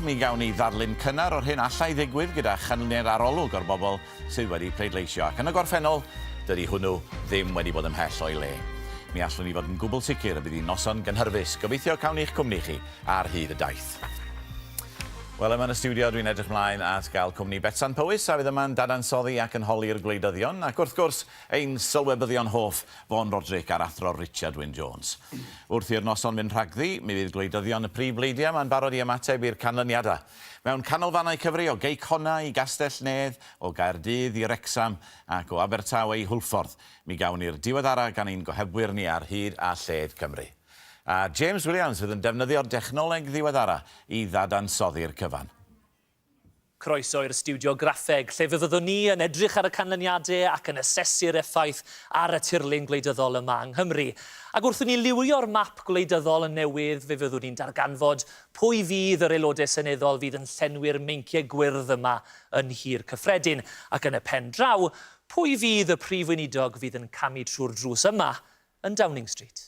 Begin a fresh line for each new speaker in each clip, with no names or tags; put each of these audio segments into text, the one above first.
mi gawn ni ddarlun cynnar o'r hyn allai ddigwydd gyda chanlyniad arolwg o'r bobl sydd wedi pleidleisio, ac yn y gorffennol, dydy hwnnw ddim wedi bod ymhell o'i le. Mi allwn ni fod yn gwbl sicr y bydd hi'n noson gynhyrfus. Gobeithio cawn ni'ch cwmni chi ar hyd y daith. Wel, yma yn y stiwdio dwi'n edrych mlaen at gael cwmni Betsan Powys a fydd yma'n dadansoddi ac yn holi'r gwleidyddion, ac wrth gwrs, ein sylwebyddion hoff, Vaughan Roderick a'r Athro Richard Wyn Jones. Wrth i'r noson fynd rhagddi, mi fydd gwleidyddion y prif bleidiau yma'n barod i ymateb i'r canlyniadau. Mewn canolfannau cyfri o Gei Connah i Gastell Nedd, o Gaerdydd i Wrecsam ac o Abertawe i Hwlffordd, mi gawn ni'r diweddara gan ein gohebwyr ni ar hyd a lled Cymru. A James Williams fydd yn defnyddio'r dechnoleg ddiweddara i ddadansoddi'r cyfan.
Croeso i'r stiwdio graffeg, lle fe fyddwn ni yn edrych ar y canlyniadau ac yn asesu'r effaith ar y tirlun gwleidyddol yma yng Nghymru. Ac wrth i ni liwio'r map gwleidyddol yn newydd, fe fyddwn ni'n darganfod pwy fydd yr Aelodau Seneddol fydd yn llenwi'r meinciau gwyrdd yma yn Nhŷ'r Cyffredin, ac yn y pen draw, pwy fydd y Prif Weinidog fydd yn camu trwy'r drws yma yn Downing Street.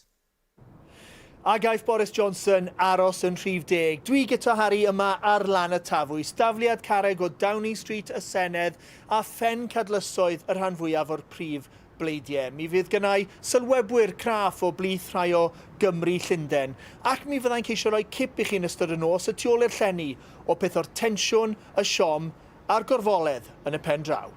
A gaiff Boris Johnson aros yn rhif deg? Dwi Guto Harri yma ar lan y Tafwys, dafliad carreg o Downing Street, y Senedd, a phen cadlysoedd y rhan fwyaf o'r prif bleidiau. Mi fydd gynnau sylwebwyr craff o blith rhai o Gymry Llundain, ac mi fyddai'n ceisio rhoi cip i chi yn ystod y nos y tu ôl i'r llenni o peth o'r tensiwn, y siom, a'r gorfoledd yn y pen draw.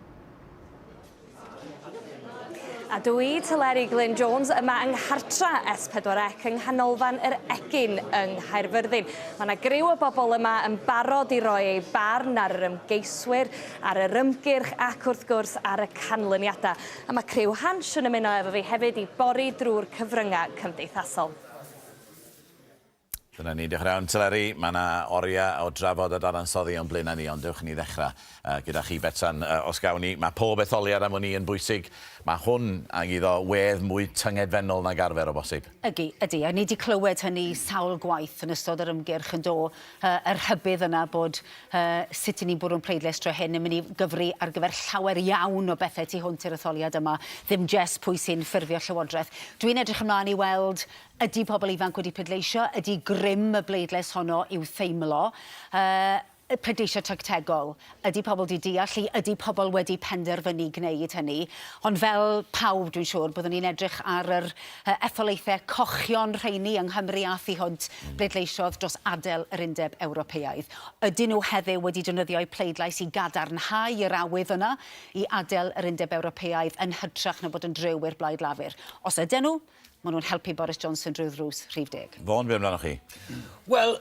A dw i, Teleri Glyn Jones, yma yng nghartra S4C yng Nghanolfan yr Egin yng Nghaerfyrddin. Mae yna griw o bobl yma yn barod i roi eu barn ar yr ymgeiswyr, ar yr ymgyrch ac wrth gwrs ar y canlyniadau. A mae criw Hansh yn ymuno efo fi hefyd i bori drwy'r cyfryngau cymdeithasol.
Dyna ni, diolch yn iawn Teleri. Mae yna oriau o drafod a dadansoddi o'n blaenau ni, ond dewch i ni ddechrau gyda chi Betsan, os gawn ni. Mae pob etholiad am wn i yn bwysig. Mae hwn ag iddo wedd mwy tyngedfennol nag arfer o bosib.
Ydy, ydy, a ni 'di clywed hynny sawl gwaith yn ystod yr ymgyrch yn do, y rhybudd yna bod sut 'y ni'n bwrw'n pleidlais tro hyn yn mynd i gyfri ar gyfer llawer iawn o bethau tu hwnt i'r etholiad yma, ddim jest pwy sy'n ffurfio llywodraeth. Dwi'n edrych ymlaen i weld Ydy pobl ifanc wedi pleidleisio? Ydy grym y bleidlais honno i'w theimlo? Yy, pleidleisio tactegol. Ydy pobl 'di deall hi? Ydy pobl wedi penderfynu gwneud hynny? Ond fel pawb, dwi'n siŵr, byddwn ni'n edrych ar yr yy etholaethau cochion rheini yng Nghymru a thu hwnt bleidleisiodd dros adael yr Undeb Ewropeaidd. Ydyn nhw heddiw wedi defnyddio'u pleidlais i gadarnhau yr awydd yna i adael yr Undeb Ewropeaidd yn hytrach na bod yn driw i'r Blaid Lafur? Os ydyn nhw, Maen nhw'n helpu Boris Johnson drwy ddrws rhif deg.
Vaughan, be amdanoch chi?
Wel,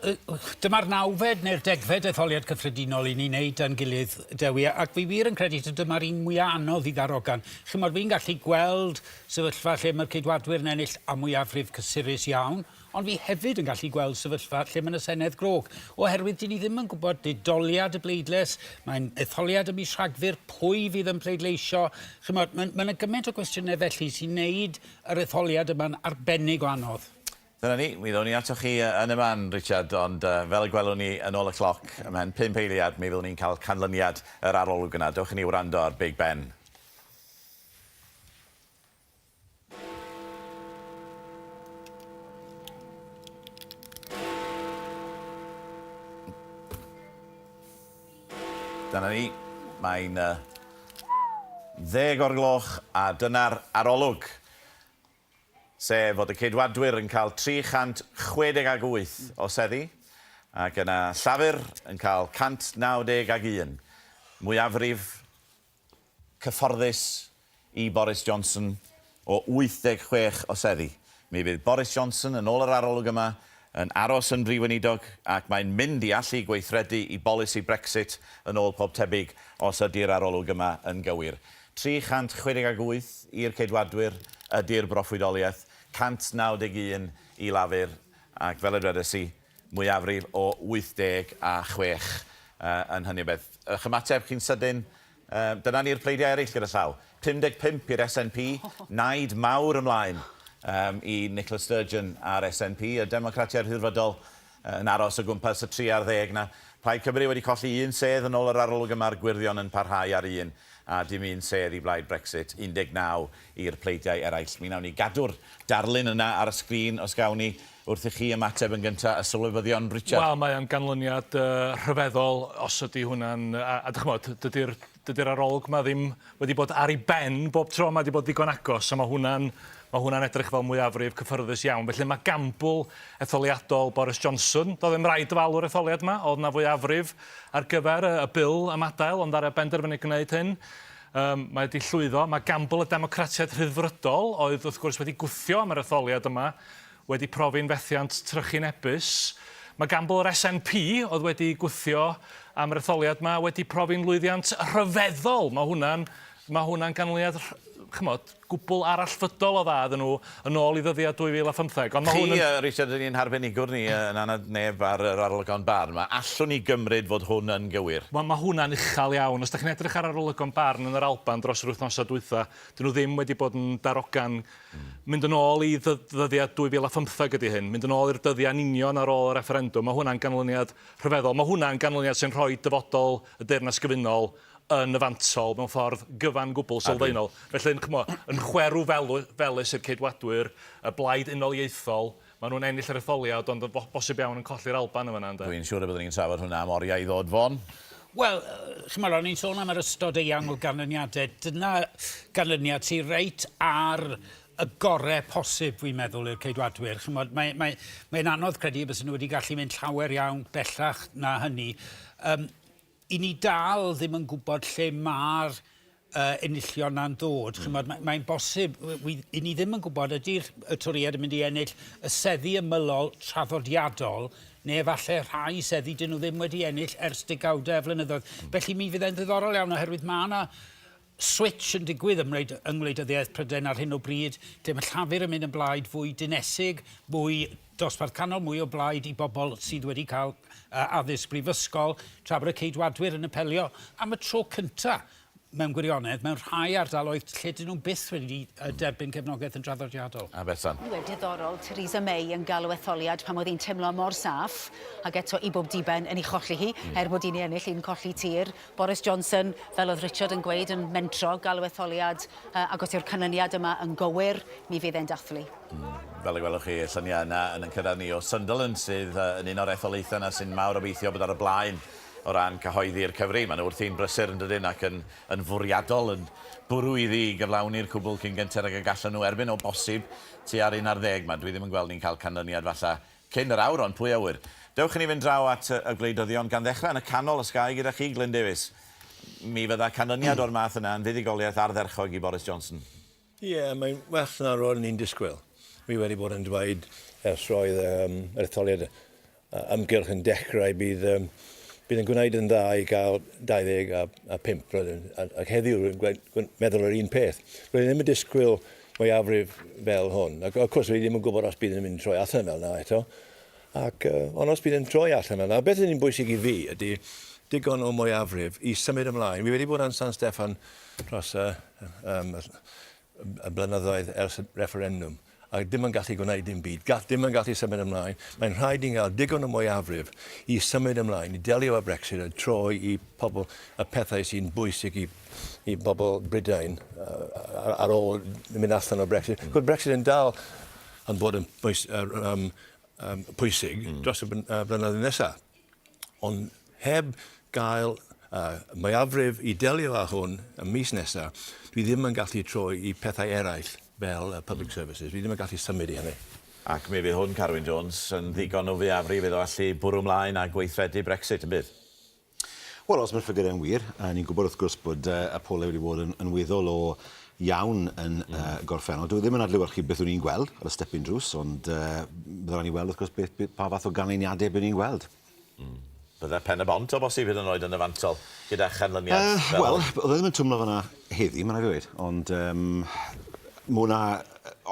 dyma'r nawfed neu'r degfed etholiad cyffredinol i ni wneud da'n gilydd, Dewi, ac fi wir yn credu taw dyma'r un mwya' anodd i ddarogan. Chimod, fi'n gallu gweld sefyllfa lle mae'r Ceidwadwyr yn ennill a mwyafrif cysurus iawn, Ond fi hefyd yn gallu gweld sefyllfa lle mae 'na Senedd grog, oherwydd 'dyn ni ddim yn gwybod didoliad y bleidlais, mae'n etholiad ym mis Rhagfyr, pwy fydd yn pleidleisio, chimod, mae ma' 'na gymaint o gwestiynau felly sy'n neud yr etholiad yma'n arbennig o anodd.
Dyna ni, mi ddown ni atoch chi yn y man, Richard, ond fel y gwelwn ni yn ôl y cloc, ymhen pump eiliad mi fyddwn ni'n cael canlyniad yr arolwg yna. Dewch i ni wrando ar Big Ben. Dyna ni. Mae'n uh, ddeg o'r gloch a dyna'r arolwg. Sef fod y Ceidwadwyr yn cael 368 o seddi ac yna Llafur yn cael 191. Mwyafrif cyfforddus i Boris Johnson o 86 o seddi. Mi fydd Boris Johnson, yn ôl yr arolwg yma, yn aros yn Brif Weinidog ac mae'n mynd i allu gweithredu i bolisi Brexit yn ôl pob tebyg os ydy'r arolwg yma yn gywir. 368 i'r Ceidwadwyr ydy'r broffwydoliaeth, 191 i Lafur ac fel y dwedes i, mwyafrif o 86 yn hynny o beth. Ych ymateb chi'n sydyn, dyna ni'r pleidiau eraill gyda llaw. 55 i'r SNP, naid mawr ymlaen i Nicola Sturgeon a'r SNP, y Democratiaid Rhyddfrydol yn aros o gwmpas y tri ar ddeg 'na. Plaid Cymru wedi colli un sedd yn ôl yr arolwg yma, a'r Gwyrddio'n yn parhau ar un, a dim un sedd i Blaid Brexit, 19 i'r pleidiau eraill. Mi wnawn ni gadw'r darlun yna ar y sgrin os gawn ni. Wrth i chi ymateb yn gynta, y sylwebyddion, Richard.
Wel, mae o'n ganlyniad rhyfeddol os ydy hwnna'n... A, a dychmod, dydy'r dydy arolwg 'ma ddim wedi bod ar ei ben bob tro, mae wedi bod ddigon agos, a mae hwnna'n mae hwnna'n edrych fel mwyafrif cyffyrddus iawn. Felly mae gambl etholiadol Boris Johnson, doedd ddim rhaid dyfalu'r etholiad yma, oedd 'na fwyafrif ar gyfer y, y bil ymadael, ond ar y benderfynu gwneud hyn. Um, mae wedi llwyddo. Mae gambl y Democratiaid Rhyddfrydol, oedd wrth gwrs wedi gwthio am yr etholiad yma, wedi profi'n fethiant trychinebus. Mae gambl yr SNP, oedd wedi gwthio am yr etholiad yma, wedi profi'n lwyddiant rhyfeddol. Mae hwnna'n mae hwnna'n ganlyniad chymod, gwbl arallfydol o dda iddyn nhw yn ôl i ddyddiad 2015. Ond mae
Chi,
hwn yn...
Richard, yn un harbenigwr ni yn anad neb ar yr arolygon barn 'ma. Allwn ni gymryd fod hwn yn gywir?
Wel, mae hwnna'n uchel iawn. Os da chi'n edrych ar arolygon barn yn yr Alban dros yr wythnosau dwytha, dyn nhw ddim wedi bod yn darogan. Mynd yn ôl i ddyddiad 2015 ydy hyn, mynd yn ôl i'r dyddiau'n union ar ôl y refferendwm. Mae hwnna'n ganlyniad rhyfeddol. Mae hwnna'n ganlyniad sy'n rhoi dyfodol y Deyrnas Gyfunol yn y fantol mewn ffordd gyfan gwbl sylfaenol. Felly, ch'mo', yn chwerw felys i'r Ceidwadwyr, y blaid unoliaethol, maen nhw'n ennill yr etholiad ond yn bosib iawn yn colli'r Alban yn fan'na, ynde?
Dwi'n siŵr y byddwn ni'n trafod hwnna am oriau i ddod, Vaughan.
Wel, ch'mod, o'n i'n sôn am yr ystod eang o ganlyniadau. Dyna ganlyniad sydd reit ar y gorau posib, fi'n meddwl, i'r Ceidwadwyr. Ch'mod, mae, mae, mae'n anodd credu y bysen nhw wedi gallu mynd llawer iawn bellach na hynny. Um, 'y ni dal ddim yn gwybod lle mae'r uh, enillion na'n dod. Mm. Chymod, mae'n mae bosib, 'y ni ddim yn gwybod ydy'r y Torïaid yn mynd i ennill y seddi ymylol traddodiadol neu efallai rhai seddi dyn nhw ddim wedi ennill ers degawdau o flynyddoedd. Mm. Felly mi fydd e'n ddiddorol iawn oherwydd mae yna switch yn digwydd ym yng ngwleidyddiaeth Prydain ar hyn o bryd, lle mae Llafur yn mynd yn blaid fwy dinesig, mwy dosbarth canol, mwy o blaid i bobl sydd wedi cael addysg brifysgol, tra bod y Ceidwadwyr yn apelio am y tro cyntaf mewn gwirionedd, mewn rhai ardaloedd lle dyn nhw byth wedi derbyn cefnogaeth yn draddodiadol.
A Betsan?
Wel, diddorol, Theresa May yn galw etholiad pan oedd hi'n teimlo mor saff, ac eto i bob diben yn ei cholli hi, mm. er bod hi'n ei ennill, hi'n colli tir. Boris Johnson, fel oedd Richard yn gweud, yn mentro galw etholiad, ac os yw'r canlyniad yma yn gywir, mi fydd e'n dathlu.
Mm. Fel y gwelwch chi, y lluniau yna yn yn cyrraedd ni o Sunderland, sydd yn un o'r etholaethau yna sy'n mawr obeithio bod ar y blaen o ran cyhoeddi'r cyfri. Maen nhw wrthi'n brysur yn dydyn ac yn, yn fwriadol yn bwrw iddi i gyflawni'r cwbl cyn gynted ag y gallan nhw erbyn o bosib tua'r un ar ddeg 'ma. Dwi ddim yn gweld ni'n cael canlyniad falla Cyn yr awr, ond pwy a ŵyr? Dewch i ni fynd draw at y gwleidyddion, gan ddechrau yn y canol os ga i gyda chi, Glyn Davies. Mi fydda canlyniad o'r math yna yn fuddugoliaeth ardderchog i Boris Johnson.
Ie, mae'n well na roeddwn i'n disgwyl. Fi wedi bod yn dweud ers roedd um, yr etholiad ymgyrch yn dechrau bydd, um, bydd yn gwneud yn dda i gael 25 roedd ac heddiw rwy'n meddwl yr un peth. Roedd ddim yn disgwyl mwyafrif fel hwn. Ac of course, fi ddim yn gwybod os bydd yn mynd troi allan fel yna eto. Ac, uh, ond os bydd yn troi allan fel yna, beth sy'n bwysig i fi ydy digon o mwyafrif i symud ymlaen. Fi wedi bod yn San Steffan dros y, um, y blynyddoedd ers y refferendwm a dim yn gallu gwneud dim byd, gall, dim yn gallu symud ymlaen. Mae'n rhaid i ni gael digon o mwyafrif i symud ymlaen, i delio â Brexit a troi i pobl y pethau sy'n bwysig i, i bobl Brydain ar, ar ôl mynd allan o Brexit. Mm. Brexit yn dal yn bod yn bwys, um, um, pwysig mm. dros y blynyddoedd nesaf. Ond heb gael uh, mwyafrif i delio â hwn y mis nesaf, dwi ddim yn gallu troi i pethau eraill fel uh, public services. Dwi ddim yn gallu symud i hynny.
Ac mi fydd hwn, Carwyn Jones, yn ddigon o fwyafrif iddo allu bwrw ymlaen a gweithredu Brexit, yn bydd?
Wel, os mae'r ffigurau'n wir, a ni'n gwybod wrth gwrs bod uh, y polau wedi bod yn, yn weddol o iawn yn mm. uh, gorffennol. Dwi ddim yn adlewyrchu beth o'n i'n gweld ar y stepyn drws, ond uh, bydde rhaid ni weld wrth gwrs beth, beth, pa fath o ganlyniadau bydd ni'n gweld.
Mm. Bydde Pen y Bont o bosib hyd yn oed yn y fantol gyda chanlyniad
uh, fel Wel, oedd e ddim yn twmlo fyna heddi, mae'n rhaid i ddweud, ond um, mae hwnna,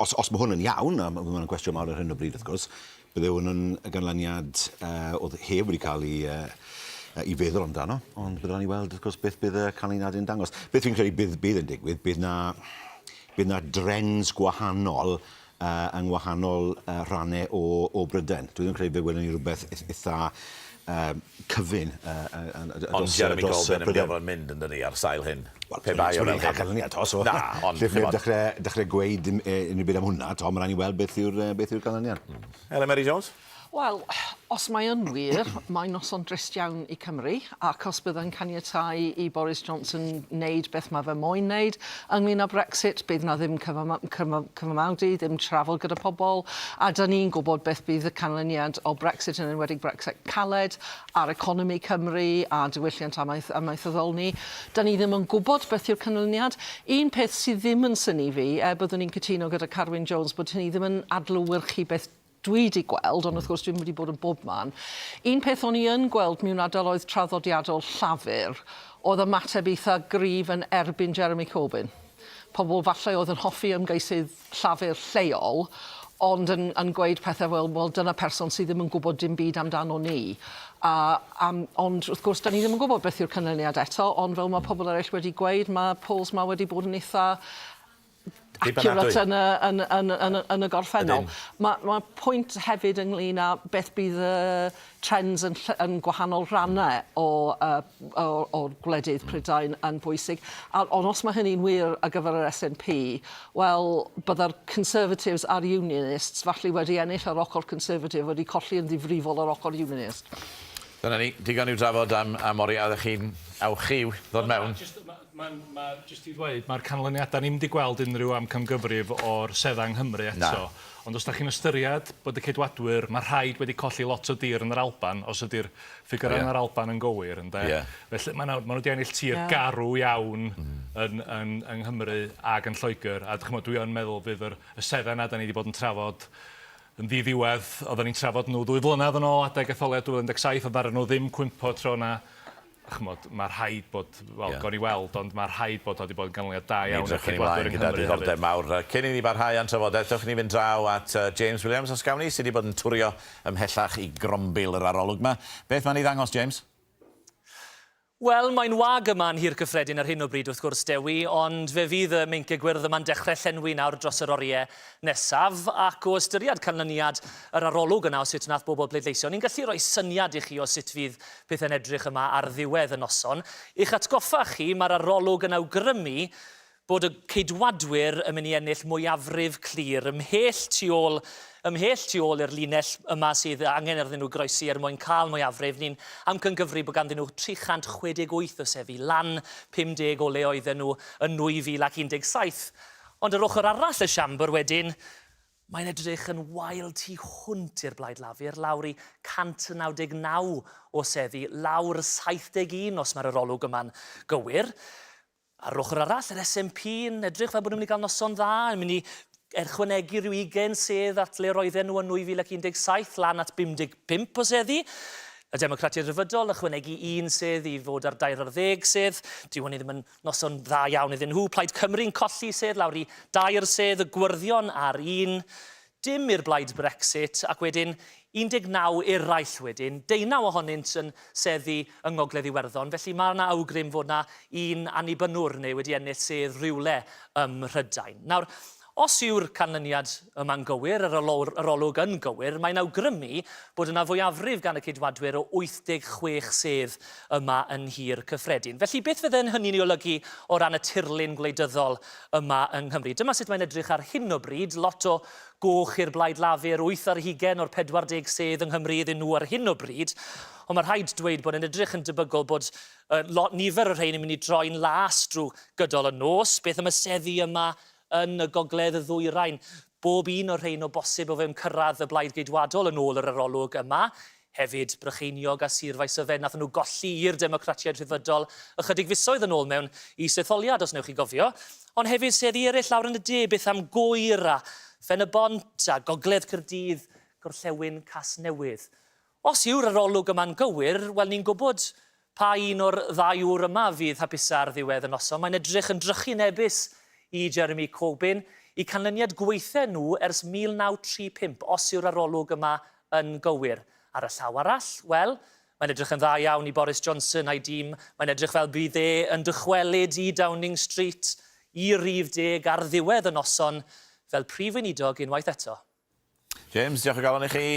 os, os mae hwn yn iawn, a mae hwnna'n gwestiwn mawr ar hyn o bryd wrth gwrs, Bydde hwn yn ganlyniad oedd heb wedi cael ei, ei feddwl amdano, ond bydd rhaid ni weld wrth gwrs beth bydd y canlyniadau'n dangos. Beth fi'n credu bydd, bydd yn digwydd, bydd na, bydd na drends gwahanol uh, yng ngwahanol uh, rhannau o, o Brydain. Dwi ddim yn credu fe welwn ni rhywbeth eitha um, cyfun uh, uh, uh,
Ond Jeremy Corbyn yn mynd i orfod mynd yn dydi ar sail hyn.
Wel,
pe bai o fel
hyn. Canlyniad, to, so...
Na, ond...
Lle neb dechrau, dechrau gweud unrhyw beth am hwnna, to, mae'n rhaid ni weld beth yw'r beth yw'r canlyniad.
Mm. Elen Mary Jones?
Wel, os mae yn wir, mae noson drist iawn i Cymru, ac os byddai'n caniatáu i Boris Johnson wneud beth mae fe moyn wneud ynglyn â Brexit, bydd na ddim cyfamawdu, ddim trafod gyda pobl, a da ni'n gwybod beth bydd y canlyniad o Brexit, yn enwedig Brexit caled, ar economi Cymru a diwylliant amaeth amaethyddol ni. Da ni ddim yn gwybod beth yw'r canlyniad. Un peth sydd ddim yn synnu fi, er byddwn i'n cytuno gyda Carwyn Jones bod hynny ddim yn adlewyrchu beth dwi 'di gweld, ond wrth gwrs dwi'm wedi bod yn bob man. Un peth o'n i yn gweld mewn ardaloedd traddodiadol Llafur oedd ymateb eitha gryf yn erbyn Jeremy Corbyn. Pobl falle oedd yn hoffi ymgeisydd Llafur lleol, ond yn, yn gweud pethau fel, wel, dyna person sydd ddim yn gwybod dim byd amdano ni. A, am, ond wrth gwrs, da ni ddim yn gwybod beth yw'r canlyniad eto, ond fel mae pobl eraill wedi gweud, mae polls ma wedi bod yn eitha accurate yn y, yn, yn, yn, yn y gorffennol. Mae, mae pwynt hefyd ynglyn â beth bydd y trends yn, yn gwahanol rannau o, uh, o, o'r gwledydd Prydain yn bwysig. A, ond os mae hynny'n wir ar gyfer yr SNP, wel, byddai'r Conservatives a'r Unionists falle wedi ennill ar ochr Conservative, wedi colli yn ddifrifol ar ochr Unionist.
Dyna ni, digon i'w drafod am, am oriau. Oeddech chi'n awchu ddod mewn?
Just, Mae'n, ma, jyst i ddweud, mae'r canlyniadau, ni'm 'di gweld unrhyw amcangyfrif o'r seddau yng Nghymru eto.
Na.
Ond os da chi'n ystyried bod y Ceidwadwyr, mae rhaid wedi colli lot o dir yn yr Alban, os ydy'r ffigurau yn yr Alban yn gywir, ynde?
Ie.
Felly ma' 'na, ma' nhw 'di ennill tir garw iawn yn, yn, yng Nghymru ag yn Lloegr, a dych ch'mod, dwi yn meddwl fydd yr, y seddau 'na da ni 'di bod yn trafod yn ddiddiwedd, oedden ni'n trafod nhw ddwy flynedd yn ôl adeg etholiad 2017, ond ddaru nhw ddim cwympo tro 'na. Ch'mod, mae rhaid bod, wel, yeah. gawn ni weld, ond mae rhaid bod o wedi bod yn ganlyniad da iawn i'r Ceidwadwyr yng
Gyda diddordeb mawr. Cyn i ni barhau â'n trafodaeth, dewch i ni fynd draw at James Williams, os gawn ni, sydd wedi bod yn twrio ymhellach i grombil yr arolwg yma. Beth mae'n ei ddangos, James?
Wel, mae'n wag yma yn Nhŷ'r Cyffredin ar hyn o bryd, wrth gwrs, Dewi, ond fe fydd y meinciau gwyrdd yma'n dechrau llenwi nawr dros yr oriau nesaf, ac o ystyried canlyniad yr arolwg yna o sut wnaeth bobl bleidleisio, ni'n gallu rhoi syniad i chi o sut fydd pethau'n edrych yma ar ddiwedd y noson. I'ch atgoffa chi, mae'r arolwg yn awgrymu bod y Ceidwadwyr yn mynd i ennill mwyafrif clir ymhell tu ôl ymhell tu ôl i'r linell yma sydd angen iddyn nhw groesi er mwyn cael mwyafrif. Ni'n amcangyfri bod ganddyn nhw 368 o seddi, lan 50 o le oedden nhw yn 2017. Ond yr ochr arall y siambr wedyn, Mae'n edrych yn wael tu hwnt i'r Blaid Lafur, lawr i 199 o seddi, lawr 71 os mae'r arolwg yma'n gywir. Ar yr ochr arall, yr SNP yn edrych fel bod nhw'n mynd i gael noson dda, yn mynd i erchwanegu rhyw 20 sedd at le roedden nhw yn 2017, lan at 55 o seddi. Y Democratiaid Rhyddfrydol ychwanegu un sedd i fod ar dair ar ddeg sedd. Dyw hynny ddim yn Noson dda iawn iddyn nhw. Plaid Cymru'n colli sedd lawr i dair sedd, y Gwyrddion ar un, dim i'r Blaid Brexit, ac wedyn 19 eraill wedyn, deunaw ohonynt yn seddi yng Ngogledd Iwerddon, felly mae yna awgrym fod yna un annibynnwr neu wedi ennill sedd rhywle ym Mhrydain. Nawr, Os yw'r canlyniad yma'n gywir, yr arolwg yn gywir, mae'n awgrymu bod yna fwyafrif gan y Ceidwadwyr o 86 sedd yma yn Nhŷ'r Cyffredin. Felly, beth fydden hynny'n ei olygu o ran y tirlun gwleidyddol yma yng Nghymru? Dyma sut mae'n edrych ar hyn o bryd, lot o goch i'r Blaid Lafur, 8 ar hugain o'r 40 sedd yng Nghymru iddyn nhw ar hyn o bryd, ond mae rhaid dweud bod e'n edrych yn debygol bod lot, nifer o'r rhain yn mynd i droi'n las drwy gydol y nos. Beth am y seddi yma yn y gogledd y ddwyrain? Bob un o'r rhain o bosib o fewn cyrraedd y Blaid Geidwadol yn ôl yr arolwg yma. Hefyd, Brycheiniog a Sir Faesyfen, nathon nhw golli i'r Democratiaid Rhyddfrydol ychydig fisoedd yn ôl mewn is-etholiad, os wnewch chi gofio. Ond hefyd seddi eraill lawr yn y de, beth am Gŵyr a Phen-y-bont a Gogledd Caerdydd, Gorllewin Casnewydd. Os yw'r arolwg yma'n gywir, wel ni'n gwybod pa un o'r ddau ŵr yma fydd hapusa ar ddiwedd y noson. Mae'n edrych yn drychinebus i Jeremy Corbyn, i canlyniad gweithe nhw ers 1935, os yw'r arolwg yma yn gywir. Ar y llaw arall, wel, mae'n edrych yn dda iawn i Boris Johnson a'i dîm. Mae'n edrych fel bydd e yn dychwelyd i Downing Street i rif deg ar ddiwedd y noson fel Prif Weinidog unwaith eto.
James, diolch o galon i chi.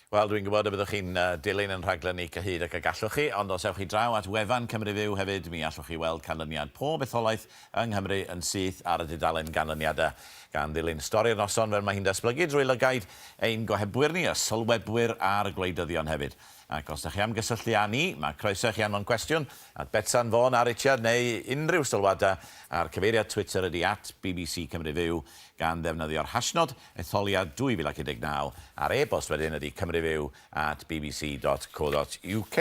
Wel, dwi'n gwybod y byddwch chi'n dilyn yn rhaglen ni cyhyd ac y gallwch chi, ond os ewch chi draw at wefan Cymru Fyw hefyd, mi allwch chi weld canlyniad pob etholaeth yng Nghymru yn syth ar y dudalen ganlyniadau, gan ddilyn stori'r noson fel mae hi'n datblygu drwy lygaid ein gohebwyr ni, y sylwebwyr a'r gwleidyddion hefyd. Ac os ydych chi am gysylltu â ni, mae croeso i chi anfon cwestiwn at Betsan, Vaughan a Richard neu unrhyw sylwadau a'r cyfeiriad Twitter ydy at BBC Cymru Fyw gan ddefnyddio'r hashnod etholiad 2019 a'r e-bost wedyn ydy cymrufyw at bbc.co.uk.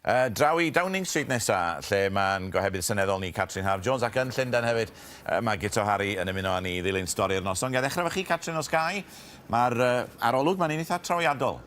Uh, draw i Downing Street nesa, lle mae'n gohebydd seneddol ni Catrin Haf Jones, ac yn Llundain hefyd mae Guto Harri yn ymuno â ni i ddilyn stori'r noson. Ga i ddechrau efo chi, Catrin, os ga i? Mae'r uh, arolwg mae'n un eitha trawiadol.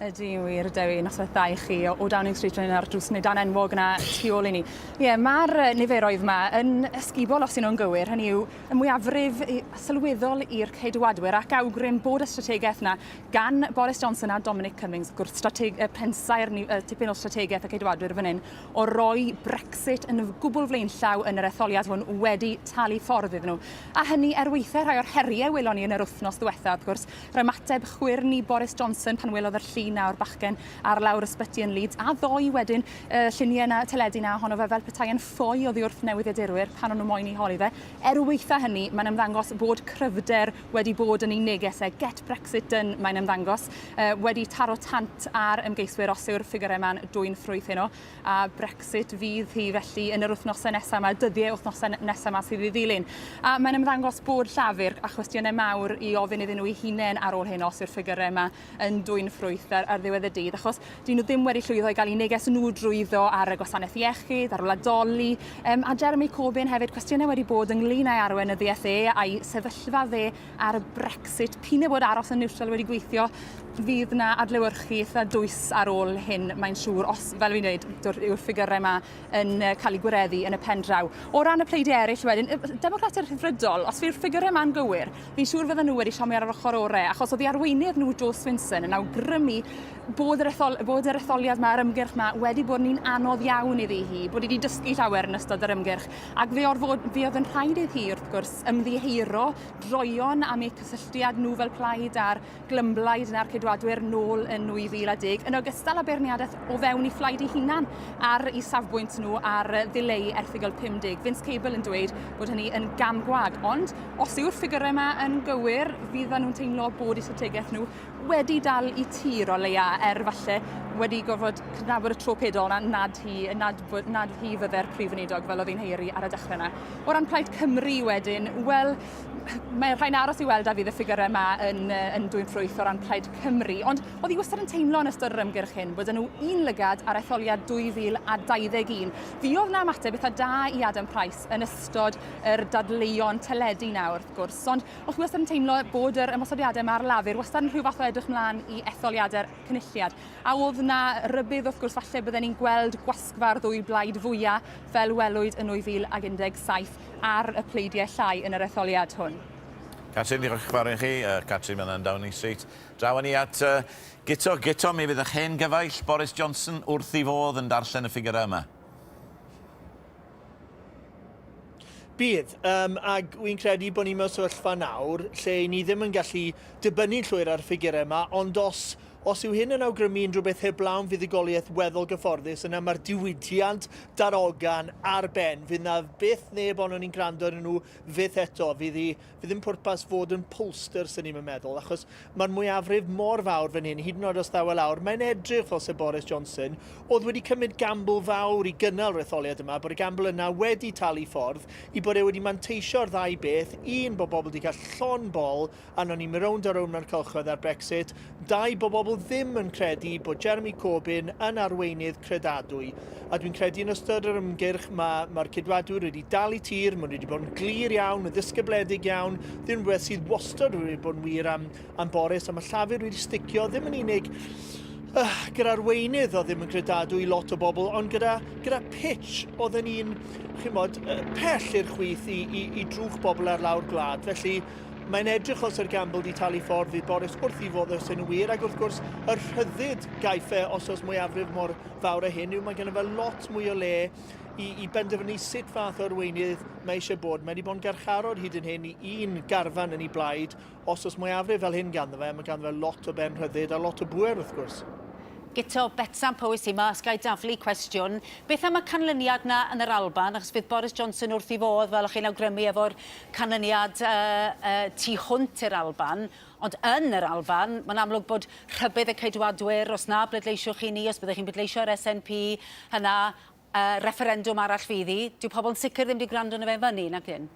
Ydy, wir, Dewi, noswaith dda i chi o Downing Street fan hyn ar drws neu dan enwog yna tu ôl i ni. Ie, yeah, mae'r niferoedd yma yn ysgubol os y'n nhw'n gywir, hynny yw y mwyafrif sylweddol i'r Ceidwadwyr ac awgrym bod y strategaeth yna gan Boris Johnson a Dominic Cummings, gwrth strateg, pensaer tipyn o strategaeth y Ceidwadwyr fan hyn, o roi Brexit yn gwbl flaenllaw yn yr etholiad hwn wedi talu ffordd iddyn nhw. A hynny er weithiau rhai o'r heriau welon ni yn yr wythnos ddiwetha, wrth gwrs, Yr ymateb chwyrn i Boris Johnson pan welodd yr llun 'na o'r bachgen ar lawr ysbyty yn Leeds, a ddoe wedyn y lluniau 'na, teledu 'na ohono fe fel petai e'n ffoi oddi wrth newyddiadurwyr pan o'n nhw moyn ei holi fe. Er waetha hynny, mae'n ymddangos bod cryfder wedi bod yn ei neges e, Get Brexit Done, mae'n ymddangos, wedi taro tant ar ymgeiswyr os yw'r ffigyrau 'ma'n dwyn ffrwyth heno. A Brexit fydd hi felly yn yr wythnosau nesaf 'ma, dyddiau wythnosau nesaf 'ma sydd i ddilyn. A mae'n ymddangos bod Llafur a chwestiynau mawr i ofyn iddyn nhw eu hunain ar ôl hyn os yw'r ffigyrau yma yn dwyn ffrwyth ar, ar ddiwedd y dydd, achos dyn nhw ddim wedi llwyddo i gael eu neges nhw drwyddo ar y gwasanaeth iechyd, ar wladoli, um, a Jeremy Corbyn hefyd, cwestiynau wedi bod ynglyn â'i arweinyddiaeth e a'i sefyllfa fe ar y Brexit, p'un ai bod aros yn niwtral wedi gweithio, fydd 'na adlewyrchu eitha dwys ar ôl hyn, mae'n siŵr, os, fel fi'n dweud, yw'r ffigyrau yma yn cael eu gwireddu yn y pen draw. O ran y pleidiau eraill wedyn, y Democratiaid Rhyddfrydol, os yw'r ffigyrau yma'n gywir, fi'n siŵr fydden nhw wedi siomi ar yr ochr orau, achos oedd ei arweinydd nhw, Jo Swinson, yn awgrymu bod yr, ethol, bod yr etholiad yma, yr ymgyrch yma, wedi bod yn un anodd iawn iddi hi, bod hi wedi dysgu llawer yn ystod yr ymgyrch, ac fe, orfod, fe oedd yn rhaid iddi hi, wrth gwrs, ymddiheuro droeon am eu cysylltiad nhw fel plaid â'r glymblaid na'r Ceidwadwyr nôl yn 2010, yn ogystal â beirniadaeth o fewn eu phlaid eu hunan ar eu safbwynt nhw ar ddileu erthygl 50. Vince Cable yn dweud bod hynny yn gam gwag, ond os yw'r ffigyrau yma yn gywir, fyddan nhw'n teimlo bod eu strategaeth nhw wedi dal i tir o leia, er falle wedi gorfod cydnabod y tro pedol na nad hi, nad, nad hi fydde'r prif weinidog fel oedd hi'n haeru ar y dechrau yna. O ran Plaid Cymru wedyn, wel, mae rhai'n aros i weld a fydd y ffigyrau yma yn, yn dwyn ffrwyth o ran Plaid Cymru, ond oedd hi wastad yn teimlo yn ystod yr ymgyrch hyn bod nhw un lygad ar etholiad 2021. Fuodd na ymateb eitha da i Adam Price yn ystod yr dadleuon teledu na wrth gwrs, ond o'ch chi wastad yn teimlo bod yr ymosodiadau yma ar Lafur wastad yn rhyw fath o edrych mlaen i etholiadau'r Cynulliad. A oedd na rybudd wrth gwrs falle bydden ni'n gweld gwasgfa'r ddwy blaid fwya fel welwyd yn 2017 ar y pleidiau llai yn yr etholiad hwn.
Catrin, diolch yn fawr i chi. Catrin fan yn Downing Street. Draw â ni at uh, Guto. Guto, mi fydd eich hen gyfaill Boris Johnson wrth ei fodd yn darllen y ffigurau yma.
Bydd, um, ac wy'n credu bod ni mewn sefyllfa nawr lle ni ddim yn gallu dibynnu'n llwyr ar y ffigurau yma, ond os, os yw hyn yn awgrymu unrhyw beth heblaw am fuddugoliaeth weddol gyfforddus, yna mae'r diwydiant darogan ar ben. Fydd na byth neb onon ni'n gwrando arnyn nhw fyth eto. Fydd hi Fydd ddim pwrpas fod yn pollster, swn i'm yn meddwl, achos mae'r mwyafrif mor fawr fan hyn, hyd yn oed os ddaw e lawr, mae'n edrych fel se Boris Johnson oedd wedi cymryd gambl fawr i gynnal yr etholiad yma, bod y gambl yna wedi talu ffordd, i bod e wedi manteisio ar ddau beth, un, bod bobl wedi cael llon bol arnon ni mynd rownd a rownd mewn cylchoedd ar Brexit, dau, bod bobl ddim yn credu bod Jeremy Corbyn yn arweinydd credadwy. A dwi'n credu yn ystod yr ymgyrch mae, mae'r Ceidwadwyr wedi dal i tir, maen nhw wedi bod yn glir iawn, yn ddisgybledig iawn, ddim rhywbeth sydd wastad wedi bod yn wir am, am Boris, a mae Llafur wedi sticio ddim yn unig uh, gyda'r arweinydd oedd ddim yn credadwy i lot o bobl, ond gyda, gyda pitch oedd yn un, chimod, pell i'r chwith i, i, i drwch bobl ar lawr gwlad. Felly, Mae'n edrych fel 'se'r gambl 'di talu ffordd, fydd Boris wrth 'i fodd os yn wir, ac wrth gwrs y rhyddid gaiff e os oes mwyafrif mor fawr â hyn yw mae gynno fe lot mwy o le i, i benderfynu sut fath o arweinydd mae eisiau bod. Mae wedi bod yn garcharor hyd yn hyn i un garfan yn ei blaid. Os oes mwyafrif fel hyn ganddo fe, mae ganddo fe lot o ben rhyddid a lot o bŵer wrth gwrs.
Guto, Betsan Powys yma, os ga i daflu cwestiwn. Beth am y canlyniad 'na yn yr Alban, achos bydd Boris Johnson wrth ei fodd, fel o'ch chi'n awgrymu, efo'r canlyniad tu hwnt i'r Alban, ond yn yr Alban, mae'n amlwg bod rhybudd y Ceidwadwyr, os na bleidleisiwch chi ni, os byddwch chi'n pleidleisio ar SNP, yna refferendwm arall fydd hi. Dyw pobl yn sicr ddim wedi gwrando arno fe fyny, nac ydyn?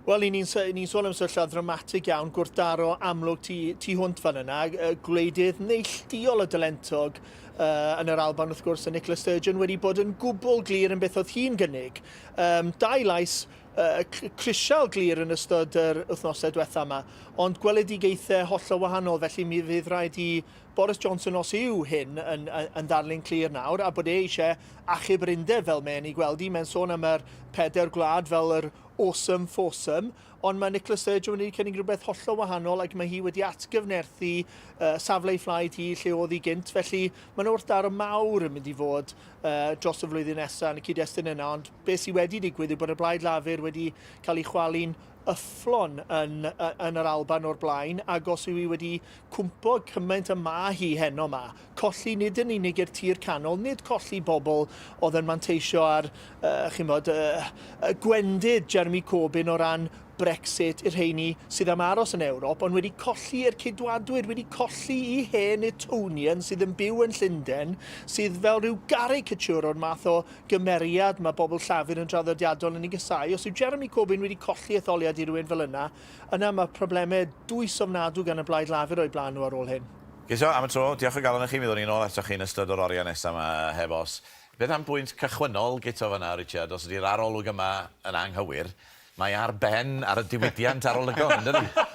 Wel, ni'n ni sôn am sefyllfa ddramatig iawn, gwrthdaro amlwg tu, tu hwnt fan yna, gwleidydd neilltuol o dalentog uh, yn yr Alban wrth gwrs, a Nicola Sturgeon wedi bod yn gwbl glir yn beth oedd hi'n gynnig. Um, dau lais uh, crisial glir yn ystod yr wythnosau diwetha yma, ond gweledigaethau hollol wahanol, felly mi fydd rhaid i Boris Johnson os yw hyn yn, yn, yn ddarlun clir nawr, a bod e eisiau achub yr undeb fel mae'n ei gweld hi, mae'n sôn am yr pedair gwlad fel yr awesome foursome, ond mae Nicola Sturgeon wedi cynnig rhywbeth hollol wahanol ac mae hi wedi atgyfnerthu uh, safle ei phlaid hi lle oedd hi gynt, felly mae'n wrthdaro mawr yn mynd i fod uh, dros y flwyddyn nesaf yn y cyd-destun yna, ond beth sydd wedi digwydd yw bod y Blaid Lafur wedi cael ei chwalu'n yfflon yn, yn yr Alban o'r blaen, ac os yw hi wedi cwmpo cymaint y ma hi heno 'ma, colli nid yn unig i'r tir canol, nid colli bobl oedd yn manteisio ar, uh, chi'mod, uh, gwendid Jeremy Corbyn o ran Brexit i'r rheini sydd am aros yn Ewrop, ond wedi colli i'r Ceidwadwyr, wedi colli i hen Etonian sydd yn byw yn Llundain, sydd fel rhyw garicature o'r math o gymeriad mae bobl Llafur yn draddodiadol yn ei gasáu. Os yw Jeremy Corbyn wedi colli etholiad i rywun fel yna, yna mae problemau dwys ofnadw gan y Blaid Lafur o'u blaen nhw ar ôl hyn.
Guto, am y tro, diolch o galon i chi, mi ddown ni nôl atoch chi yn ystod yr oriau nesaf 'ma, heb os. Beth am bwynt cychwynnol, Guto, fan'na, Richard, os ydi'r arolwg yma yn anghywir, mae ar ben ar y diwydiant arolygon, yn dydi?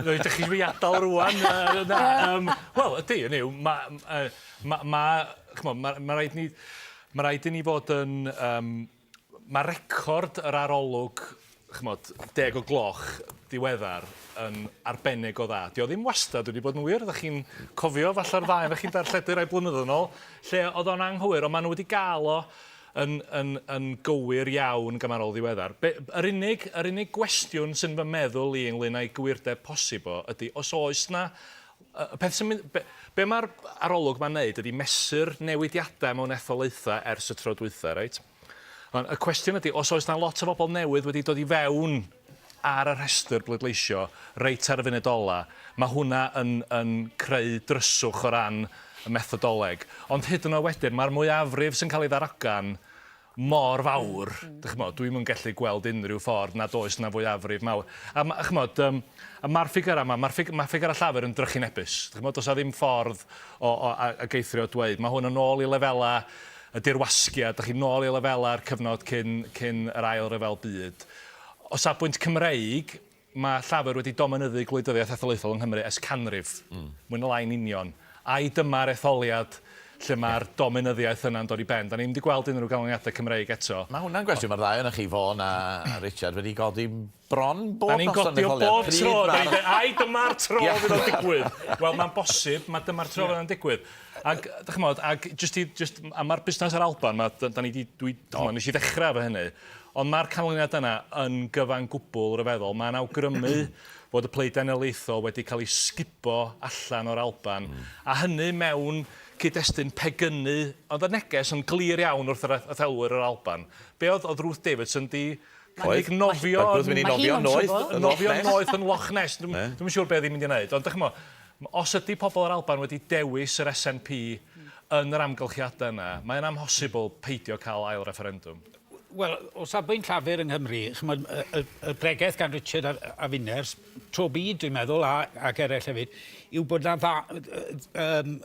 Reit, ydych chi'n fi adael rwan? Na, um, wel, ydy, hynny yw, mae, ma, ma, ch'mo', ma, ma raid ni, ma raid i ni fod yn, um, mae record yr arolwg, ch'mod, deg o gloch diweddar yn arbennig o dda. Dio ddim wastad wedi bod yn wir, ydych chi'n cofio falle'r ddau ohonoch chi'n darlledu rai blynyddoedd yn ôl, lle oedd o'n anghywir, ond maen nhw wedi gael o yn, yn, yn gywir iawn gymharol ddiweddar. Be, yr unig, yr unig gwestiwn sy'n fy meddwl i ynglyn â'i gywirdeb posib o ydy, os oes 'na Y peth sy'n mynd... Be, be mae'r arolwg ma'n neud ydy mesur newidiadau mewn etholaethau ers y tro dwytha, reit? Ond y cwestiwn ydy, os oes 'na lot o bobl newydd wedi dod i fewn ar y rhestr bleidleisio reit ar y funud ola, mae hwnna yn, yn creu dryswch o ran y methodoleg. Ond hyd yn oed wedyn, mae'r mwyafrif sy'n cael ei ddarogan mor fawr, dych ch'mod, dwi'm yn gallu gweld unrhyw ffordd nad oes 'na fwyafrif mawr. A ma' ch'mod, yym, a ma'r ffigyrau 'ma, ma'r ffig- ma' ffigyrau Llafur yn drychinebus. Dych ch'mod, does 'na ddim ffordd o, o, a, ag eithrio dweud. Mae hwn yn ôl i lefelau y dirwasgiad, dych chi'n nôl i lefelau'r cyfnod cyn, cyn yr Ail Ryfel Byd. O safbwynt Cymreig, Mae Llafur wedi dominyddu gwleidyddiaeth etholaethol yng Nghymru ers canrif, mwy na lai'n union. Ai dyma'r etholiad lle mae'r dominyddiaeth yna'n dod i ben? Da ni'm 'di gweld unrhyw ganlyniadau Cymreig eto.
Mae hwnna'n gwestiwn mae'r ddau ohonoch chi, Vaughan a Richard, wedi godi bron bob
Da ni'n
noson
godi o
etholiad.
bob
Pryd
tro. Da
mae'r...
ni'n deud, ai dyma'r tro fydd o'n digwydd? Wel, mae'n bosib, mae dyma'r tro fydd o'n digwydd. Ac, dych ch'mod, ac jyst i, jyst, a mae'r busnes yr Alban, ma, da ni 'di, dwi, dych ch'mod, nes i ddechrau efo hynny, Ond mae'r canlyniad yna yn gyfan gwbl ryfeddol. Mae'n awgrymu fod y Plaid Genedlaethol wedi cael ei sgubo allan o'r Alban, a hynny mewn cyd-destun pegynu, ond y neges yn glir iawn wrth yr etholwyr yr Alban. Be oedd, oedd Ruth Davidson 'di cynnig nofio
Oedd, mynd i nofio'n noeth yn Loch
Nofio'n
Ness.
noeth yn Loch Ness. Dwi'm dwi'm yn siŵr be oedd hi'n mynd i wneud, ond dych ch'mo', os ydy pobl yr Alban wedi dewis yr SNP yn yr amgylchiadau yna, mae'n amhosibl peidio cael ail refferendwm.
Wel, o safbwynt Llafur yng Nghymru, ch'mod, y, y, y bregeth gan Richard a, a finne ers tro byd, dwi'n meddwl, a, ac eraill hefyd, yw bod 'na dda, um,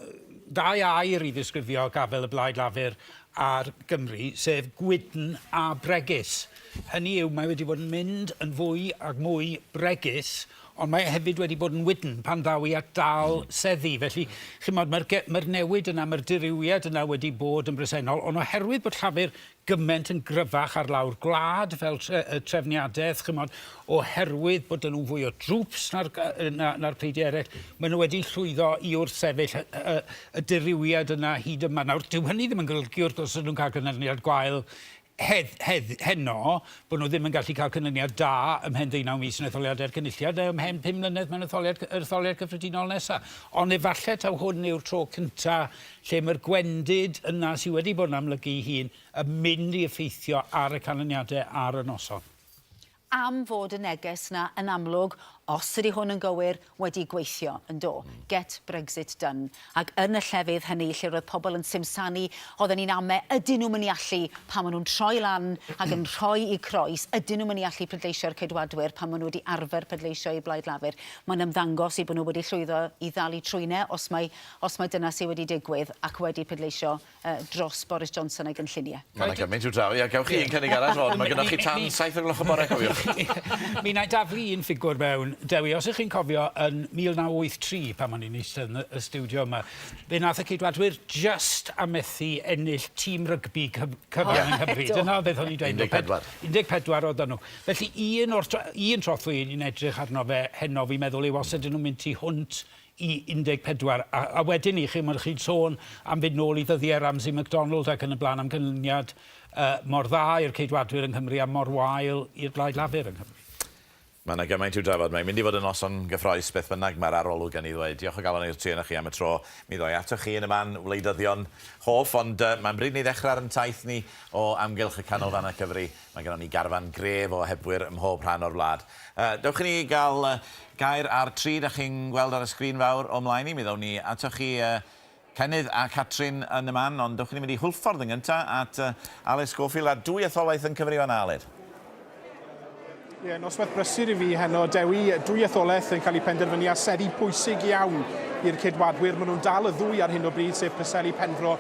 ddau air i ddisgrifio gafel y Blaid Lafur ar Gymru, sef gwydn a bregus. Hynny yw, mae wedi bod yn mynd yn fwy ac mwy bregus. Ond mae e hefyd wedi bod yn wydn pan ddaw i at dal seddi. Felly, chimod, mae'r mae newid yna, mae'r dirywiad yna wedi bod yn bresennol, ond oherwydd bod Llafur gymaint yn gryfach ar lawr gwlad fel tre, trefniadaeth, chimod, oherwydd bod nhw'n fwy o drwps na'r, na, na pleidiau eraill, maen nhw wedi llwyddo i wrthsefyll y, y, y dirywiad yna hyd yma. Nawr, dyw hynny ddim yn golygu wrth gwrs nhw'n cael canlyniad gwael hedd, hedd, heno, bod nhw ddim yn gallu cael canlyniad da ymhen deunaw mis yn etholiadau'r Cynulliad neu ymhen 5 mlynedd mewn etholiad, yr etholiad cyffredinol nesaf. Ond efallai taw hwn yw'r tro cyntaf lle mae'r gwendid yna sydd wedi bod yn amlygu ei hun yn mynd i effeithio ar y canlyniadau ar y noson.
Am fod y neges 'na yn amlwg, os ydy hwn yn gywir, wedi gweithio, yn do? Get Brexit done. Ac yn y llefydd hynny lle roedd pobl yn simsanu, oedden ni'n ame, ydyn nhw'n mynd i allu, pan maen nhw'n troi lan ac yn rhoi eu croes, ydyn nhw'n mynd i allu pleidleisio i'r Ceidwadwyr pan maen nhw wedi arfer pleidleisio i Blaid Lafur? Mae'n ymddangos eu bod nhw wedi llwyddo i ddal eu trwynau, os mai, os mai dyna sydd wedi digwydd, ac wedi pleidleisio dros Boris Johnson a'i gynlluniau.
Mae 'na gymaint i'w drafod. Ia, gewch chi un cynnig arall, Ron. Mae gynnoch chi tan 7 o'r gloch y bore, cofiwch.
Mi wna i daflu un ffigwr mewn, Dewi. Os ych chi'n cofio, yn 1983, pan o'n i'n eistedd yn y stiwdio yma, fe wnaeth y Ceidwadwyr jyst a methu ennill tîm rygbi cyfan yng Nghymru. Dyna beth o'n i'n dweud.
14.
14 oedden nhw. Felly un o'r un trothwy ni'n edrych arno fe heno, fi'n meddwl, yw os ydyn nhw'n mynd tu hwnt i 14, a, a wedyn 'ny, chi'mod, chi'n sôn am fynd nôl i ddyddiau Ramsay MacDonald ac yn y blaen am ganlyniad uh, mor dda i'r Ceidwadwyr yng Nghymru a mor wael i'r Blaid Lafur yng Nghymru.
Mae yna gymaint i'w drafod. Mae'n mynd i fod yn noson gyffroes beth bynnag mae'r arolwg yn ei ddweud. Diolch o galon i'r tri ohonoch chi am y tro. Mi ddoi atoch chi yn y man wleidyddion hoff, ond uh, mae'n bryd ni ddechrau ar yn taith ni o amgylch y canolfannau cyfri. Mae gennon ni garfan gref o ohebwyr ym mhob rhan o'r wlad. Uh, dewch i ni gael uh, gair ar tri da chi'n gweld ar y sgrin fawr o mlaen i. Mi ddown ni atoch chi uh, Cennydd a Catrin yn y man, ond dewch i ni mynd i Hwlffordd yn gyntaf at uh, Aled Schofield a dwy etholaeth yn cyfri fan Aled.
Ie, yeah, noswaith brysur i fi heno, Dewi. Dwy etholaeth yn cael eu penderfynu a seddi pwysig iawn i'r Ceidwadwyr. Maen nhw'n dal y ddwy ar hyn o bryd, sef Preseli Penfro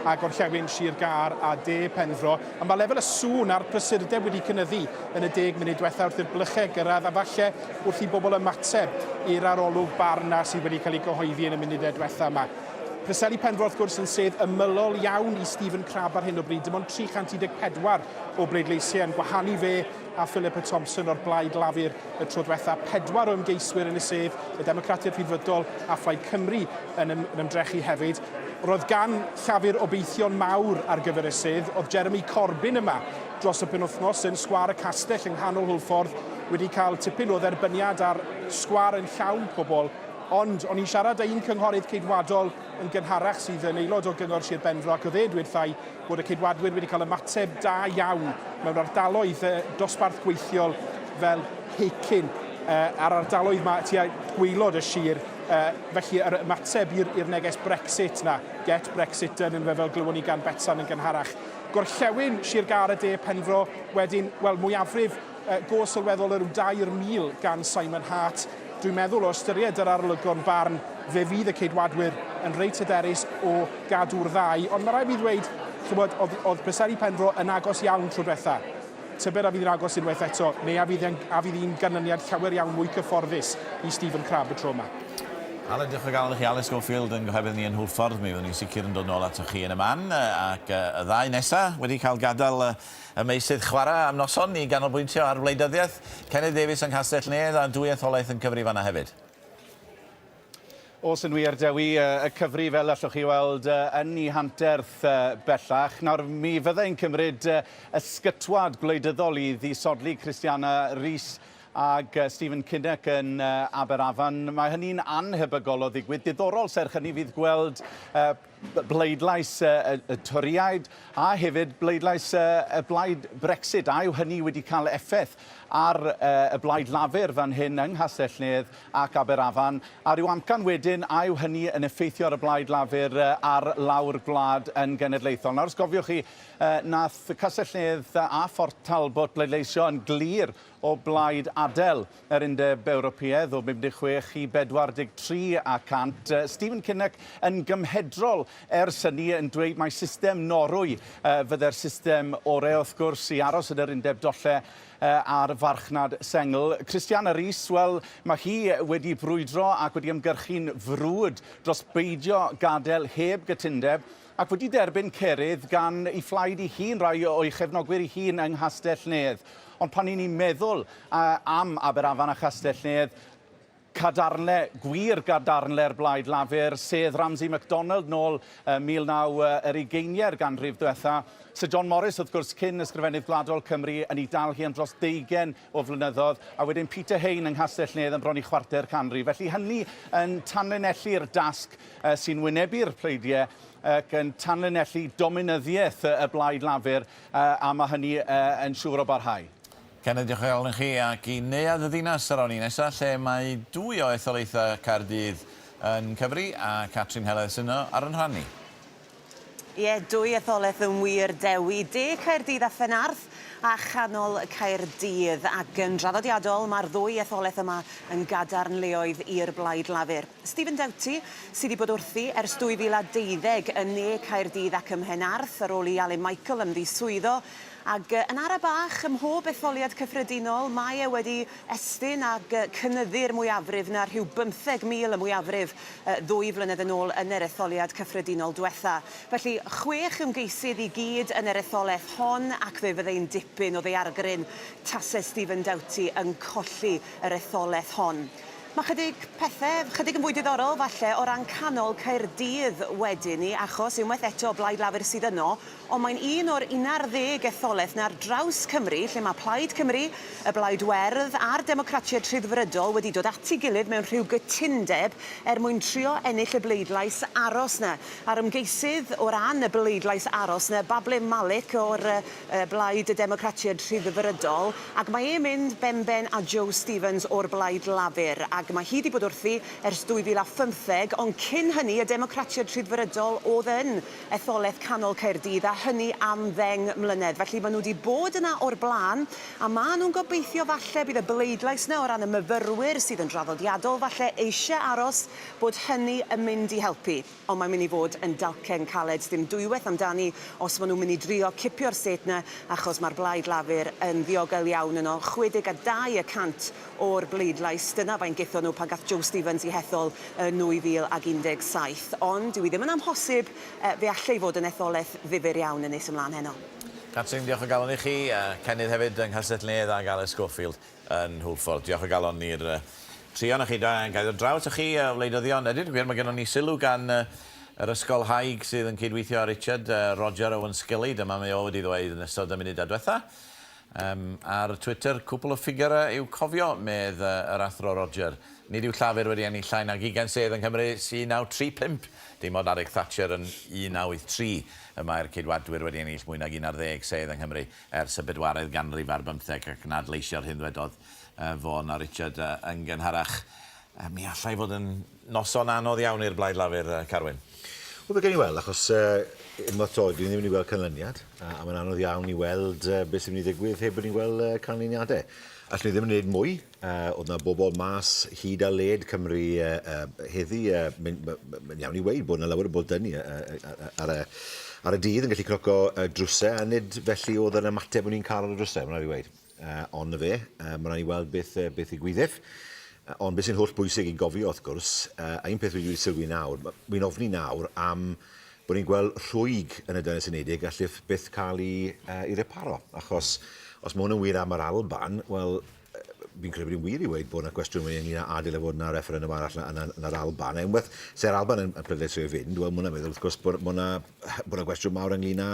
a Gorllewin Sir Gâr a De Penfro. A mae lefel y sŵn a'r prysurdeb wedi cynyddu yn y deg munud diwetha wrth i'r blychau gyrraedd a falle wrth i bobl ymateb i'r arolwg barn 'na sydd wedi cael ei gyhoeddi yn y munudau diwetha yma. Preseli Penfro wrth gwrs yn sedd ymylol iawn i Stephen Crabb ar hyn o bryd, dim ond 314 o bleidleisiau yn gwahanu fe a Philippa Thompson o'r Blaid Lafur y tro diwetha. Pedwar o ymgeiswyr yn y sedd, y Democratiaid Rhyddfrydol a Phlaid Cymru yn, ym, yn ymdrechu hefyd. Roedd gan Llafur obeithion mawr ar gyfer y sedd. Oedd Jeremy Corbyn yma dros y penwythnos yn Sgwâr y Castell yng nghanol Hwlffordd wedi cael tipyn o dderbyniad a'r sgwâr yn llawn pobl. Ond o'n i'n siarad â un cynghorydd Ceidwadol yn gynharach sydd yn aelod o Gyngor Sir Benfro ac oedd e'n dweud wrtha i bod y Ceidwadwyr wedi cael ymateb da iawn mewn ardaloedd dosbarth gweithiol fel Hakin a'r ardaloedd ma tua gwaelod y sir. Felly yr ymateb i'r neges Brexit 'na, get Brexit done yn fe fel glywon ni gan Betsan yn gynharach. Gorllewin Sir Gâr a De Penfro wedyn, wel mwyafrif go sylweddol o ryw 3,000 gan Simon Hart. Dwi'n meddwl o ystyried yr arolygon barn fe fydd y Ceidwadwyr yn reit hyderus o gadw'r ddau, ond mae rhaid fi ddweud, ch'mod, oedd, oedd Preseli Penfro yn agos iawn tro diwetha. Tybed a fydd yn agos unwaith eto, neu a fydd, a fydd un ganlyniad llawer iawn mwy cyfforddus i Stephen Crabb y tro yma.
Aled, diolch o galon i chi. Aled Schofield yn gohebydd ni yn Hwlffordd. Mi fyddwn ni'n sicr yn dod nôl atoch chi yn y man. Ac y ddau nesa wedi cael gadael y meysydd chwarae am noson i ganolbwyntio ar wleidyddiaeth. Cennydd Davies yng Nghastell Nedd a dwy etholaeth yn cyfri fanna hefyd.
Oes yn wir, Dewi, y cyfri fel allwch chi weld yn ei hanterth bellach. Nawr, mi fydda i'n cymryd ysgytwad gwleidyddol i ddisodli Christiana Rees ag Stephen Kinnock yn Aberafan. Mae hynny'n annhebygol o ddigwydd. Diddorol, serch hynny, fydd gweld bleidlais y Torïaid a hefyd bleidlais y blaid Brexit. A yw hynny wedi cael effaith ar y blaid Lafur fan hyn yng Nghastell-nedd ac Aberafan, a rhyw amcan wedyn, a yw hynny yn effeithio ar y Blaid Lafur ar lawr gwlad yn genedlaethol? Nawr, os gofiwch chi, nath Castell-nedd a Phort Talbot bleidleisio yn glir o blaid adael yr Undeb Ewropeaidd o 56 i 43 a 100. Stephen Kinnock yn gymhedrol ers hynny yn dweud mai system Norwy fydde'r system ore wrth gwrs i aros yn yr Undeb Dollau a'r farchnad sengl. Christiana Rees, wel, mae hi wedi brwydro ac wedi ymgyrchu'n frwd dros beidio gadael heb gytundeb ac wedi derbyn cerydd gan ei phlaid ei hun, rai o'i chefnogwyr ei hun yng Nghastell-nedd. Ond pan 'y ni'n meddwl am Aberafan a Chastell-nedd, Cadarnle, gwir gadarnle'r Blaid Lafur, sedd Ramsay MacDonald nôl ym 19 yr ugeiniau'r ganrif ddiwetha'. Sir John Morris, wrth gwrs, cyn Ysgrifennydd Gwladol Cymru, yn ei dal hi am dros ddeugain o flynyddoedd, a wedyn Peter Hain yng Nghastell-nedd am bron i chwarter canrif. Felly hynny yn tanlinellu'r dasg sy'n wynebu'r pleidiau ac yn tanlinellu dominyddiaeth y Blaid Lafur, a mae hynny yn siŵr o barhau.
Kenneth, diolch o galon i chi, ac i Neuadd y Ddinas yr awn ni nesa, lle mae dwy o etholaethau Caerdydd yn cyfri, a Catrin Heledd sydd yno ar yn rhan ni.
Ie, dwy etholaeth yn wir, Dewi. De Caerdydd a Phenarth a Chanol Caerdydd. Ac yn draddodiadol, mae'r ddwy etholaeth yma yn gadarnleoedd i'r Blaid Lafur. Stephen Doughty sydd wedi bod wrthi ers 2012 yn Ne Caerdydd ac ym Mhenarth, ar ôl i Alun Michael ymddiswyddo. Ac yn ara bach, ym mhob etholiad cyffredinol, mae e wedi estyn ac cynyddu'r mwyafrif 'na rhyw 15,000 y mwyafrif ddwy flynedd yn ôl yn yr etholiad cyffredinol dwetha. Felly, chwech ymgeisydd i gyd yn yr etholaeth hon ac fe fyddai'n dipyn o ddaeargryn tase Stephen Doughty yn colli yr etholaeth hon. Mae chydig pethe, chydig yn fwy diddorol falle o ran canol Caerdydd wedyn 'ny, achos unwaith eto Blaid Lafur sydd yno, Ond mae'n un o'r unarddeg etholaeth 'na ar draws Cymru lle mae Plaid Cymru, y Blaid Werdd a'r Democratiaid Rhyddfrydol wedi dod at ei gilydd mewn rhyw gytundeb er mwyn trio ennill y bleidlais aros 'na. A'r ymgeisydd o ran y bleidlais aros 'na, Bablem Malik o'r Blaid y Democratiaid Rhyddfrydol, ac mae e'n mynd benben â Jo Stevens o'r Blaid Lafur, ac mae hi 'di bod wrthi ers 2015, ond cyn hynny y Democratiaid Rhyddfrydol o'dd yn etholaeth Canol Caerdydd, a hynny am ddeng mlynedd. Felly, maen nhw wedi bod yna o'r blaen, a maen nhw'n gobeithio falle bydd y bleidlais 'na o ran y myfyrwyr sydd yn draddodiadol falle eisiau aros, bod hynny yn mynd i helpu. Ond mae'n mynd i fod yn dalcen caled, sdim dwywaith amdani os maen nhw'n mynd i drio cipio'r sêt 'na, achos mae'r Blaid Lafur yn ddiogel iawn yno, 62 y cant o'r bleidlais. Dyna faint gethon nhw pan gath Jo Stevens ei hethol yn 2017. Ond dyw hi ddim yn amhosib, fe alle hi fod yn etholaeth ddifyr iawn yn nes ymlaen heno.
Catrin, diolch o galon i chi, a Cennydd hefyd yng Nghastell-nedd ac Aled Schofield yn Hwlffordd. Diolch o galon i'r tri ohonoch chi. Da, ga i ddod draw atoch chi, wleidyddion. A deud y gwir, mae gennon ni sylw gan yr ysgolhaig sydd yn cydweithio â Richard, Roger Owen Scully. Dyma mae o wedi ddweud yn ystod y munudau diwetha'. Yym, ar Twitter, cwpl o ffigyrau i'w cofio, medd yr Athro Roger. Nid yw Llafur wedi ennill llai nag ugain sedd yng Nghymru ers 1935. Dim ond adeg Thatcher yn 1983 y mae'r Ceidwadwyr wedi ennill mwy nag un ar ddeg sedd yng Nghymru ers y bedwaredd ganrif ar bymtheg, ac yn adleisio'r hyn ddwedodd Vaughan a Richard yn gynharach. Mi allai fod yn noson anodd iawn i'r Blaid Lafur, Carwyn.
Wel, fe gewn ni weld, achos unwaith 'to, dwi ddim wedi gweld canlyniad, a mae'n anodd iawn i weld beth sy'n mynd i ddigwydd heb bod ni'n gweld canlyniadau. Allwn ni ddim yn gwneud mwy. Oedd 'na bobl mas hyd a led Cymru heddi. Mae'n iawn i weud bod 'na lawer o bobl 'da ni ar y, ar y dydd yn gallu cnoco drysau, a nid felly oedd yr ymateb o'n i'n cael ar y drysau, mae'n rhaid i weud. Ond 'na fe, ma' raid ni weld beth beth ddigwyddith. Ond beth sy'n holl bwysig i gofio wrth gwrs, a un peth fi wedi sylwi nawr, wi'n ofni nawr am bod ni'n gweld rhwyg yn y Deyrnas Unedig allith byth cael ei ei reparo. Achos os ma' hwn yn wir am yr Alban, wel, fi'n credu bod hi'n wir i weud bod 'na gwestiwn wedyn ynglyn â a dyle fod 'na refferendwm arall yn yn yn yr Alban. A unwaith se'r Alban yn yn pleidleisio i fynd, wel ma' hwnna'n meddwl wrth gwrs bod bod 'na bod 'na gwestiwn mawr ynglyn â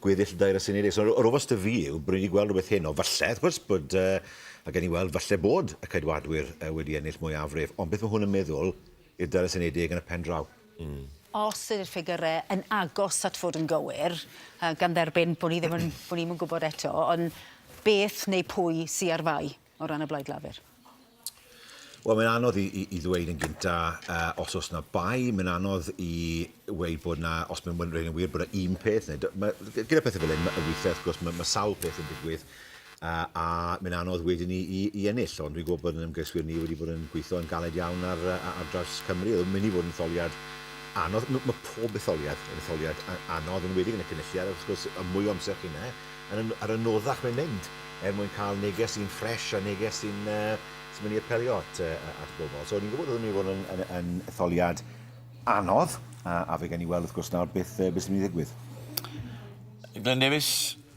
gweddill y Deyrnas Unedig. So yr ofos 'da fi yw bod ni wedi gweld rhywbeth heno, falle, wrth gwrs, bod, uh, a gen i weld falle bod y Ceidwadwyr uh, wedi ennill mwyafrif, ond beth mae hwn yn meddwl i'r Deyrnas Unedig yn y pen draw?
Mm. Os ydy'r ffigyrau yn agos at fod yn gywir, uh, gan dderbyn bod ni ddim yn, bod ni'm yn gwybod eto, ond beth neu pwy sy ar fai o ran y Blaid Lafur?
Wel, mae'n anodd i, i, i ddweud yn gynta uh, os oes na bai, mae'n anodd i weud bod na, os mae'n rhaid yn wir, bod na un peth. Neu, ma, gyda pethau fel hyn, weithiau, wrth gwrs, mae, mae sawl peth yn digwydd, uh, a mae'n anodd wedyn i, i, i ennill, ond dwi'n gwybod bod yn ymgeiswyr ni wedi bod yn gweithio yn galed iawn ar, ar draws Cymru. Oedd yn mynd i fod yn etholiad anodd. Mae pob etholiad yn etholiad anodd, yn enwedig yn y Cynulliad, ac wrth gwrs, y mwy o amser chi 'na, yn yr anoddach mae'n mynd er mwyn cael neges sy'n ffresh a neges sy'n uh, sy mynd i apelio at, uh, at bobl. So, ni'n gwybod oedd yn mynd i fod yn, yn, yn etholiad anodd, a, a fe gen i weld wrth gwrs nawr beth, beth sy'n mynd i ddigwydd.
Glenn Davies,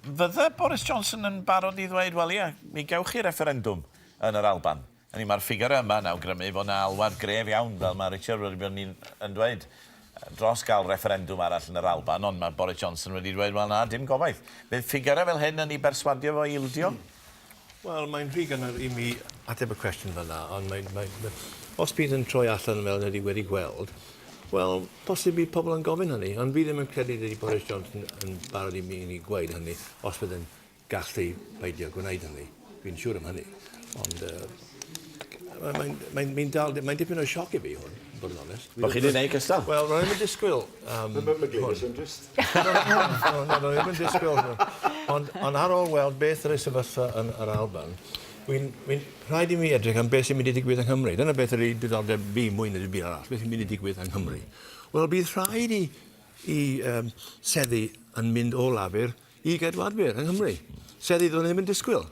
fydde Boris Johnson yn barod i ddweud, wel ie, mi gewch chi referendwm yn yr Alban? Hynny yw, mae'r ffigyrau yma yn awgrymu fod 'na alwad gref iawn, fel mae Richard wedi bod yn yn dweud, dros gael refferendwm arall yn yr Alban, ond mae Boris Johnson wedi dweud, wel na, dim gobaith. Bydd ffigyrau fel hyn yn ei berswadio fo i ildio?
Wel, mae'n rhy gynnar i mi ateb y cwestiwn fel 'na, ond mae, mae, mae, os bydd yn troi allan fel ydy wedi gweld, wel, posib bydd pobl yn gofyn hynny, ond fi ddim yn credu dydy Boris Johnson yn barod i mi i gweud hynny, os bydd yn gallu peidio gwneud hynny. Fi'n siŵr am hynny. Ond uh, mae'n mae, mae dal, mae'n dipyn o sioc i fi hwn, bod yn onest.
Bo chi wedi gwneud cystal?
Wel, ro'n i'm yn disgwyl um,
Mae Gladys yn drist.
No, no, no, ro'n i'm yn disgwyl. Ond, ond ar ôl weld beth yr sefyllfa yn yr Alban, wy'n wy rhaid i mi edrych am beth sy'n mynd i digwydd yng Nghymru. Dyna beth yr diddordeb fi mwy na dim byd arall, beth sy'n mynd i digwydd yng Nghymru. Wel, bydd rhaid i, i um, seddi yn mynd o Lafur i Geidwadwyr yng Nghymru. Seddi doeddwn i ddim yn disgwyl.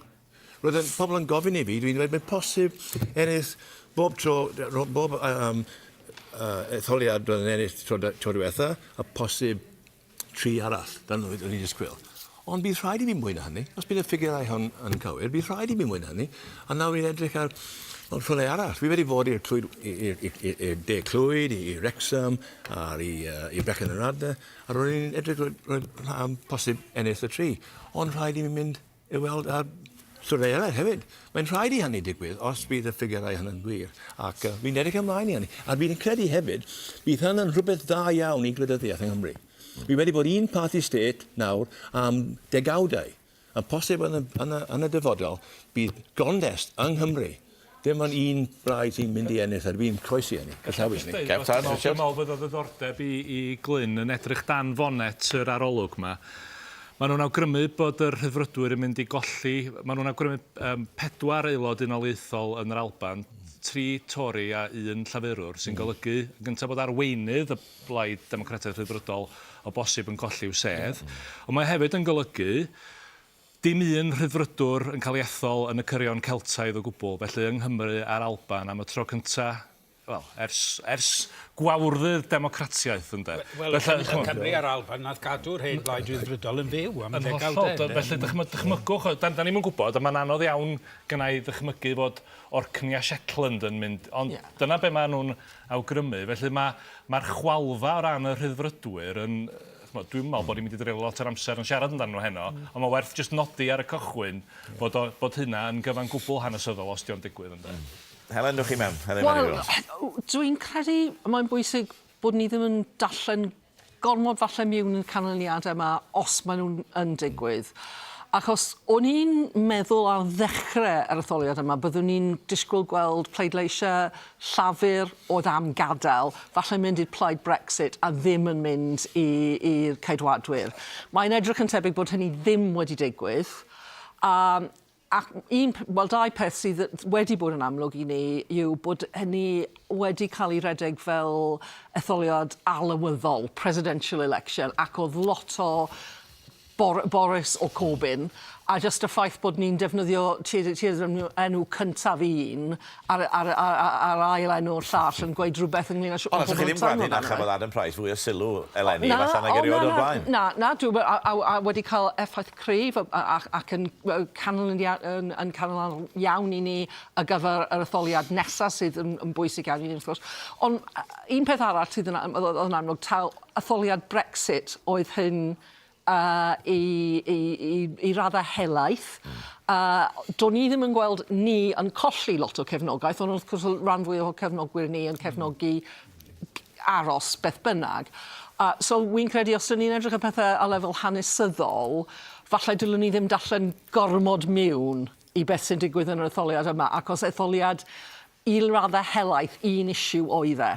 Roedd y pobl yn gofyn i fi, dwi'n dweud, mae'n posib ennill bob tro, bob um, uh, etholiad roedd yn ennill tro, tro diwetha, a posib tri arall, dyna oedd o'n i'n disgwyl. Ond bydd rhaid i mi mwy na hynny. Os bydd y ffigurau hon yn cywir, bydd rhaid i mi mwy na hynny. A nawr fi'n edrych ar wel, rhywle arall. Fi wedi bod i'r Clwyd, i'r De Clwyd, i Wrexham, a'r i, uh, i Brecon yr Adne. A ro'n i'n edrych roedd am posib ennill y tri. Ond rhaid i mi mynd i weld ar llwybrau eraill hefyd. Mae'n rhaid i hynny digwydd os bydd y ffigurau hynny'n gwir. Ac uh, fi'n edrych ymlaen i hynny. A fi'n credu hefyd, bydd hynny'n rhywbeth dda iawn i gwleidyddiaeth yng Nghymru. Fi wedi bod un party state nawr am degawdau. A posib yn y, yn y, yn y dyfodol, bydd gondest yng Nghymru. Dim ond un blaid sy'n mynd i ennill, a dwi'n croesi hynny, y llaw i hynny.
Kev Tan, Richard? Dwi'n meddwl bod o ddiddordeb i, i Glyn yn edrych dan fonet yr arolwg yma. Maen nhw'n awgrymu bod yr Rhyddfrydwyr yn mynd i golli, maen nhw'n awgrymu um, pedwar aelod unoliaethol yn yr Alban, tri Tory a un Llafurwr, sy'n golygu yn gyntaf bod arweinydd y Blaid Democrataidd Rhyddfrydol o bosib yn colli i'w sedd. Ond mae hefyd yn golygu dim un Rhyddfrydwr yn cael ei ethol yn y cyrion Celtaidd o gwbl, felly yng Nghymru a'r Alban am y tro cynta', wel, ers, ers gwawrddydd democratiaeth, ynde.
Wel, y Cymru a'r Alban nath gadw'r hen Blaid Rhyddfrydol yn fyw am ddegawdau.
Yn hollol, felly dychmygwch, dan, dan ni'm yn gwybod, a mae'n anodd iawn gynna i ddychmygu fod Orkney a Shetland yn mynd, ond dyna be maen nhw'n awgrymu. Felly mae, mae'r chwalfa o ran y Rhyddfrydwyr yn... Ch'mod, dwi'm yn meddwl bod ni'n mynd i dreulio lot o'r amser yn siarad amdanyn nhw heno, mm. ond mae werth jyst nodi ar y cychwyn yeah. bod, o, bod hynna yn gyfan gwbl hanesyddol os 'di o'n digwydd ynde. Mm.
Helen, dwch chi mewn. Helen
Wel, dwi'n credu mae'n bwysig bod ni ddim yn darllen gormod falle miwn y canlyniadau yma os maen nhw'n yn digwydd. Achos o'n i'n meddwl ar ddechrau yr etholiad yma byddwn ni'n disgwyl gweld pleidleisiau Llafur oedd am gadael, falle mynd i'r plaid Brexit a ddim yn mynd i'r Ceidwadwyr. Mae'n edrych yn tebyg bod hynny ddim wedi digwydd. A Ac un, wel dau peth sydd wedi bod yn amlwg i ni yw bod hynny wedi cael ei redeg fel etholiad arlywyddol, presidential election, ac oedd lot o Bor Boris o Corbyn, a jyst y ffaith bod ni'n defnyddio tued tued enw, enw cyntaf un a'r, ar, ar, ar ail enw'r llall yn gweud rhywbeth ynglyn â
Ond allwch chi ddim gwadu na chafodd Adam Price fwy o sylw eleni falle nag erioed o'r blaen.
Na, na, dwi, a, a, a wedi cael effaith cryf ac yn canlyniad yn yn canol iawn i ni ar gyfer yr etholiad nesa sydd yn yn bwysig iawn i ni wrth gwrs. Ond un peth arall sydd yn oedd yn amlwg taw etholiad Brexit oedd hyn uh, i, i, i, i raddau helaeth. Do'n i ddim yn gweld ni yn colli lot o cefnogaeth, ond wrth gwrs rhan fwyaf o cefnogwyr ni yn cefnogi aros beth bynnag. So wi'n credu os 'dyn ni'n edrych ar pethe ar lefel hanesyddol, falle dylwn ni ddim darllen gormod miwn i beth sy'n digwydd yn yr etholiad yma, achos etholiad i raddau helaeth un issue oedd e.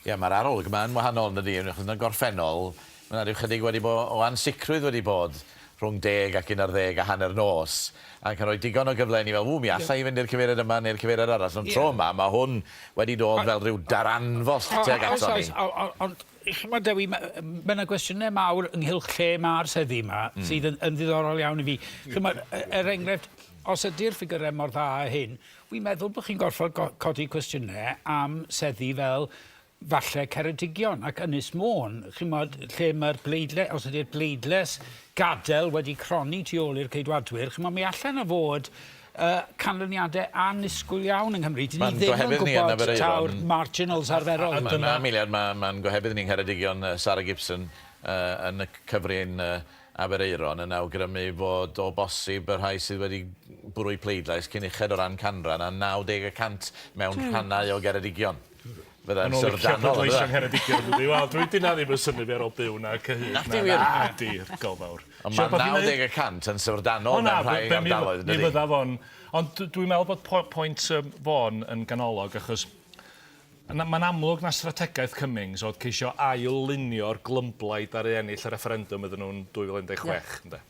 Ie, mae'r arolwg yma yn wahanol yn dydi? Achos yn y gorffennol, mae 'na ryw chydig wedi bod o ansicrwydd wedi bod. rhwng deg ac 11 a hanner nos, ac yn rhoi digon o gyfle i ni fel, ww, mi alla i fynd i'r cyfeiriad yma neu'r cyfeiriad arall, ond tro yma, mae hwn wedi dod fel rhyw daranfost tuag aton ni.
Oes, oes, ond chimod Dewi, mae yna gwestiynau mawr ynghylch lle mae'r seddi yma, sydd yn, yn ddiddorol iawn i fi. Chimod, er enghraifft, os ydy'r ffigyrau mor dda â hyn, wi'n meddwl bod chi'n gorfod codi cwestiynau am seddi fel falle Ceredigion ac Ynys Môn, chimod, lle mae'r bleidle-, os ydy'r bleidlais gadael wedi cronni tu ôl i'r Ceidwadwyr, chimod, mi allan 'na fod uh, canlyniadau annisgwyl iawn yng Nghymru. Dyn ni ddim yn gwybod taw'r marginals arferol.
A dyna, Miliad, mae'n ma gohebydd ni'n Ngheredigion, Sarah Gibson, uh, yn y cyfrin uh, Aberaeron yn awgrymu fod o bosib y rhai sydd wedi bwrw'u pleidlais cyn uched o ran canran â 90 y cant mewn rhannau o Geredigion. Fyddai'n
Maen nhw'n licio
syfrdanol,
pleidleisio
yn
yng Ngheredigion, yn dydi? Wel, dwi 'di 'na ddim yn synnu fi ar ôl byw 'na cyhyd.
Nacdi wir?
Nadi, gol fawr.
Ond ma' 90 y cant yn syfrdanol mewn rhai ardaloedd, yn dydi?
Mi fydda fo'n... Ond dwi'n meddwl bod pwynt Vaughan yn ganolog, achos Mae'n amlwg na strategaeth Cummings oedd ceisio ail-lunio'r glymblaid ddaru ennill y refferendwm iddyn nhw yn 2016, ynde.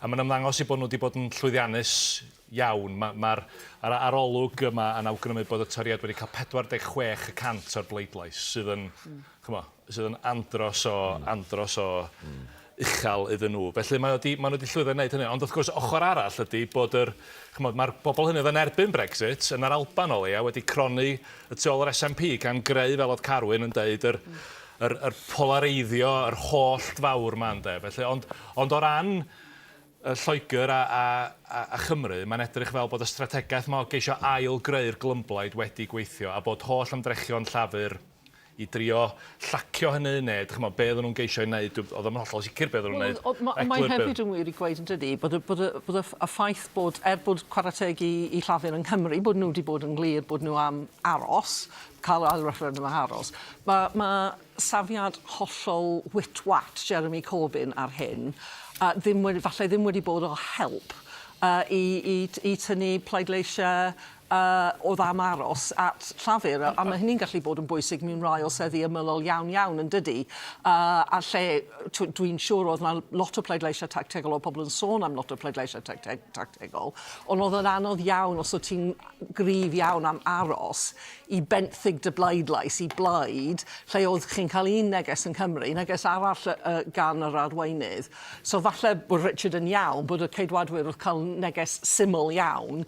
A mae'n ymddangos eu bod nhw wedi bod yn llwyddiannus iawn. Mae'r ma ar arolwg yma yn awgrymu bod y Torïaid wedi cael 46 y cant o'r bleidlais, sydd yn, mm. chymod, sydd yn andros o, andros o uchel iddyn nhw. Felly mae wedi, maen nhw wedi llwyddo i wneud hynny. Ond wrth gwrs, ochr arall ydy bod yr, chymod, mae'r bobl hynny oedd yn erbyn Brexit, yn yr Alban o leia, wedi cronni y tu ôl yr SNP gan greu, fel oedd Carwyn yn deud, yr, yr, yr polareiddio, yr hollt fawr 'ma ynde. Felly, ond, ond o ran Lloegr a, a, a, a Chymru, mae'n edrych fel bod y strategaeth 'ma o geisio ail-greu'r glymblaid wedi gweithio a bod holl ymdrechion Llafur i drio llacio hynny neu dych ch'mod be' oedden nhw'n geisio ei wneud, dw- oedd o'm yn hollol sicr be' oedden nhw'n wneud.
Wel, ond mae hefyd yn wir i gweud yn dydi, bod y, bod y, bod y, y ffaith bod, er bod chwarae teg i, i Llafur yng Nghymru, bod nhw wedi bod yn glir bod nhw am aros, cael ail referendum a aros, mae, mae safiad hollol wit-wat Jeremy Corbyn ar hyn, uh, ddim wedi, falle ddim wedi bod o help uh, i, i, i tynnu pleidleisiau oedd am aros at Llafur, a mae hynny'n gallu bod yn bwysig mewn rai o seddi ymylol iawn iawn, yn dydi? A lle dwi'n siŵr oedd 'na lot o pleidleisiau tactegol, oedd pobl yn sôn am lot o pleidleisiau tactegol, ond oedd yn anodd iawn os oedd ti'n gryf iawn am aros i benthyg dy bleidlais i blaid lle oedd chi'n cael un neges yn Cymru, neges arall gan yr arweinydd. So falle bod Richard yn iawn, bod y Ceidwadwyr wrth cael neges syml iawn,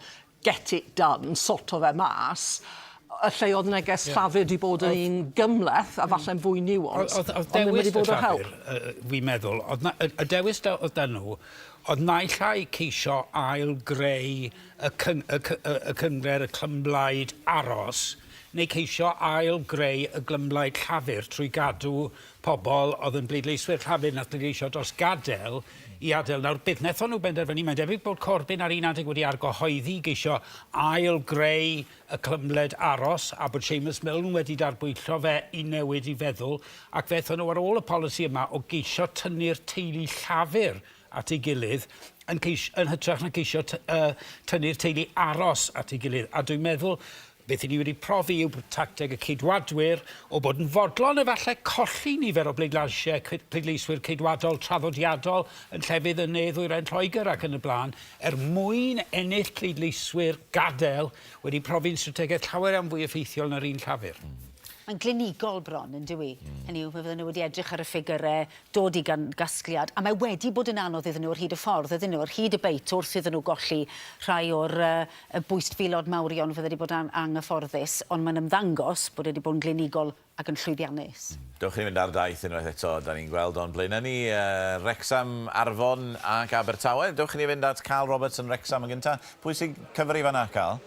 get it done, sorto fe mas, y lle oedd neges yeah. Llafur wedi bod yn un gymhleth a falle'n fwy nuanced,
oedd, oedd ond ddim wedi bod o help. Fi'n meddwl, oedd na, y, y dewis da, oedd da nhw, oedd naill ai ceisio ail-greu y, cyng, y, y, y cyngred, y clymblaid aros, neu ceisio ail-greu y glymblaid Llafur trwy gadw pobl oedd yn bleidleiswyr Llafur nath bleidleisio dros gadael i adael. Nawr, beth wnaethon nhw benderfynu, mae'n debyg bod Corbyn ar un adeg wedi argyhoeddi i geisio ail-greu y clymblaid aros a bod Seamus Milne wedi darbwyllo fe i newid i feddwl ac fe aethon nhw ar ôl y polisi yma o geisio tynnu'r teulu Llafur at ei gilydd yn, ceisio, yn hytrach na ceisio tynnu'r teulu aros at ei gilydd. A dwi'n meddwl Beth 'y ni wedi profi yw bod tacteg y Ceidwadwyr o bod yn fodlon efallai colli nifer o bleidleisiau pleidleiswyr Ceidwadol traddodiadol yn llefydd yn ne-ddwyrain Lloegr ac yn y blaen, er mwyn ennill pleidleiswyr gadael, wedi profi'n strategaeth llawer iawn fwy effeithiol na'r un Llafur.
Mae'n glinigol bron, yn dyw 'i? Hynny yw, fe fydden nhw wedi edrych ar y ffigyrau, dod i gasgliad, a mae wedi bod yn anodd iddyn nhw ar hyd y ffordd, ydyn nhw, ar hyd y beit wrth iddyn nhw golli rhai o'r y bwystfilod mawrion fydde wedi bod yn anghyfforddus, ond mae'n ymddangos bod e wedi bod yn glinigol ac yn llwyddiannus.
Dewch i ni fynd ar daith unwaith eto, da ni'n gweld o'n blaenau ni, Wrecsam, Arfon ac Abertawe. Dewch i ni fynd at Carl Roberts yn Wrecsam yn gyntaf. Pwy sy'n cyfri fan'na, Carl?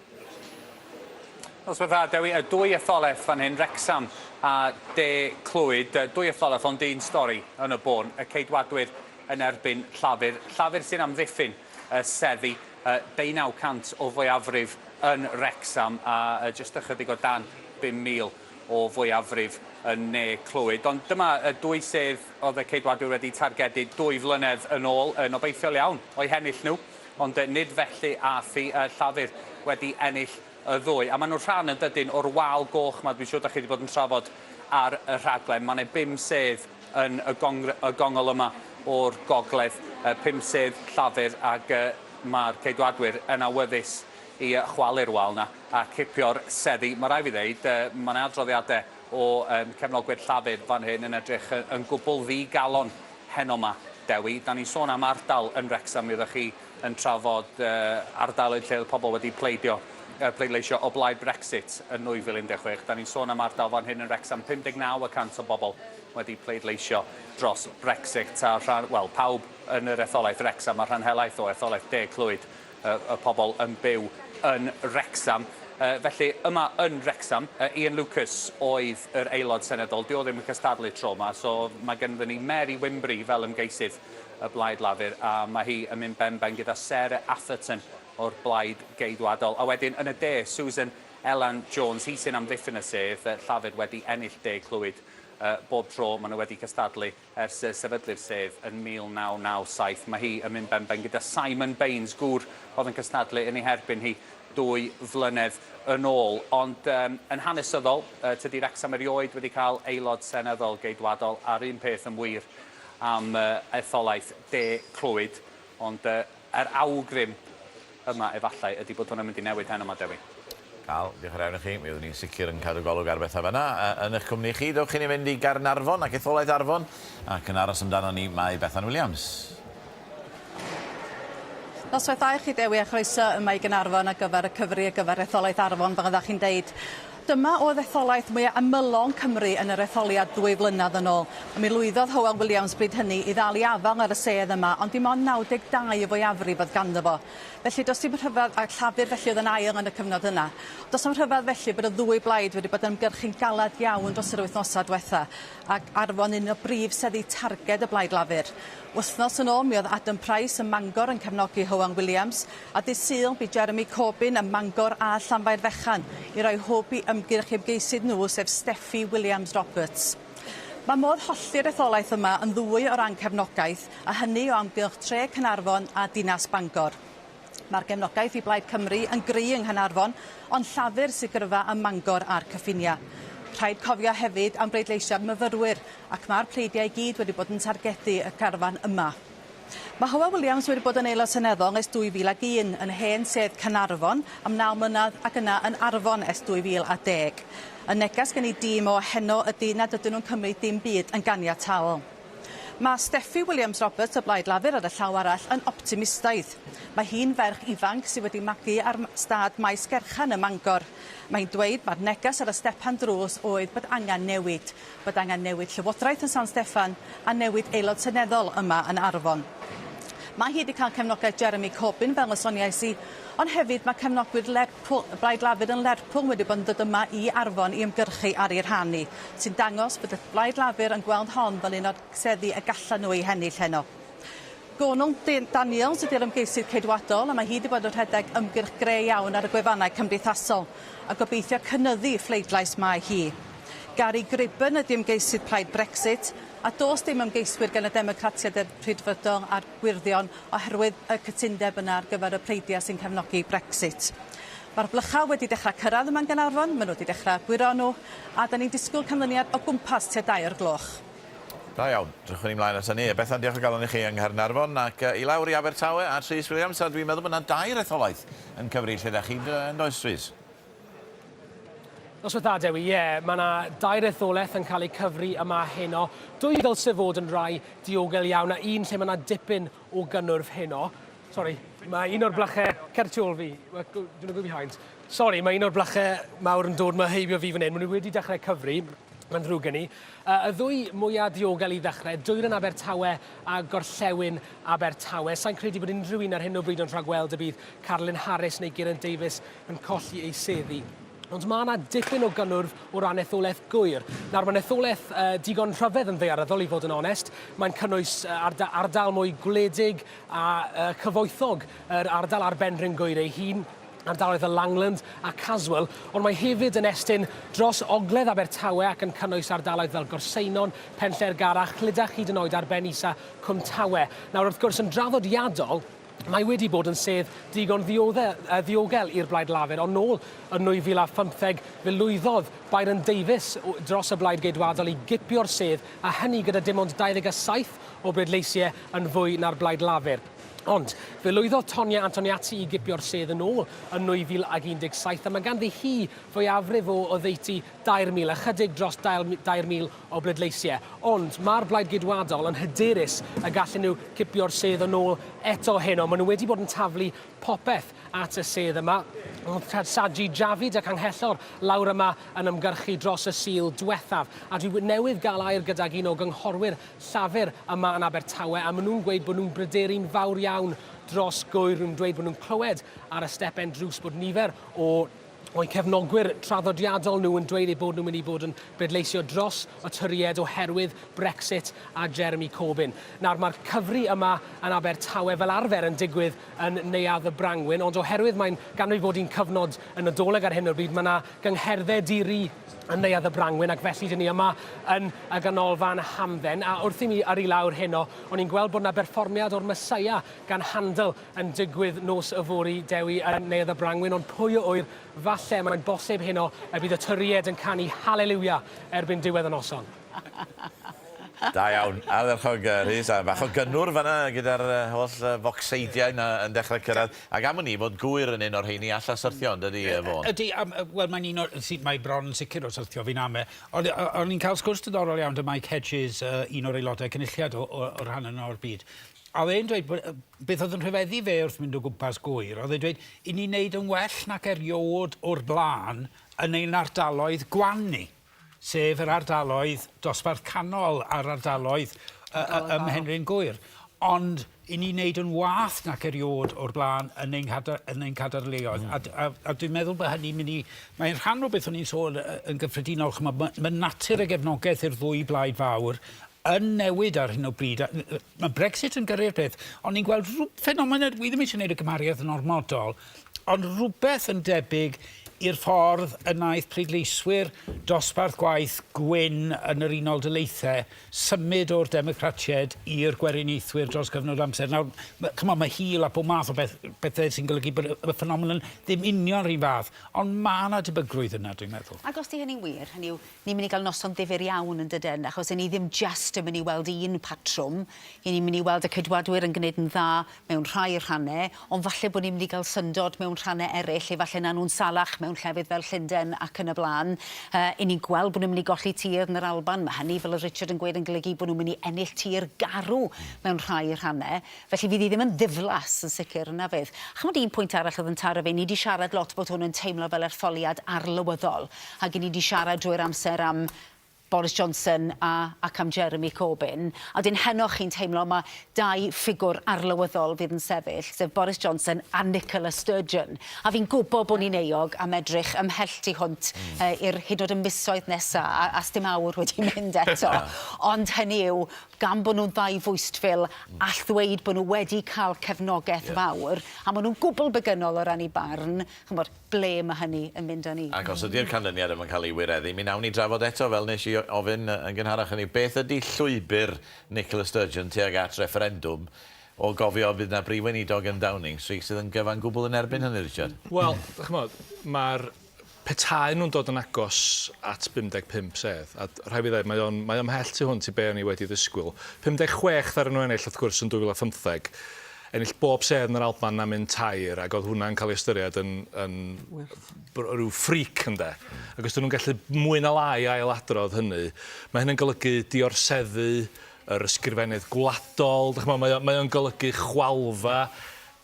Noswaith dda, Dewi. Y dwy etholaeth fan hyn, Wrecsam a De Clwyd. Dwy etholaeth ond un stori yn y bôn. Y Ceidwadwyr yn erbyn Llafur. Llafur sy'n amddiffyn y seddi, deunaw cant o fwyafrif yn Wrecsam a jyst ychydig o dan 5,000 o fwyafrif yn Ne Clwyd. Ond dyma y dwy sedd oedd y Ceidwadwyr wedi targedu dwy flynedd yn ôl, yn obeithiol iawn o'u hennill nhw, ond nid felly ath hi, Llafur wedi ennill y ddwy. A maen nhw'n rhan, yn dydyn, o'r wal goch 'ma dwi'n siŵr dach chi wedi bod yn trafod ar y rhaglen. Mae 'na bum sedd yn y gongl y gongl yma o'r gogledd, 5 sedd Llafur ac mae'r Ceidwadwyr yn awyddus i chwalu'r wal 'na a cipio'r seddi. Mae rhaid fi ddeud, mae 'na adroddiadau o cefnogwyr Llafur fan hyn yn edrych yn gwbl ddi-galon heno 'ma, Dewi. Da ni'n sôn am ardal yn Wrecsam, mi oeddech chi yn trafod ardaloedd lle oedd pobl wedi pleidio, pleidleisio o blaid Brexit yn 2016. Da ni'n sôn am ardal fan hyn yn Wrecsam, 59 y cant o bobl wedi pleidleisio dros Brexit, a rhan, wel, pawb yn yr etholaeth Wrecsam, a rhan helaeth o etholaeth De Clwyd, y, y pobl yn byw yn Wrecsam. Felly, yma yn Wrecsam, Ian Lucas oedd yr aelod seneddol. Dio ddim yn cystadlu tro yma, so mae gennym ni Mary Wimbury fel ymgeisydd y Blaid Lafur, a mae hi yn mynd ben-ben gyda Sarah Atherton o'r Blaid Geidwadol. A wedyn yn y de, Susan Elan Jones, hi sy'n amddiffyn y sedd, Llafur wedi ennill De Clwyd bob tro maen nhw wedi cystadlu ers sefydlu'r sedd yn 1997. Mae hi yn mynd ben-ben gyda Simon Baynes, gŵr oedd yn cystadlu yn ei herbyn hi dwy flynedd yn ôl. Ond um, yn hanesyddol, uh, tydi Wrecsam erioed wedi cael aelod seneddol geidwadol, a'r un peth yn wir am uh, etholaeth De Clwyd. Ond uh, yr awgrym yma efallai ydy bod hwnna'n mynd i newid heno 'ma, Dewi.
Cal, diolch yn fawr i chi. Mi fyddwn ni'n sicr yn cadw golwg ar bethau fan'na yn eich cwmni chi. Dewch i ni fynd i Gaernarfon ac etholaeth Arfon, ac yn aros amdano ni mae Bethan Williams.
Noswaith dda i chi Dewi a chroeso yma i Gaernarfon ar gyfer y cyfri ar gyfer etholaeth Arfon fel oeddach chi'n deud. Dyma oedd etholaeth mwya ymylon Cymru yn yr etholiad ddwy flynedd yn ôl. A mi lwyddodd Hywel Williams bryd hynny i ddal i afael ar y sedd yma, ond dim ond 92 o fwyafrif oedd ganddo fo. Felly does dim rhyfedd, a Llafur felly oedd yn ail yn y cyfnod yna. Does dim rhyfedd felly bod y ddwy blaid wedi bod yn ymgyrchu'n galed iawn dros yr wythnosau diwetha, ac Arfon un o brif seddi targed y Blaid Lafur. Wythnos yn ôl mi oedd Adam Price ym Mangor yn cefnogi Hywel Williams, a dydd Sul bu Jeremy Corbyn ym Mangor a Llanfairfechan i roi hwb i ymgyrch eu hymgeisydd nhw, sef Steffi Williams Roberts. Mae modd hollti'r etholaeth yma yn ddwy o ran cefnogaeth, a hynny o amgylch tre Caernarfon a dinas Bangor. Mae'r gefnogaeth i Blaid Cymru yn gry yng Nghaernarfon, ond Llafur sydd gryfa ym Mangor a'r cyffiniau. Rhaid cofio hefyd am bleidleisiau'r myfyrwyr, ac mae'r pleidiau i gyd wedi bod yn targedu y garfan yma. Mae Hywel Williams wedi bod yn Aelod Seneddol ers 2001, yn hen sedd Caernarfon am naw mlynedd ac yna yn Arfon ers 2010. Y neges gen i dîm o heno ydy nad ydyn nhw'n cymryd dim byd yn ganiataol. Mae Steffi Williams Roberts o Blaid Lafur ar y llaw arall yn optimistaidd. Mae hi'n ferch ifanc sydd wedi magu ar stad Maes Gerchan ym Mangor. Mae hi'n dweud mae'r neges ar y stepan drws oedd bod angen newid. Bod angen newid llywodraeth yn San Steffan a newid aelod seneddol yma yn Arfon. Mae hi wedi cael cefnogaeth Jeremy Corbyn fel y soniais i, ond hefyd mae cefnogwyr Lerpwl, y Blaid Lafur yn Lerpwl wedi bod yn dod yma i Arfon i ymgyrchu ar ei rhan hi, sy'n dangos bod y Blaid Lafur yn gweld hon fel un o'r seddi y gallan nhw ei hennill heno. Gonul Daniels ydy'r ymgeisydd Ceidwadol a mae hi wedi bod yn rhedeg ymgyrch gre iawn ar y gwefannau cymdeithasol a gobeithio cynyddu phleidlais mae hi. Gary Gribben ydy ymgeisydd Plaid Brexit a does dim ymgeiswyr gan y Democratiaid y Rhyddfrydol a'r Gwyrddion oherwydd y cytundeb yna ar gyfer y pleidiau sy'n cefnogi Brexit. Mae'r blychau wedi dechrau cyrraedd yma yn Gaernarfon, maen nhw wedi dechrau gwyro nhw a da ni'n disgwyl canlyniad o gwmpas tua dair gloch.
Da iawn. Drychwn ni mlaen at hynny. Bethan, diolch o galon i chi yng Nghaernarfon ac i lawr i Abertawe at Rhys Williams, a dwi'n meddwl bod yna dair etholaeth yn cyfri lle da chi, yn does, Rhys?
Noswaith dda, Dewi. Ie, yeah, mae yna dair etholaeth yn cael eu cyfri yma heno. Dwy ddylse fod yn rai diogel iawn, a un lle mae yna dipyn o gynnwrf heno. Sori, mae un o'r blychau... Cer tu ôl fi. Do not go behind. Sori, mae un o'r blychau mawr yn dod 'ma heibio fi fan hyn. Maen nhw wedi dechrau cyfri. Mae'n ddrwg gen i. Y ddwy mwya diogel i ddechrau, Dwyrain Abertawe a Gorllewin Abertawe. Sa i'n credu bod unrhyw un ar hyn o bryd yn rhagweld y bydd Carolyn Harris neu Geraint Davies yn colli eu seddi. Ond mae yna dipyn o gynnwrf o ran etholaeth Gŵyr. Nawr, mae'n etholaeth uh, digon rhyfedd yn ddaearyddol, i fod yn onest. Mae'n cynnwys ardal, ardal mwy gwledig a uh, cyfoethog, yr ardal ar Benrhyn Gŵyr ei hun, ardaloedd y Langland a Caswell, ond mae hefyd yn estyn dros ogledd Abertawe ac yn cynnwys ardaloedd fel Gorseinon, Penllergar a Chlydach hyd yn oed ar ben isa Cwm Tawe. Nawr, wrth gwrs, yn draddodiadol, Mae wedi bod yn sedd digon ddiogel i'r Blaid Lafur, ond nôl yn 2015 fe lwyddodd Byron Davies dros y Blaid Geidwadol i gipio'r sedd, a hynny gyda dim ond 27 o bleidleisiau yn fwy na'r Blaid Lafur. Ond fe lwyddodd Tonia Antoniazzi i gipio'r sedd yn ôl yn 2017, a mae ganddi hi fwyafrif o oddeutu 3,000, ychydig dros 2,000 o bleidleisiau. Ond mae'r Blaid Geidwadol yn hyderus y gallen nhw cipio'r sedd yn ôl eto heno. Maen nhw wedi bod yn taflu popeth at y sedd yma. Oedd Sajid Javid y Canghellor lawr yma yn ymgyrchu dros y Sul diwethaf. A dwi newydd gael air gydag un o gynghorwyr Llafur yma yn Abertawe a maen nhw'n gweud bod nhw'n bryderu'n fawr iawn dros Gŵyr. Nhw'n dweud bod nhw'n clywed ar y stepen drws bod nifer o o'u cefnogwyr traddodiadol nhw yn dweud eu bod nhw'n mynd i bod yn bleidleisio dros y Torïaid oherwydd Brexit a Jeremy Corbyn. Nawr, mae'r cyfri yma yn Abertawe fel arfer yn digwydd yn Neuadd y Brangwyn, ond oherwydd mae'n gan ei fod hi'n cyfnod y Nadolig ar hyn o bryd, mae yna gyngherddau di-ri yn Neuadd y Brangwyn ac felly dyn ni yma yn y ganolfan hamdden. A wrth i mi yrru lawr heno, o'n i'n gweld bod yna berfformiad o'r Messiah gan Handel yn digwydd nos yfory, Dewi, yn Neuadd y Brangwyn, ond pwy a ŵyr, falle mae'n bosib heno y bydd y Torïaid yn canu Haleliwia erbyn diwedd y noson.
Da iawn. Ardderchog, Rhys, a bach o gynnwrf fan'na gyda'r holl focseidiau 'na yn dechrau cyrraedd. Ac am wn i fod Gŵyr yn un o'r rheini all a syrthio, yn dydi, Vaughan?
Ydy, wel mae'n un o'r... Mae bron yn sicr o syrthio, fi'n ame. Ond o'n i'n cael sgwrs diddorol iawn 'da Mike Hedges, un o'r aelodau cynulliad o'r rhan yna o'r byd. A oedd e'n dweud bod, beth oedd yn rhyfeddu fe wrth mynd o gwmpas Gŵyr, oedd e'n dweud, 'y ni'n neud yn well nac eriôd o'r blaen yn ein ardaloedd gwan ni, sef yr ardaloedd dosbarth canol a'r ardaloedd ym Mhenrhyn Gŵyr. Ond 'y ni'n neud yn wath nac eriôd o'r blaen yn ein yn ein cadarnleoedd. A dwi'n meddwl bod hynny'n mynd i... Mae'n rhan o beth o'n i'n sôn yn gyffredinol, chimod, ma' natur y gefnogaeth i'r ddwy blaid fawr yn newid ar hyn o bryd. Mae Brexit yn gyrru'r peth, ond ni'n gweld rhyw ffenomen, wi ddim eisiau gwneud y gymhariaeth yn ormodol, ond rhywbeth yn debyg i'r ffordd y wnaeth pleidleiswyr dosbarth gwaith gwyn yn yr Unol Daleithiau symud o'r Democratiaid i'r Gweriniaethwyr dros gyfnod amser. Nawr, chimod, mae hil a pob math o beth, bethau sy'n golygu bod y ffenomen ddim union rhywun fath, ond mae yna debygrwydd yna, dwi'n meddwl.
Ac os 'di hynny'n wir, hynny yw, Ni'n mynd i gael noson ddifyr iawn yn dyden, achos 'yn ni ddim jyst yn mynd i weld un patrwm, 'yn ni'n mynd i weld y Ceidwadwyr yn gwneud yn dda mewn rhai rhannau, ond falle bod ni'n mynd i gael syndod mewn rhannau eraill, efallai na nhw'n salach mewn llefydd fel Llundain ac yn y blaen. Uh, 'yn ni'n gweld bod nhw'n mynd i golli tir yn yr Alban, mae hynny, fel oedd Richard yn gweud, yn golygu bod nhw'n mynd i ennill tir garw mewn rhai rhannau. Felly fydd hi ddim yn ddiflas yn sicr, na fydd. Chimod un pwynt arall oedd yn taro fi, ni 'di siarad lot bod hwn yn teimlo fel ertholiad arlywyddol, ac 'yn ni 'di siarad drwy'r amser am Boris Johnson a ac am Jeremy Corbyn, a wedyn heno chi'n teimlo ma' dau ffigwr arlywyddol fydd yn sefyll, sef Boris Johnson a Nicola Sturgeon. A fi'n gwbo bo' ni'n euog am edrych ymhell tu hwnt i'r hyd yn o'd y misoedd nesa, a a sdim awr wedi mynd eto, ond hynny yw, gan bod nhw'n ddau fwystfil, all ddweud bod nhw wedi cael cefnogaeth fawr, a maen nhw'n gwbl begynnol o ran eu barn, chimod, ble mae hynny yn mynd â ni?
Ac os ydy'r canlyniad yma'n cael ei wireddu, mi wnawn ni drafod eto, fel nes i ofyn yn gynharach, hynny yw, beth ydy llwybr Nicola Sturgeon tuag at refferendwm, o gofio bydd 'na Brif Weinidog yn Downing Street sydd yn gyfan gwbl yn erbyn hynny, Richard?
Wel, chimod, mae'r Petaen nhw'n dod yn agos at 55 sedd, a rhaid fi ddeud, mae o'n, mae o mhell tu hwnt i be o'n i wedi ddisgwyl. 56 ddaru nhw ennill, wrth gwrs, yn 2015. Ennill bob sedd yn yr Alban namyn tair, ac oedd hwnna'n cael ei ystyried yn, yn rhyw freak, ynde. Ac os dyn nhw'n gallu mwy na lai ailadrodd hynny, mae hynny'n golygu diorseddu yr ysgrifennydd gwladol, dych ch'mod, mae o, mae o'n golygu chwalfa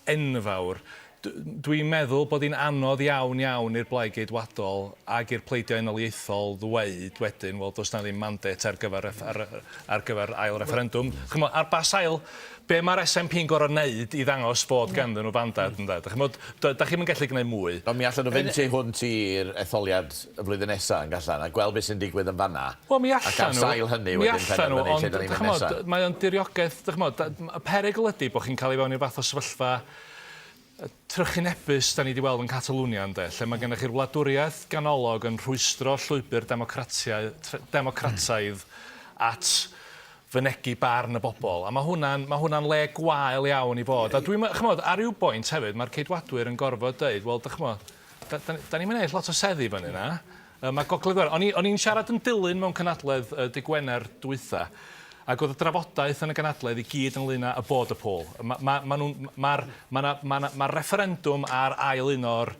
enfawr. Dwi'n meddwl bod hi'n anodd iawn, iawn i'r Blaid Geidwadol ac i'r pleidiau unoliaethol ddweud wedyn, wel, does 'na ddim mandate ar gyfer ar, ar gyfer ail refferendwm. Chimod, ar ba sail, be mae'r SNP yn gorfod wneud i ddangos fod ganddyn nhw fandad, ynde? Dach chimod, dach chi'm yn gallu gwneud mwy.
Ond mi allan nhw fynd tu hwnt i'r etholiad y flwyddyn nesa, yn gallan, a gweld beth sy'n digwydd yn fan'na.
Wel, mi allan nhw.
Ac ar sail hynny wedyn penderfynu lle 'dan ni'n mynd nesa.
Ond, mae o'n diriogaeth, dych chimod, y perygl ydy bod chi'n cael ei fewn i'r fath o sefyllfa trychinebus 'dan ni 'di weld yn Catalwnia, ynde, lle mae gennych chi'r wladwriaeth ganolog yn rhwystro llwybr democrataidd at fynegi barn y bobl, a mae hwnna'n ma hwnna le gwael iawn i fod. A dwi'n, chymod, ar ryw bwynt hefyd, mae'r Ceidwadwyr yn gorfod dweud, wel, dychmod, da, da, da ni'n mynd lot o seddi fyny na. Mae Gogledd Iwerddon... O'n i'n siarad yn Dulyn mewn cynadledd dydd Gwener dwytha, ac oedd y drafodaeth yn y gynadledd i gyd ynglyn â y border poll. Ma' ma' ma' nhw'n... Mae'r ma' 'na ma' 'na ma'r refferendwm ar ail uno'r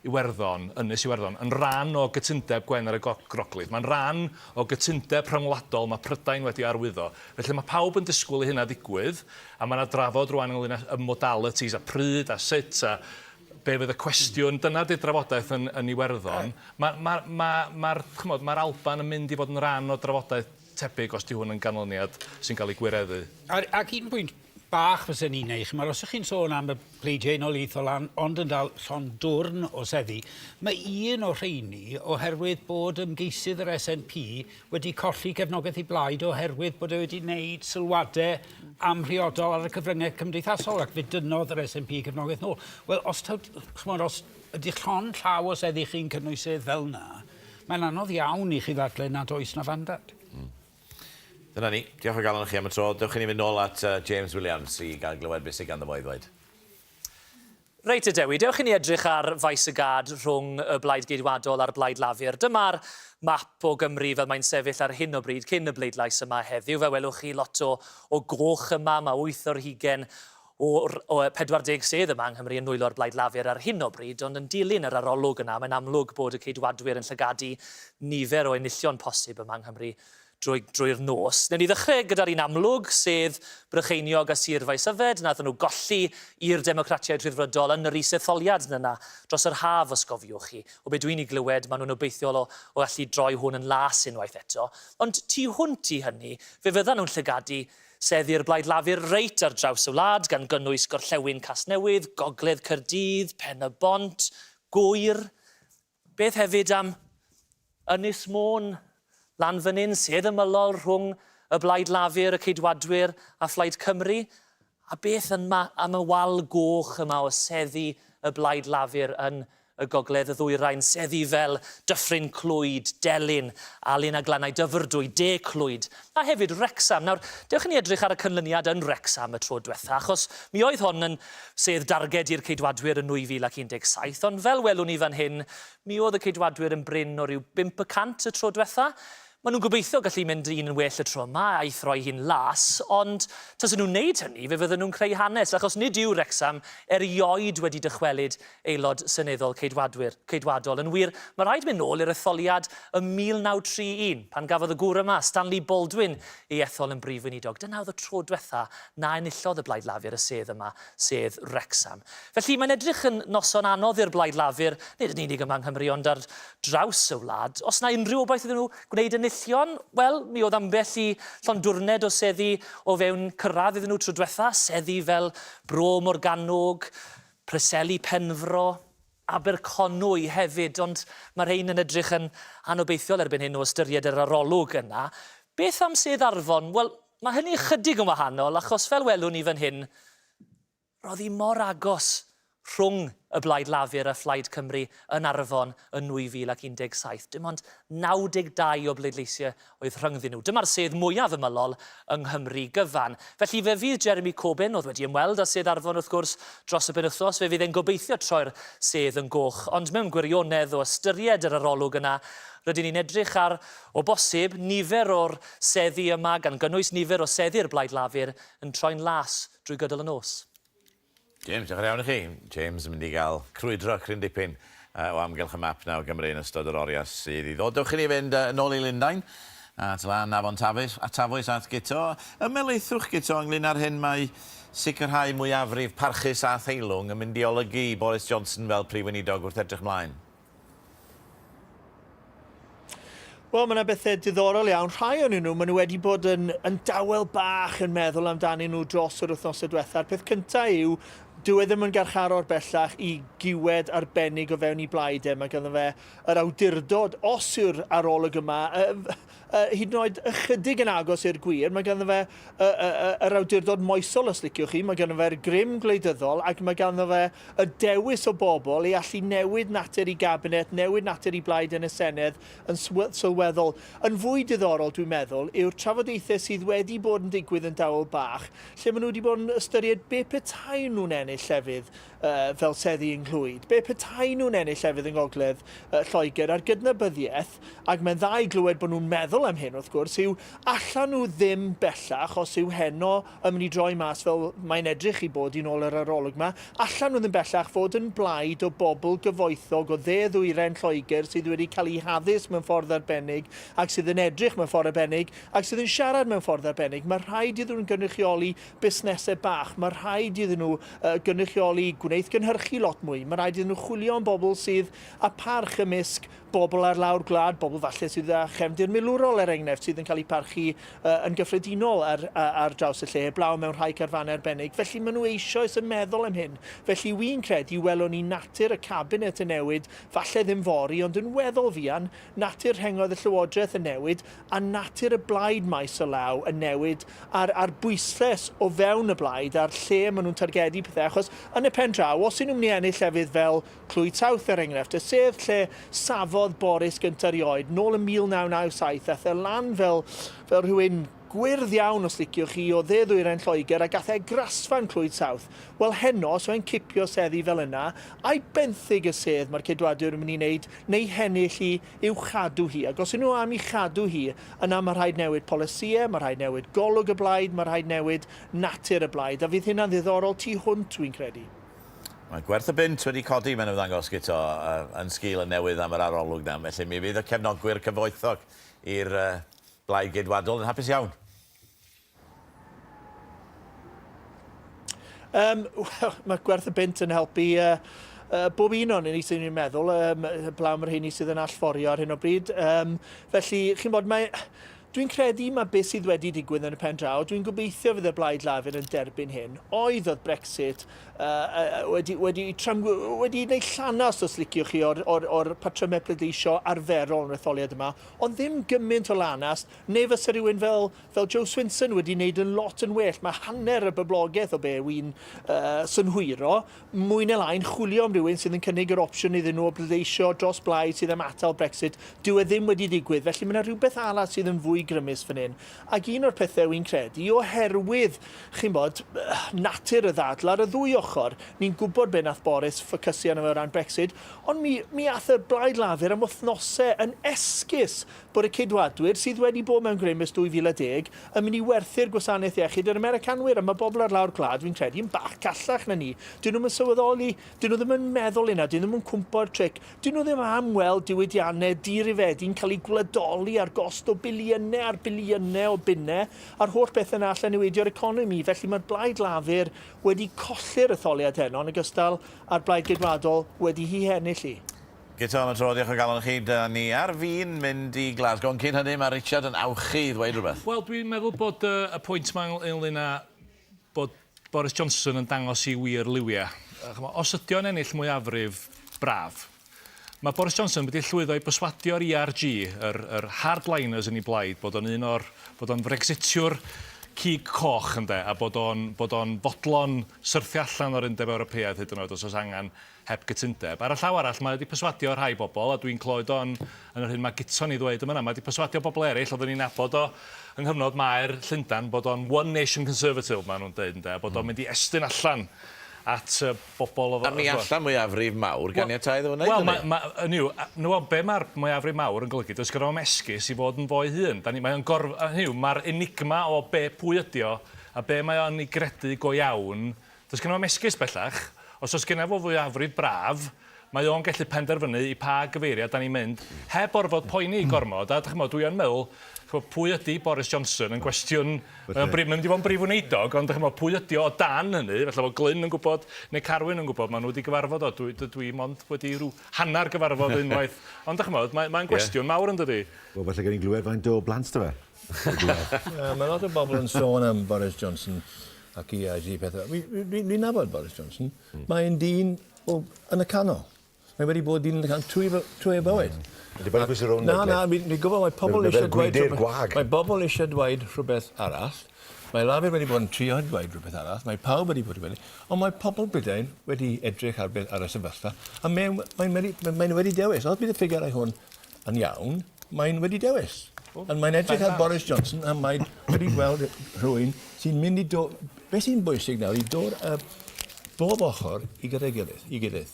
Iwerddon, Ynys Iwerddon, yn ran o gytundeb Gwener y Groglith. Mae'n ran o gytundeb rhyngwladol mae Prydain wedi arwyddo. Felly mae pawb yn disgwyl i hynna ddigwydd, a mae 'na drafod rŵan ynglyn â y modalities a pryd a sut a be fydd y cwestiwn. Dyna 'di'r drafodaeth yn yn Iwerddon. Mae ma' ma' ma'r chimod ma'r Alban yn mynd i fod yn ran o drafodaeth tebyg os 'di hwn yn ganlyniad sy'n cael ei gwireddu.
A ac un pwynt bach fysen i'n neud, chimod, os ych chi'n sôn am y pleidiau unoliaethol ond yn dal llond dwrn o seddi, mae un o'r rheini oherwydd bod ymgeisydd yr SNP wedi colli cefnogaeth ei blaid oherwydd bod e wedi wneud sylwadau amhriodol ar y cyfryngau cymdeithasol ac fe dynnodd yr SNP cefnogaeth nôl. Wel, os, taw, chimod, os ydych llond llaw o seddi chi'n cynnwys sedd fel 'na, mae'n anodd iawn i chi ddadlau nad oes 'na fandad. Mm.
Dyna ni. Diolch o galon i chi am y tro. Dewch i ni fynd nôl at uh, James Williams i gael glywed beth sydd ganddo fo i ddweud.
Reit te Dewi, dewch i ni edrych ar faes y gad rhwng y Blaid Geidwadol a'r Blaid Lafur. Dyma'r map o Gymru fel mae'n sefyll ar hyn o bryd cyn y bleidlais yma heddiw. Fe welwch chi lot o, o goch yma, mae 8 o'r hugen o'r o 40 sedd yma yng Nghymru yn nwylo'r Blaid Lafur ar hyn o bryd, ond yn dilyn yr arolwg yna, mae'n amlwg bod y Ceidwadwyr yn llygadu nifer o enillion posib yma yng Nghymru drwy, drwy'r nos. Newn ni ddechrau gyda'r un amlwg, sef Brycheiniog a Sir Faesyfed. Nathon nhw golli i'r Democratiaid Rhyddfrydol yn yr isetholiad yna dros yr haf, os gofiwch chi. O be dwi'n ei glywed, maen nhw'n obeithiol o, o allu droi hwn yn las unwaith eto. Ond tu hwnt i hynny, fe fyddan nhw'n llygadu seddi'r Blaid Lafur reit ar draws y wlad, gan gynnwys Gorllewin Casnewydd, Gogledd Caerdydd, Pen-y-bont, Gŵyr. Beth hefyd am Ynys Môn, lan fan hyn, sedd ymylol rhwng y Blaid Lafur, y Ceidwadwyr a Phlaid Cymru? A beth yma am y wal goch yma o seddi y Blaid Lafur yn y Gogledd y Ddwyrain, seddi fel Dyffryn Clwyd, Delyn, Alun a Glannau Dyfrdwy, De Clwyd, a hefyd Wrecsam. Nawr, dewch i ni edrych ar y canlyniad yn Wrecsam y tro dwetha, achos mi oedd hon yn sedd darged i'r Ceidwadwyr yn 2017, ond fel welwn ni fan hyn, mi oedd y Ceidwadwyr yn brin o ryw 5 y cant y tro dwetha. Maen nhw'n gobeithio gallu mynd un yn well y tro yma a'i throi hi'n las, ond tasen nhw'n wneud hynny, fe fydden nhw'n creu hanes, achos nid yw Wrecsam erioed wedi dychwelyd aelod seneddol Ceidwadwyr, Ceidwadol. Yn wir, mae rhaid mynd nôl i'r etholiad ym 1931, pan gafodd y gŵr yma, Stanley Baldwin, ei ethol yn Brif Weinidog. Dyna oedd y tro dwetha na enillodd y Blaid Lafur y sedd yma, sedd Wrecsam. Felly, mae'n edrych yn noson anodd i'r Blaid Lafur, nid yn unig yma yng Nghymru, ond ar draws y wlad. Os 'na unrhyw obaith iddyn nhw gwneud enillion, wel, mi oedd ambell i llond dwrned o seddi o fewn cyrraedd iddyn nhw tro dwetha, seddi fel Bro Morgannwg, Preseli Penfro, Aberconwy hefyd, ond mae rhein yn edrych yn anobeithiol erbyn hyn o ystyried yr arolwg yna. Beth am sedd Arfon? Wel, mae hynny ychydig yn wahanol, achos fel welwn ni fan hyn, roedd hi mor agos rhwng y Blaid Lafur a Phlaid Cymru yn Arfon yn 2017. Dim ond 92 o bleidleisiau oedd rhyngddyn nhw. Dyma'r sedd mwyaf ymylol yng Nghymru gyfan. Felly fe fydd Jeremy Corbyn, oedd wedi ymweld â sedd Arfon wrth gwrs dros y penwythnos, fe fydd e'n gobeithio troi'r sedd yn goch. Ond mewn gwirionedd, o ystyried yr arolwg yna, rydyn ni'n edrych ar, o bosib, nifer o'r seddi yma, gan gynnwys nifer o seddi'r Blaid Lafur, yn troi'n las drwy gydol y nos.
James, diolch yn iawn i chi. James yn mynd i gael crwydro cryn dipyn o amgylch y map 'na o Gymru yn ystod yr oriau sydd i ddod. Dewch i ni fynd yn ôl i Lundain, at lan Afon Tafwys, a Tafwys at Guto. Ymhelaethwch, Guto, ynglyn â'r hyn mae sicrhau mwyafrif parchus a theilwng yn mynd i olygu i Boris Johnson fel Prif Weinidog wrth edrych mlaen.
Wel, mae yna bethau diddorol iawn. Rhai o'n nhw, maen nhw wedi bod yn, yn dawel bach yn meddwl amdanyn nhw dros yr wythnosau diwetha. A'r peth cyntaf yw Dyw e ddim yn garcharor bellach i giwed arbennig o fewn ei blaid e. Mae ganddo fe yr awdurdod, os yw'r arolwg yma hyd yn oed ychydig yn agos i'r gwir, mae ganddo fe yr awdurdod moesol os liciwch chi, mae ganddo fe'r grym gwleidyddol ac mae ganddo fe y dewis o bobl i allu newid natur ei gabinet, newid natur ei blaid yn y Senedd yn sylweddol. Yn fwy diddorol, dwi'n meddwl, yw'r trafodaethau sydd wedi bod yn digwydd yn dawel bach, lle maen nhw wedi bod yn ystyried be petai nhw'n ennill llefydd fel seddi yng Nghlwyd, be petai nhw'n ennill llefydd yng Ngogledd Lloegr, a'r gydnabyddiaeth, ac mae'n dda i glywed bod nhw'n meddwl am hyn wrth gwrs, yw allan nhw ddim bellach, os yw heno yn mynd i droi mas fel mae'n edrych i bod yn ôl yr arolwg 'ma, allan nhw ddim bellach fod yn blaid o bobl gyfoethog o dde ddwyrain Lloegr sydd wedi cael eu haddysg mewn ffordd arbennig ac sydd yn edrych mewn ffordd arbennig ac sydd yn siarad mewn ffordd arbennig. Mae rhaid iddyn nhw gynrychioli busnesau bach, mae rhaid iddyn nhw gynrychioli gwneithgynhyrchu lot mwy, mae rhaid iddyn nhw chwilio am bobl sydd â pharch ymysg bobl ar lawr gwlad, bobl falle sydd â chefndir milwrol er enghraifft, sydd yn cael eu parchu yn gyffredinol ar, ar draws y lle, heblaw mewn rhai carfannau arbennig. Felly maen nhw eisoes yn meddwl am hyn. Felly wy'n credu welwn ni natur y cabinet yn newid, falle ddim fory, ond yn weddol fuan, natur rhengoedd y Llywodraeth yn newid, a natur y blaid maes o law yn newid a'r, a'r bwyslais o fewn y blaid a'r lle maen nhw'n targedu pethau, achos yn y pen draw, os y'n nhw'n mynd i ennill llefydd fel Clwyd South er enghraifft, y sedd lle safodd Boris gynta erioed, nôl yn 1997, ath e lan fel, fel rhywun gwyrdd iawn os liciwch chi, o dde ddwyrain Lloegr a gath e grasfa yn Clwyd South. Wel heno, os yw e'n cipio seddi fel yna, ai benthyg y sedd mae'r Ceidwadwyr yn mynd i wneud neu hennill hi i'w chadw hi? Ac os y'n nhw am ei chadw hi, yna mae rhaid newid polisïau, mae rhaid newid golwg y blaid, mae rhaid newid natur y blaid, a fydd hynna'n ddiddorol tu hwnt, dwi'n credu.
Mae gwerth y bunt wedi codi, mae'n ymddangos, Guto, yn sgil y newydd am yr arolwg 'na, felly mi fydd y cefnogwyr cyfoethog i'r Blaid Geidwadol yn hapus iawn.
Um, Wel, mae gwerth y bunt yn helpu uh, uh, bob un o'n ni sy'n meddwl, um, blaw am yr rheini sydd yn allforio ar hyn o bryd. Um, felly, chi'n bod, mae... Dwi'n credu mae beth sydd wedi digwydd yn y pen draw, dwi'n gobeithio fydd y Blaid Lafur yn derbyn hyn, oedd oedd Brexit uh, wedi, wedi, tram, wedi gwneud llanast, os liciwch chi, o'r, or, or patrymau pleidleisio arferol yn yr etholiad yma, Ond ddim gymaint o lanast, neu fysa rhywun fel, fel Jo Swinson wedi wneud yn lot yn well. Mae hanner y boblogaeth o be wy'n uh, synhwyro, mwy neu lai'n chwilio am rhywun sydd yn cynnig yr opsiwn iddyn nhw o bleidleisio dros blaid sydd am atal Brexit. Dyw e ddim wedi digwydd, felly mae yna rhywbeth arall sydd yn fwy grymus fan hyn. Ac un o'r pethau wy'n credu, oherwydd, chi'n bod, natur y ddadl ar y ddwy ochr, ni'n gwybod be nath Boris ffocysu arno fe o ran Brexit, Ond mi, mi ath y Blaid Lafur am wythnose yn esgus bod y Ceidwadwyr, sydd wedi bod mewn grym ers 2010, yn mynd i werthu'r gwasanaeth iechyd i'r Americanwyr, a mae bobl ar lawr gwlad, fi'n credu, yn bach callach na ni. Dyn nhw'm yn sylweddoli, dyn nhw ddim yn meddwl hynna, dyn nhw ddim yn cwmpo'r tric. Dyn nhw ddim am weld diwydiannau dirifedi'n cael eu gwladoli ar gost o biliynau ar biliynau o bunnau, a'r holl bethau 'na allan niweidio'r economi. Felly mae'r Blaid Lafur wedi colli'r etholiad heno, yn ogystal A'r Blaid Geidwadol wedi hi hennill hi.
Guto, am y tro, diolch o galon i chi. Da ni ar fin mynd i Glasgow, ond cyn hynny mae Richard yn awchu i ddweud rhywbeth.
Wel, dwi'n meddwl bod y pwynt 'ma ynglyn â bod Boris Johnson yn dangos ei wir liwiau. Ch'mo', os ydy o'n ennill mwyafrif braf, mae Boris Johnson wedi llwyddo i berswadio'r ERG, yr, yr hardliners yn ei blaid, bod o'n un o'r, bod o'n Brexitiwr cig coch ynde, a bod o'n, bod o'n fodlon syrthio allan o'r Undeb Ewropeaidd hyd yn oed os oes angen heb gytundeb. Ar y llaw arall, mae wedi perswadio rhai bobl, a dwi'n clywed o'n yn yr hyn mae Guto'n ei ddweud yn fan'na, mae wedi perswadio bobl eraill oeddwn i'n nabod o yng nghyfnod Maer Llundain bod o'n one nation conservative, maen nhw'n deud ynde, a bod o'n mynd i estyn allan at y bobl
A mi alla mwyafrif mawr ganiatáu iddo fo wneud
hynny. Wel,
mae,
mae, hynny yw, no, be mae'r mwyafrif mawr yn golygu, does gynno fo'm esgus i fod yn fo'i hun. Da ni, mae o'n gorf-, hynny yw, mae'r enigma o be, pwy ydi o, a be mae o'n ei gredu go iawn, does gynno fo'm esgus bellach. Os oes gynno fo fwyafrif braf, mae o'n gallu penderfynu i pa gyfeiriad da ni'n mynd, heb orfod poeni gormod. A dych chimod, dwi yn meddwl, chimod, pwy ydy Boris Johnson yn gwestiwn... Mae o'n mae'n mynd i fod yn brif weinidog, ond dych chimod, pwy ydy o o dan hynny? Falle bod Glyn yn gwybod, neu Carwyn yn gwybod, maen nhw wedi gyfarfod o. Dwi, dwi mond wedi rhyw hanner gyfarfod unwaith. Ond dych chimod, mae'n mae gwestiwn mawr yn dydi?
Wel, falle gawn ni glywed faint o blant 'da fe.
Mae lot o bobl yn sôn am Boris Johnson. ac ERG pethau. Fi'n fi, fi nabod Boris Johnson. Mm. Mae'n dyn o, yn y canol. Mae wedi bod dyn yn y canol trwy, trwy ei bywyd. Mm.
Ydy bod pwy sy'n rownd
Na, na, fi'n fi gwybod mae pobl eisiau dweud rhywbeth. Mae bobl eisiau dweud rhywbeth arall. Mae Lafur wedi bod yn trio dweud rhywbeth arall, mae pawb wedi bod yn dweud, ond mae pobl Brydain wedi edrych ar, ar y sefyllfa, a mae'n mae wedi, mae wedi dewis. Os bydd y ffigurau hwn yn iawn, mae'n wedi dewis. A mae'n edrych ar Boris Johnson a mae wedi gweld rhywun sy'n mynd i dod... Beth sy'n bwysig nawr i dod y bob ochr i gyda'i gilydd, i gilydd.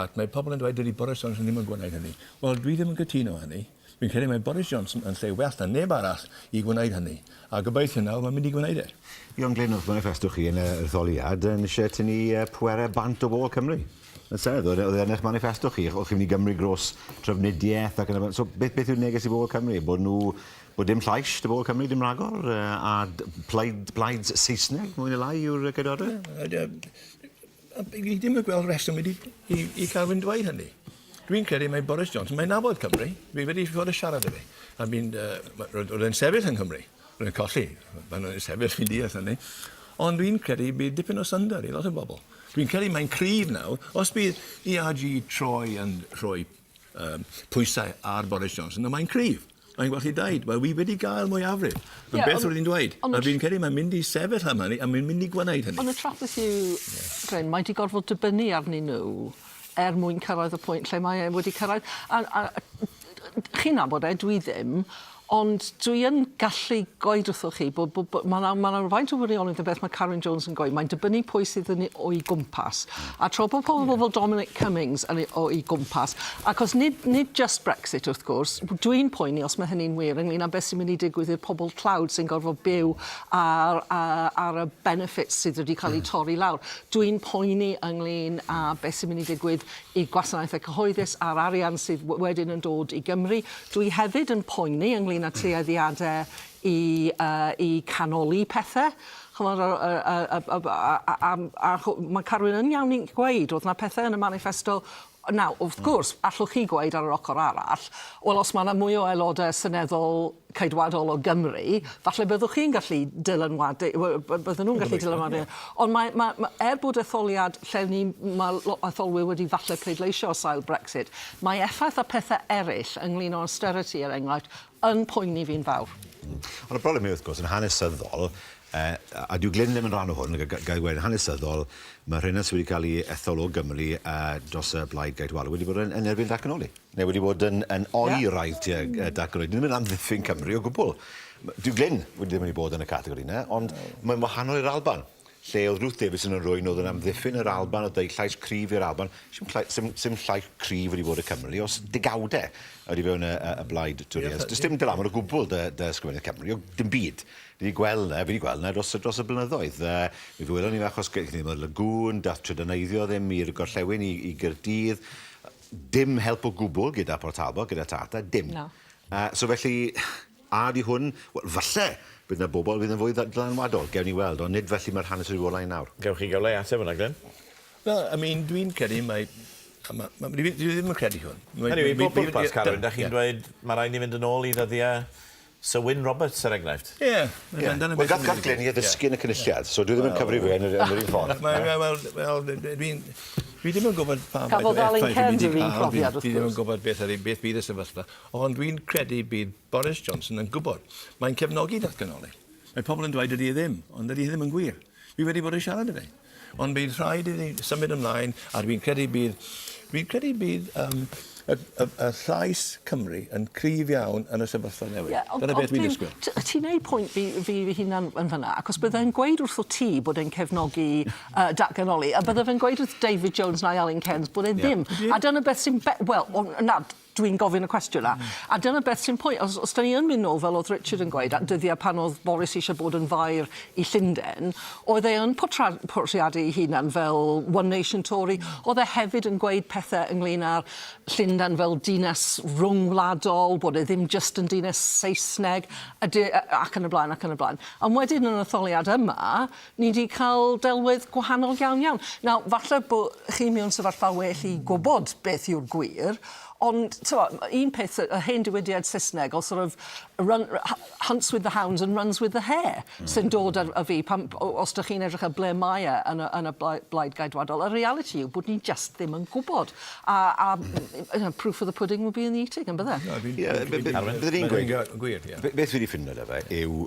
Ac mae pobl yn dweud dydy Boris Johnson ddim yn gwneud hynny. Wel, dwi ddim yn cytuno hynny. Fi'n credu mae Boris Johnson yn lle well na neb arall i gwneud hynny. A gobeithio nawr mae'n mynd i gwneud e.
Ion Glyn, wrth manifesto chi yn y etholiad yn eisiau tynnu pwerau bant o bobl Cymru. Yn sedd, oedd e yn eich manifesto chi, o'ch chi'n mynd i Gymru gros trafnidiaeth ac yn y blaen. So beth, beth yw'r neges i bobl Cymru? Bod nhw, bod dim llais dy bobl Cymru, dim rhagor, a plaid, plaid Saesneg mwy neu lai yw'r Ceidwadwyr?
Fi ddim yn gweld rheswm i, i, i Carwyn dweud hynny. Dwi'n credu mae Boris Johnson, mae'n nabod Cymru, fi wedi fod yn siarad â fi. A fi'n, uh, roedd e'n sefyll yng Nghymru. Roedd e'n colli, mae'n sefyll, fi'n deall hynny. Ond dwi'n credu bydd dipyn o syndod i lot o bobl. Dwi'n credu mae'n cryf nawr. Os bydd ERG troi yn rhoi um, pwysau ar Boris Johnson, mae'n cryf. Mae'n gallu dweud, wel, wi wedi gael mwyafrif. Ond yeah, beth roedd hi'n dweud? A fi'n credu mae'n mynd i sefyll am hynny a mae'n mynd i gwneud hynny.
Ond y trafferth yw, yeah. Bryn, mae wedi gorfod dibynnu arnyn nhw er mwyn cyrraedd y pwynt lle mae e wedi cyrraedd. A, a, chi'n nabod e, dwi ddim, Ond dwi yn gallu gweud wrthoch chi bod, bod, bod mae yna ma faint o wirionedd yn beth mae Carwyn Jones yn gweud. Mae'n dibynnu pwy sydd yn o'i gwmpas. A tro bod pobl yeah. fel Dominic Cummings yn o'i gwmpas, ac os nid, nid just Brexit wrth gwrs, dwi'n poeni os mae hynny'n wir ynglyn â beth sy'n mynd i digwydd i'r pobl tlawd sy'n gorfod byw ar, ar, ar y benefits sydd wedi cael eu torri lawr. Dwi'n poeni ynglyn â beth sy'n mynd i digwydd i gwasanaethau cyhoeddus a'r arian sydd wedyn yn dod i Gymru. Dwi hefyd yn poeni ynglyn â tueddiadau i, uh, i canoli pethau. Chymod, a, a, a, a, a, a, a, a, mae Carwyn yn iawn i'n gweud, oedd yna pethau yn y manifesto Nawr, wrth gwrs, allwch chi gweud ar yr ochr arall, wel, os mae yna mwy o aelodau seneddol Ceidwadol o Gymru, falle byddwch chi'n gallu dylanwadu, bydden nhw'n gallu dylanwadu. Ond mae, mae, mae, er bod etholiad lle ni, mae lot o etholwyr wedi falle pleidleisio ar sail Brexit, mae effaith a pethau eraill ynglyn â austerity, er enghraifft, yn poeni fi'n fawr.
Ond y broblem yw, wrth gwrs, yn hanesyddol, uh, a dyw Glyn ddim yn rhan o hwn, gael gweud, yn hanesyddol, mae rheina sydd wedi cael ei ethol o Gymru uh, dros y blaid Geidwadol wedi bod yn, yn erbyn datganoli. Neu wedi bod yn, yn oeraidd tuag mm. datganoli. Ddim yn amddiffyn Cymru o gwbl. Dyw Glyn wedi ddim wedi bod yn y categori yna, ond mae'n wahanol i'r Alban lle oedd Ruth Davidson yn rwy'n oedd yn amddiffyn yr Alban, oedd dweud llais cryf i'r Alban. Sim, sim, sim llais cryf wedi bod y Cymru, os degawdau wedi fewn y, y, y blaid Torïaidd. Does dim dylanwad o gwbl dy, dy ysgrifennydd Cymru, o dim byd. Ni wedi gweld na, fi wedi gweld na dros, dros y blynyddoedd. Uh, mi welon ni achos gyda ni Lagŵn, dath trydaneiddio ddim i'r gorllewin i, i Gyrdydd. Dim help o gwbl gyda Port Talbot, gyda Tata, dim.
No.
Uh, so felly, a di hwn, wel, falle bydd yna bobl fydd yn fwy dylanwadol, gewn ni weld, ond nid felly mae'r hanes wedi bod lan nawr.
Gewch chi gyfle i ateb hwnna, Glyn?
Wel, I mean, dwi'n credu mae... Ma, ma, dwi, dwi ddim yn credu hwn.
Hynny yw, i bob pwrpas, Carwyn, da chi'n dweud mae rhaid ni fynd yn ôl i ddyddiau Sir Wyn Roberts, er enghraifft.
Ie.
Ie. Wel, gath gath Glyn ei addysgu yn y Cynulliad, so dwi ddim yn cyfri fe yn yr yn yr un ffordd.
Wel, wel, dwi'n... Dwi ddim yn gwybod pa fath o
Cafodd Alun
effaith dwi'n
Cairns
mynd i
yr un
cael.
profiad, wrth
Dwi ddim yn
gwrs.
gwybod beth ydy, beth bydd y sefyllfa, ond dwi'n credu bydd Boris Johnson yn gwybod. Mae'n cefnogi datganoli. Mae pobl yn dweud dydy e ddim, ond dydy e ddim yn gwir. Dwi wedi bod yn siarad â fe. Ond bydd rhaid iddi symud ymlaen, a dwi'n credu bydd, dwi'n credu bydd um, y, y, y llais Cymru yn cryf iawn yn y sefyllfa newydd.
Yeah, ond,
Dyna beth dwi'n disgwyl.
Ti'n neud pwynt fi, fi fy hunan yn fyna, achos byddai'n gweud wrtho ti bod e'n cefnogi uh, datganoli, a bydde fe'n gweud wrth David Jones neu Alun Cairns bod e ddim. Yeah. A dyna beth sy'n... Wel, na, dwi'n gofyn y cwestiwn 'na. A dyna beth sy'n pwynt. Os, os da ni yn mynd nôl, fel oedd Richard yn gweud, at dyddiau pan oedd Boris eisiau bod yn faer i Llundain, oedd e yn portreadu ei hunan fel One Nation Tory. Oedd e hefyd yn gweud pethau ynglyn â'r Llundain fel dinas rwngwladol, bod e ddim jyst yn dinas Saesneg, a di, ac yn y blaen, ac yn y blaen. Ond wedyn yn y etholiad yma, ni wedi cael delwedd gwahanol iawn iawn. Nawr, falle bod chi mewn sefyllfa well i gwybod beth yw'r gwir, Ond, t'mo', un peth, y hen diwydiad Saesneg o sort of run, hunts with the hounds and runs with the hare sy'n dod ar, ar fi pan, os dych chi'n edrych ar ble mae e yn y, yn y Blaid Geidwadol. Y realiti yw bod ni just ddim yn gwybod. A, a you know, proof of the pudding will be in the eating, yn bydde?
Byddwn i'n gweud, beth fi wedi ffindo 'da fe yw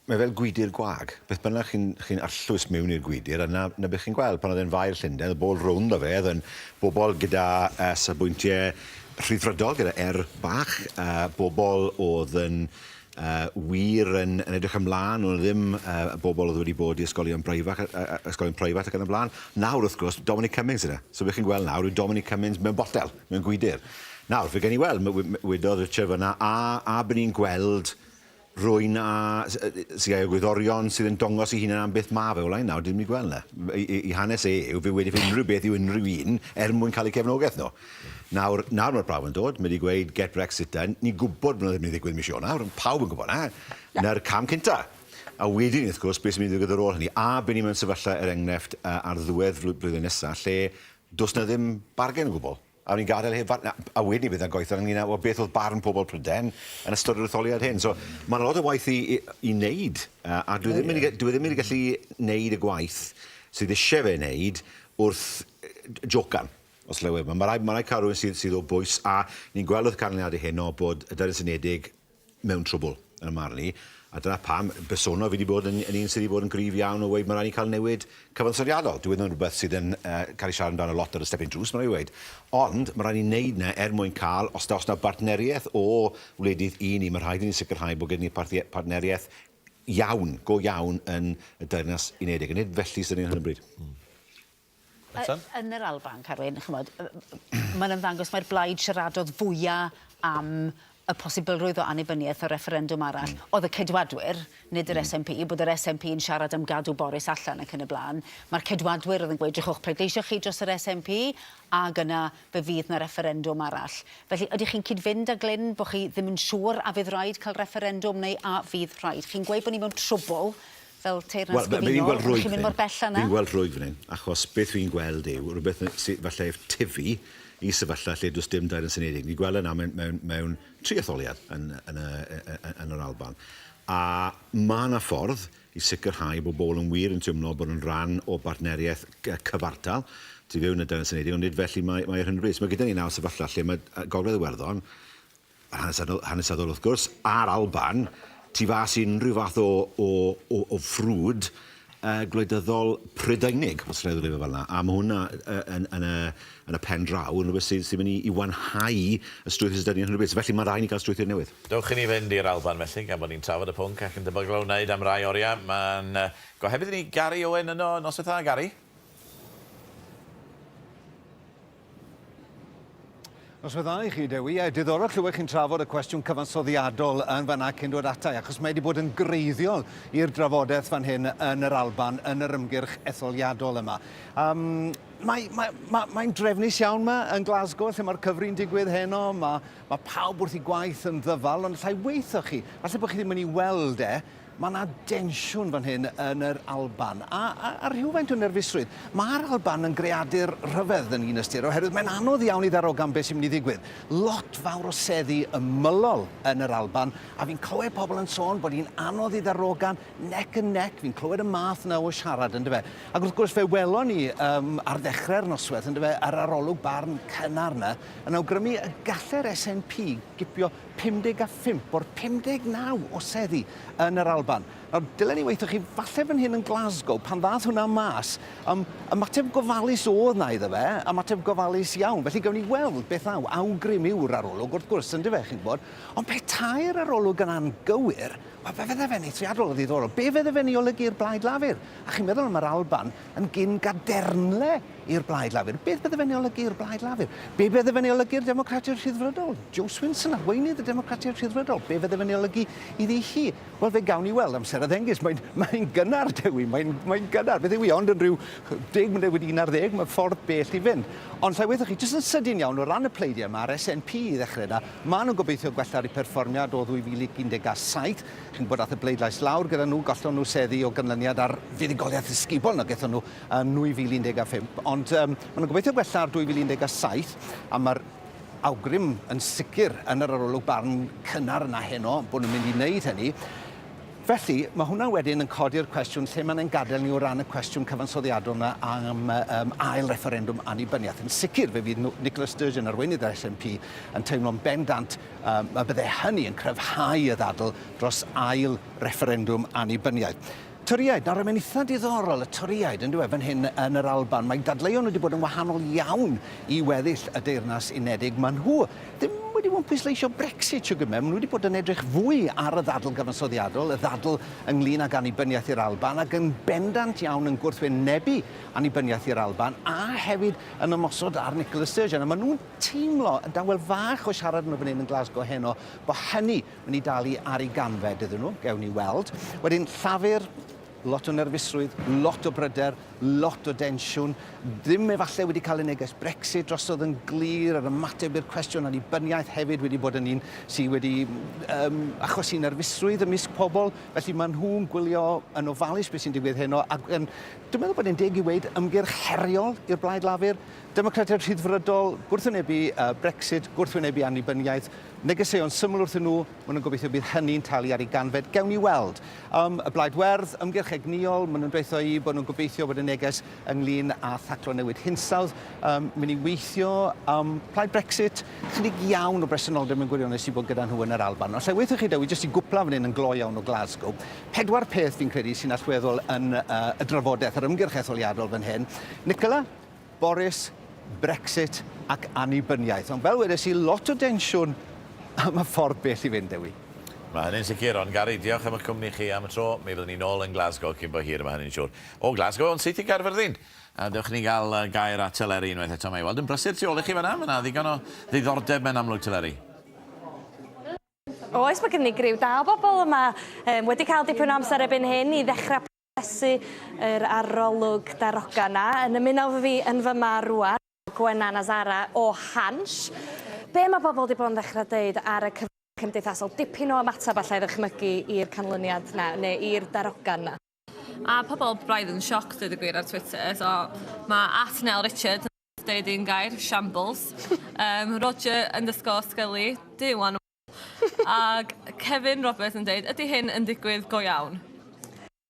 Mae fel gwydr gwag. Beth bynnag chi'n chi arllwys mewn i'r gwydr, a 'na 'na beth chi'n gweld. Pan oedd e'n Faer Llundain, oedd bobl rownd o fe, oedd yn bobl gyda uh, safbwyntiau rhyddfrydol, gyda er bach, uh, bobl oedd yn uh, wir yn, yn edrych ymlaen, oedd ddim uh, bobl oedd wedi bod i ysgolion breifat, uh, ysgolion preifat ac yn y blaen. Nawr, wrth gwrs, Dominic Cummings yna. So beth chi'n gweld nawr yw Dominic Cummings mewn botel, mewn gwydr. Nawr, fe gen i weld, wedodd Richard fyna, a, a bod ni'n gweld rwy'n a sydd â'i egwyddorion sydd yn dongos ei hunan am beth ma fe, wel ein nawr, dim wedi gweld 'na. I, i, i hanes e yw, fe wedi unrhyw beth i'w unrhyw un er mwyn cael eu cefnogaeth nhw. Nawr, nawr mae'r prawf yn dod, mae wedi gweud get Brexit done, ni'n gwybod bod nhw ddim yn ddigwydd mis Ionawr, pawb yn gwybod 'na. Na'r cam cynta. A wedyn, wrth gwrs, beth sy'n mynd i ddigwydd ar ôl hynny, a by ni mewn sefyllfa er enghraifft ar ddiwedd flwyddyn nesaf, lle does 'na ddim bargen o gwbl. A o'n i'n gadael heb farn, a wedyn bydd 'na goethon ynglyn â, wel, beth oedd barn pobl Prydain yn ystod yr etholiad hyn. So, mae 'na lot o waith i, i, i wneud, a dwi ddim, yeah. dwi ddim yn gallu wneud y gwaith sydd eisiau fe wneud wrth jocan. Os lywydd. Mae rhaid, ma rhaid cael rhywun sydd, sydd o bwys, a ni'n gweld wrth canlyniadau hyn o bod y Deyrnas Unedig mewn trwbl yn y marn i, a dyna pam, bersonol, fi wedi bod yn, yn un sydd wedi bod yn gryf iawn o weud mae rhaid ni cael newid cyfansoddiadol. Dyw e ddim yn rhywbeth sydd yn uh, cael ei siarad amdano lot ar y stepping drws, mae'n rhaid i weud. Ond mae rhaid ni wneud na er mwyn cael, os, os na bartneriaeth o wledydd i ni, mae rhaid i ni sicrhau bod gyda ni partneriaeth iawn, go iawn yn y Deyrnas Unedig. A nid felly sydd yn hyn o bryd. Mm.
Yn yr Alban, Carwyn, ch'mod, mae'n ymddangos mai'r blaid siaradodd fwya am y posibilrwydd o annibyniaeth o refferendwm arall mm. oedd y Ceidwadwyr, nid yr mm. SNP, bod yr SNP yn siarad am gadw Boris allan ac yn y blaen. Mae'r Ceidwadwyr oedd yn gweud, drychwch, pleidleisio chi dros yr SNP, ac yna fe fydd na refferendwm arall. Felly, ydych chi'n cyd-fynd â Glyn bod chi ddim yn siŵr a fydd rhaid cael refferendwm neu a fydd rhaid? Chi'n gweud bod ni mewn trwbl, fel Teyrnas
Wel,
Gyfunol,
fi'n gweld rhwyg
chi'n mynd mor bell â 'na?
Fi'n gweld rhwyg fan hyn, achos beth fi'n gweld yw rhywbeth sydd falle tyfu i sefyllfa lle does dim Deyrnas Unedig. Ni'n gweld yna mewn, mewn, mewn tri etholiad yn, yn, y, yn yr Alban. A mae yna ffordd i sicrhau bod bobl yn wir yn teimlo bod yn rhan o bartneriaeth cyfartal tu fewn y Deyrnas Unedig, ond nid felly mae, mae ar hyn o bryd. So mae gyda ni nawr sefyllfa lle mae Gogledd Iwerddon hanesyddol, hanesyddol wrth gwrs, a'r Alban, tu fas i unrhyw fath o, o, o, o frwd uh, gwleidyddol Prydeinig, os rhaid i fel yna. A mae hwnna uh, yn, yn, y, yn y pen draw yn rhywbeth sydd, sydd mynd i, i wanhau y strwythur sydd 'da ni ar hyn o bryd. So felly mae rhaid ni gael strwythur newydd.
Dewch i ni fynd i'r Alban felly, gan bod ni'n trafod y pwnc ac yn debygol o wneud am rai oriau. Mae'n uh, gohebydd i ni Gary Owen yno. Noswaith dda, Gary.
Noswaith dda i chi, Dewi. Ie, diddorol clywed chi'n trafod y cwestiwn cyfansoddiadol yn fan'na cyn dod ata i, achos mae wedi bod yn greiddiol i'r drafodaeth fan hyn yn yr Alban, yn yr ymgyrch etholiadol yma. Um, mae, mae, mae, mae'n drefnus iawn yma yn Glasgow, lle mae'r cyfri'n digwydd heno, mae, mae pawb wrth i gwaith yn ddyfal, ond allai weithio chi, falle bod chi ddim yn ei weld e, Mae 'na densiwn fan hyn yn yr Alban, a, a, a rhywfaint o nerfusrwydd. Mae'r Alban yn greadur rhyfedd yn un ystyr, oherwydd mae'n anodd iawn i ddarogan beth sy'n mynd i ddigwydd. Lot fawr o seddi ymylol yn yr Alban, a fi'n clywed pobl yn sôn bod hi'n anodd i ddarogan neck and neck, fi'n clywed y math yna o siarad, yndyfe. Ac wrth gwrs fe welon ni um, ar ddechrau'r noswaith, yndyfe, yr arolwg barn cynnar yna, yn awgrymu y gallai'r SNP gipio 55 o'r 59 o seddi yn yr Alban. Nawr, dylen ni weithio chi, falle fan hyn yn Glasgow, pan ddath hwnna mas, um, ymateb gofalus oedd na iddo fe, ymateb gofalus iawn. Felly gawn ni weld beth ddaw. Awgrym yw'r arolwg, wrth gwrs, yndyfe, chi'n gwybod. Ond petai'r arolwg yna'n gywir, wel, fe fydde fe'n eithriadol o ddiddorol. Be fydde fe'n ei olygu i'r Blaid Lafur? A chi'n meddwl am yr Alban yn gyn gadernle i'r Blaid Lafur. Beth bydde fe'n ei olygu i'r Blaid Lafur? Be bydde fe'n ei olygu i'r Democratiaid Rhyddfrydol? Jo Swinson, arweinydd y Democratiaid Rhyddfrydol, be fydde fe'n ei olygu iddi hi? Wel, fe gawn ni weld amser a ddengys. Mae'n mae gynnar, Dewi, mae'n mae gynnar. Beth yw i ond yn rhyw 10 mlynedd wedi 11, mae ffordd bell i fynd. Ond llai weithio chi, jyst yn sydyn iawn, o ran y pleidiau yma, a'r SNP i ddechrau da, maen nhw'n gobeithio gwella ar eu perfformiad o 2017. Chi'n gwybod, ath y bleidlais lawr gyda nhw, gollon nhw seddi o ganlyniad ar fuddugoliaeth ysgubol na gaethon nhw yn 2015, ond um, maen nhw'n gobeithio gwella ar 2017, a mae'r awgrym yn sicr yn yr arolwg barn cynnar yna heno bod nhw'n mynd i wneud hynny. Felly, mae hwnna wedyn yn codi'r cwestiwn lle mae'n ein gadael ni o ran y cwestiwn cyfansoddiadol yna am um, ail refferendwm annibyniaeth. Yn sicr, fe fydd Nicola Sturgeon, arweinydd yr SNP, yn teimlo'n bendant um, y bydde hynny yn cryfhau y ddadl dros ail refferendwm annibyniaeth. Torïaid, nawr mae'n eitha diddorol, y Torïaid, yn dweud, fan hyn yn yr Alban. Mae dadleuon wedi bod yn wahanol iawn i weddill y Deyrnas Unedig. Maen nhw ddim wedi bod yn pwysleisio Brexit shwt gymaint, maen nhw wedi bod yn edrych fwy ar y ddadl gyfansoddiadol, y ddadl ynglyn ag annibyniaeth i'r Alban, ac yn bendant iawn yn gwrthwynebu annibyniaeth i'r Alban, a hefyd yn ymosod ar Nicola Sturgeon. A maen nhw'n teimlo, yn dawel fach o siarad nhw fan hyn yn Glasgow heno, bod hynny mynd i dalu ar ei ganfed iddyn nhw, gewn ni weld. Wedyn Llafur, lot o nerfusrwydd, lot o bryder, lot o densiwn. Ddim efallai wedi cael y neges Brexit drosodd yn glir, yr ymateb i'r cwestiwn annibyniaeth hefyd wedi bod yn un sydd wedi um, achosi nerfusrwydd ymysg pobl. Felly maen nhw'n gwylio yn ofalus beth sy'n digwydd heno ac yn, dwi'n meddwl bod e'n deg i weud ymgyrch heriol i'r Blaid Lafur. Democratiaid Rhyddfrydol, gwrthwynebu uh, Brexit, gwrthwynebu annibyniaeth, Negeseuon syml wrthyn nhw, maen nhw'n gobeithio bydd hynny'n talu ar ei ganfed. Gewn ni weld. Um, y Blaid Werdd, ymgyrch egnïol, maen nhw'n dweutho i bod nhw'n gobeithio bod y neges ynglyn â thaclo newid hinsawdd um, mynd i weithio. Um, Plaid Brexit, chydig iawn o bresenoldeb mewn gwirionedd sy'n bod gyda nhw yn yr Alban. Os weithio chi Dewi, jyst i gwpla fan hyn yn gloi iawn o Glasgow, pedwar peth fi'n credu sy'n allweddol yn uh, y drafodaeth, yr ymgyrch etholiadol fan hyn. Nicola, Boris, Brexit ac annibyniaeth. Ond fel wedes i, lot o densiwn a mae ffordd bell i fynd, Dewi.
Mae hynny'n sicr, ond Gary, diolch am eich cwmni chi am y tro. Mi fyddwn ni nôl yn Glasgow cyn bo hir, mae hynny'n siŵr. O Glasgow, yn syth i Gaerfyrddin. A dewch i ni gael gair â Teleri unwaith eto. Mae i weld yn brysur tu ôl i chi fan'na. Mae 'na ddigon o ddiddordeb mewn amlwg, Teleri.
Oes, mae gennym ni griw da o bobl yma um, wedi cael dipyn o amser erbyn hyn i ddechrau prosesu yr arolwg darogan 'na. Yn ymuno efo fi yn fyma rŵan, Gwenan a Zara o Hansh. Be mae bobl 'di bod yn ddechrau deud ar y cyfryngau cymdeithasol? Dipyn o ymateb alla i ddychmygu i'r canlyniad 'na, neu i'r darogan 'na.
Mae pobl braidd yn shocked dweud y gwir ar Twitter. So mae at Nell Richards yn deud un gair, shambles. Um, Roger underscore Scully, Duw anw. Ac Kevin Roberts yn deud, ydy hyn yn digwydd go iawn?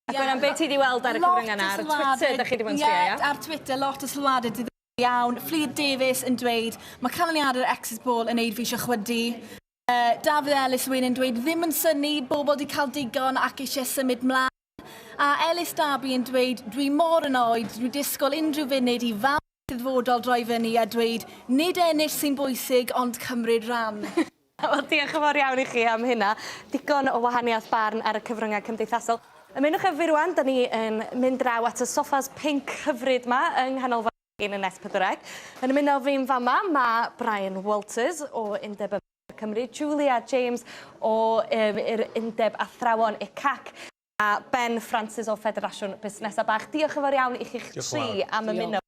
Ac Gwenan, be ti 'di weld ar y cyfryngau 'na? Ar Twitter, dach chi 'di bod yn sbio, ia?
Ie, ar Twitter, lot o sylwadau diddorol iawn. Fflur Davies yn dweud, mae canlyniadau'r exit poll yn neud fi eisiau chwydu. Uh, Dafydd Ellis Wyn yn dweud, ddim yn synnu, bobl 'di cael digon ac eisiau symud mlaen. A Ellis Darby yn dweud, dwi mor annoyed, dwi'n disgwyl unrhyw funud i fam Eisteddfodol droi fyny a dweud, nid ennill sy'n bwysig ond cymryd rhan.
Wel, diolch yn fawr iawn i chi am hynna. Digon o wahaniaeth barn ar y cyfryngau cymdeithasol. Ymunwch â fi rwan, da ni yn mynd draw at y soffas pinc hyfryd 'ma yng Nghanolfan Egin yn S4C. Yn ymuno fi'n fama mae Brian Walters o Undeb y Cymru, Julia James o um, yr Undeb Athrawon UCAC, a Ben Francis o Ffederasiwn Busnesau Bach. Diolch yn fawr iawn i chi'ch tri am ymuno.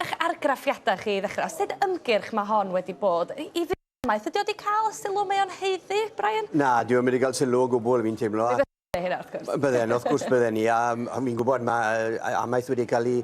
Eich argraffiadau chi i ddechrau. Sut ymgyrch mae hon wedi bod? I fi maeth, ydy o wedi cael y sylw mae o'n haeddu, Brian?
Na, dyw e'm wedi cael sylw o gwbl, fi'n teimlo.
Hynna, wrth gwrs.
Bydden, wrth gwrs bydden ni. A fi'n gwybod mae amaeth wedi cael ei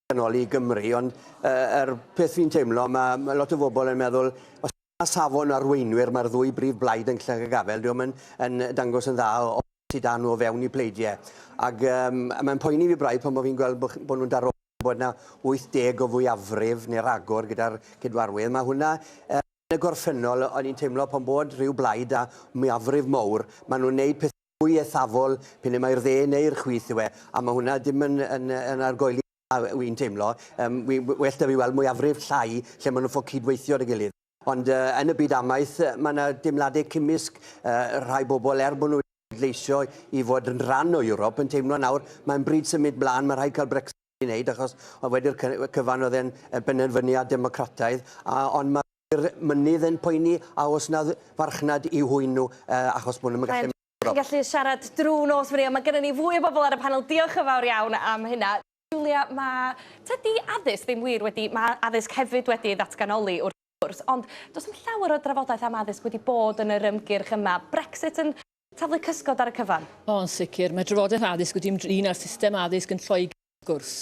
ganoli i Gymru, ond yr peth fi'n teimlo, mae, mae lot o bobl yn meddwl, os mae safon arweinwyr, mae'r ddwy brif blaid yn gallu gafael, dyw e'm yn, yn dangos yn dda o sydd 'da nhw o fewn eu pleidiau. Ac um, mae'n poeni fi braidd pan bod fi'n gweld bod, bod nhw'n daro bod yna 80 o fwyafrif neu ragor gyda'r cydwarwydd. Mae hwnna uh, yn y gorffennol, o'n i'n teimlo pan bod rhyw blaid a mwyafrif mowr, maen nhw'n neud pethau mwy eithafol, p'un ai mae'r dde neu'r chwith yw e, a mae hwnna dim yn, yn, yn argoeli dda, wy'n teimlo. Um, well da fi weld mwyafrif llai lle maen nhw'n ffo cydweithio â'i gilydd. Ond uh, yn y byd amaeth, mae yna deimladau cymysg, uh, rhai bobl, er bod nhw wedi pleidleisio i fod yn rhan o Ewrop, yn teimlo nawr mae'n bryd symud mlaen, mae rhaid cael Brexit i wneud, achos wedi'r cyfan oedd e'n benderfyniad democrataidd, a, ond mae'r mynydd yn poeni a oes na farchnad i'w hwyn nhw, uh, achos bod nhw'n gallu...
Chi'n gallu siarad drwy nos fan hyn, ond mae gennym ni fwy o bobl ar y panel. Diolch yn fawr iawn am hynna. Julia, mae... Tydi addysg ddim wir wedi... Mae addysg hefyd wedi ei ddatganoli wrth gwrs, ond does dim llawer o drafodaeth am addysg wedi bod yn yr ymgyrch yma. Brexit yn taflu cysgod ar y cyfan.
O, yn sicr. Mae drafodaeth addysg wedi ymdrin â'r system addysg yn Lloegr, wrth gwrs.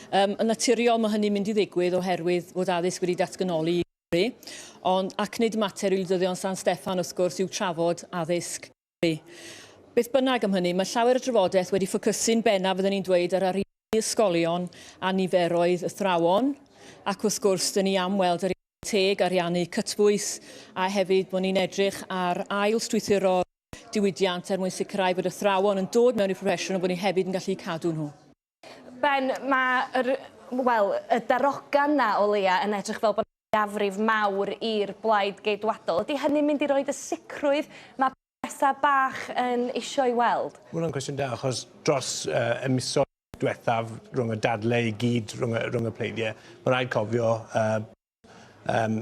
Um, yn naturiol, mae hynny'n mynd i ddigwydd oherwydd fod addysg wedi datganoli. Cymru, ond ac nid mater i wleidyddion San Steffan wrth gwrs yw trafod addysg Cymru. Beth bynnag am hynny, mae llawer o drafodaeth wedi ffocysu'n bennaf, fyddwn i'n dweud, ar ariannu ysgolion a niferoedd athrawon, ac wrth gwrs, dyn ni am weld ariannu teg, ariannu cytbwys, a hefyd bod ni'n edrych ar ail strwythuro'r diwydiant er mwyn sicrhau bod athrawon yn dod mewn i'r proffesiwn a bod ni hefyd yn gallu cadw nhw.
Ben, mae'r, wel, y darogan 'na o leia' yn edrych fel bod mwyafrif mawr i'r Blaid Geidwadol. Ydy hynny'n mynd i roid y sicrwydd mae busnesau bach yn isio'i weld?
Mae hwnna'n cwestiwn da, achos dros uh, y misoedd diwethaf rhwng y dadlau i gyd rhwng y, rhwng y pleidiau, mae'n rhaid cofio uh, um,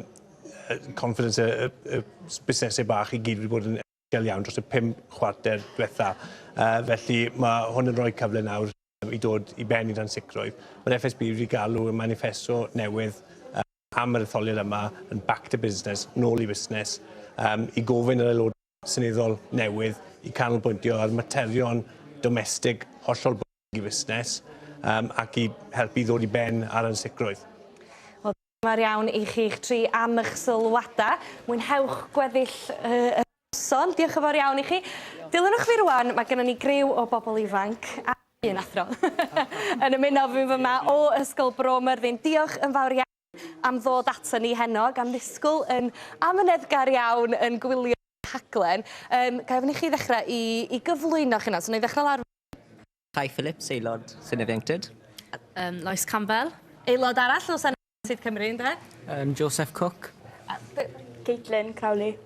confidence y, y, y busnesau bach i gyd wedi bod yn uchel iawn dros y 5 chwarter diwetha. Uh, felly mae hwn yn rhoi cyfle nawr i dod i ben i'r ansicrwydd. Mae'r FSB wedi galw y manifesto newydd uh, am yr etholiad yma yn back to business, nôl i busnes, um, i gofyn yr aelodau seneddol newydd i canolbwyntio ar materion domestig hollol bwysig i fusnes um, ac i helpu i ddod i ben ar ansicrwydd.
Wel, Diolch iawn i chi'ch tri am eich sylwadau. Mwynhewch gweddill y noson. Diolch yn fawr iawn i chi. Dilynwch fi rwan, mae gennym ni griw o bobl ifanc a un athro yn ymuno fi fyma o Ysgol Bro Myrddin. Diolch yn fawr iawn am ddod ato ni heno, gan ddisgwyl yn amyneddgar iawn yn gwylio rhaglen. Um, ga i ofyn i chi ddechrau i, i gyflwyno chi So, wna i ddechrau lawr
Kai Phillips, aelod Senedd Ieuenctid.
Um, Lois Campbell.
Aelod arall o Senedd Ieuenctid Cymru, ynde?
Um, Joseph Cook.
Caitlin Crowley.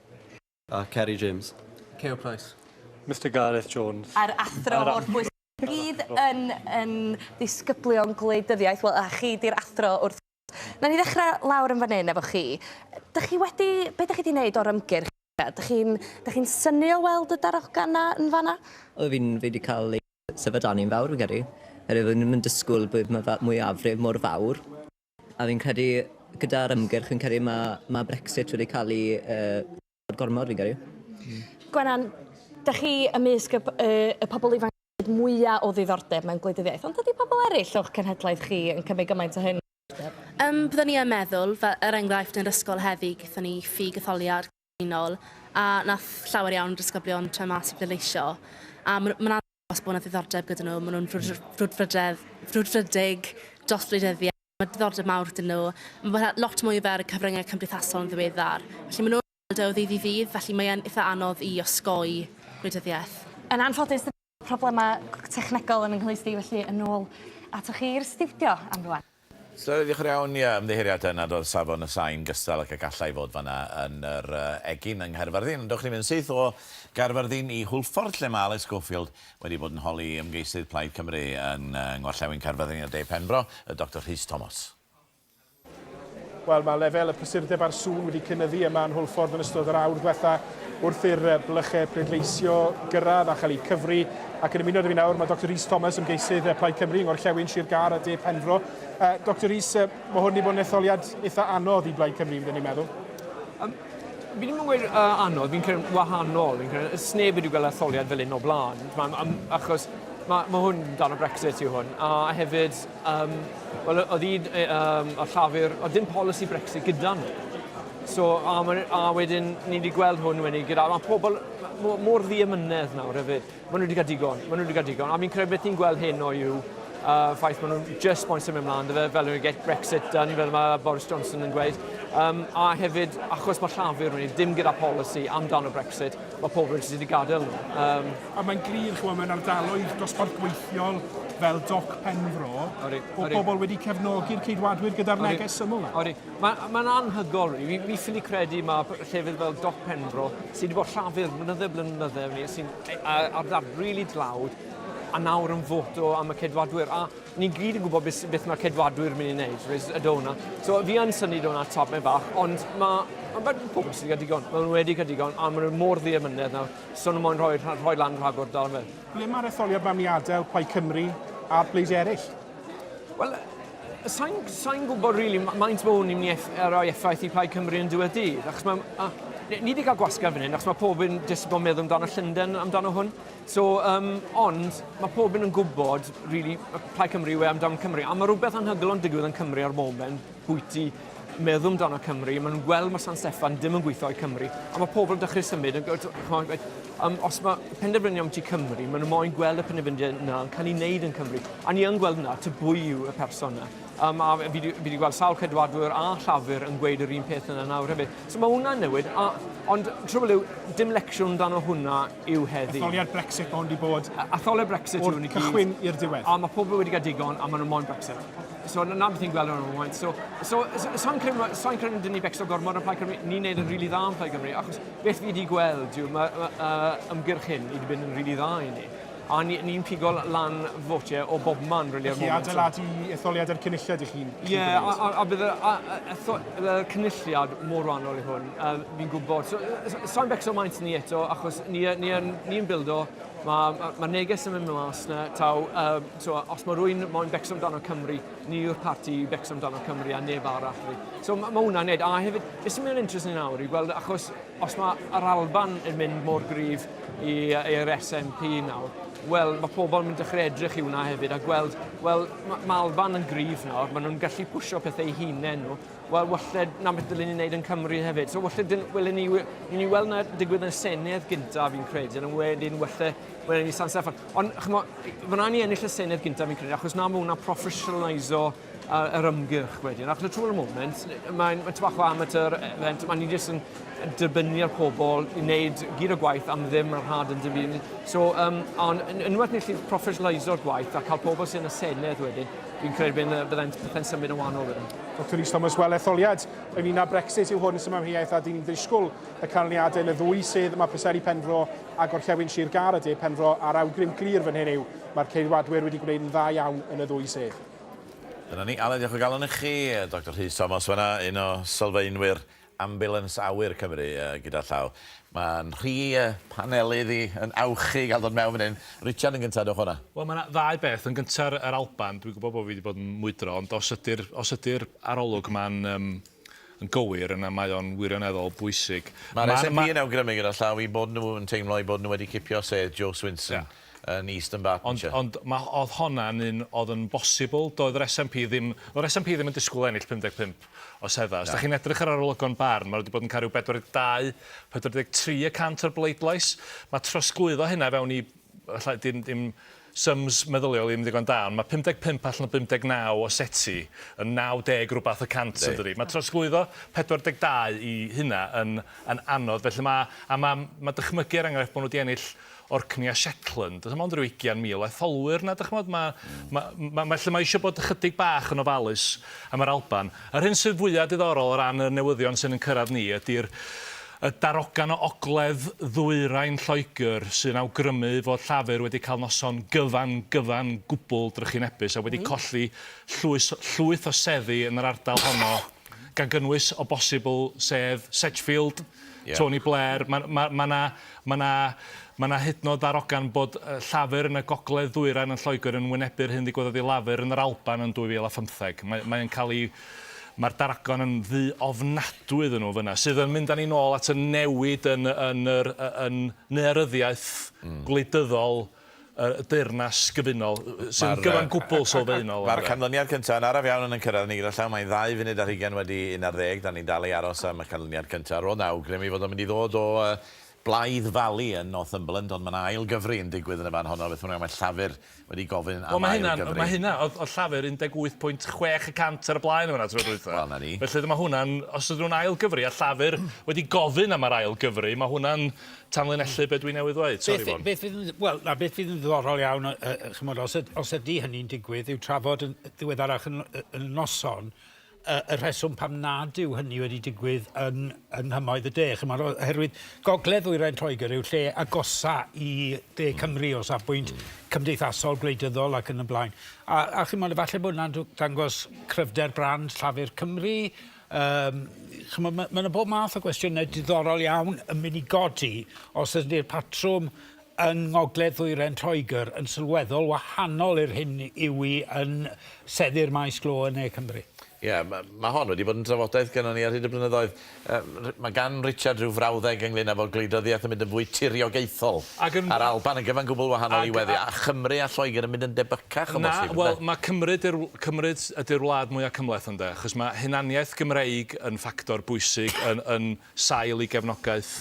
A Kerry James.
Keo Price. Mr Gareth Jones.
A'r athro o'r bwys. Gyd yn, yn ddisgyblion gwleidyddiaeth, wel, a chi di'r athro wrth Na ni ddechrau lawr yn fan hyn efo chi. Dych chi wedi, be dych chi wedi wneud o'r ymgyrch? Dych chi'n dych chi'n synnu o weld y darogan 'na yn fan'na?
O fi'n fi 'di cael ei syfrdanu'n fawr fi'n credu. Oherwydd o'n i ddim yn disgwyl bod ma' fe- mwyafrif mor fawr. A fi'n credu gyda'r ymgyrch fi'n credu ma' ma' Brexit wedi cael ei yy gormod fi'n credu.
Gwenan, dych chi ymysg y y y pobl ifanc mwya o ddiddordeb mewn gwleidyddiaeth, ond ydy pobl eraill o'ch cenhedlaeth chi yn cymryd gymaint o hyn?
Yym, byddwn i yn meddwl, fel er enghraifft yn yr ysgol heddi, gaethon ni ffug etholiad cyffredinol, a nath llawer iawn o disgyblion troi mas i bleidleisio, a ma' ma'n andros bod 'na ddiddordeb gyda nhw, ma' nhw'n frwd- frwdfrydedd frwdfrydig dros wleidyddiaeth, ma' diddordeb mawr 'da nhw, ma' lot mwy o fe ar y cyfryngau cymdeithasol yn ddiweddar, felly ma' nhw'n gweld e o ddydd i ddydd, felly mae e'n itha anodd i osgoi gwleidyddiaeth.
Yn anffodus, Problemau technegol yn 'y nghlust i, felly yn ôl atoch chi i'r stiwdio am rŵan.
So, diolch yn iawn, ie, ymddiheuriadau nad oedd safon y sain gystal ac y gallai fod fan'na yn yr egin yng Nghaerfyrddin. Ond dewch ni fynd syth o Gaerfyrddin i Hwlffordd, lle mae Alex Schofield wedi bod yn holi ymgeisydd Plaid Cymru yng Ngorllewin Caerfyrddin a De Penfro, y Doctor Rhys Thomas.
Wel, mae lefel y prysurdeb a'r sŵn wedi cynyddu yma yn Hwlffordd yn ystod yr awr ddiwetha wrth i'r blychau pleidleisio gyrraedd a chael eu cyfri. Ac yn ymuno 'da fi nawr mae Doctor Rhys Thomas, ymgeisydd Plaid Cymru yng Ngorllewin Sir Gâr a De Penfro. Uh, Doctor Rhys, uh, mae hwn wedi bod yn etholiad eitha anodd i Blaid Cymru, fydden ni'n meddwl.
Um, fi ddim yn gweud uh, anodd, fi'n credu wahanol. Fi'n credu, sneb wedi gweld etholiad fel un o blaen, achos mae, mae hwn dan o Brexit yw hwn. A hefyd, Um, Wel, oedd un, um, y Llafur, oedd dim polisi Brexit gyda nhw. So, a, a wedyn, ni wedi gweld hwn wedyn gyda, mae pobl mor ddiamynedd nawr hefyd. Maen nhw wedi cael digon, maen nhw wedi cael digon. A fi'n credu beth ni'n gweld hyn o yw uh, ffaith maen nhw'n just moyn symud ymlaen, fe, fel nhw'n get Brexit done, fel mae Boris Johnson yn gweud. Um, a hefyd, achos mae Llafur wedi dim gyda polisi amdano Brexit, mae pobl jyst wedi gadael nhw. Um,
A mae'n glir, ch'mo', mewn ardaloedd dosbarth gweithiol fel Doc Penfro, odi, bod odi. pobl wedi cefnogi'r Ceidwadwyr gyda'r neges syml 'na.
Odi. Mae'n ma anhygoel, rili. Fi, fi ffili credu mae llefydd fel Doc Penfro, sydd wedi bod llafur blynydde blynydde, sy'n ardal rili dlawd, a nawr yn foto am y Ceidwadwyr. A ni gyd yn gwybod beth, beth mae'r Ceidwadwyr yn mynd i wneud, reit, y do hwnna. So fi yn synnu do hwnna top mewn bach, ond mae ma, ma pobl sydd wedi cael digon, maen nhw wedi cael digon, a maen nhw mor ddiamynedd nawr, so nhw moyn rhoi, rhoi lan rhagor dal fe.
Ble mae'r etholiad ma'n mynd i adael Plaid Cymru a'r pleidiau eraill?
Wel, sa'n sa gwybod really, maint mae hwn yn mynd i eff, rhoi effaith i Plaid Cymru yn diwedd dydd, achos mae, a, ni wedi cael gwasgar fan hyn, achos mae pob un jyst bod yn meddwl amdano Llundain amdano hwn. So, um, ond mae pob un yn gwybod, really, Plaid Cymru yw e amdan Cymru. A mae rhywbeth anhygoel yn digwydd yn Cymru ar moment, bwyty meddwl amdano Cymru, maen nhw'n gweld mae San Steffan dim yn gweithio i Cymru, a mae pobl yn dechrau symud, yn, chymod, um, os mae penderfyniad ambiti Cymru, maen nhw moyn gweld y penderfyniad yna yn cael ei wneud yn Cymru. A ni yn gweld yna, ty bwy yw y person yna. Um, a fi wedi gweld sawl Ceidwadwyr a Llafur yn gweud yr un peth yna nawr hefyd. So mae hwnna'n newid, a, ond trwbl yw, dim lecsiwn dan o hwnna yw heddi.
Etholiad Brexit mae hwn wedi bod.
Etholiad Brexit yw hwn i
gyd. O'r cychwyn i'r diwedd.
A mae pobl wedi cael digon a maen nhw'n moyn Brexit. So na beth ni'n gweld ar y moment. So, so, so sa'n credu, sa credu dyn ni becso gormod yn Plaid Cymru, ni'n neud yn rili really dda yn Plaid Cymru, achos beth fi wedi gweld yw mae ma, ymgyrch hyn wedi mynd yn rili really dda i ni. A ni'n ni pigo lan votiau o bobman, really, ar
Felly adeiladu etholiad yr cynulliad i chi'n
Ie, yeah, a, a, a bydd y, a, a, y cynulliad mor wahanol i hwn, fi'n gwybod. So, so, sa'n becso maint ni eto, achos ni, ni, ni, ni yn bildo, mae ma, ma neges yn mynd mas na, taw, so, os mae rwy'n moyn becso amdano Cymru, ni yw'r parti i becso amdano Cymru a neb arall. Fi. So mae ma hwnna'n neud. A hefyd, beth sy'n mynd yn interesting nawr i gweld, achos os mae yr Alban yn mynd mor gryf i'r SNP nawr, wel, mae pobl yn mynd dechrau edrych i hwnna hefyd a gweld, wel, mae ma Alban yn gryf nawr, maen nhw'n gallu pwysio pethau eu hunain nhw. Wel, walle na beth dylen ni wneud yn Cymru hefyd. So, walle, dyn, welwn ni, ni weld na digwydd yn y Senedd gyntaf, fi'n credu, yn wedyn walle, welwn ni San Steffan. Ond, chymod, fe wna ni ennill y Senedd gyntaf, fi'n credu, achos na mae hwnna proffesiynaliso yr ymgyrch wedyn. Achos y trwy'r moment, mae'n mae bach o amateur event, mae'n ni jyst yn dibynnu ar pobl i wneud gyd o gwaith am ddim ar rhad yn dim byd. So, um, ond unwaith ni'n gallu proffesiynaliso'r gwaith a cael pobl sy'n y Senedd wedyn, fi'n credu bydd byddai'n pethau'n symud yn wahanol wedyn.
Dr Rhys Thomas, wel etholiad ynglyn â Brexit yw hwn sy'n amheuaeth a dyn ni'n disgwyl y canlyniadau yn y ddwy sedd yma Preseli Penfro a Gorllewin Sir Gâr a De Penfro a'r awgrym glir fan hyn yw mae'r Ceidwadwyr wedi gwneud yn dda iawn yn y ddwy sedd.
Dyna ni. Aled, diolch o galon i chi. Doctor Rhys Thomas fan'na, un o sylfaenwyr Ambulans Awyr Cymru gyda llaw. Mae'n rhy panelydd i yn awchu i gael dod mewn fan hyn. Richard yn gyntaf, dewch o'na.
Wel, mae yna ddau beth. Yn gyntaf, yr Alban, dwi'n gwybod bod fi wedi bod yn mwydro, ond os ydy'r os ydy'r arolwg ma'n um, yn gywir, yna mae o'n wirioneddol bwysig.
Mae'r SNP yn awgrymu gyda llaw eu bod nhw yn teimlo eu bod nhw wedi cipio sedd Jo Swinson. Yeah. yn East Dunbartonshire.
Ond, ond ma, oedd honna'n un oedd yn bosibl. Doedd yr SNP ddim, oedd yr SNP ddim yn disgwyl ennill 55 o seddau. Os da chi'n edrych ar arolygon barn, mae wedi bod yn cael rhyw 42, 43 y cant o'r bleidlais. Mae trosglwyddo hynna fewn i, allai, dim, dim sums meddyliol ddim ddigon da, ond mae 55 allan o 59 o seti yn 90 rhywbeth y cant yn dydi. Mae trosglwyddo 42 i hynna yn, yn anodd. Felly mae, a mae, mae dychmygu er enghraifft bod nhw wedi ennill Orkney a Shetland, does 'na mond ryw 20,000 o etholwyr 'na, dych ch'mod, ma' ma' ma' ma' lle mae eisiau bod ychydig bach yn ofalus am yr Alban. Yr hyn sydd fwya diddorol o ran y newyddion sy'n yn cyrraedd ni ydy'r y darogan o ogledd ddwyrain Lloegr sy'n awgrymu fod Llafur wedi cael noson gyfan gyfan gwbl drychinebus a wedi colli llwys llwyth o seddi yn yr ardal honno gan gynnwys o bosibl sedd Sedgefield, Tony Blair. Mae ma, ma 'na ma 'na ma 'na hyd yn oed ddarogan bod Llafur yn y gogledd ddwyrain yn Lloegr yn wynebu'r hyn ddigwyddodd i Lafur yn yr Alban yn 2015. Mae mae'n cael ei mae'r darogan yn ddu ofnadwy iddyn nhw fyna, sydd yn mynd â ni nôl at y newid yn yn yr yn naearyddiaeth gwleidyddol y Deyrnas Gyfunol, sy'n gyfan gwbl sylfaenol.
Mae'r canlyniad cyntaf yn araf iawn yn ein cyrraedd ni gyda llaw. Mae'n ddau funud ar hugain wedi 11. Dan ni'n dal i aros am y canlyniad cyntaf. Roedd 'na awgrym ei fod o'n mynd i ddod o Blaidd Valley yn Northumberland, ond mae 'na ail gyfri yn digwydd yn y fan honno. Beth bynnag, mae Llafur wedi gofyn am ail gyfri.
Wel, mae hynna, oedd Llafur 18.6 y cant ar y blaen yn fan'na tro dwytha.
Wel, 'na ni.
Felly mae hwnna'n, os ydyn nhw'n ail gyfri a Llafur wedi gofyn am yr ail gyfri, mae hwnna'n tanlinellu be dwi newydd ddweud. Sori, Vaughan.
Beth fydd yn, wel, na, beth fydd yn ddiddorol iawn, uh, chymod, os, os ydy hynny'n digwydd, yw trafod yn ddiweddarach yn, yn y noson uh, y rheswm pam nad yw hynny wedi digwydd yn, yng nghymoedd y de. Chymod, oherwydd gogledd ddwyrain Lloegr yw lle agosa i de Cymru o safbwynt cymdeithasol, gwleidyddol ac yn y blaen. A, a chymod, efallai bod hwnna'n dangos cryfder brand Llafur Cymru, Yym, chimod, ma' ma' 'na bob math o gwestiynau diddorol iawn yn mynd i godi os ydy'r patrwm yng Ngogledd Ddwyrain Lloegr yn sylweddol wahanol i'r hyn yw i yn seddi'r maes glo yn Ne Cymru.
Ie, ma' ma' hon wedi bod yn drafodaeth gynnon ni ar hyd y blynyddoedd. Yy mae gan Richard rhyw frawddeg ynglyn â fod gwleidyddiaeth yn mynd yn fwy tiriogaethol. Ac yn... A'r Alban yn gyfan gwbl wahanol i weddi, a Chymru a Lloegr yn mynd yn debycach o bosib, ynde?
Na, wel, mae Cymru 'di'r Cymru ydi'r wlad mwya cymhleth, ynde? Achos mae hunaniaeth Gymreig yn ffactor bwysig yn yn sail i gefnogaeth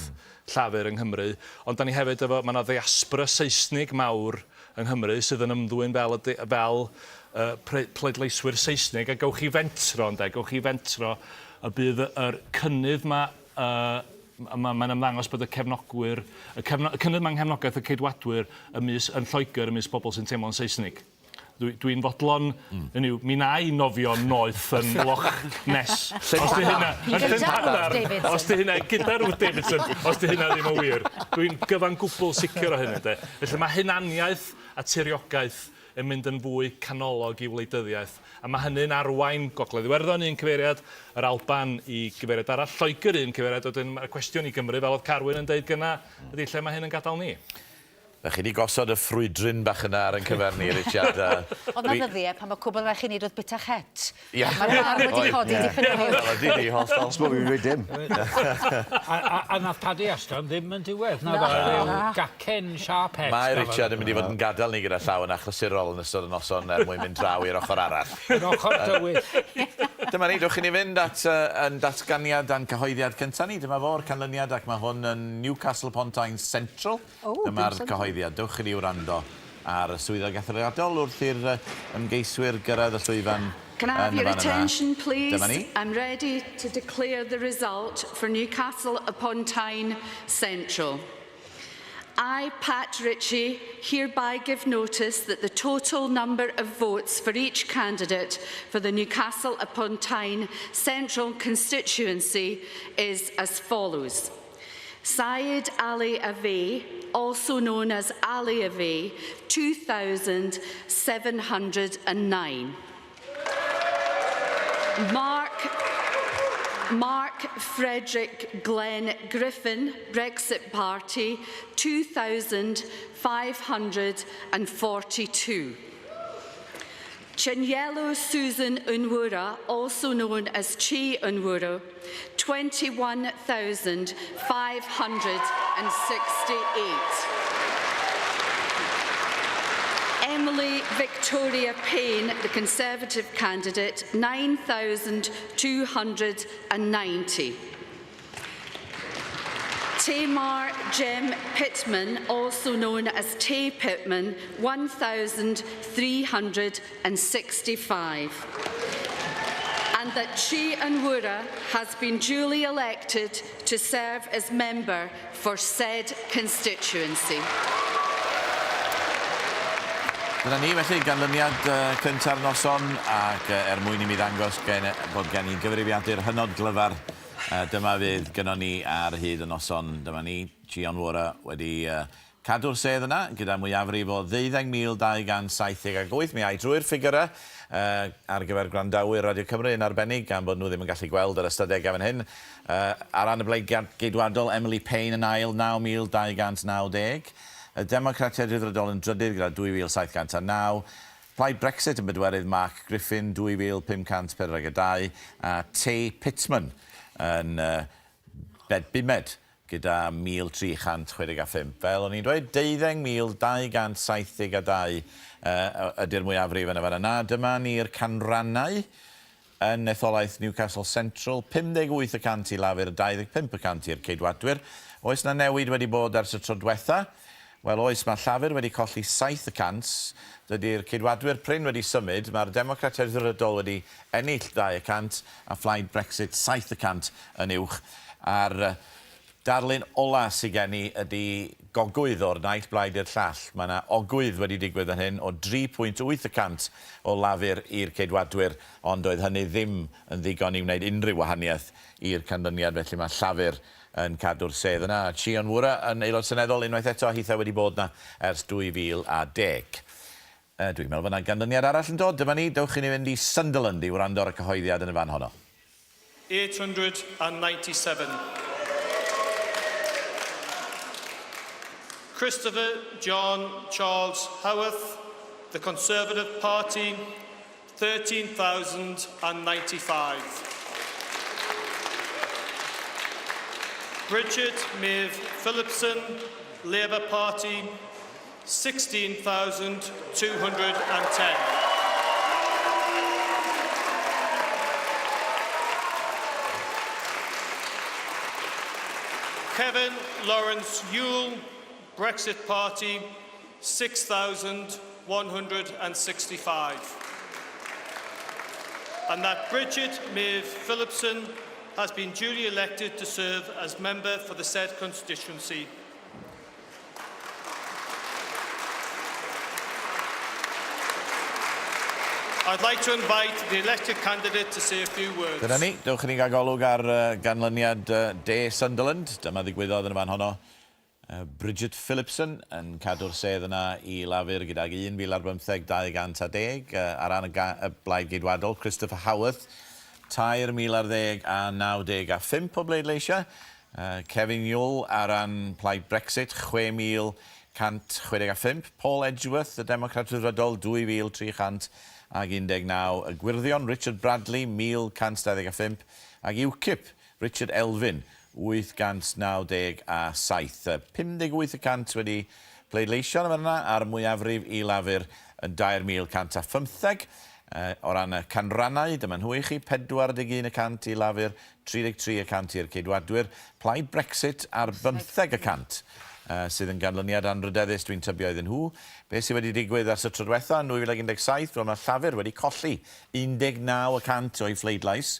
Llafur yng Nghymru, ond 'dan ni hefyd efo, ma' 'na ddiaspora Seisnig mawr yng Nghymru sydd yn ymddwyn fel y fel y pleidleiswyr Seisnig, a gewch chi fentro, ynde, gewch chi fentro y bydd yr cynnydd 'ma, yy, mae'n ymddangos bod y cefnogwyr, y cefno- y cynnydd 'ma yng nghefnogaeth y Ceidwadwyr ymysg, yn Lloegr ymysg pobl sy'n teimlo'n Seisnig. Dwi, dwi'n fodlon, mm. hynny yw, mi na i nofio'n noeth yn Loch Ness. Os di hynna, yn Llyn os di hynna, gyda Ruth Davidson, os di hynna ddim yn wir. Dwi'n gyfan gwbl sicr o hynny, de. Felly mae hunaniaeth a tiriogaeth yn mynd yn fwy canolog i wleidyddiaeth. A mae hynny'n arwain Gogledd Iwerddon un cyfeiriad, yr Alban i gyfeiriad arall, Lloegr un cyfeiriad, wedyn mae'r cwestiwn i Gymru, fel oedd Carwyn yn deud gynna, ydy lle mae hyn yn gadael ni?
Fe chi 'di gosod y ffrwydryn bach yna ar ein cyfer ni, Richard. A
Oedd 'na ddyddie pan ma' cwbl raid chi neud oedd bita het.
Ie.
Ma'r farn wedi codi dipyn o hyd.
Wel ydi di, hollol.
S'mo' fi'n dweud dim.
A a a nath Paddy Ashdown ddim yn diwedd naddo? Ryw gacen siâp het.
Mae Richard yn mynd i fod yn gadael ni gyda llaw yn achlysurol yn ystod y noson er mwyn mynd draw i'r ochr arall.
Yr ochr dywyll.
Dyma ni, dewch i ni fynd at yn datganiad a'n cyhoeddiad cynta ni. Dyma fo'r canlyniad ac mae hwn yn Newcastle upon Tyne Central. Dyma'r cyhoeddiad. Dewch i ni wrando ar y swyddog etholiadol wrth i'r ymgeiswyr gyrraedd y llwyfan
Can I have
yn y
your
fan yna.
attention, please?
Dyma ni.
I'm ready to declare the result for Newcastle upon Tyne Central. I, Pat Ritchie, hereby give notice that the total number of votes for each candidate for the Newcastle upon Tyne Central constituency is as follows. Syed Ali Ave, also known as Ali Ave, 2,709. Mark, Mark Frederick Glenn Griffin, Brexit Party, 2,542. Chinyelu Susan Unwura, also known as Chi Unwura, 21,568. Emily Victoria Payne, the Conservative candidate, 9,290. Tamar Jem Pittman, also known as Tay Pittman, 1,365. And that Chi Anwura has been duly elected to serve as member for said constituency.
Dyna ni felly, ganlyniad uh, cynta'r noson ac uh, er mwyn i mi ddangos gen, bod gen i gyfrifiadur hynod glyfar uh, dyma fydd gynnon ni ar hyd y noson. Dyma ni, Chi Onwura wedi uh, cadw'r sedd yna gyda mwyafrif o 12,278. Mi ai drwy'r ffigyrau uh, ar gyfer gwrandawyr Radio Cymru yn arbennig gan bod nhw ddim yn gallu gweld yr ystadegau fan hyn. Uh, ar ran y Blaid Geidwadol, Emily Payne yn ail, 9,290. Y Democratiaid Rhyddfrydol yn drydydd gyda 2,709. Plaid Brexit yn bedwerydd, Mark Griffin 2,542 a Tay Pittman yn uh, bumed gyda 1,365. Fel o'n i'n dweud, 12,272 uh, ydy'r mwyafrif yn y fan yna. Dyma ni'r canrannau yn etholaeth Newcastle Central, 58 y cant i Lafur, 25 y cant i'r Ceidwadwyr. Oes 'na newid wedi bod ers y tro dwetha? Wel oes, mae Llafur wedi colli 7 y cant, dydy'r Ceidwadwyr prin wedi symud, mae'r Democratiaid Rhyddfrydol wedi ennill 2 y cant a phlaid Brexit 7 y cant yn uwch. A'r darlun ola sy gen i ydy gogwydd o'r naill blaid i'r llall. Mae yna ogwydd wedi digwydd fan hyn o 3.8 y cant o Lafur i'r Ceidwadwyr, ond doedd hynny ddim yn ddigon i wneud unrhyw wahaniaeth i'r canlyniad, felly mae Llafur yn cadw'r sedd yna. A Chi Onwura yn Aelod Seneddol unwaith eto, a hithau wedi bod yna ers 2010. Dwi'n meddwl bod yna ganlyniad arall yn dod. Dyma ni, dewch i ni fynd i Sunderland i wrando ar y cyhoeddiad yn y fan honno.
897. Christopher John Charles Howarth, the Conservative Party,
13,095. Bridget Maeve Phillipson, Labour Party, 16,210. Kevin Lawrence Yule, Brexit Party, 6,165. And that Bridget Maeve Phillipson has been duly elected to serve as member for the said constituency. I'd like to invite the elected candidate to say a few words.
Dyna ni, dewch i ni gael golwg ar ganlyniad De Sunderland. Dyma ddigwyddodd yn y fan honno. Bridget Phillipson yn cadw'r sedd yna i Lafur gydag 1,015 210 ar ran y Blaid Geidwadol, Christopher Howarth, 3,010 a 95 o bleidleisiau. Kevin Yule ar ran Plaid Brexit, 6,165. Paul Edgeworth, y Democrat Rhyddfrydol, 2,319. Y Gwyrddion, Richard Bradley, 1,125. Ac UKIP, Richard Elfyn, 897. 58 y cant wedi pleidleisio yn y fan yna, a'r mwyafrif i Lafur yn 3,115. O ran y canrannau, dyma nhw i chi, 41 y cant i Lafur, 33 y cant i'r Ceidwadwyr, Plaid Brexit ar bymtheg y cant, sydd yn ganlyniad anrhydeddus dwi'n tybio iddyn nhw. Beth sydd wedi digwydd ers y tro diwetha' yn 2017? Wel, mae Llafur wedi colli 19 y cant o'i phleidlais.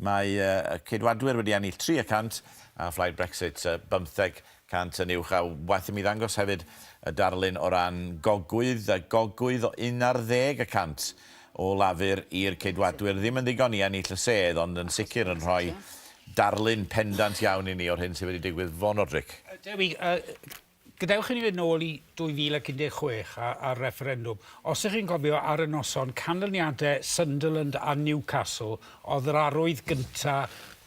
Mae y Ceidwadwyr wedi ennill 3 y cant a Phlaid Brexit bymtheg cant yn uwch. A waeth i mi ddangos hefyd y darlun o ran gogwydd, y gogwydd o 11 y cant o Lafur i'r Ceidwadwyr. Ddim yn ddigon i ennill y sedd, ond yn sicr yn rhoi darlun pendant iawn i ni o'r hyn sydd wedi digwydd. Vaughan Roderick.
Dewi, gadewch i ni fynd nôl i 2016 a'r refferendwm. Os ych chi'n cofio ar y noson, canlyniadau Sunderland a Newcastle oedd yr arwydd gynta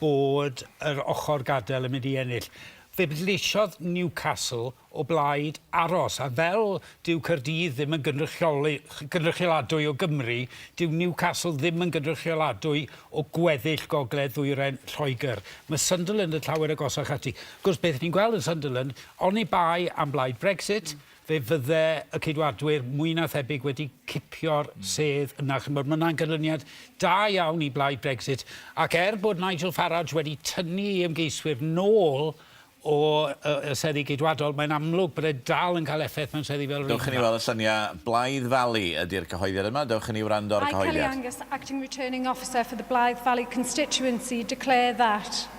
bod yr ochr gadael yn mynd i ennill. Fe bleidleisiodd Newcastle o blaid aros, a fel dyw Caerdydd ddim yn gynrychioladwy o Gymru, dyw Newcastle ddim yn gynrychioladwy o gweddill gogledd ddwyrain Lloegr. Mae Sunderland yn llawer agosach ati. Wrth gwrs, beth ni'n gweld yn Sunderland, oni bai am blaid Brexit, fe fydde y Ceidwadwyr mwy na thebyg wedi cipio'r sedd yna. Chimod, mae hwnna'n ganlyniad da iawn i blaid Brexit, ac er bod Nigel Farage wedi tynnu ei ymgeiswyr nôl o y seddi Geidwadol, mae'n amlwg bod e dal yn cael effaith mewn seddi fel
Dewch i ni weld y lluniau. Blythe Valley ydy'r cyhoeddiad yma. Dewch i ni wrando ar y
I, Kelly
cyhoeddiad.
Angus, Acting Returning Officer for the Blythe Valley constituency, declare that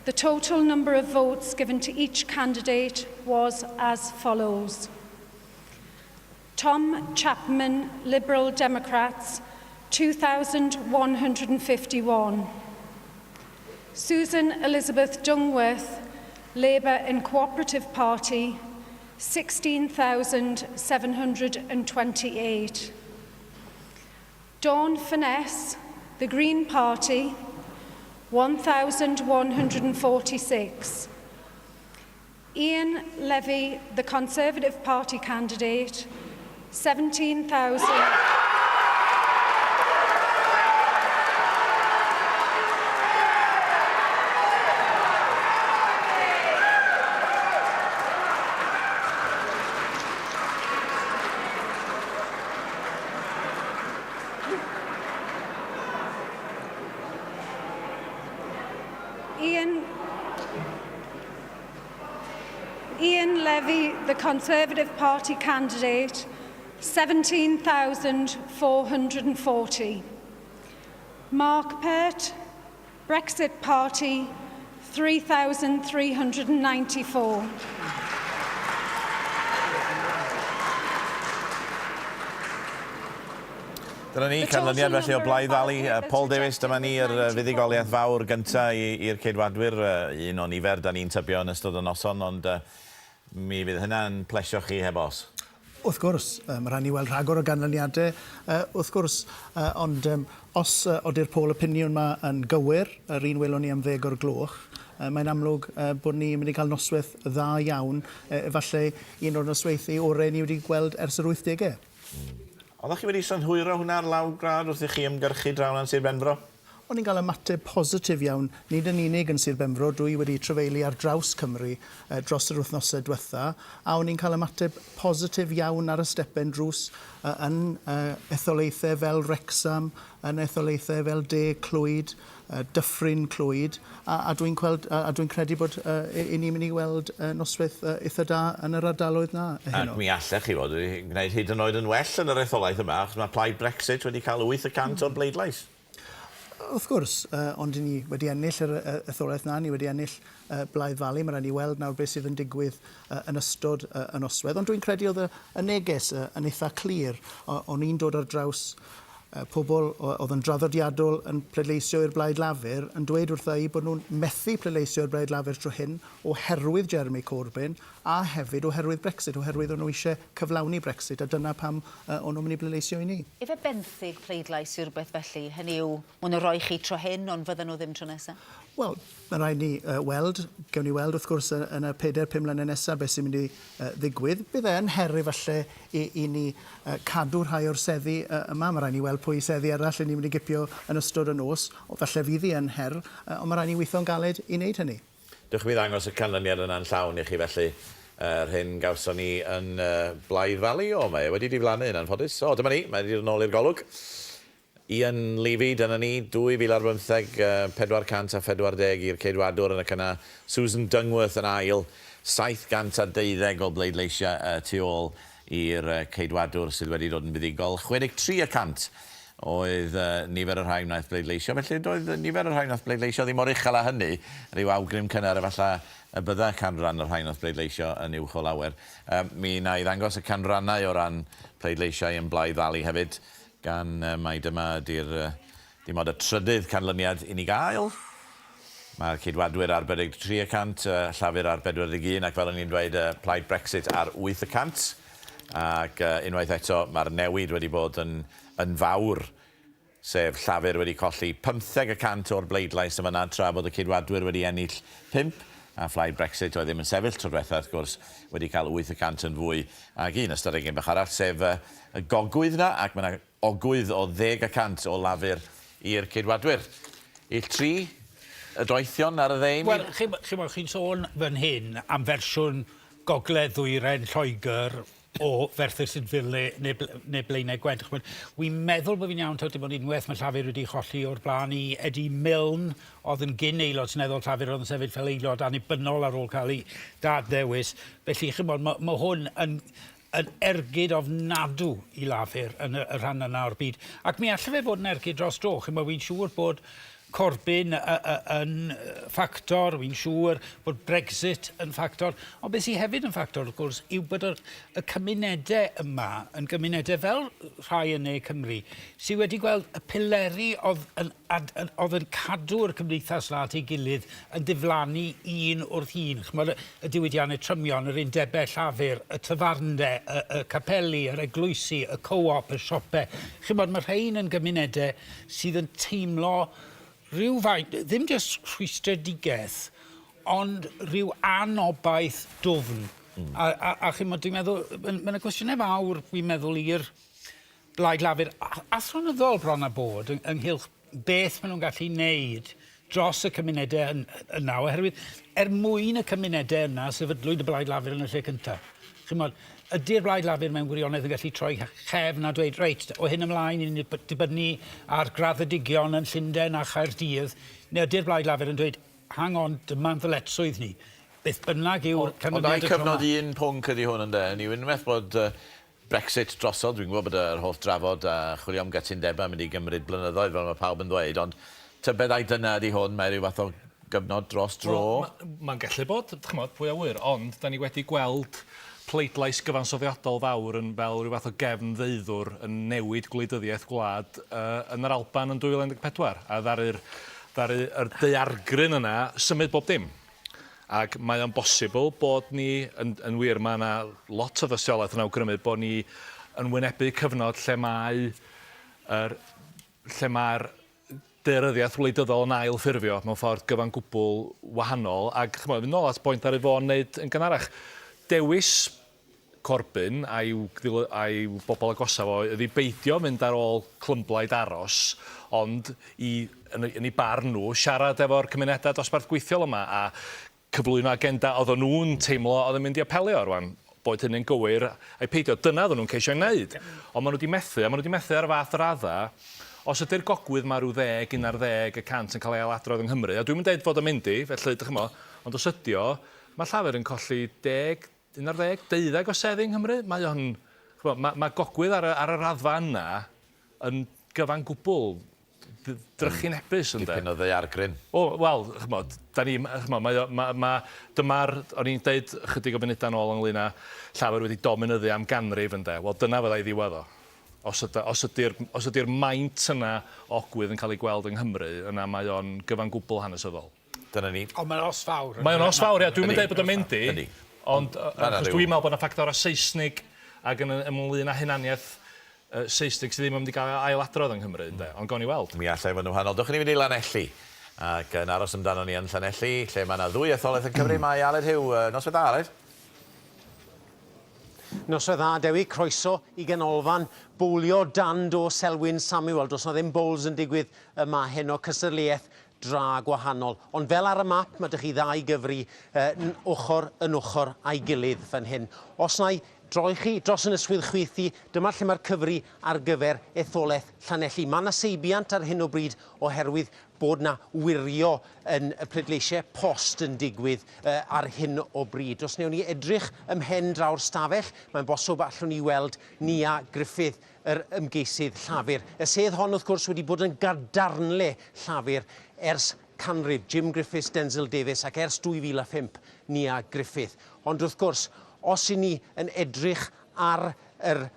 the total number of votes given to each candidate was as follows. Tom Chapman, Liberal Democrats, 2,151. Susan Elizabeth Dungworth, Labour and Cooperative Party, 16,728. Dawn Finesse, the Green Party, 1,146. Ian Levy, the Conservative Party candidate, 17,000. Ian, Ian Levy, the Conservative Party candidate, 17,440. Mark Pert, Brexit Party, 3,394.
Dyna ni, canlyniad felly o Blaid Valley. Paul Davies, dyma ni yr fuddugoliaeth fawr gyntaf i'r Ceidwadwyr. Un o nifer, da ni'n tybio yn ystod y noson, ond mi fydd hynna'n plesio chi heb os.
Wrth gwrs, mae rhaid ni weld rhagor o ganlyniadau, wrth gwrs, ond os ody'r pôl opiniwn 'ma yn gywir, yr un welwn ni am ddeg o'r gloch, mae'n amlwg bod ni'n mynd i cael noswaith dda iawn, efallai un o'r nosweithi orau ni wedi gweld ers yr wythdegau.
Oeddech chi wedi synhwyro hwnna ar lawr gwlad wrth i chi ymgyrchu draw 'na yn Sir Benfro?
O'n i'n cael ymateb positif iawn, nid yn unig yn Sir Benfro, dwi wedi trafeili ar draws Cymru dros yr wythnosau diwetha, a o'n i'n cael ymateb positif iawn ar y stepen drws yn etholaethau fel Wrecsam, yn etholaethau fel De Clwyd, Dyffryn Clwyd, a, a dwi'n gweld, a, a dwi'n credu bod uh, i, i ni'n mynd i weld uh, noswaith uh, eitha da yn yr ardaloedd na heno.
Ac mi allech chi fod wedi gwneud hyd yn oed yn well yn yr etholaeth yma, achos mae Plaid Brexit wedi cael 8 y cant o'r bleidlais.
Wrth gwrs, uh, ond ni wedi ennill yr etholaeth na, ni wedi ennill uh, Blaidd Valley, mae rhaid ni weld nawr beth sydd yn digwydd uh, yn ystod uh, y noswaith. Ond dwi'n credu oedd y, y neges uh, yn eitha clir. O'n i'n dod ar draws pobl oedd yn draddodiadol yn pleidleisio i'r Blaid Lafur yn dweud wrtha i bod nhw'n methu pleidleisio i'r Blaid Lafur tro hyn oherwydd Jeremy Corbyn a hefyd oherwydd Brexit, oherwydd o'n nhw eisiau cyflawni Brexit a dyna pam o'n nhw'n mynd i bleidleisio i ni.
Ife benthyg pleidlais yw rhywbeth felly? Hynny yw, maen nhw'n rhoi chi tro hyn ond fydden nhw ddim tro nesaf?
Wel, mae'n rhaid ni weld, gewn ni weld wrth gwrs yn y pedair, pum mlynedd nesaf beth sy'n mynd i ddigwydd. Bydd e yn her efallai i, i ni cadw rhai o'r seddi yma. Mae rhaid ni weld pwy seddi eraill i ni'n mynd i gipio yn ystod y nos. O, falle fydd hi yn her, ond mae rhaid ni weithio'n galed i wneud hynny.
Dewch i mi ddangos y canlyniad yna'n llawn i chi felly. Yr hyn gawson ni yn Blythe Valley. O, mae e wedi diflannu yn anffodus. O, dyma ni, mae wedi dod yn ôl i'r golwg. Ian Levy, dyna ni, 2015, 440 i'r Ceidwadwr yn y cyna. Susan Dungworth yn ail, 712 o bleidleisiau tu ôl i'r Ceidwadwr sydd wedi dod yn fuddugol. 63 y cant oedd nifer y rhai wnaeth bleidleisio, felly doedd nifer y rhai wnaeth bleidleisio ddim mor uchel â hynny, rhyw awgrym cynnar efallai y bydda canran y rhai wnaeth bleidleisio yn uwch o lawer. Mi wna i ddangos y canrannau o ran pleidleisiau yn Blythe Valley hefyd. Gan mai dyma ydy'r dim ond y trydydd canlyniad i ni gael. Mae'r Ceidwadwyr ar 43 y cant, Llafur ar 41 ac fel o'n i'n dweud, Plaid Brexit ar 8 y cant. Ac unwaith eto mae'r newid wedi bod yn, yn fawr, sef Llafur wedi colli 15 y cant o'r bleidlais yn fan'na tra bod y Ceidwadwyr wedi ennill 5 a Phlaid Brexit oedd ddim yn sefyll tro diwetha wrth gwrs wedi cael 8 y cant yn fwy. Ac un ystadegyn bach arall sef y gogwydd 'na, ac mae 'na ogwydd o ddeg y cant o Lafur i'r Ceidwadwyr. Ill tri, y doethion ar y dde i mi.
Wel, chimod, chi'n sôn fan hyn am fersiwn gogledd-ddwyrain Lloegr o Ferthyr Tudful neu, neu, neu Blaenau Gwent. Chimod, wi'n meddwl bod fi'n iawn taw dim ond unwaith mae Llafur wedi cholli o'r blaen i Eddie Milne, oedd yn gyn aelod seneddol Llafur, oedd yn sefyll fel aelod annibynnol ar ôl cael ei dad-ddewis. Felly, chimod, mae, mae hwn yn, yn ergyd ofnadw i Lafur yn y, y rhan yna o'r byd. Ac mi allai fe fod yn ergyd dros dro. Chimod, wi'n siŵr bod Corbyn yn ffactor, wi'n siŵr bod Brexit yn ffactor, ond beth sydd hefyd yn ffactor, wrth gwrs, yw bod y, y cymunedau yma yn gymunedau fel rhai yn Ne Cymru, sydd wedi gweld y pileri oedd yn ad, yn, oedd yn cadw'r cymdeithas 'na at ei gilydd yn diflannu un wrth un. Ch'mod, y, y diwydiannau trymion, yr undebau llafur, y tafarndai, y, y capeli, yr eglwysi, y co-op, y siope. Ch'mod, mae rhain yn gymunedau sydd yn teimlo rhywfaint, ddim jyst rhwystredigaeth, ond rhyw anobaith dwfn. Mm. A, a, a ch'mod, dwi'n meddwl, mae yna gwestiynau fawr, dwi'n meddwl, i'r Blaid Lafur athronyddol bron a bod ynghylch beth maen nhw'n gallu wneud dros y cymunedau yna, oherwydd er mwyn y cymunedau yna sefydlwyd y Blaid Lafur yn y lle cyntaf. Chimod, ydy'r Blaid Lafur mewn gwirionedd yn gallu troi chefn a dweud, reit, o hyn ymlaen, ni'n dibynnu ar graddedigion yn Llundain a Chaerdydd, neu ydy'r Blaid Lafur yn dweud, hang on, dyma'n ddyletswydd ni. Beth bynnag yw'r
canlyniad y tro 'ma. Ond ai cyfnod un pwnc ydy hwn ynde? Hynny yw, unwaith bod Brexit drosodd, dwi'n gwybod bod yr holl drafod a chwilio am gytundebau yn mynd i gymryd blynyddoedd fel mae pawb yn ddweud, ond tybed ai dyna ydy hwn, mae rhyw fath o gyfnod dros dro?
Wel, mae'n gallu bod, ch'mod, pwy a ŵyr, ond da ni wedi gweld pleidlais gyfansoddiadol fawr yn fel rhyw fath o gefn ddeuddwr yn newid gwleidyddiaeth gwlad uh, yn yr Alban yn 2014, a ddaru'r ddaru yr daeargryn yna symud bob dim. Ac mae o'n bosibl bod ni, yn, yn wir, mae yna lot o dystiolaeth yn awgrymu bod ni yn wynebu cyfnod lle mae yr, lle mae'r daearyddiaeth wleidyddol yn ail ffurfio mewn ffordd gyfan gwbl wahanol. Ac chymod, fynd nôl at bwynt ddaru Vaughan wneud yn gynharach, dewis Corbyn a'i a'i bobl agosaf o oedd i beidio mynd ar ôl clymblaid aros, ond i, yn, yn eu barn nhw, siarad efo'r cymunedau dosbarth gweithiol yma a cyflwyno agenda oedden nhw'n teimlo oedd yn mynd i apelio rwan. Boed hynny'n gywir ai peidio, dyna oedden nhw'n ceisio ei wneud. Ond maen nhw wedi methu, a maen nhw wedi methu ar y fath raddau. Os ydy'r gogwydd 'ma rhyw ddeg, 11 y cant yn cael ei ailadrodd yng Nghymru, a dwi'm yn deud fod o'n mynd i, felly, dych chimod, ond os ydy o, mae Llafur yn colli deg, 11, deuddeg o seddi yng Nghymru. Mae o'n, chimod, mae, mae gogwydd ar y, ar y raddfa yna yn gyfan gwbl drychinebus, ynde.
Dipyn o ddaeargryn.
O, wel, chimod, da ni, chimod, mae o, ma, ma, dyma'r, o'n i'n deud chydig o funudau nôl ynglyn â Llafur wedi dominyddu am ganrif, ynde. Wel, dyna fyddai ddiwedd o. Os ydy, os ydy'r, os ydy'r maint yna o ogwydd yn cael ei gweld yng Nghymru, yna mae o'n gyfan gwbl hanesyddol.
Dyna ni.
Ond mae'n os fawr.
Mae'n os fawr, ia. Dwi'm yn deud bod o'n mynd i. Yndi. Ond, achos dwi'n meddwl bod yna ffactorau Seisnig ac yn ymwneud â hunaniaeth Seisnig sydd ddim yn mynd i gael ei ailadrodd yng Nghymru, ynde. Ond gawn ni weld.
Mi allai fod yn wahanol. Dewch i ni fynd i Lanelli. Ac yn aros amdano ni yn Llanelli, lle mae yna ddwy etholaeth yn cyfri, mae Aled Huw. Noswaith dda, Aled.
Noswaith dda, Dewi. Croeso i ganolfan bowlio dan do Selwyn Samuel. Does 'na ddim bowls yn digwydd yma heno. Cystadleuaeth dra gwahanol. Ond fel ar y map, mae 'da chi ddau gyfri ochr yn ochr â'i gilydd fan hyn. Os wna i droi chi dros yn y swydd chwith i, dyma lle mae'r cyfri ar gyfer etholaeth Llanelli. Mae 'na seibiant ar hyn o bryd oherwydd bod 'na wirio yn y pleidleisiau post yn digwydd ar hyn o bryd. Os wnewn ni edrych ym mhen draw'r stafell, mae'n bosib allwn ni weld Nia Griffith, yr ymgeisydd Llafur. Y sedd hon, wrth gwrs, wedi bod yn gadarnle Llafur ers canrif, Jim Griffiths, Denzil Davies ac ers 2005, Nia Griffith. Ond wrth gwrs, os 'y ni yn edrych ar yr,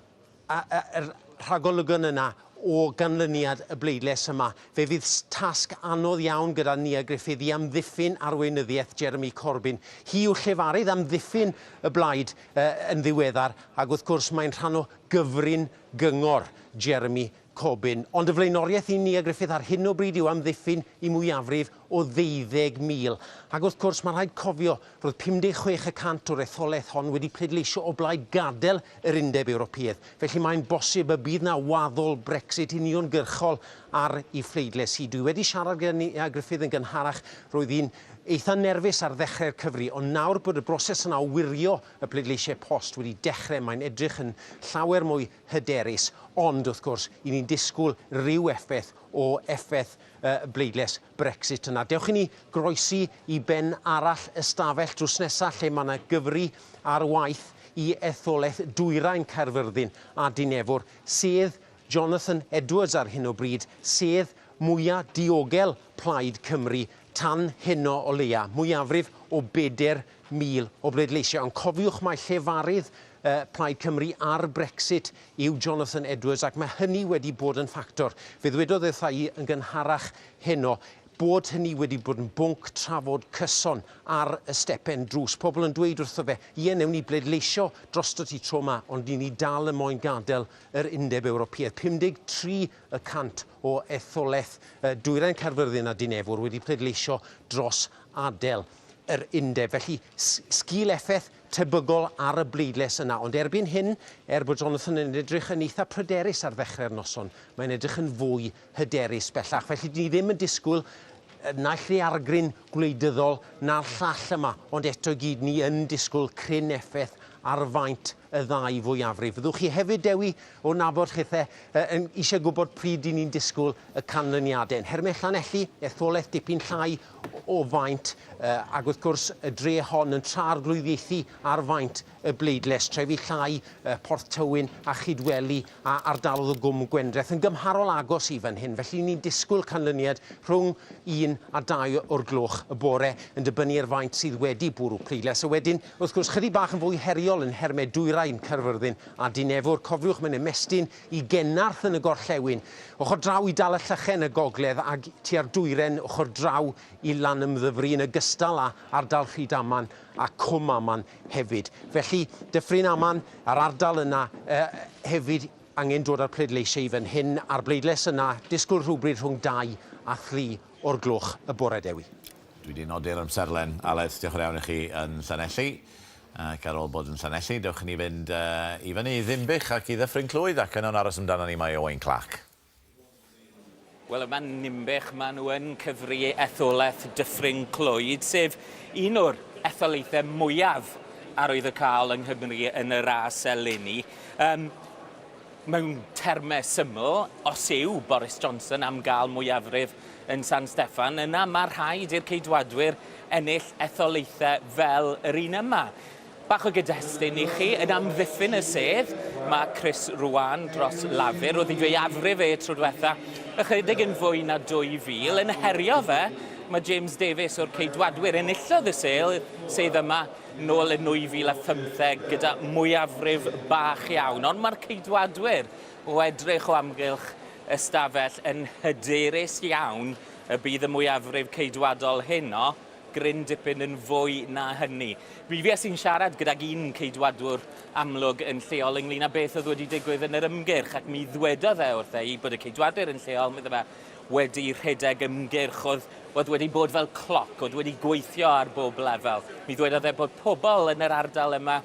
yr rhagolygon yna o ganlyniad y bleidlais yma, fe fydd tasg anodd iawn gyda Nia Griffith i amddiffyn arweinyddiaeth Jeremy Corbyn. Hi yw llefarydd amddiffyn y blaid yn ddiweddar, ac wrth gwrs mae'n rhan o gyfrin gyngor Jeremy Corbyn. Ond y flaenoriaeth i Nia Griffith ar hyn o bryd yw amddiffyn i mwyafrif o ddeuddeg mil. Ac wrth gwrs, mae'n rhaid cofio, roedd 56 y cant o'r etholaeth hon wedi pleidleisio o blaid gadael yr Undeb Ewropeaidd. Felly mae'n bosib y bydd 'na waddol Brexit uniongyrchol ar ei phleidlais hi. Dwi wedi siarad gyda Nia Griffith yn gynharach, roedd hi'n eitha nerfus ar ddechrau'r cyfri, ond nawr bod y broses yna o wirio y pleidleisiau post wedi dechrau, mae'n edrych yn llawer mwy hyderus, ond wrth gwrs, i ni'n disgwyl rhyw effaith o effaith y bleidlais Brexit yna. Dewch i ni groesi i ben arall y stafell drws nesaf lle mae yna gyfri ar waith i etholaeth Dwyrain Caerfyrddin a Dinefwr, sedd Jonathan Edwards ar hyn o bryd, sedd mwya' diogel Plaid Cymru tan heno o leia', mwyafrif o 4,000 o bleidleisiau. Ond cofiwch mai llefarydd Plaid Cymru ar Brexit yw Jonathan Edwards ac mae hynny wedi bod yn ffactor. Fe ddwedodd wrtha i yn gynharach heno bod hynny wedi bod yn bwnc trafod cyson ar y stepen drws. Pobl yn dweud wrtho fe, ie, newn ni bleidleisio drostot ti tro 'ma, ond ni ni dal yn moyn gadael yr Undeb Ewropeaidd. 53 y cant o etholaeth Dwyrain Caerfyrddin a Dinefwr wedi pleidleisio dros adael yr undeb. Felly, sgil effaith tebygol ar y bleidlais yna. Ond erbyn hyn, er bod Jonathan yn edrych yn eitha pryderus ar ddechrau'r noson, mae'n edrych yn fwy hyderus bellach. Felly, ni ddim yn disgwyl naill ddaeargryn gwleidyddol na'r llall yma, ond eto i gyd ni yn disgwyl cryn effaith ar faint y ddau fwyafrif. Fyddwch chi hefyd, Dewi, o nabod chithe, yn eisiau gwybod pryd 'dyn ni'n disgwyl y canlyniadau. Yn nhermau Llanelli, etholaeth dipyn llai o faint, ac wrth gwrs y dre hon yn tra-arglwyddiaethu ar faint y bleidlais, trefi llai, Porth Tywyn a Chydweli a ardalodd o Gwm Gwendraeth yn gymharol agos i fan hyn. Felly ni'n disgwyl canlyniad rhwng 1 a 2 o'r gloch y bore, yn dibynnu ar faint sydd wedi bwrw pleidlais. A wedyn, wrth gwrs, chydig bach yn fwy heriol yn nhermau dwyrain Caerfyrddin a Dinefwr. Cofiwch, mae'n ymestyn i Genarth yn y gorllewin, ochr draw i Dal-y-Llechen yn y gogledd ag tua'r dwyren ochr draw i Lanymddyfri yn ogystal â ardal Rhydaman a Cwm Aman hefyd. Felly, Dyffryn Aman a'r ardal yna hefyd angen dod â'r pleidleisiau i fan hyn, a'r bleidlais yna, disgwyl rhywbryd rhwng 2 a thri o'r gloch y bore, Dewi.
Dwi 'di nodi'r amserlen, Aled, diolch yn iawn i chi yn Llanelli. Ac ar ôl bod yn Llanelli, dewch i ni fynd i fyny i Ddinbych ac i Ddyffryn Clwyd, ac yno'n aros amdano ni mae Owain Clark.
Wel, yma yn Ninbych, maen nhw yn cyfri etholaeth Dyffryn Clwyd, sef un o'r etholaethau mwyaf arwyddocaol yng Nghymru yn y ras eleni. Um, mewn termau syml, os yw Boris Johnson am gael mwyafrif yn San Steffan, yna mae rhaid i'r Ceidwadwyr ennill etholaethau fel yr un yma. Bach o gyd-destun i chi, yn amddiffyn y sedd, mae Chris Ruane dros Lafur, oedd ei fwyafrif e tro diwetha, ychydig yn fwy na 2,000. Yn herio fe, mae James Davies o'r Ceidwadwyr, enillodd y sedd, sedd yma nôl yn 2015 gyda mwyafrif bach iawn. Ond mae'r Ceidwadwyr o edrych o amgylch y stafell yn hyderus iawn y bydd y mwyafrif Ceidwadol heno gryn dipyn yn fwy na hynny. Mi fues i'n siarad gydag un Ceidwadwr amlwg yn lleol ynglyn â beth oedd wedi digwydd yn yr ymgyrch, ac mi ddwedodd e wrtha i bod y Ceidwadwyr yn lleol, medde fe, wedi rhedeg ymgyrch oedd, oedd wedi bod fel cloc, oedd wedi gweithio ar bob lefel. Mi ddwedodd e bod pobl yn yr ardal yma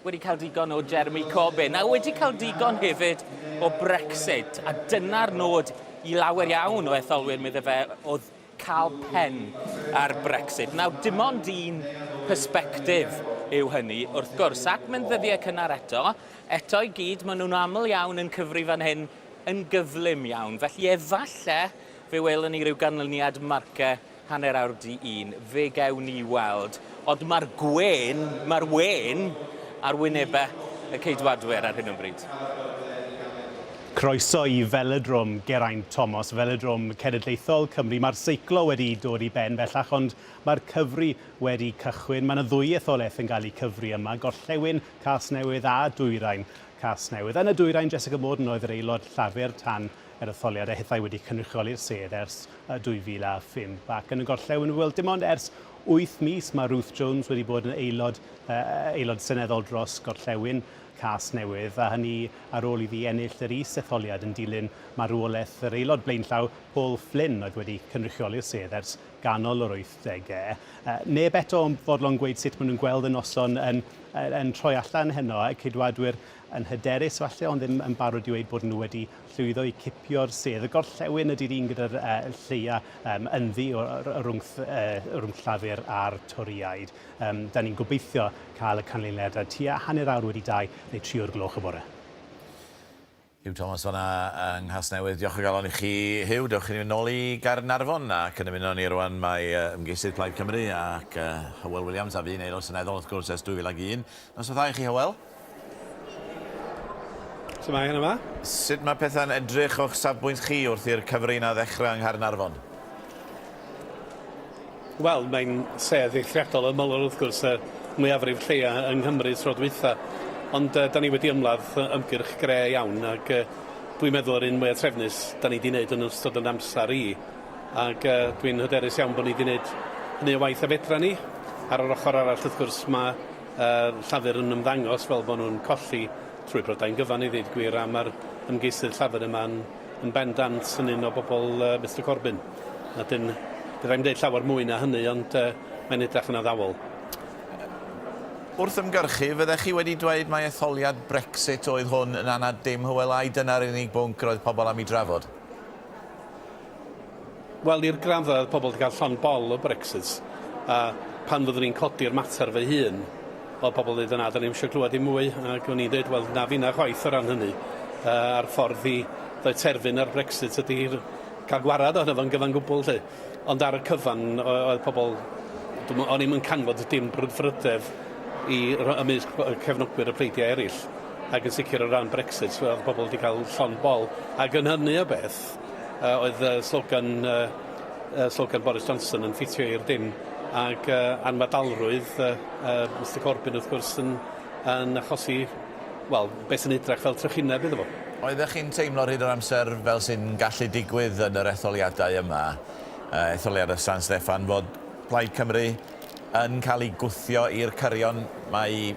wedi cael digon o Jeremy Corbyn a wedi cael digon hefyd o Brexit. A dyna'r nod i lawer iawn o etholwyr, medde fe, oedd cael pen ar Brexit. Nawr, dim ond un persbectif yw hynny, wrth gwrs, ac mae'n ddyddiau cynnar eto. Eto i gyd, maen nhw'n aml iawn yn cyfri fan hyn yn gyflym iawn. Felly efalle fe welwn ni ryw ganlyniad marce hanner awr di un. Fe gewn ni weld. Ond mae'r gwên, mae'r wên ar wynebau y Ceidwadwyr ar hyn o bryd.
Croeso i Felodrom Geraint Thomas, Felodrom Cenedlaethol Cymru. Mae'r seiclo wedi dod i ben bellach, ond mae'r cyfri wedi cychwyn. Mae yna ddwy etholaeth yn cael eu cyfri yma, Gorllewin Casnewydd a Dwyrain Casnewydd. Yn y dwyrain, Jessica Morden oedd yr aelod Llafur tan yr etholiad, a hithau wedi cynrychioli'r sedd ers 2005. Ac yn y gorllewin, wel, dim ond ers 8 mis mae Ruth Jones wedi bod yn aelod, aelod seneddol dros gorllewin Casnewydd, a hynny ar ôl iddi ennill yr is-etholiad yn dilyn marwolaeth yr aelod blaenllaw Paul Flynn, oedd wedi cynrychioli'r sedd ers ganol yr 80au. Neb eto yn fodlon gweud sut maen nhw'n gweld y noson yn, yn troi allan heno. Y Ceidwadwyr yn hyderus falle, ond ddim yn barod i weud bod nhw wedi llwyddo i cipio'r sedd. Y gorllewin ydy'r un gyda'r uh, lleia um, ynddi o, rhwng, uh, rhwng Llafur a'r Torïaid. Um, da ni'n gobeithio cael y canlyniadau tua hanner awr wedi 2 neu 3 o'r gloch y bore.
Huw Thomas fan'na yng Nghasnewydd. Diolch o galon i chi, Huw. Dewch i ni fynd nôl i Gaernarfon ac yn ymuno â ni rwan mae ymgeisydd Plaid Cymru ac Hywel Williams a fu'n aelod seneddol wrth gwrs ers 2001. Noswaith dda i chi, Hywel.
Shwmae, heno 'ma?
Sut mae pethau'n edrych o'ch safbwynt chi wrth i'r cyfri 'na ddechrau yng Nghaernarfon?
Wel, mae'n sedd eithriadol ymylol wrth gwrs, y mwyafrif lleia yng Nghymru tro dwytha. Ond uh, da ni wedi ymladd ymgyrch gre iawn ac uh, dwi'n meddwl yr un mwyaf trefnus da ni wedi wneud yn ystod yn amser i. Ac uh, dwi'n hyderus iawn bod ni wedi wneud hynny o waith a fedra ni. Ar yr ochr arall wrth gwrs mae uh, Llafur yn ymddangos fel bod nhw'n colli trwy Brydain gyfan i ddweud gwir a mae'r ymgeisydd Llafur yma'n yn bendant yn un o bobl uh, Mister Corbyn. A dyn, fedra i'm deud llawer mwy na hynny, ond uh, mae'n edrych yn addawol.
Wrth ymgyrchu, fyddech chi wedi dweud mai etholiad Brexit oedd hwn yn anad dim, Hywel, ai dyna'r unig bwnc roedd pobl am ei drafod?
Wel, i'r graddau oedd pobl wedi cael llond bol o Brexit, a pan fyddwn i'n codi'r mater fy hun, oedd pobl yn dweud, na, da ni'm eisiau clywed dim mwy, ac o'n i'n dweud, wel, na finna chwaith o ran hynny. Uh, a'r ffordd i roi terfyn ar Brexit ydy cael gwarad ohono fo'n gyfan gwbl, 'lly. Ond ar y cyfan, oedd pobl, o'n i'm yn canfod dim brwdfrydedd i ymysg cefnogwyr y pleidiau eraill. Ac yn sicr o ran Brexit, oedd pobl wedi cael llond bol. Ac yn hynny o beth, uh, oedd uh, slogan, uh, uh, slogan Boris Johnson yn ffitio i'r dim. Ac uh, anfadalrwydd uh, uh, Mr Corbyn wrth gwrs yn, yn achosi wel, beth sy'n edrach fel trychineb iddo fo.
Oeddech chi'n teimlo ar hyd yr amser, fel sy'n gallu digwydd yn yr etholiadau yma, etholiadau San Steffan, fod Plaid Cymru yn cael ei gwthio i'r cyrion mai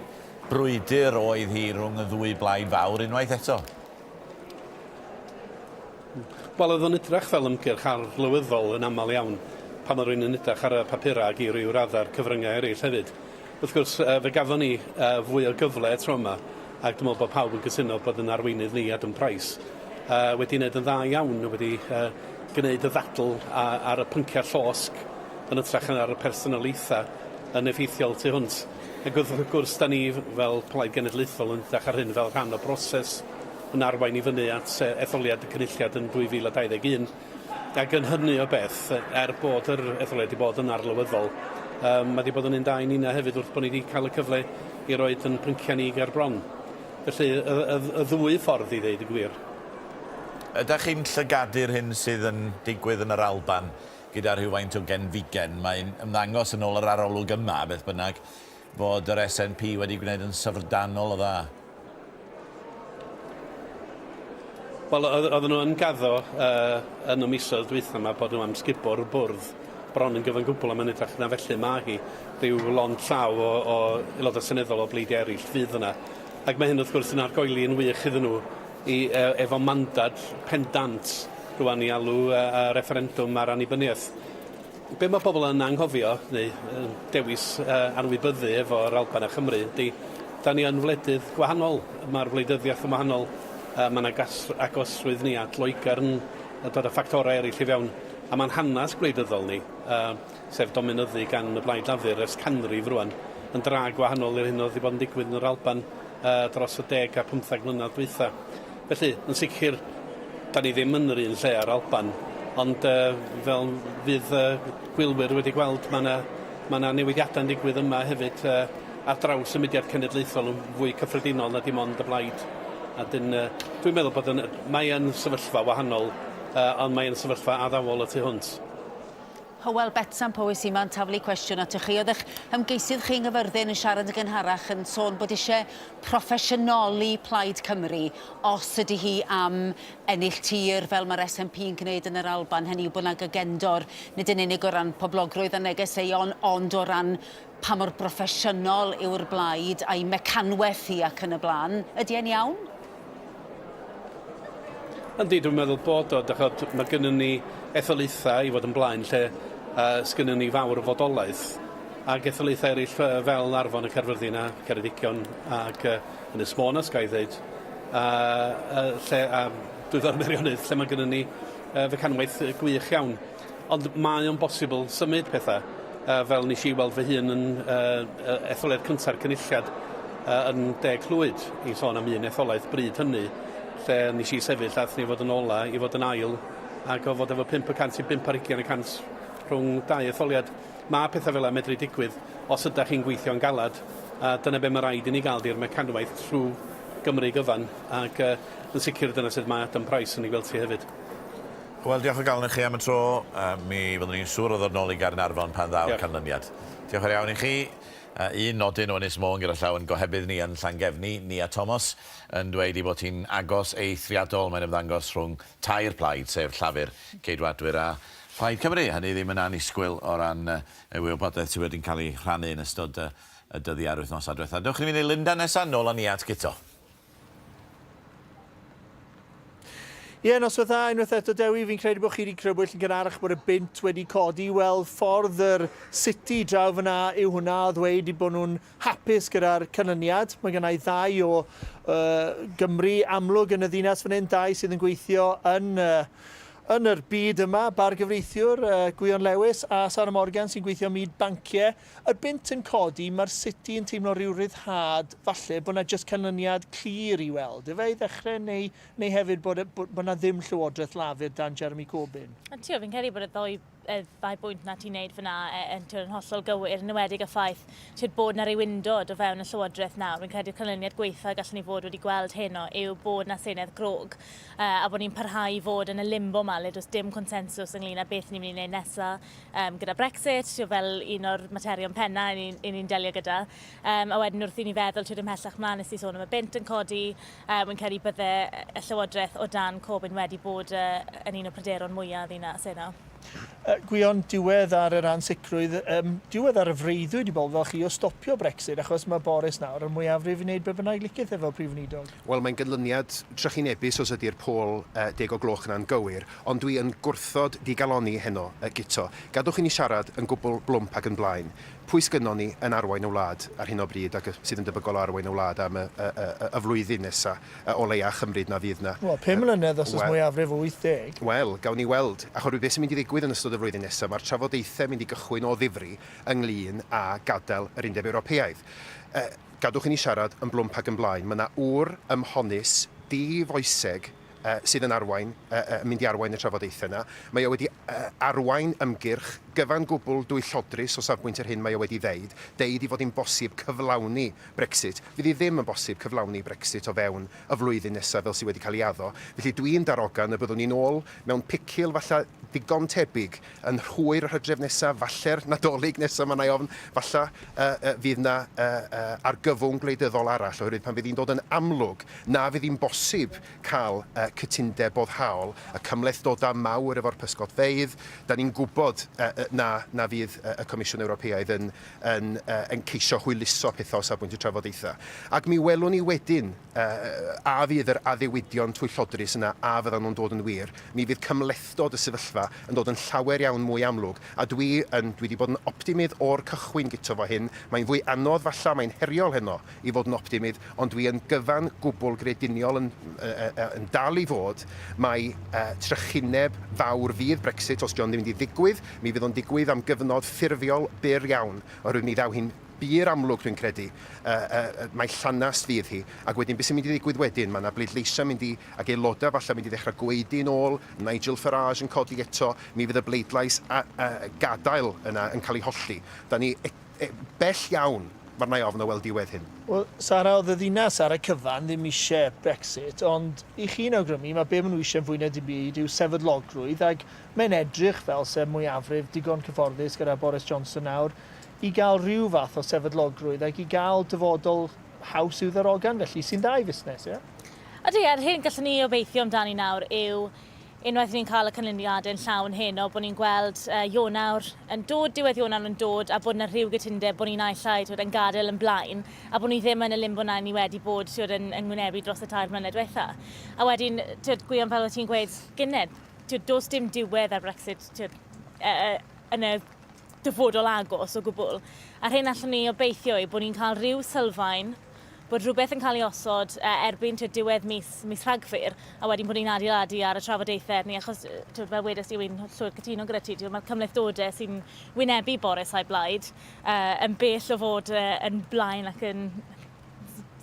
brwydr oedd hi rhwng y ddwy blaid fawr unwaith eto?
Wel, oedd o'n edrach fel ymgyrch arlywyddol yn aml iawn pan mae rhywun yn edrach ar y papurau ac i ryw raddau'r cyfryngau eraill hefyd. Wrth gwrs, fe gafon ni fwy o gyfle y tro yma, ac dwi'n meddwl bod pawb yn cytuno bod yn arweinydd ni, Adam Price, wedi wneud yn dda iawn, wedi gwneud y ddadl ar y pynciau llosg yn hytrach na ar y personoliaethau yn effeithiol tu hwnt. Ac wrth gwrs, da ni fel Plaid Genedlaethol yn edrych ar hyn fel rhan o broses yn arwain i fyny at etholiad y Cynulliad yn 2021. Ac yn hynny o beth, er bod yr etholiad wedi bod yn arlywyddol, um, mae wedi bod yn un da i ninna hefyd wrth bod ni wedi cael y cyfle i roed yn pynciau ni ger bron. Felly, y, y, y ddwy ffordd i ddeud y gwir.
Ydych chi'n llygadu'r hyn sydd yn digwydd yn yr Alban gyda rhywfaint o genfigen? Mae'n ymddangos yn ôl yr arolwg yma, beth bynnag, fod yr SNP wedi gwneud yn syfrdanol o dda.
Wel, oedden nhw yn gaddo uh, yn y misoedd dwytha yma bod nhw am sgubo'r bwrdd bron yn gyfan gwbl a mae'n edrych na felly mae hi rhyw lond llaw o, o aelodau seneddol o bleidiau eraill fydd yna. Ac mae hyn wrth gwrs yn argoeli yn wych iddyn nhw i, uh, efo mandad pendant rwan i alw uh, referendwm ar annibyniaeth. Be mae pobl yn anghofio, neu yn dewis uh, anwybyddu efo'r Alban a Chymru, ydy, da ni yn wledydd gwahanol. Mae'r wleidyddiaeth yn wahanol. Uh, mae yna agosrwydd ni at Loegr yn dod â ffactorau eraill i fewn. A mae'n hanes gwleidyddol ni, uh, sef dominyddu gan y Blaid Lafur ers canrif rwan, yn dra gwahanol i'r hyn oedd wedi bod yn digwydd yn yr Alban uh, dros y 10 a 15 mlynedd dwytha. Felly, yn sicr, da ni ddim yn yr un lle â'r Alban, ond uh, fel fydd uh, gwylwyr wedi gweld, mae yna ma 'na newidiadau'n digwydd yma hefyd uh, ar draws y mudiad cenedlaethol yn fwy cyffredinol na dim ond y blaid. A dyn, uh, dwi'n meddwl bod yn, mae yn sefyllfa wahanol, uh, ond mae yn sefyllfa addawol y tu hwnt.
Hywel Betsan Powys Iman taflu cwestiwn atoch chi. Oedd eich ymgeisydd chi yng Nghaerfyrddin yn siarad yn gynharach yn sôn bod eisiau proffesiynoli Plaid Cymru os ydy hi am ennill tir fel mae'r SNP yn gwneud yn yr Alban, hynny yw bod 'na gagendor nid yn unig o ran poblogrwydd a negeseuon ond o ran pa mor broffesiynol yw'r blaid a'i mecanwaith hi ac yn y blaen. Ydy e'n iawn?
Yndi, dwi'n meddwl bod o. Dych mae gennym ni etholaethau i fod yn blaen lle uh, sgynnon ni fawr o fodolaeth ac etholaethau eraill uh, fel Arfon y Caerfyrddin a Ceredigion ac uh, Ynys Môn, os ga i ddeud, uh, uh, lle, a Dwyfor Meirionnydd, lle mae gennym ni uh, fecanwaith gwych iawn. Ond mae o'n bosibl symud pethau, uh, fel nes i weld fy hun yn uh, etholiad cynta'r cynulliad uh, yn De Clwyd, i sôn am un etholaeth bryd hynny, lle nes i sefyll a ni fod yn ola i fod yn ail, ac o fod efo 5% i 5 ar 20 y cant rhwng dau etholiad. Mae pethau fel yna medru digwydd os ydych chi'n gweithio'n galad, a dyna be mae rhaid i ni gael di'r mecanwaith trwy Gymru gyfan, ac uh, yn sicr dyna sut mae Adam Price yn ei gweld hi hefyd.
Wel, diolch o galon i chi am y tro. Uh, mi fyddwn ni'n siŵr o ddod nôl i Gaernarfon pan ddaw'r canlyniad. Diolch yn iawn i chi. Uh, un nodyn o Ynys Môn gyda llaw yn gohebydd ni yn Llangefni, Nia Thomas, yn dweud ei bod hi'n agos eithriadol, mae'n ymddangos rhwng tair plaid, sef Llafur, Ceidwadwyr a Phlaid Cymru. Hynny ddim yn annisgwyl o ran uh, y wybodaeth sydd wedi cael ei rhannu yn ystod uh, y dyddiau a'r wythnosau diwethaf. Dewch i ni fynd i Lundain nesaf, nôl â ni at Guto.
Ie, noswaith dda, unwaith eto Dewi, fi'n credu bod chi wedi crybwyll yn gynharach bod y bunt wedi codi. Wel, ffordd yr City draw fyna yw hwnna o ddweud i bod nhw'n hapus gyda'r canlyniad. Mae gennau ddau o uh, Gymru amlwg yn y ddinas fan hyn, dau sydd yn gweithio yn, uh, yn yr byd yma, bargyfreithiwr uh, Gwion Lewis a Sara Morgan sy'n gweithio myd banciau. Yr bunt yn codi, mae'r City yn teimlo rhyw ryddhad falle bod 'na jyst canlyniad clir i weld, ife, i ddechrau, neu, neu hefyd bod, bod, bod 'na ddim Llywodraeth Lafur dan Jeremy Corbyn?
Ond tio, fi'n credu bod y ddoi, y ddau bwynt na ti'n neud fyna e, yn, tio, yn hollol gywir, yn enwedig y ffaith tio, bod 'na ryw undod o fewn y Llywodraeth nawr. Fi'n credu'r canlyniad gwaetha gallwn ni fod wedi gweld heno yw bod 'na Senedd grog uh, a bod ni'n parhau i fod yn y limbo 'ma le does dim consensws ynglyn â beth ni'n mynd i wneud nesa. um, gyda Brexit, tio, fel un o'r materion penna i ni'n ni, ni delio gyda. Um, a wedyn wrth i ni feddwl tio, ymhellach mlaen, nes i sôn am y bunt yn codi, um, wy'n credu bydde y Llywodraeth o dan Corbyn wedi bod uh, yn un o'r pryderon mwyaf ddinas heno.
Uh, Gwion, diwedd ar yr ansicrwydd, um, diwedd ar y freuddwyd i bobl fel chi o stopio Brexit, achos mae Boris nawr yn mwyafrif i wneud be bynnag licith e fel Prif Weinidog.
Wel, mae'n gynlyniad trychinebus os ydy'r pôl uh, deg o gloch yna'n gywir, Ond dwi yn gwrthod digalonni heno, Guto. Gadwch i ni siarad yn gwbl blwmp ac yn blaen. Pwy sgynnon ni yn arwain y wlad ar hyn o bryd ac sydd yn debygol o arwain y wlad am y, y, y, y flwyddyn nesa, o leia a chymryd na fydd 'na...
Wel, pum mlynedd os oes mwyafrif o 80.
Wel, gawn ni weld. Ac oherwydd beth sy'n mynd i ddigwydd yn ystod y flwyddyn nesa, mae'r trafodaethau mynd i gychwyn o ddifri ynglyn â gadael yr Undeb Ewropeaidd. Gadwch i ni siarad yn blwmp ac yn blaen. Mae 'na ŵr ymhonnus, di-foeseg, sydd yn arwain, yn mynd i arwain y trafodaethau yna. Mae o wedi arwain ymgyrch gyfan gwbl dwyllodrus o safbwynt yr hyn mae o wedi ddeud, deud ei fod hi'n bosib cyflawni Brexit. Fydd hi ddim yn bosib cyflawni Brexit o fewn y flwyddyn nesaf fel sydd wedi cael ei addo. Felly dwi'n darogan y byddwn ni'n ôl mewn picil falle digon tebyg yn hwyr yr hydref nesaf, falle'r Nadolig nesaf, mae 'na i ofn, falle fydd 'na argyfwng gwleidyddol arall, oherwydd pan fydd hi'n dod yn amlwg na fydd hi'n bosib cael cytundeb boddhaol, y cymhlethdodau mawr efo'r pysgodfeydd, da ni'n gwybod na na fydd y Comisiwn Ewropeaidd yn yn yn ceisio hwyluso pethau o safbwynt y trafodaethau. Ac mi welwn ni wedyn a fydd yr addewidion twyllodrus yna, a fyddan nhw'n dod yn wir. Mi fydd cymhlethdod y sefyllfa yn dod yn llawer iawn mwy amlwg, a dwi yn, dwi 'di bod yn optimydd o'r cychwyn Guto fo hyn, mae'n fwy anodd falla, mae'n heriol heno i fod yn optimydd, ond dwi yn gyfan gwbl grediniol yn, yn dal i fod mai trychineb fawr fydd Brexit os 'di o'n mynd i ddigwydd, mi fydd o'n digwydd am gyfnod ffurfiol byr iawn, oherwydd mi ddaw hi'n bur amlwg, dwi'n credu, mai llanast fydd hi, ac wedyn beth sy'n mynd i ddigwydd wedyn? Mae 'na bleidleisiau mynd i, ac aelodau falle mynd i ddechrau gwaedu yn ôl, Nigel Farage yn codi eto, mi fydd y bleidlais a, a, gadael yna yn cael ei hollti. Da ni e, e, bell iawn, mae arna i ofn o weld diwedd hyn.
Wel, Sara, oedd y ddinas ar y cyfan ddim eisiau Brexit, ond i chi'n awgrymu, mae be maen nhw eisiau yn fwy na dim byd yw sefydlogrwydd, ac mae'n edrych fel se mwyafrif digon cyfforddus gyda Boris Johnson nawr i gael rhyw fath o sefydlogrwydd ac i gael dyfodol haws i'w ddarogan, felly, sy'n dda i fusnes, ie?
Ydy, a'r hyn gallwn ni obeithio amdani nawr yw unwaith ni'n cael y canlyniadau yn llawn heno, bod ni'n gweld uh, Ionawr yn dod, diwedd Ionawr yn dod, a bod yna rhyw gytundeb bod ni'n naill ai twyd, yn gadael yn blaen, a bod ni ddim yn y limbo na ni wedi bod twyd, yn, yn wynebu dros y tair mlynedd diwetha. A wedyn, twyd, Gwion, fel o ti'n gweud, gynted, twyd, does dim diwedd ar Brexit twyd, uh, yn y dyfodol agos o gwbl. A'r hyn allwn ni obeithio yw bod ni'n cael rhyw sylfaen, bod rhywbeth yn cael ei osod erbyn tua diwedd mis, mis Rhagfyr, a wedyn bod ni'n adeiladu ar y trafodaethau ni, achos twyd, fel wedes i, wy'n llwyr cytuno gyda ti, mae'r cymhlethdodau sy'n wynebu Boris a'i blaid uh, yn bell o fod uh, yn blaen ac yn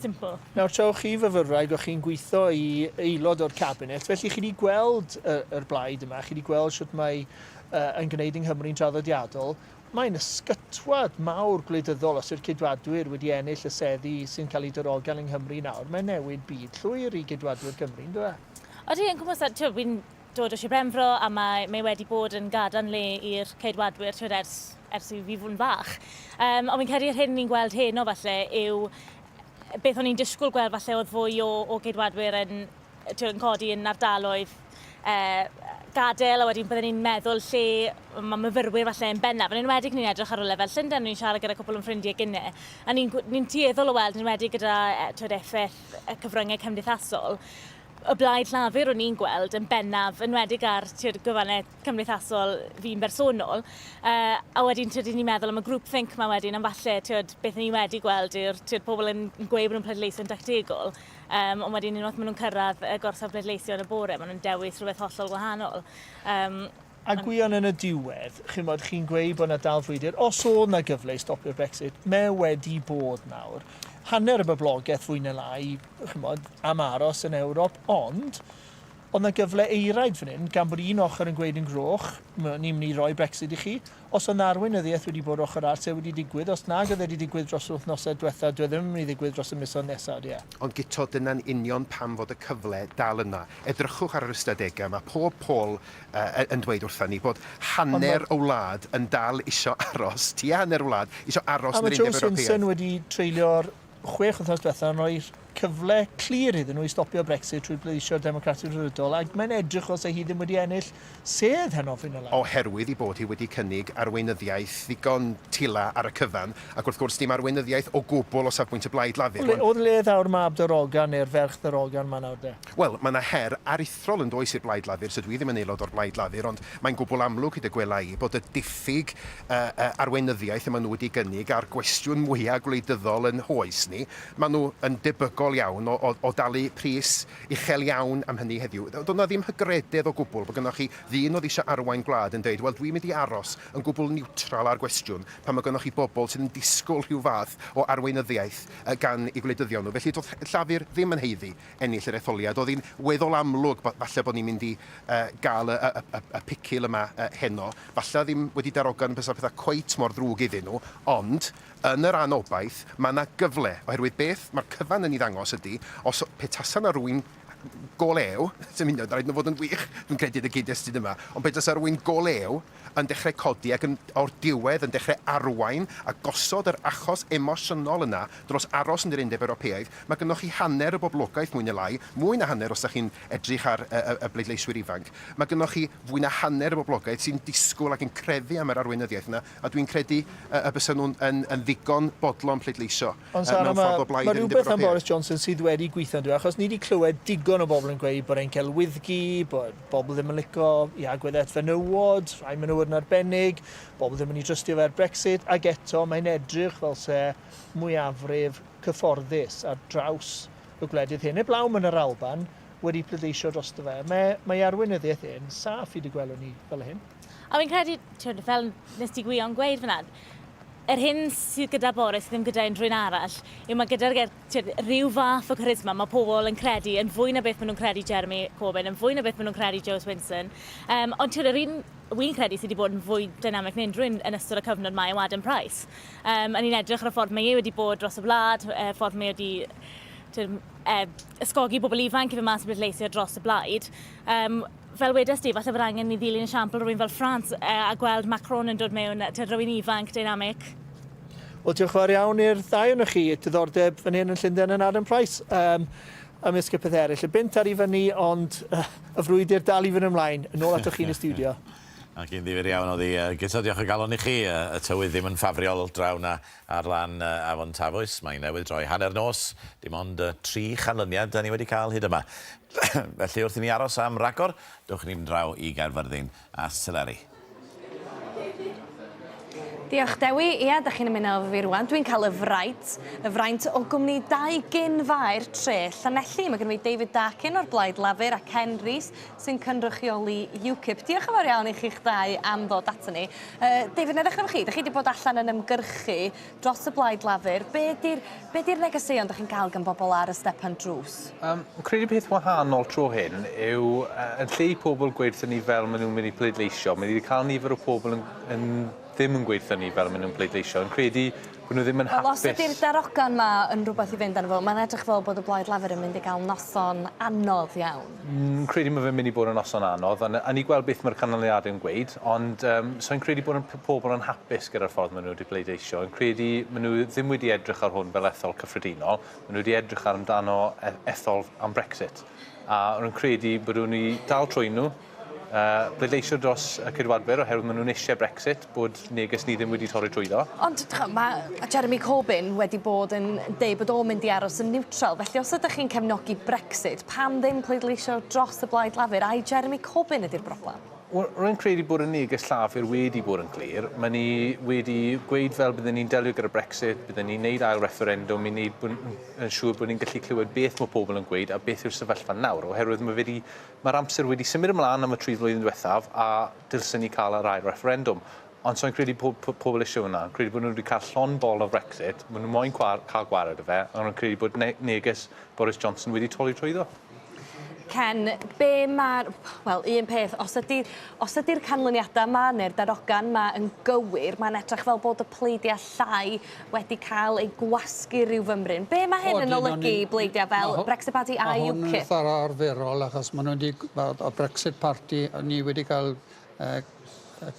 simple.
Nawr, tra o'ch chi fyfyrwraig, o'ch chi'n gweithio i aelod o'r cabinet, felly chi wedi gweld yr, yr blaid yma, chi wedi gweld sut mae uh, yn gwneud yng Nghymru'n draddodiadol. Mae'n ysgytwad mawr gwleidyddol os yw'r Ceidwadwyr wedi ennill y seddi sy'n cael eu darogan yng Nghymru nawr. Mae'n newid byd llwyr i Geidwadwyr Cymru, yn dyw e?
Odi, yn gwmws, ti'n fi'n dod o Sir Benfro a mae, mae wedi bod yn gadarn le i'r Ceidwadwyr twyd, ers, ers i fi fod yn fach. Um, ond fi'n credu yr hyn ni'n gweld heno falle yw beth o'n i'n disgwyl gweld falle oedd fwy o, o Geidwadwyr yn, twyd, yn codi yn ardaloedd uh, gadael a wedyn byddwn ni'n meddwl lle mae myfyrwyr falle yn bennaf. Yn enwedig ni'n edrych ar rywle fel Llundain, ni'n siarad gyda cwpl o'n ffrindiau gynne, a ni'n ni tueddol o weld, yn enwedig gyda twyd, effaith y cyfryngau cymdeithasol, y blaid Llafur o'n i'n gweld yn bennaf, enwedig ar twyd, gwefannau cymdeithasol fi'n bersonol, uh, a wedyn twyd, ni'n meddwl am y groupthink ma wedyn, am falle twyd, beth ni wedi gweld yw'r twyd, pobl yn gweud bod nhw'n pleidleisio'n dactegol, um, ond wedyn unwaith maen nhw'n cyrraedd y gorsaf bleidleisio yn y bore, maen nhw'n dewis rhywbeth hollol wahanol. Um,
A Gwion yn y diwedd, chimod, chi'n gweud bod 'na dal frwydr. Os oedd 'na gyfle i stopio'r Brexit, mae wedi bod nawr. Hanner y boblogaeth fwy neu lai, chimod, am aros yn Ewrop, ond oedd 'na gyfle eiraid fan hyn, gan bod un ochr yn gweud yn groch, ni'n mynd i roi Brexit i chi. Os oedd 'na arweinyddiaeth wedi bod ochr arall, se wedi digwydd. Os nag oedd e wedi digwydd dros yr wythnosau diwetha, dyw e ddim yn mynd i ddigwydd dros y misoedd nesaf, odi e?
Ond Guto, dyna'n union pam fod y cyfle dal yna. Edrychwch ar yr ystadegau, mae pob pôl yn dweud wrtha ni bod hanner y wlad yn dal isio aros, tua hanner y wlad, isio aros yn yr Undeb Ewropeaidd.
A mae Jo Swinson wedi treulio'r chwech wythnos diwetha yn rhoi cyfle clir iddyn nhw i stopio Brexit trwy bleidleisio'r Democratiaid Rhyddfrydol, ac mae'n edrych fel 'se hi ddim wedi ennill sedd heno, fwy na lai.
Oherwydd ei bod hi wedi cynnig arweinyddiaeth ddigon tila ar y cyfan, ac wrth gwrs dim arweinyddiaeth o gwbl o safbwynt y Blaid Lafur.
Wel, o le ddaw'r mab darogan neu'r ferch ddarogan 'ma nawr de?
Wel, mae 'na her aruthrol yn does i'r Blaid Lafur, so dwi ddim yn aelod o'r Blaid Lafur, ond mae'n gwbl amlwg hyd y gwela i bod y diffyg arweinyddiaeth y maen nhw wedi gynnig a'r gwestiwn mwya' gwleidyddol yn hoes ni, maen nhw yn debygol iawn o, o, o dalu pris uchel iawn am hynny heddiw. Doedd 'na ddim hygrededd o gwbl bod gynnoch chi ddyn oedd eisiau arwain gwlad yn dweud, wel dwi'n mynd i aros yn gwbl niwtral ar gwestiwn pan mae gynnoch chi bobl sydd yn disgwyl rhyw fath o arweinyddiaeth gan eu gwleidyddion nhw. Felly doedd Llafur ddim yn haeddu ennill yr etholiad. Oedd hi'n weddol amlwg bod falle bod ni'n mynd i gael y, y, y, y picil yma heno. Falle ddim wedi darogan bysa pethau cweit mor ddrwg iddyn nhw, ond yn yr anobaith, mae yna gyfle, oherwydd beth mae'r cyfan yn ei ddangos ydy, os pe tasa 'na rywun go lew, sy'n mynd, rhaid nhw fod yn wych, dwi'n credu yn y cyd-destun yma, ond pe tasa rywun go lew yn dechrau codi ac yn, o'r diwedd yn dechrau arwain a gosod yr achos emosiynol yna dros aros yn yr Undeb Ewropeaidd, mae gynnoch chi hanner y boblogaeth mwy neu lai, mwy na hanner os da chi'n edrych ar y, y, y bleidleiswyr ifanc, mae gynnoch chi fwy na hanner y boblogaeth sy'n disgwyl ac yn crefu am yr arweinyddiaeth yna, a dwi'n credu y bysa nhw'n yn, yn ddigon bodlon pleidleisio
Ond Sara,
mewn ffordd o
mae,
blaid
mae
yr Undeb
rhywbeth am
Ewropeaidd.
Boris Johnson sydd wedi gweithio yn dyw e? Achos ni wedi clywed digon o bobl yn gweud bod e'n celwyddgu, bod bobl ddim yn licio ei agwedd at fenywod, rhai menywod yn arbennig, bobl ddim yn ei drystio fe ar Brexit, ac eto mae'n edrych fel se mwyafrif cyfforddus ar draws y gwledydd hyn, heblaw yn yr Alban, wedi pleidleisio drosto fe. Mae, mae arweinyddiaeth e'n saff hyd y gwelwn ni fel hyn.
A fi'n credu, twyd, fel nes ti Gwion gweud fyna, yr hyn sydd gyda Boris sydd ddim gyda unrhyw un arall yw mae gyda'r twyd, rhyw fath o charisma mae pobl yn credu yn fwy na beth maen nhw'n credu Jeremy Corbyn, yn fwy na beth maen nhw'n credu Jo Swinson. Um, ond twyd, yr un wy'n credu sydd wedi bod yn fwy dynamig na unrhyw un yn ystod y cyfnod mae yw Adam Price. Um, a ni'n edrych ar y ffordd mae e wedi bod dros y wlad, y ffordd mae e wedi twyd, ysgogi bobl ifanc i fynd mas i bleidleisio dros y blaid. Um, fel wedes di, falle bod angen ni ddilyn esiampl rhywun fel France a gweld Macron yn dod mewn, tyd, rhywun ifanc, deinamig.
Wel, diolch yn fawr iawn i'r ddau ohonoch chi. Diddordeb fan hyn yn Llundain yn Adam Price, um, ymysg y pethau eraill. Y bunt ar i fyny, ond uh, y frwydr dal i fynd ymlaen. Yn ôl atoch chi yn y stiwdio.
Ac un ddifyr iawn oedd hi. Guto, diolch o galon i chi. Y tywydd ddim yn ffafriol draw 'na ar lan Afon Tafwys. Mae'n newydd droi hanner nos. Dim ond tri chanlyniad 'da ni wedi cael hyd yma. Felly wrth i ni aros am ragor, dewch i ni fynd draw i Gaerfyrddin a Teleri.
Diolch Dewi. Ia, da chi'n ymuno efo fi rwan. Dwi'n cael y fraint, y fraint o gwmni dau gyn faer tre Llanelli. Mae gen fi David Darkin o'r Blaid Lafur a Ken Rees sy'n cynrychioli UKIP. Diolch yn fawr iawn i chi'ch dau am ddod ato ni. Uh, David, na i ddechrau efo chi. Da chi wedi bod allan yn ymgyrchu dros y Blaid Lafur. Be di'r be di'r negeseuon da chi'n gael gan bobl ar y stepan drws?
Um, credu peth wahanol tro hyn yw, uh, yn lle i pobl gweud wrthyn ni fel maen nhw'n mynd i pleidleisio, mae wedi cael nifer o pobl yn, yn ddim yn gweud wrthyn ni fel maen nhw'n pleidleisio, yn credu bod nhw ddim yn
Wel, os
hapus.
ydy'r darogan 'ma yn rhywbeth i fynd arno fo, mae'n edrych fel bod y Blaid Lafur yn mynd i gael noson anodd iawn.
Yn credu mae fe'n mynd i bod yn noson anodd, a, a ni gweld beth mae'r canlyniadau yn gweud, ond um, so i'n credu bod yn pobl yn hapus gyda'r ffordd maen nhw wedi pleidleisio. Yn credu maen nhw ddim wedi edrych ar hwn fel ethol cyffredinol, Maen nhw wedi edrych ar amdano e-, ethol am Brexit. A rwy'n credu bod nhw'n i dal trwy nhw, uh, bleidleisio dros y Ceidwadwyr oherwydd maen nhw'n eisiau Brexit, bod neges ni ddim wedi torri trwyddo.
Ond mae Jeremy Corbyn wedi bod yn deud bod o'n mynd i aros yn niwtral, felly os ydych chi'n cefnogi Brexit, pam ddim pleidleisio dros y Blaid Lafur? Ai Jeremy Corbyn ydy'r broblem?
Wel, rwy'n credu bod y neges Llafur wedi bod yn glir. Mae ni wedi gweud fel bydden ni'n delio gyda Brexit, bydden ni'n neud ail refferendwm i wneud bod yn siŵr bod ni'n gallu clywed beth mae pobl yn gweud a beth yw'r sefyllfa nawr, oherwydd mae wedi, mae'r amser wedi symud ymlaen am y tri flwyddyn diwethaf a dylsen ni cael yr ail refferendwm. Ond so'n credu po po pobl eisiau hwnna. Yn credu bod nhw wedi cael llond bol o Brexit, maen nhw moyn cael gwared o fe, ond nhw'n credu bod ne neges Boris Johnson wedi torri trwyddo.
Ken, be mae'r... Wel, un peth, os ydy'r os ydy'r canlyniadau yma neu'r darogan yma yn gywir, mae'n edrych fel bod y pleidiau llai wedi cael eu gwasgu rhyw fymryn. Be mae hyn yn olygu i bleidiau fel Brexit Party a UKIP?
Mae hwn yn eitha arferol achos maen nhw wedi, y Brexit Party, ni wedi cael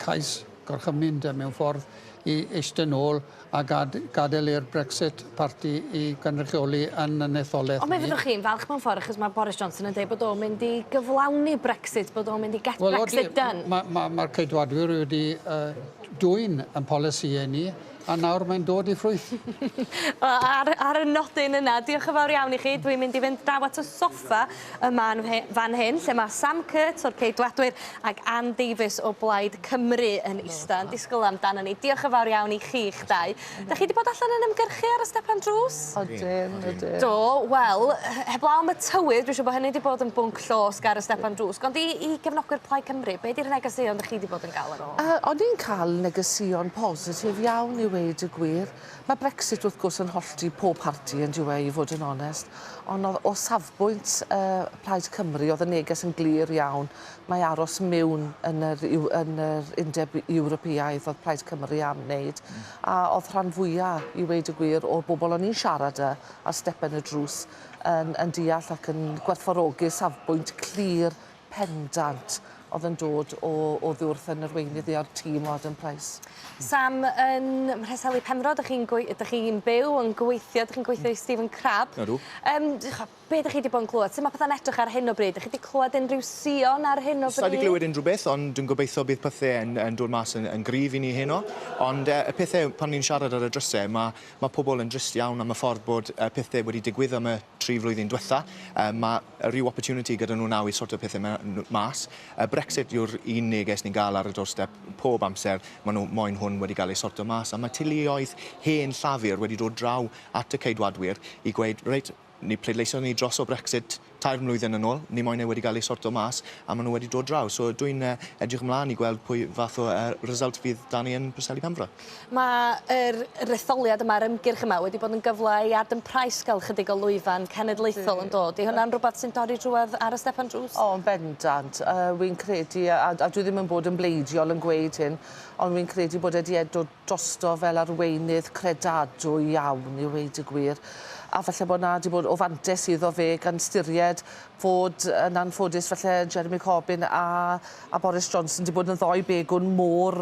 cais
gorchymyn de mewn ffordd i eistedd nôl a gad, gadael i'r Brexit Party i gynrychioli yn yn etholaeth
Ond mi fyddwch chi'n falch mewn ffordd achos mae Boris Johnson yn dweud bod o'n mynd i gyflawni Brexit, bod o'n mynd i get well, Brexit done.
Mae'r ma, ma, ma Ceidwadwyr wedi dwyn yn polisïau ni a nawr mae'n dod i ffrwyth.
Wel, ar, ar y nodyn yna, diolch yn fawr iawn i chi. Dwi'n mynd i fynd draw at y soffa yma yn fan hyn, lle mae Sam Kurtz o'r Ceidwadwyr ac Ann Davies o Blaid Cymru yn ista, yn disgwyl amdano ni. Diolch yn fawr iawn i chi'ch dau. Da chi wedi bod allan yn ymgyrchu ar y stepan drws?
Odyn, odyn.
Do, wel, heblaw am y tywydd, dwi'n siŵr bod hynny wedi bod yn bwnc llosg ar y stepan drws. Ond i, i gefnogwyr Plaid Cymru, be di'r negeseuon da chi wedi bod yn gael ar ôl?
Yy, o'n i'n cael negeseuon positif iawn i weud y gwir. Mae Brexit wrth gwrs yn hollti pob parti yn dyw e i fod yn onest, ond o'dd o safbwynt yy Plaid Cymru o'dd y neges yn glir iawn, mae aros miwn yn yr Iw- yn yr Undeb Ewropeaidd o'dd Plaid Cymru am wneud, a o'dd rhan fwya i weud y gwir o'r bobl o'n i'n siarad â ar stepen y drws yn yn deall ac yn gwerthfawrogi safbwynt clir pendant oedd yn dod o oddi wrth yn arweinydd i a'r tîm o Adam Price.
Sam, yn Mhreseli Penfro, dych chi'n dych chi'n byw, yn gweithio, dych chi'n gweithio i Stephen Crabb.
Ydw.
Um, be dych chi wedi bod yn clywed? Sut mae pethau'n edrych ar hyn o bryd? Dych chi wedi clywed unrhyw sïon ar hyn o bryd?
Sa i wedi clywed unrhyw beth, ond dwi'n gobeithio bydd pethau yn, yn dod mas yn, yn gryf i ni heno. Ond uh, y pethau, pan ni'n siarad ar y drysau, mae, mae pobl yn drist iawn am y ffordd bod uh, pethau wedi digwydd am y tri flwyddyn diwetha. Uh, mae rhyw opportunity gyda nhw nawr i sorto pethau mas. Brexit yw'r un neges ni'n gael ar y doorstep pob amser. Maen nhw moyn hwn wedi cael ei sorto mas. A mae teuluoedd hen Llafur wedi dod draw at y Ceidwadwyr i gweud, reit, ni pleidleision ni dros o Brexit tair mlwyddyn yn ôl, ni moyn e wedi cael ei sorto mas, a maen nhw wedi dod draw. So dwi'n uh, edrych ymlaen i gweld pwy fath o uh, result fydd 'da ni yn Preseli Penfro.
Mae yr, yr etholiad yma, yr ymgyrch yma, wedi bod yn gyfle i Adam Price gael chydig o lwyfan cenedlaethol yn dod. Di hwnna'n rhywbeth sy'n torri drwodd ar y stepan drws?
O, yn bendant. Uh, wy'n credu, a, a dwi ddim yn bod yn bleidiol yn gweud hyn, ond wy'n credu bod e wedi dod drosto fel arweinydd credadwy iawn, i weud y gwir. A falle bod 'na 'di bod o fantes iddo fe gan styried fod yn anffodus falle Jeremy Corbyn a a Boris Johnson 'di bod yn ddoi begwn mor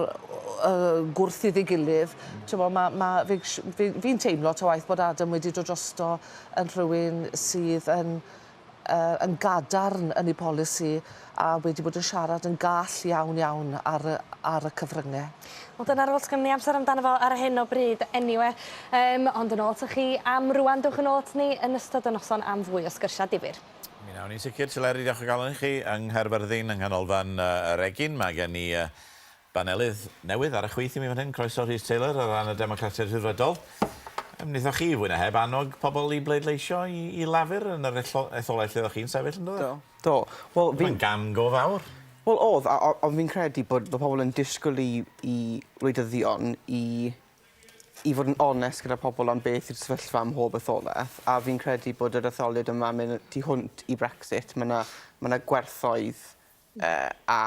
yy gwrth iddi gilydd. T'mo' ma' ma' fi fi fi'n teimlo ta waeth bod Adam wedi dod drosto yn rhywun sydd yn yy yn gadarn yn ei polisi a wedi bod yn siarad yn gall iawn iawn ar y ar y cyfrynge.
Wel dyna'r oll sgynnon ni amser amdano fo ar hyn o bryd eniwe. Yym ond yn ôl atoch chi am rŵan dowch yn ôl aton ni yn ystod y noson am fwy o sgyrsia difyr.
Mi wnawn ni'n sicr, Teleri, diolch o galon i chi. Yng Nghaerfyrddin, yng Nghanolfan yr Egin, mae gen i Banelydd newydd ar y chwith i mi fan hyn, croeso Rhys Taylor ar ran y Democratiaid Rhyddfrydol. Wnaethoch chi, fwy na heb, annog pobl i bleidleisio i, i Lafur yn yr etholaeth lle oeddech chi'n sefyll, yn do?
Do, do. Wel,
fi'n... Mae'n gam go fawr.
Wel, oedd, ond fi'n credu bod, bod pobl yn disgwyl i, i wleidyddion i i fod yn onest gyda pobl am beth yw'r sefyllfa ym mhob etholaeth, a fi'n credu bod yr etholiad yma'n mynd tu hwnt i Brexit. Mae 'na ma' 'na gwerthoedd Yy a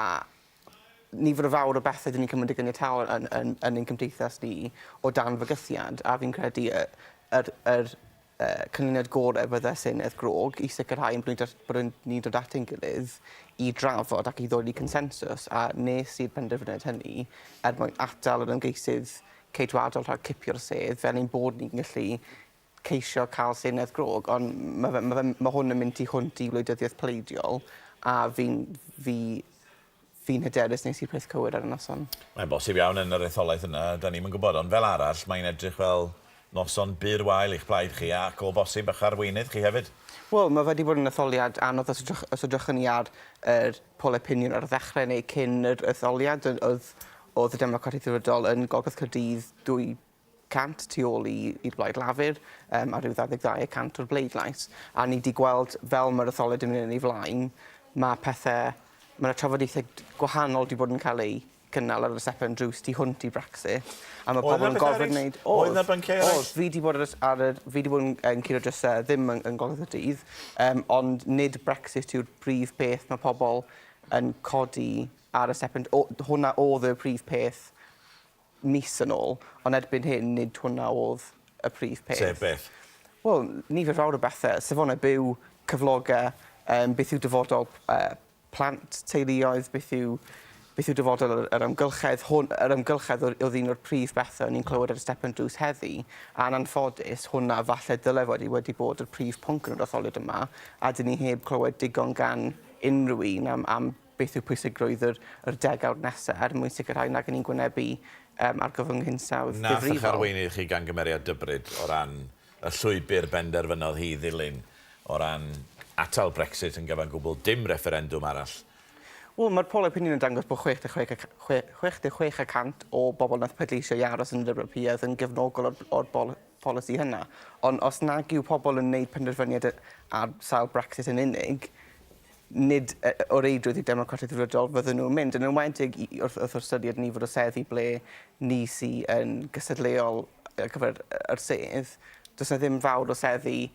nifer o fawr o bethe 'dyn ni'n cymryd yn ganiataol yn yn yn ein cymdeithas ni o dan fygythiad a fi'n credu y yr yr yy canlyniad gore fydde Senedd grog i sicrhau ein bod ni'n dod bod ni'n dod at ein gilydd i drafod ac i ddod i consensws a nes i'r penderfyniad hynny er mwyn atal yr ymgeisydd Ceidwadol rhag cipio'r sedd fel ein bod ni'n gallu ceisio cael Senedd grog, ond ma' fe ma' fe ma' hwn yn mynd tu hwnt i wleidyddiaeth pleidiol, a fi'n fi fi'n hyderus nes i'r peth cywir ar y noson.
Mae'n bosib iawn yn yr etholaeth yna, 'da ni'm yn gwybod, ond fel arall mae'n edrych fel noson bur wael i'ch plaid chi ac o bosib a'ch arweinydd chi hefyd.
Wel, ma' fe 'di bod yn etholiad anodd os edrych os edrychwn ni ar yr polau piniwn ar y ddechrau neu cyn yr etholiad oedd oedd y Democratiaid Rhyddfrydol yn Gogledd Caerdydd 200 tu ôl i i'r Blaid Lafur yym a rhyw 22 y cant o'r bleidlais a ni 'di gweld fel ma'r etholiad yn mynd yn ei flaen ma' pethe ma' 'na trafodaethe gwahanol 'di bod yn cael eu cynnal ar y stepen drws tu hwnt i Brexit a ma' pobol yn gorfod neud...
Oedd 'na bynciau eraill?
O'dd fi 'di bod ar y s- ar yr fi 'di bod yn yn curo dryse ddim yng yng Ngogledd Caerdydd yym ond nid Brexit yw'r prif peth ma' pobol yn codi ar y stepen o- hwnna o'dd y prif peth mis yn ôl, ond erbyn hyn nid hwnna o'dd y prif peth.
Sef beth?
Wel, nifer fawr o bethe, safonau byw, cyfloge, yym beth yw dyfodol yy plant, teuluoedd, beth yw
Beth yw dyfodol yr, yr amgylchedd? Hwn, yr amgylchedd oedd un o'r prif bethau o'n i'n clywed ar y stepen drws heddi, a'n anffodus, hwnna falle dyle fod wedi bod y prif pwnc yn yr etholiad yma, a dyn ni heb clywed digon gan unrhyw un am, am beth yw pwysigrwydd yr, yr degawd nesaf er mwyn sicrhau nag ni'n gwynebu um, argyfwng hinsawdd
Nath eich
difrifol.
arweinydd chi gangymeriad dybryd o ran y llwybr benderfynodd hi ddilyn o ran atal Brexit yn gyfan gwbl, dim refferendwm arall.
Wel, mae'r polau opinion yn dangos bod 66, 66 y cant o bobl nath pleidleisio i aros yn yr Ewropeaidd yn gefnogol o'r, or bol, polisi hynna. Ond os nag yw pobl yn gwneud penderfyniad ar sail Brexit yn unig, nid o reidrwydd i'r Democratiaid Rhyddfrydol fydden nhw'n mynd, yn enwedig wrth, wrth ystyried nifer o seddi ble ni sy yn gystadleuol ar gyfer yr sedd, does 'na ddim fawr o seddi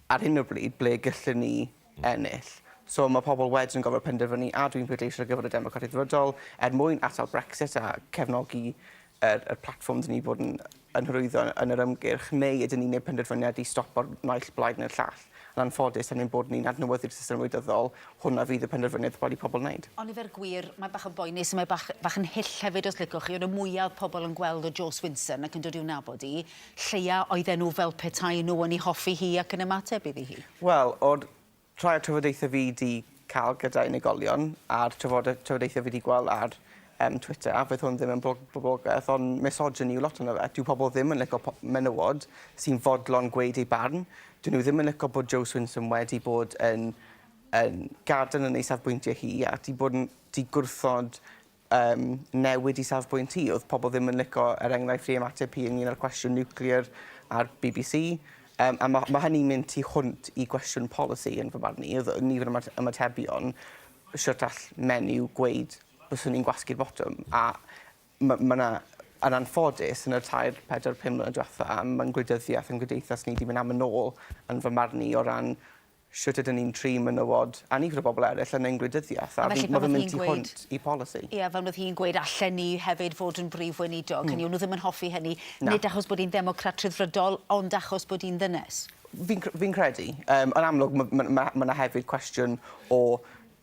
ar hyn o bryd ble gallwn ni ennill. So mae pobl wedyn yn gorfod penderfynu a dwi'n pleidleisio ar gyfer y Democratiaid Rhyddfrydol er mwyn atal Brexit a cefnogi yr, yr platfform dyn ni bod yn, yn hyrwyddo yn yr ymgyrch, neu ydyn ni'n gwneud penderfyniad i stopo'r naill blaid neu'r llall. Yn anffodus, am ein bod ni'n adnewyddu'r system wleidyddol, hwnna fydd y penderfyniad rhaid i pobl wneud.
Ond efo'r gwir, mae bach yn boenus, mae bach, bach yn hyll hefyd os licwch chi, ond y mwyaf pobl yn gweld o Jo Swinson ac yn dod i'w nabod hi, lleia oedden nhw fel petai nhw yn ei hoffi hi ac yn ymateb iddi hi.
Wel, o'r rhai o'r trafodaethau fi 'di cael gyda unigolion a'r trafode- trafodaethau fi 'di gweld ar um, Twitter, a fydd hwn ddim yn boblogaeth, ond misogyny yw lot ohono fe. Dyw pobl ddim yn licio menywod sy'n fodlon gweud eu barn. Dyn nhw ddim yn licio bod Jo Swinson wedi bod yn, yn gadarn yn ei safbwyntiau hi a 'di bod yn, 'di gwrthod um, newid i safbwynt hi. Oedd pobl ddim yn licio, er enghraifft, i ymateb hi ynglyn â'r cwestiwn niwclear ar BBC. Um, a mae, mae hynny'n mynd tu hwnt i gwestiwn polisi yn fy marn i. Oedd nifer o ymatebion shwt all menyw gweud byswn i'n gwasgu'r botwm. A mae ma 'na, yn anffodus, yn y tair, pedwar, pum mlynedd diwetha, mae'n gwleidyddiaeth yn gwdeithas ni wedi mynd am yn ôl yn fy marn i o ran shwt ydyn ni'n trin menywod a nifer o bobl eraill yn ein gwleidyddiaeth, a
A felly
fi, ma'
pan
fe'n
oedd
mynd
hi'n
tu
gweud...
hwnt i polisi.
Ie, fel oedd hi'n gweud, allen ni hefyd fod yn brif weinidog, hynny yw, nhw ddim yn hoffi hynny,
Na.
nid achos bod hi'n ddemocrat rhyddfrydol, ond achos bod hi'n ddynes.
Fi'n cr- fi'n credu. Um, yn amlwg, mae ma, ma, ma 'na hefyd cwestiwn o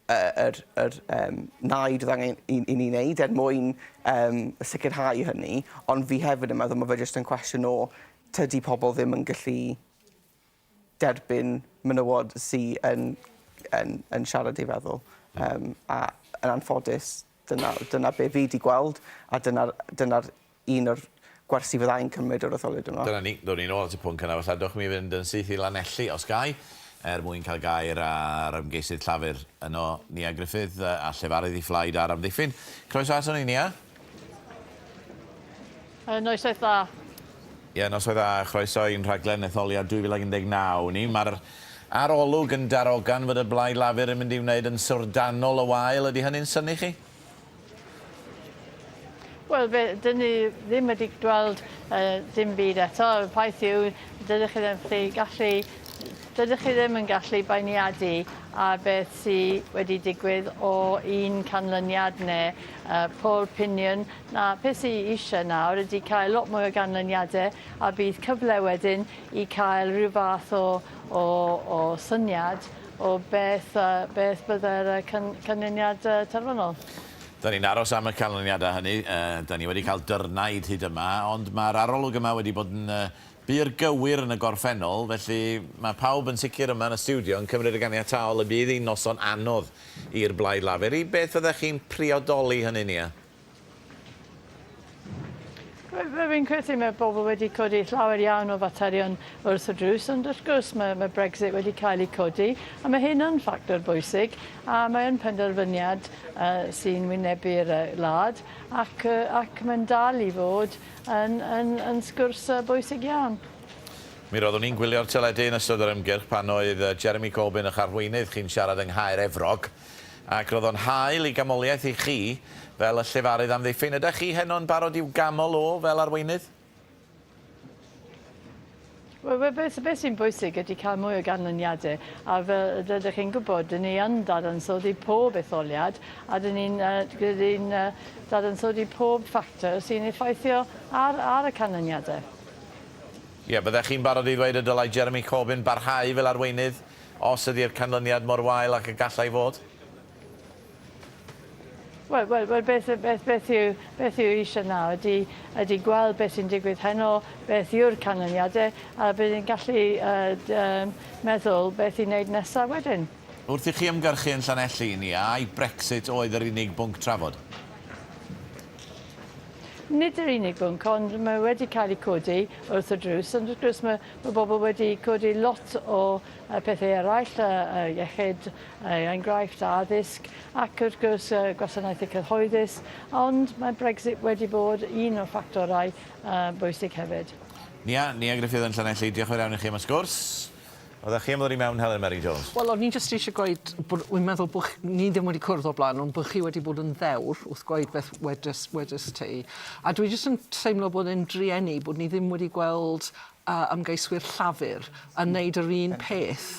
uh, yr, yr um, naid oedd angen i, i ni wneud er mwyn um, sicrhau hynny, ond fi hefyd yn meddwl mae fe jyst yn cwestiwn o tydi pobl ddim yn gallu derbyn menywod sy yn, yn, yn siarad ei feddwl. Um, a yn anffodus, dyna, dyna be fi wedi gweld, a dyna'r dyna un o'r gwersi fyddai'n cymryd o'r etholiad yma.
Dyna ni, ddown ni nôl at y pwnc yna falle. Dewch mi fynd yn syth i Lanelli, os gai, er mwyn cael gair ar ymgeisydd Llafur yno, Nia Griffith, a llefarydd i phlaid ar amddiffyn. Croeso ato ni, Nia.
Noswaith dda.
Ie, noswaith dda, a chroeso i'n rhaglen etholiad 2019 ni. Mae'r arolwg yn darogan fod y Blaid Lafur yn mynd i wneud yn syfrdanol o wael. Ydy hynny'n synnu chi?
Wel, fe, dyn ni ddim wedi gweld uh, dim byd eto. Y ffaith yw, dydych chi ddim chi gallu, dydych chi ddim yn gallu beirniadu ar beth sydd wedi digwydd o un canlyniad neu uh, poll opinion Na, peth sy eisiau nawr ydy cael lot mwy o ganlyniadau a bydd cyfle wedyn i cael rhyw fath o, o, o syniad o beth, uh, beth byddai'r uh, canlyniad uh, terfynol.
Da ni'n aros am y canlyniadau hynny. Uh, da ni wedi cael dyrnaid hyd yma, ond mae'r arolwg yma wedi bod yn uh, bur gywir yn y gorffennol, felly mae pawb yn sicr yma yn y stiwdio yn cymryd y ganiataol y bydd hi'n noson anodd i'r Blaid Lafur. I beth fyddech chi'n priodoli hynny, Nia?
Fi'n credu mae bobl wedi codi llawer iawn o faterion wrth y drws, ond wrth gwrs mae, mae Brexit wedi cael ei codi, a mae hyn yn ffactor bwysig, a mae yn penderfyniad uh, sy'n wynebu'r uh, wlad, ac, uh, ac mae'n dal i fod yn, yn, yn sgwrs uh, bwysig iawn.
Mi roeddwn i'n gwylio'r teledu yn ystod yr ymgyrch pan oedd Jeremy Corbyn a'ch arweinydd chi'n siarad yng Nghaer Efrog. Ac roedd o'n hael i gamoliaeth i chi fel y llefarydd amddiffyn. Ydych chi heno'n barod i'w gamol o fel arweinydd?
Wel, beth, beth sy'n bwysig ydy cael mwy o ganlyniadau, a fel rydych chi'n gwybod, dyn ni yn dadansoddi pob etholiad, a dyn ni'n uh, dyn ni uh, dadansoddi pob ffactor sy'n effeithio ar, ar y canlyniadau.
Ie, byddech chi'n barod i ddweud y dylai Jeremy Corbyn barhau fel arweinydd Os ydi'r canlyniad mor wael ac y gallai fod?
Wel, wel, wel beth, beth, beth, yw, beth yw eisiau nawr ydy, ydy gweld beth sy'n digwydd heno, beth yw'r canlyniadau, a bydd ni'n gallu uh, um, meddwl beth i wneud nesaf wedyn.
Wrth i chi ymgyrchu yn Llanelli, Nia, ai Brexit oedd yr unig bwnc trafod?
Nid yr unig bwnc, ond mae wedi cael ei codi wrth y drws, ond wrth gwrs mae, mae bobl wedi codi lot o pethau eraill, iechyd, enghraifft, addysg, ac wrth gwrs gwasanaethau cyhoeddus, ond mae Brexit wedi bod un o'r ffactorau bwysig hefyd.
Nia, Nia Gruffydd yn Llanelli, diolch yn fawr iawn i chi am y sgwrs. Oeddech chi am ddod i mewn, Helen Mary Jones?
Wel, o'n i jyst eisiau gweud bod wi'n meddwl bod ni ddim wedi cwrdd o'r blaen, ond bod chi wedi bod yn ddewr wrth gweud beth wedys, wedys ti. A dwi jyst yn teimlo bod e'n drueni bod ni ddim wedi gweld uh, ymgeiswyr Llafur yn neud yr un peth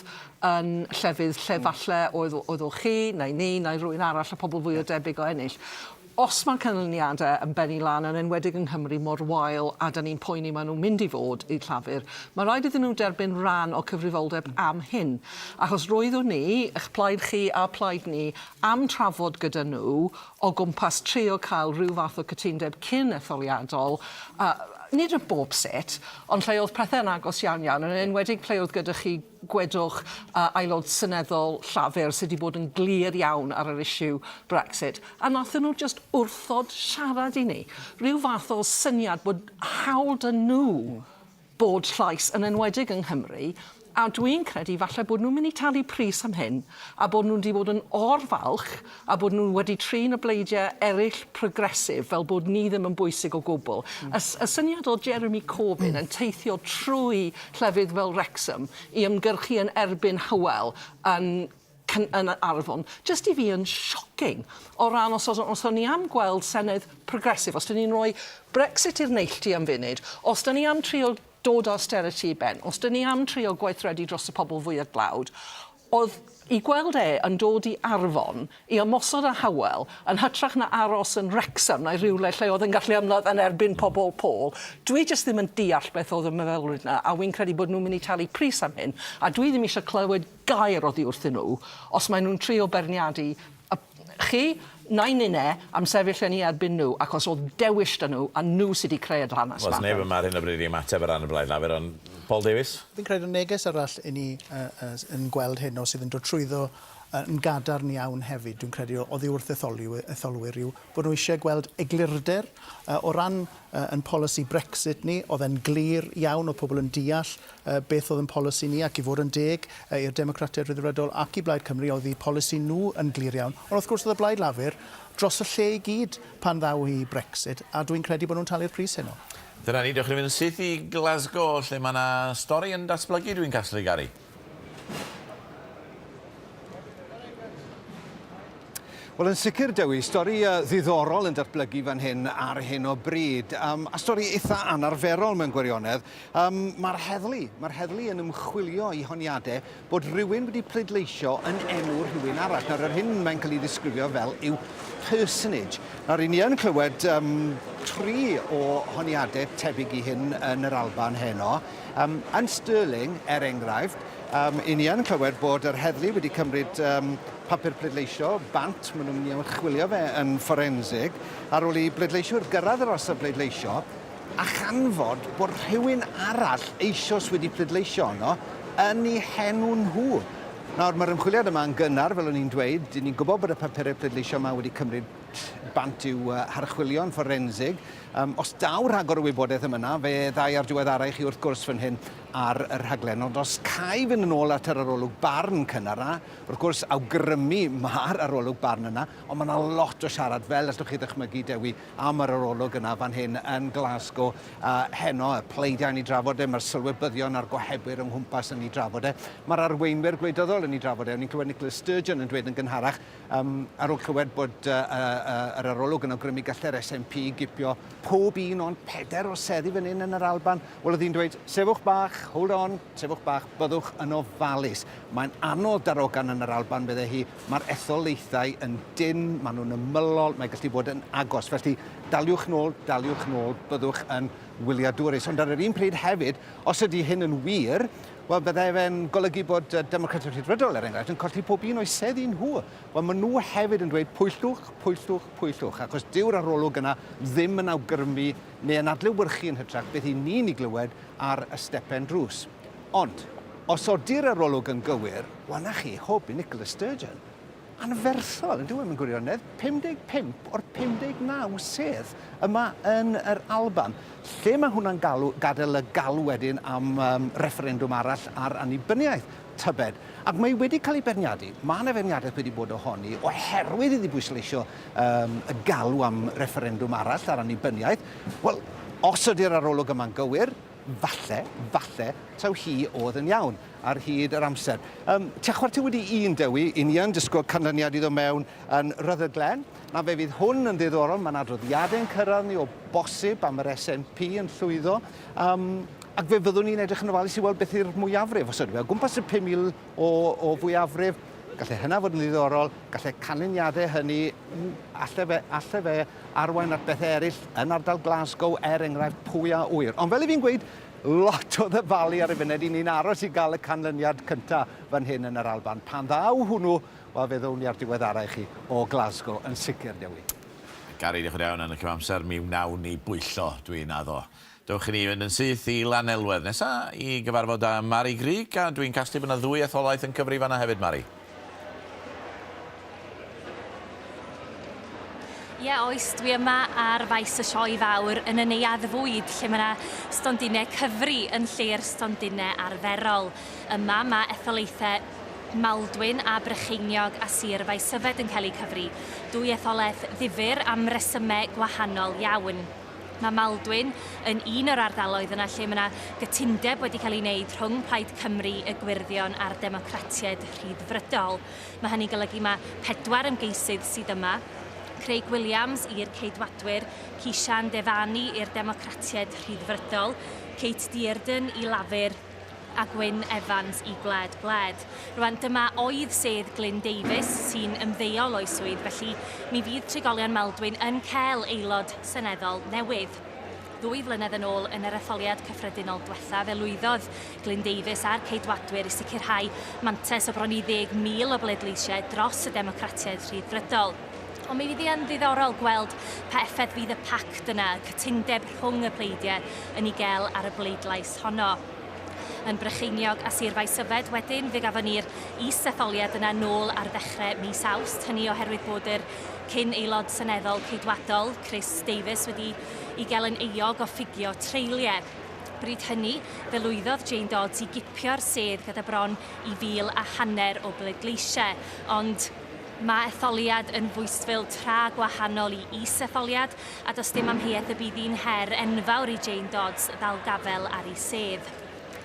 yn llefydd lle falle oedd, oedd o chi, neu ni, neu rhywun arall, y pobl fwy o debyg o ennill. Os mae'r canlyniadau yn bennu lan, yn enwedig yng Nghymru, mor wael a 'dan ni'n poeni maen nhw'n mynd i fod i Llafur, mae rhaid iddyn nhw derbyn rhan o cyfrifoldeb am hyn. Achos roeddwn ni, eich plaid chi a plaid ni, am trafod gyda nhw o gwmpas trio cael rhyw fath o cytundeb cyn etholiadol, a nid yn bob set, ond lle oedd pethau'n agos iawn iawn, yn enwedig lle oedd gyda chi gwedwch, Aelod Seneddol Llafur sydd wedi bod yn glir iawn ar yr issue Brexit, a nathon nhw jyst wrthod siarad i ni. Rhyw fath o syniad bod hawl 'da nhw bod llais, yn enwedig yng Nghymru, a dwi'n credu falle bod nhw'n mynd i talu pris am hyn, a bod nhw 'di bod yn or-falch, a bod nhw wedi trin y bleidiau eraill progressive fel bod ni ddim yn bwysig o gwbl. Y, y syniad o Jeremy Corbyn yn teithio trwy llefydd fel Wrexham i ymgyrchu yn erbyn Hywel yn yn Arfon, jyst i fi yn shocking o ran os, os, os o'n ni am gweld senedd progressive, os dyn ni'n rhoi Brexit i'r neilltu am funud, os dyn ni am trio dod austerity i ben, os dyn ni am trio gweithredu dros y pobl fwyaf dlawd, Oedd i gweld e yn dod i Arfon i ymosod ar Hywel yn hytrach na aros yn Wrecsam neu rhywle lle oedd yn gallu ymladd yn erbyn pobl Paul, dwi jyst ddim yn deall beth oedd y meddylfryd 'na a wi'n credu bod nhw'n mynd i talu pris am hyn a dwi ddim eisiau clywed gair oddi wrthyn nhw os maen nhw'n trio beirniadu y chi neu ninne am sefyll yn 'u erbyn nhw achos o'dd dewis 'da nhw a nhw sy 'di creu y hanes
'ma. Wel, sneb yma ar hyn o bryd i ymateb ar ran y Blaid Lafur, ond Paul Davies?
Fi'n credu neges arall i ni yn gweld heno sydd yn dod trwyddo yn gadarn iawn hefyd, dwi'n credu, oddi wrth etholwyr yw bod nhw eisiau gweld eglurder o ran yn polisi Brexit ni. Oedd e'n glir iawn, oedd pobl yn deall beth oedd yn polisi ni, ac i fod yn deg i'r Democratiaid Rhyddfrydol ac i Blaid Cymru, oedd eu polisi nhw yn glir iawn. Ond wrth gwrs oedd y Blaid Lafur dros y lle i gyd pan ddaw hi i Brexit, a dwi'n credu bod nhw'n talu'r pris heno.
Dyna ni, diolch i ni fynd yn syth i Glasgow, lle mae 'na stori yn datblygu, dwi'n casglu, Gary.
Wel, yn sicr, Dewi, stori ddiddorol yn datblygu fan hyn ar hyn o bryd. Um, a stori eitha anarferol mewn gwirionedd. Um, mae'r heddlu, mae'r heddlu yn ymchwilio i honiadau bod rhywun wedi pleidleisio yn enw rhywun arall. Nawr, yr hyn mae'n cael ei ddisgrifio fel yw personage. Nawr, i ni yn clywed um, tri o honiadau tebyg i hyn yn yr Alban heno. Um, yn Stirling, er enghraifft, um, i ni yn clywed bod yr heddlu wedi cymryd um, papur pleidleisio bant, maen nhw'n mynd i ymchwilio fe yn fforensig, ar ôl i bleidleisiwr gyrraedd yr orsaf bleidleisio a chanfod bod rhywun arall eisoes wedi pleidleisio yno yn eu henw nhw. Nawr, mae'r ymchwiliad yma yn gynnar, fel o'n i'n dweud. Dyn ni'n gwybod bod y papurau pleidleisio yma wedi cymryd bant i'w harchwilio'n fforensig. Um, os daw rhagor o wybodaeth am yna, fe ddau ar diweddarau chi wrth gwrs fan hyn ar y rhaglen. Ond os cai fynd yn ôl at yr arolwg barn cynnar, a Wrth gwrs, awgrymu ma'r arolwg barn yna, ond mae 'na lot o siarad, fel allwch chi ddychmygu, Dewi, am yr arolwg yna fan hyn yn Glasgow heno. Y pleidiau yn ei drafod e, mae'r sylwebyddion a'r gohebwyr yng nghwmpas yn ei drafod e, mae'r arweinwyr gwleidyddol yn ei drafod e. O'n i'n clywed Nicola Sturgeon yn dweud yn gynharach, um, ar ôl clywed bod uh, uh, yr arolwg yn awgrymu gallai'r SNP gipio pob un ond pedair o seddi fan hyn yn yr Alban, wel oedd hi'n dweud, sefwch bach, hold on, sefwch bach, byddwch yn ofalus. Mae'n anodd darogan yn yr Alban, meddai hi. Mae'r etholaethau yn dynn, maen nhw'n ymylol, mae'n gallu bod yn agos. Felly, daliwch nôl, daliwch nôl, byddwch yn wyliadwrus. Ond ar yr un pryd hefyd, os ydy hyn yn wir, Wel, byddai fe'n golygu bod y Democratiaid Rhyddfrydol, er enghraifft, yn colli pob un o'i seddi nhw. Wel, maen nhw hefyd yn dweud pwyllwch, pwyllwch, pwyllwch, achos dyw'r arolwg yna ddim yn awgrymu neu yn adlewyrchu yn hytrach beth 'y ni'n ei glywed ar y stepen drws. Ond, os odi'r arolwg yn gywir, wel 'na chi, hwb i Nicola Sturgeon. Anferthol, yn dyw e, mewn gwirionedd, 55 o'r 59 sedd yma yn yr Alban. Lle mae hwnna'n galw, gadael y galw wedyn am um, refferendwm arall ar annibyniaeth, tybed? Ac mae wedi cael ei beirniadu, mae yna feirniadaeth wedi bod ohoni oherwydd iddi bwysleisio um, y galw am refferendwm arall ar annibyniaeth. Wel, os ydy'r arolwg yma'n gywir, falle, falle, taw hi oedd yn iawn ar hyd yr amser. Um, tua chwarter wedi un, Dewi, i ni yn disgwyl canlyniad iddo mewn yn Rutherglen. Na fe fydd hwn yn ddiddorol, mae'n adroddiadau'n cyrraedd ni o bosib am yr SNP yn llwyddo. Um, ac fe fyddwn ni'n edrych yn ofalus i weld beth yw'r mwyafrif. Os ydw i o gwmpas y 5,000 o, o fwyafrif, gallai hynna fod yn ddiddorol, gallai canlyniadau hynny, alle fe, alle fe arwain at bethau eraill yn ardal Glasgow, er enghraifft, pwy a ŵyr. Ond fel i fi'n gweud, lot o ddyfalu ar y funud, i ni'n aros i gael y canlyniad cynta fan hyn yn yr Alban. Pan ddaw hwnnw, wel fe ddown ni ar diweddara i chi o Glasgow yn sicr, Dewi.
Gary, diolch yn iawn. Yn y cyfamser, mi wnawn ni bwyllo, dwi'n addo. Dewch i ni fynd yn syth i Lanelwedd nesa i gyfarfod â Mari Grug, a dwi'n casglu bod 'na ddwy etholaeth yn cyfri fan'na hefyd, Mari.
Ie, oes, dwi yma ar faes y Sioe Fawr yn y Neuadd Fwyd, lle mae yna stondinau cyfri yn lle'r stondinau arferol. Yma mae etholaethau Maldwyn a Brycheiniog a Sir Faesyfed yn cael eu cyfri. Dwy etholaeth ddifyr am resymau gwahanol iawn. Mae Maldwyn yn un o'r ardaloedd yna lle mae yna gytundeb wedi cael ei wneud rhwng Plaid Cymru, y Gwyrddion a'r Democratiaid Rhyddfrydol. Mae hynny'n golygu mae pedwar ymgeisydd sydd yma, Craig Williams i'r Ceidwadwyr, Kishan Devani i'r Democratiaid Rhyddfrydol, Kate Dearden i Lafur a Gwyn Evans i Gwled Gwled. Rwan, dyma oedd sedd Glyn Davies sy'n ymddeol o'i swydd, felly mi fydd trigolion Maldwyn yn cael aelod seneddol newydd. Ddwy flynedd yn ôl yn yr etholiad cyffredinol dwetha, fe lwyddodd Glyn Davies a'r Ceidwadwyr i sicrhau mantais o bron i 10,000 o bleidleisiau dros y Democratiaid Rhyddfrydol. Ond mi fydd hi yn ddiddorol gweld pa effaith fydd y pact yna, y cytundeb rhwng y pleidiau, yn ei gael ar y bleidlais honno. Yn Brycheiniog a Sir Faesyfed wedyn, fe gafon ni'r is-etholiad yna nôl ar ddechrau mis Awst, hynny oherwydd bod yr cyn aelod seneddol Ceidwadol, Chris Davies, wedi i gael yn euog o ffugio treuliau. Bryd hynny, fe lwyddodd Jane Dodds i gipio'r sedd gyda bron i 1,500 o bleidleisiau, ond mae etholiad yn fwystfil tra gwahanol i is-etholiad, a does dim amheuaeth y bydd hi'n her enfawr i Jane Dodds ddal gafael ar ei sedd.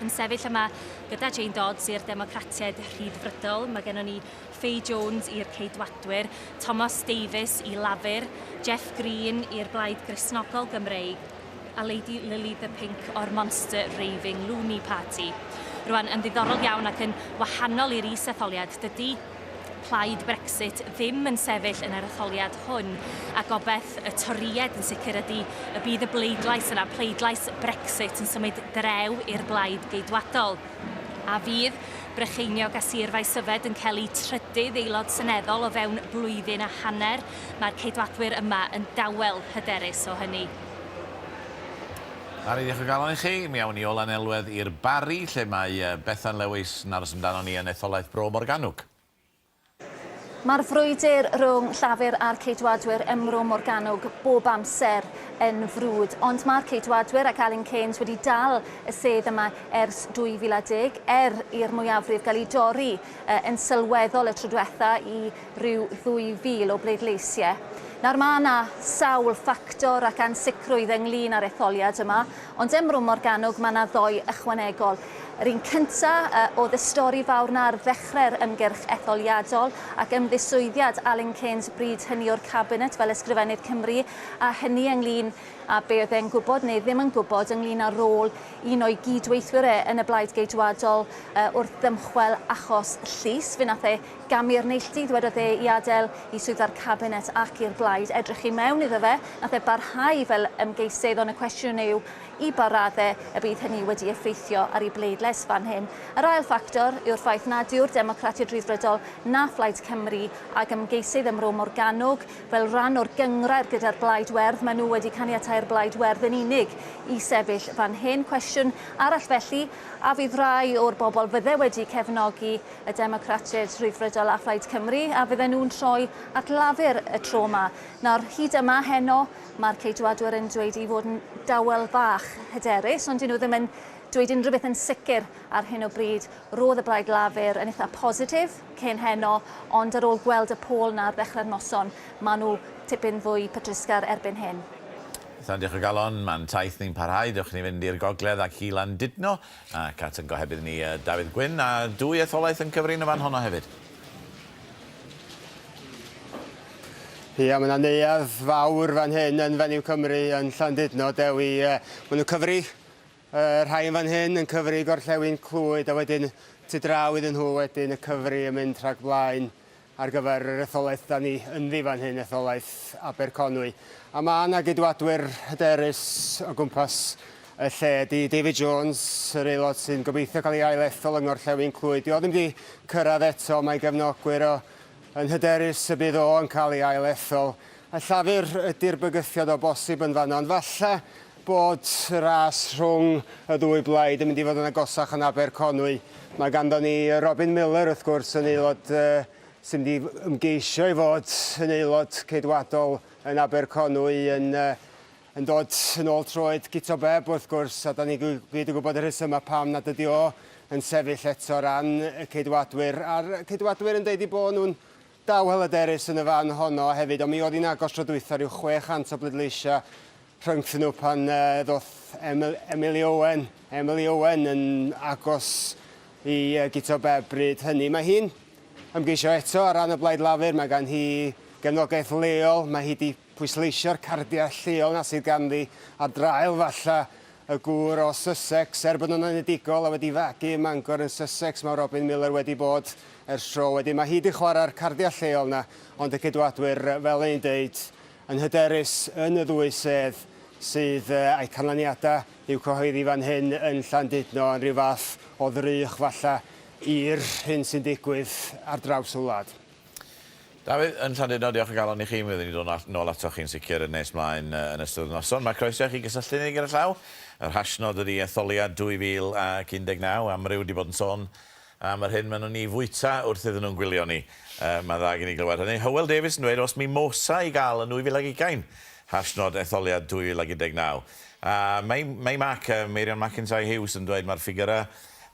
Yn sefyll yma gyda Jane Dodds i'r Democratiaid Rhyddfrydol, mae gennon ni Fay Jones i'r Ceidwadwyr, Tomos Davies i Lafur, Jeff Green i'r Blaid Gristnogol Gymreig, a Lady Lily the Pink o'r Monster Raving Looney Party. Rwan, yn ddiddorol iawn ac yn wahanol i'r is-etholiad, dydy Plaid Brexit ddim yn sefyll yn yr etholiad hwn, a gobaith y Torïaid yn sicr ydy y bydd y bleidlais yna, pleidlais Brexit, yn symud drew i'r Blaid Geidwadol. A fydd Brycheiniog a Sir Faesyfed yn cael eu trydydd aelod seneddol o fewn blwyddyn a hanner? Mae'r Ceidwadwyr yma yn dawel hyderus o hynny.
Mari, diolch o galon i chi. Mi awn ni o Lanelwedd i'r Barri, lle mae Bethan Lewis yn aros amdanon ni yn etholaeth Bro Morgannwg.
Mae'r frwydr rhwng Llafur a'r Ceidwadwyr ym Mro Morgannwg bob amser yn frwd, ond mae'r Ceidwadwyr ac Alun Cairns wedi dal y sedd yma ers 2010, er i'r mwyafrif gael ei dorri yn sylweddol y tro diwetha i ryw 2,000 o bleidleisiau. Nawr mae yna sawl ffactor ac ansicrwydd ynglyn â'r etholiad yma, ond ym Mro Morgannwg mae yna ddoi ychwanegol. Yr un cynta oedd y stori fawr 'na ar ddechrau'r ymgyrch etholiadol ac ymddiswyddiad Alun Cairns bryd hynny o'r Cabinet fel Ysgrifennydd Cymru, a hynny ynglyn â be oedd e'n gwybod neu ddim yn gwybod ynglyn â rôl un o'i gydweithwyr e yn y Blaid Geidwadol wrth ddymchwel achos llys. Fe nath e gamu i'r neilltu, ddwedodd e, i adael i swyddfa'r Cabinet ac i'r Blaid edrych i mewn iddo fe. Nath e barhau fel ymgeisydd, ond y cwestiwn yw i ba raddau y bydd hynny wedi effeithio ar ei bleidlais fan hyn. Yr ail ffactor yw'r ffaith nad yw'r Democratiaid Rhyddfrydol na Phlaid Cymru ag ymgeisydd ym Mro Morgannwg fel rhan o'r gynghrair gyda'r Blaid Werdd, maen nhw wedi caniatáu'r Blaid Werdd yn unig i sefyll fan hyn. Cwestiwn arall felly, a fydd rhai o'r bobl fydde wedi cefnogi y Democratiaid Rhyddfrydol a Phlaid Cymru, a fydden nhw'n troi at Lafur y tro 'ma? Nawr, hyd yma heno, mae'r Ceidwadwyr yn dweud ei fod yn dawel fach hyderus, ond 'dyn nhw ddim yn dweud unrhyw beth yn sicr ar hyn o bryd. Roedd y Blaid Lafur yn eitha positif cyn heno, ond ar ôl gweld y pôl 'na ar ddechrau'r noson, maen nhw tipyn fwy petrusgar erbyn hyn.
Bethan, diolch o galon. Mae'n taith ni'n parhau. Dewch i ni fynd i'r gogledd ac i Landudno ac at ein gohebydd ni, Dafydd Gwyn, a dwy etholaeth yn cyfri yn y fan honno hefyd.
Ia, mae yna neuadd fawr fan hyn yn Fenyw Cymru yn Llandudno, Dewi. Maen nhw'n cyfri y rhai yn fan hyn yn cyfri Gorllewin Clwyd a wedyn tu draw iddyn nhw wedyn y cyfri yn mynd rhag blaen ar gyfer yr etholaeth da ni ynddi fan hyn, etholaeth Aberconwy. A mae yna geidwadwyr hyderus o gwmpas y lle. Di David Jones, yr aelod sy'n gobeithio cael ei ail-ethol yng Ngorllewin Clwyd, di o ddim wedi cyrraedd eto, mae gefnogwyr o yn hyderus y bydd o yn cael ei ail-ethol. A Llafur ydy'r bygythiad o bosib yn fanno, ond falle bod y ras rhwng y ddwy blaid yn mynd i fod yn agosach yn Aberconwy. Mae ganddo ni Robin Miller, wrth gwrs, yn aelod sy'n mynd i ymgeisio i fod yn aelod Ceidwadol yn Aberconwy, yn, yn dod yn ôl troed Guto Bebb, wrth gwrs, a da ni gyd yn gwybod y rhesymau pam nad ydy o yn sefyll eto ran y Ceidwadwyr. A'r Ceidwadwyr yn deud eu bod nhw'n Dawel hyderus yn y fan honno hefyd, ond mi oedd hi'n agos tro dwytha, rhyw 600 o bleidleisiau rhyngthyn nhw pan ddoth Emily Owen, Emily Owen yn agos i Guto Bebb bryd hynny. Mae hi'n ymgeisio eto ar ran y Blaid Lafur, mae gan hi gefnogaeth leol, mae hi 'di pwysleisio'r cardiau lleol 'na sydd ganddi ar draul falle Y gŵr o Sussex, er bod nhw'n enedigol a wedi fagu ym Mangor yn Sussex, mae Robin Miller wedi bod ers tro wedyn. Mae hi 'di chwarae'r cardiau lleol 'na, ond y Ceidwadwyr, fel o'n i'n deud, yn hyderus yn y ddwy sedd sydd a'u canlyniadau i'w cyhoeddi fan hyn yn Llandudno yn rhyw fath o ddrych falle i'r hyn sy'n digwydd ar draws y wlad.
Dafydd, yn Llandudno, diolch o galon i chi. Mi fyddwn ni'n dod nôl atoch chi'n sicr yn nes mlaen yn ystod y noson. Mae croeso i chi gysylltu ni gyda llaw. Yr hashnod ydy etholiad 2019. Amryw wedi bod yn sôn am yr hyn maen nhw'n ei fwyta wrth iddyn nhw'n gwylio ni. Mae'n dda gen i glywed hynny. Hywel Davies yn dweud, oes mimosa i gael yn 2020? Hashnod etholiad 2019. A mae, mae Mac, Meirion McIntyre Hughes yn dweud mae'r ffigurau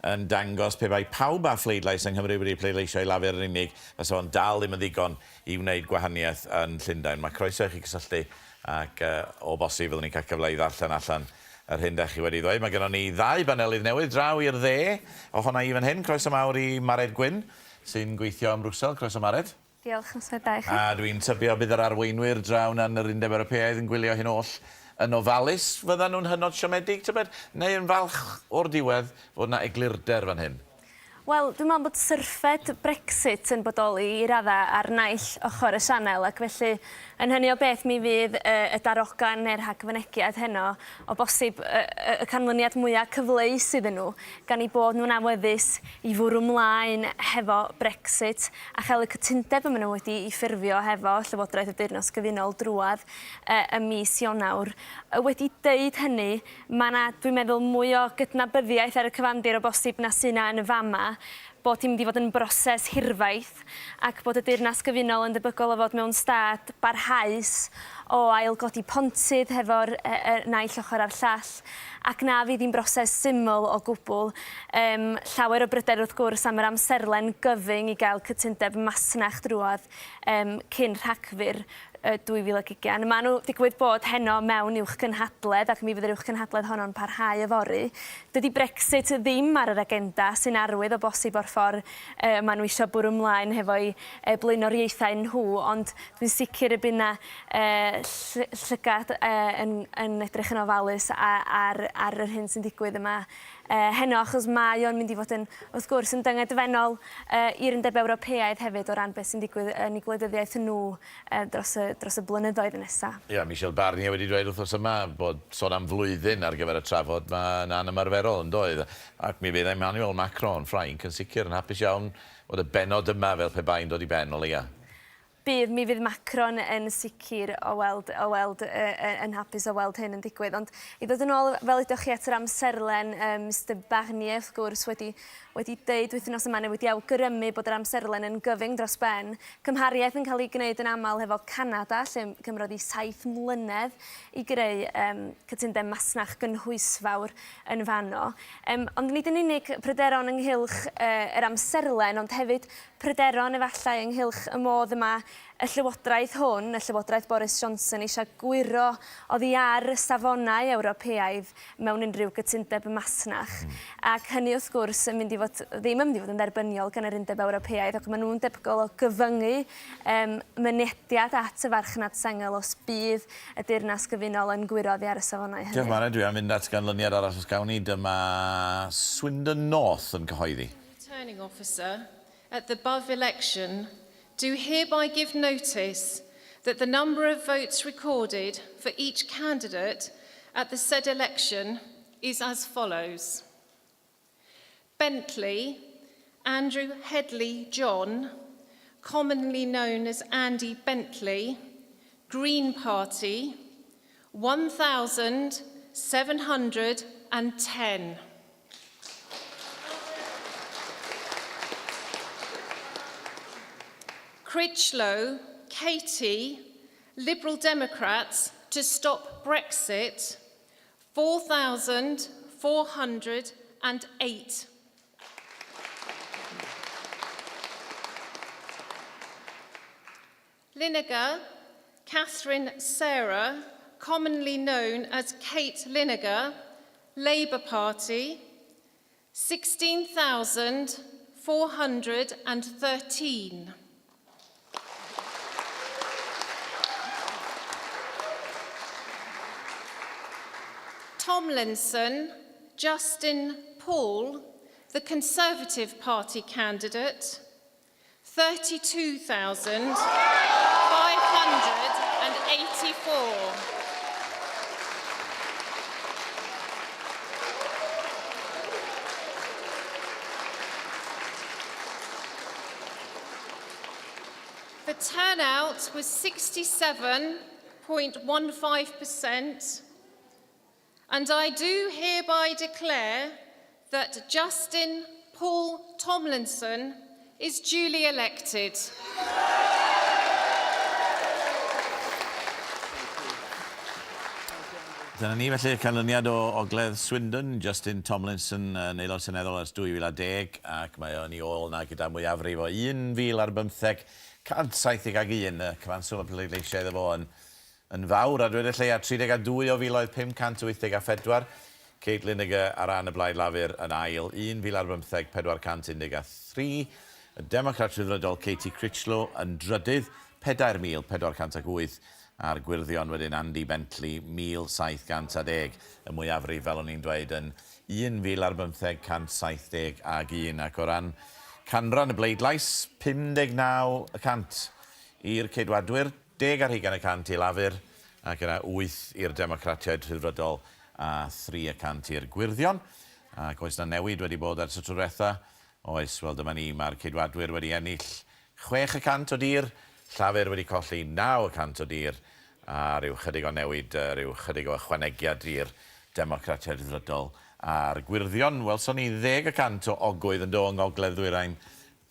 yn dangos pe bai pawb â phleidlais yng Nghymru wedi pleidleisio i Lafur yn unig, fysa fo'n dal ddim yn ddigon i wneud gwahaniaeth yn Llundain. Mae croeso i chi gysylltu ac o bosib fyddwn ni'n cael cyfle i ddarllen allan yr hyn dach chi wedi ddweud. Mae gynnon ni ddau banelydd newydd draw i'r dde ohona i fan hyn. Croeso mawr i Mared Gwyn sy'n gweithio ym Mrwsel. Croeso Mared.
Diolch, noswaith dda i chi.
A dwi'n tybio bydd yr arweinwyr draw 'na yn yr Undeb Ewropeaidd yn gwylio hyn oll yn ofalus. Fyddan nhw'n hynod siomedig, tybed? Neu yn falch o'r diwedd fod 'na eglurder fan hyn?
Wel, dwi'n meddwl bod syrffed Brexit yn bodoli i raddau ar naill ochr y sianel, ac felly yn hynny o beth mi fydd y, y darogan neu'r rhagfynegiad heno o bosib y, y, y canlyniad mwyaf cyfleus iddyn nhw, gan eu bod nhw'n awyddus i fwrw mlaen hefo Brexit a chael y cytundeb y maen nhw wedi ei ffurfio hefo Llywodraeth y Deyrnas Gyfunol drwadd ym mis Ionawr. Wedi deud hynny, mae 'na, dwi'n meddwl, mwy o gydnabyddiaeth ar y cyfandir o bosib na sy 'na yn y fama, bod hi'n mynd i fod yn broses hirfaith ac bod y Deyrnas Gyfunol yn debygol o fod mewn stad barhaus o ailgodi pontydd hefo'r naill ochr a'r llall ac na fydd hi'n broses syml o gwbl. Yym, llawer o bryder wrth gwrs am yr amserlen gyfyng i gael cytundeb masnach drwodd yym cyn Rhagfyr. 2020. Maen nhw digwydd bod heno mewn uwchgynhadledd ac mi fydd yr uwchgynhadledd honno'n parhau yfory. Dydy Brexit ddim ar yr agenda, sy'n arwydd o bosib o'r ffordd uh, maen nhw eisiau bwrw ymlaen hefo'u blaenoriaethau nhw, ond dwi'n sicr y bydd 'na uh, llygad uh, yn, yn edrych yn ofalus ar, ar yr hyn sy'n digwydd yma uh, heno, achos mae o'n mynd i fod yn, wrth gwrs, yn dyngedfennol uh, i'r Undeb Ewropeaidd hefyd o ran beth sy'n digwydd yn eu gwleidyddiaeth nhw uh, dros, y, dros y blynyddoedd nesaf.
Ia, Michel Barnier wedi dweud wythnos yma bod sôn am flwyddyn ar gyfer y trafod mae'n anymarferol, yn doedd? Ac mi fydd Emmanuel Macron, Ffrainc, yn sicr yn hapus iawn bod y bennod yma fel pe bai'n dod i ben o leia.
Bydd, mi fydd Macron yn sicr o weld, o weld, uh, yn hapus o weld hyn yn digwydd. Ond i ddod yn ôl, fel ydych chi, at yr amserlen, um, Mr Barnier, wrth gwrs, wedi, wedi deud wythnos yma, neu wedi awgrymu bod yr amserlen yn gyfyng dros ben. Cymhariaeth yn cael ei gwneud yn aml hefo Canada, lle cymrodd i 7 mlynedd i greu um, cytundeb masnach gynhwysfawr yn fanno. Um, ond nid yn unig pryderon ynghylch uh, yr amserlen, ond hefyd pryderon efallai ynghylch y modd y mae y Llywodraeth hwn, y Llywodraeth Boris Johnson, eisiau gwyro oddi ar y safonau Ewropeaidd mewn unrhyw gytundeb masnach. Mm. Ac hynny wrth gwrs yn mynd i fod, ddim yn mynd i fod yn dderbyniol gan yr Undeb Ewropeaidd ac maen nhw'n debygol o gyfyngu um, mynediad at y farchnad sengl os bydd y Deyrnas Gyfunol yn gwyro oddi ar y safonau hynny.
Diolch Maren, dwi am fynd at ganlyniad arall os gawn ni. Dyma Swindon North yn cyhoeddi.
Returning Officer at the above election do hereby give notice that the number of votes recorded for each candidate at the said election is as follows. Bentley, Andrew Headley John, commonly known as Andy Bentley, Green Party, 1,710. Critchlow, Katie, Liberal Democrats to stop Brexit, 4,408. Linegar, Catherine Sarah, commonly known as Kate Linegar, Labour Party, 16,413. Tomlinson, Justin Paul, the Conservative Party candidate, 32,584. The turnout was 67.15%, and I do hereby declare that Justin Paul Tomlinson is duly elected.
Dyna ni felly y canlyniad o Ogledd Swindon, Justin Tomlinson yn aelod seneddol ers 2010 ac mae o'n i ôl na gyda mwyafrif o 1,000 ar bymtheg, 171 y cyfanswm y pleidleisiau iddo fo yn Yn fawr, a dweud y lleia, 32 o filoedd 584, Kate Linniger ar ran y Blaid Lafur yn ail, 1,000 ar bymtheg 413, y Democrat Rhyddfrydol Katie Critchlow yn drydydd, 4,408, a'r Gwyrddion wedyn Andy Bentley, 1,710, y mwyafrif, fel o'n i'n dweud, yn 1,000 ar bymtheg 171, ac o ran canran y bleidlais, 59 y cant i'r Ceidwadwyr, 10% i Lafur ac yna 8 i'r Democratiaid Rhyddfrydol a 3% i'r Gwyrddion. Ac oes 'na newid wedi bod ers y tro dwetha? Oes, wel dyma ni, mae'r Ceidwadwyr wedi ennill 6% o dir, Llafur wedi colli 9% o dir a rhyw chydig o newid, rhyw chydig o ychwanegiad i'r Democratiaid Rhyddfrydol a'r Gwyrddion. Welson ni 10% o ogwydd yn do yng Ngogledd Ddwyrain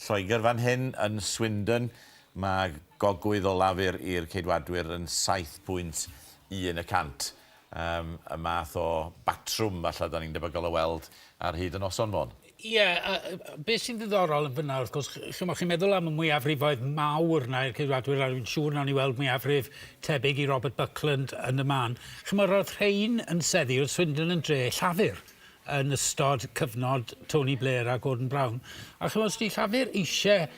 Lloegr fan hyn yn Swindon, mae gogwydd o Lafur i'r Ceidwadwyr yn 7.1 y cant. Yym, y math o batrwm falle da ni'n debygol o weld ar hyd y noson, Vaughan.
Ie, a beth sy'n ddiddorol yn fyna, wrth gwrs, chimod, chi'n meddwl am y mwyafrifoedd mawr 'na i'r Ceidwadwyr, a dwi'n siŵr nawn ni weld mwyafrif tebyg i Robert Buckland yn y man. Chimod, roedd rhein yn seddi, oedd Swindon yn dre Llafur yn ystod cyfnod Tony Blair a Gordon Brown. A chimod, os 'di Llafur eisiau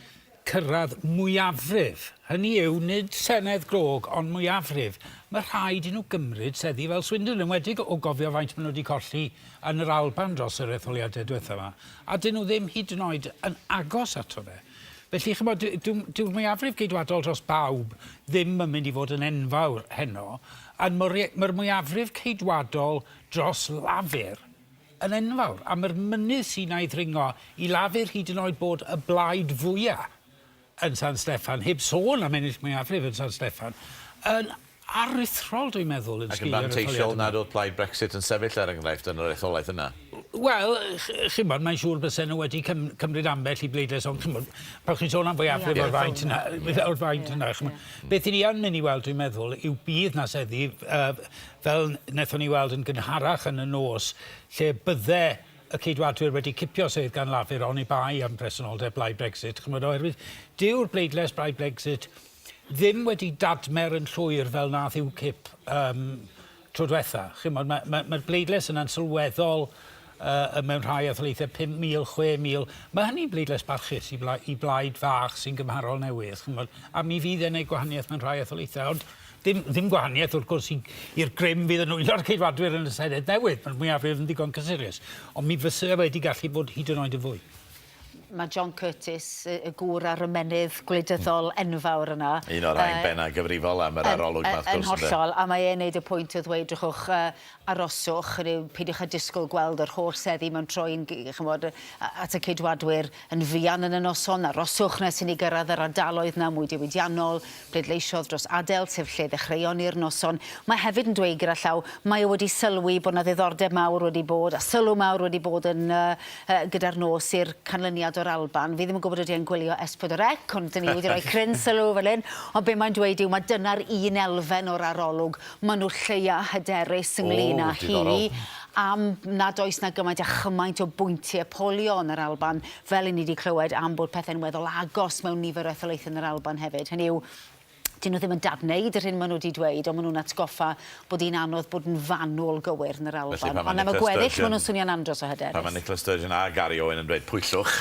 cyrraedd mwyafrif, hynny yw, nid Senedd grog, ond mwyafrif, mae rhaid i nhw gymryd seddi fel Swindon, enwedig o gofio faint maen nhw wedi colli yn yr Alban dros yr etholiadau diwetha' 'ma, a 'dyn nhw ddim hyd yn oed yn agos ato fe. Felly, chimod, dyw'r mwyafrif Geidwadol dros bawb ddim yn mynd i fod yn enfawr heno, a mae'r mwyafrif Ceidwadol dros Lafur yn enfawr, a mae'r mynydd sy 'na i ddringo i Lafur hyd yn oed bod y blaid fwya yn San Steffan, heb sôn am ennill mwyafrif yn San Steffan, yn aruthrol dwi'n meddwl yn
Ac yn
sgil yr etholiad
fanteisiol
yma.
nad oedd Plaid Brexit yn sefyll er enghraifft yn yr etholaeth yna.
Wel, chimod, mae'n siŵr bysen nhw wedi cym cymryd ambell i bleidlais, ond chimod, pan chi'n sôn am fwyafrif o'r faint yna, o'r faint yna, chimod, beth i ni yn mynd i weld, dwi'n meddwl, yw bydd 'na seddi, uh, fel wnaethon ni weld yn gynharach yn y nos, lle bydde y Ceidwadwyr wedi cipio sedd gan Lafur oni bai am bresenoldeb Blaid Brexit, chimod, oherwydd dyw'r bleidlais Blaid Brexit ddim wedi dadmer yn llwyr fel nath UKIP um, tro diwetha. Chimod, mae'r ma, ma, ma bleidlais yna'n sylweddol uh, mewn rhai etholaethau 5,000, 6,000. Mae hynny'n bleidlais barchus i, bla, i blaid fach sy'n gymharol newydd, chimod, a mi fydd e'n gwneud gwahaniaeth mewn rhai etholaethau. Ond Dim, ddim gwahaniaeth, wrth gwrs, i'r grym fydd yn nwylo'r Ceidwadwyr yn y Senedd newydd. Mae'r mwyafrif yn ddigon cysurus. Ond mi fysa fe wedi gallu bod hyd yn oed yn fwy.
Mae John Curtis, y gŵr a'r ymennydd gwleidyddol enfawr yna...
Un o'r rhai benna gyfrifol am yr arolwg 'ma, wrth gwrs,
Yn hollol, a mae e'n neud y pwynt o ddweud, drychwch, aroswch, hynny yw, peidiwch â disgwyl gweld yr holl seddi mewn troi'n, chimod, at y Ceidwadwyr yn fuan yn y noson, aroswch nes i ni gyrraedd yr ardaloedd 'na mwy diwydiannol, Pleidleisiodd dros adael, sef lle ddechreuon ni'r noson. Mae hefyd yn dweud gyda llaw, mae o wedi sylwi bod 'na ddiddordeb mawr wedi bod, a sylw mawr wedi bod yn yy gyda'r nos i'r canlyniad o'r Alban. Fi ddim yn gwybod ydy e'n gwylio S4C, ond 'dyn ni wedi rhoi cryn sylw fel hyn. Ond be mae'n dweud yw, mae dyna'r un elfen o'r arolwg maen nhw lleia hyderus ynglyn â hi, am nad oes 'na gymaint a chymaint o bwyntiau polio yn yr Alban, fel 'yn ni 'di clywed am bod pethe'n weddol agos mewn nifer o etholaethau yn yr Alban hefyd. Hynny yw, 'dyn nhw ddim yn dadwneud yr hyn maen nhw 'di dweud, ond maen nhw'n atgoffa bod hi'n anodd bod yn fanwl gywir yn yr
Felly,
Alban.
pan mae
Ond am y
Nicola
gweddill, maen
Sturgeon...
nhw'n swnio'n andros o hyderus.
Pan mae Nicola Sturgeon a Gary Owen yn dweud pwyllwch,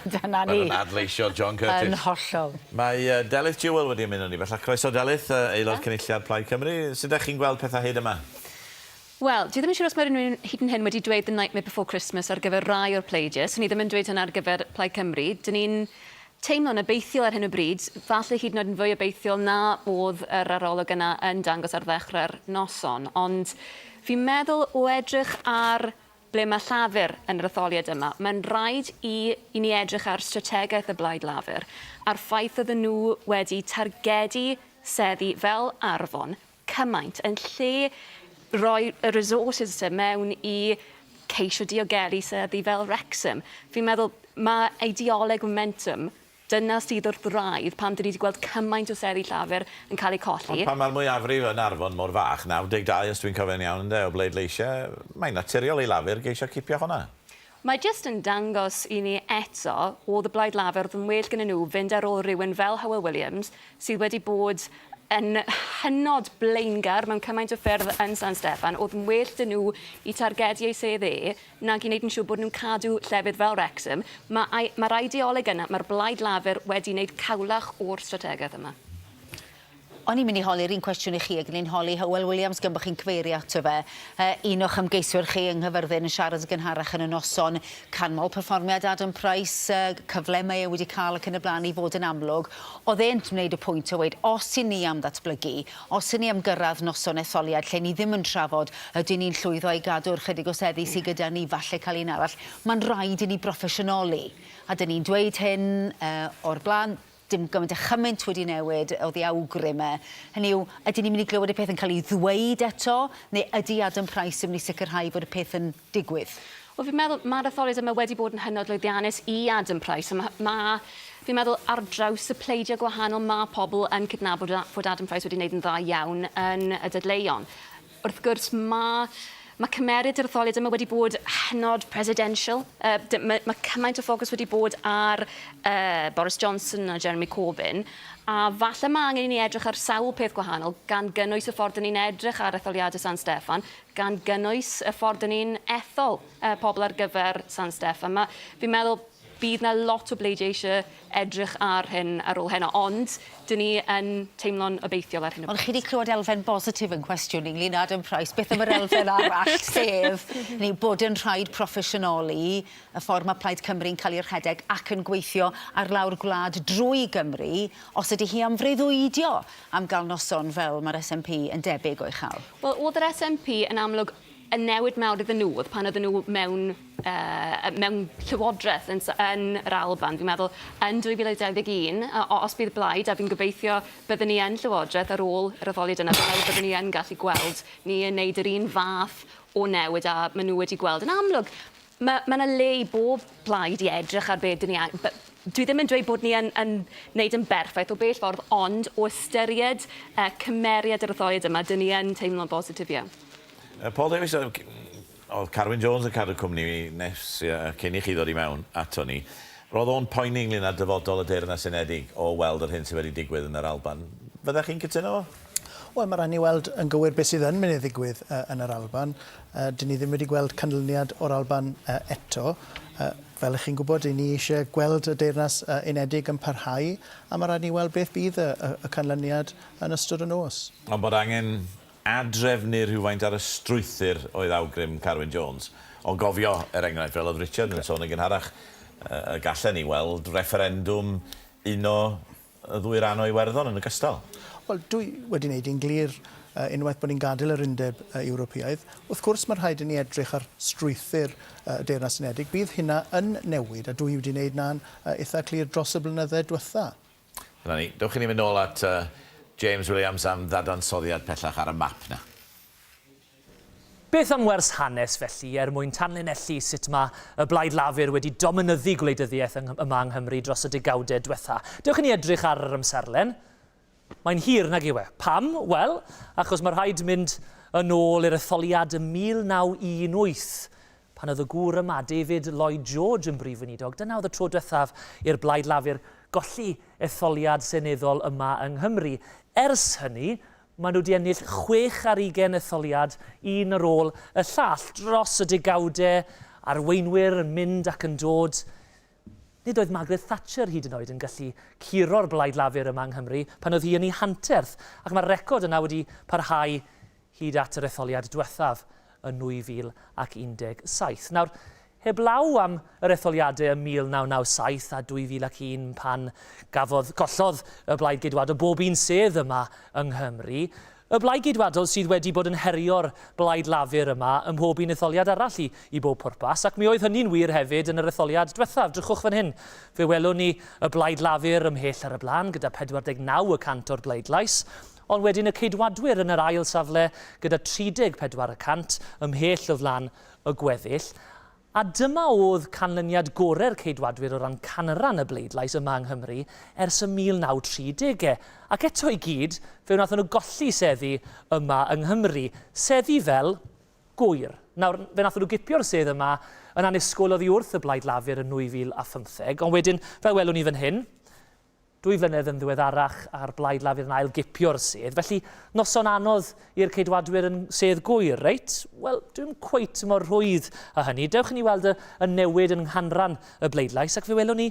Dyna
maen
ni.
nhw'n adleisio John Curtis.
Yn hollol.
Mae Delyth Jewell wedi ymuno â ni bellach. Croeso Delyth, Aelod Cynulliad Plaid Cymru. Sut dach chi'n gweld pethau hyd yma?
Wel, dwi ddim yn siŵr os mae unrhyw un hyd yn hyn wedi dweud The Nightmare Before Christmas ar gyfer rai o'r pleidiau. Swn i ddim yn dweud hynna ar gyfer Plaid Cymru. Dyn ni'n teimlo'n obeithiol ar hyn o bryd, falle hyd yn oed yn fwy obeithiol na oedd yr arolwg yna yn dangos ar ddechrau'r noson. Ond fi'n meddwl o edrych ar ble mae Llafur yn yr etholiad yma, mae'n rhaid i, i ni edrych ar strategaeth y Blaid Lafur a'r ffaith oedden nhw wedi targedu seddi fel Arfon cymaint, yn lle rhoi y resources te mewn i ceisio diogelu seddi fel Wrexham. Fi'n meddwl mae eideoleg Momentum, dyna sydd wrth wraidd pam 'dyn ni 'di gweld cymaint o seddi Llafur yn cael eu colli.
Ond pan mae'r mwyafrif yn Arfon mor fach, 92 os dwi'n cofio'n iawn ynde, o bleidleisiau, mae'n naturiol i Lafur geisio cipio honna.
Mae jyst yn dangos i ni eto, o'dd y Blaid Lafur, o'dd yn well gyda nhw fynd ar ôl rhywun fel Hywel Williams, sydd wedi bod yn hynod blaengar mewn cymaint o ffyrdd yn San Steffan, o'dd yn well 'da nhw i targedu ei sedd e nag i wneud yn siŵr bod nhw'n cadw llefydd fel Wrexham. Ma' ma'r ideoleg yna, ma'r Blaid Lafur wedi wneud cawlach o'r strategaeth yma.
O'n i'n mynd i holi'r un cwestiwn i chi ag o'n i'n holi Hywel Williams gan bo' chi'n cyfeirio ato fe. Yy un o'ch ymgeiswyr chi yng Nghyfyrddin yn siarad yn gynharach yn y noson, canmol perfformiad Adam Price, yy cyfle mae e wedi cael ac yn y blaen i fod yn amlwg. O'dd e'n gwneud y pwynt o weud os 'yn ni am ddatblygu, os 'yn ni am gyrraedd noson etholiad lle ni ddim yn trafod ydyn ni'n llwyddo i gadw'r chydig o seddi sy gyda ni, falle cael un arall, ma'n rhaid i ni broffesiynoli. A 'dyn ni'n dweud hyn yy o'r blaen, dim gymaint a chymaint wedi newid oddi awgrym e. Hynny yw, ydyn ni'n mynd i glywed y peth yn cael ei ddweud eto, neu ydy Adam Price yn mynd i sicrhau bod y peth yn digwydd?
Wel, fi'n meddwl mae'r etholiad yma wedi bod yn hynod lwyddiannus i Adam Price. A ma', ma' fi'n meddwl ar draws y pleidiau gwahanol ma' pobl yn cydnabod fod Adam Price wedi wneud yn dda iawn yn y dadleuon. Wrth gwrs, ma' Mae cymeriad yr etholiad yma wedi bod hynod presidential. Uh, mae, mae cymaint o ffocws wedi bod ar uh, Boris Johnson a Jeremy Corbyn. A falle mae angen i ni edrych ar sawl peth gwahanol, gan gynnwys y ffordd dyn ni'n edrych ar etholiadau San Steffan, gan gynnwys y ffordd dyn ni'n ethol uh, pobl ar gyfer San Steffan. Mae, fi'n meddwl bydd 'na lot o bleidiau eisiau edrych ar hyn ar ôl heno, ond 'dyn ni yn teimlo'n obeithiol ar hyn o bryd.
Ond chi 'di clywed elfen bositif yn cwestiwn i ynglyn â Adam Price, beth am yr elfen arall, sef ni bod yn rhaid proffesiynoli y ffordd mae Plaid Cymru'n cael ei rhedeg ac yn gweithio ar lawr gwlad drwy Gymru, os ydy hi am freuddwydio am gael noson fel mae'r SNP yn debyg o'i chael?
Wel, o'dd yr SNP yn amlwg y newid mawr iddyn nhw oedd pan oedden nhw mewn, uh, mewn llywodraeth yn, yn yr Alban. Fi'n meddwl yn 2021, os bydd blaid, a fi'n gobeithio byddwn ni yn llywodraeth ar ôl yr etholiad yna, fi'n meddwl byddwn ni yn gallu gweld ni yn neud yr un fath o newid a maen nhw wedi gweld. Yn amlwg, mae ma 'na le i bob plaid i edrych ar be dyn ni ang-... Dwi ddim yn dweud bod ni yn, yn neud yn berffaith o bell ffordd, ond o ystyried uh, cymeriad yr etholiad yma, dyn ni yn teimlo'n bositif iawn.
Paul Davies, oedd Carwyn Jones yn cadw cwmni fi nes cyn i chi ddod i mewn ato ni. Roedd o'n poeni ynglyn â dyfodol y Deyrnas Unedig o weld yr hyn sydd wedi digwydd yn yr Alban. Fyddech chi'n cytuno fo?
Wel, mae rhaid ni weld yn gywir beth sydd yn mynd i ddigwydd yn yr Alban. Dyn ni ddim wedi gweld canlyniad o'r Alban eto. Fel ych chi'n gwybod, 'y ni eisiau gweld y Deyrnas Unedig yn parhau, a mae rhaid ni weld beth bydd y, y, y canlyniad yn ystod y nos.
Ond bod angen Ad-drefnu rhywfaint ar y strwythur oedd awgrym Carwyn Jones. O gofio, er enghraifft, fel oedd Richard yn sôn yn gynharach, y gallen ni weld refferendwm uno y ddwy ran o Iwerddon yn ogystal.
Wel, dwi wedi wneud hi'n glir unwaith bod ni'n gadael yr Undeb Ewropeaidd, wrth gwrs mae'n rhaid i ni edrych ar strwythur y Deyrnas Unedig. Bydd hynna yn newid, a dwi wedi wneud 'na'n eitha clir dros y blynydde dwetha.
Dyna ni. Dewch i ni fynd nôl at James Williams am ddadansoddiad pellach ar y map 'na.
Beth am wers hanes felly er mwyn tanlinellu sut mae y Blaid Lafur wedi dominyddu gwleidyddiaeth yng yma yng Nghymru dros y degawdau diwetha'? Dewch i ni edrych ar yr amserlen. Mae'n hir, nag yw e? Pam? Wel, achos mae rhaid mynd yn ôl i'r etholiad ym 1918 Pan oedd y gŵr yma, David Lloyd George, yn Brif Weinidog, dyna oedd y tro diwethaf i'r Blaid Lafur golli etholiad seneddol yma yng Nghymru. Ers hynny, maen nhw wedi ennill chwech ar ugain etholiad, un ar ôl y llall, dros y degawdau, arweinwyr yn mynd ac yn dod. Nid oedd Margaret Thatcher hyd yn oed yn gallu curo'r Blaid Lafur yma yng Nghymru pan oedd hi yn ei hanterth, ac mae'r record yna wedi parhau hyd at yr etholiad diwethaf yn 2017. Nawr, heblaw am yr etholiadau ym 1997 a 2001 pan gafodd, gollodd y Blaid Geidwadol bob un sedd yma yng Nghymru, y Blaid Geidwadol sydd wedi bod yn herio'r Blaid Lafur yma ym mhob un etholiad arall i, i bob pwrpas, ac mi oedd hynny'n wir hefyd yn yr etholiad diwethaf. Drychwch fan hyn, fe welwn ni y Blaid Lafur ymhell ar y blaen gyda 49 y cant o'r bleidlais, Ond wedyn y Ceidwadwyr yn yr ail safle gyda 34 y cant, ymhell o flaen y gweddill. A dyma oedd canlyniad gorau'r Ceidwadwyr o ran canran y bleidlais yma yng Nghymru ers y 1930au. Ac eto i gyd, fe wnaethon nhw golli seddi yma yng Nghymru. Seddi fel Gŵyr. Nawr, fe wnaethon nhw gipio'r sedd yma yn annisgwyl oddi wrth y Blaid Lafur yn 2015, ond wedyn, fel welwn ni fan hyn, Dwy flynedd yn ddiweddarach a'r Blaid Lafur yn ail-gipio'r sedd, felly noson anodd i'r Ceidwadwyr yn sedd Gŵyr, reit? Wel, dwi'm cweit mor rhwydd â hynny. Dewch i ni weld y, y newid yn nghanran y bleidlais, ac fe welwn ni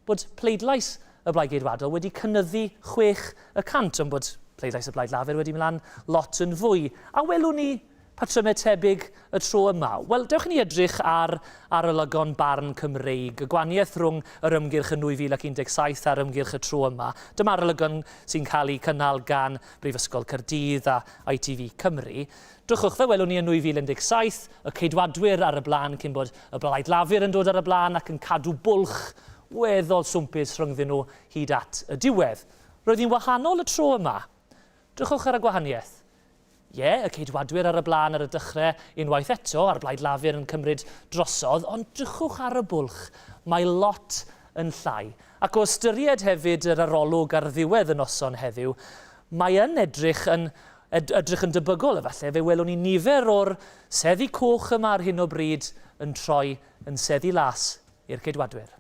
bod pleidlais y Blaid Geidwadol wedi cynyddu 6%, ond bod pleidlais y Blaid Lafur wedi mynd lan lot yn fwy. A welwn ni patrymau tebyg y tro yma? Wel, dewch i ni edrych ar arolygon barn Cymreig, y gwahaniaeth rhwng yr ymgyrch yn 2017 a'r ymgyrch y tro yma. Dyma arolygon sy'n cael eu cynnal gan Brifysgol Caerdydd a ITV Cymru. Drychwch, fe welwn ni yn 2017, y Ceidwadwyr ar y blaen cyn bod y Blaid Lafur yn dod ar y blaen ac yn cadw bwlch weddol swmpus rhyngddyn nhw hyd at y diwedd. Roedd hi'n wahanol y tro yma. Drychwch ar y gwahaniaeth. Ie, y Ceidwadwyr ar y blaen ar y dechrau unwaith eto, a'r Blaid Lafur yn cymryd drosodd, ond drychwch ar y bwlch, mae lot yn llai. Ac o ystyried hefyd yr arolwg ar ddiwedd y noson heddiw, mae yn edrych yn... ed edrych yn debygol efallai, fe welwn ni nifer o'r seddi coch yma ar hyn o bryd yn troi yn seddi las i'r Ceidwadwyr.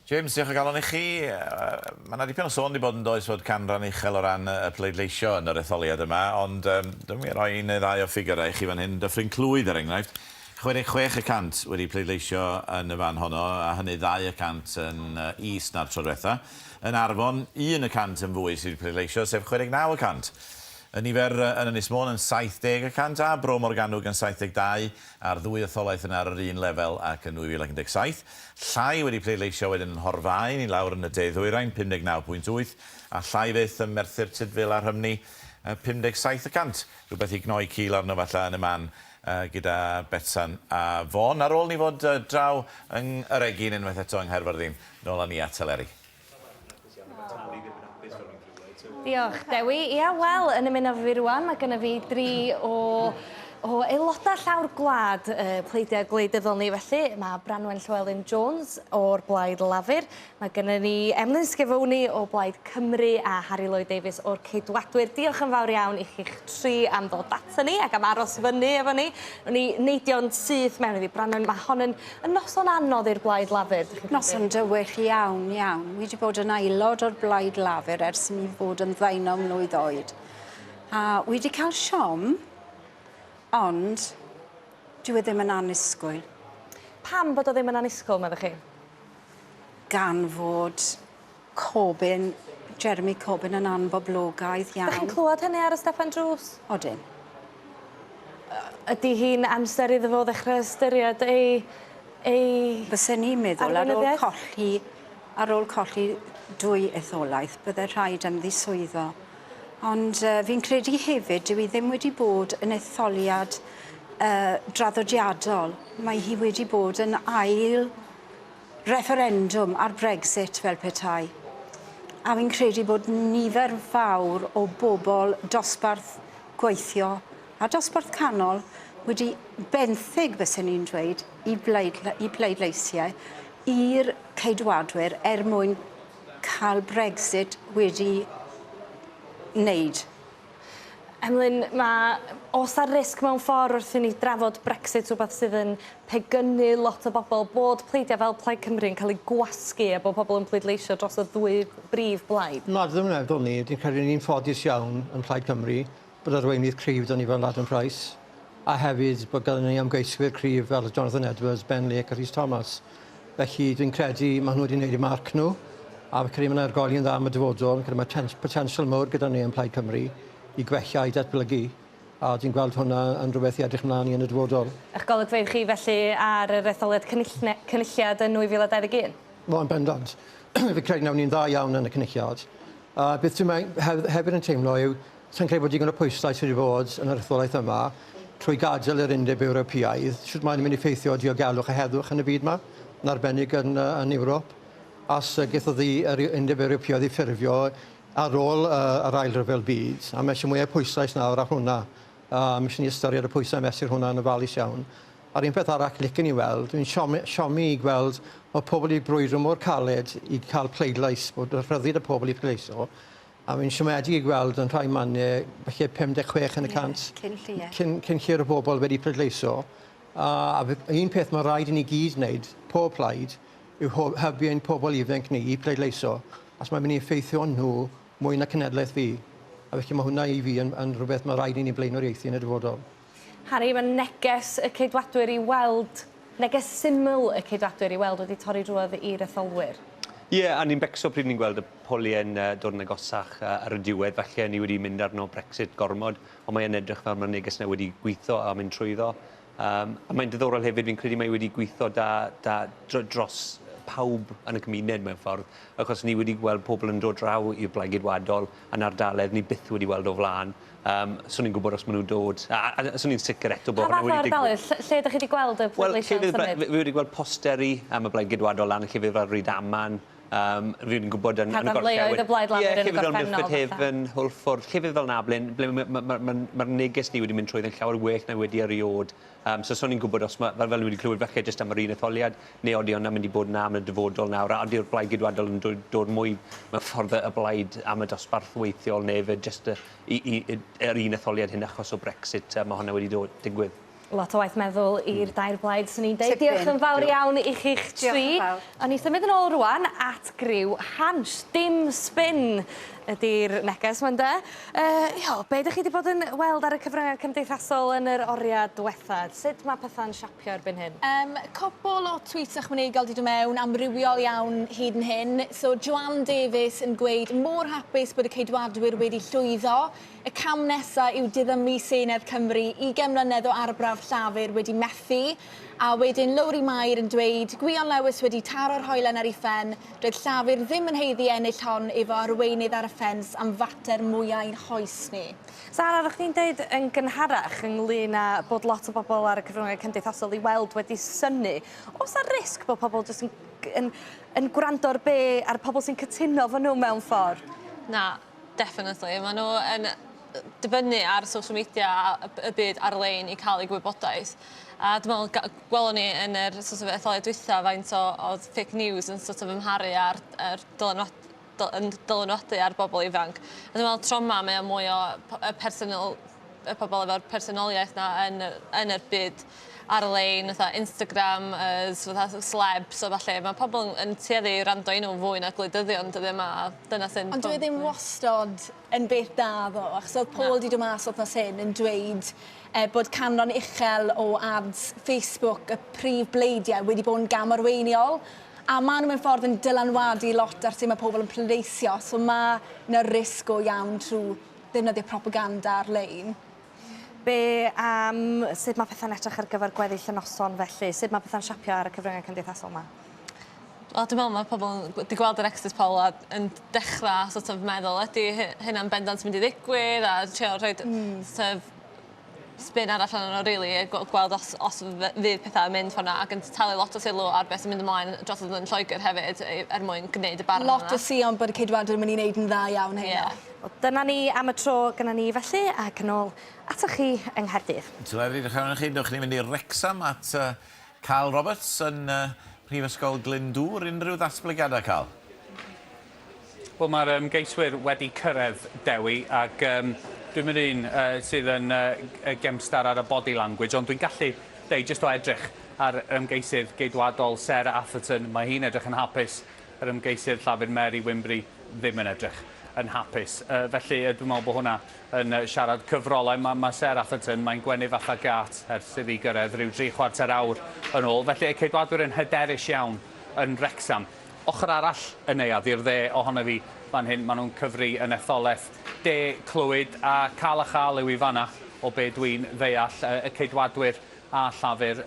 James, diolch o galon i chi. Mae yna dipyn o sôn wedi bod yn does fod canran uchel o ran y pleidleisio yn yr etholiad yma, ond um, dwi'n mynd i roi un neu ddau o ffigurau i chi fan hyn. Dyffryn Clwyd, er enghraifft, 66 y cant wedi pleidleisio yn y fan honno, a hynny 2 y cant yn is na'r tro diwetha. Yn Arfon, 1 y cant yn fwy sydd wedi pleidleisio, sef 69 y cant. Y nifer yn Ynys Môn yn 70 y cant a Bro Morgannwg yn 72, a'r ddwy etholaeth yna ar yr un lefel ac yn 2017. Llai wedi pleidleisio wedyn yn Nhorfaen i lawr yn y de-ddwyrain, 59.8, a llai fyth ym Merthyr Tudful a Rhymni, 57 y cant. Rhywbeth i gnoi cil arno falle yn y man gyda Betsan a Vaughan. Ar ôl ni fod draw yng Yr Egin unwaith eto yng Nghaerfyrddin, nôl â ni at Eleri.
Diolch, Dewi. Ia, wel, yn ymuno efo fi rwan, mae gynna fi dri o, o aelodau llawr gwlad y pleidiau gwleidyddol ni. Felly, mae Branwen Llywelyn Jones o'r Blaid Lafur, mae gynna ni Emlyn Schiavone o Blaid Cymru a Harry Lloyd Davies o'r Ceidwadwyr. Diolch yn fawr iawn i chi'ch tri am ddod ato ni ac am aros fyny efo ni. Wnawn ni neidio'n syth mewn iddi. Branwen, mae hon yn Yn noson anodd i'r Blaid Lafur, dych chi'n credu?
Noson dywyll iawn, iawn. Wi 'di bod yn aelod o'r Blaid Lafur ers i mi fod yn ddeunaw mlwydd oed. A wi 'di cael siom, ond dyw e ddim yn annisgwyl.
Pam bod o ddim yn annisgwyl, meddech chi?
Gan fod Corbyn, Jeremy Corbyn yn anboblogaidd iawn.
Dych chi'n clywed hynny ar y stepen drws?
Odyn.
Ydy hi'n amser iddo fo ddechrau ystyried ei ei
Bysen i'n meddwl ar ôl colli ar ôl colli dwy etholaeth bydde rhaid ymddiswyddo. Ond uh, fi'n credu hefyd dyw hi ddim wedi bod yn etholiad uh, draddodiadol. Mae hi wedi bod yn ail refferendwm ar Brexit fel petai. A fi'n credu bod nifer fawr o bobl dosbarth gweithio a dosbarth canol wedi benthyg, bysen i'n dweud, i, bleidle i pleidleisiau i'r Ceidwadwyr er mwyn cael Brexit wedi wneud.
Emlyn, mae oes 'na risg mewn ffordd wrth i ni drafod Brexit, rhywbeth sydd yn pegynu lot o bobl, bod pleidiau fel Plaid Cymru yn cael eu gwasgu a bod pobl yn pleidleisio dros y ddwy brif blaid?
Na, dwi ddim yn meddwl 'ny. Dwi'n credu ni'n ffodus iawn yn Plaid Cymru bod arweinydd cryf 'da ni fel Adam Price, a hefyd bod gynnon ni ymgeiswyr cryf fel Jonathan Edwards, Ben Lake a Rhys Thomas. Felly dwi'n credu maen nhw wedi gwneud eu marc nhw, a fi'n credu mae'n argoeli'n dda am y dyfodol. Fi'n credu mae potensial mawr gyda ni yn Plaid Cymru i gwella, i datblygu, a dwi'n gweld hwnna yn rhywbeth i edrych ymlaen i yn y dyfodol.
Eich golygfeydd chi felly ar yr etholiad cynulliad yn 2021?
Wel, yn bendant. Fi'n credu nawn ni'n dda iawn yn y cynulliad. A beth dwi'n hefyd yn teimlo yw Sa i'n credu bod digon o pwyslais wedi bod yn yr etholaeth yma trwy gadael yr Undeb Ewropeaidd, shwt mae'n mynd i effeithio diogelwch a heddwch yn y byd 'ma, yn arbennig yn yn Ewrop. As gaethodd i yr Undeb Ewropeaidd ei ffurfio ar ôl yr Ail Ryfel Byd, a mae eisiau mwy o pwyslais nawr ar hwnna. A mae eisiau ni ystyried y pwysau a mesur hwnna yn ofalus iawn. A'r un peth arall licen i weld, dwi'n siomi, siomi i gweld bod pobl i brwydro mor caled i cael pleidlais, bod y rhyddid y pobl i pleidleisio, A fi'n siomedig i gweld yn rhai mannau, falle 56 yn y cant.
Cyn lleied.
Cyn, cyn lleied o bobl wedi pleidleisio. A, a un peth mae rhaid i ni gyd wneud, pob plaid, yw hybu ein pobl ifanc ni i pleidleisio, as mae'n mynd i effeithio nhw mwy na cenedlaeth fi. A felly mae hwnna i fi yn, yn rhywbeth mae rhaid i ni blaenoriaethu yn y dyfodol.
Harri, mae neges y Ceidwadwyr i weld Neges syml y Ceidwadwyr i weld wedi torri drwodd i'r etholwyr.
Ie, a ni'n becso pryd ni'n gweld y poliau'n dod yn agosach ar y diwedd. Falle ni wedi mynd arno Brexit gormod, ond mae e'n edrych fel mae'r neges 'na wedi gwitho a mynd trwyddo. Um, a mae'n diddorol hefyd, fi'n credu mae wedi gwitho da, da dros pawb yn y cymuned mewn ffordd, achos ni wedi gweld pobl yn dod draw i'r Blaid Geidwadol yn ardaledd ni byth wedi weld o flaen. Yym, swn i'n gwybod os maen nhw'n dod. A, a, a swn i'n sicr eto bod hwnna wedi digwydd.
Pa fath o ardaloedd? Lle ydych chi wedi gweld y pleidleisiau yn symud?
Wel, fi wedi gweld posteri am y Blaid Geidwadol lan yn llefydd fel Rydaman, Um, fi'n gwybod yn, yn y gorllewin.
y Blaid Lafur yn y gorffennol.
Ie, Milford Haven, Hwlffordd, llefydd fel 'na, ble, ble mae'r ma, ma, ma, ma neges ni wedi mynd trwydd yn llawer well na wedi erioed. Um, so, so ni'n gwybod os mae, fel, fel ni wedi clywed falle jyst am yr un etholiad, neu odi hwnna'n mynd i bod 'na am y dyfodol nawr, a odi'r Blaid Geidwadol yn dod, dod mwy mewn ffordd y blaid am y dosbarth weithiol, neu fe jyst y, i, i, i, yr un etholiad hyn achos o Brexit, mae hwnna wedi dod, digwydd.
Lot o waith meddwl i'r dair blaid, swn i'n deud. Diolch yn fawr iawn i chi'ch tri. A ni symud yn ôl rwan at griw Hansh. Dim spin ydy'r neges ma'n de. Uh, io, be ydych chi wedi bod yn weld ar y cyfryngau cymdeithasol yn yr oriau diwetha? Sut mae pethau'n siapio erbyn hyn?
Um, cwpl o tweets ychwanegol 'di dod mewn, amrywiol iawn hyd yn hyn. So Joanne Davies yn gweud mor hapus bod y Ceidwadwyr wedi llwyddo. Y cam nesa yw diddymu Senedd Cymru, ugain mlynedd o arbrawf Llafur wedi methu. A wedyn Lowri Mair yn dweud, Gwion Lewis wedi taro'r hoelen ar ei phen, doedd Llafur ddim yn haeddu ennill hon efo arweinydd ar y ffens am fater mwya ein hoes ni.
Sara, oeddech chdi'n deud yn gynharach ynglyn â bod lot o bobl ar y cyfryngau cymdeithasol i weld wedi synnu. Oes 'na risg bod pobl jyst yn yn yn gwrando ar be' ar pobl sy'n cytuno efo nhw mewn ffordd?
Na, Definitely. Maen nhw yn dibynnu ar social media a y byd ar-lein i cael eu gwybodaeth. A dwi'n meddwl ga- gwelon ni yn yr sort of etholiad dwytha faint o oedd fake news yn sort of ymharu ar yr dylanwad- dyl- yn dylanwadu ar bobl ifanc. A dwi'n meddwl tro 'ma mae o mwy o p- y personol y pobl efo'r personoliaeth 'na yn y yn yr byd ar-lein fatha Instagram yy fatha celebs a ballu. Ma' pobl yn yn tueddu i wrando i nhw fwy na gwleidyddion dyddia' 'ma a dyna sy'n...
Ond dyw e ddim wastod yn beth da ddo achos o'dd Paul 'di do' mas wthnos hyn yn dweud yy bod canran uchel o ads Facebook y prif bleidie wedi bod yn gamarweiniol a ma' n'w mewn ffordd yn dylanwadu lot ar su' ma' pobol yn pleidleisio so ma' 'na risg go iawn trw ddefnyddio propaganda ar-lein.
Be am sut mae pethau'n edrych ar gyfer gweddill y noson felly? Sut mae pethau'n siapio ar y cyfryngau cymdeithasol 'ma?
Wel dwi'n meddwl mae pobl yn 'di gweld yr exit poll a yn dechra sort of meddwl ydy hynna'n bendant mynd i ddigwydd a trio rhoid mm. sort of spin arall arno nhw rili a gweld os os fydd pethau yn mynd ffordd 'na ac yn talu lot o sylw ar beth sy'n mynd ymlaen drosodd yn Lloegr hefyd er mwyn gwneud y barn
yna. Lot o sïon bod y Ceidwadwyr yn mynd i wneud yn dda iawn heno.
Yeah. Wel dyna ni am y tro gynna ni felly ac yn ôl atoch chi yng Nghaerdydd.
Teleri, diolch yn fawr i chi. Dewch ni fynd i Wrecsam at uh, Carl Roberts yn uh, Prifysgol Glyndŵr. Unrhyw ddatblygiadau, Carl?
Wel, mae'r ymgeiswyr wedi cyrraedd, Dewi, ac um, dwi'm yn un uh, sydd yn uh, gemstar ar y body language, ond dwi'n gallu deud, jyst o edrych ar yr ymgeisydd geidwadol Sarah Atherton, mae hi'n edrych yn hapus, yr ymgeisydd Llafur Mary Wimbury ddim yn edrych yn hapus. Uh, felly, uh, dwi'n meddwl bod hwnna yn uh, siarad cyfrolau. Mae, mae Sarah Atherton, mae'n gwenu fatha gat ers iddi gyrraedd rhyw dri chwarter awr yn ôl. Felly, y Ceidwadwyr yn hyderus iawn yn Wrecsam. Ochr arall y neuadd, i'r dde ohono fi fan hyn, maen nhw'n cyfri yn etholaeth De Clwyd, a cael a chael yw i fan'na o be dwi'n ddeall, y Ceidwadwyr a Llafur.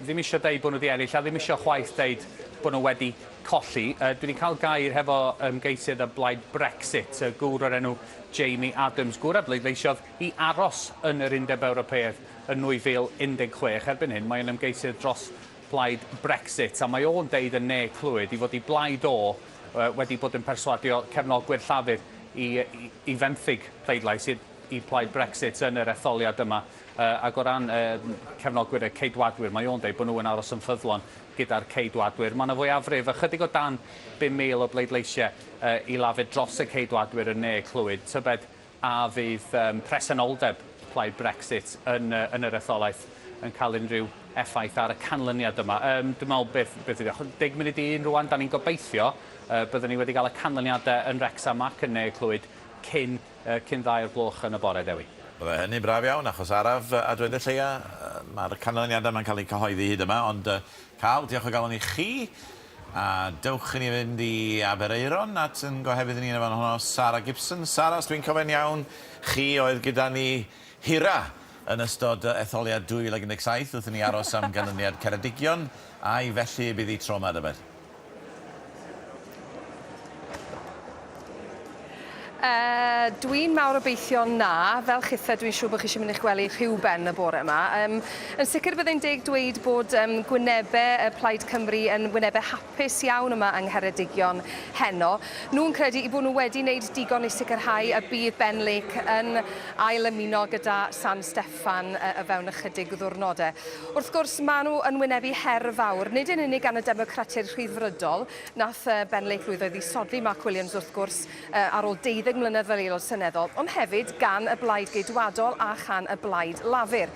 Ddim isio deud bod nhw wedi ennill, a ddim isio chwaith deud bod nhw wedi colli. Dwi wedi cael gair hefo ymgeisydd y blaid Brexit, y gŵr o'r enw Jamie Adams, gŵr a bleidleisiodd i aros yn yr Undeb Ewropeaidd yn 2016. Erbyn hyn, mae'n ymgeisydd dros Plaid Brexit, a mae o'n deud yn Ne Clwyd i fod i blaid o wedi bod yn perswadio cefnogwyr Llafur i, i, i fenthyg pleidlais i, i Plaid Brexit yn yr etholiad yma. Uh, ac o ran uh, cefnogwyr y Ceidwadwyr, mae o'n deud bod nhw yn aros yn ffyddlon gyda'r Ceidwadwyr. Mae yna fwyafrif, ychydig o dan 5,000 o bleidleisiau uh, i Lafur dros y Ceidwadwyr yn Ne Clwyd. Tybed A fydd presenoldeb Plaid Brexit yn, yn yr etholaeth yn cael unrhyw effaith ar y canlyniad yma? Um, dwi'n meddwl beth, beth ydy, 10 munud i un rwan, da ni'n gobeithio uh, byddwn ni wedi cael y canlyniadau yn Wrecsam ac yn Ne Clwyd cyn, uh, cyn ddau o'r gloch yn y bore, Dewi.
Byddai hynny'n braf iawn, achos araf, a dweud y lleia, mae'r canlyniadau yma'n cael eu cyhoeddi hyd yma, ond Carl, diolch o galon i chi. A dewch i ni fynd i Aberaeron at yn gohebydd ni yn y fan honno, Sara Gibson. Sara, os dwi'n cofio'n iawn, chi oedd gyda ni hira yn ystod etholiad 2017 wrth i ni aros am ganlyniad Ceredigion, ai felly y bydd hi tro 'ma, dybed?
Uh, dwi'n mawr obeithio na. Fel chithe, dwi'n siŵr bod chi eisiau mynd i'ch gwely rhyw ben y bore yma. Um, yn sicr byddai'n deg dweud bod um, gwynebau y Plaid Cymru yn wynebau hapus iawn yma yng Ngheredigion heno. Nhw'n credu i bod nhw wedi wneud digon i sicrhau y bydd Ben Lake yn ail ymuno gyda San Steffan uh, y fewn ychydig ddwrnodau. Wrth gwrs, maen nhw yn wynebu her fawr, nid yn unig gan y Democratiaid Rhyddfrydol, nath Ben Lake lwyddo i ddisodli Mark Williams wrth gwrs ar ôl deuddeg mlynedd fel Aelod Seneddol, ond hefyd gan y Blaid Geidwadol a chan y Blaid Lafur.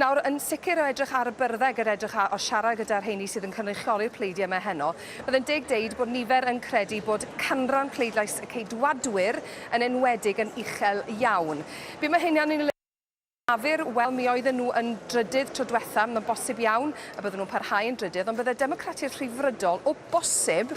Nawr, yn sicr o edrych ar y byrddau gyda edrych ar, o siarad gyda'r rheini sydd yn cynrychioli'r pleidiau yma heno, byddai'n deg deud bod nifer yn credu bod canran pleidlais y Ceidwadwyr yn enwedig yn uchel iawn. Be mae hynna'n ei Lafur, wel mi oedden nhw yn drydydd tro dwetha, mae'n bosib iawn y bydden nhw'n parhau yn drydydd, ond bydde Democratiaid Rhyddfrydol o bosib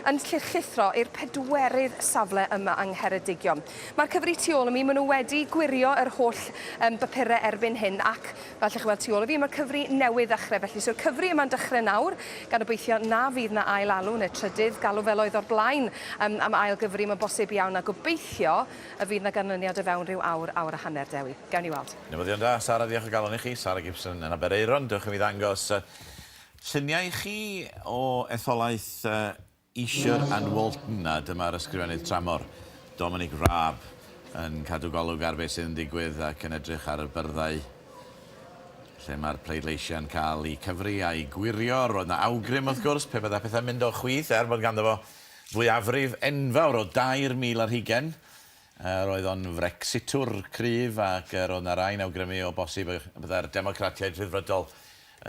yn llithro i'r pedwerydd safle yma yng Ngheredigion. Mae'r cyfri tu ôl i mi, maen nhw wedi gwirio yr holl um, bapurau erbyn hyn ac fel allwch chi weld tu ôl i fi, mae'r cyfri newydd ddechrau felly. So'r cyfri yma'n dechrau nawr, gan obeithio na fydd na ail alw neu trydydd galw fel oedd o'r blaen um, am ail gyfri, mae'n bosib iawn a gobeithio y fydd 'na ganlyniad o fewn rhyw awr, awr a hanner, Dewi. Gawn ni weld.
Newyddion da, Sara, diolch o galon i chi. Sara Gibson yn Aberaeron. Dewch i mi ddangos lluniau i chi o etholaeth Esher and Walton, a dyma'r Ysgrifennydd Tramor, Dominic Raab, yn cadw golwg ar beth sydd yn digwydd ac yn edrych ar y byrddau lle mae'r pleidleisiau'n cael eu cyfri a'u gwirio. Roedd 'na awgrym, wrth gwrs, pe byddai pethau'n mynd o chwith, er bod ganddo fo Fwyafrif enfawr o 3,000 ar hugain. Roedd o'n Frecsitwr cryf ac roedd 'na rai'n awgrymu o bosib y byddai'r Democratiaid Rhyddfrydol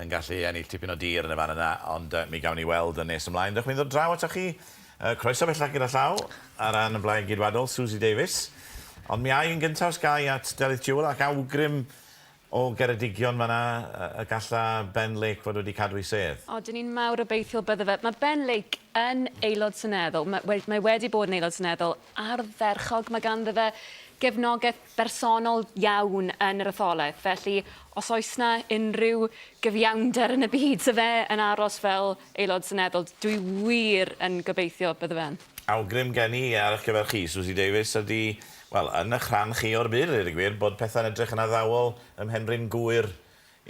yn gallu ennill tipyn o dir yn y fan yna, ond mi gawn ni weld yn nes ymlaen. Dewch mi ddod draw atoch chi. Croeso bellach gyda llaw ar ran y Blaid Geidwadol, Suzy Davies. Ond mi a i yn gyntaf os ga i at Delyth Jewell ac awgrym O Geredigion fan'na y galla Ben Lake fod wedi cadw'i sedd.
O, dyn ni'n mawr obeithiol bydde fe. Mae Ben Lake yn aelod seneddol, mae we- mae wedi bod yn aelod seneddol ardderchog, mae ganddo fe gefnogaeth bersonol iawn yn yr etholaeth, felly os oes 'na unrhyw gyfiawnder yn y byd, 'sa fe yn aros fel aelod seneddol, dwi wir yn gobeithio bydde fe yn.
Awgrym gen i ar eich gyfer chi, Suzy Davies, ydy, wel, yn eich rhan chi o'r byd, a dweud y gwir, bod pethau'n edrych yn addawol ym Mhenrhyn Gŵyr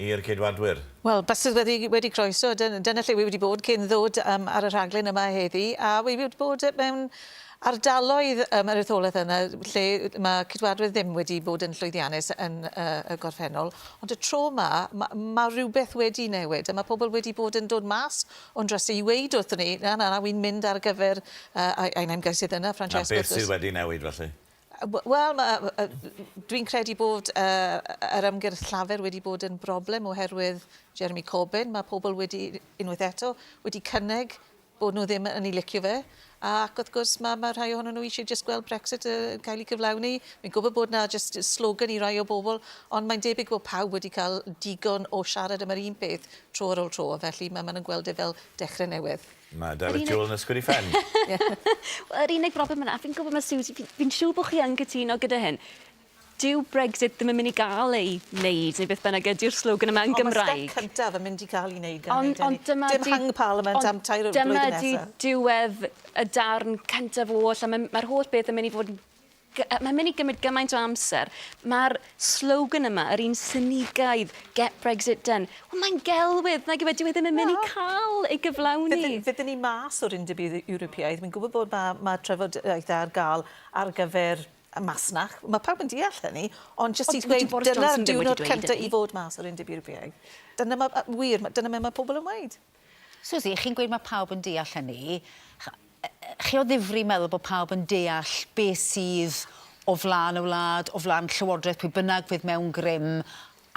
i'r Ceidwadwyr.
Wel, baswn wedi, wedi croeso. Dyna, dyna lle wi wedi bod cyn ddod um, ar y rhaglen yma heddi, a wi wedi bod mewn ardaloedd um, yr etholaeth yna lle mae Ceidwadwyr ddim wedi bod yn llwyddiannus yn uh, y gorffennol. Ond y tro yma, mae ma rhywbeth wedi newid, a mae pobl wedi bod yn dod mas Ond dros i weud wrthon ni, na, na, na, wi'n mynd ar gyfer uh, ein ymgeisydd yna, Francesco.
Na, beth sydd wedi newid felly?
Wel, dwi'n credu bod uh, yr ymgyrch Llafur wedi bod yn broblem oherwydd Jeremy Corbyn. Mae pobl wedi, unwaith eto, wedi cynnig bod nhw ddim yn ei licio fe. Ac wrth gwrs mae, mae rhai ohonyn nhw eisiau jyst gweld Brexit yn cael ei gyflawni. Fi'n gwybod bod 'na jyst slogan i rai o bobl, ond mae'n debyg bod pawb wedi cael digon o siarad am yr un peth tro ar ôl tro, a felly mae maen nhw'n gweld e fel dechrau newydd.
Mae Delyth Jewell yn ysgwyd ei phen.
Wel, yr unig broblem yna, a fi'n gwybod mae Suzy, fi'n siŵr bod chi yn cytuno gyda hyn, Dyw Brexit ddim yn mynd i gael ei wneud, neu beth bynnag ydy'r slogan yma yn Gymraeg.
Ond mae step cyntaf yn mynd i cael ei wneud gan ond, ond dyma Dim hung parliament am tair blwyddyn
nesaf. Dyma di diwedd y darn cyntaf oll, a mae'r mae holl beth yn mynd i fod yn mae'n mynd i gymryd gymaint o amser. Mae'r slogan yma, yr un synigaidd, get Brexit done, wel mae'n gelwydd, nag yw e, dyw e ddim yn mynd i cael ei gyflawni.
Fydden ni mas o'r Undeb Ewropeaidd, fi'n gwybod bod mae, mae trafodaethau ar gael ar gyfer y masnach. Mae pawb yn deall hynny, ond jyst i ddweud dyna'r diwrnod cyntaf i fod mas o'r Undeb Ewropeaidd. Dyna ma, wir, dyna mae pobl yn weud.
Suzy, chi'n gweud mae pawb yn deall hynny. Chi o ddifri meddwl bod pawb yn deall beth sydd o flaen y wlad, o flaen llywodraeth pwy bynnag fydd mewn grym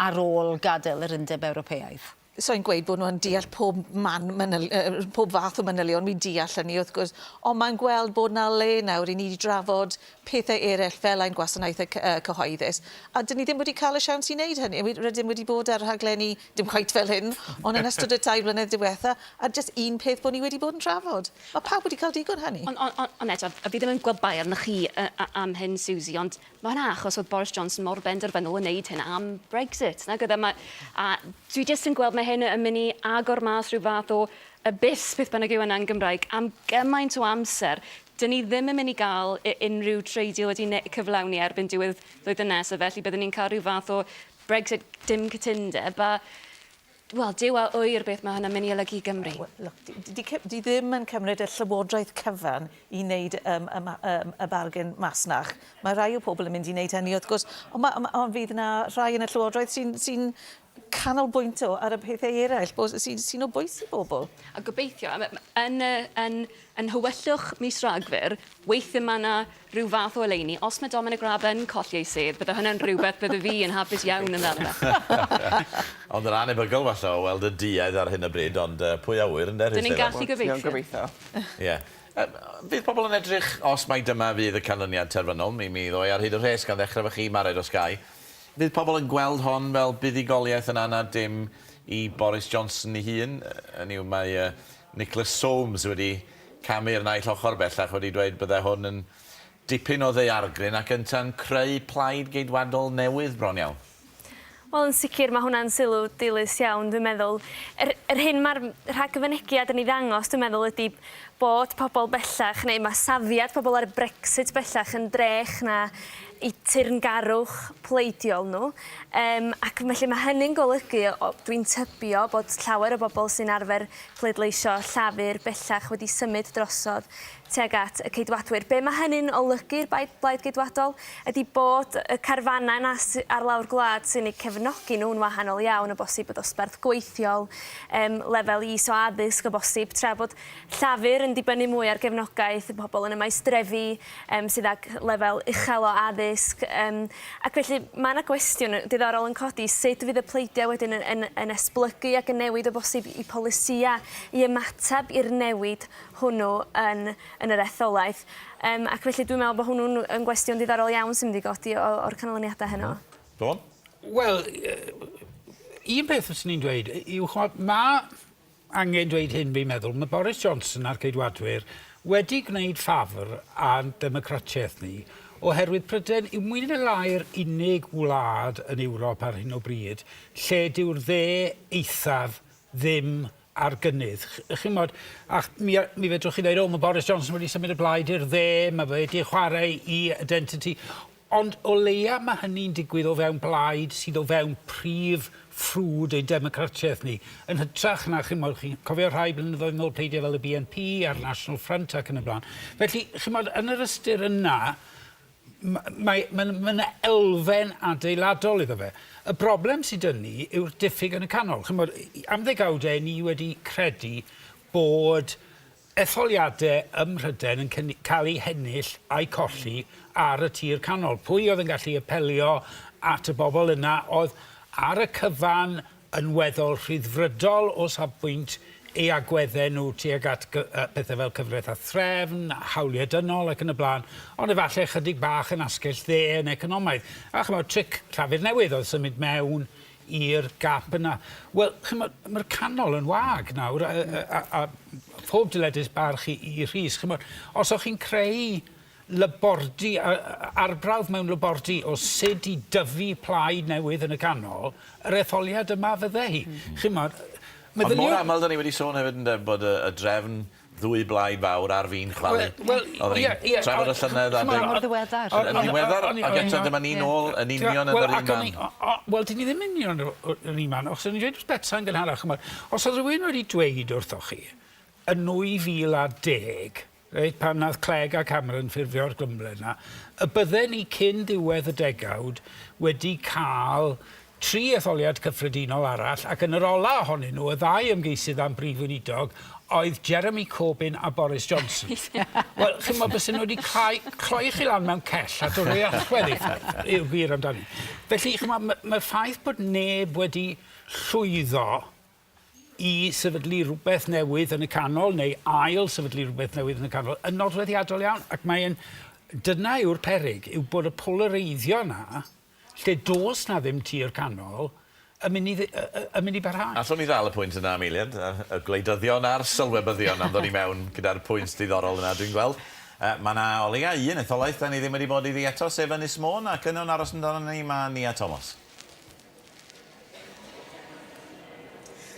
ar ôl gadael yr Undeb Ewropeaidd?
Sa i'n gweud bod nhw'n deall pob man manyl- yy pob fath o manylion, wi'n deall hynny wrth gwrs, ond mae'n gweld bod 'na le nawr i ni drafod pethau eraill fel ein gwasanaethau cy- yy cyhoeddus, a 'dyn ni ddim wedi cael y siawns i wneud hynny. Wi- rydym wedi bod ar rhaglenni dim cweit fel hyn, ond yn ystod y tair blynedd diwetha, a jyst un peth bod ni wedi bod yn trafod. Ma' pawb wedi cael digon hynny.
Ond on- on- ond eto, a fi ddim yn gweld bai arnoch chi yy a- am hyn, Suzy, ond Mae hwnna achos oedd Boris Johnson mor benderfynol yn wneud hyn am Brexit. Nag oedd e? Ma, a dwi jyst yn gweld mae hyn yn mynd i agor mas rhyw fath o abyss, beth bynnag yw yna yn Gymraeg, am gymaint o amser. Dyn ni ddim yn mynd i gael unrhyw trade deal wedi cyflawni erbyn diwedd flwyddyn nesaf, felly byddwn ni'n cael rhyw fath o Brexit dim cytundeb a Wel, Duw a ŵyr beth mae hwnna'n mynd i olygu i Gymru.
Wel, look, di, di, di ddim yn cymryd y llywodraeth cyfan i wneud um, y, um, y bargen masnach. Mae rhai o pobl yn mynd i wneud hynny, wrth gwrs, ond, ma, ond fydd yna rhai yn y llywodraeth sy'n sy canolbwyntio ar y pethau eraill sy'n sy o bwys i bobl.
A gobeithio, yn, yn, yn hywyllwch mis Rhagfyr, weithiau mae yna rhyw fath o oleuni. Os mae Dominic Raab yn colli ei sedd, bydde hwnna'n rhywbeth bydde fi yn hapus iawn yn ddal fe.
Ond yn anebygol falle o weld y duedd ar hyn o bryd, ond pwy a ŵyr ynde Rhys
Dyn ni'n gallu gobeithio.
Gobeithio.
Ie. Fydd pobl yn edrych, os mai dyma fydd y canlyniad terfynol, mi mi ddoi ar hyd y rhes gan ddechrau efo chi, Mared o Sky. Fydd pobl yn gweld hon fel buddugoliaeth yn anad dim i Boris Johnson ei hun? Hynny yw, mae Nicholas Soames wedi camu i'r naill ochr bellach wedi dweud byddai hwn yn dipyn o ddaeargryn ac yntau'n creu plaid Geidwadol newydd bron iawn.
Wel, yn sicr, mae hwnna'n sylw dilys iawn, dwi'n meddwl. Yr, yr hyn mae'r rhagfynegiad yn ei ddangos, dwi'n meddwl, ydy bod pobl bellach, neu mae safiad pobl ar Brexit bellach yn drech na eu teyrngarwch pleidiol nhw. Um, ac felly mae hynny'n golygu, dwi'n tybio, bod llawer o bobl sy'n arfer pleidleisio Llafur bellach wedi symud drosodd tuag at y Ceidwadwyr. Be mae hynny'n olygu i'r Blaid Geidwadol ydy bod y carfanau yna ar lawr gwlad sy'n eu cefnogi nhw'n wahanol iawn o bosib, y dosbarth gweithiol, um, lefel is o addysg o bosib, tra bod Llafur yn dibynnu mwy ar gefnogaeth y pobl yn y maestrefi um, sydd ag lefel uchel o addysg. Um, ac felly mae yna gwestiwn diddorol yn codi sut fydd y pleidiau wedyn yn, yn, yn esblygu ac yn newid o bosib i polisïau i ymateb i'r newid hwnnw yn, yn yr etholaeth. Um, ac felly dwi'n meddwl bod hwnnw'n yn gwestiwn diddorol iawn sy'n mynd i godi o'r canlyniadau heno.
Don?
Wel, un peth fyswn i'n dweud yw, ch'mod, ma' angen dweud hyn fi'n meddwl, mae Boris Johnson a'r Ceidwadwyr wedi gwneud ffafr â'n democratiaeth ni oherwydd Prydain yw mwy neu lai'r unig wlad yn Ewrop ar hyn o bryd lle dyw'r dde eithaf ddim ar gynnydd. Chimod, a mi, mi fedrwch chi ddweud, o, mae Boris Johnson wedi symud y blaid i'r dde, mae fe wedi chwarae i identity. Ond o leia mae hynny'n digwydd o fewn blaid sydd o fewn prif ffrwd ein democratiaeth ni. Yn hytrach na, chimod, chi'n cofio rhai blynyddoedd nôl pleidiau fel y BNP a'r National Front ac yn y blaen. Felly, chimod, yn yr ystyr yna, mae, mae, mae yna elfen adeiladol iddo fe. Y broblem sydd 'da ni yw'r diffyg yn y canol. Chimod, am ddegawdau ni wedi credu bod etholiadau ym Mhrydain yn cael eu hennill a'u colli ar y tir canol. Pwy oedd yn gallu apelio at y bobl yna oedd ar y cyfan yn weddol rhyddfrydol o safbwynt eu agweddau nhw tuag at pethau fel cyfraith a threfn, hawliau dynol ac yn y blaen, ond efallai ychydig bach yn asgell dde yn economaidd. A chimod, tric Llafur Newydd oedd symud mewn i'r gap yna. Wel, chimod, mae'r canol yn wag nawr, a, a, a, a phob dyledus barch i, i Rhys. Chimod, os o'ch chi'n creu labordy, arbrawf mewn labordy o sut i dyfu plaid newydd yn y canol, yr etholiad yma fydde hi. Mm. Chimod,
Ond mor aml, da ni wedi sôn hefyd ynde, bod y, y drefn ddwy blaid fawr ar fin chwalu.
Wel,
ie, ie. Trafod y llynedd adeg...
Mor ddiweddar.
Yn ddiweddar, ac eto dyma ni nôl yn union yn yr un man.
Wel, dyn ni ddim yn union yn yr un man, achos o'n i'n dweud wrth Betsan gynharach, chimod, os oedd rhywun wedi dweud wrthoch chi yn 2010, reit, pan nath Clegg a Cameron ffurfio'r glymblaid 'na, y bydden ni cyn diwedd y degawd wedi cael tri etholiad cyffredinol arall, ac yn yr ola ohonyn nhw, y ddau ymgeisydd am brif weinidog oedd Jeremy Corbyn a Boris Johnson. Wel, chimod, bysen nhw wedi cloi, cloi chi lan mewn cell a dod o'i allwedd yw'r gwir amdani. Felly, chimod, mae'r ffaith bod neb wedi llwyddo i sefydlu rhywbeth newydd yn y canol, neu ail sefydlu rhywbeth newydd yn y canol, yn nodweddiadol iawn. Ac mae'n... Dyna yw'r peryg, yw bod y polareiddio 'na, lle does 'na ddim tir canol, yn mynd i, yn mynd i barhau.
Allwn ni ddal y pwynt yna am eiliad? Y gwleidyddion a'r sylwebyddion am ddod i mewn gyda'r pwynt diddorol yna, dwi'n gweld. Mae 'na o leia un etholaeth 'da ni ddim wedi bod iddi eto, sef Ynys Môn, ac yno'n aros amdanon ni mae Nia Tomos.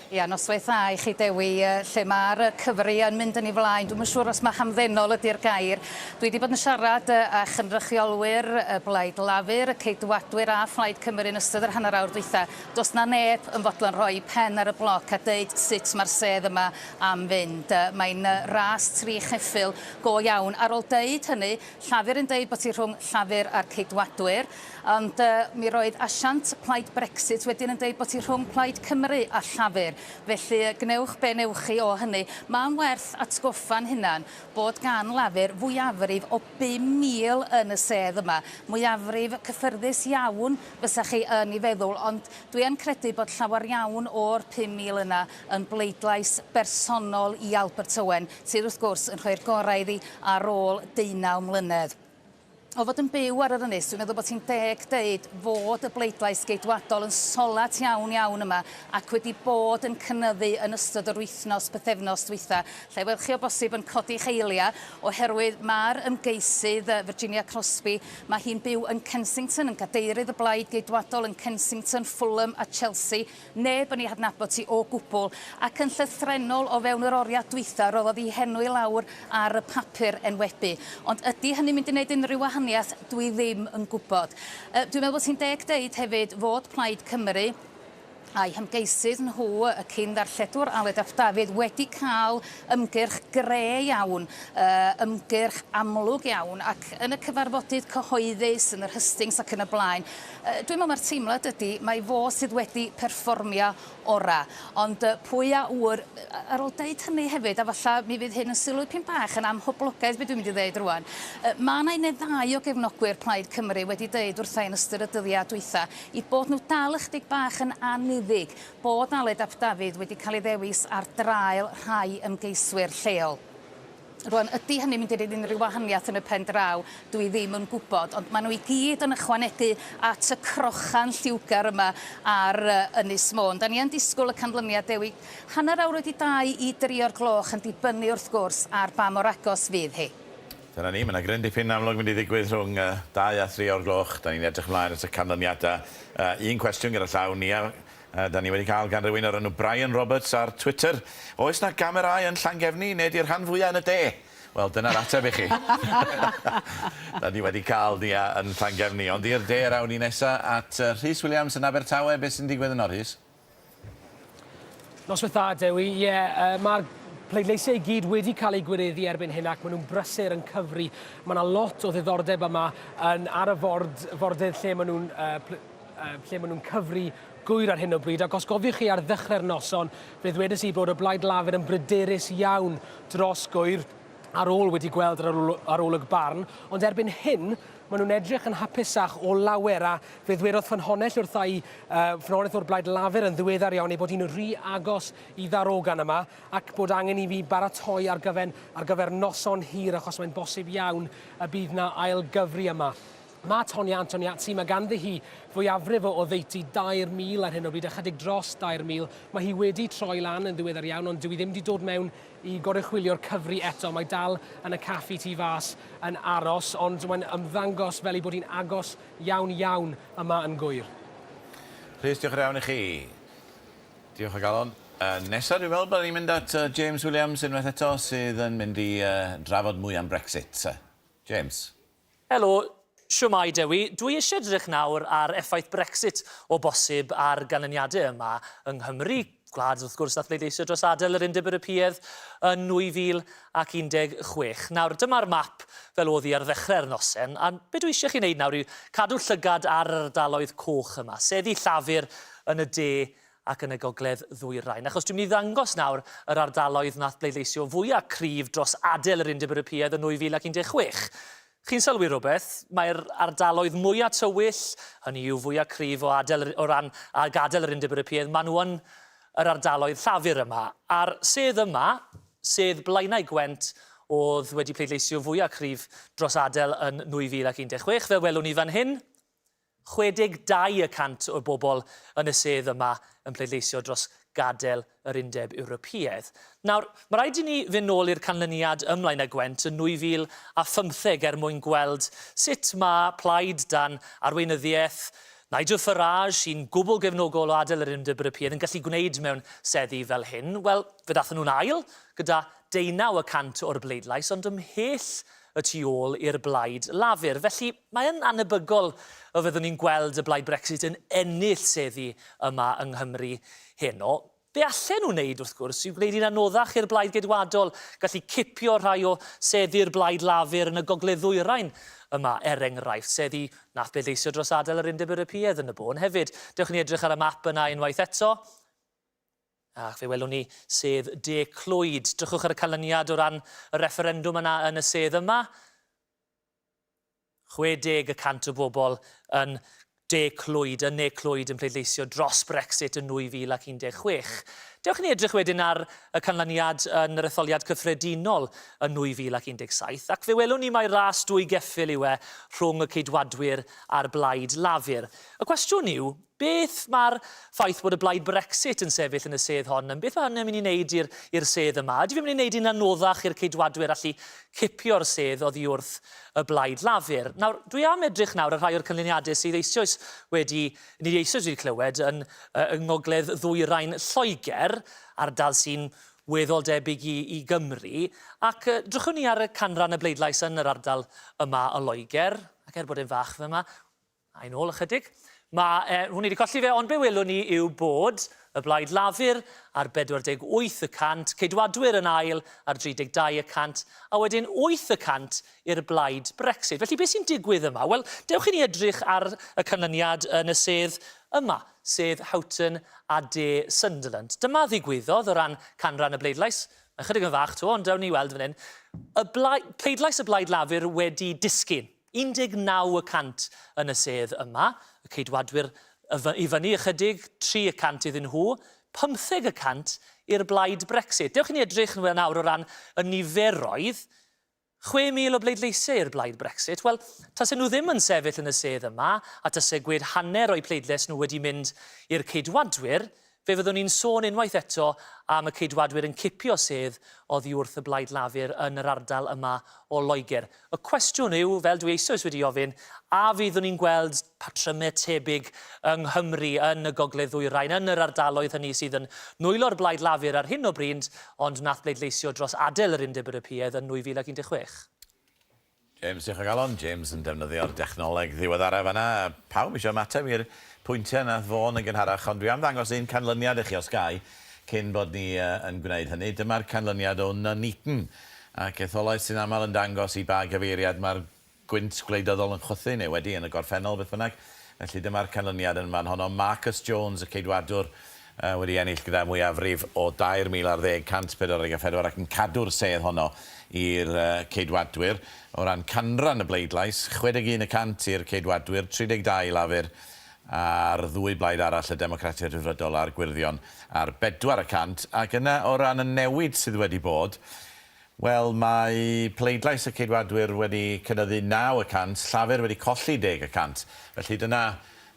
Ie,
Ia, noswaith dda i chi Dewi, lle mae'r cyfri yn mynd yn ei flaen. Dwi'm yn siŵr os mae hamddenol ydy'r gair. Dwi wedi bod yn siarad â chynrychiolwyr y Blaid Lafur, y Ceidwadwyr a Phlaid Cymru yn ystod yr hanner awr dwytha. Does 'na neb yn fodlon rhoi pen ar y bloc a deud sut mae'r sedd yma am fynd. Mae'n ras tri cheffyl go iawn. Ar ôl deud hynny, Llafur yn deud bod hi rhwng Llafur a'r Ceidwadwyr, ond mi roedd asiant Plaid Brexit wedyn yn deud bod hi rhwng Plaid Cymru a Llafur. Felly, gwnewch be wnewch chi o hynny. Mae'n werth atgoffa'n hunan bod gan Lafur fwyafrif o 5,000 yn y sedd yma. Mwyafrif cyffyrddus iawn fysa chi yn ei feddwl, ond dwi yn credu bod llawer iawn o'r 5,000 yna yn bleidlais bersonol i Albert Owen, sydd wrth gwrs yn rhoi'r gorau iddi ar ôl deunaw mlynedd. O fod yn byw ar yr ynys, dwi'n meddwl bod hi'n deg deud fod y bleidlais Geidwadol yn solat iawn iawn yma ac wedi bod yn cynyddu yn ystod yr wythnos, pythefnos dwytha. Lle weld chi o bosib yn codi'ch eilia oherwydd mae'r ymgeisydd Virginia Crosbie, mae hi'n byw yn Kensington, yn gadeirydd y blaid Geidwadol yn Kensington, Fulham a Chelsea. Neb yn ei hadnabod hi o gwbl, ac yn llythrennol o fewn yr oriau dwytha roddodd hi henw i lawr ar y papur enwebu. Ond ydy hynny'n mynd i wneud unrhyw wahaniaeth? Dwi ddim yn gwybod. Yy, dwi'n meddwl bod hi'n deg deud hefyd fod Plaid Cymru a'i hymgeisydd nhw, y cyn-ddarlledwr Aled ap Dafydd, wedi cael ymgyrch gre iawn, yy, ymgyrch amlwg iawn, ac yn y cyfarfodydd cyhoeddus, yn yr hystings ac yn y blaen, Yy dwi'n me'wl ma'r teimlad ydi mai fo sydd wedi perfformio ora'. Ond yy pwy a ŵyr yy ar ôl deud hynny hefyd a falla mi fydd hyn yn sylw ipyn bach yn amhoblogaidd be' dwi'n mynd i ddeud rŵan yy ma' 'na un neu ddau o gefnogwyr Plaid Cymru wedi deud wrtha i yn ystod y dyddia' dwytha 'u bod nhw dal ychydig bach yn anniddig bod Aled ap Dafydd wedi cael ei ddewis ar draul rhai ymgeiswyr lleol. Rwan, ydy hynny'n mynd i wneud unrhyw wahaniaeth yn y pen draw? Dwi ddim yn gwybod, ond maen nhw i gyd yn ychwanegu at y crochan lliwgar yma ar Ynys Môn. Da ni yn disgwyl y canlyniad, Dewi, hanner awr wedi dau i dri o'r gloch, yn dibynnu wrth gwrs ar ba mor agos fydd hi.
Dyna ni, mae 'na gryn dipyn amlwg mynd i ddigwydd rhwng dau a thri o'r gloch. Da ni'n edrych ymlaen at y canlyniadau. Un cwestiwn gyda llaw, Nia, Da ni wedi cael gan rywun o'r enw Brian Roberts ar Twitter. Oes 'na gamerâu yn Llangefni neu 'di'r rhan fwya yn y de? Wel, dyna'r ateb i chi. Da ni wedi cael Nia yn Llangefni, ond i'r de yr awn ni nesa at Rhys Williams yn Abertawe. Be sy'n digwydd yno, Rhys?
Noswaith dda, Dewi. Ie, uh, mae'r pleidleisiau i gyd wedi cael eu gwireddu erbyn hyn ac maen nhw'n brysur yn cyfri. Mae yna lot o ddiddordeb yma yn, ar y ford, fordydd lle maen nhw'n uh, lle maen nhw'n cyfri gwyr ar hyn o bryd, ac os gofiwch chi ar ddechrau'r noson, fe ddwedes i bod y Blaid Lafur yn bryderus iawn dros gwyr ar ôl wedi gweld yr arolwg barn, ond erbyn hyn, maen nhw'n edrych yn hapusach o lawer, a fe ddwedodd ffynhonnell wrtha i, uh, ffynhonnell o'r Blaid Lafur yn ddiweddar iawn, ei bod hi'n rhy agos i ddarogan yma, ac bod angen i fi baratoi ar gyfer, ar gyfer noson hir, achos mae'n bosib iawn y bydd 'na ail gyfri yma. Mae Tonia Antoniazzi, mae ganddi hi fwyafrif o oddeutu 3,000 ar hyn o bryd, ychydig dros 3,000. Mae hi wedi troi lan yn ddiweddar iawn, ond dyw hi ddim wedi dod mewn i goruchwylio'r cyfri eto. Mae dal yn y caffi tu fas yn aros, ond mae'n ymddangos fel ei bod hi'n agos iawn iawn yma yn Gŵyr.
Rhys, diolch yn iawn i chi. Diolch o galon. Uh, nesa, dwi'n meddwl bod ni'n mynd at uh, James Williams unwaith eto, sydd yn mynd i uh, drafod mwy am Brexit. James.
Helo, shwmae Dewi. Dwi eisiau edrych nawr ar effaith Brexit o bosib ar ganlyniadau yma yng Nghymru, gwlad wrth gwrs nath bleidleisio dros adael yr Undeb Ewropeaidd yn 2016. Nawr, dyma'r map fel oedd hi ar ddechrau'r nosen, a be dwi eisiau chi wneud nawr yw cadw llygad ar yr ardaloedd coch yma, seddi Llafur yn y de ac yn y gogledd ddwyrain. Achos dwi'n mynd i ddangos nawr yr ardaloedd nath bleidleisio fwya cryf dros adael yr Undeb Ewropeaidd yn 2016. Chi'n sylwi rhywbeth? Mae'r ardaloedd mwya tywyll, hynny yw fwya cryf o adael, o ran a gadael yr Undeb Ewropeaidd, maen nhw yn yr ardaloedd Llafur yma. A'r sedd yma, sedd Blaenau Gwent, oedd wedi pleidleisio fwya cryf dros adael yn 2016, fel welwn ni fan hyn. 62 y cant o'r bobl yn y sedd yma yn pleidleisio dros gadael yr Undeb Ewropeaidd. Nawr, mae rhaid i ni fynd nôl i'r canlyniad ym Mlaenau Gwent yn 2015 er mwyn gweld sut mae plaid dan arweinyddiaeth Nigel Farage, sy'n gwbl gefnogol o adael yr Undeb Ewropeaidd, yn gallu gwneud mewn seddi fel hyn? Wel, fe ddathon nhw'n ail, gyda deunaw y cant o'r bleidlais, ond ymhell y tu ôl i'r Blaid Lafur. Felly, mae yn annebygol y fyddwn ni'n gweld y Blaid Brexit yn ennill seddi yma yng Nghymru heno. Be allen nhw wneud, wrth gwrs, yw gwneud hi'n anoddach i'r Blaid Geidwadol gallu cipio rhai o seddi'r Blaid Lafur yn y gogledd-ddwyrain yma, er enghraifft, seddi nath bleidleisio dros adael yr Undeb Ewropeaidd yn y bôn hefyd. Dewch i ni edrych ar y map yna unwaith eto. Ac fe welwn ni sedd De Clwyd. Drychwch ar y canlyniad o ran y refferendwm yna yn y sedd yma. 60 y cant o bobl yn De Clwyd, yn Ne Clwyd yn pleidleisio dros Brexit yn 2016. Dewch i ni edrych wedyn ar y canlyniad yn yr etholiad cyffredinol yn 2017, ac fe welwn ni mai ras dwy geffyl yw e rhwng y Ceidwadwyr a'r Blaid Lafur. Y cwestiwn yw, Beth mae'r ffaith bod y blaid Brexit yn sefyll yn y sedd hon, yn beth mae hynny'n mynd i wneud i'r i'r sedd yma? Ydy fe'n mynd i wneud hi'n anoddach i'r Ceidwadwyr allu cipio'r sedd oddi wrth y blaid Lafur? Nawr, dwi am edrych nawr ar rhai o'r canlyniadau sydd eisoes wedi, ni eisoes wedi clywed yn, yng ngogledd ddwyrain Lloegr, ardal sy'n weddol debyg i, i Gymru, ac drychwn ni ar y canran y bleidlais yn yr ardal yma o Loegr, ac er bod e'n fach fe yma, A'i nôl ychydig. Mae, e, hwn ni wedi colli fe, ond be welwn ni yw bod y Blaid Lafur ar 48 y cant, Ceidwadwyr yn ail ar 32 y cant, a wedyn 8 y cant i'r Blaid Brexit. Felly beth sy'n digwydd yma? Wel, dewch i ni edrych ar y canlyniad yn y sedd yma, sedd Houghton a De Sunderland. Dyma ddigwyddodd o ran canran y bleidlais. Mae chydig yn fach to, ond dewn ni weld fan hyn. Y blaid, pleidlais y Blaid Lafur wedi disgyn. 19 y cant yn y sedd yma, y Ceidwadwyr i fyny ychydig, 3 y cant iddyn nhw, 15 y cant i'r blaid Brexit. Dewch i ni edrych yn nawr o ran y niferoedd. 6,000 o bleidleisiau i'r blaid Brexit. Wel, tasen nhw ddim yn sefyll yn y sedd yma, a tase gwed hanner o'u pleidlais nhw wedi mynd i'r Ceidwadwyr, Fe fyddwn ni'n sôn unwaith eto am y Ceidwadwyr yn cipio sedd oddi wrth y Blaid Lafur yn yr ardal yma o Loegr. Y cwestiwn yw, fel dwi eisoes wedi ofyn, a fyddwn ni'n gweld patrymau tebyg yng Nghymru, yn y Gogledd-ddwyrain, yn yr ardaloedd hynny sydd yn nwylo'r Blaid Lafur ar hyn o bryd, ond wnaeth bleidleisio dros adael yr Undeb Ewropeaidd yn 2016?
James, diolch o galon. James yn defnyddio'r dechnoleg ddiweddara fan'na. Pawb eisiau ymateb i'r pwyntiau nath Vaughan yn gynharach, ond dwi am ddangos un canlyniad i chi os ga i, cyn bod ni yn gwneud hynny. Dyma'r canlyniad o Nuneaton, ac etholaeth sy'n aml yn dangos i ba gyfeiriad mae'r gwynt gwleidyddol yn chwythu, neu wedi yn y gorffennol, beth bynnag. Felly dyma'r canlyniad yn y man honno. Marcus Jones, y Ceidwadwr, wedi ennill gyda mwyafrif o 3,010, 144 ac yn cadw'r sedd honno i'r Ceidwadwyr. O ran canran y bleidlais, 61 y cant i'r Ceidwadwyr, 32 i Lafur a'r ddwy blaid arall, y Democratiaid Rhyddfrydol a'r Gwyrddion, ar 4 y cant. Ac yna o ran y newid sydd wedi bod, Wel, mae pleidlais y Ceidwadwyr wedi cynyddu 9 y cant, Llafur wedi colli 10 y cant. Felly dyna,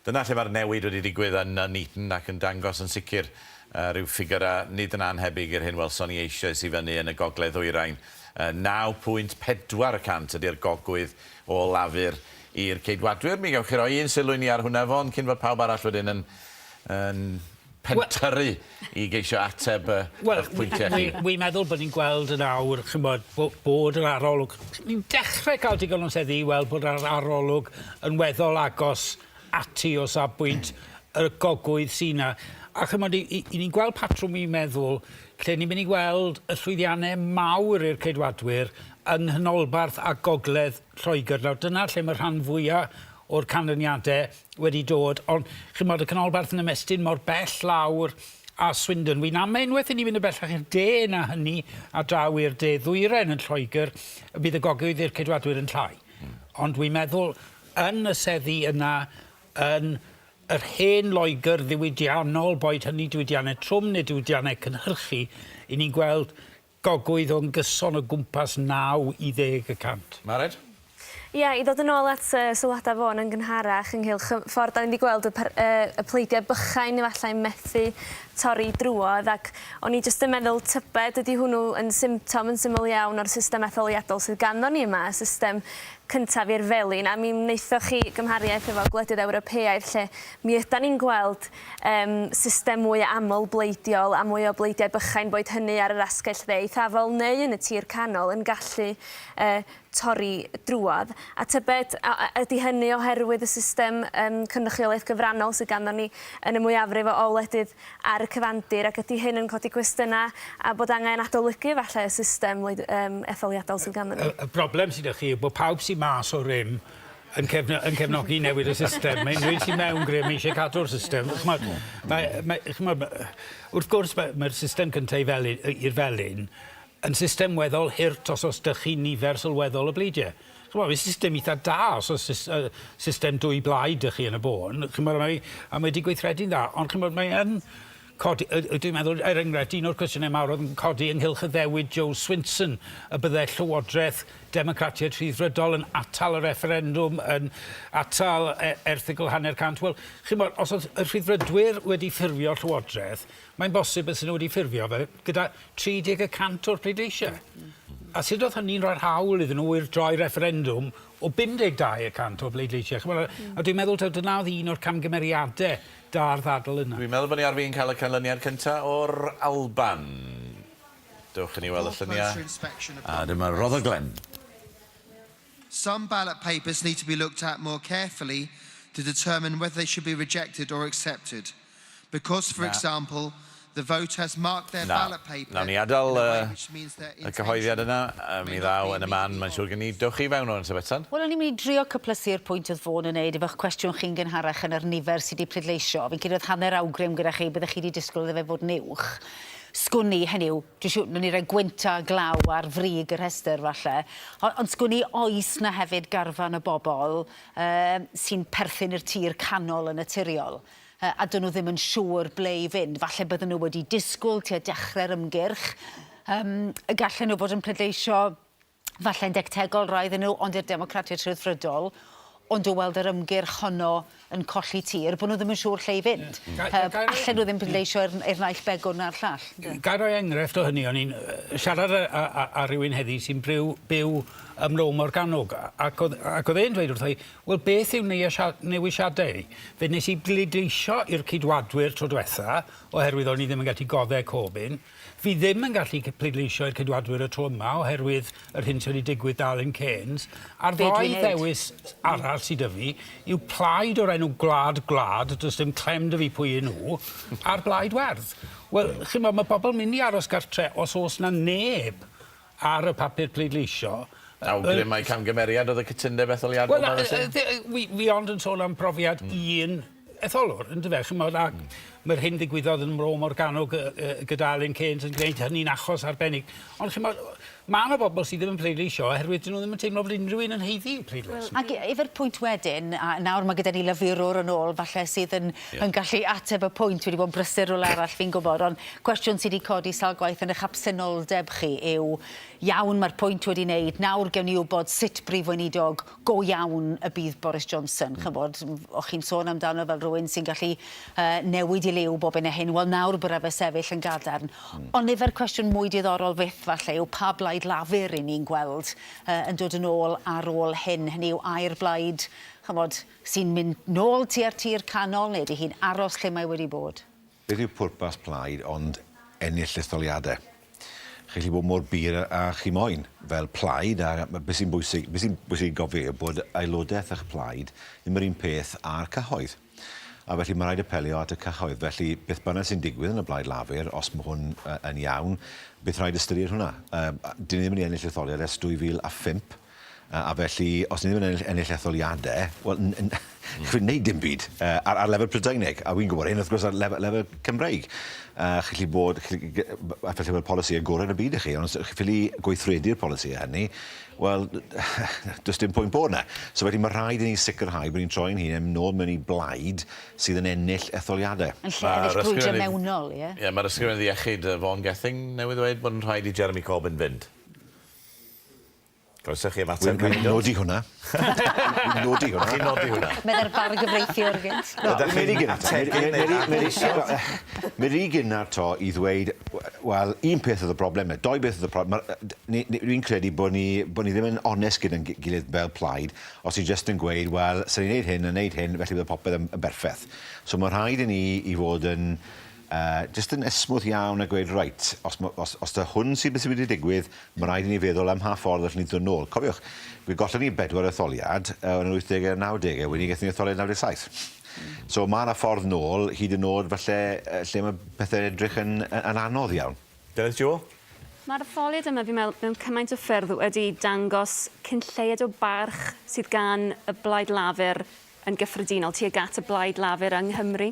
dyna lle mae'r newid wedi digwydd yn Nuneaton ac yn dangos yn sicr rhyw ffigurau nid yn annhebyg i'r hyn welson ni eisoes i fyny yn y gogledd ddwyrain. 9.4 y cant ydy'r gogwydd o Lafur i'r Ceidwadwyr. Mi gewch chi roi un sylw i ni ar hwnna, Vaughan, cyn fod pawb arall wedyn yn, yn pentyrru i geisio ateb eich pwyntiau chi.
Wel, wi'n meddwl bod ni'n gweld yn awr, ch'mod, bod yr arolwg... Ni'n dechrau cael digon o seddi i weld bod yr arolwg yn weddol agos ati o safbwynt y gogwydd sy 'na. A ch'mod, i ni'n gweld patrwm wi'n meddwl lle ni'n mynd i weld y llwyddiannau mawr i'r Ceidwadwyr yng nghanolbarth a gogledd Lloegr. Nawr dyna lle mae'r rhan fwya' o'r canlyniadau wedi dod, ond chimod, y canolbarth yn ymestyn mor bell lawr a Swindon. Wi'n amau unwaith i ni fynd yn bellach i'r de na hynny a draw i'r de ddwyrain yn Lloegr, y bydd y gogwydd i'r Ceidwadwyr yn llai. Ond wi'n meddwl yn y seddi yna, yn yr hen Loegr ddiwydiannol, boed hynny diwydiannau trwm neu diwydiannau cynhyrchu, i ni'n gweld gogwydd o'n gyson o gwmpas 9 i 10 y cant.
Mared?
Ie, i ddod yn ôl at uh, sylwadau Vaughan yn gynharach ynghylch y ffordd da ni wedi gweld y, uh, y pleidiau bychain efallai methu torri drwodd ac o'n i jyst yn meddwl tybed ydy hwnnw yn symptom yn syml iawn o'r system etholiadol sydd ganddo ni yma, y system cyntaf i'r felin, a mi wnaethoch chi gymhariaeth efo gwledydd Ewropeaidd lle mi ydan ni'n gweld yym system mwy aml-bleidiol a mwy o bleidiau bychain, boed hynny ar yr asgell dde eithafol neu yn y tir canol, yn gallu yy torri drwodd. A tybed a ydy hynny oherwydd y system yym cynrychiolaeth gyfrannol sydd ganddon ni yn y mwyafrif o o wledydd ar y cyfandir, ac ydy hyn yn codi cwestiynau a bod angen adolygu efallai y system wleid- yym etholiadol sydd ganddon ni?
Y broblem sydd 'da chi yw bod pawb sydd mas o rym yn cefno- yn cefnogi newid y system. Mae unrhyw un sydd mewn grym eisiau cadw'r system. Ch'mod, mae, mae, ch'mod, wrth gwrs mae'r mae system cyntaf i felin, i'r felin yn system weddol hurt os oes 'da chi nifer sylweddol o bleidiau. Ch'mod, mae'n system eitha da os oes system dwy blaid 'da chi yn y bôn, ch'mod, mae, a mae wedi gweithredu'n dda, ond ch'mod, mae yn codi, dwi'n meddwl, er enghraifft, un o'r cwestiynau mawr oedd yn codi ynghylch addewid Jo Swinson y byddai Llywodraeth Democratiaid Rhyddfrydol yn atal y refferendwm, yn atal erthygl hanner cant. Wel, ch'mod, os oedd y Rhyddfrydwyr wedi ffurfio Llywodraeth, mae'n bosib bysen nhw wedi ffurfio fe gyda 30 y cant o'r pleidleisiau. A sut oedd hynny'n rhoi'r hawl iddyn nhw i'r droi refferendwm o 52 y cant o bleidleisiau? Chimod, a dwi'n meddwl taw dyna oedd un o'r camgymeriadau da'r ddadl yna.
Dwi'n meddwl bod ni ar fin cael y canlyniad cyntaf o'r Alban. Dewch i ni weld y lluniau. A dyma Rotherglen.
Some ballot papers need to be looked at more carefully to determine whether they should be rejected or accepted. Because, for
Na.
example, the voter has marked their
Na.
ballot paper
Nawn ni adael
in a way
uh,
which means their
y cyhoeddiad yna. Uh, mi ddaw yn y man, mae'n siŵr gen i. Dewch chi fewn o'n Betsan.
Wel, o'n i'n mynd i drio cyplysu'r pwynt oedd Fôn yn neud efo'ch cwestiwn chi'n gynharach yn yr nifer sydd wedi pleidleisio. Fi'n credu oedd hanner awgrym gyda chi, byddech chi wedi disgwyl iddo fe fod yn uwch. Sgwn i, hynny yw, dwi'n siŵr, wnawn ni roi gwynt a glaw ar frig y rhestr falle, ond, ond sgwn i oes 'na hefyd garfan o bobl uh, sy'n perthyn i'r tir canol yn naturiol uh, a dyn nhw ddim yn siŵr ble i fynd. Falle bydden nhw wedi disgwyl tua dechrau'r ymgyrch, um, y gallen nhw fod yn pleidleisio falle'n dectegol rai iddyn nhw, ond i'r Democratiaid Rhyddfrydol, ond o weld yr ymgyrch honno yn colli tir, bod nhw ddim yn siŵr lle i fynd. Yeah. Allen nhw ddim pleidleisio i'r naill begwn na'r llall.
Ga i roi enghraifft o hynny? O'n i'n siarad â, â, â rhywun heddi sy'n byw, byw ym Mro Morgannwg, ac oedd, ac oedd e'n dweud wrtho i, wel beth yw newisiadau i? Fe wnes i bleidleisio i'r Ceidwadwyr tro diwetha, oherwydd o'n i ddim yn gallu goddau Corbyn. Fi ddim yn gallu pleidleisio i'r Ceidwadwyr y tro yma oherwydd yr hyn sydd wedi digwydd 'da Alun Cairns, a'r
Be
ddou
dwi'n neud?
ddewis arall sy 'da fi yw plaid o'r enw Gwlad Gwlad, does dim clem 'da fi pwy 'yn nhw, a'r Blaid Werdd. Wel, chimod, ma' bobl mynd i aros gartre os o's 'na neb ar y papur pleidleisio.
Awgrym mai camgymeriad oedd y cytundeb etholiadol
Wel,
'ma felly?
Wel, fi ond yn sôn am profiad un etholwr, yndyfe, chimod, ac mae'r hyn ddigwyddodd yn Mro Morgannwg gyda Alun Cairns yn gwneud hynny'n achos arbennig. Ond chimod, mae yna bobl sydd ddim yn pleidleisio oherwydd dyn nhw ddim yn teimlo bod unrhyw un yn haeddu eu pleidlais.
Ac efo'r pwynt wedyn, a nawr mae gyda ni lafurwr yn ôl falle sydd yn, yeah. yn gallu ateb y pwynt, wedi bod yn brysur rhywle arall fi'n gwybod, ond cwestiwn sydd wedi codi sawl gwaith yn eich absenoldeb chi yw, iawn, mae'r pwynt wedi wneud, nawr gewn ni wybod sut brif weinidog go iawn y bydd Boris Johnson. Ch'mod, o'ch chi'n sôn amdano fel rhywun sy'n gallu uh, newid i liw bob hyn a hyn. Wel, nawr bydda fe sefyll yn gadarn. Ond efo'r cwestiwn mwy diddorol fyth, falle, yw pa blaid Lafur i ni'n gweld uh, yn dod yn ôl ar ôl hyn. Hynny yw, ai'r blaid, ch'mod, sy'n mynd nôl tua'r tir canol, neu ydy hi'n aros lle mae wedi bod?
Beth yw pwrpas plaid ond ennill etholiadau? Chi'n gallu bod mor bur â chi moyn fel plaid a beth sy'n bwysig, beth sy'n bwysig i gofio yw bod aelodaeth eich plaid ddim yr un peth â'r cyhoedd. A felly mae rhaid apelio at y cyhoedd. Felly beth bynnag sy'n digwydd yn y Blaid Lafur, os mae hwn yn iawn, bydd rhaid ystyried hwnna. Dyn ni ddim wedi ennill etholiad ers 2005. A felly, os ni ddim yn ennill, ennill etholiadau, wel, chi'n wneud dim byd uh, ar, ar lefel Prydeinig. A wy'n gwybod hyn, wrth gwrs, ar lefel, lefel Cymreig. Uh, chi'n gallu bod, chi, a felly mae'r polisi gorau yn y byd i chi, ond os chi'n ffili gweithredu'r polisi hynny, wel, does dim pwynt bod yna. So felly mae rhaid i ni sicrhau bod ni'n troi'n hun nôl mewn i blaid sydd yn ennill etholiadau.
Yn lle ennill brwydro mewnol, ie?
Ie, mae'r Ysgrifennydd Iechyd, Vaughan Gething, newydd ddweud bod yn rhaid i Jeremy Corbyn fynd. Croeso chi ymateb.
Wi'n nodi hwnna. Wi'n nodi hwnna.
Chi'n nodi hwnna.
Meddai'r bargyfreithiwr gynt.
Ydych chi'n ategu neu adleisio? Mae'n rhy gynnar 'to i ddweud, wel, un peth oedd y broblem, neu dou beth oedd y broblem. Dwi'n credu bod ni, bod ni ddim yn onest gyda'n gilydd fel plaid os ni jyst yn gweud, wel, 'sen ni'n neud hyn a neud hyn, felly bydd popeth yn berffeth. So mae'n rhaid i ni i fod yn Uh, jyst yn esmwyth iawn a gweud, reit, os, os, os da hwn sydd beth sydd wedi digwydd, mae rhaid i ni feddwl am mha ffordd allwn ni ddod nôl. Cofiwch, fe gollon ni bedwar etholiad uh, yn yr 80au a'r 90au, wedyn gaethon ni etholiad 97. So mae yna ffordd nôl, hyd yn oed falle lle mae pethau'n edrych yn, yn anodd iawn.
Delyth Jewell?
Mae'r etholiad yma, fi'n meddwl, mewn cymaint o ffyrdd wedi dangos cyn lleied o barch sydd gan y Blaid Lafur yn gyffredinol tuag at y Blaid Lafur yng Nghymru.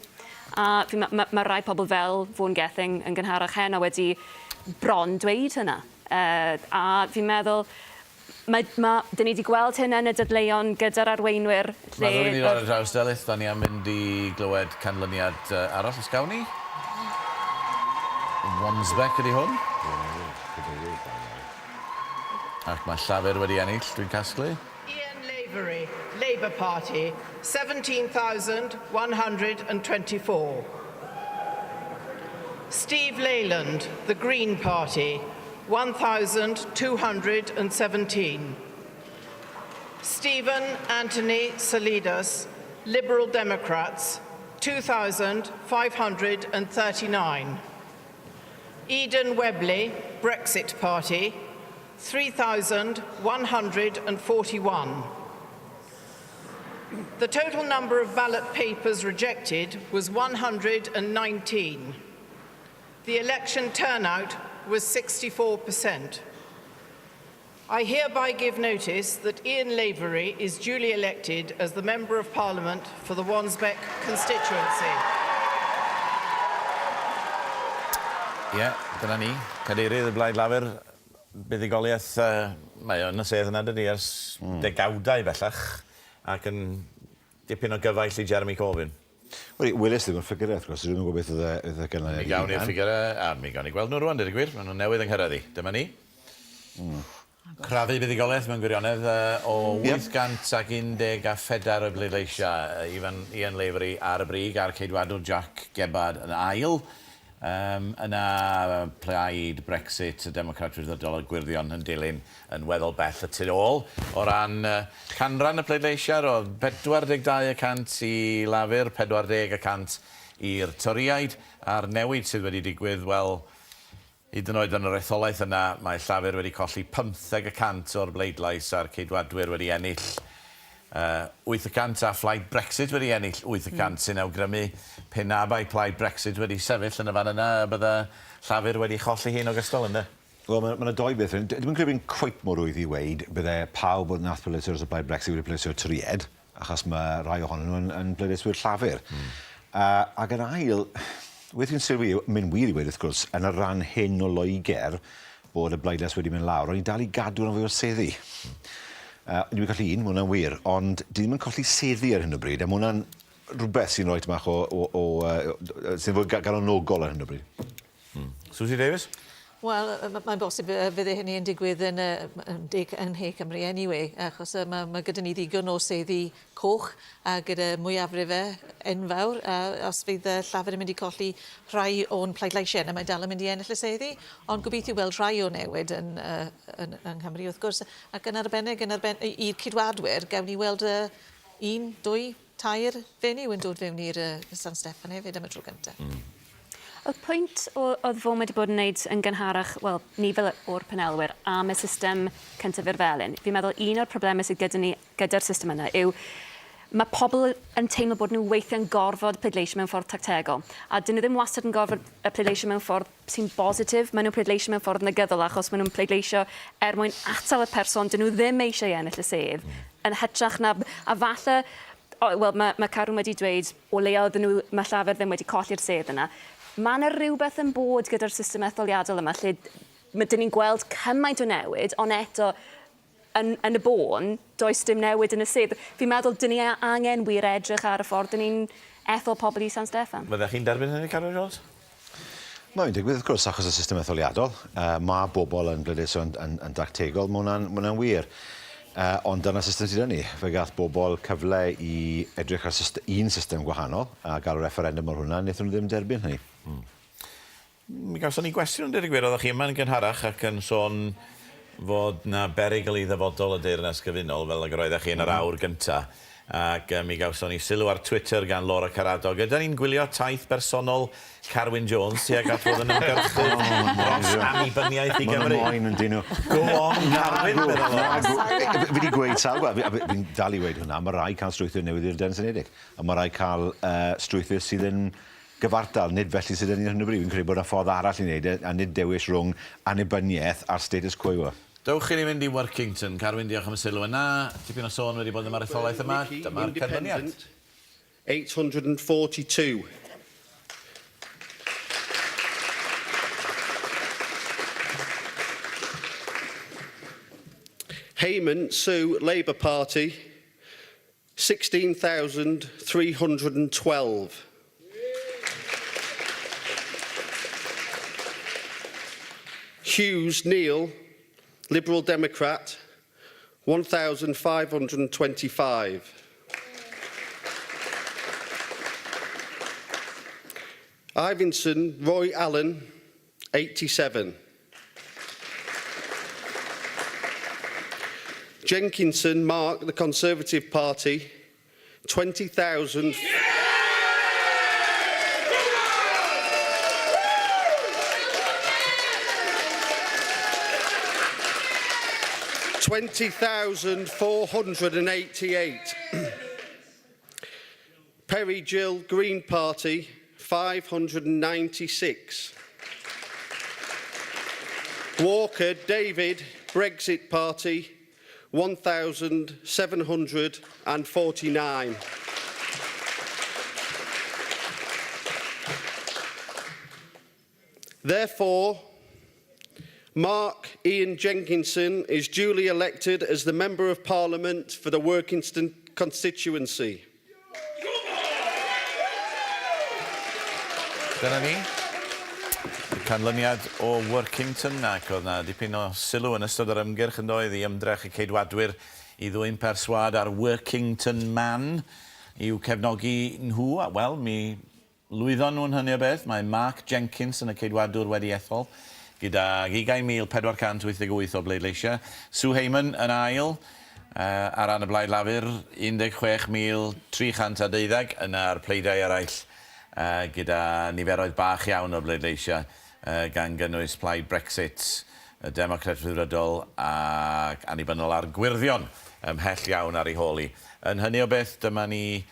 A fi'n me- ma' ma' rai pobl fel Vaughan Gething yn gynharach heno wedi bron dweud hynna. Uh, a fi'n meddwl, mae, ma, dyn ni wedi gweld hyn yn y dadleuon gyda'r arweinwyr.
Lle... Mae rhywun i ddod ar draws Delyth, da ni am mynd i glywed canlyniad arall, os gawn ni. Wansbeck ydy hwn. Ac mae Llafur wedi ennill, dwi'n casglu.
Ian Lavery, Labour Party, 17,124. Steve Leyland, The Green Party, 1,217. Stephen Anthony Salidas, Liberal Democrats, 2,539. Eden Webley, Brexit Party, 3,141. The total number of ballot papers rejected was 119. The election turnout was 64%. I hereby give notice that Ian Lavery is duly elected as the Member of Parliament for the Wansbeck constituency.
Ie, yeah, dyna ni. Cadeirydd y Blaid Lafur, buddugoliaeth, uh, mae o'n y sedd yna dydy ers mm. degawdau bellach, ac yn dipyn o gyfaill i Jeremy Corbyn.
Wel, weles ddim y ffigurau, wrth gwrs, dwi'm yn gwybod beth oedd y, oedd y ganlyniad
Mi gawn ni'r ffigurau, a mi gawn ni gweld nhw rwan, dweud y gwir. Maen nhw'n newydd yng nghyrraedd i. Dyma ni. Mm. Crafu buddugoliaeth mewn gwirionedd o 814 o bleidleisiau. Ifan Ian Lavery ar y brig a'r Ceidwadwr Jack Gebbard yn ail. Um, yna plaid Brexit, y Democrat Rhyddfrydol a'r Gwyrddion yn dilyn yn weddol bell y tu ôl. O ran canran y pleidleisiau, roedd 42 y cant i Lafur, 40 y cant i'r Torïaid, a'r newid sydd wedi digwydd, wel, hyd yn oed yn yr etholaeth yna, mae Llafur wedi colli 15 y cant o'r bleidlais a'r Ceidwadwyr wedi ennill 8 y cant a Phlaid Brexit wedi ennill 8 y cant, sy'n awgrymu pe na bai Plaid Brexit wedi sefyll yn y fan yna, y bydde Llafur wedi cholli hi'n ogystal, ynde?
Wel, mae 'na dou beth. Dwi'm yn credu bod hi'n cweit mor rwydd i weud bydde pawb oedd nath pleidleisio dros y Blaid Brexit wedi pleidleisio Torïed, achos mae rhai ohonyn nhw yn, yn pleidleiswyr Llafur. Mm. Uh, ac yn ail, beth fi'n sylwi yw, mae'n wir i weud wrth gwrs, yn y rhan hyn o Loegr, bod y bleidlais wedi mynd lawr, ond ni'n dal i gadw rhan fwy o seddi. Mm. Uh, ni wedi colli un, mae hwnna'n wir, ond di ddim yn colli seddi ar hyn o bryd, a mae hwnna'n rhywbeth sy'n rhoi bach o, o, o uh, sy'n fwy galonogol ar hyn o bryd.
Mm. Suzy Davies?
Wel, mae'n bosib y fydde hynny yn digwydd yn, yn, de, yn He Cymru anyway, achos mae, mae gyda ni ddigon o seddi coch a gyda mwyafrifau enfawr, a os fydd Llafur yn mynd i colli rhai o'n pleidleisiau yna, mae dal yn mynd i ennill y seddi, ond gobeithio weld rhai o newid yn, yn, yng Nghymru, wrth gwrs, ac yn arbennig yn arben i'r Ceidwadwyr, gawn ni weld un, dwy, tair fenyw yn dod fewn i'r San Steffan hefyd am y tro gyntaf. Mm.
Oedd pwynt o, oedd Vaughan wedi bod yn wneud yn gynharach, wel, ni fel o'r panelwyr, am y system cyntaf i'r felin. Fi'n meddwl un o'r problemau sydd gyda ni gyda'r system yna yw mae pobl yn teimlo bod nhw weithiau'n gorfod pleidleisio mewn ffordd tactegol. A dyn nhw ddim wastad yn gorfod pleidleisio mewn ffordd sy'n bositif. Maen nhw'n pleidleisio mewn ffordd negyddol achos maen nhw'n pleidleisio er mwyn atal y person dyn nhw ddim eisiau ennill y sedd. Yn hytrach na... A falle... Wel, mae, mae Carwyn wedi dweud o leia oedden nhw, mae Llafur ddim wedi colli'r sedd yna. Mae yna rhywbeth yn bod gyda'r system etholiadol yma lle mae dyn ni'n gweld cymaint o newid, ond eto yn, yn y bôn, does dim newid yn y sedd. Fi'n meddwl dyn ni angen wir edrych ar y ffordd dyn ni'n ethol pobl i San Steffan.
Fyddech chi'n derbyn hynny, Carwyn Jones?
Mae'n digwydd wrth gwrs achos y system etholiadol. Uh, mae bobl yn bleidleisio yn, yn, yn dactegol, mae hwnna'n ma hwnna wir. Uh, ond dyna system sydd ni. Fe gath bobl cyfle i edrych ar system, un system gwahanol a gael referendum ar hwnna, wnaethon nhw ddim derbyn hynny. Mm.
Mi gawson ni gwestiwn, deud y gwir, oeddech chi yma'n gynharach ac yn sôn fod 'na berygl i ddyfodol y Deyrnas Gyfunol, fel ag yr oeddech chi yn yr awr gynta', ac mi gawson ni sylw ar Twitter gan Laura Caradog. Ydan ni'n gwylio taith bersonol Carwyn Jones tuag at fod yn ymgyrchydd dros annibyniaeth i Gymru?
Maen nhw moyn, yndyn nhw.
Go on, Carwyn, meddai Laura.
Fi 'di gweud sawl gwaith, a fi'n dal i weud hwnna, ma' raid cael strwythur newydd i'r Deyrnas Unedig, a ma' raid cael strwythur sydd yn gyfartal, nid felly sydd 'da ni ar hyn o bryd. Fi'n credu bod 'na ffordd arall i wneud e, a nid dewis rhwng annibyniaeth a'r status quo yw e.
Dewch i ni fynd i Workington. Carwyn, diolch am y sylw yna. Tipyn o sôn wedi bod am yr etholaeth yma. Dyma'r canlyniad.
842. Hayman Sue, Labour Party, 16,312. Hughes Neil, Liberal Democrat, 1,525. Ivinson Roy Allen, 87. Jenkinson Mark, the Conservative Party, 20,000... 20,488. Perry Gill Green Party, 596. Walker David, Brexit Party, 1,749. Therefore, Mark Ian Jenkinson is duly elected as the Member of Parliament for the Workington constituency.
Dyna ni. Y canlyniad o Workington, ac oedd na dipyn o sylw yn ystod yr ymgyrch yn doedd i ymdrech y Ceidwadwyr i ddwyn perswâd ar Workington Man i'w cefnogi nhw, a wel, mi Lwyddon nhw yn hynny o beth. Mae Mark Jenkins yn y Ceidwadwr wedi ethol gydag 20,488 o bleidleisiau. Sue Hayman yn ail ar ran y Blaid Lafur, 16,312. Yna'r pleidiau eraill gyda niferoedd bach iawn o bleidleisiau, gan gynnwys Plaid Brexit, y Democrat Rhyddfrydol ac Annibynnol a'r Gwyrddion ymhell iawn ar ei hôl hi. Yn hynny o beth, dyma ni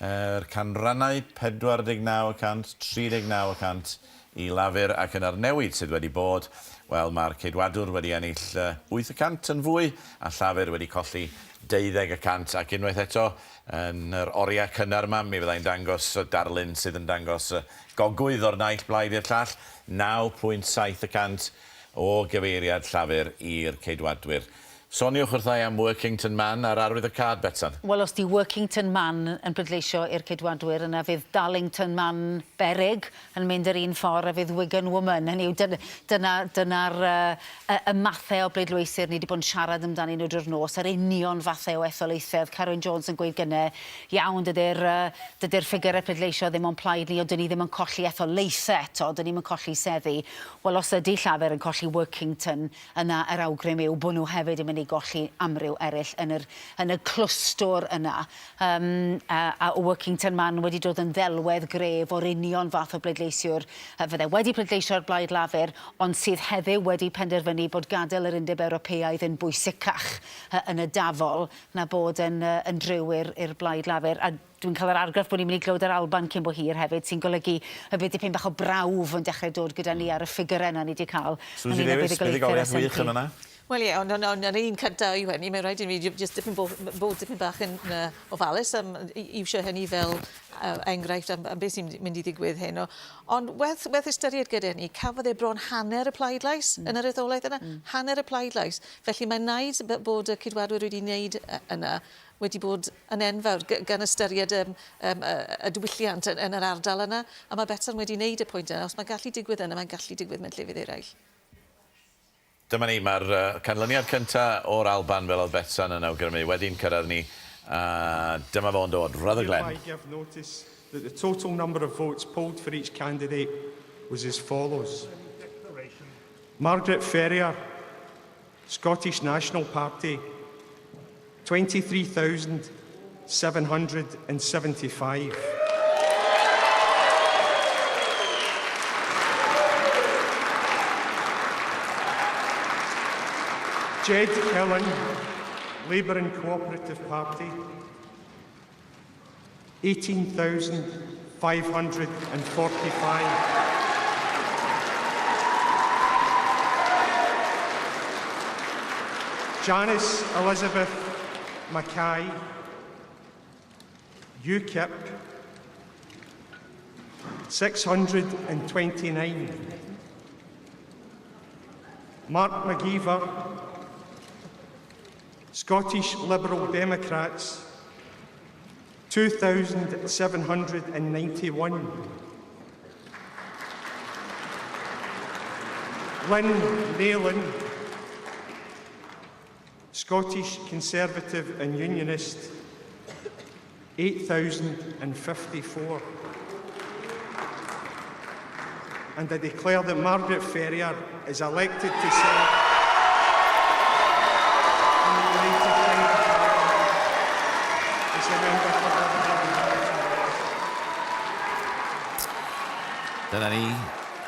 Yr canrannau 49 y cant, 39 y cant i Lafur ac yna'r newid sydd wedi bod, wel mae'r Ceidwadwr wedi ennill 8 y cant yn fwy a Llafur wedi colli deuddeg y cant ac unwaith eto yn yr oriau cynnar yma mi fyddai'n dangos darlun sydd yn dangos gogwydd o'r naill blaid i'r llall, 9.7 y cant o gyfeiriad Llafur i'r Ceidwadwyr. Soniwch wrtha i am Workington Man a'r arwyddocâd, Betsan.
Wel, os 'di Workington Man yn pleidleisio i'r Ceidwadwyr, yna fydd Darlington Man beryg yn mynd yr un ffordd a fydd Wigan Woman. Hynny yw, dyn- dyna, dyna'r yy y y mathe o bleidleiswyr ni 'di bod yn siarad amdanyn nhw drwy'r nos, yr union fathe o etholaethau. Oedd Carwyn Jones yn gweud gynne, iawn, dydy'r yy dydy'r ffigyrau pleidleisio ddim o'n plaid ni, ond 'dyn ni ddim yn colli etholaethau eto, 'dyn ni'm yn colli seddi. Wel, os ydy Llafur yn colli Workington, Yna yr awgrym yw bod nhw hefyd yn mynd i golli amryw eraill yn yr, yn y clwstwr yna. Yym, a, a Workington Man wedi dod yn ddelwedd gref o'r union fath o bleidleisiwr fydde wedi pleidleisio ar Blaid Lafur, ond sydd heddiw wedi penderfynu bod gadael yr Undeb Ewropeaidd yn bwysicach yn y dafol na bod yn, yn driw i'r, i'r Blaid Lafur. A Dwi'n cael yr argraff bod ni'n mynd i glywed yr Alban cyn bo hir hefyd, sy'n golygu y bydd dipyn bach o brawf yn dechrau dod gyda ni ar y ffigyrau 'na ni 'di cael
Suzy
ynglyn â
Davies,
buddugoliaethau'r
buddugoliaeth
SNP.
wych yn fan'na.
Wel ie, ond ond ond yr un cynta yw hynny, mae'n rhaid i ni jyst dipyn bo- bod dipyn bach yn yy ofalus am i iwsio hynny fel yy enghraifft am am beth sy'n mynd i ddigwydd heno. Ond werth werth ystyried gyda hynny, cafodd e bron hanner y pleidlais mm. yn yr etholaeth yna, mm. hanner y pleidlais. Felly mae'n naid bod y Ceidwadwyr wedi wneud yna. wedi bod yn enfawr gan ystyried y yym y y diwylliant yn yn yr ardal yna. A mae Betsan wedi wneud y pwynt yna, os mae'n gallu digwydd yna, mae'n gallu digwydd mewn llefydd eraill.
Dyma ni, mae'r canlyniad cynta' o'r Alban, fel oedd Betsan yn awgrymu, wedi'n cyrraedd ni, a dyma fo'n dod, Rutherglen.
Hereby give notice that the total number of votes polled for each candidate was as follows. Margaret Ferrier, Scottish National Party, 23,775. Jed Killen, Labour and Cooperative Party, 18,545. Janice Elizabeth Mackay, UKIP, 629. Mark McGeever, Scottish Liberal Democrats, 2,791. Lynn Nayland, Scottish Conservative and Unionist, 8,054. And I declare that Margaret Ferrier is elected to serve in the United Kingdom as a member for
Dyna ni,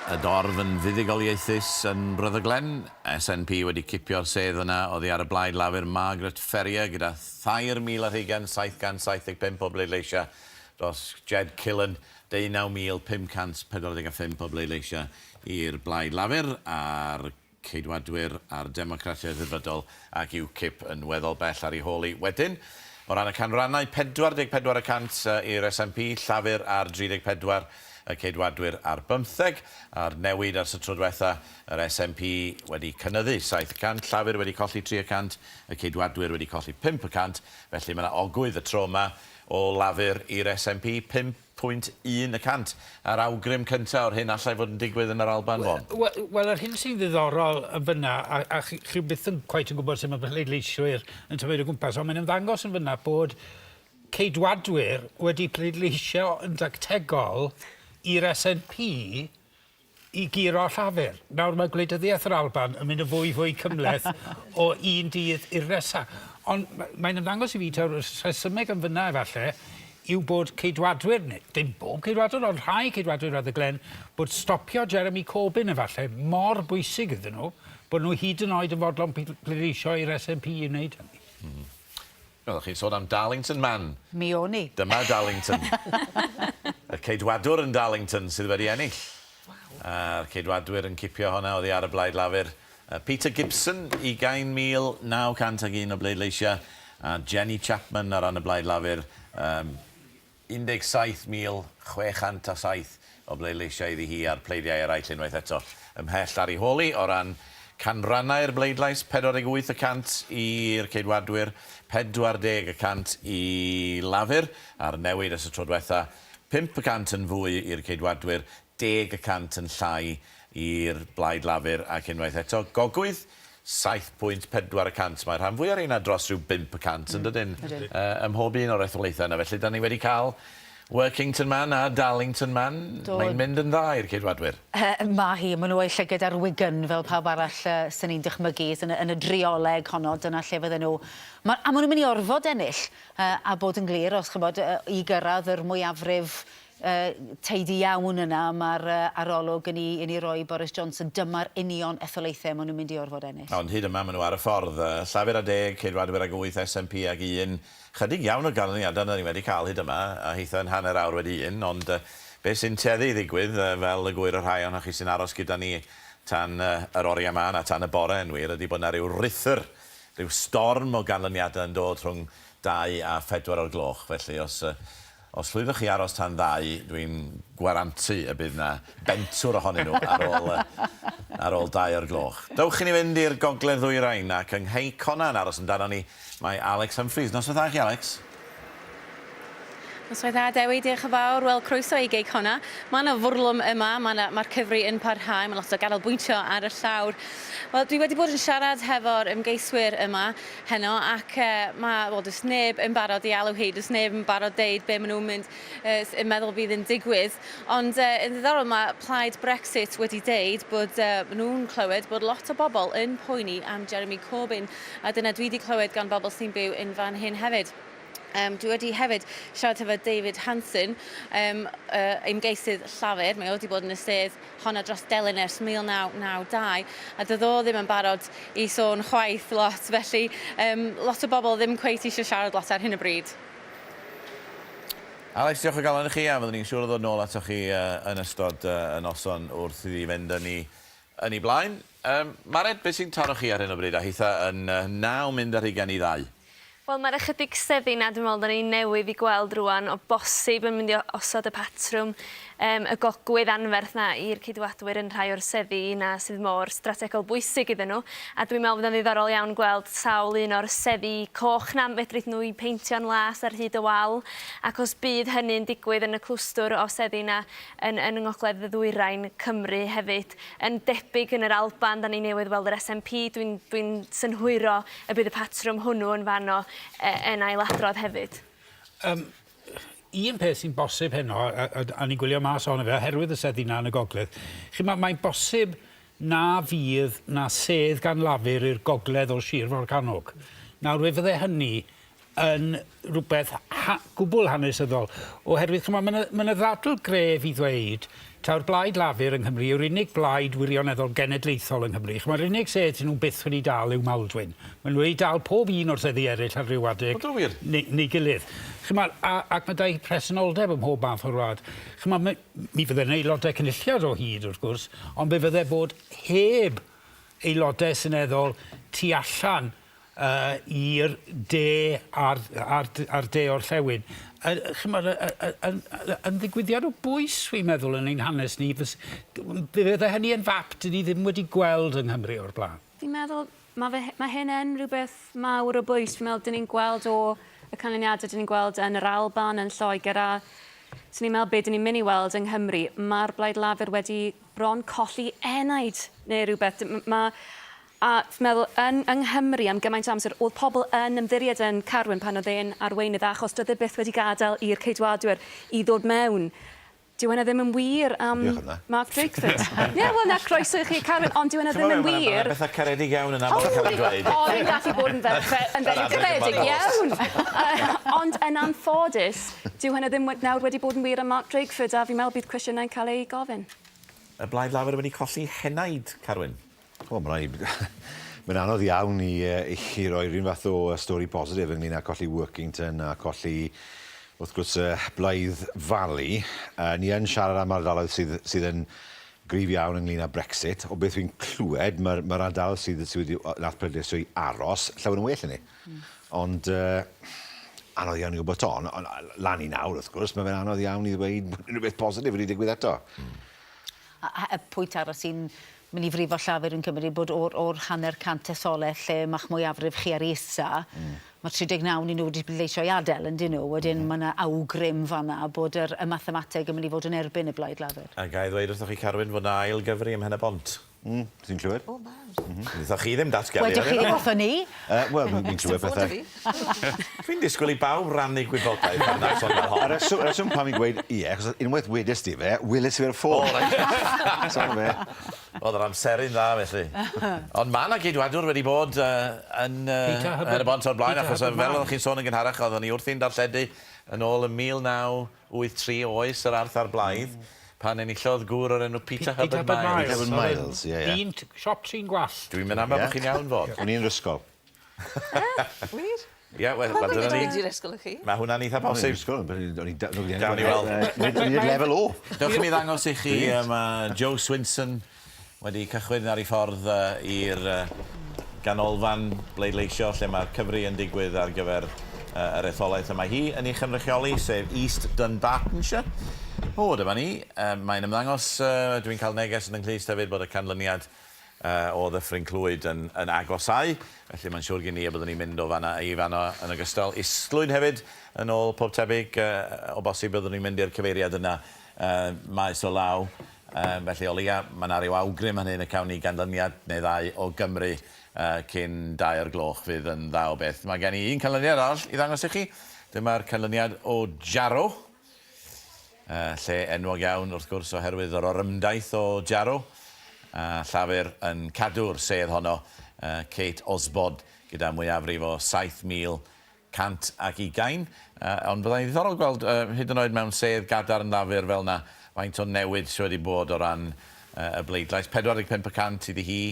y dorf yn fuddugoliaethus yn Rutherglen. SNP wedi cipio'r sedd yna oddi ar y blaid Lafur Margaret Ferrier gyda 3,020,775 o bleidleisiau dros Jed Killen 19,545 o bleidleisiau i'r Blaid Lafur a'r Ceidwadwyr a'r Democratiaid Rhyddfrydol ac UKIP yn weddol bell ar ei hôl hi. Wedyn, o ran y canrannau, 44 y cant i'r SNP, Llafur ar 34, y Ceidwadwyr ar bymtheg, a'r newid ers y tro dwetha, yr SNP wedi cynyddu 7 y cant, Llafur wedi colli 3 y cant, y Ceidwadwyr wedi colli 5 y cant, felly mae 'na ogwydd y tro yma o Lafur i'r SNP, 5.1 y cant, a'r awgrym cyntaf o'r hyn allai fod yn digwydd yn yr Alban, Vaughan?
Wel, wel, yr hyn sy'n ddiddorol yn fyna, a, a chi, chi byth yn cweit yn gwybod sut mae pleidleiswyr yn symud o gwmpas, ond mae'n ymddangos yn fyna bod Ceidwadwyr wedi pleidleisio yn dactegol i'r SNP i guro Llafur. Nawr mae gwleidyddiaeth yr Alban yn mynd yn fwy fwy cymhleth o un dydd i'r nesa. Ond mae'n ymddangos i fi taw'r rhesymeg yn fyna efalle yw bod Ceidwadwyr, neu dim bob Ceidwadwr, ond rhai Ceidwadwyr Rutherglen, bod stopio Jeremy Corbyn efalle mor bwysig iddyn nhw, bod nhw hyd yn oed yn fodlon pleidleisio i'r SNP i wneud hynny.
Mm. Oeddech chi'n sôn am Darlington Man.
Mi o'n i.
Dyma Darlington. Y Ceidwadwr yn Darlington sydd wedi ennill. A'r Ceidwadwyr yn cipio honna oddi ar y Blaid Lafur. Peter Gibson, 20,901 o bleidleisiau, a Jenny Chapman ar ran y Blaid Lafur, um, 17,607 o bleidleisiau iddi hi a'r pleidiau eraill unwaith eto ymhell ar ei hôl hi o ran canrannau'r bleidlais, 48 y cant i'r Ceidwadwyr, 40 y cant i Lafur, a'r newid ers y tro dwetha, 5 y cant yn fwy i'r Ceidwadwyr, 10 y cant yn llai i'r Blaid Lafur ac unwaith eto, gogwydd 7.4 y cant. Mae'r rhan fwyaf o'r rheina dros rhyw 5 y cant, yn dydyn? Ydyn. Ym mhob un o'r etholaethau yna. Felly, da ni wedi cael Workington Man a Darlington Man. Do. Mae'n mynd yn dda i'r Ceidwadwyr.
Mae hi. Maen nhw a'u llygad ar Wigan, fel pawb arall uh, sy'n ni'n dychmygu, yn, yn y drioleg honno, dyna lle fydden nhw. Ma, a maen nhw'n mynd i orfod ennill, uh, a bod yn glir, os chybod, uh, i gyrraedd yr mwyafrif teidi iawn yna, mae'r arolwg yn ei, yn ei roi i Boris Johnson. Dyma'r union etholaethau maen nhw'n mynd i orfod ennill.
Ond hyd yma maen nhw ar y ffordd. Llafur â deg, Ceidwadwyr ag wyth, SNP ag un. Chydig iawn o ganlyniadau na ni wedi cael hyd yma, a hithau yn hanner awr wedi un, ond be sy'n tueddu i ddigwydd, fel y gŵyr y rhai ohonoch chi sy'n aros gyda ni tan yr oriau mân a tan y bore yn wir, ydy bod 'na ryw ruthr, rhyw storm o ganlyniadau yn dod rhwng dau a phedwar o'r gloch. Felly os Os llwyddoch chi aros tan ddau, dwi'n gwarantu y bydd 'na bentwr ohonyn nhw ar ôl y Ar ôl 2 o'r gloch. Dowch i ni fynd i'r gogledd ddwyrain ac yng Nghei Connah yn aros amdano ni mae Alex Humphreys. Noswaith dda i chi Alex.
Noswaith dda Dewi, diolch yn fawr. Wel, croeso i Gei Connah. Mae yna fwrlwm yma, mae'r ma cyfri yn parhau, mae lot o ganolbwyntio ar y llawr. Wel, dwi wedi bod yn siarad hefo'r ymgeiswyr yma heno ac uh, mae, wel, does neb yn barod i alw hi, does neb yn barod deud be maen nhw'n mynd uh, yn meddwl bydd yn digwydd. Ond uh, yn ddiddorol mae Plaid Brexit wedi deud bod uh, nhw'n clywed bod lot o bobl yn poeni am Jeremy Corbyn a dyna dwi wedi clywed gan bobl sy'n byw yn fan hyn hefyd. Um, dwi wedi hefyd siarad hefo David Hanson, um, uh, ymgeisydd Llafur. Mae o wedi bod yn y sedd honna dros Delyn ers 1992, a doedd o ddim yn barod i sôn chwaith lot, felly um, lot o bobl ddim cweit eisiau siarad lot ar hyn o bryd.
Alex, diolch o galon i chi, a fyddwn ni'n siŵr o ddod nôl atoch chi uh, yn ystod uh, y noson wrth iddi fynd yn ei, yn ei blaen. Um, Mared, beth sy'n taro chi ar hyn o bryd, a hitha yn uh, 9 mynd ar hugain i ddau?
Wel mae'r ychydig seddi 'na dwi'n meddwl 'dan ni newydd 'u gweld rŵan o bosib yn mynd i osod y patrwm yym y gogwydd anferth 'na i'r Ceidwadwyr yn rhai o'r seddi 'na sydd mor strategol bwysig iddyn nhw a dwi'n meddwl fydd o'n ddiddorol iawn gweld sawl un o'r seddi coch 'na fedrith nhw 'u peintio'n las ar hyd y wal ac os bydd hynny'n digwydd yn y clwstwr o seddi 'na yn yn ngogledd ddwyrain Cymru hefyd. Yn debyg yn yr Alban, 'dan ni newydd weld yr SNP, dwi'n dwi'n synhwyro y bydd y patrwm hwnnw yn fanno yn ailadrodd hefyd.
Yym, un peth sy'n bosib heno, a, a, a ni'n gwylio mas ohono fe, oherwydd y seddi 'na yn y gogledd, chi, ma, mae'n bosib na fydd na sedd gan Lafur i'r gogledd o Sir Forgannwg. Nawr, fe fydde hynny yn rhywbeth ha gwbl hanesyddol, oherwydd ch'mo' ma' 'na ma' 'na ddadl gref i ddweud taw'r Blaid Lafur yng Nghymru yw'r unig blaid wirioneddol genedlaethol yng Nghymru. Ch'mo' yr unig sedd sy'n nhw byth wedi dal yw Maldwyn. Ma' nhw wedi dal pob un o'r seddi eraill ar ryw adeg
Ydyw wir?
neu neu gilydd. Ch'mo' a ac ma' 'da 'u presenoldeb ym mhob math o'r wlad. Ch'mo' mi mi fydde'n aelodau cynulliad o hyd wrth gwrs, ond fe fydde fod heb aelodau seneddol tu allan i'r de a'r, a'r, a'r de orllewin. Chimod, yn, yn ddigwyddiad o bwys, fi'n meddwl, yn ein hanes ni. Fe fydde hynny yn fap dyn ni ddim wedi gweld yng Nghymru o'r blaen.
Fi'n meddwl, mae, fe, mae hyn yn rhywbeth mawr o bwys. Fi'n meddwl, dyn ni'n gweld o y canlyniadau dyn ni'n gweld yn yr Alban, yn Lloegr, a swn i'n meddwl be dyn ni'n mynd i weld yng Nghymru, mae'r Blaid Lafur wedi bron colli enaid neu rhywbeth. Mae A fi'n meddwl, yn, yng Nghymru am gymaint o amser, oedd pobl yn ymddiried yn Carwyn pan oedd e'n arweinydd, achos doedd e byth wedi gadael i'r Ceidwadwyr i ddod mewn. Dyw hynna ddim yn wir am
Diolch am 'na.
Mark Drakeford. Ie, wel na, croeso i chi, Carwyn, ond dyw hynna ddim yn wir.
Mae 'na bethau caredig iawn yn aml yn cael eu dweud.
O, fi'n gallu bod yn fer- yn fenyw caredig iawn. Ond yn anffodus, dyw hynna ddim nawr wedi bod yn wir am Mark Drakeford, a fi'n meddwl bydd cwestiynau'n cael eu gofyn.
Y Blaid Lafur wedi colli henaid, Carwyn.
O, mae'n rhaid... Mae'n anodd iawn i, i chi roi rhywun fath o stori positif ynglyn â colli Workington a colli, wrth gwrs, Blythe Valley. Uh, ni yn siarad am ardaloedd sydd, sydd yn gryf iawn ynglyn â Brexit. O beth fi'n clywed, mae'r mae ardal sydd, sydd wedi nath pleidleisio i aros llawer yn well yn ni. Mm. Ond uh, anodd iawn i gwybod to. Ond on, lan i nawr, wrth gwrs, mae fe'n anodd iawn i ddweud bod unrhyw beth positif wedi digwydd eto.
Mm. A, a, a pwynt arall sy'n mynd i frifo Llafur yn Cymru bod o'r, or hanner cant etholaeth lle ma'ch mwyafrif chi ar isa, mm. mae 39 ni nhw wedi pleidleisio i adael, yn dyn nhw. Wedyn mm. mae yna awgrym fanna bod yr, y mathemateg yn mynd i fod yn erbyn y Blaid Lafur.
A ga i ddweud wrthoch chi, Carwyn, fod yna ail gyfri ym Mhen-y-bont.
Mm, ti'n clywed?
O, mawr.
Mm -hmm. Wnaethoch chi ddim datgelu.
Wedwch chi ddim wrthon ni?
Uh, Wel, fi'n clywed pethau.
Fi'n disgwyl i bawb rannu gwybodaeth ar noson fel hon.
Y reswm, reswm pam i'n gweud ie, achos unwaith wedes di fe, weles i fe'r ffôn.
O, reit.
So, fe.
Oedd yr amseru'n dda, felly. Ond mae yna geidwadwr wedi bod uh, yn, uh, yn y bont o'r blaen, achos fel oeddech chi'n sôn yn gynharach, oeddwn ni wrthi'n darlledu yn ôl yn 1983 oes yr Arth a'r Blaidd. Mm. Pan enillodd gŵr o'r enw Peter Hubbard Miles.
Peter Hubbard Miles, ie, ie.
Un siop trin gwallt.
Dwi'n mynd am bod chi'n iawn fod.
O'n i'n yr ysgol.
Wir?
Ie, wel, wel dyna ni.
Mynd i'r ysgol â chi?
Mae hwnna'n eitha
O'n i'n
posib.
ysgol, o'n i'n
Gawn ni weld.
O'n i'n lefel O.
Dewch i mi ddangos i chi, mae Joe Swinson wedi cychwyn ar ei ffordd i'r ganolfan bleidleisio lle mae'r cyfri yn digwydd ar gyfer yr etholaeth y mae hi yn ei chynrychioli, sef East Dunbartonshire. O, dyma ni. Mae'n ymddangos, dwi'n cael neges yn 'y nghlust hefyd bod y canlyniad o Ddyffryn Clwyd yn, yn agosáu, felly mae'n siŵr gen i y byddwn ni'n mynd o fanna i fanno yn ogystal. Islwyn hefyd, yn ôl pob tebyg, o bosib byddwn ni'n mynd i'r cyfeiriad yna maes o law. Felly o leia, mae 'na ryw awgrym fan hyn y cawn ni ganlyniad neu ddau o Gymru cyn dair gloch fydd yn dda o beth. Mae gen i un canlyniad arall i ddangos i chi. Dyma'r canlyniad o Jarrow. Lle enwog iawn, wrth gwrs, oherwydd yr orymdaith o Jarrow, a Llafur yn cadw'r sedd honno, Kate Osbod gyda mwyafrif o 7,120. Ond byddai'n ddiddorol gweld, hyd yn oed mewn sedd gadarn Lafur fel 'na, faint o newid sy wedi bod o ran y bleidlais. 45 y cant iddi hi,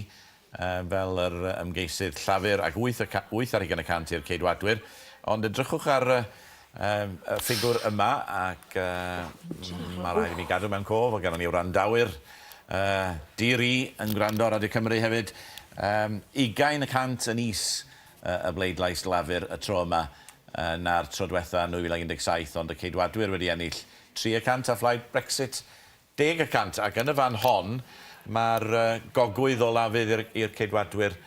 fel yr ymgeisydd Llafur ac 8 ar hugain y cant i'r Ceidwadwyr. Ond edrychwch ar y ffigwr yma ac mae rhaid i mi gadw mewn cof, oedd gennon ni wrandawyr di-ri yn gwrando ar Radio Cymru hefyd, ugain y cant yn is y bleidlais Lafur y tro yma na'r tro diwetha yn 2017, ond y Ceidwadwyr wedi ennill 3 y cant a phlaid Brexit 10%, ac yn y fan hon, mae'r gogwydd o Lafur i'r Ceidwadwyr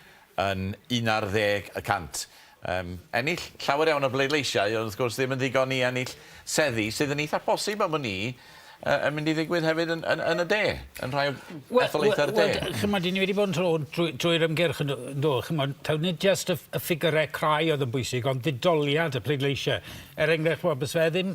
yn 11 y cant. Yym, ennill llawer iawn o bleidleisiau, ond wrth gwrs ddim yn ddigon i ennill seddi, sydd yn eitha posib am wn i, yn mynd i ddigwydd hefyd yn, yn, yn y de, yn rhai o etholaethau'r de.
Wel, chimod, ni wedi bod yn sôn drwy, drwy'r ymgyrch yn do, chimod, taw nid jyst y, y ffigurau crai oedd yn bwysig, ond ddidoliad y pleidleisiau. Er enghraifft, wel, byse fe ddim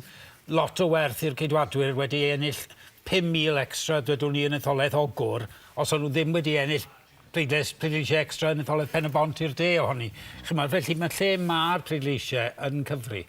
lot o werth i'r Ceidwadwyr wedi ennill 5,000 extra, dwedwn ni, yn etholaeth Ogwr, os o'n nhw ddim wedi ennill pleidlais, pleidleisiau extra yn etholaeth Pen-y-bont i'r de ohoni. Chimod, felly mae lle mae'r pleidleisiau yn cyfri.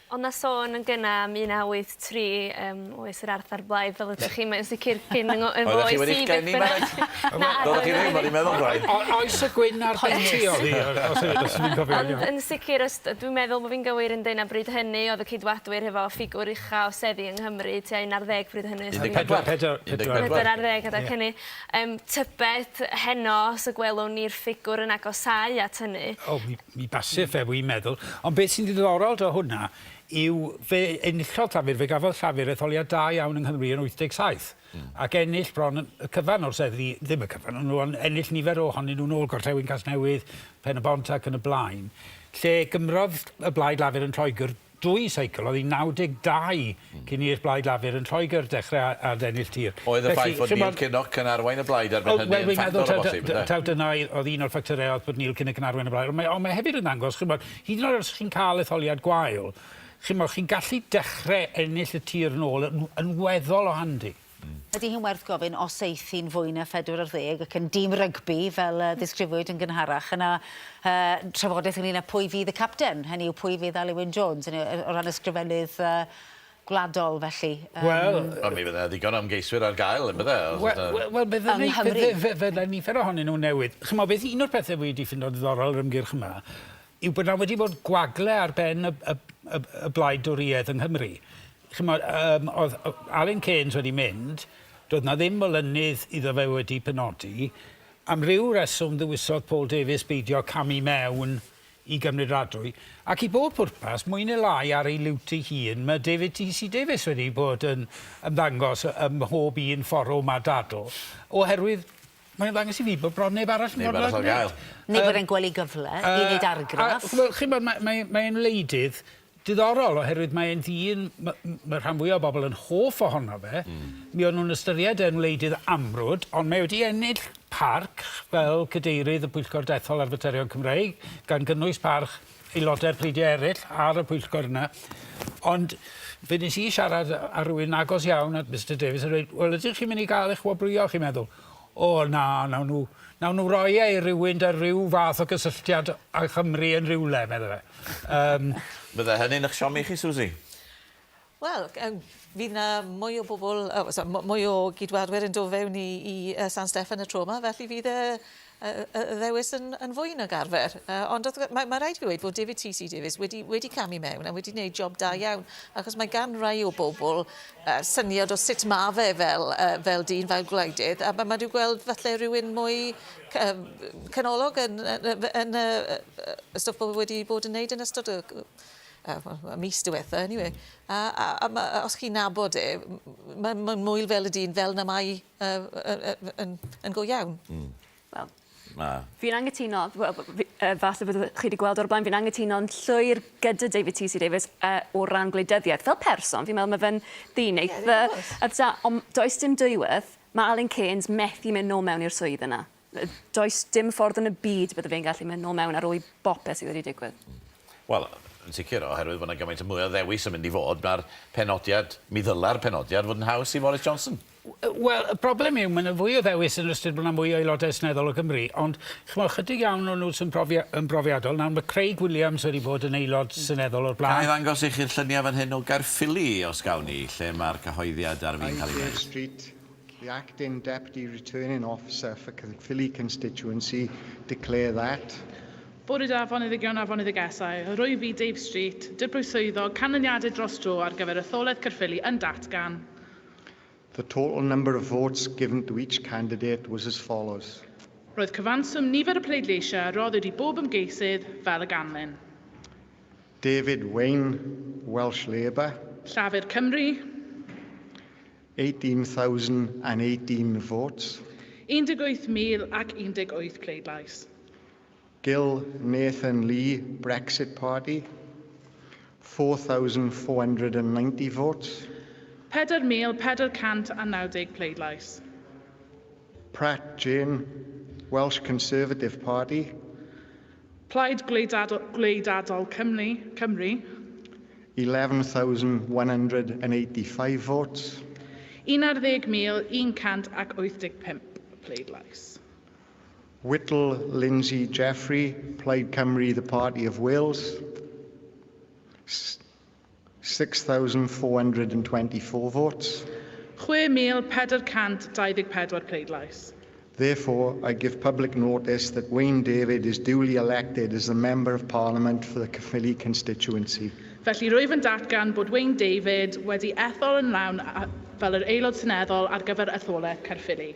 O'dd 'na sôn yn gynna am 1983 yym oes yr Arth a'r Blaidd fel ydych chi mae'n sicr cyn yng ngho- yn fy
Oeddech chi
oes
wedi'ch
i beth
geni
bynnag.
Mared?
Na
Doeddech chi ddim, o'n i'n meddwl braidd.
Oes y gwyn a'r beti oedd hi os os dwi'n cofio'n
Ond
iawn.
yn sicr os dwi'n meddwl bo' fi'n gywir yn deud na bryd hynny o'dd y Ceidwadwyr hefo ffigwr ucha o seddi yng Nghymru tua un ar ddeg bryd hynny os dwi'n
14. 14.
14 ar ddeg adag hynny. Yym tybed heno os y gwelwn ni'r ffigwr yn agosáu at hynny.
O mi mi basith fe wi'n meddwl. Ond beth sy'n ddiddorol 'da hwnna yw fe enillodd Llafur, fe gafodd Llafur etholiad da iawn yng Nghymru yn 87. Mm. Ac ennill bron y cyfan o'r seddi, ddim y cyfan, ond nhw ennill nifer ohonyn nhw'n ôl Gorllewin Casnewydd, Pen-y-bont ac yn y blaen, lle gymrodd y Blaid Lafur yn Lloegr dwy seicl, oedd hi'n 92 mm. cyn i'r Blaid Lafur yn Lloegr dechrau adennill tir.
Oedd y ffaith fod Neil Kinnock yn arwain y blaid erbyn hynny yn ffactor o bosib, ynde?
Taw dyna oedd un o'r ffactorau oedd bod Neil Kinnock yn arwain y blaid. Ond mae, ond mae hefyd yn dangos, chimod, hyd yn oed os chi'n cael etholiad gwael, chimod, chi'n gallu dechrau ennill y tir nôl yn, yn weddol o handi.
Ydy hi'n werth gofyn os eith hi'n fwy na 40 ac yn dîm rygbi fel uh, ddisgrifiwyd yn gynharach yna uh, trafodaeth ynglyn â pwy fydd y capten, hynny yw pwy fydd Alun Wyn Jones hynny yw, o ran ysgrifennydd uh, gwladol felly. Um...
Wel...
Ond mi fydde ddigon o ymgeiswyr ar gael, yn bydde?
Wel, wel, wel bydde ni, bydde, bydde nifer ohonyn nhw'n newid. Chymod, beth un o'r pethau fi wedi ffindo'n ddiddorol yr ymgyrch yma yw bod 'na wedi bod gwagle ar ben y, y, y, y blaid Dorïaidd yng Nghymru. Chimod, yym, oedd Alun Cairns wedi mynd, doedd 'na ddim olynydd iddo fe wedi penodi. Am ryw reswm ddewisodd Paul Davies beidio camu mewn i gymryd radwy, ac i bob pwrpas, mwy neu lai ar ei liwt ei hun, mae David TC Davies wedi bod yn ymddangos ym mhob un fforwm a dadl, oherwydd Mae'n ymddangos i fi bod bron neb arall yn
Neb arall ar gael.
Neu bod e'n gweld ei gyfle i wneud argraff.
Wel, chi'mod, mae, mae, mae e'n wleidydd diddorol oherwydd mae e'n ddyn ma' ma' rhan fwya o bobl yn hoff ohono fe. Mm. Mi o'n nhw'n ystyried e'n wleidydd amrwd, ond mae wedi ennill parch fel cadeirydd y Pwyllgor Dethol ar Faterion Cymreig, gan gynnwys parch aelodau'r pleidiau eraill ar y pwyllgor yna. Ond fe nes i siarad â rhywun agos iawn at Mister Davies a dweud, wel, ydych chi'n mynd i gael eich wobrwyo, chi'n meddwl? O, na, nawn nhw, nawn nhw roi e i rywun 'da rhyw fath o gysylltiad â Chymru yn rywle, medde fe. Um...
Bydde hynny'n eich siomi chi, Suzy?
Wel, fydd 'na mwy o bobl, oh, sorry, mwy o gydwadwyr yn dod fewn i, i San Steffan y tro yma, felly fydd y, y, y ddewis yn, yn fwy nag arfer. Ond wrth, mae, mae rhaid fi weud fod David T.C. Davies wedi, wedi camu mewn a wedi gwneud job da iawn, achos mae gan rai o bobl syniad o sut ma fe fel, fel dyn, fel gwleidydd, a mae wedi gweld falle rhywun mwy canolog yn, yn, yn, yn y, y stwff bod wedi bod yn neud yn ystod y uh, mis diwetha, anyway. A, a, a, a, os chi'n nabod e, mae'n ma mwyl fel y dyn, fel na mae uh, uh, yn, yn go iawn.
Wel,
Na.
Fi'n angytuno, wel, falle byddwch chi wedi gweld o'r blaen, fi'n angytuno'n llwyr gyda David TC Davies o ran gwleidyddiaeth. Fel person, fi'n meddwl mae fe'n ddyn eitha... Yeah, ond does dim dwywaith, mae Alun Cairns methu mynd nôl mewn i'r swydd yna. Does dim ffordd yn y byd bydde fe'n gallu mynd nôl mewn ar ôl i bopeth sydd wedi digwydd.
Wel, yn sicr, oherwydd bod 'na gymaint o mwy o ddewis yn mynd i fod, mae'r penodiad, mi ddyla'r penodiad fod yn haws i Boris Johnson.
Wel, y broblem yw, mae 'na fwy o ddewis yn yr ystyr bod 'na mwy o aelodau seneddol o Gymru, ond chimod, chydig iawn o nhw sy'n profi yn brofiadol. Nawr, mae Craig Williams wedi bod yn aelod seneddol o'r blaen.
Ga i ddangos i chi'r lluniau fan hyn o Gaerffili, os gawn ni, lle mae'r cyhoeddiad ar fin cael ei
I,
wneud.
Dave Street, the acting Deputy Returning Officer for Caerphilly Constituency, declare that.
Bore da, Foneddigion a Foneddigesau. Rwyf fi, Dave Street, Dirprwy Swyddog Canlyniadau Dros Dro ar gyfer Etholaeth Caerffili yn datgan.
The total number of votes given to each candidate was as follows.
Roedd cyfanswm nifer y pleidleisiau a roddwyd i bob ymgeisydd fel y ganlyn.
David Wayne, Welsh Labour.
Llafur Cymru.
18,018 votes.
18,018 pleidlais.
Gill Nathan Lee, Brexit Party, 4,490 votes.
4,490 pleidlais.
Pratt Jane, Welsh Conservative Party.
Plaid Gwleidadol, Gwleidadol Cymru, Cymru.
11,185 votes.
11,185 pleidlais.
Whittle Lindsay Jeffrey, Plaid Cymru, the Party of Wales, 6,424 votes.
6,424 pleidlais.
Therefore, I give public notice that Wayne David is duly elected as the Member of Parliament for the Caerphilly constituency.
Felly rwyf yn datgan bod Wayne David wedi ethol yn lawn fel yr Aelod Seneddol ar gyfer etholaeth Caerffili.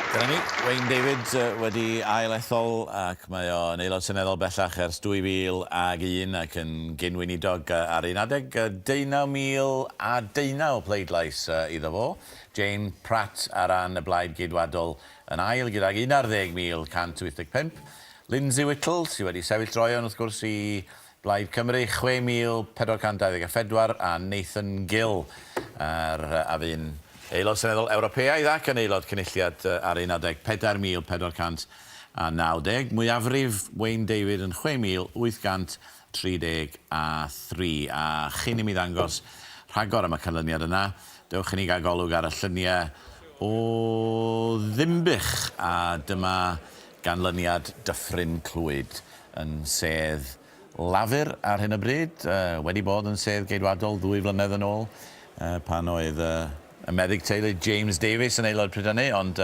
Dyna ni, Wayne David wedi ail-ethol ac mae o yn aelod seneddol bellach ers 2001 ac yn gyn-weinidog ar un adeg, 19,019 pleidlais iddo fo. Jane Pratt ar ran y Blaid Geidwadol yn ail gydag 11,185. Lindsay Whittle, sydd wedi sefyll droeon wrth gwrs i Blaid Cymru, 6,424 a Nathan Gill ar, a fu'n Aelod Seneddol Ewropeaidd ac yn Aelod Cynulliad ar un adeg, 4,490. Mwyafrif Wayne David yn 6,833. A chyn i mi ddangos rhagor am y canlyniad yna, dewch i ni gael golwg ar y lluniau o Ddinbych, a dyma ganlyniad Dyffryn Clwyd yn sedd Lafur ar hyn o bryd, wedi bod yn sedd Geidwadol ddwy flynedd yn ôl, pan oedd y meddyg teulu James Davies yn aelod pryd hynny, ond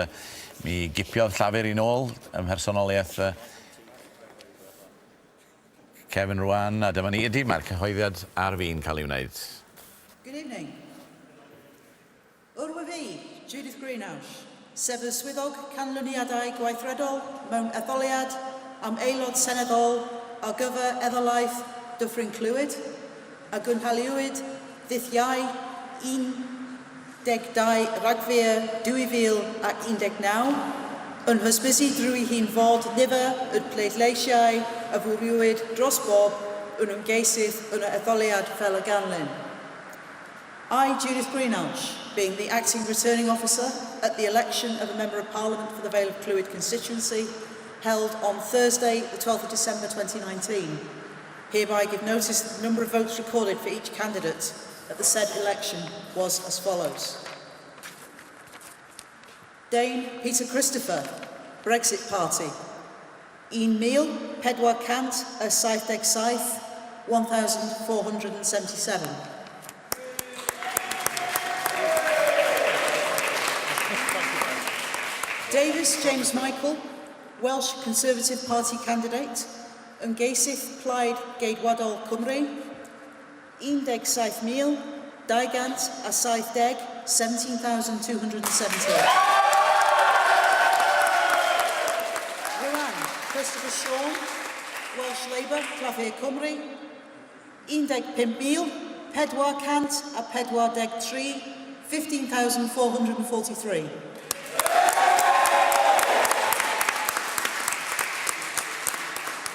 mi gipiodd Llafur i nôl ym mhersonoliaeth Kevin Ruane, a dyma ni, ydy, mae'r cyhoeddiad ar fin cael ei wneud.
Good evening. Yr wyf i, Judith Greenhalgh, sef y Swyddog Canlyniadau Gweithredol mewn etholiad am Aelod Seneddol ar gyfer etholaeth Dyffryn Clwyd, a gynhaliwyd ddydd Iau 12 Rhagfyr 2019, yn hysbysu drwy hyn fod nifer y pleidleisiau a fwriwyd dros bob un ymgeisydd yn yr etholiad fel y ganlyn. I, Judith Greenhalgh, being the acting returning officer at the election of a Member of Parliament for the Vale of Clwyd constituency, held on Thursday, the 12th of December 2019, hereby give notice that the number of votes recorded for each candidate at the said election was as follows. Dame Peter Christopher, Brexit Party, 1,477, 1,477. Davies James Michael, Welsh Conservative Party candidate, Ymgeisydd Plaid Geidwadol Cymru, 17,270, 17,270. Christopher Sean, Welsh Labour, Llafur Cymru, 15,443, 15,443.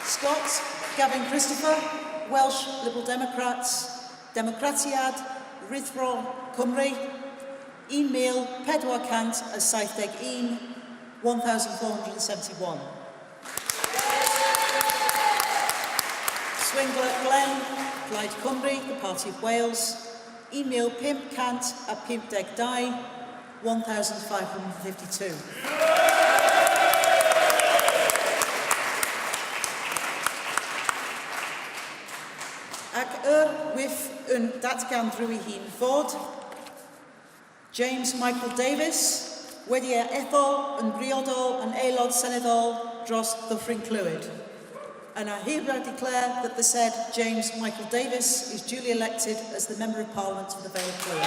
Scott, Gavin Christopher, Welsh Liberal Democrats, Democratiad, Rhyddfrol Cymru, 1,471, 1,471. Swingler Glenn, Plaid Cymru, the Party of Wales, 1,552, 1,552. Ac yr wyf yn datgan drwy hun fod James Michael Davies wedi ei ethol yn briodol yn Aelod Seneddol dros Ddyffryn Clwyd. And I hereby declare that the said James Michael Davies is duly elected as the Member of Parliament for the Vale of Clwyd.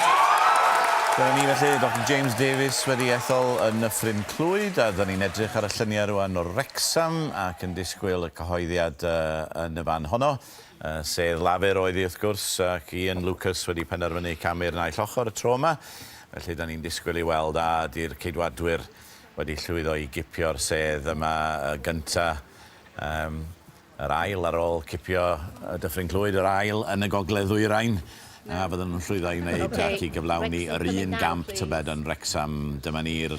Dyna ni felly, Doctor James Davies wedi ethol yn Nyffryn Clwyd, a dyn ni'n edrych ar y lluniau rwan o Wrecsam ac yn disgwyl y cyhoeddiad yn y fan honno. Sedd Lafur oedd hi wrth gwrs, ac Ian Lucas wedi penderfynu camu'r naill ochr y tro yma. Felly da ni'n disgwyl i weld a ydy'r Ceidwadwyr wedi llwyddo i gipio'r sedd yma gynta. Yym, yr ail ar ôl cipio Dyffryn Clwyd, yr ail yn y Gogledd Ddwyrain, a fydden nhw'n llwyddo i wneud ac i gyflawni yr un gamp tybed yn Wrecsam. Dyma ni'r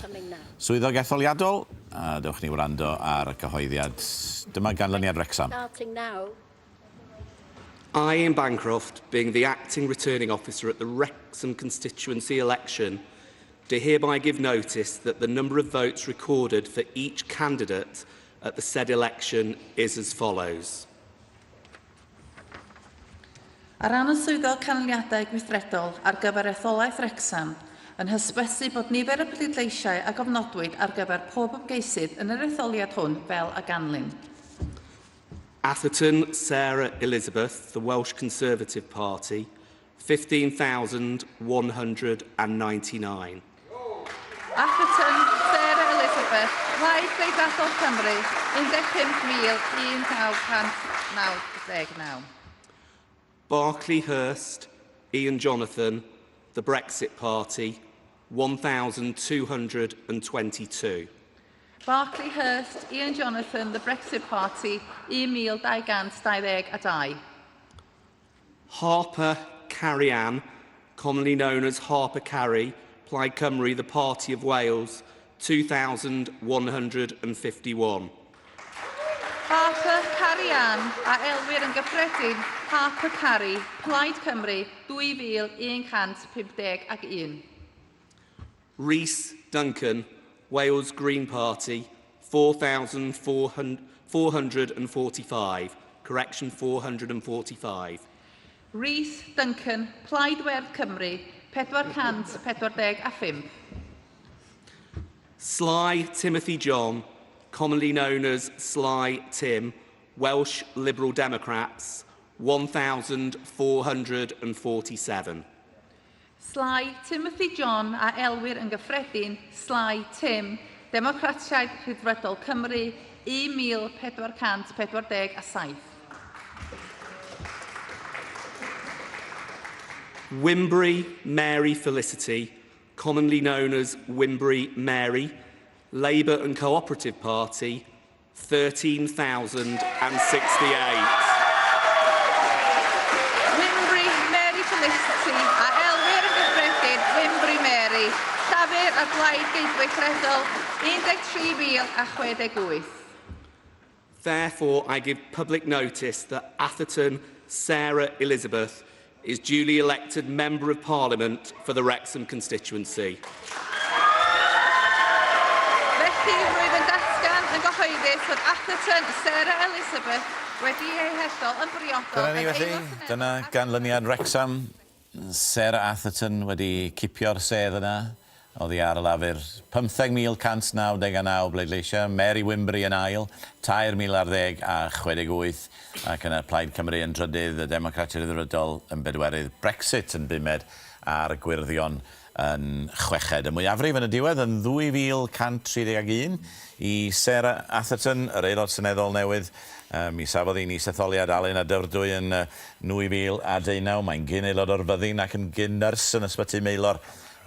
swyddog etholiadol, a dewch ni wrando ar y cyhoeddiad. Dyma ganlyniad Wrecsam.
I, Ian Bancroft, being the acting returning officer at the Wrexham constituency election, do hereby give notice that the number of votes recorded for each candidate at the said election is as follows.
Ar ran y Swyddog Canlyniadau Gweithredol ar gyfer etholaeth Wrecsam, yn hysbysu bod nifer y pleidleisiau a gofnodwyd ar gyfer pob ymgeisydd yn yr etholiad hwn fel a ganlyn.
Atherton Sarah Elizabeth, the Welsh Conservative Party, 15,199.
Atherton, Sarah Elizabeth, Plaid Geidwadol Cymru, 15,1999.
Barclay Hurst, Ian Jonathan, the Brexit Party, 1,222.
Barclay Hurst, Ian Jonathan, The Brexit Party, 1,222.
Harper Carrie Ann, commonly known as Harper Carrie, Plaid Cymru, the Party of Wales, 2,151.
Harper Carrie Ann, a elwir yn gyffredin Harper Carrie, Plaid Cymru, 2,151.
Rhys Duncan, Wales Green Party, 4,445. Correction, 445.
Rhys Duncan, Plaid Werdd Cymru, 445.
Sly Timothy John, commonly known as Sly Tim, Welsh Liberal Democrats, 1,447.
Sly Timothy John, a elwir yn gyffredin Sly Tim, Democratiaid Rhyddfrydol Cymru, 1,447.
Wimbury Mary Felicity, commonly known as Wimbury Mary, Labour and Cooperative Party, 13,068.
Wimbury Mary Felicity, a elwir yn gyffredin Wimbury Mary, Llafur a Blaid Geidwadaethredol, 13,068.
Therefore, I give public notice that Atherton Sarah Elizabeth is duly elected Member of Parliament for the Wrexham constituency.
Felly, rwyf yn datgan yn gyhoeddus fod Atherton Sarah Elizabeth wedi ei hethol yn briodol
Dyna ni felly, dyna ganlyniad Wrecsam. Sarah Atherton wedi cipio'r sedd yna oddi ar y Lafur. 15,199 bleidleisiau, Mary Wimbury yn ail, 3,000 ar ddeg a 68, ac yna Plaid Cymru yn drydydd, y Democratiaid Rhyddfrydol yn bedwerydd, Brexit yn bumed a'r Gwyrddion yn chweched. Y mwyafrif yn y diwedd yn 2,131 i Sarah Atherton, yr Aelod Seneddol newydd. Mi safodd hi'n is-etholiad Alun a Dyfrdwy yn 2019. Mae'n gyn-aelod o'r fyddin ac yn gyn-nyrs yn Ysbyty Maelor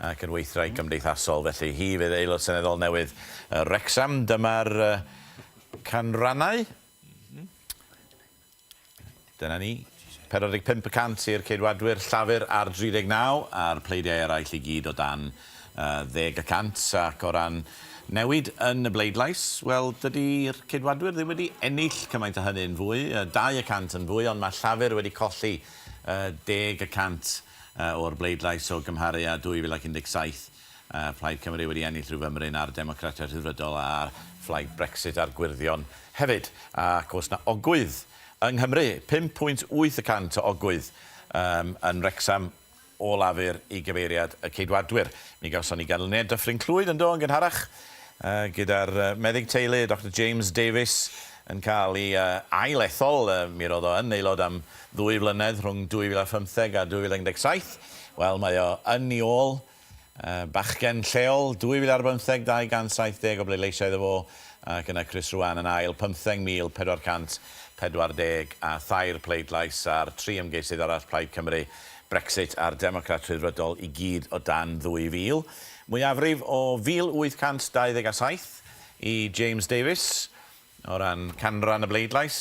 ac yn weithwraig gymdeithasol. Felly hi fydd Aelod Seneddol newydd Wrecsam. Dyma'r canrannau. Dyna ni. 45 y cant i'r Ceidwadwyr, Llafur ar 39 a'r pleidiau eraill i gyd o dan ddeg y cant. Ac o ran newid yn y bleidlais, wel, dydy'r Ceidwadwyr ddim wedi ennill cymaint â hynny'n fwy, 2 y cant yn fwy, ond mae Llafur wedi colli deg y cant o'r bleidlais o gymharu â 2017. Plaid Cymru wedi ennill rhyw fymryn a'r Democratiaid Rhyddfrydol a'r Phlaid Brexit a'r Gwyrddion hefyd. Ac oes 'na ogwydd yng Nghymru, 5.8 y cant o ogwydd yn Wrecsam o Lafur i gyfeiriad y Ceidwadwyr. Mi gawson ni ganlyniad Dyffryn Clwyd yn do yn gynharach gyda'r meddyg teulu Doctor James Davies yn cael ei ail ethol. Mi roedd o yn aelod am ddwy flynedd rhwng 2015 a 2017. Wel, mae o yn ei ôl. Bachgen lleol, 2015, 270 o bleidleisiau iddo fo, ac yna Chris Ruane yn ail, 15,443 pleidlais, a'r tri ymgeisydd arall, Plaid Cymru, Brexit a'r Democrat Rhyddfrydol i gyd o dan 2,000. Mwyafrif o 1,827 i James Davies. O ran canran y bleidlais,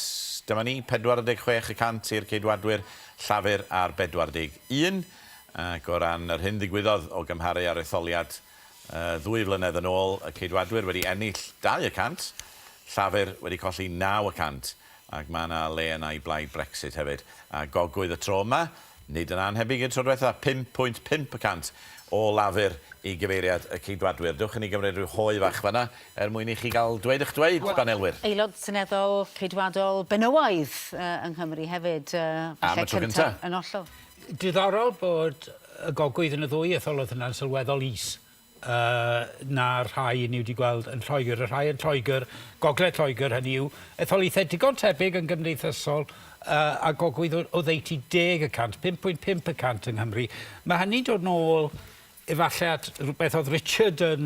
dyma ni, 46 y cant i'r Ceidwadwyr, Llafur ar 41, ac o ran yr hyn ddigwyddodd o gymharu â'r etholiad ddwy flynedd yn ôl, y Ceidwadwyr wedi ennill 2 y cant, Llafur wedi colli 9 y cant, ac mae yna le yna i blaid Brexit hefyd. A gogwydd y tro yma, Nid yn annhebyg i'r tro diwetha', 5.5 y cant o Lafur i gyfeiriad y Ceidwadwyr. Dewch i ni gymryd rhyw hoe fach fan'na er mwyn i chi gael dweud eich dweud, banelwyr.
Aelod Seneddol Ceidwadol benywaidd yng Nghymru hefyd, falle cynta' yn hollol.
Diddorol bod y gogwydd yn y ddwy etholaeth yna'n sylweddol is na'r rhai ni wedi gweld yn Lloegr. Y rhai yn Lloegr, Gogledd Lloegr hynny yw, etholaethau digon tebyg yn gymdeithasol a gogwydd oddeutu 10 y cant, 5.5 y cant yng Nghymru. Mae hynny'n dod nôl efallai at rhywbeth oedd Richard yn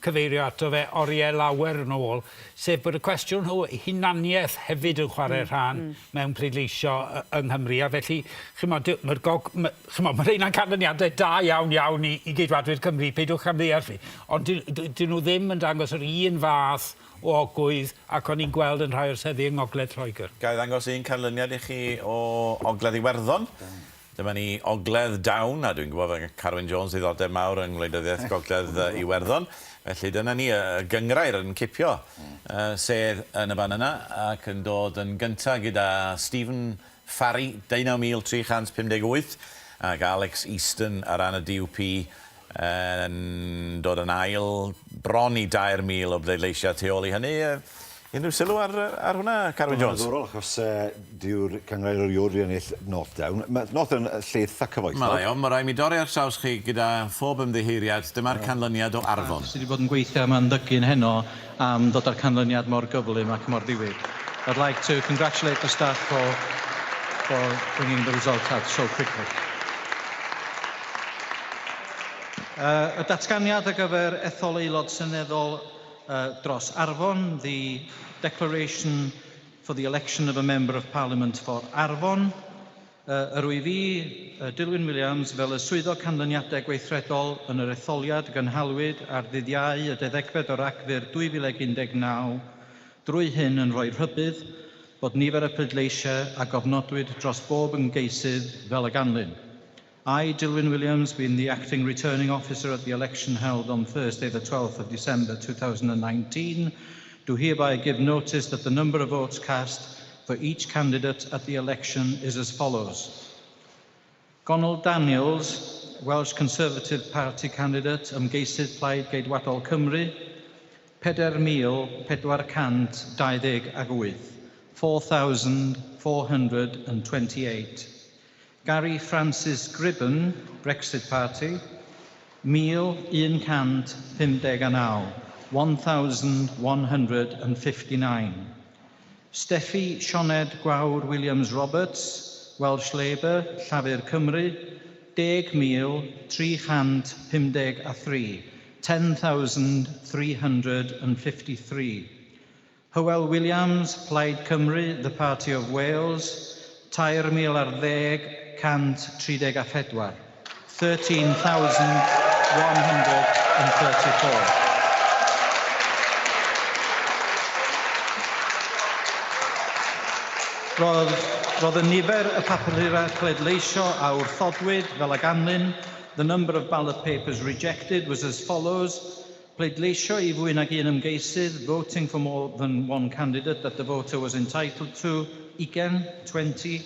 cyfeirio ato fe oriau lawer yn ôl, sef bod y cwestiwn o hunaniaeth hefyd yn chwarae rhan mewn pleidleisio yng Nghymru, a felly, chimod, mae'r gog... Ma, chimod, mae rheina'n canlyniadau da iawn iawn i, i Geidwadwyr Cymru, peidiwch am ddeall fi, ond dyn nhw ddim yn dangos yr un fath o ogwydd ac o'n i'n gweld yn rhai o'r seddi yng Ngogledd Lloegr.
Ga i ddangos un canlyniad i chi o Ogledd Iwerddon? Dyma ni Ogledd Down, a dwi'n gwybod fod Carwyn Jones ddiddordeb mawr yng ngwleidyddiaeth Gogledd Iwerddon. Felly dyna ni, y gynghrair yn cipio sedd yn y fan yna ac yn dod yn gyntaf gyda Stephen Farry, 19,358, ac Alex Easton ar ran y DUP yn dod yn ail, bron i 3,000 o bleidleisiau tu ôl i hynny. Unrhyw sylw ar, ar hwnna, Carwyn Jones?
Mae'n ddiddorol achos dyw'r cynghrair erioed wedi ennill North Down. Mae North Down yn lle eitha cyfoethog.
Mae o, mae rhaid mi dorri ar traws chi gyda phob ymddiheuriad. Dyma'r canlyniad o Arfon.
Sydd wedi bod yn gweithio yma'n ddygyn heno am ddod â'r canlyniad mor gyflym ac mor ddiwyd. I'd like to congratulate the staff for bringing the result out so quickly. Y datganiad ar gyfer ethol aelod seneddol dros Arfon, the declaration for the election of a Member of Parliament for Arfon. Yr wyf fi, Dilwyn Williams, fel y swyddog canlyniadau gweithredol yn yr etholiad gynhalwyd ar ddydd Iau y 12 o Ragfyr 2019, drwy hyn yn rhoi rhybudd bod nifer y pleidleisiau a gofnodwyd dros bob ymgeisydd fel y ganlyn. I, Dilwyn Williams, being the acting returning officer at the election held on Thursday the 12th of December 2019, do hereby give notice that the number of votes cast for each candidate at the election is as follows. Gonul Daniels, Welsh Conservative Party candidate, ymgeisydd Plaid Geidwadol Cymru, 4,428, 4,428. Gary Francis Gribben, Brexit Party, 1,159, 1,159. Steffi Sioned Gwawr Williams Roberts, Welsh Labour, Llafur Cymru, 10,353, 10,353. Hywel Williams, Plaid Cymru, The Party of Wales, 3,010, 134. 13,134. Roedd, roedd y nifer y papurau pleidleisio a wrthodwyd fel a ganlyn. The number of ballot papers rejected was as follows. Pleidleisio i fwy nag un ymgeisydd, voting for more than one candidate that the voter was entitled to, 20, 20.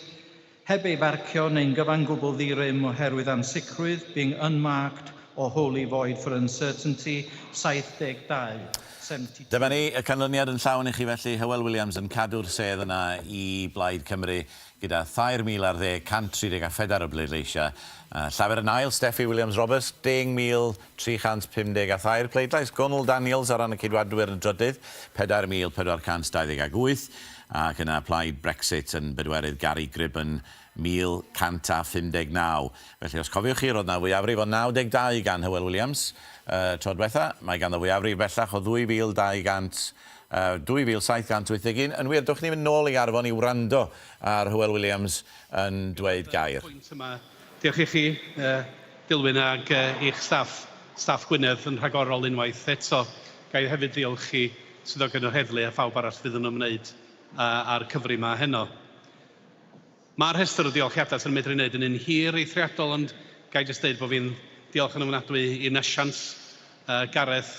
Heb ei farcio neu'n gyfan gwbl ddi-rym oherwydd ansicrwydd, being unmarked or wholly void for uncertainty, 72. 72.
Dyma ni, y canlyniad yn llawn i chi felly, Hywel Williams yn cadw'r sedd yna i Blaid Cymru gyda 3,010, 134 o bleidleisiau. Llafur yn ail, Steffi Williams Roberts, 10,353 pleidlais. Gonul Daniels ar ran y Ceidwadwyr yn drydydd, 4,428. Ac yna Plaid Brexit yn bedwerydd, Gary Gribben, 1,159. Felly, os cofiwch chi, roedd 'na fwyafrif o 92 gan Hywel Williams y tro dwetha. Mae ganddo fwyafrif bellach o 2,200, 2,781. Yn wir, dewch ni fynd nôl i Arfon i wrando ar Hywel Williams yn dweud gair.
Pwynt yma. Diolch i chi, Dilwyn, ag i'ch staff, staff Gwynedd yn rhagorol unwaith eto. Ga i hefyd ddiolch i swyddogion yr heddlu a phawb arall fydd yn ymwneud â'r cyfri 'ma heno. Mae'r rhestr o ddiolchiadau sy'n medru wneud yn un hir eithriadol, ond ga i jyst deud bod fi'n diolch yn ofnadwy i Nesiant, Gareth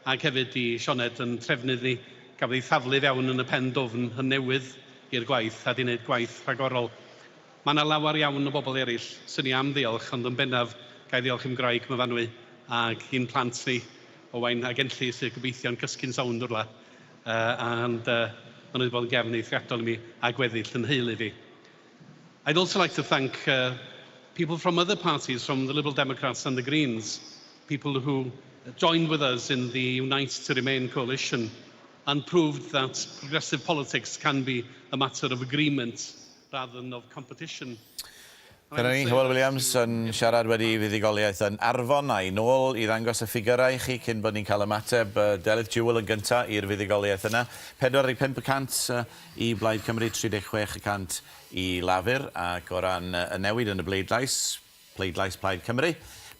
ac hefyd i Sioned yn trefnydd ni. Gafodd ei thaflu fewn yn y pen dwfn yn newydd i'r gwaith a 'di wneud gwaith rhagorol. Mae 'na lawer iawn o bobl eraill 'swn i am ddiolch, ond yn bennaf ga i ddiolch i'm gwraig Myfanwy ac i'n plant ni, Owain ac Enlli, sydd gobeithio'n cysgu'n sownd rwla. And maen nhw wedi bod yn gefn eithriadol i mi a gweddill yn nheulu fi. I'd also like to thank people from other parties, from the Liberal Democrats and the Greens, people who joined with us in the Unite to Remain coalition and proved that progressive politics can be a matter of agreement rather than of competition.
Dyna ni, Hywel Williams yn siarad wedi fuddugoliaeth yn Arfon a'i nôl i ddangos y ffigyrau i chi cyn bod ni'n cael ymateb Delyth Jewell yn gynta' i'r fuddugoliaeth yna. 45 y cant i Blaid Cymru, 36 y cant i Lafur ac o ran y newid yn y bleidlais, pleidlais Plaid Cymru,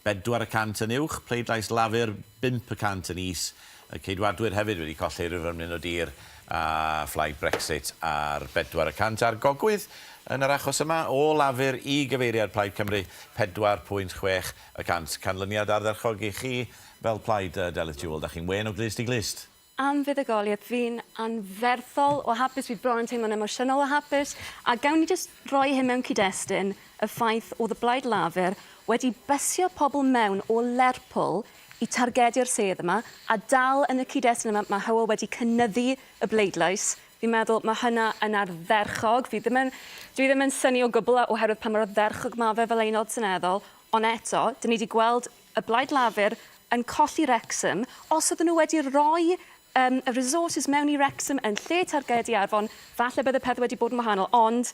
bedwar y cant yn uwch, pleidlais Lafur bump y cant yn is. Y Ceidwadwyr hefyd wedi colli rhyw fymryn o dir a phlaid Brexit ar 4%, a'r gogwydd yn yr achos yma o Lafur i gyfeiriad Plaid Cymru, 4.6 y cant. Canlyniad ardderchog i chi fel plaid, Delyth Jewell, da chi'n wên o glust i glust.
Am fuddugoliaeth, fi'n anferthol o hapus, fi bron yn teimlo'n emosiynol o hapus, a gawn ni jyst roi hyn mewn cyd-destun, y ffaith o'dd y Blaid Lafur wedi bysio pobl mewn o Lerpwl i targedu'r sedd yma, a dal yn y cyd-destun yma mae Hywel wedi cynyddu y bleidlais, fi'n meddwl mae hynna yn ardderchog, fi ddim yn, dwi ddim yn synnu o gwbl oherwydd pa mor ardderchog ma' fe fel Aelod Seneddol, ond eto, 'dyn ni 'di gweld y Blaid Lafur yn colli Wrexham, os oedden nhw wedi rhoi um, y resources mewn i Wrexham yn lle targedu Arfon, falle bydde pethau wedi bod yn wahanol, ond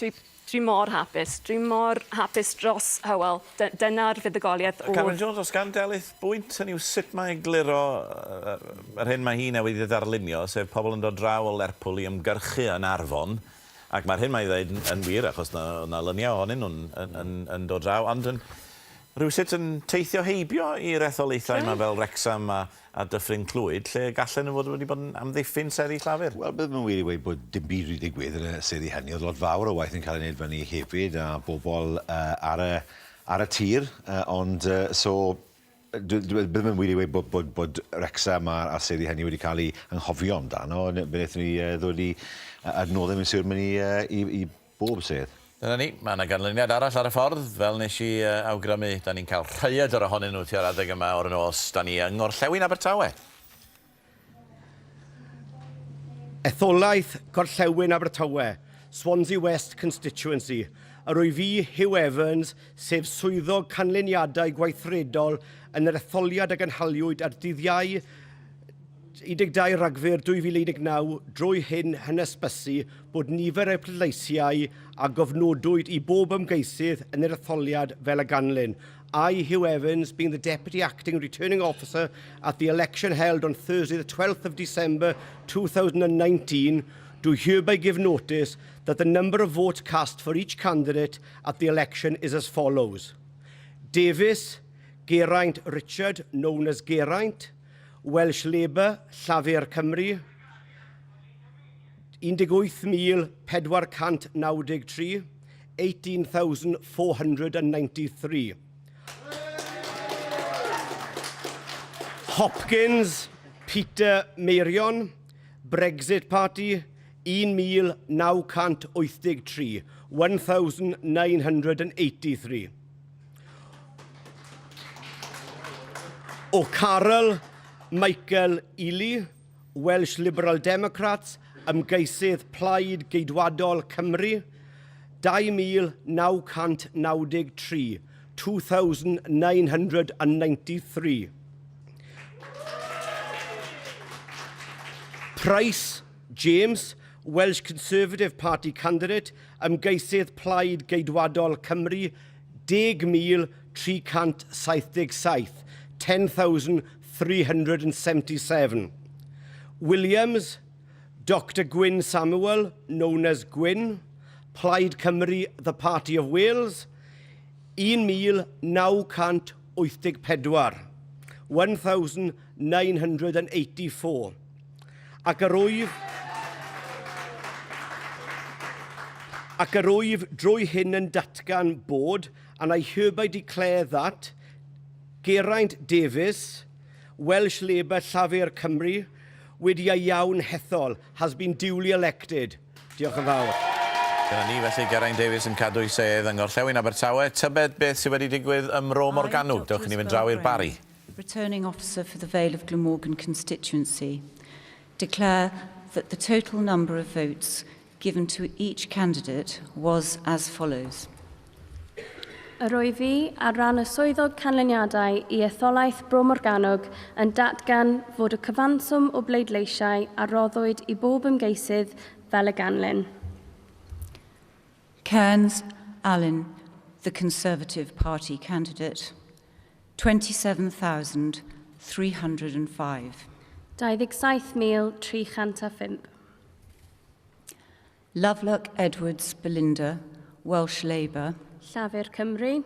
dwi, dwi mor hapus, dwi mor hapus dros Hywel, dyna'r fuddugoliaeth oedd...
Carwyn Jones, os gan Delyth bwynt, hynny yw sut mae egluro yr hyn mae hi newydd ei ddarlunio, sef pobl yn dod draw o Lerpwl i ymgyrchu yn Arfon, Ac mae'r hyn mae'n ei ddeud yn wir, achos 'na, oedd 'na luniau ohonyn nhw'n yn, yn, yn dod draw, ond yn rhywsut yn teithio heibio i'r etholaethau yma fel Wrecsam a, a Dyffryn Clwyd, lle gallen nhw fod wedi bod yn amddiffyn seddi Llafur.
Wel, bydd yn wir i weud bod dim byd wedi digwydd yn y seddi hynny. Oedd lot fawr o waith yn cael ei wneud fyny hefyd, a bobl uh, ar, y, ar y tir, uh, ond uh, so Dwi dwi bydd ddim yn wir i weud bod bod bod Wrecsam a'r a'r seddi hynny wedi cael eu anghofio amdano. Fe wnaethon ni yy ddod i adnoddau mae'n siwr mynd i yy i i bob sedd.
Dyna ni, mae 'na ganlyniad arall ar y ffordd, fel nes i awgrymu, 'da ni'n cael rhaeadr ohonyn nhw tua'r adeg yma o'r nos. 'Da ni yng Ngorllewin Abertawe.
Etholaeth Gorllewin Abertawe, Swansea West Constituency, Yr wyf fi, Hugh Evans, sef Swyddog Canlyniadau Gweithredol yn yr etholiad a gynhaliwyd ar dydd Iau 12 Rhagfyr 2019 drwy hyn hynysbysu bod nifer y pleidleisiau a gofnodwyd i bob ymgeisydd yn yr etholiad fel y ganlyn. I, Hugh Evans, being the Deputy Acting Returning Officer at the election held on Thursday the 12th of December 2019, do hereby give notice that the number of votes cast for each candidate at the election is as follows. Davies, Geraint Richard, known as Geraint, Welsh Labour, Llafur Cymru, 18,493, 18,493. Hopkins, Peter Meirion, Brexit Party, 1983, 1983. O'Carroll, Michael Ely, Welsh Liberal Democrats, ymgeisydd Plaid Geidwadol Cymru, 2993, 2993. Price, James, Welsh Conservative Party candidate, ymgeisydd Plaid Geidwadol Cymru, 10,377, 10,377. Williams, Dr Gwyn Samuel, known as Gwyn, Plaid Cymru, The Party of Wales, 1984, 1984. Ac yr wyf Ac yr wyf drwy hyn yn datgan bod, and I hereby declare that, Geraint Davies, Welsh Labour Llafur Cymru, wedi ei iawn hethol, has been duly elected. Diolch yn fawr.
Dyna ni felly, Geraint Davies yn cadw'i sedd yng Ngorllewin Abertawe. Tybed beth sydd wedi digwydd ym Mro Morgannwg? Dewch i ni fynd draw i'r Barri.
Returning Officer for the Vale of Glamorgan constituency, declare that the total number of votes given to each candidate was as follows.
Yr wyf fi, ar ran y Swyddog Canlyniadau i etholaeth Bro Morgannwg, yn datgan fod y cyfanswm o bleidleisiau a roddwyd i bob ymgeisydd fel y ganlyn.
Cairns Alun, the Conservative Party candidate, 27,305.
27,305.
Loveluck Edwards Belinda, Welsh Labour.
Llafur Cymru.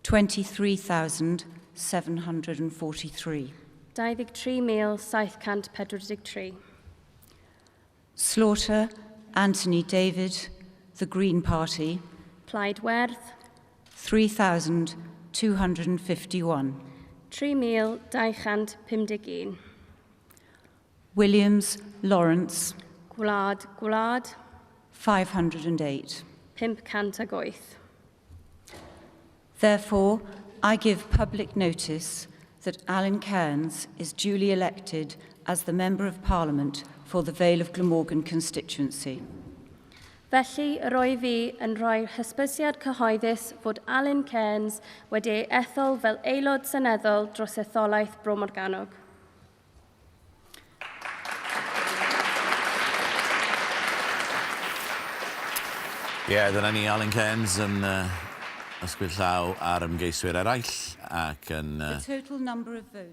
23,743.
23,743.
Slaughter, Anthony David, The Green Party.
Plaid Werdd.
3,251.
3,251.
Williams, Lawrence.
Gwlad, Gwlad.
508.
508.
Therefore, I give public notice that Alan Cairns is duly elected as the Member of Parliament for the Vale of Glamorgan constituency.
Felly, yr wyf fi yn rhoi hysbysiad cyhoeddus fod Alun Cairns wedi ei ethol fel Aelod Seneddol dros etholaeth Bro Morgannwg.
Ie, yeah, dyna ni, Alun Cairns yn uh, ysgwyd llaw ar ymgeiswyr eraill ac yn uh,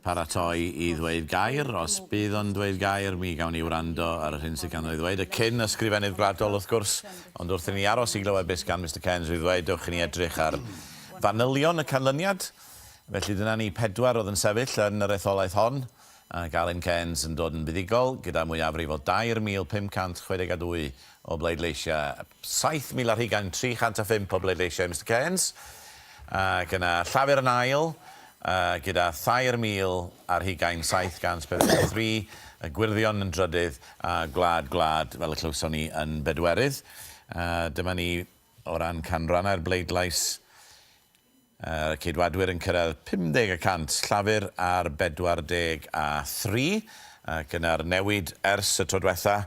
paratoi i ddweud gair. Os bydd o'n dweud gair, mi gawn ni wrando ar yr hyn sydd ganddo i ddweud. Y cyn ysgrifennydd gwladol, wrth gwrs, ond wrth i ni aros i glywed beth gan Mr Cairns i ddweud, dewch i ni edrych ar fanylion y canlyniad. Felly dyna ni, pedwar oedd yn sefyll yn yr etholaeth hon, ac Alun Cairns yn dod yn fuddugol gyda mwyafrif o 3,562 o bleidleisiau. 7,000 ar hugain, 305 o bleidleisiau i Mister Cairns. Ac yna Llafur yn ail, gyda 3,000 ar hugain, 743, y Gwyrddion yn drydydd, a Gwlad Gwlad, fel y clywson ni, yn bedwerydd. Dyma ni o ran canrannau'r bleidlais. Y Ceidwadwyr yn cyrraedd 50 y cant, Llafur ar 43, ac yna'r newid ers y tro dwetha.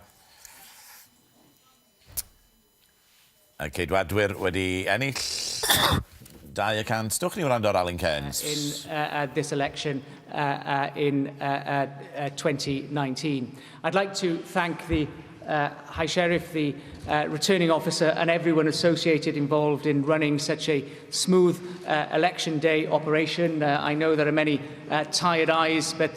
Y Ceidwadwyr wedi ennill 2 y cant. Dwch ni wrando ar Alun Cairns.
In this election in 2019. I'd like to thank the High Sheriff, the returning officer and everyone associated involved in running such a smooth election day operation. I know there are many tired eyes, but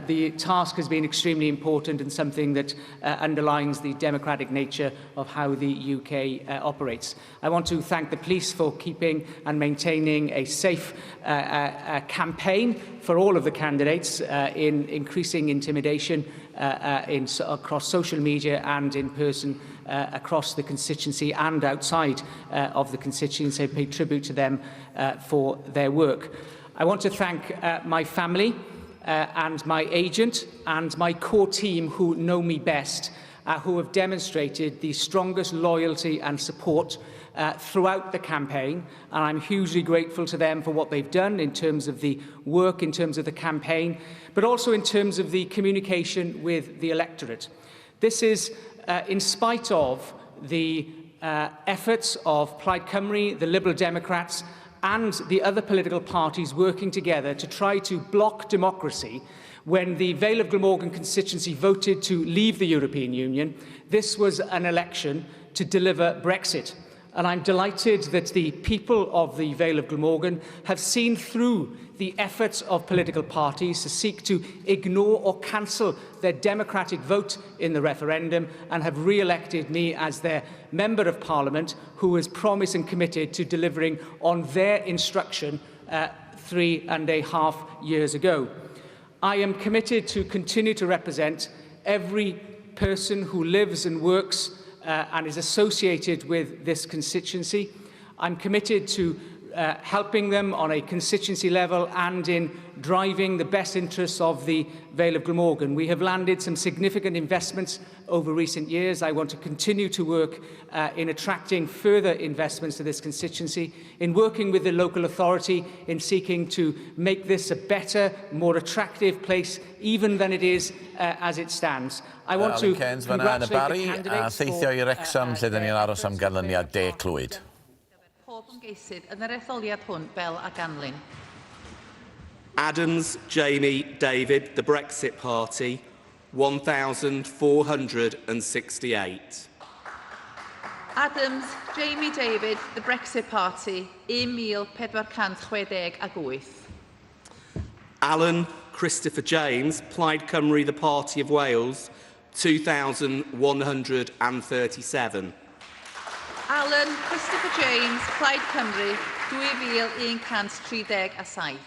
the task has been extremely important and something that underlines the democratic nature of how the UK operates. I want to thank the police for keeping and maintaining a safe campaign for all of the candidates in increasing intimidation across social media and in person across the constituency and outside of the constituency. I pay tribute to them for their work. I want to thank my family and my agent and my core team who know me best, who have demonstrated the strongest loyalty and support throughout the campaign. And I'm hugely grateful to them for what they've done in terms of the work, in terms of the campaign, but also in terms of the communication with the electorate. This is in spite of the efforts of Plaid Cymru, the Liberal Democrats and the other political parties working together to try to block democracy when the Vale of Glamorgan constituency voted to leave the European Union. This was an election to deliver Brexit. And I'm delighted that the people of the Vale of Glamorgan have seen through the efforts of political parties to seek to ignore or cancel their democratic vote in the referendum and have re-elected me as their Member of Parliament who has promised and committed to delivering on their instruction 3.5 years ago. I am committed to continue to represent every person who lives and works and is associated with this constituency. I'm committed to helping them on a constituency level and in driving the best interests of the Vale of Glamorgan. We have landed some significant investments over recent years. I want to continue to work in attracting further investments to this constituency, in working with the local authority in seeking to make this a better, more attractive place even than it is as it stands. I want to
Alun Cairns fan'na yn y Barri a theithio i Wrecsam lle dyn ni'n aros am ganlyniad De Clwyd.
Pob ymgeisydd yn yr etholiad hwn fel a ganlyn.
Adams, Jamie, David, the Brexit Party, 1,468.
Adams, Jamie David, the Brexit Party, 1,468.
Alan Christopher James, Plaid Cymru, the Party of Wales, 2,137.
Alan Christopher James, Plaid Cymru, 2,137.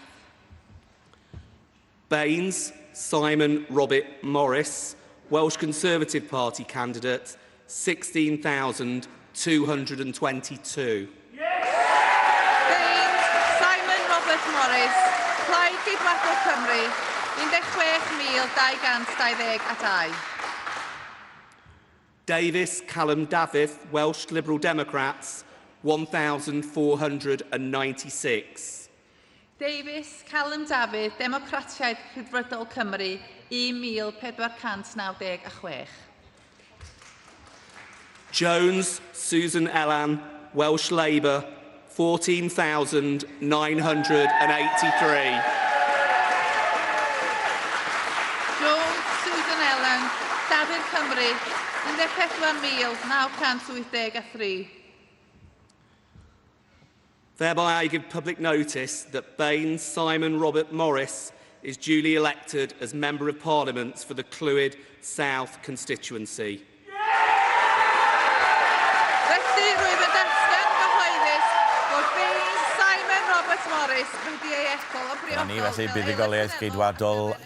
Baines, Simon Robert Morris, Welsh Conservative Party candidate, 16,222.
Baines, Simon Robert Morris, Plaid Geidwadol Cymru, 16,222.
Davies, Callum Dafydd, Welsh Liberal Democrats, 1,496.
Davies, Callum Dafydd, Democratiaid Rhyddfrydol Cymru, 1,496.
Jones, Susan Ellan, Welsh Labour, 14,983.
Jones, Susan Ellen, Llafur Cymru, 14,983.
Thereby I give public notice that Baines Simon Robert Morris is duly elected as Member of Parliament for the Clwyd South constituency.
Felly, rwyf yn datgan gyhoeddus bod Baines Simon Robert Morris wedi ei ethol yn
Dyna ni
briodol
felly
fel
buddugoliaeth
aelod
geidwadol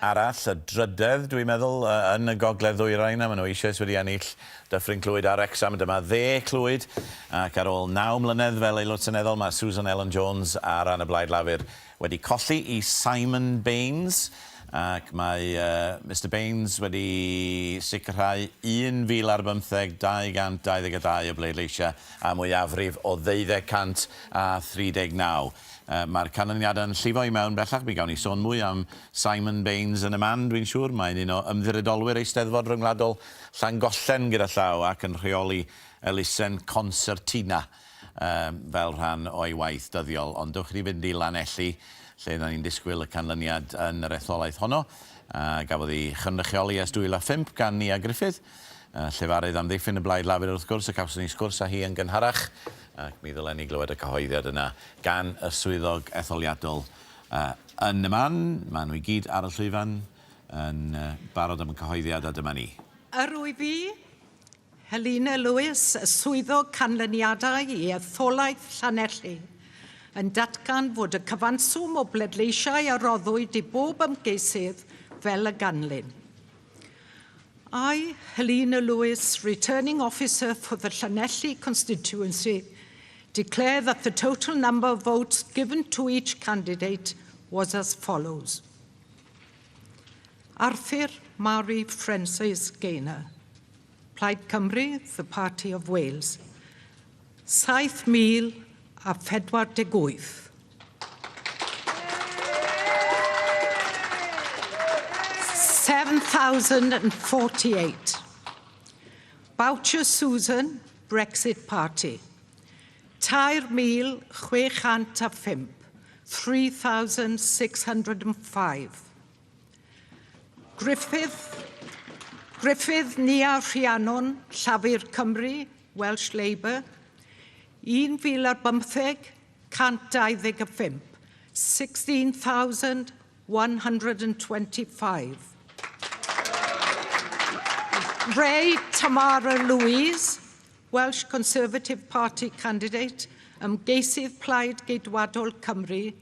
arall, y drydedd, dwi'n meddwl, yn y gogledd ddwyrain, a maen nhw eisoes wedi ennill Dyffryn Clwyd a Wrecsam. Dyma dde Clwyd, ac ar ôl 9 mlynedd fel aelod seneddol, mae Susan Ellen Jones ar ran y Blaid Lafur wedi colli i Simon Baines, ac mae Mr Baines wedi sicrhau 1,000 ar 15, 222 o bleidleisiau a mwyafrif o 1239. Mae'r canlyniadau yn llifo i mewn bellach. Mi gawn ni sôn mwy am Simon Baines yn y man, dwi'n siŵr. Mae'n un o ymddiriedolwyr Eisteddfod Ryngwladol Llangollen gyda llaw ac yn rheoli elusen Concertina. fel rhan o'i waith dyddiol. Ond dewch i ni fynd i Lanelli, lle da ni'n disgwyl y canlyniad yn yr etholaeth honno, a gafodd ei chynrychioli ers 2005 gan Nia Griffith, llefarydd amddiffyn y Blaid Lafur wrth gwrs, y cawson ni sgwrs â hi yn gynharach, ac mi ddylen ni glywed y cyhoeddiad yna gan y swyddog etholiadol yn y man. Maen nhw i gyd ar y llwyfan yn barod am y cyhoeddiad, a dyma ni.
Yr wyf fi, Helena Lewis, y Swyddog Canlyniadau i Etholaeth Llanelli, yn datgan fod y cyfanswm o bledleisiau a roddwyd i bob ymgeisydd fel y ganlyn. I, Helena Lewis, returning officer for the Llanelli constituency, declare that the total number of votes given to each candidate was as follows. Arthur Mary Francis Gaynor, Plaid Cymru, the Party of Wales, 7,048. 7,048. Boucher Susan, Brexit Party. 3,605. 3,605. Griffith, Griffith Nia Rhiannon, Llafur Cymru, Welsh Labour, 1,015, 125, 16,125. Ray Tamara Louise, Welsh Conservative Party candidate, ymgeisydd Plaid Geidwadol Cymru,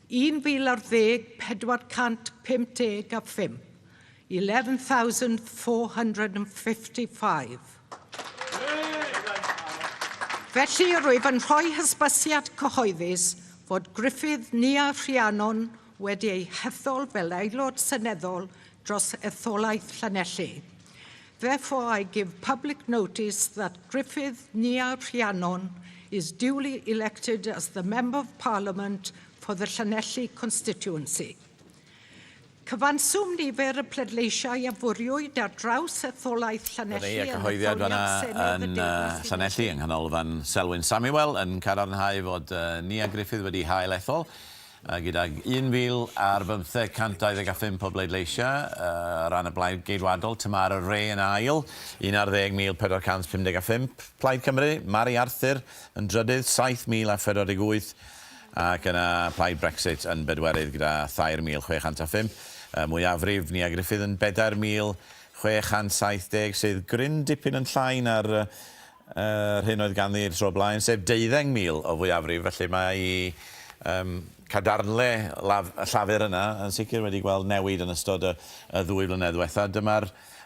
11,455, 11,455. Felly, rwyf yn rhoi hysbysiad cyhoeddus fod Gruffydd Nia Rhiannon wedi ei hethol fel aelod seneddol dros etholaeth Llanelli. Therefore, I give public notice that Gruffydd Nia Rhiannon is duly elected as the Member of Parliament for the Llanelli constituency. Cyfanswm nifer y pleidleisiau a fwriwyd ar draws etholaeth Llanelli
yn cyhoeddiad fanna yn Llanelli yng Nghanolfan Selwyn Samuel yn cadarnhau fod Nia Griffith wedi hail ethol gydag 1,015,125 o bleidleisiau ar ran y Blaid Geidwadol, Tamara Ray yn ail, 11,455. Plaid Cymru, Mari Arthur yn drydydd, 7,048, ac yna Plaid Brexit yn bedwerydd gyda 3,605. Mwyafrif Nia Griffith yn 4,670, sydd gryn dipyn yn llai na'r yr hyn oedd ganddi'r tro blaen, sef 12,000 o fwyafrif, felly mae ei um, cadarnle laf, llafur yna yn sicr wedi gweld newid yn ystod y, y ddwy flynedd ddiwetha. Dyma'r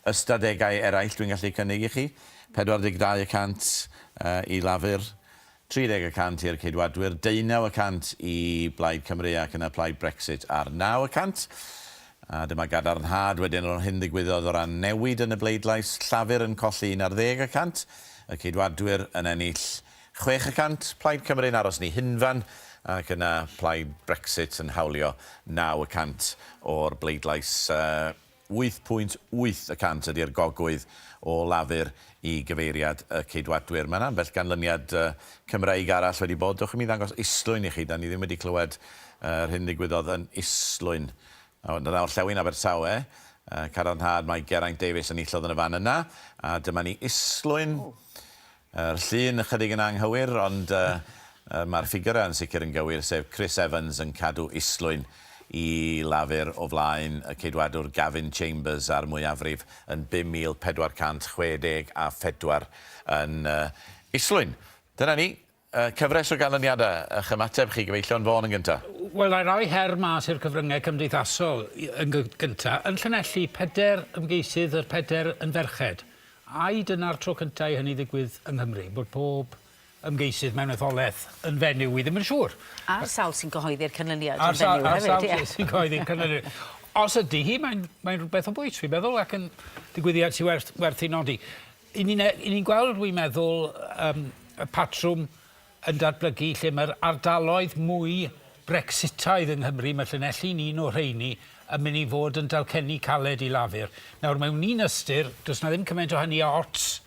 ystadegau eraill dwi'n gallu cynnig i chi. 42 y cant uh, i Lafur, 30 y cant i'r Ceidwadwyr, 19 y cant i Blaid Cymru ac yna Plaid Brexit ar 9 y cant. A dyma gadarnhad wedyn o'r hyn ddigwyddodd o ran newid yn y bleidlais, Llafur yn colli 11 y cant, y Ceidwadwyr yn ennill 6 y cant, Plaid Cymru'n aros yn ei hunfan, ac yna Plaid Brexit yn hawlio 9 y cant o'r bleidlais. 8.8 y cant ydy'r gogwydd o Lafur i gyfeiriad y Ceidwadwyr. Mae 'na ambell ganlyniad Cymreig arall wedi bod. Dewch i mi ddangos Islwyn i chi. Da ni ddim wedi clywed yr hyn ddigwyddodd yn Islwyn. Dyna orllewin Abertawe. Cadarnhad mae Geraint Davies enillodd yn y fan yna. A dyma ni Islwyn. Yr llun ychydig yn anghywir, ond mae'r ffigurau yn sicr yn gywir, sef Chris Evans yn cadw Islwyn i Lafur o flaen y Ceidwadwr Gavin Chambers a'r mwyafrif yn 5,464 yn Islwyn. Dyna ni, cyfres o ganlyniadau. Eich ymateb chi, gyfeillion, Vaughan yn gyntaf.
Wel, na i roi her mas i'r cyfryngau cymdeithasol yn gyntaf. Yn Llanelli, pedair ymgeisydd, yr pedair yn ferched. Ai dyna'r tro cyntaf i hynny ddigwydd yng Nghymru, bod pob ymgeisydd mewn etholaeth yn fenyw? Wi ddim yn siŵr.
A'r sawl sy'n cyhoeddi'r canlyniad yn fenyw hefyd, ie.
A'r sawl sy'n cyhoeddi'r canlyniad. Os ydy hi, mae'n mae rhywbeth o bwys, fi'n meddwl, ac yn digwyddiad sy'n werth, werth ei nodi. I ni'n ni gweld, wi'n meddwl, um, y patrwm yn datblygu lle mae'r ardaloedd mwy Brexitaidd yng Nghymru, mae Llanelli'n un o'r rheini, yn mynd i fod yn dalcenni caled i Lafur. Nawr, mewn un ystyr, does 'na ddim cymaint o hynny o ots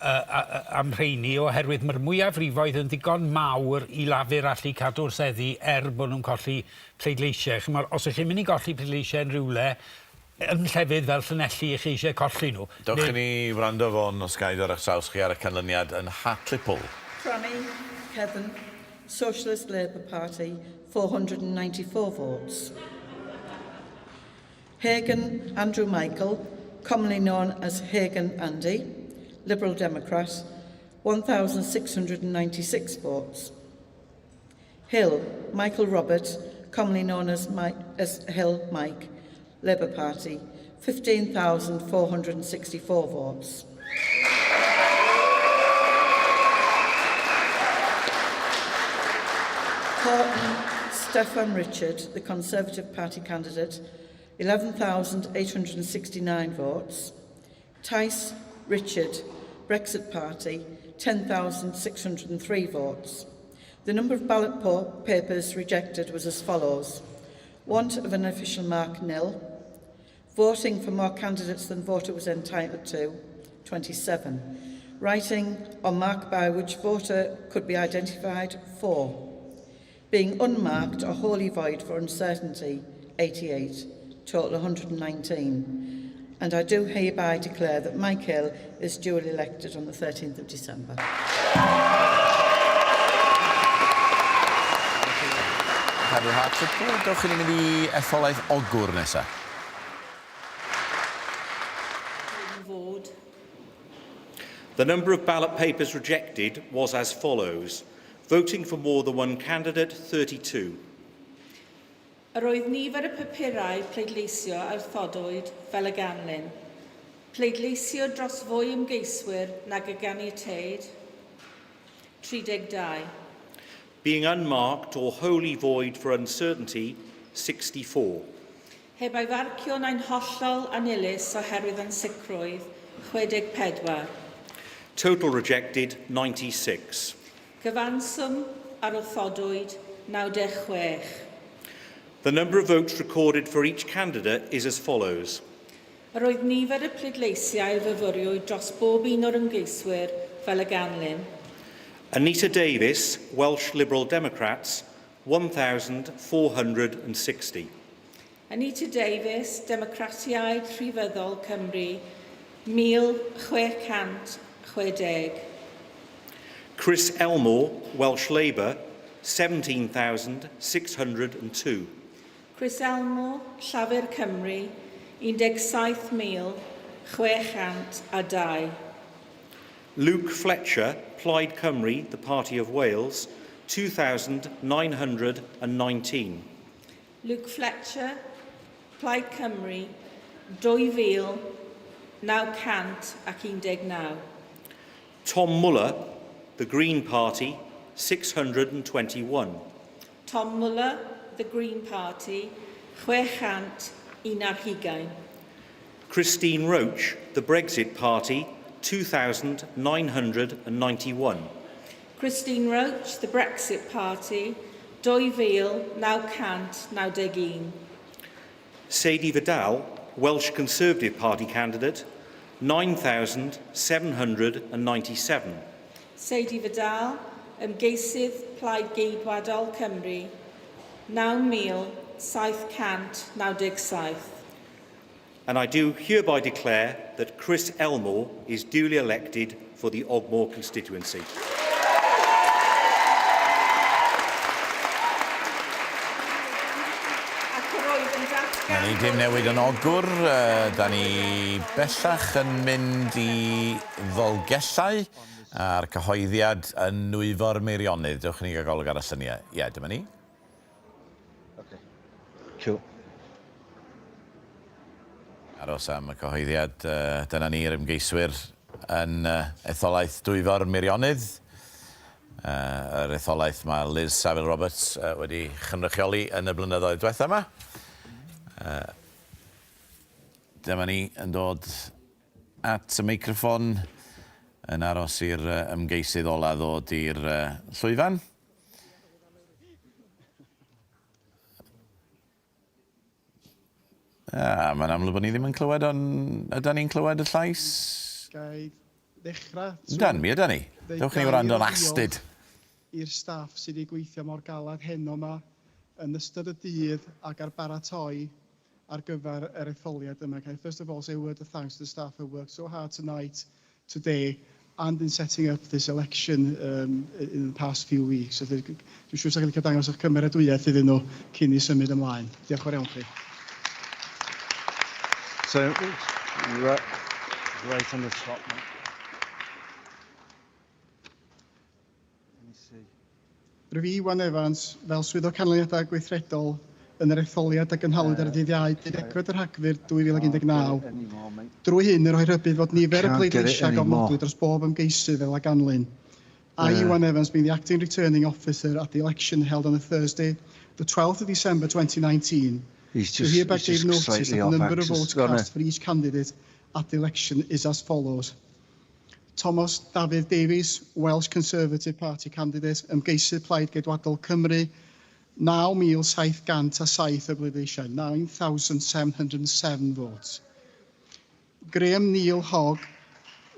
am rheini oherwydd mae'r mwyafrifoedd yn ddigon mawr i Lafur allu cadw'r seddi er bod nhw'n colli pleidleisiau. Chimod, os ych chi'n mynd i golli pleidleisiau yn rhywle, yn llefydd fel Llanelli, ych chi eisiau colli nhw.
Dewch i ni wrando Fôn, os ga i ddod ar eich traws chi ar y canlyniad yn Hartlepool.
Cranny, Kevin, Socialist Labour Party, 494 votes. Hagan Andrew Michael, commonly known as Hagan Andy, Liberal Democrat, 1,696 votes. Hill Michael Robert, commonly known as, Mike, as Hill Mike, Labour Party, 15,464 votes. Horton Stefan Richard, the Conservative Party candidate, 11,869 votes. Tice Richard, Brexit Party, 10,603 votes. The number of ballot papers rejected was as follows. Want of an official mark, nil. Voting for more candidates than voter was entitled to, 27. Writing or mark by which voter could be identified, 4. Being unmarked or wholly void for uncertainty, 88. Total 119. And I do hereby declare that Mike Hill is duly elected on the 13th of December.
Cadw Hartlepool, dewch i ni mynd i etholaeth Ogwr nesaf.
The number of ballot papers rejected was as follows. Voting for more than one candidate, 32.
Yr oedd nifer y papurau pleidleisio a wrthodwyd fel y ganlyn. Pleidleisio dros fwy ymgeiswyr nag y ganiateid, 32.
Being unmarked or wholly void for uncertainty, 64.
Heb ei farcio neu'n hollol annilys oherwydd ansicrwydd, 64.
Total rejected, 96.
Cyfanswm a wrthodwyd, 96.
The number of votes recorded for each candidate is as follows.
Yr oedd nifer y pleidleisiau a fyfyriwyd dros bob un o'r ymgeiswyr fel y ganlyn.
Anita Davies, Welsh Liberal Democrats, 1,460.
Anita Davies, Democratiaid Rhyfeddol Cymru, 1660.
Chris Elmore, Welsh Labour, 17,602.
Chris Elmore, Llafur Cymru, 17,602.
Luke Fletcher, Plaid Cymru, the Party of Wales, 2,919.
Luke Fletcher, Plaid Cymru, 2,919.
Tom Muller, the Green Party, 621.
Tom Muller, the Green Party, 621.
Christine Roach, the Brexit Party, 2,991.
Christine Roach, the Brexit Party, 2,991.
Sadie Vidal, Welsh Conservative Party candidate, 9,797.
Sadie Vidal, ymgeisydd Plaid Geidwadol Cymru, 9,797.
And I do hereby declare that Chris Elmore is duly elected for the Ogmore constituency.
Na ni, dim newid yn Ogwr. Da ni bellach yn mynd i Ddolgellau a'r cyhoeddiad yn Nwyfor Meirionnydd. Dewch i ni gael golwg ar y lluniau. Ie, dyma ni.
Okay. Cool.
Aros am y cyhoeddiad. Dyna ni'r ymgeiswyr yn etholaeth Dwyfor Meirionnydd. Yr etholaeth mae Liz Saville Roberts wedi chynrychioli yn y blynyddoedd diwetha yma. Dyma ni yn dod at y meicroffon yn aros i'r ymgeisydd ola ddod i'r llwyfan. Ah, mae'n amlwg bod ni ddim yn clywed, ond ydan ni'n clywed y llais?
Gai
ddechrau
Yndan, mi ydan ni. Dewch i ni wrando'n astud.
I'r staff sydd wedi gweithio mor galed heno 'ma yn ystod y dydd ac ar baratoi ar gyfer yr etholiad yma. Can I first of all say a word of thanks to the staff who worked so hard tonight, today, and in setting up this election um, in the past few weeks. So, dwi'n siŵr sa'ch chi'n dangos eich cymeradwyaeth iddyn nhw cyn i symud ymlaen. Diolch yn fawr iawn chi.
So, right, right on the top. Let me see.
Rwyf i, Iwan Evans, fel Swyddog Canlyniadau Gweithredol yn yr etholiad a gynhaliwyd ar ddydd Iau 12 Rhagfyr 2019, drwy hyn yn rhoi rhybudd fod nifer y pleidleisiau a gofnodwyd dros bob ymgeisydd fel a ganlyn. I, Iwan Evans, being the acting returning officer at the election held on the Thursday, the 12th of December 2019,
He's
do
just,
hereby
he's just
give notice
slightly
that the
off
number of
axis.
votes
Gonna-
cast for each candidate at the election is as follows. Thomas Dafydd Davies, Welsh Conservative Party candidate, ymgeisydd Plaid Geidwadol Cymru, 9,707 o bleidleisiau, 9,707 votes. Graham Neil Hogg,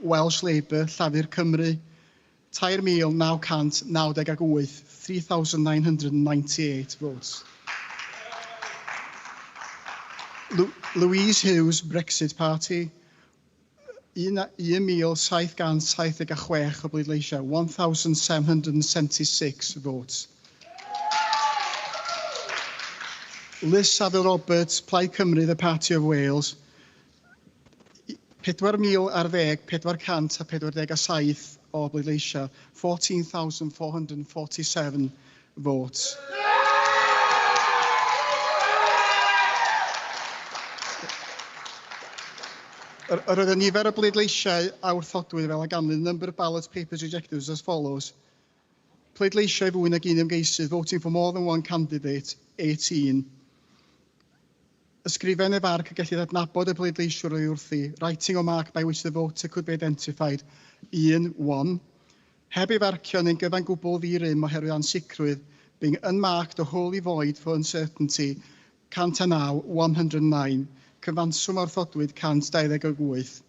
Welsh Labour, Llafur Cymru, 3,998, 3,998 votes. Louise Hughes, Brexit Party, 1,776 o bleidleisiau, 1,776 votes. Liz Saville Roberts, Plaid Cymru, The Party of Wales, 4,010, 447 o bleidleisiau, 14,447 votes. Yr oedd y nifer o bleidleisiau a wrthodwyd fel a ganlyn, number of ballot papers rejected was as follows. Pleidleisiau fwy nag un ymgeisydd, voting for more than one candidate, 18. Ysgrifen neu farc y gellid adnabod y pleidleisiwr o'i wrthi, writing or mark by which the voter could be identified, 1, 1. Heb ei farcio neu'n gyfan gwbl ddi-rym oherwydd ansicrwydd, being unmarked or wholly void for uncertainty, 109, 109. Cyfanswm a wrthodwyd 128.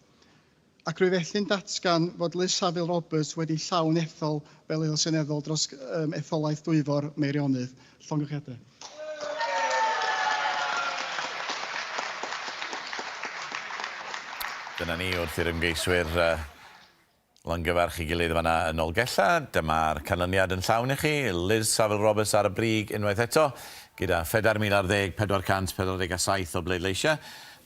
Ac rwy felly'n datgan fod Liz Saville Roberts wedi llawn ethol fel aelod seneddol dros um, etholaeth Dwyfor Meirionnydd. Llongyfarchiadau.
Dyna ni wrth i'r ymgeiswyr uh, longyfarch ei gilydd fanna yn Nolgellau. Dyma'r canlyniad yn llawn i chi. Liz Saville Roberts ar y brig unwaith eto, gyda 4,010 447 o bleidleisiau.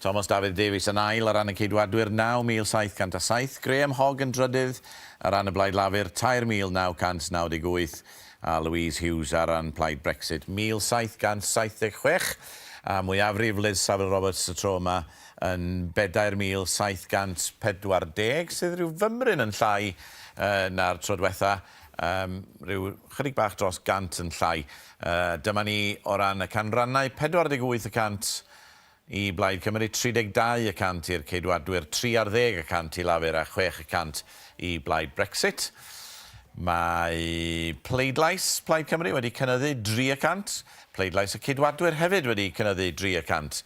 Thomas Dafydd Davies yn ail ar ran y Ceidwadwyr, 9,707. Graham Hogg yn drydydd ar ran y Blaid Lafur, 3,998. A Louise Hughes ar ran Plaid Brexit, 1,776. A mwyafrif Liz Saville Roberts y tro yma yn 4,740, sydd rhyw fymryn yn llai na'r tro diwetha, um, rhyw chydig bach dros gant yn llai. Dyma ni o ran y canrannau, 48 y cant i Blaid Cymru, 32 y cant i'r Ceidwadwyr, 3 ar ddeg y cant i Lafur a 6 y cant i Blaid Brexit. Mae pleidlais Plaid Cymru wedi cynyddu 3 y cant, pleidlais y Ceidwadwyr hefyd wedi cynyddu 3 y cant.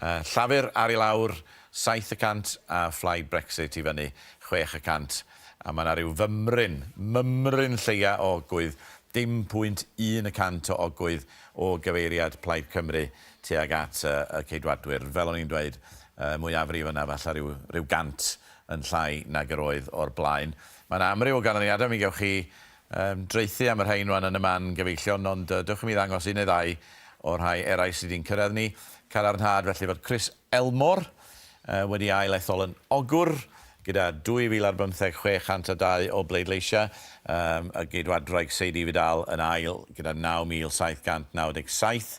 Llafur ar i lawr 7 y cant a Phlaid Brexit i fyny 6 y cant. A mae yna rhyw fymryn, mymryn lleia o ogwydd, dim pwynt 1 y cant o ogwydd o gyfeiriad Plaid Cymru tuag at y Ceidwadwyr. Fel o'n i'n dweud, y mwyafrif yna falle rhyw, rhyw gant yn llai nag yr oedd o'r blaen. Mae yna amryw o ganlyniadau, mi gewch chi um, draethu am y rhain rwan yn y man, gyfeillion, ond uh, dewch i mi ddangos un neu ddau o'r rhai eraill sydd wedi'n cyrraedd ni. Cadarnhad felly fod Chris Elmore uh, wedi ail ethol yn Ogwr gyda 2,015,602 o bleidleisiau, um, y Geidwadwraig Sadie Vidal yn ail gyda 9,797,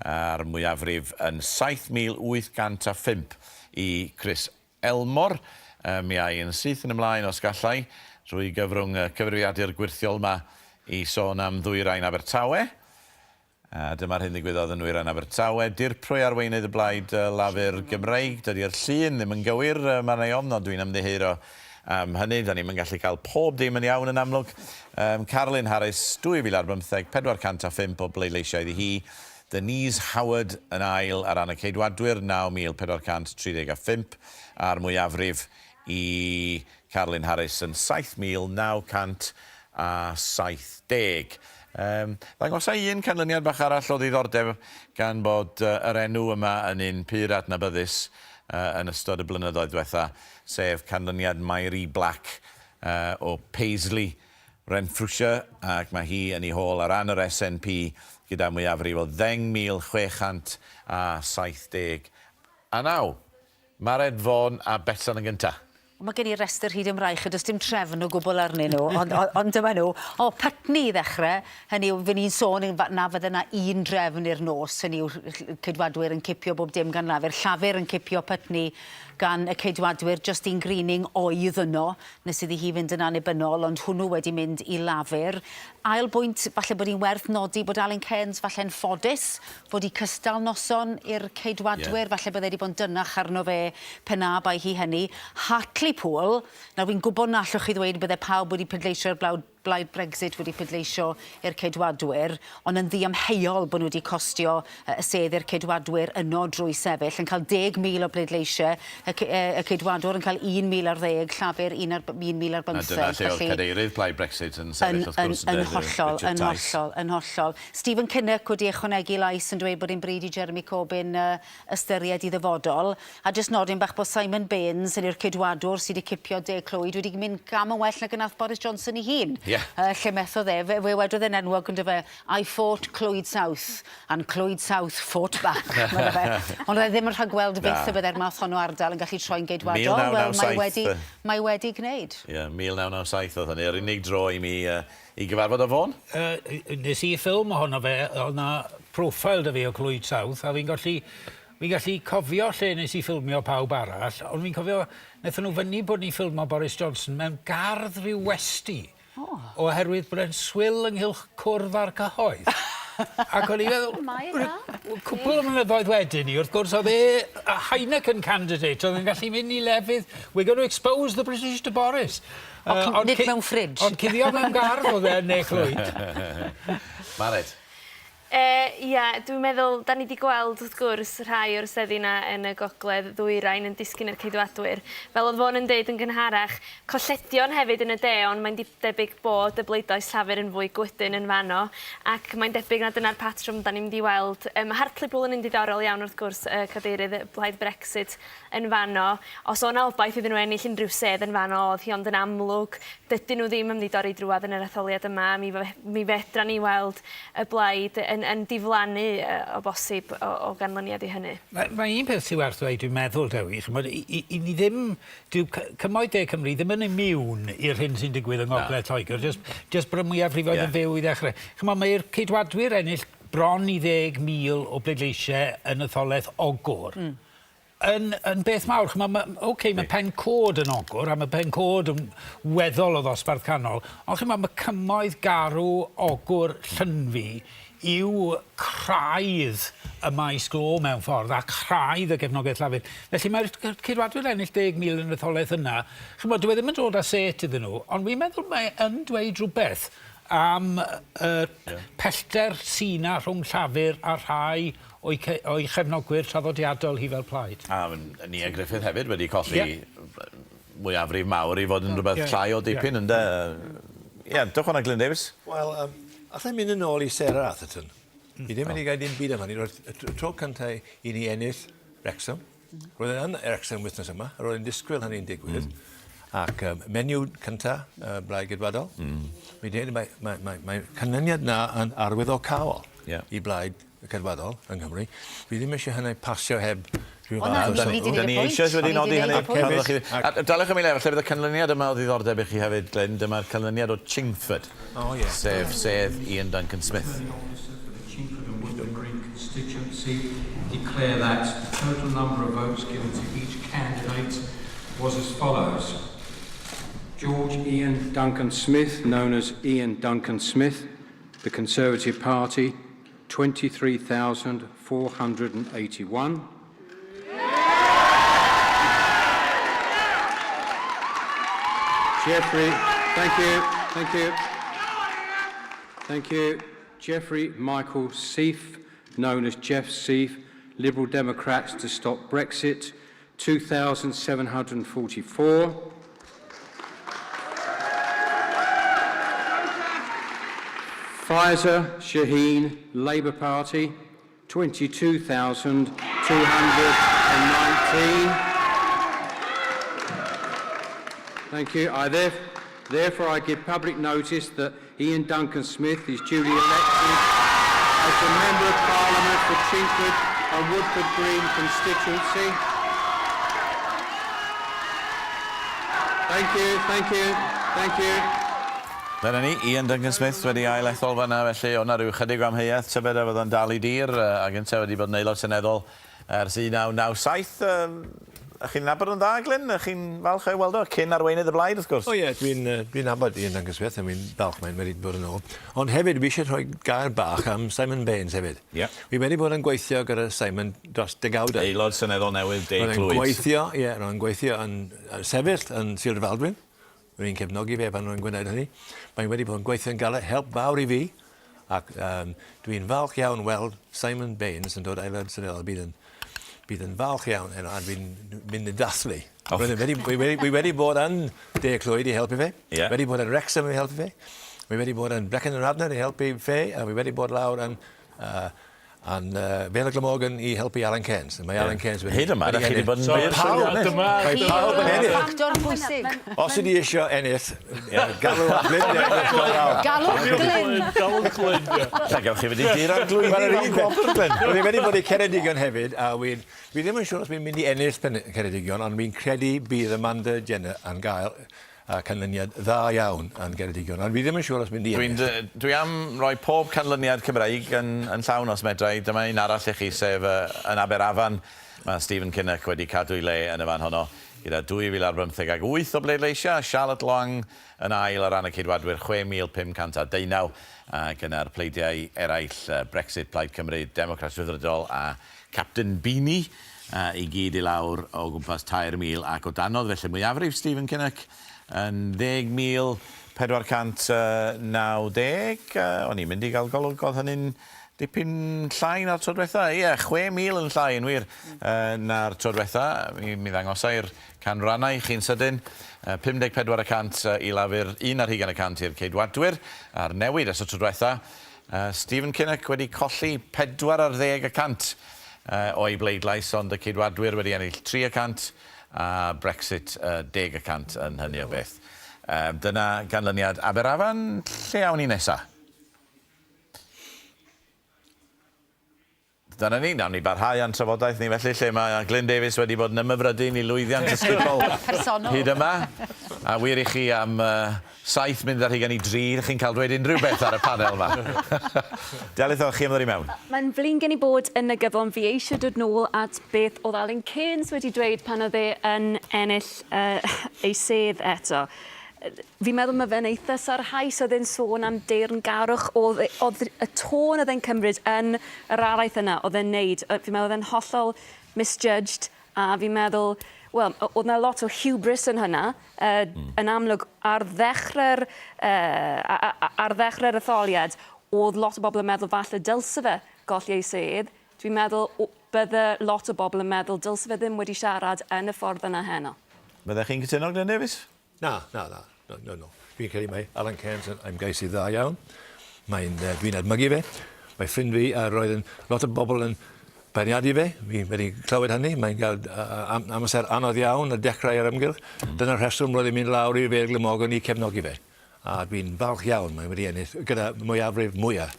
a'r mwyafrif yn 7,805 i Chris Elmore. Um, mi ai yn syth yn ymlaen os gallai, drwy gyfrwng y cyfrifiadur gwyrthiol yma i sôn am ddwyrain Abertawe. A dyma'r hyn ddigwyddodd yn Nwyrain Abertawe. Dirprwy arweinydd y Blaid Lafur Gymreig. Dydy'r llun ddim yn gywir, mae'n ei ofn, ond dwi'n ymddiheuro am hynny. Da ni'm yn gallu cael pob dim yn iawn yn amlwg. Um, Carolyn Harris, 2015, 405 o bleidleisiau iddi hi. Denise Howard yn ail ar ran y Ceidwadwyr, 9,435, a'r mwyafrif i Carolyn Harris yn 7,970. Um, ddangosa un canlyniad bach arall o ddiddordeb gan bod uh, yr enw yma yn un pur adnabyddus uh, yn ystod y blynyddoedd diwetha, sef canlyniad Mairi Black uh, o Paisley, Renfrewshire, ac mae hi yn ei hôl ar ran yr SNP gyda mwyafrif o 10,679. Mared Vaughan a Betsan yn gynta.
Mae gen i restr hyd 'y mraich a does dim trefn o gwbl arnyn nhw, ond o- ond dyma nhw. O, Putney i ddechrau, hynny yw, fy ni'n sôn yn fa- na fydde 'na un drefn i'r nos, hynny yw, Ceidwadwyr yn cipio bob dim gan Lafur, Llafur yn cipio Putney gan y Ceidwadwyr, Justine Greening oedd yno nes iddi hi fynd yn annibynnol, ond hwnnw wedi mynd i Lafur. Ail bwynt, falle bod hi'n werth nodi bod Alun Cairns falle'n ffodus fod hi cystal noson i'r Ceidwadwyr, yeah. falle bydde wedi bod yn dynach arno fe pe na bai hi hynny. Hartlepool, nawr fi'n gwybod na allwch chi ddweud bydde pawb wedi pleidleisio i'r blaid, blaid Brexit wedi pleidleisio i'r Ceidwadwyr, ond yn ddiamheuol bod nhw wedi costio y sedd i'r Ceidwadwyr yno drwy sefyll, yn cael 10,000 o bleidleisiau, y, y Ceidwadwr yn cael 1,000 ar ddeg, Llafur 1,000 ar bymtheg.
A dyna lle oedd cadeirydd Plaid Brexit yn sefyll wrth gwrs.
Yn hollol, yn hollol, yn hollol. Stephen Kinnock wedi ychwanegu lais yn dweud bod hi'n bryd i Jeremy Corbyn ystyried ei ddyfodol. A jyst nodyn bach bod Simon Baines, hynny yw'r Ceidwadwr sydd wedi cipio De Clwyd, wedi mynd gam yn well nag y nath Boris Johnson ei hun.
Yeah.
Lle methodd e. Fe, fe wedodd e'n enwog on'd yfe, I fought Clwyd South and Clwyd South fought back. Fe. Ond oedd e ddim yn rhagweld byth y bydde'r math hon o ardal yn gallu troi'n geidwadol. Wel, mae wedi, mae wedi gwneud.
Ie, yeah, 1997 oedd hynny, yr unig dro i mi uh, I gyfarfod â Vaughan?
Yy, nes i ffilm ohono fe, oedd 'na profile 'da fi o Clwyd South, a fi'n gallu, fi'n gallu cofio lle nes i ffilmio pawb arall, ond fi'n cofio, wnaethon nhw fynnu bod ni'n ffilmo Boris Johnson mewn gardd rhyw westy.
O.
Oherwydd bod e'n swil ynghylch cwrdd â'r cyhoedd. Ac o'n i'n meddwl...
Mae e 'na.
Cwpwl o flynyddoedd wedyn 'ny, wrth gwrs, oedd e a Heineken candidate, oedd e'n gallu mynd i lefydd, we're going to expose the British to Boris.
Ond nid mewn ffridge.
Ond cuddio mewn gardd oedd e yn Ne Clwyd.
Mared.
Yy ia, dwi'n meddwl, 'dan ni 'di gweld wrth gwrs rhai o'r seddi 'na yn y gogledd ddwyrain yn disgyn i'r Ceidwadwyr. Fel o'dd Vaughan yn deud yn gynharach, colledion hefyd yn y de ond mae'n debyg bod y bleidlais Llafur yn fwy gwydn yn fanno ac mae'n debyg na dyna'r patrwm 'dan ni'n mynd i weld. Yym ma' Hartlepool yn un diddorol iawn wrth gwrs, y cadeirydd y Blaid Brexit yn fanno. Os o' 'na obaith iddyn nhw ennill unrhyw sedd yn fanno o'dd hi ond yn amlwg dydyn nhw ddim yn mynd i dorri drwadd yn yr etholiad yma mi fe- mi fedran ni weld y blaid yn yn diflannu yy o bosib o o ganlyniad i hynny.
Mae mae un peth sy werth dweud dwi'n meddwl Dewi, ch'mod i i i ni ddim dyw cymoedd De Cymru ddim yn immune i'r hyn sy'n digwydd yng Ngogledd Lloegr jyst jyst bod y mwyafrifoedd yn fyw i ddechrau. Ch'mod mae'r Ceidwadwyr ennill bron i 10,000 o bleidleisiau yn etholaeth Ogwr. Yn yn beth mawr. Ch'mo' ma' ok ma' Pen Coed yn Ogwr a ma' Pen Coed yn weddol o ddosbarth canol ond ch'mo' ma' cymoedd garw Ogwr Llynfi yw craidd y maes glo mewn ffordd a craidd y gefnogaeth Lafur. Felly mae'r Ceidwadwyr ennill 10,000 yn yr etholaeth yna, ch'mo' dyw e ddim yn dod â set iddyn nhw, ond wi'n meddwl mae e yn dweud rhywbeth am y pellter sy 'na rhwng Llafur a rhai o'i o'i chefnogwyr traddodiadol hi fel plaid.
A Nia Griffith hefyd wedi colli mwyafrif mawr i fod yn rhywbeth llai o dipyn ynde? Ie, dewch hwnna Glyn Davies.
Wel, um, allai mynd yn ôl i Sarah Atherton. Fi ddim wedi gael dim byd am hynny. Roedd y tro cyntaf i ni ennill Wrexham. Roedd e yn Wrexham wythnos yma, a roedd e'n disgwyl hynny'n digwydd. Ac um, menyw cynta, Blaid Geidwadol. Mi dweud, mae, mae, mae, mae canlyniad na yn arwyddocaol yeah. i Blaid Ceidwadol yng Nghymru. Fi ddim eisiau hynny pasio heb rhyw fath o sylw.
Da ni eisoes wedi nodi hynny. A daliwch am ei le, falle bydd y canlyniad yma o ddiddordeb i chi hefyd, Glyn. Dyma'r canlyniad o Chingford,
oh, yeah.
sef sedd Ian Duncan Smith.
Constituency declare that the total number of votes given to each candidate was as follows. George Ian Duncan Smith, known as Ian Duncan Smith, the Conservative Party, 23,481. Geoffrey, thank you, thank you. Thank you. Geoffrey Michael Seif, known as Jeff Seif, Liberal Democrats to Stop Brexit, 2,744. Faiza Shaheen, Labour Party, 22,219. Thank you. I therefore I give public notice that Ian Duncan Smith is duly elected as the Member of Parliament for Chingford and Woodford Green constituency. Thank you, thank you, thank you.
Dyna ni, Ian Duncan Smith wedi ail ethol fanna, felly o'na rhyw chydig o amheuaeth tybed a fydda'n dal i dir, ac yntau wedi bod yn aelod seneddol ers 1997. Ych chi'n nabod yn dda, Glyn? Ych chi'n falch o'i weld o? Cyn arweinydd y blaid, wrth gwrs.
O ie, dwi'n uh, dwi nabod Ian Duncan Smith, a mi'n falch mae'n wedi bod yn ôl. Ond hefyd, fi eisiau rhoi gair bach am Simon Baines hefyd.
Ie. Yeah.
Fi wedi bod yn gweithio gyda Simon dros degawdau.
Aelod seneddol newydd De Clwyd.
Roedd gweithio, ie, yeah, roedd gweithio yn sefyll yn Sir Faldwyn. Rwy'n cefnogi fe pan rwy'n gwneud hynny. Mae'n wedi bod yn gweithio'n galed, help fawr i fi, ac um, dwi'n falch iawn weld Simon Baines yn dod aelod seneddol. Bydd yn, bydd yn falch iawn heno, a dwi'n mynd i dathlu. Oh. Wedi, wi, wedi, wi wedi bod yn De Clwyd i helpu fe.
Yeah.
Wedi bod yn Wrexham i helpu fe. Wi wedi bod yn Brecon and Radnor i helpu fe, a wi wedi bod lawr yn uh, Yn Vale of Glamorgan i helpu Alan Cairns. Mae Alan Cairns wedi...
Hyd yma, ydych chi wedi bod yn
byr llwyddiannus. Mae pawb yn ennill.
Ffactor bwysig.
Os ydi eisiau ennill, galw Glyn.
Galw Glyn.
Galw Glyn, ie.
Lle gewch chi fynd i dir ar glwyni fel gwobr, Glyn.
Wel, wedi bod i Ceredigion hefyd, a wi ddim yn siŵr os fi'n mynd i ennill Ceredigion, ond fi'n credu bydd Amanda Jenner yn gael a canlyniad dda iawn yn Geredigion, ond fi ddim yn siŵr os mynd i
ennill. Dwi'n dwi am roi pob canlyniad Cymreig yn, yn llawn os medra i. Dyma un arall i chi, sef yn Aberafan. Mae Stephen Kinnock wedi cadw'i le yn y fan honno gyda 2,058 o bleidleisiau. Charlotte Long yn ail ar ran y Ceidwadwyr, 6,519, ac yna'r pleidiau eraill, Brexit, Plaid Cymru, Democrat Rhyddfrydol a Captain Beanie i gyd i lawr o gwmpas 3,000 ac o danodd, felly mwyafrif Stephen Kinnock yn 10,490. O'n i'n mynd i gael golwg, oedd hynny'n dipyn llai na'r tro diwetha. Ie, 6,000 yn llai yn wir na'r tro diwetha. Mi, mi ddangosai'r canrannau i chi'n sydyn. 54 y cant i Lafur, 1 ar y cant i'r Ceidwadwyr, a'r newid ers y tro diwetha. Stephen Kinnock wedi colli 4 ar ddeg y cant o'i bleidlais, ond y Ceidwadwyr wedi ennill 3 y cant a Brexit 10 y cant yn hynny o beth. Dyna ganlyniad Aberafan. Lle awn ni nesa? Dyna ni, nawn ni barhau â'n trafodaeth ni felly, lle mae Glyn Davies wedi bod yn ymhyfrydu'n ei lwyddiant ysgubol hyd yma. A wir i chi am uh, 7 munud ar hugain i dri, chi'n cael dweud unrhyw beth ar y panel yma. Delyth, o'ch chi am ddod i mewn?
Mae'n flin gen i bod yn negyddol, ond fi eisiau dod nôl at beth oedd Alun Cairns wedi dweud pan oedd e yn ennill uh, ei sedd eto. Fi'n meddwl ma' fe'n eitha sarhaus, oedd e'n sôn am deyrngarwch, oedd e- oedd y tôn oedd e'n cymryd yn yr araith yna, oedd e'n neud, yy fi'n meddwl oedd e'n hollol misjudged, a fi'n meddwl, wel, oedd 'na lot o hubris yn hynna, yy yn amlwg ar ddechrau'r yy ar ddechrau'r etholiad, oedd lot o bobl yn meddwl falle dylse fe golli ei sedd, dwi'n meddwl bydde lot o bobl yn meddwl dylse fe ddim wedi siarad yn y ffordd yna heno.
Fyddech chi'n cytuno, Glyn Davies?
Na, na, na, no, no, no. Fi'n credu mae Alan Cairns yn ymgeisydd dda iawn. Mae'n, uh, dwi'n admygu fe. Mae ffrind fi, a roedd yn lot o bobl yn beirniadu fe. Fi wedi clywed hynny. Mae'n cael uh, am, amser anodd iawn a dechrau yr ymgyrch. Dyna'r rheswm roedd e'n mynd lawr i Vale Glamorgan i cefnogi fe. A dwi'n falch iawn mae wedi ennill gyda mwyafrif mwyaf.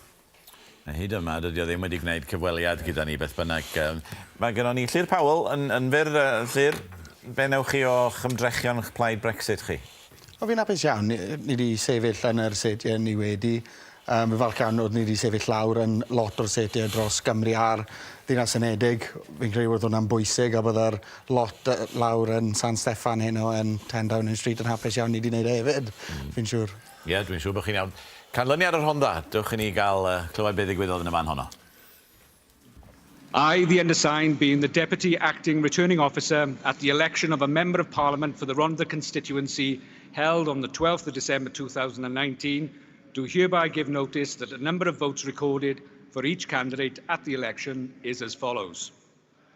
A hyd yma, dydy o ddim wedi gwneud cyfweliad gyda ni beth bynnag. Mae gynnon ni Llyr Powell yn, yn fyr. Llyr, be newch chi o'ch ymdrechion o'ch plaid Brexit chi?
O, fi'n hapus iawn. Ni wedi sefyll yn yr setiau ni wedi. Um, fi'n falch iawn oedd ni wedi sefyll lawr yn lot o'r setiau dros Gymru a'r Ddinas Unedig. Fi'n credu bod hwnna'n bwysig a byddai'r lot lawr yn San Steffan heno yn 10 Downing Street yn hapus iawn ni wedi gwneud e hefyd, mm. fi'n siŵr.
Ie, yeah, dwi'n siŵr bod chi'n iawn. Canlyniad y Rhondda, dewch i ni gael uh, clywed beth ddigwyddodd yn y fan honno.
I, the undersigned, being the Deputy Acting Returning Officer at the election of a Member of Parliament for the Rhondda constituency held on the 12th of December 2019, do hereby give notice that the number of votes recorded for each candidate at the election is as follows.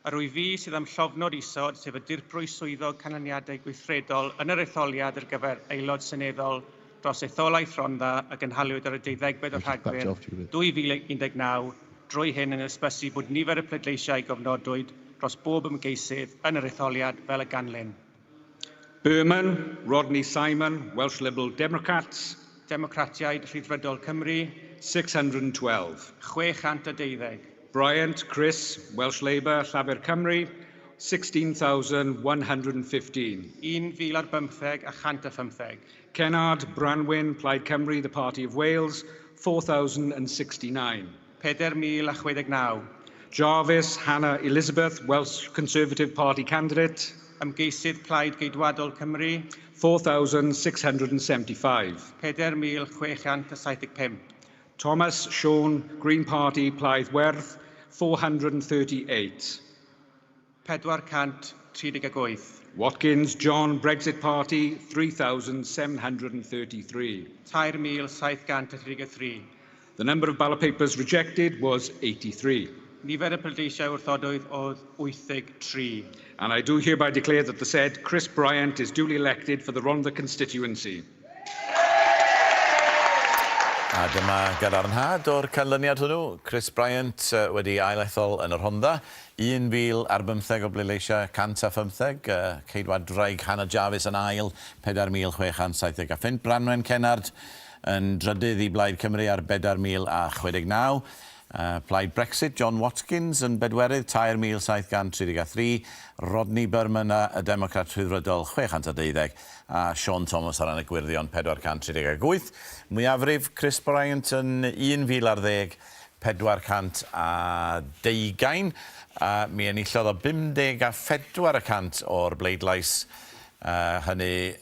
Yr wyf fi sydd am llofnod isod, sef y dirprwy swyddog canlyniadau gweithredol yn yr etholiad ar gyfer aelod seneddol dros etholaeth Rhondda a gynhaliwyd ar y 12 o Rhagfyr 2019 drwy hyn yn hysbysu bod nifer y pleidleisiau gofnodwyd dros bob ymgeisydd yn yr etholiad fel y ganlyn.
Berman, Rodney Simon, Welsh Liberal Democrats.
Democratiaid Rhyddfrydol Cymru.
612.
612.
Bryant, Chris, Welsh Labour, Llafur Cymru, 16,115.
1,015 a 115.
Kennard, Branwyn, Plaid Cymru, the Party of Wales, 4,069.
4,069.
Jarvis, Hannah Elizabeth, Welsh Conservative Party candidate.
Ymgeisydd Plaid Geidwadol Cymru.
4,675.
4,675.
Thomas Sean, Green Party, Plaid Werdd, 438.
438.
Watkins, John, Brexit Party, 3,733.
3,733.
The number of ballot papers rejected was 83.
Nifer y pleidleisiau wrthodwyd oedd 83.
And I do hereby declare that the said Chris Bryant is duly elected for the Rhondda constituency.
A dyma gadarnhad o'r canlyniad hwnnw. Chris Bryant wedi ailethol yn y Rhondda. 1,015 o bleidleisiau, 115. Ceidwadwraig Hannah Jarvis yn ail, 4,675. Branwen Cennard yn drydydd i Blaid Cymru ar 4,069. Plaid Brexit, John Watkins yn bedwerydd, 3,733. Rodney Berman a y Democrat Rhyddfrydol, 612. A Siôn Thomas ar ran y Gwyrddion, 438. Mwyafrif Chris Bryant yn 1,010, 420. A mi enillodd o 54 y cant o'r bleidlais. Hynny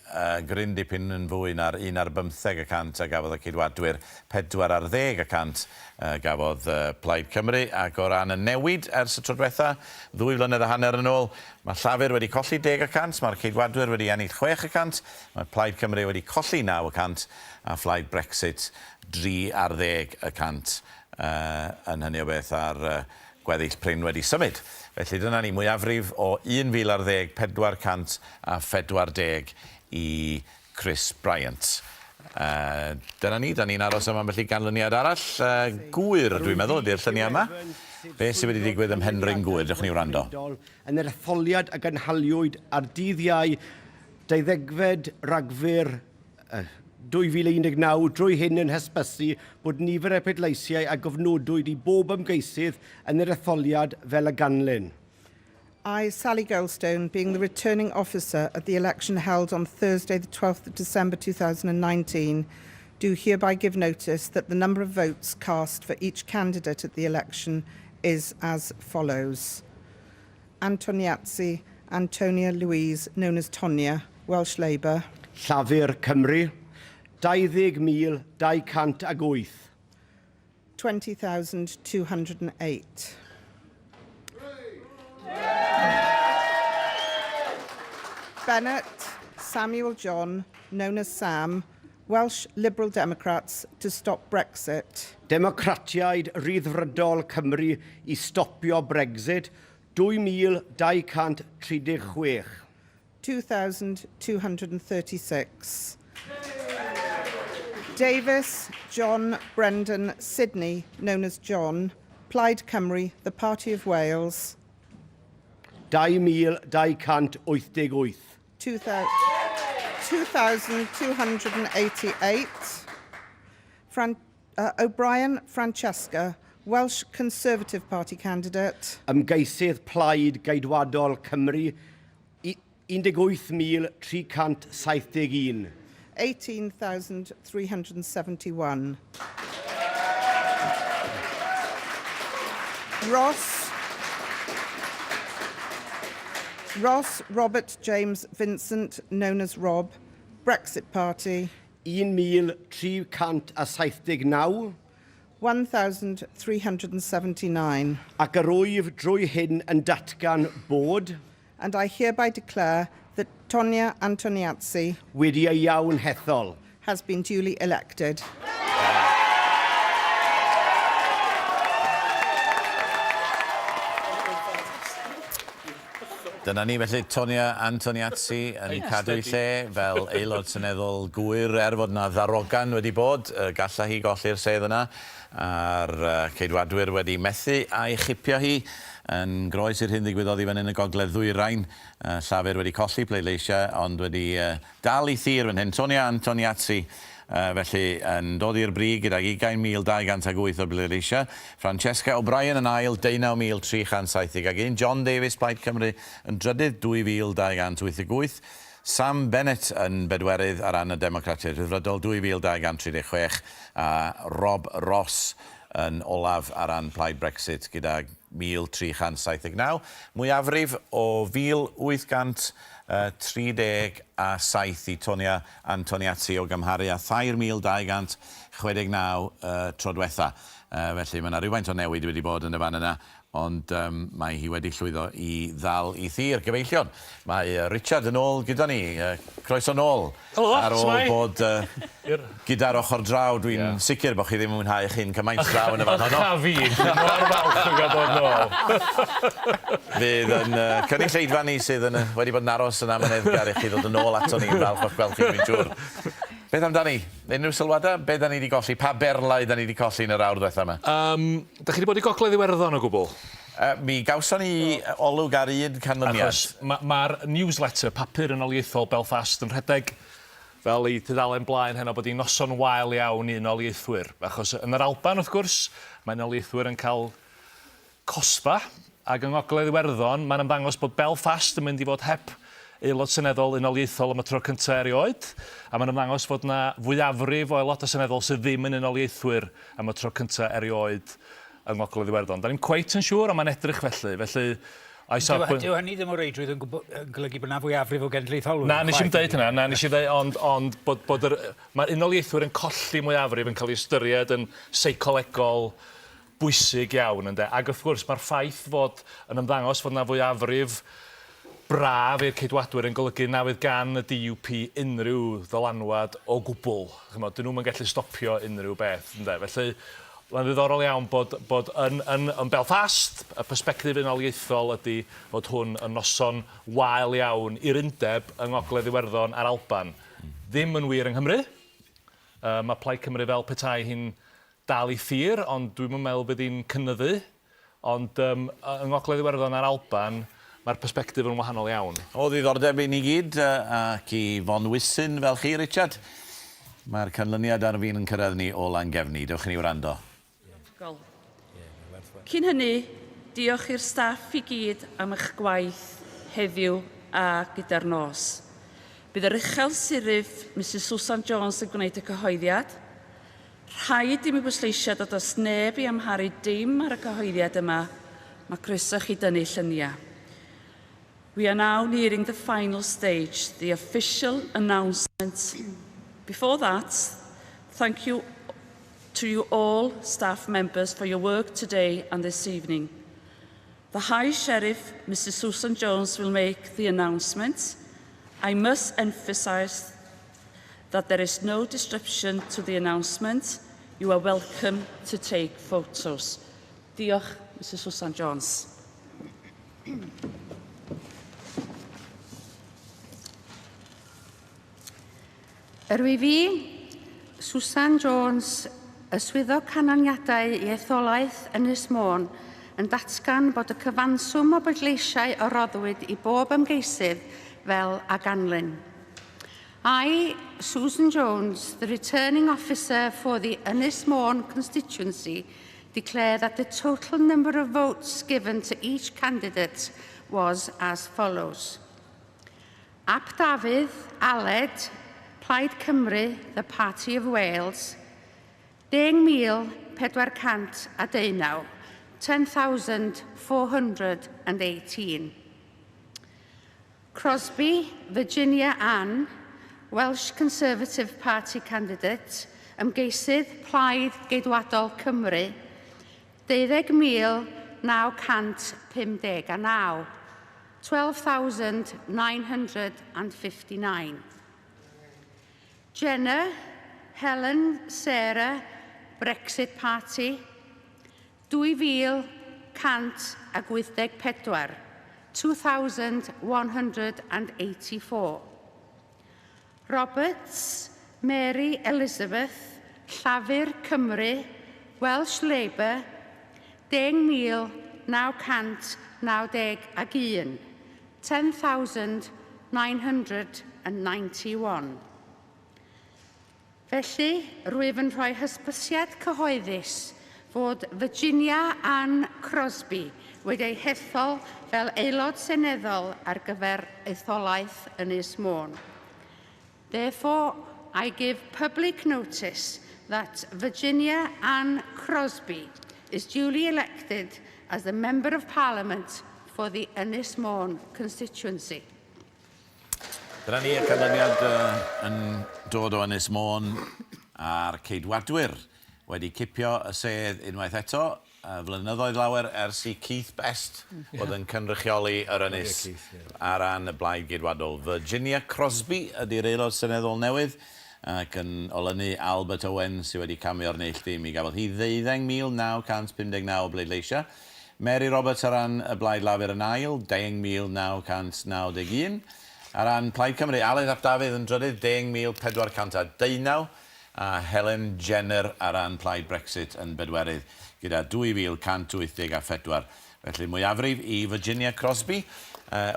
gryn dipyn yn fwy na'r un ar bymtheg y cant a gafodd y Ceidwadwyr, 40 y cant gafodd Plaid Cymru. Ac o ran y newid ers y tro diwetha, ddwy flynedd a hanner yn ôl, mae Llafur wedi colli 10 y cant, mae'r Ceidwadwyr wedi ennill 6 y cant, mae Plaid Cymru wedi colli 9 y cant, a Phlaid Brexit 3 ar ddeg y cant yn hynny o beth a'r gweddill prin wedi symud. Felly dyna ni, mwyafrif o 1,010, 440 i Chris Bryant. Dyna ni, da ni'n aros am ambell i ganlyniad arall. Gŵyr, dwi'n meddwl, ydy'r lluniau yma. Be sydd wedi digwydd ym Mhenrhyn Gŵyr? Dewch ni wrando.
Yn yr etholiad a gynhaliwyd ar dydd Iau 20 Rhagfyr 2019 drwy hyn yn hysbysu bod nifer y pleidleisiau a gofnodwyd i bob ymgeisydd yn yr etholiad fel y ganlyn.
I, Sally Goldstone, being the returning officer at the election held on Thursday, the 12th of December 2019, do hereby give notice that the number of votes cast for each candidate at the election is as follows. Antoniazzi, Antonia Louise, known as Tonya, Welsh Labour.
Llafur Cymru, 20,208.
20,208. Bennett, Samuel John, known as Sam, Welsh Liberal Democrats to stop Brexit.
Democratiaid Rhyddfrydol Cymru i stopio Brexit, 2,236.
2,236. Davis, John Brendan Sidney, known as John, Plaid Cymru, the Party of Wales.
2,288.
2,288. O'Brien, Francesca, Welsh Conservative Party candidate.
Ymgeisydd Plaid Geidwadol Cymru, 18,371.
18,371. Ross Robert James Vincent, known as Rob, Brexit Party.
1,379.
1,379.
Ac yr wyf drwy hyn yn datgan bod
And I hereby declare that Tonya Antoniazzi
wedi ei iawn hethol.
has been duly elected.
Dyna ni felly, Tonia Antoniazzi yn cadw ei lle fel aelod seneddol Gŵyr, er fod 'na ddarogan wedi bod, gallai hi golli'r sedd yna, a'r Ceidwadwyr wedi methu a'i chipio hi, yn groes i'r hyn ddigwyddodd i fan hyn y Gogledd Ddwyrain, Llafur wedi colli pleidleisiau ond wedi dal ei thir fan hyn. Tonia Antoniazzi felly yn dod i'r brig gydag 20,208 o bleidleisiau. Francesca O'Brien yn ail, 19,371. John Davies, Plaid Cymru, yn drydydd, 2,288. Sam Bennett yn bedwerydd ar ran y Democratiaid Rhyddfrydol, 2,236. A Rob Ross yn olaf ar ran Plaid Brexit gydag 1,379. Mwyafrif o 1,837 i Tonia Antoniazzi o gymharu â 3,269 y tro dwetha. Felly mae 'na rywfaint o newid wedi bod yn y fan yna, ond mae hi wedi llwyddo i ddal ei thir. Gyfeillion, mae Richard yn ôl gyda ni. Croeso nôl.
Helo,
Ar ôl bod gyda'r ochr draw, dwi'n sicr bod chi ddim yn mwynhau eich hun cymaint draw yn y fan honno.
Ych a fi, dwi mor falch o gael dod nôl.
Fydd yn cynulleidfa ni sydd yn wedi bod yn aros yn amyneddgar i chi ddod yn ôl ato ni, yn falch o'ch gweld chi, dwi'n siŵr. Beth amdani? Unrhyw sylwadau? Be da ni wedi golli? Pa berlau da ni wedi colli yn yr awr ddiwetha yma?
Um, da chi wedi bod i Gogledd Iwerddon o gwbl?
Mi gawson ni olwg ar un canlyniad.
Achos mae'r ma newsletter, papur unoliaethol Belfast, yn rhedeg fel ei tudalen blaen heno bod hi'n noson wael iawn i unoliaethwyr. Achos yn yr Alban, wrth gwrs, mae unoliaethwyr yn cael cosfa, ac yng Ngogledd Iwerddon mae'n ymddangos bod Belfast yn mynd i fod heb Aelod Seneddol Unoliaethol am y tro cyntaf erioed, a mae'n ymddangos fod yna fwyafrif o Aelodau Seneddol sydd ddim yn Unoliaethwyr am y tro cyntaf erioed yng Ngogledd Iwerddon. Da ni'm cweit yn siŵr, ond mae'n edrych felly. Felly, o'i safbwynt...
Dyw hynny ddim o reidrwydd yn yn golygu bod 'na fwyafrif o genedlaetholwyr.
Na, nes i'm deud hynna. Na, nes i ddeud, ond, ond bod, bod yr... Mae'r Unoliaethwyr yn colli mwyafrif yn cael ei ystyried yn seicolegol bwysig iawn ynde? Ac wrth gwrs mae'r ffaith fod yn ymddangos fod 'na fwyafrif braf i'r Ceidwadwyr yn golygu na fydd gan y DUP unrhyw ddylanwad o gwbl. Chimod, 'dyn nhw'm yn gallu stopio unrhyw beth ynde? Felly mae'n ddiddorol iawn bod bod yn yn yn Belfast y persbectif unoliaethol ydy fod hwn yn noson wael iawn i'r undeb yng Ngogledd Iwerddon a'r Alban. Ddim yn wir yng Nghymru. Yy mae Plaid Cymru fel petai hi'n dal i thir, ond dwi'm yn meddwl bydd hi'n cynyddu. Ond yym yng Ngogledd Iwerddon a'r Alban, mae'r persbectif yn wahanol iawn.
O ddiddordeb i ni gyd, ac i Fonwysyn fel chi, Richard. Mae'r canlyniad ar fin yn cyrraedd ni o Langefni. Dewch i ni wrando.
Cyn hynny, diolch i'r staff i gyd am eich gwaith heddiw a gyda'r nos. Bydd yr Uchel Siryf, Misus Susan Jones yn gwneud y cyhoeddiad. Rhaid i mi bwysleisio dod oes neb i amharu dim ar y cyhoeddiad yma, mae croeso chi dynnu lluniau. We are now nearing the final stage, the official announcement. Before that, thank you to you all staff members for your work today and this evening. The High Sheriff, Mrs Susan Jones, will make the announcement. I must emphasise that there is no disruption to the announcement. You are welcome to take photos. Diolch, Mrs Susan Jones.
Yr wyf fi, Susan Jones, y Swyddog Canlyniadau i Etholaeth Ynys Môn, yn datgan bod y cyfanswm o bleidleisiau a roddwyd i bob ymgeisydd fel a ganlyn. I, Susan Jones, the returning officer for the Ynys Môn constituency, declare that the total number of votes given to each candidate was as follows. Ap Dafydd, Aled, Plaid Cymru, The Party of Wales, 10,419, 10,418. Crosby, Virginia Ann, Welsh Conservative Party candidate, ymgeisydd Plaid Geidwadol Cymru, 12,959, 12,959. Jenner, Helen Sarah, Brexit Party, 2,184, 2,184. Roberts, Mary Elizabeth, Llafur Cymru, Welsh Labour, 10,991, 10,991. Felly, rwyf yn rhoi hysbysiad cyhoeddus fod Virginia Ann Crosby wedi ei hethol fel aelod seneddol ar gyfer etholaeth Ynys Môn. Therefore, I give public notice that Virginia Ann Crosby is duly elected as the Member of Parliament for the Ynys Môn constituency.
Dyna ni y canlyniad yn dod o Ynys Môn a'r Ceidwadwyr wedi cipio y sedd unwaith eto, flynyddoedd lawer ers i Keith Best fod yn cynrychioli yr ynys ar ran y Blaid Geidwadol. Virginia Crosbie ydy'r Aelod Seneddol newydd ac yn olynu Albert Owen sydd wedi camu o'r neilltu. Mi gafodd hi 19,959 o bleidleisiau. Mary Roberts ar ran y Blaid Lafur yn ail, 10,991. Ar ran Plaid Cymru, Aled ap Dafydd yn drydydd, 10,419, a Helen Jenner ar ran Plaid Brexit yn bedwerydd, gyda 2,184. Felly mwyafrif i Virginia Crosbie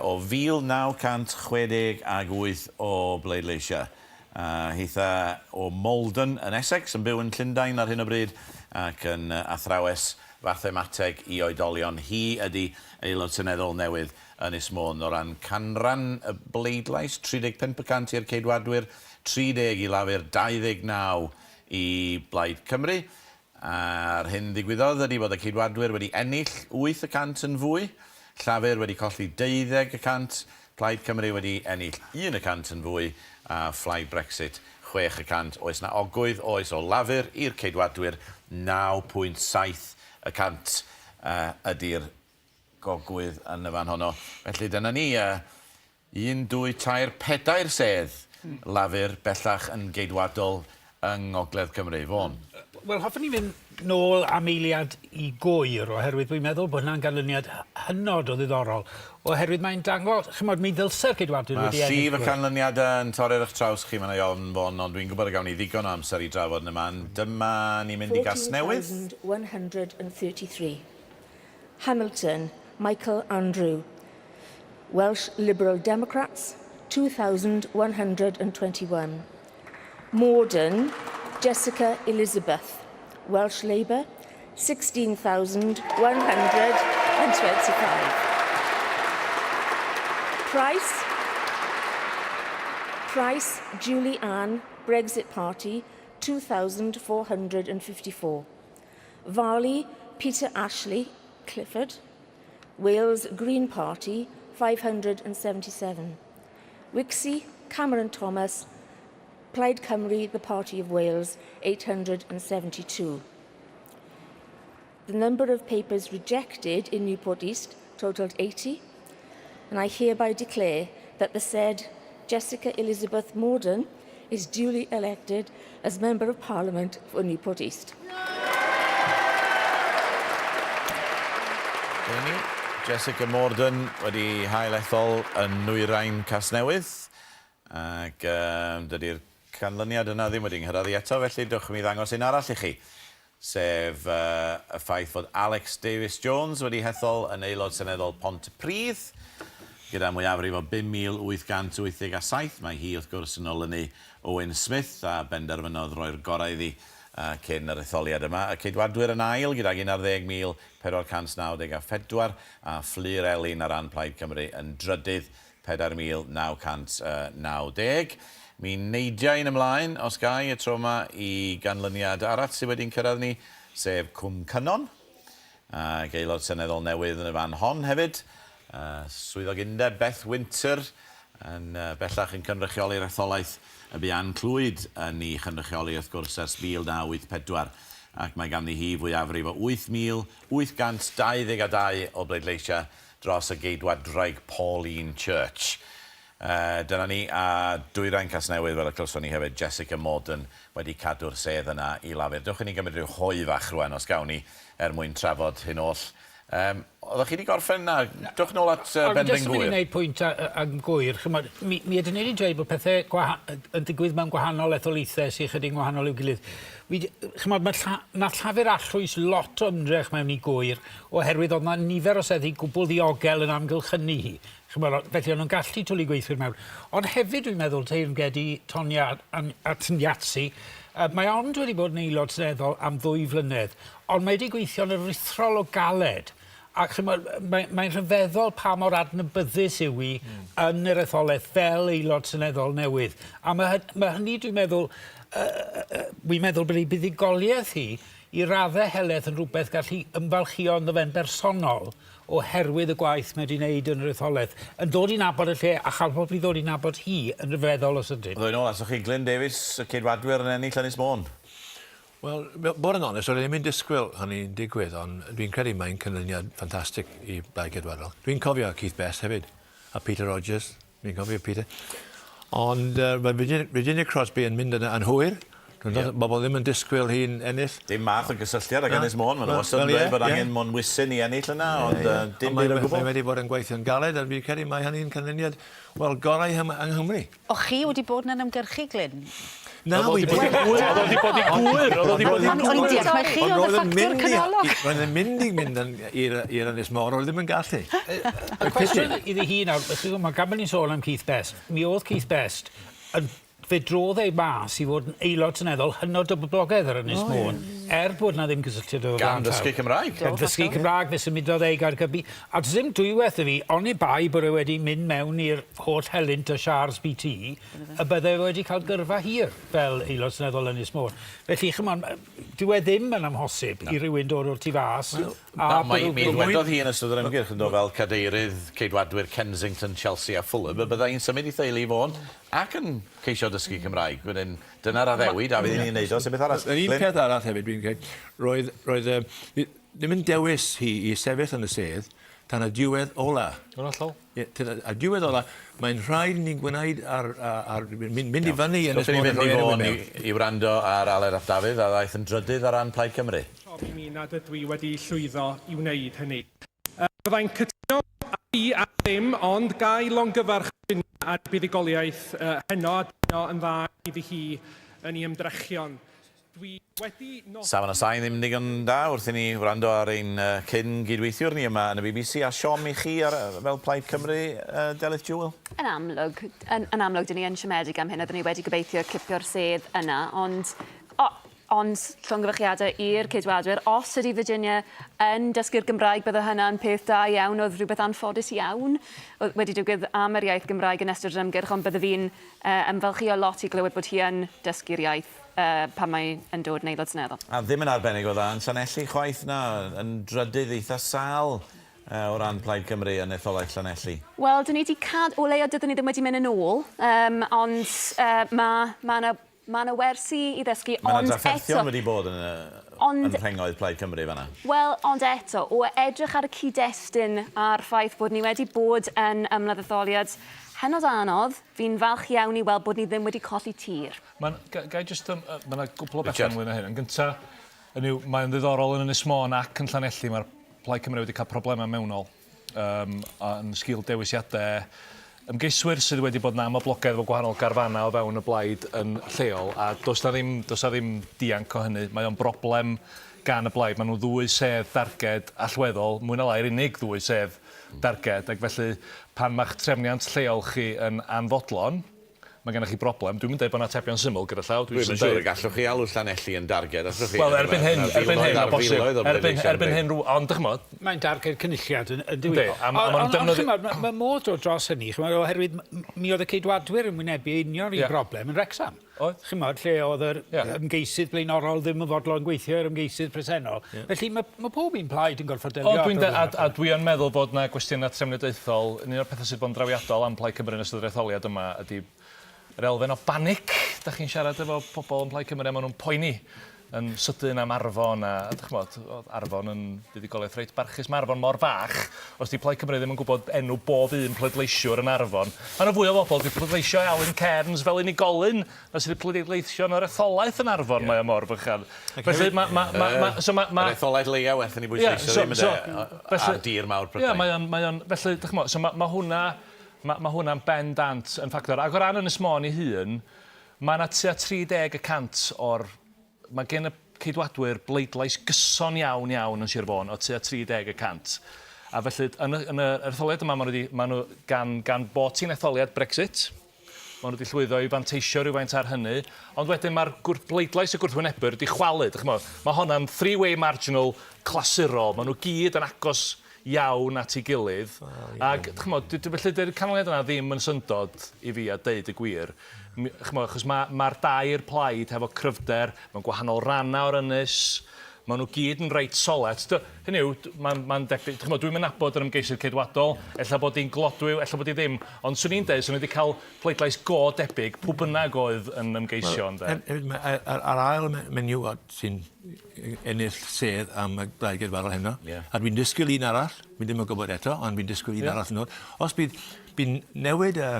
o 1,968 o bleidleisiau. A hitha o Maldon yn Essex, yn byw yn Llundain ar hyn o bryd, ac yn athrawes fathemateg i oedolion. Hi ydy Aelod Seneddol newydd Ynys Môn. O ran canran y bleidlais, 35 y cant i'r Ceidwadwyr, 30 i Lafur, 29 i Blaid Cymru. A'r hyn ddigwyddodd ydy bod y Ceidwadwyr wedi ennill 8 y cant yn fwy, Llafur wedi colli deuddeg y cant, Plaid Cymru wedi ennill un y cant yn fwy, a Phlaid Brexit chwech y cant. Oes 'na ogwydd? Oes, o Lafur i'r Ceidwadwyr, 9.7 y cant ydy'r gogwydd yn y fan honno. Felly dyna ni, un, dwy, tair, pedair sedd Lafur bellach yn Geidwadol yng Ngogledd Cymru. Vaughan.
Wel, hoffwn i fynd nôl am eiliad i Gŵyr, oherwydd dwi'n meddwl bod hwnna'n ganlyniad hynod o ddiddorol, oherwydd mae'n dangos, chimod, mi ddylse'r Ceidwadwyr wedi ennill
Mae llif y canlyniadau yn torri ar eich traws chi, mae 'na ofn, Vaughan, ond dwi'n gwybod y gawn ni ddigon o amser i drafod yn y man. Dyma ni'n mynd i Gasnewydd.
14,133. Hamilton, Michael Andrew. Welsh Liberal Democrats, 2,121. Morden, Jessica Elizabeth. Welsh Labour, 16,125. Price, Price, Julie Ann, Brexit Party, 2,454. Varley, Peter Ashley, Clifford, Wales Green Party, 577. Wixie, Cameron Thomas, Plaid Cymru, the Party of Wales, 872. The number of papers rejected in Newport East totalled 80, and I hereby declare that the said Jessica Elizabeth Morden is duly elected as Member of Parliament for Newport East.
Dyna ni, Jessica Morden wedi hail ethol yn Nwyrain Casnewydd, ac um, dydy'r canlyniad yna ddim wedi nghyrraedd i eto, felly dewch i mi ddangos un arall i chi, sef uh, y ffaith fod Alex Davies Jones wedi hethol yn aelod seneddol Pontypridd, gyda mwyafrif o 5,887. Mae hi, wrth gwrs, yn olynu Owen Smith, a benderfynodd roi'r gorau iddi cyn yr etholiad yma. Y Ceidwadwyr yn ail gydag 11,494 a Fflur Elin ar ran Plaid Cymru yn drydydd, 4,990. Mi neidia i'n ymlaen, os ga i, y tro yma i ganlyniad arall sydd wedi'n cyrraedd ni, sef Cwm Cynon. Ac Aelod Seneddol newydd yn y fan hon hefyd, Swyddog Undeb Beth Winter yn bellach yn cynrychioli'r etholaeth y bu Ann Clwyd yn ei chynrychioli wrth gwrs ers 1984 ac mae ganddi hi fwyafrif o 8,822 o bleidleisiau dros y Geidwadwraig Pauline Church. Dyna ni, a Dwyrain Casnewydd, fel y clywson ni hefyd, Jessica Morden wedi cadw'r sedd yna i Lafur. Dewch i ni gymryd rhyw hoe fach rwan, os gawn ni, er mwyn trafod hyn oll. Um, Oeddech chi wedi gorffen? Na, dewch nôl at uh, Benrhyn Gŵyr. Jyst yn mynd i
wneud pwynt am Gŵyr. Chymod, mi, mi ydyn ni wedi dweud bod pethau yn digwydd mewn gwahanol etholaethau sy'n chydig yn wahanol i'w gilydd. Fi, chymod, mae lla, nath Llafur arllwys lot o ymdrech mewn i Gŵyr oherwydd oedd 'na nifer o seddi gwbl ddiogel yn amgylchynu hi. Chymod, felly o'n nhw'n gallu twlu gweithwyr mewn. Ond hefyd dwi'n meddwl teyrnged i Tonia Atnyatsi, mae ond wedi bod yn aelod seneddol am ddwy flynedd, Ond mae wedi gweithio'n aruthrol o galed. A chimod, mae'n mae rhyfeddol pa mor adnabyddus yw hi mm. yn yr etholaeth fel aelod seneddol newydd. A mae, mae hynny, dwi'n meddwl, dwi'n meddwl bod ei buddugoliaeth hi i raddau helaeth yn rhywbeth gall hi ymfalchïo ynddo fe'n bersonol oherwydd y gwaith mae wedi wneud yn yr etholaeth. Yn dod i nabod y lle a chael pobl i ddod i nabod hi yn rhyfeddol o sydyn.
Ddoi nôl atoch chi, Glyn Davies, y Ceidwadwyr yn ennill Ynys Môn.
Wel, bod yn onest, o'n i ddim yn disgwyl hynny'n digwydd, ond dwi'n credu mae'n canlyniad ffantastig i Blaid Ceidwadol. Dwi'n cofio Keith Best hefyd, a Peter Rogers, dwi'n cofio Peter. Ond uh, mae Virginia, Virginia Crosby yn mynd yna yn hwyr. Yeah. Bobl ddim yn disgwyl hi'n ennill.
Dim math o gysylltiad ag Ynys Môn. Maen nhw wastad yn dweud bod angen Monwysyn i ennill yna, ond yeah, yeah. dim byd o gwbl.
Mae wedi bod yn gweithio'n galed, a fi'n credu mae hynny'n canlyniad, wel, gorau yng Nghymru.
O'ch chi wedi bod yna'n ymgyrchu, Glyn?
Na, wi ddim.
Oedd o 'di bod i Gŵyr! Oedd o 'di bod i Gŵyr!
O'n i'n deall mai chi oedd y ffactor canolog.
Roedd yn mynd i mynd i'r Ynys Môn, oedd ddim yn gallu.
Y cwestiwn iddi hi nawr, mae gan bod ni'n sôn am Keith Best, mi oedd Keith Best yn fe drodd ei mas i fod yn aelod seneddol hynod o boblogaidd ar Ynys Môn, er bod 'na ddim cysylltiad efo
Gan ddysgu Cymraeg.
Gan ddysgu Cymraeg, fe symudodd e i Gaergybi. A does dim dwywaith i fi, oni bai bod e wedi mynd mewn i'r holl helynt o siars BT, y bydde fe wedi cael gyrfa hir fel Aelod Seneddol Ynys Môn. Felly, chimod, dyw e ddim yn amhosib i rywun dod o'r tu fas a...
Na, mae, mi ddwedodd hi yn ystod yr ymgyrch, yn do, fel cadeirydd Ceidwadwyr Kensington, Chelsea a Fulham, y byddai hi'n symud ei theulu i Fôn ac yn ceisio dysgu Cymraeg. Wedyn, dyna'r addewid, a fydd hi'n ei wneud o, sef beth arall.
Yr un peth arall hefyd, dwi'n credu, roedd, roedd, ddim yn dewis hi i sefyll yn y sedd tan y diwedd ola.
Yn hollol.
Ie, tan y diwedd ola, mae'n rhaid ni gwneud ar, ar, ar mynd, mynd i fyny
yn y sbon. Fynd i Fôn i, i wrando ar Aled ap Dafydd a ddaeth yn drydydd ar ran Plaid Cymru.
Siom i mi nad ydw i wedi llwyddo i wneud hynny. Byddai'n cytuno â fi ar ddim, ond ga i longyfarch Virginia ar ei buddugoliaeth heno a dymuno yn dda iddi hi yn ei ymdrechion. Dwi wedi nodi...
Safon y sain ddim digon da wrth i ni wrando ar ein cyn gyd-weithiwr ni yma yn y BBC, a siom i chi ar, fel Plaid Cymru, Delyth Jewell?
Yn amlwg, yn, yn amlwg, dyn ni yn siomedig am hyn, oeddwn ni wedi gobeithio cipio'r sedd yna, ond o, ond llongyfarchiadau i'r Ceidwadwyr. Os ydy Virginia yn dysgu'r Gymraeg, bydde hynna'n peth da iawn. Oedd rhywbeth anffodus iawn wedi digwydd am yr iaith Gymraeg yn ystod yr ymgyrch, ond bydde fi'n uh, ymfalchïo lot i glywed bod hi yn dysgu'r iaith pan mae yn dod yn Aelod Seneddol.
A ddim yn arbennig o dda yn Llanelli chwaith, na, yn drydydd eitha sâl o ran Plaid Cymru yn etholaeth Llanelli.
Wel, dyn ni 'di cad-, o leia dydyn ni ddim wedi mynd yn ôl, yym, ond yy ma' ma' 'na ma' 'na wersi i ddysgu,
Mae 'na
ond eto...
drafferthion wedi bod yn y
Ond...
yn rhengoedd Plaid Cymru fan'na.
Wel, ond eto, o edrych ar y cyd-destun a'r ffaith bod ni wedi bod yn ymladd etholiad hynod anodd, fi'n falch iawn i weld bod ni ddim wedi colli tir.
Mae'n... Ga ga i jyst yym yy ma' 'na gwpwl o bethe ynglyn â hyn. Yn gynta, hynny yw, mae'n ddiddorol yn Ynys Môn ac yn Llanelli mae'r Plaid Cymru wedi cael problemau mewnol yym a yn sgil dewisiade ymgeiswyr sydd wedi bod yn amhoblogaidd efo gwahanol garfanau o fewn y blaid yn lleol a does 'na ddim does 'na ddim dianc o hynny. Mae o'n broblem gan y blaid. Maen nhw'n ddwy sedd darged allweddol, mwy na lai'r unig ddwy sedd darged ac felly pan ma'ch trefniant lleol chi yn anfodlon, Mae gennych chi broblem. Dwi'm yn deud bod 'na atebion syml gyda llaw, dwi
Dwi'm
jyst
yn
yn
siŵr
deud...
y gallwch chi alw Llanelli yn darged, allwch chi?
Wel, erbyn hyn, erbyn hyn, o bosib. Erbyn, erbyn hyn, rw- ond dych'mod...
Mae'n darged cynulliad, yn, yn dyw
i? Yndi, a ma' a ma' nhw'n
Ond,
defnyddio...
chimod, ma' ma' modd dod dros hynny, chimod, oherwydd m- mi oedd y Ceidwadwyr yn wynebu union yr un broblem yn Wrecsam.
Oedd.
Chimod, lle oedd yr ymgeisydd blaenorol ddim yn fodlon gweithio i'r ymgeisydd presennol. Felly mae, mae pob un plaid yn gorfod delio
O, dwi'n de- a, a dwi yn meddwl bod 'na gwestiynau trefniadaethol. Un o'r pethau sydd bod yn drawiadol am Plaid Cymru yn ystod yr etholiad yma ydy yr elfen o banic. Da chi'n siarad efo pobl yn Plaid Cymru a maen nhw'n poeni. yn sydyn am Arfon a, dych ch'mod, oedd Arfon yn fuddugoliaeth reit barchus. Mae Arfon mor fach, os 'di Plaid Cymru ddim yn gwybod enw bob un pleidleisiwr yn Arfon, mae 'na fwy o bobl 'di pleidleisio i Alun Cairns fel unigolyn na sydd 'di pleidleisio yn yr etholaeth yn Arfon, mae o mor fychan. Felly ma' ma' ma' ma' so ma' ma'...
Yr etholaeth leia werth i ni bwysleisio ddim ynde, ar dir mawr Prydain.
Ie, mae o'n mae o'n felly dych ch'mod, so ma' ma' hwnna ma' ma' hwnna'n bendant yn ffactor. Ac o ran Ynys Môn ei hun, Mae 'na tua 30 y cant o'r... Mae gen y Ceidwadwyr bleidlais gyson iawn, iawn yn Sir Fôn o tua 30 y cant. A felly, yn y, yn y etholiad yma, maen nhw wedi, maen nhw, gan, gan bod ti'n etholiad Brexit, maen nhw wedi llwyddo i fanteisio rhywfaint ar hynny, ond wedyn mae'r bleidlais y gwrthwynebwyr wedi chwalu. Dych chimod, mae honna'n three-way marginal clasurol, maen nhw gyd yn agos iawn at ei gilydd. Well, yeah. Ac, ch'mod, felly dy'r canlyniad yna ddim yn syndod i fi a deud y gwir. Ch'mod, achos mae'r ma dair plaid hefo cryfder mewn gwahanol rannau o'r ynys, maen nhw gyd yn reit solet. Hynny yw, mae'n ma debyg, ch'mod, dwi'n nabod yr ymgeisydd ceidwadol, ella bod hi'n glodwiw, ella bod hi ddim, ond swn i'n deud, swn i wedi cael pleidlais go debyg, pw bynnag oedd yn ymgeisio, ynde.
Hefyd, yr ail menywod sy'n ennill sedd am y Blaid Geidwadol heno. Yeah. A dwi'n disgwyl un arall, mi ddim yn gwybod eto, ond dwi'n disgwyl un yeah. arall yn dod. Os bydd, bydd newid y,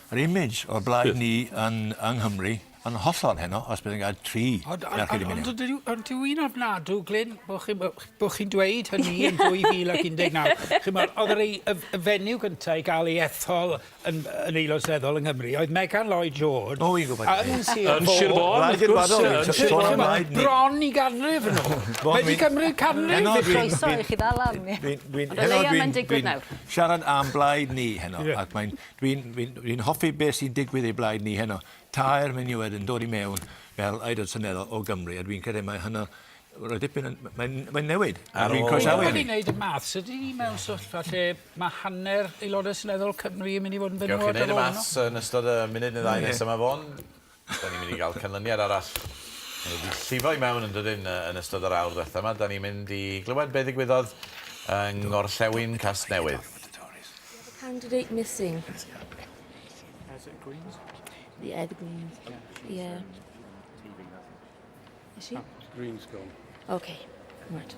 yr image o'r blaid ni yn, yng Nghymru yn hollol heno, os bydd yn cael tri merched i mynd.
Ond dw i'n ofnadw, Glyn, bod chi'n bo chi dweud hynny yn 2019. Chimod, oedd yr, y, y fenyw gyntaf i gael ei ethol yn, yn aelod seneddol yng Nghymru oedd Megan Lloyd George.
O, i'n gwybod.
Yn Sir
Fôn. Yn Sir Fôn, wrth gwrs.
Yn Sir Fôn.
Bron i ganrif yn ôl. Mae wedi cymryd canrif.
Croeso i chi ddal lan.
Heno dwi'n siarad am blaid ni heno. Ac mae'n, dwi'n dwi, dwi hoffi beth sy'n digwydd i blaid ni heno. Tair menywod yn dod i mewn fel aelod seneddol o Gymru, a dwi'n credu mae hynna rhoi dipyn yn... Mae'n mae newid.
Ar
ôl...
Croesawu hynny. Dwi'n gwneud y maths, ydy ni mewn sefyllfa lle mae hanner aelodau seneddol Cymru yn mynd i fod yn
benywod
ar ôl
Gewch chi wneud y maths yn ystod y munud neu ddau nesaf yma, Fôn. Da ni'n mynd i gael canlyniad arall. Mae wedi llifo i mewn yn dydyn yn ystod yr awr ddiwetha yma. Da ni'n mynd i glywed be ddigwyddodd yng Ngorllewin Casnewydd.
Candidate missing.
Is it Greens?
Yeah, the Greens. Yeah. Is she?
Green's gone.
Okay, right.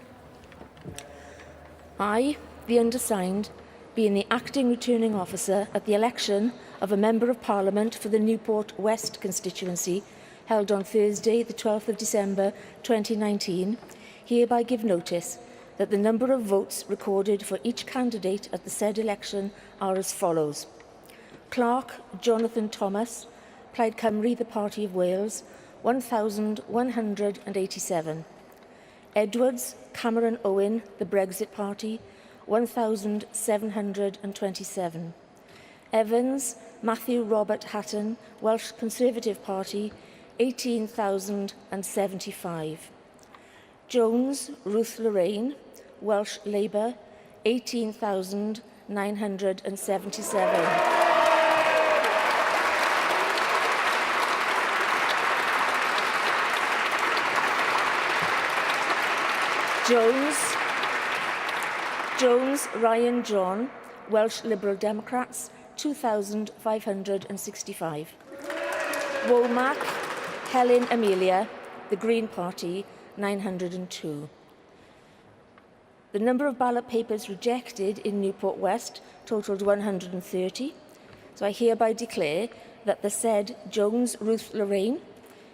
I, the undersigned, being the acting returning officer at the election of a Member of Parliament for the Newport West constituency held on Thursday, the 12th of December 2019, hereby give notice that the number of votes recorded for each candidate at the said election are as follows. Clark Jonathan Thomas, Plaid Cymru, the Party of Wales, 1,187. Edwards Cameron Owen, the Brexit Party, 1,727. Evans Matthew Robert Hatton, Welsh Conservative Party, 18,075. Jones Ruth Lorraine, Welsh Labour, 18,977. Jones, Jones Ryan John, Welsh Liberal Democrats, 2,565. Womack, Helen Amelia, the Green Party, 902. The number of ballot papers rejected in Newport West totalled 130. So I hereby declare that the said Jones Ruth Lorraine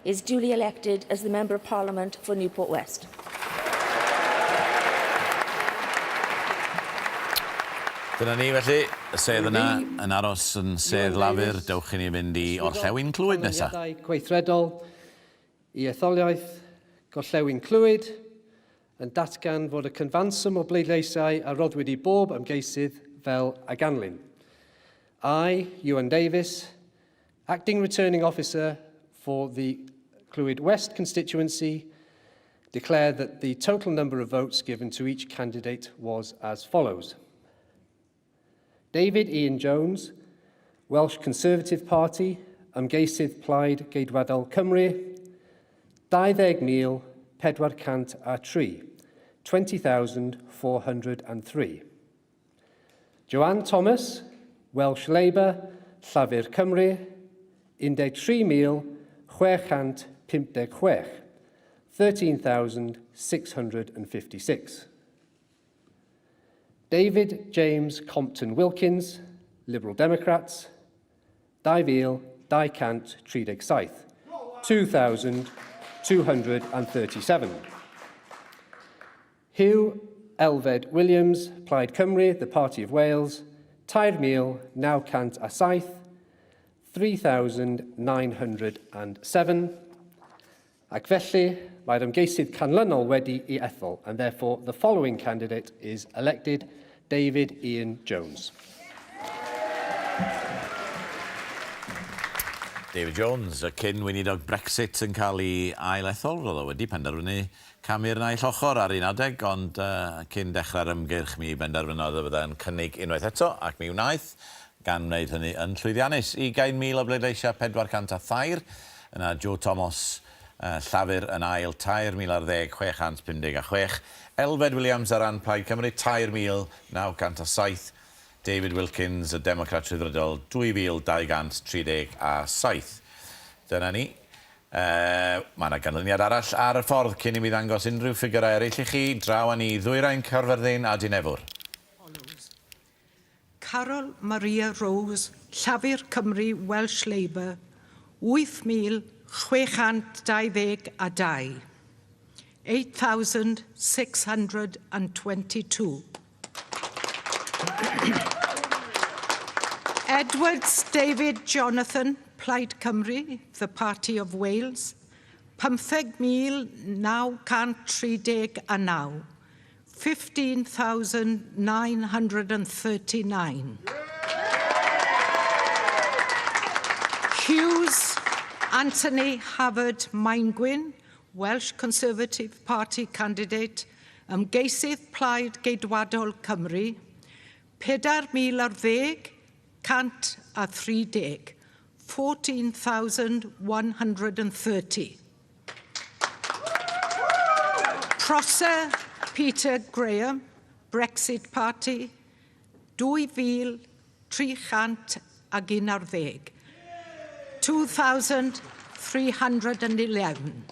is duly elected as the Member of Parliament for Newport West.
Dyna ni felly, y sedd yna yn aros yn sedd Lafur. Dewch i ni fynd i Orllewin Clwyd nesaf.
Gweithredol i etholiaeth Gorllewin Clwyd yn datgan fod y cyfanswm o bleidleisiau a roddwyd i bob ymgeisydd fel a ganlyn. I, Ewan Davies, Acting Returning Officer for the Clwyd West constituency, declare that the total number of votes given to each candidate was as follows. David Ian Jones, Welsh Conservative Party, Ymgeisydd Plaid Geidwadol Cymru, 20,403, 20,403. Joanne Thomas, Welsh Labour, Llafur Cymru, 13,656, 13,656. David James Compton Wilkins, Liberal Democrats, 2,237, 2,237. Hugh Elfed Williams, Plaid Cymru, the Party of Wales, 3,907, 3,907. Ac felly, mae'r ymgeisydd canlynol wedi i ethol, and therefore the following candidate is elected, David Ian Jones.
David Jones, y cyn weinidog Brexit yn cael ei ail-ethol, roedd o wedi penderfynu camu'r naill ochr ar un adeg, ond uh, cyn dechrau'r ymgyrch mi benderfynodd y byddai'n cynnig unwaith eto, ac mi wnaeth, gan wneud hynny yn llwyddiannus. 20,000 o bleidleisiau, 403, yna Joe Thomas, uh, Llafur yn ail, 3,010,656, Elfed Williams ar ran Plaid Cymru, 3,907, David Wilkins, y Democrat Rhyddfrydol, 2,237. Dyna ni. Uh, mae yna ganlyniad arall ar y ffordd cyn i mi ddangos unrhyw ffigurau eraill i chi. Draw â ni Ddwyrain Caerfyrddin a Dinefwr.
Carol Maria Rose, Llafur Cymru Welsh Labour, 8,622. 8,622. Edwards David Jonathan, Plaid Cymru, the Party of Wales, 15,939, 15,939. Hughes Anthony Havard Maengwyn, Welsh Conservative Party candidate, ymgeisydd Plaid Geidwadol Cymru, 4,010 130, 14,130. Prosser Peter Graham, Brexit Party, 2,311, 2,311.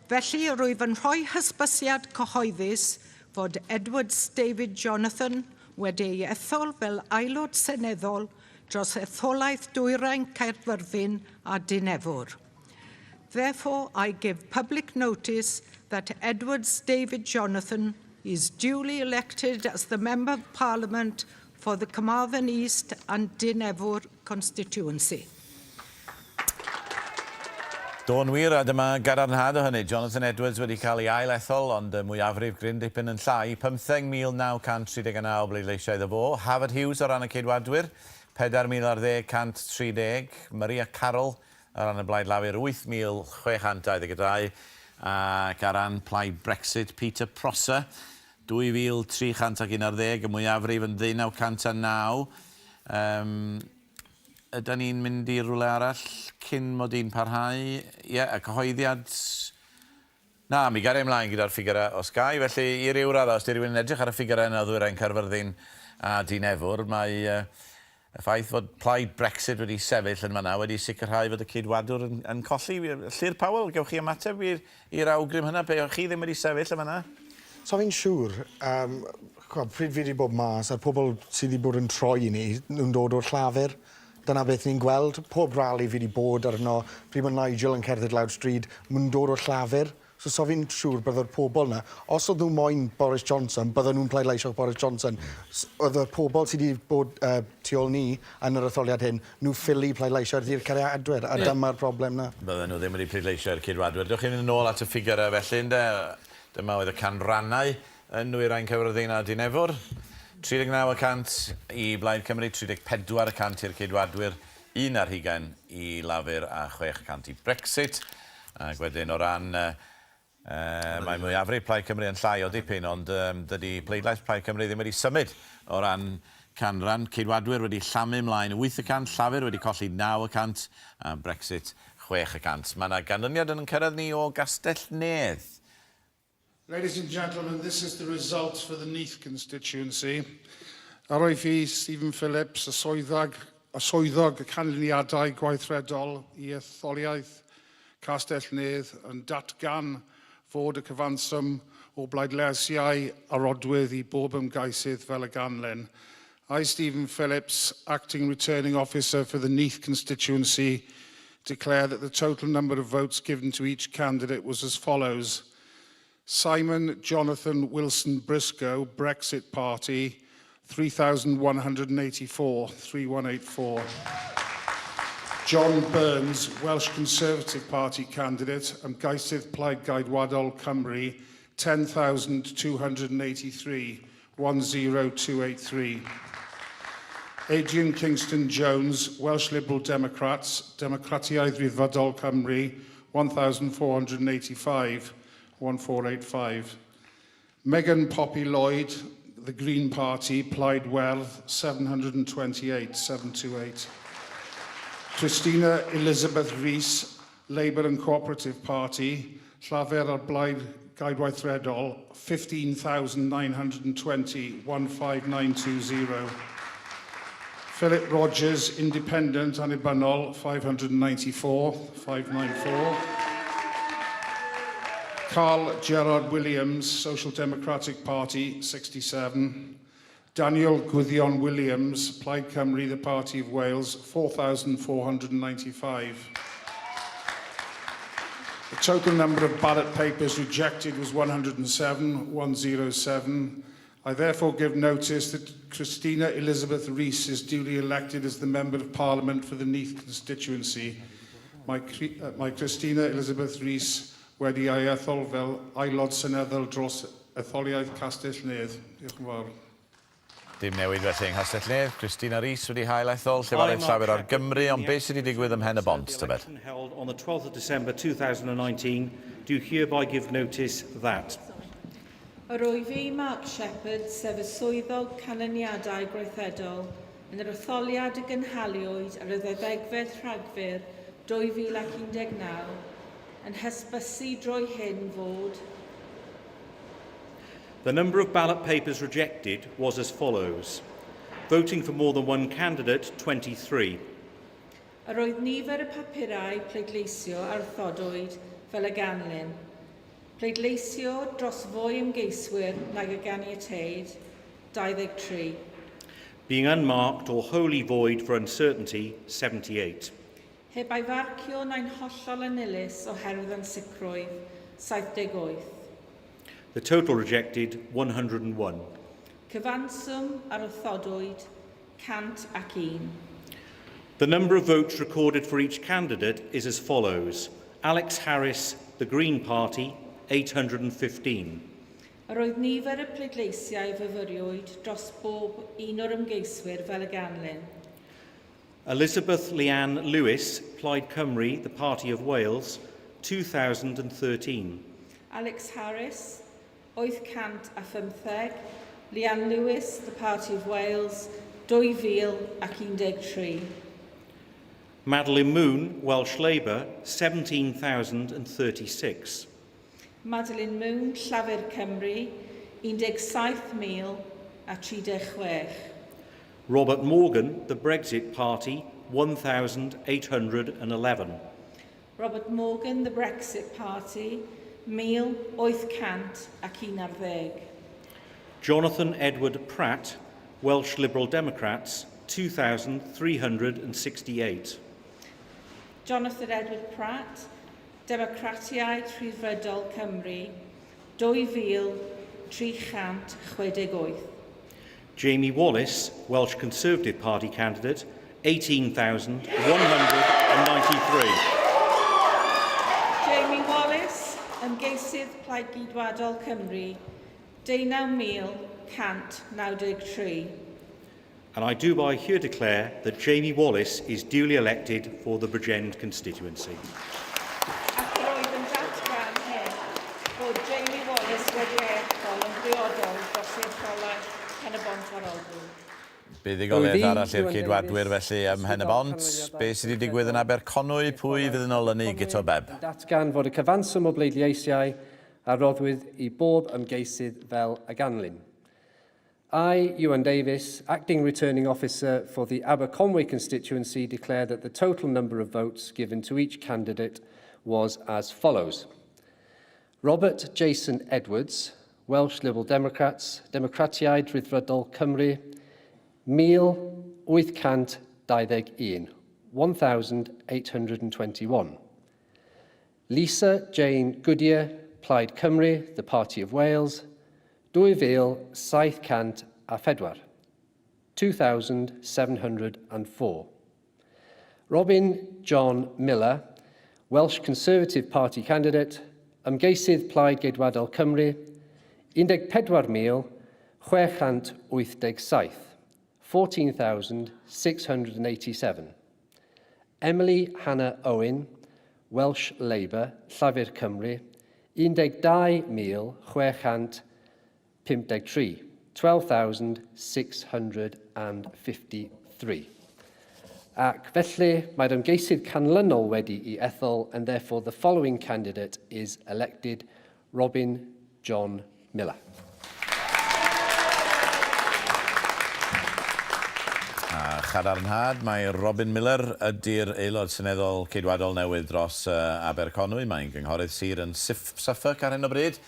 Felly, rwyf yn rhoi hysbysiad cyhoeddus fod Edwards David Jonathan wedi ei ethol fel aelod seneddol dros etholaeth Dwyrain Caerfyrddin a Dinefwr. Therefore, I give public notice that Edwards David Jonathan is duly elected as the Member of Parliament for the Carmarthen East and Dinefwr constituency.
Do'n wir, a dyma gadarnhad o hynny. Jonathan Edwards wedi cael ei ail ethol, ond y mwyafrif gryn dipyn yn llai. 15,939 o bleidleisiau iddo fo. Howard Hughes o ran y Ceidwadwyr, 4,010,130. Maria Carroll ar ran y Blaid Lafur, 8,622. Ac ar ran Plaid Brexit, Peter Prosser, 2,311, y mwyafrif yn 1,909. Um, ydan ni'n mynd i rywle arall cyn mod i'n parhau? Ie, y cyhoeddiad... Na, mi garia ymlaen gyda'r ffigurau os ga i. Felly, i ryw raddau, os 'di rhywun yn edrych ar y ffigurau yna o Ddwyrain Caerfyrddin a Dinefwr, mae y ffaith fod plaid Brexit wedi sefyll yn fan'na wedi sicrhau fod y Ceidwadwr yn, yn colli. Llyr Powell, gewch chi ymateb i'r awgrym hynna, pe o'ch chi ddim wedi sefyll yn fan'na?
So fi'n siŵr, um, chwa, pryd fi wedi bod mas, a'r pobl sydd wedi bod yn troi i ni, nhw'n dod o'r Llafur. Dyna beth ni'n gweld. Pob rali fi wedi bod arno, pryd mae Nigel yn cerdded lawr stryd, maen nhw'n dod o'r Llafur. So, so fi'n siŵr byddai'r pobl na, os oedd nhw moyn Boris Johnson, bydden nhw'n pleidleisio Boris Johnson. Oedd y pobl sydd wedi bod uh, tu ôl ni yn yr etholiad hyn, nhw ffili pleidleisio i'r Ceidwadwyr, a dyma'r broblem na.
Bydden nhw ddim wedi pleidleisio i'r Ceidwadwyr. Dewch chi'n mynd yn ôl at y ffigurau felly, ynde? Dyma oedd y canrannau yn Nwyrain Caerfyrddin a Dinefwr. 39 y cant i Blaid Cymru, 34 y cant i'r Ceidwadwyr, un ar hugain i Lafur a 6 y cant i Brexit. Ac wedyn o ran... Uh, mae mwyafrif Plaid Cymru yn llai o dipyn, ond um, dydy pleidlais Plaid Cymru ddim wedi symud o ran canran. Ceidwadwyr wedi llamu mlaen 8 y cant, Llafur wedi colli 9 y cant, a Brexit 6 y cant. Mae yna ganlyniad yn cyrraedd ni o Gastell Nedd.
Ladies and gentlemen, this is the result for the Neath constituency. Yr fi, Stephen Phillips, y swyddog, y swyddog y canlyniadau gweithredol i etholiaeth Castell Nedd yn datgan fod y cyfanswm o bleidleisiau a rodwydd i bob ymgeisydd fel y ganlyn. I, Stephen Phillips, Acting Returning Officer for the Neath constituency, declare that the total number of votes given to each candidate was as follows. Simon Jonathan Wilson Briscoe, Brexit Party, 3,184, 3184. John Burns, Welsh Conservative Party candidate, Ymgeisydd Plaid Geidwadol Cymru, 10,283, 10283. Adrian Kingston Jones, Welsh Liberal Democrats, Democratiaid Rhyddfrydol Cymru, 1,485, 1485. Megan Poppy Lloyd, the Green Party, Plaid Werdd, 728, 728. Christina Elizabeth Rees, Labour and Cooperative Party, Llafur a'r Blaid Geidwaithredol, 15,920, 15920. Philip Rogers, Independent, Annibynnol, 594, 594. Carl Gerard Williams, Social Democratic Party, 67. Daniel Gwyddion Williams, Plaid Cymru, the Party of Wales, 4,495. The total number of ballot papers rejected was 107, 107. I therefore give notice that Christina Elizabeth Rees is duly elected as the Member of Parliament for the Neath constituency. Mae, mae Christina Elizabeth Rees wedi ei ethol fel aelod seneddol dros etholiaeth Castell Nedd. Diolch yn fawr.
Dim newid felly yng Nghastell Nedd, Christina Rees wedi hail ethol, llefarydd Llafur ar Gymru, ond beth sydd wedi digwydd ym Mhen y Bont, tybed?
Held on the 12th of December 2019, do hereby give notice that.
Yr wyf i, Mark Shepherd, sef y swyddog canlyniadau gweithredol yn yr etholiad y gynhaliwyd ar y ddeuddegfed Rhagfyr 2019, yn hysbysu drwy hyn fod
The number of ballot papers rejected was as follows. Voting for more than one candidate, 23.
Yr oedd nifer y papurau pleidleisio a wrthodwyd fel y ganlyn. Pleidleisio dros fwy ymgeiswyr nag y ganiateid, 23.
Being unmarked or wholly void for uncertainty, 78.
Heb ei farcio neu'n hollol annilys oherwydd ansicrwydd, 78.
The total rejected, 101.
Cyfanswm a wrthodwyd, 101.
The number of votes recorded for each candidate is as follows. Alex Harris, the Green Party, 815.
Yr oedd nifer y pleidleisiau fyfyriwyd dros bob un o'r ymgeiswyr fel y ganlyn.
Elizabeth Leanne Lewis, Plaid Cymru, the Party of Wales, 2013.
Alex Harris, 815, Leanne Lewis, the Party of Wales, 2013.
Madeline Moon, Welsh Labour, 17,036.
Madeline Moon, Llafur Cymru, 17,036.
Robert Morgan, the Brexit Party, 1,811.
Robert Morgan, the Brexit Party, 1,811.
Jonathan Edward Pratt, Welsh Liberal Democrats, 2,368.
Jonathan Edward Pratt, Democratiaid Rhyddfrydol Cymru, 2,368.
Jamie Wallace, Welsh Conservative Party candidate, 18,193.
Jamie Wallace, ymgeisydd Plaid Geidwadol Cymru, 19,193.
And I do by here declare that Jamie Wallace is duly elected for the Bridgend constituency.
Ac roedd yn datgan hyn bod Jamie Wallace wedi ei ethol yn briodol dros ei etholaeth Pen-y-bont ar Ogwr.
Buddugoliaeth arall i'r Ceidwadwyr felly ym Mhen-y-bont. Be sydd wedi digwydd yn Aberconwy? Pwy fydd yn olynu Guto Bebb?
Datgan fod y cyfanswm o bleidleisiau a roddwyd i bob ymgeisydd fel y ganlyn. I, Ewan Davies, Acting Returning Officer for the Aberconwy constituency, declare that the total number of votes given to each candidate was as follows. Robert Jason Edwards, Welsh Liberal Democrats, Democratiaid Rhyddfrydol Cymru, 1821, 1821. Lisa Jane Goodyear, Plaid Cymru, The Party of Wales, 2704, 2704. Robin John Miller, Welsh Conservative Party candidate, ymgeisydd Plaid Geidwadol Cymru, 14,687, 14,687. Emily Hannah Owen, Welsh Labour, Llafur Cymru, 12,653, 12,653. Ac felly, mae'r ymgeisydd canlynol wedi'i ethol, and therefore the following candidate is elected, Robin John Miller.
A chadarnhad, mae Robin Miller ydy'r Aelod Seneddol Ceidwadol newydd dros Aberconwy. Mae'n gynghorydd sir yn Suffolk ar hyn o bryd,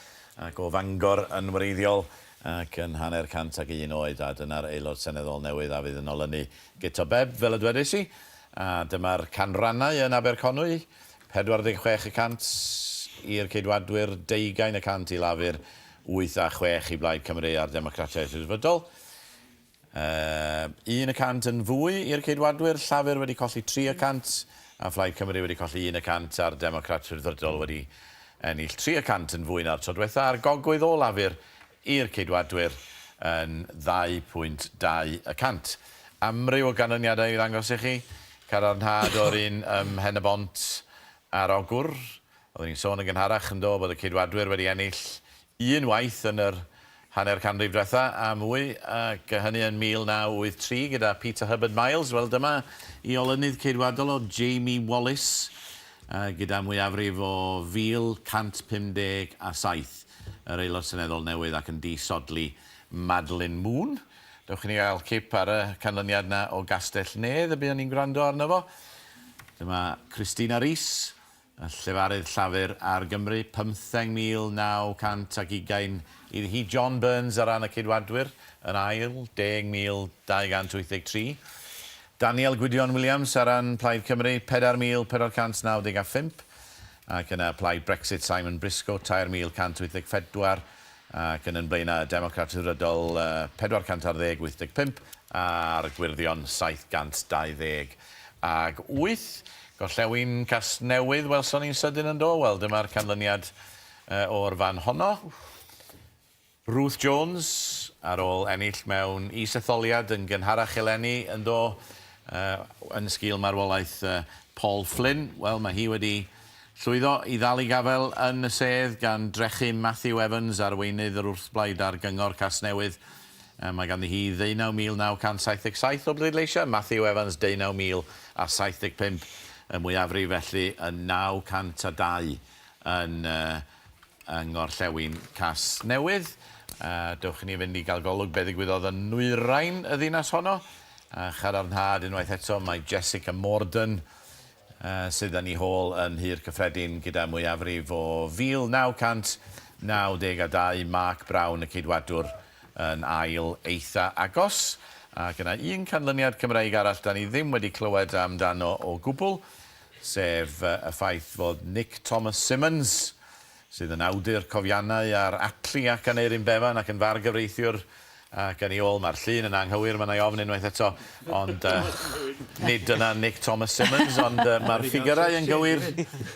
ac o Fangor yn wreiddiol, ac yn 1.5 oed, a dyna'r Aelod Seneddol newydd a fydd yn olynu Guto Bebb, fel y dwedais i. A dyma'r canrannau yn Aberconwy, 46 y cant i'r Ceidwadwyr, deugain y cant i Lafur, 8 a 6 i Blaid Cymru a'r Democratiaid Rhyddfrydol. 1 y cant yn fwy i'r Ceidwadwyr, Llafur wedi colli 3 y cant, a Phlaid Cymru wedi colli 1 y cant, a'r Democrat Rhyddfrydol wedi ennill 3 y cant yn fwy na'r tro diwetha, a'r gogwydd o Lafur i'r Ceidwadwyr yn 2.2 y cant. Amryw o ganlyniadau i ddangos i chi. Cadarnhad o'r un ym Mhen-y-bont ar Ogwr. Oeddwn i'n sôn yn gynharach yn do bod y Ceidwadwyr wedi ennill un waith yn yr hanner canrif diwetha a mwy, ac hynny yn 1983 gyda Peter Hubbard Miles. Wel, dyma i olynydd Ceidwadol o Jamie Wallis, gyda mwyafrif o 1,157. yr Aelod Seneddol newydd ac yn disodli Madeleine Moon. Dewch i ni gael cip ar y canlyniad 'na o Gastell Nedd y buon ni'n gwrando arno fo. Dyma Christina Rees, y llefarydd Llafur ar Gymru, 15,920 iddi hi. John Burns ar ran y Ceidwadwyr yn ail, 10,283. Daniel Gwydion Williams ar ran Plaid Cymru, 4,495. Ac yna Plaid Brexit Simon Briscoe, 3,184, ac yn yn Blaenau y Democrat Rhyddfrydol, 410, 85, a'r Gwyrddion 728. Gorllewin Casnewydd, welson ni'n sydyn yn do? Wel, dyma'r canlyniad o'r fan honno. Ruth Jones, ar ôl ennill mewn is-etholiad yn gynharach eleni, yn do, yn sgil marwolaeth Paul Flynn, wel, mae hi wedi llwyddo i ddal ei gafael yn y sedd gan drechu Matthew Evans, arweinydd yr wrthblaid ar Gyngor Casnewydd. Mae ganddi hi 19,977 o bleidleisiau, Matthew Evans 19,075, y mwyafrif felly yn 902 yn yng Ngorllewin Casnewydd. Dewch i ni fynd i gael golwg be ddigwyddodd yn nwyrain y ddinas honno. A chadarnhad unwaith eto mae Jessica Morden sydd yn ei hôl yn Nhŷ'r Cyffredin gyda mwyafrif o 1,992, Mark Brown y Ceidwadwr yn ail eitha agos. Ac yna un canlyniad Cymreig arall da ni ddim wedi clywed amdano o gwbl, sef y ffaith fod Nick Thomas Symonds, sydd yn awdur cofiannau ar Attlee ac Aneurin Bevan ac yn fargyfreithiwr ac yn ei ôl, mae'r llun yn anghywir, mae 'na i ofn unwaith eto, ond nid dyna Nick Thomas Symonds, ond mae'r ffigyrau yn gywir.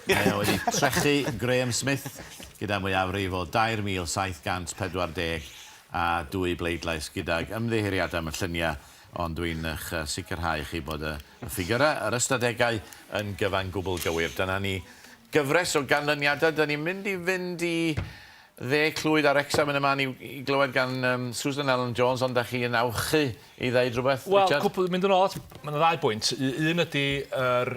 Mae o wedi trechu Graham Smith gyda mwyafrif o 3,742 bleidlais gydag ymddiheuriadau am y lluniau, ond dwi'n eich sicrhau chi bod y ffigyrau, yr ystadegau, yn gyfan gwbl gywir. Dyna ni gyfres o ganlyniadau. Da ni'n mynd i fynd i Dde Clwyd a Wrecsam yn y man i i glywed gan um, Susan Ellen Jones, ond da chi yn awchu i ddeud rhywbeth,
Wel,
Richard?
cwpl, mynd yn ôl at... Mae yna ddau bwynt. Un ydy yr...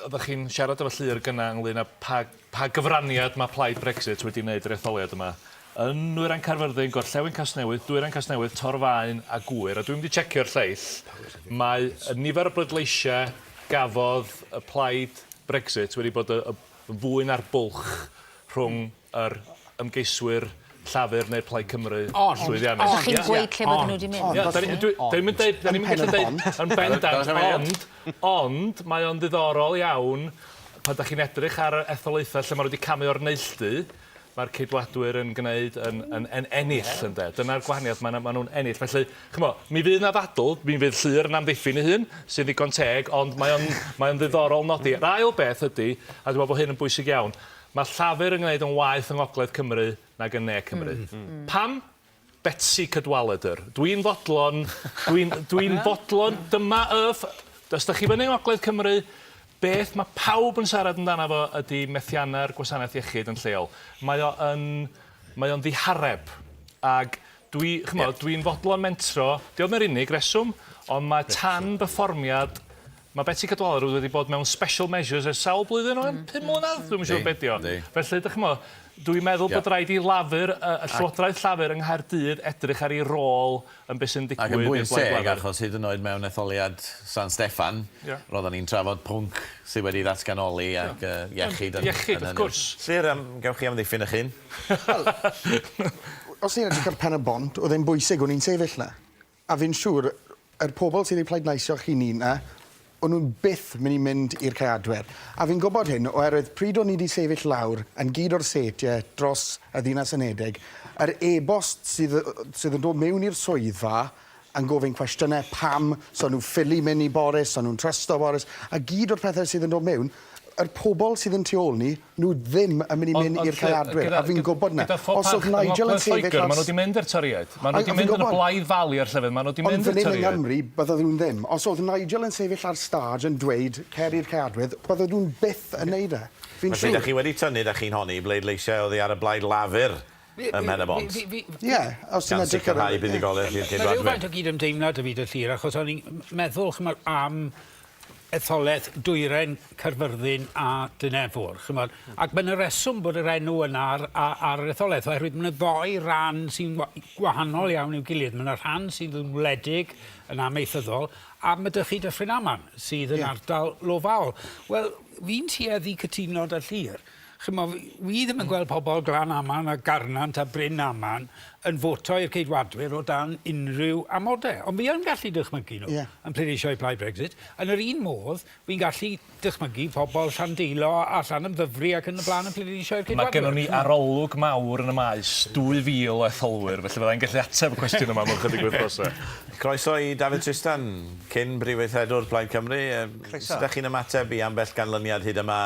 Oeddech chi'n siarad efo Llyr gynna ynglyn â pa, pa gyfraniad mae Plaid Brexit wedi wneud i'r etholiad yma. Yn Nwyrain Caerfyrddin, Gorllewin Casnewydd, Dwyrain Casnewydd, Torfaen a Gŵyr, a dwi'm 'di checio'r lleill, mae y nifer o bleidleisiau gafodd y plaid Brexit wedi bod y, y, yn fwy na'r bwlch rhwng yr ymgeiswyr Llafur neu Plaid Cymru
llwyddiannus. Ond chi'n gweud lle bydden nhw wedi mynd?
Ie, da ni, dwi, da ni'n deud, da ni'n gallu deud yn bendant, ond, ond mae o'n ddiddorol iawn pan da chi'n edrych ar etholaethau lle maen nhw wedi camu o'r neilltu, mae'r Ceidwadwyr yn gwneud yn, yn, yn ennill, ynde. Dyna'r gwahaniaeth, maen, maen nhw'n ennill. Felly, chymod, mi fydd 'na ddadl, mi fydd Llyr yn amddiffyn ei hun, sy'n ddigon teg, ond mae o'n, mae o'n ddiddorol nodi. Yr ail beth ydy, a dwi'n meddwl bod hyn yn bwysig iawn, mae Llafur yn gwneud yn waeth yng Ngogledd Cymru nag yn Ne Cymru. Pam? Betsi Cadwaladr. Dwi'n fodlon, dwi'n dwi fodlon, dyma y... Os da chi fyny yng Ngogledd Cymru, beth mae pawb yn siarad amdano fo ydy methiannau'r gwasanaeth iechyd yn lleol. Mae o yn, mae o'n ddihareb. Ac dwi, chymod, yeah. dwi'n fodlon mentro, di o'm yr unig reswm, ond mae tan berfformiad Mae Betsi Cadwaladr wedi bod mewn special measures ers sawl blwyddyn ŵan, 5 mlynedd, dwi'm yn siŵr be' 'di o. Felly, dych ch'mo', dwi'n meddwl bod raid i Lafur, y y Llywodraeth Llafur yng Nghaerdydd edrych ar ei rôl yn be' sy'n
Ac yn
digwydd i'r
bwy'n
Blaid
teg,
Lafur.
achos hyd yn oed mewn etholiad San Steffan, roeddan ni'n trafod pwnc sydd wedi ddatganoli ac yy iechyd yn
Iechyd, wrth gwrs.
Llyr, am, gewch chi amddiffyn eich hun?
Wel, os ni'n edrych ar Pen-y-bont, oedd e'n bwysig, o'n i'n sefyll 'na. A fi'n siŵr, yr pobl sydd wedi pleidleisio chi ni 'na, o'n nhw'n byth mynd i mynd i'r Ceidwadwyr. A fi'n gwybod hyn oherwydd pryd o'n i 'di sefyll lawr yn gyd o'r setiau dros y Ddinas Unedig, yr e-bost sydd sydd yn dod mewn i'r swyddfa yn gofyn cwestiynau pam, so nhw'n ffili mynd i Boris, so nhw'n trysto Boris, a gyd o'r pethau sydd yn dod mewn, yr pobl sydd yn tu ôl ni, nhw ddim yn mynd i mynd i'r Ceidwadwyr, a fi'n gwybod 'na. Os oedd Nigel yn sefyll
ar... Maen nhw wedi mynd i'r Torïaid. Maen nhw wedi mynd yn y blaid falu ar llefydd. Maen nhw wedi mynd i'r
Torïaid. Ond fan hyn yng Nghymru, bydden nhw'n ddim. Os oedd Nigel yn sefyll ar stage yn dweud, cer i'r Ceidwadwyr, bydden nhw'n byth yn neud e. Fi'n siŵr.
Felly, dach chi wedi tynnu, dach chi'n honni, bleidleisiau oddi ar y Blaid Lafur ym Mhen-y-bont.
Ie, os ti'n
Gan
edrych ar...
sicrhau buddugoliaeth i'r
Mae rhywfaint o gydymdeimlad 'da fi 'da Llyr, achos o'n i'n meddwl, chimod, am etholaeth Dwyrain Caerfyrddin a Dinefwr, chimod, ac mae 'na reswm bod yr enw yna ar, ar, ar yr etholaeth, oherwydd mae 'na ddou ran sy'n gwahanol iawn i'w gilydd. Mae 'na rhan sydd yn wledig, yn amaethyddol, a mae 'da chi Dyffryn Aman, sydd yn yeah. ardal lofaol. Wel, fi'n tueddu cytuno 'da Llyr. Chimod, fi ddim yn gweld pobl Glan Aman a Garnant a Bryn Aman yn voto i'r Ceidwadwyr o dan unrhyw amodau. Ond fi yn gallu dychmygu nhw yeah. yn pleidleisio i Plaid Brexit. Yn yr un modd, fi'n gallu dychmygu pobl Llandeilo a Llanymddyfri ac yn y blaen yn pleidleisio i'r Ceidwadwyr.
Mae gennym ni arolwg mawr yn y maes, 2,000 o etholwyr, felly fyddai'n gallu ateb y cwestiwn yma mewn chydig wythnosau.
Croeso i Dafydd Trystan, cyn Brif Weithredwr Plaid Cymru. Croeso. Sut ydych chi'n ymateb i ambell ganlyniad hyd yma?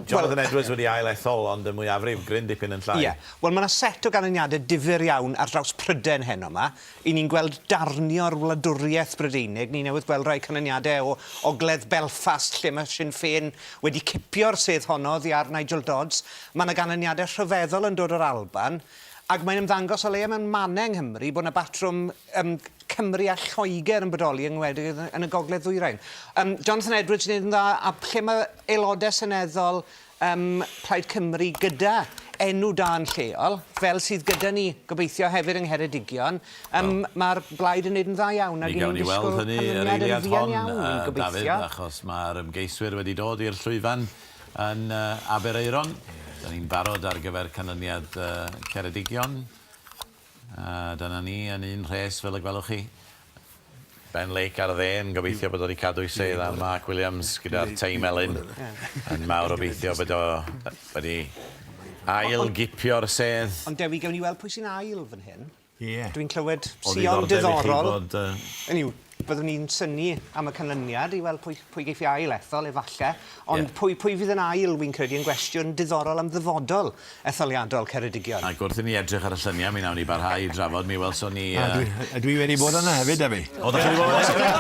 Jonathan Edwards wedi ail ethol, ond y mwyafrif gryn dipyn yn llai.
Ie. Wel, mae 'na set o ganlyniadau difyr iawn ar draws Prydain heno 'ma. 'Y ni'n gweld darnio'r wladwriaeth Brydeinig. Ni newydd gweld rhai canlyniadau o ogledd Belfast, lle mae Sinn Féin wedi cipio'r sedd honno oddi ar Nigel Dodds. Mae 'na ganlyniadau rhyfeddol yn dod o'r Alban. Ac mae'n ymddangos, o leia mewn mannau yng Nghymru, bod 'na batrwm yym Cymru a Lloegr yn bodoli, yn enwedig yn y gogledd ddwyrain. Yym Jonathan Edwards yn neud yn dda, a lle mae aelodau seneddol yym Plaid Cymru gyda enw da yn lleol, fel sydd gyda ni, gobeithio, hefyd yng Ngheredigion, yym mae'r blaid yn neud yn dda iawn, ac
Mi gawn ni weld hynny yr eiliad hon, Dafydd, achos mae'r ymgeiswyr wedi dod i'r llwyfan Yn Aberaeron, da ni'n barod ar gyfer canlyniad Ceredigion. A dyna ni yn un rhes fel y gwelwch chi. Ben Lake ar y dde yn gobeithio bod o wedi cadw'i sedd a Mark Williams gyda'r tei melyn yn mawr obeithio bod o wedi ail gipio'r sedd.
Ond Dewi, gewn ni weld pwy sy'n ail fan hyn.
Ie.
Dwi'n clywed
O
sïon
ddiddordeb i chi
diddorol.
bod yy...
Hynny yw, byddwn i'n synnu am y canlyniad i weld pwy pwy geiff 'i ail ethol efalle, ond pwy pwy fydd yn ail wi'n credu yn gwestiwn diddorol am ddyfodol etholiadol Ceredigion.
Ac wrth i ni edrych ar y lluniau, mi wnawn ni barhau i drafod, mi welson ni
A dwi a dwi wedi bod yna hefyd, Dewi.
Oeddech chi wedi bod yna?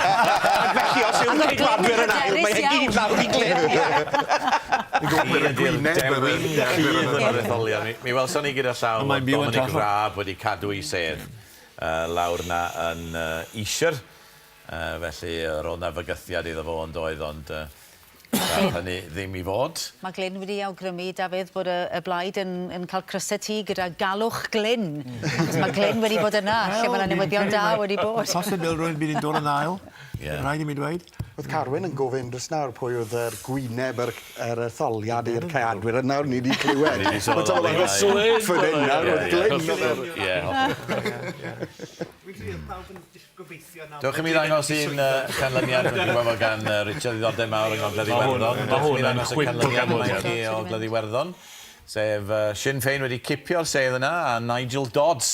Ac felly os yw'r Ceidwadwyr yn ail, mae e gyd lawr i Glyn.
Chi ydi'r dewin cudd yn yr etholiad. Mi mi welson ni gyda llaw fod Dominic Raab wedi cadw'i sedd lawr 'na yn Esher. Felly roedd 'na fygythiad iddo fo yn doedd, ond daeth hynny ddim i fod.
Mae Glyn wedi awgrymu, Dafydd, bod y y blaid yn yn cael crysau T gyda galwch Glyn. Achos mae Glyn wedi bod yna, lle mae 'na newyddion da wedi bod.
Posibilrwydd bydd hi'n dod yn ail. Ie. Rhaid i mi dweud.
Oedd Carwyn yn gofyn jyst nawr pwy oedd yr gwyneb yr, yr etholiad i'r Ceidwadwyr, a nawr ni wedi clywed.
Ni 'di sylweddoli
Mae
hwnna, ie.
Fan hyn nawr, oedd Glyn oedd yr...
Ie, hollol.
Fi'n credu oedd pawb yn gobeithio nawr...
Dewch i mi ddangos un canlyniad, dwi'n gwybod bod gan Richard ddiddordeb mawr yng Ngogledd Iwerddon. Dewch i mi ddangos y canlyniad yma i chi o Ogledd Iwerddon, sef Sinn Féin wedi cipio'r sedd yna a Nigel Dodds.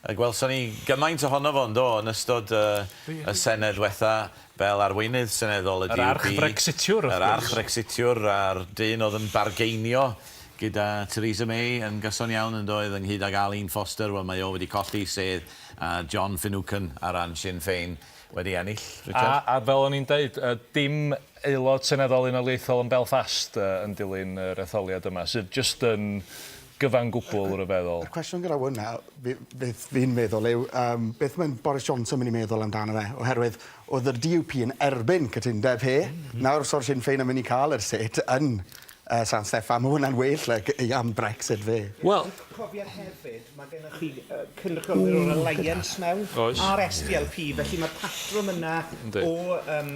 Y gwelson ni gymaint ohono fo, yn do, yn ystod y Senedd ddiwetha fel arweinydd seneddol y DUP.
Yr arch-Frecsitiwr, wrth gwrs.
Yr arch-Frecsitiwr a'r dyn oedd yn bargeinio gyda Theresa May yn gyson iawn, yn doedd, ynghyd ag Arlene Foster. Wel, mae o wedi colli sedd a John Finucane ar ran Sinn Féin wedi ennill, Richard.
A, a fel o'n i'n deud, dim aelod seneddol unoliaethol yn Belfast yn dilyn yr etholiad yma, sydd jyst yn gyfan gwbl ryfeddol.
Y cwestiwn gyda hwnna, beth fi'n meddwl yw, um, beth mae Boris Johnson mynd i meddwl amdano fe, oherwydd oedd yr DUP yn erbyn cytundeb he, mm -hmm. nawr so'r Sinn Féin yn mynd i cael yr set yn uh, San Steffan, mae hwnna'n well like, am Brexit fe.
Wel...
Cofier hefyd, mae gennych chi uh, cynrychiolwyr o'r Alliance mewn,
Oes.
a'r SDLP, felly mae'r patrwm yna o um,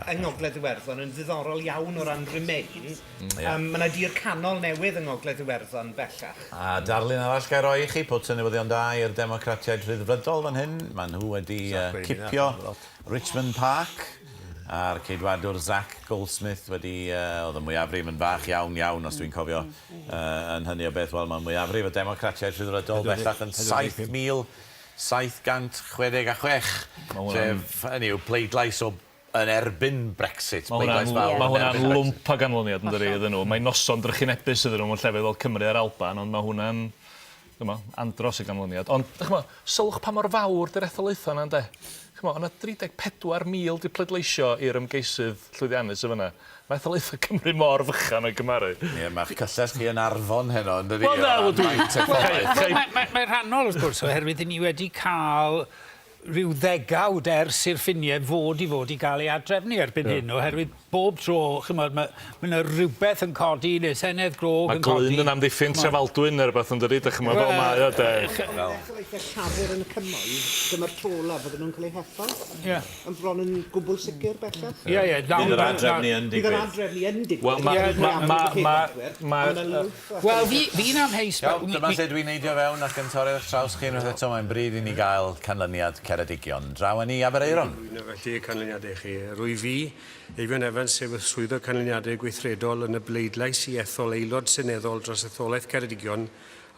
yng Ngogledd Iwerddon yn ddiddorol iawn o ran Remain. Mm, yeah. Um, mae yna dir canol newydd yng Ngogledd Iwerddon bellach.
A darlun arall gael roi i chi, pwt y newyddion da i'r Democratiaid Rhyddfrydol fan hyn. Maen nhw wedi uh, cipio Richmond Park a'r ceidwadwr Zac Goldsmith wedi, uh, oedd y mwyafrif yn fach iawn iawn os dwi'n cofio uh, yn hynny o beth, wel mae mwyafrif y Democratiaid Rhyddfrydol bellach yn 7,766, sef, hynny yw, pleidlais o yn erbyn Brexit, pleidlais fawr
Mae hwnna'n lwmp o ganlyniad yn dydi iddyn nhw. Mae'n noson drychinebus iddyn nhw mewn llefydd fel Cymru a'r Alban, ond mae hwnna'n dyma, andros o ganlyniad. Ond, dych ch'mo', sylwch pa mor fawr 'di'r etholaethau 'na ynde? Ch'mo', o' 'na 34,000 'di pleidleisio i'r ymgeisydd llwyddiannus yn fan'na. Mae etholaethau Cymru mor fychan o'i gymharu.
Ie, mae'ch cyllell chi yn Arfon heno, yn dydi?
Wel, na, wel, dwi...
Mae'n rhannol, wrth gwrs, oherwydd ni wedi cael rhyw ddegawd ers i'r ffiniau fod i fod i gael ei adrefnu erbyn yeah. hyn, oherwydd bob tro, chymod, mae ma yna rhywbeth yn codi, neu Senedd Grog yn codi.
Mae Glyn yn amddiffyn Trefaldwyn neu rhywbeth yn dydi, dych chymod, fel mae o de.
Etholaethau Llafur yn y cymoedd, dyma'r tro olaf fydden nhw'n cael eu hethol.
Ie.
Yn bron yn gwbl sicr bellach.
Ie, ie.
Bydd yr adrefnu yn digwydd.
Bydd yr adrefnu yn digwydd.
Wel, mae... Mae... Mae... Mae...
Wel, fi, fi'n amheus...
Iawn, dyma lle dwi'n neidio fewn ac yn torri eich traws chi unwaith eto. Mae'n bryd i ni gael canlyniad Ceredigion. Draw â ni i Aberaeron.
Felly, y canlyniadau i chi. Rwyf fi, Eifion Evans, sef y Swyddog Canlyniadau Gweithredol yn y bleidlais i ethol Aelod Seneddol dros etholaeth Ceredigion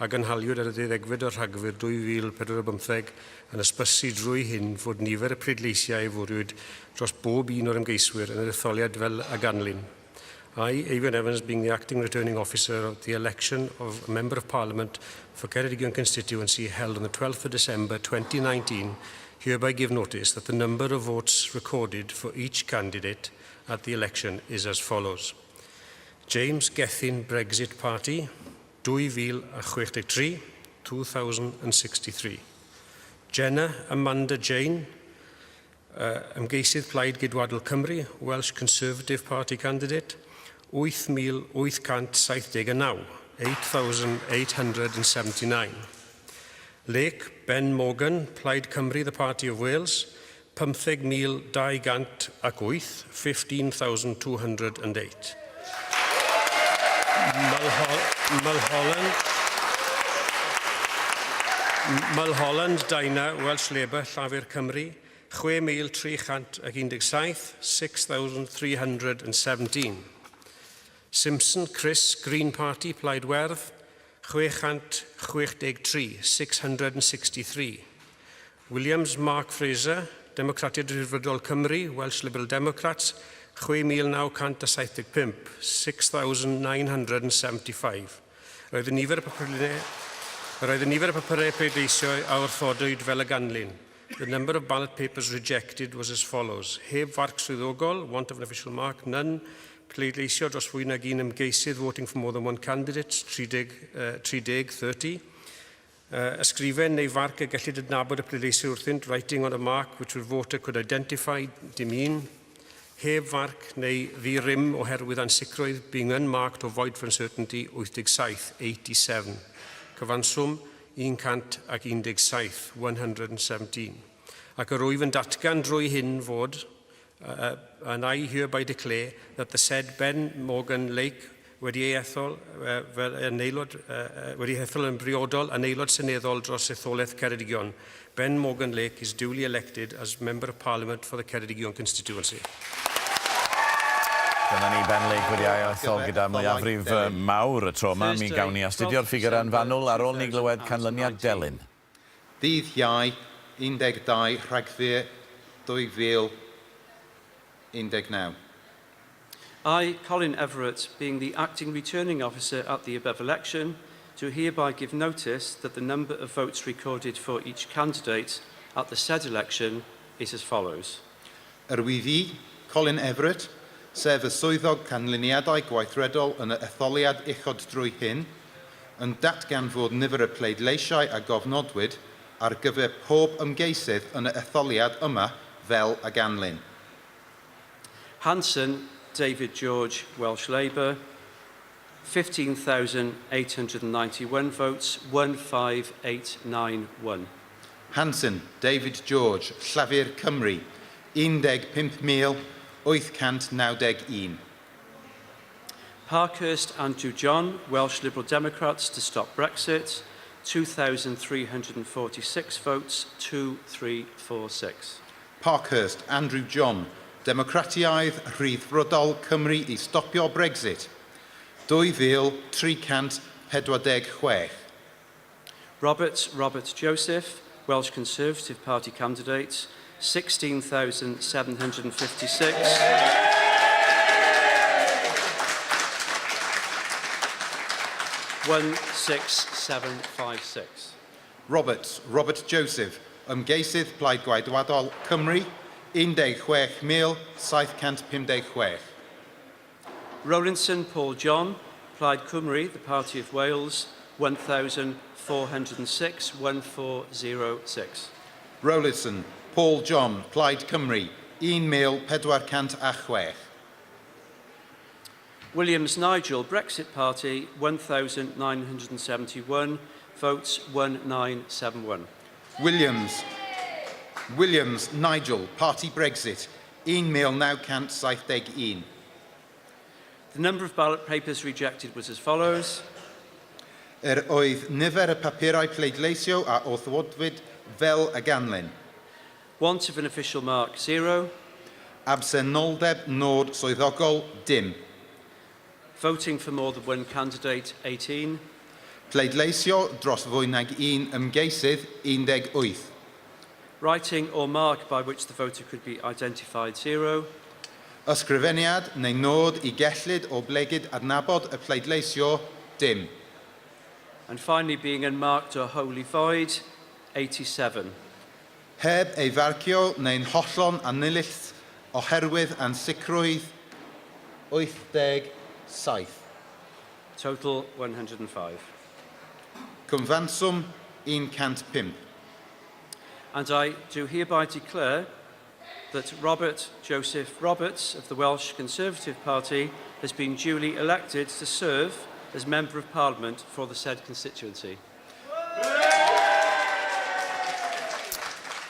a gynhaliwyd ar y ddeuddegfed o Rhagfyr 2045 yn hysbysu drwy hyn fod nifer y pleidleisiau a fwriwyd dros bob un o'r ymgeiswyr yn yr etholiad fel a ganlyn. I, Eifion Evans, being the acting returning officer of the election of a Member of Parliament for Ceredigion constituency held on the 12th of December 2019, hereby give notice that the number of votes recorded for each candidate at the election is as follows. James Gethin Brexit Party, 2063, 2063. Jenna Amanda Jane, ymgeisydd Plaid Geidwadol Cymru, Welsh Conservative Party candidate, 8,879, 8,879. Lake Ben Morgan, Plaid Cymru, the Party of Wales, 15,208, 15,208. Mulholland, Mulholland Dinah, Welsh Labour, Llafur Cymru, 6,317, 6,317. Simpson, Chris, Green Party, Plaid Werdd, 663, 663. Williams, Mark Fraser, Democratiaid Rhyddfrydol Cymru, Welsh Liberal Democrats, 6,975, 6,975. Roedd y nifer y papurau, roedd y nifer y papurau pleidleisio a wrthodwyd fel y ganlyn. The number of ballot papers rejected was as follows. Heb farc swyddogol, want of an official mark, none. Pleidleisio dros fwy nag un ymgeisydd, voting for more than one candidate, 30, 30, 30. Ysgrifen neu farc y gellid adnabod y pleidleisiwr wrthynt, writing on a mark which the voter could identify, dim un. Heb farc neu ddi-rym oherwydd ansicrwydd, being unmarked or void for uncertainty, 87, 87. Cyfanswm 117, 117. Ac yr wyf yn datgan drwy hyn fod Uh, and I hereby declare that the said Ben Morgan Lake wedi ei ethol uh, fel yn aelod, uh, wedi ethol yn briodol yn aelod seneddol dros etholaeth Ceredigion. Ben Morgan Lake is duly elected as Member of Parliament for the Ceredigion constituency.
Dyna ni, Ben Lake wedi ail ethol gyda mwyafrif mawr y tro yma. Mi gawn ni astudio'r ffigurau'n fanwl ar ôl ni glywed canlyniad Delyn.
Dydd Iau 12 Rhagfyr 2019.
I, Colin Everett, being the acting returning officer at the above election, do hereby give notice that the number of votes recorded for each candidate at the said election is as follows.
Yr wyf i, Colin Everett, sef y swyddog canlyniadau gweithredol yn y etholiad uchod drwy hyn, yn datgan fod nifer y pleidleisiau a gofnodwyd ar gyfer pob ymgeisydd yn y etholiad yma fel a ganlyn.
Hanson, David George, Welsh Labour, 15,891 votes, 15891.
Hanson, David George, Llafur Cymru, 15,891.
Parkhurst, Andrew John, Welsh Liberal Democrats to stop Brexit, 2,346 votes, 2346.
Parkhurst, Andrew John, Democratiaid Rhyddfrydol Cymru i stopio Brexit, 2,346.
Roberts, Robert Joseph, Welsh Conservative Party candidate, 16,756. 16756.
Roberts, Robert Joseph, ymgeisydd Plaid Gwaedwadol Cymru, 16,756.
Rowlinson, Paul John, Plaid Cymru, the Party of Wales, 1,406, 1406.
Rowlinson, Paul John, Plaid Cymru, 1,406.
Williams Nigel, Brexit Party, 1,971, votes 1971.
Williams, Williams Nigel, Party Brexit, 1,971.
The number of ballot papers rejected was as follows.
Yr oedd nifer y papurau pleidleisio a wrthodwyd fel y ganlyn.
Want of an official mark, 0.
Absenoldeb nod swyddogol, dim.
Voting for more than one candidate, 18.
Pleidleisio dros fwy nag un ymgeisydd, 18.
Writing or mark by which the voter could be identified, 0.
Ysgrifeniad neu nod i gellid o blegid adnabod y pleidleisio, dim.
And finally, being unmarked or wholly void, 87.
Heb ei farcio neu'n hollol annilys oherwydd ansicrwydd 87.
Total 105.
Cyfanswm 105.
And I do hereby declare that Robert Joseph Roberts of the Welsh Conservative Party has been duly elected to serve as Member of Parliament for the said constituency.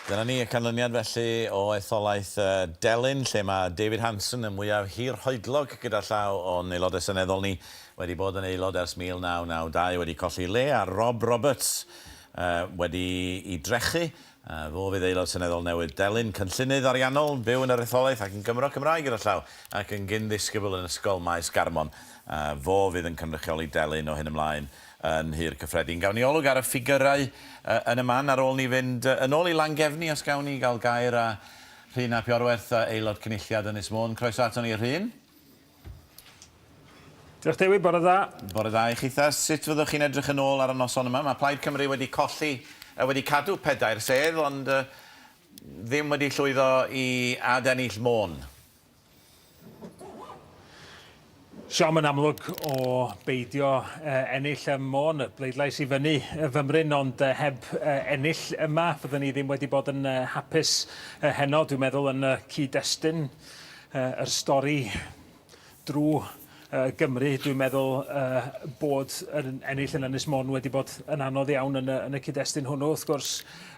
Dyna ni y canlyniad felly o etholaeth Delyn, lle mae David Hanson y mwyaf hirhoedlog gyda llaw o'n aelodau seneddol ni, wedi bod yn aelod ers 1992, wedi colli le, a Rob Roberts wedi i drechu. Fo fydd aelod seneddol newydd Delyn, cynllunydd ariannol, byw yn yr etholaeth ac yn Gymro Cymraeg gyda llaw, ac yn gyn-ddisgybl yn Ysgol Maes Garmon. Fo fydd yn cynrychioli Delyn o hyn ymlaen yn Nhŷ'r Cyffredin. Gawn ni olwg ar y ffigyrau yn y man ar ôl ni fynd yn ôl i Langefni, os gawn ni gael gair â Rhun ap Iorwerth, Aelod Cynulliad Ynys Môn. Croeso aton ni, Rhun.
Diolch Dewi, bore dda.
Bore dda i chitha. Sut fyddwch chi'n edrych yn ôl ar y noson yma? Mae Plaid Cymru wedi colli, wedi cadw pedair sedd, ond ddim wedi llwyddo i adennill Môn.
Siom yn amlwg o beidio ennill ym Môn, y bleidlais i fyny fymryn, ond heb ennill yma, fyddwn ni ddim wedi bod yn hapus heno, dwi'n meddwl, yn y cyd-destun yr stori drwy Gymru. Dwi'n meddwl bod yn ennill yn Ynys Môn wedi bod yn anodd iawn yn y, yn y cyd-destun hwnnw. Wrth gwrs,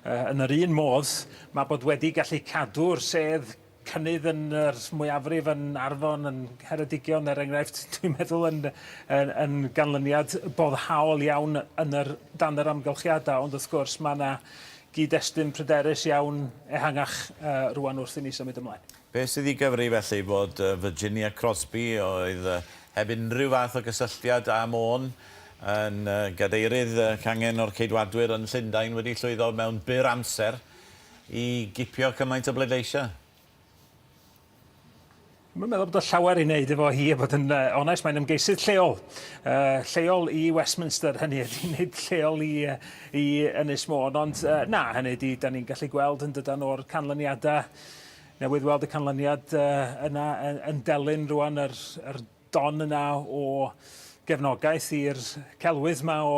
yn yr un modd, mae bod wedi gallu cadw'r sedd cynnydd yn yr mwyafrif yn Arfon, yn Ngheredigion, er enghraifft, dwi'n meddwl yn, yn, yn ganlyniad boddhaol iawn yn yr, dan yr amgylchiadau, ond wrth gwrs mae yna gyd-destun pryderus iawn ehangach uh, rwan wrth i ni symud ymlaen.
Be sydd i gyfri felly bod Virginia Crosbie, oedd heb unrhyw fath o gysylltiad â Môn, yn gadeirydd cangen o'r Ceidwadwyr yn Llundain wedi llwyddo mewn byr amser i gipio cymaint o bleidleisiau?
Dwi'm yn meddwl bod o llawer i wneud efo hi, a bod yn uh, onest, mae'n ymgeisydd lleol. Uh, lleol i Westminster, hynny ydy, nid lleol i, i Ynys Môn. Ond uh, na, hynny ydy, da ni'n gallu gweld yn dydan o'r canlyniadau newydd weld y canlyniad uh, yna yn, yn delyn rwan yr, yr don yna o gefnogaeth i'r celwydd 'ma o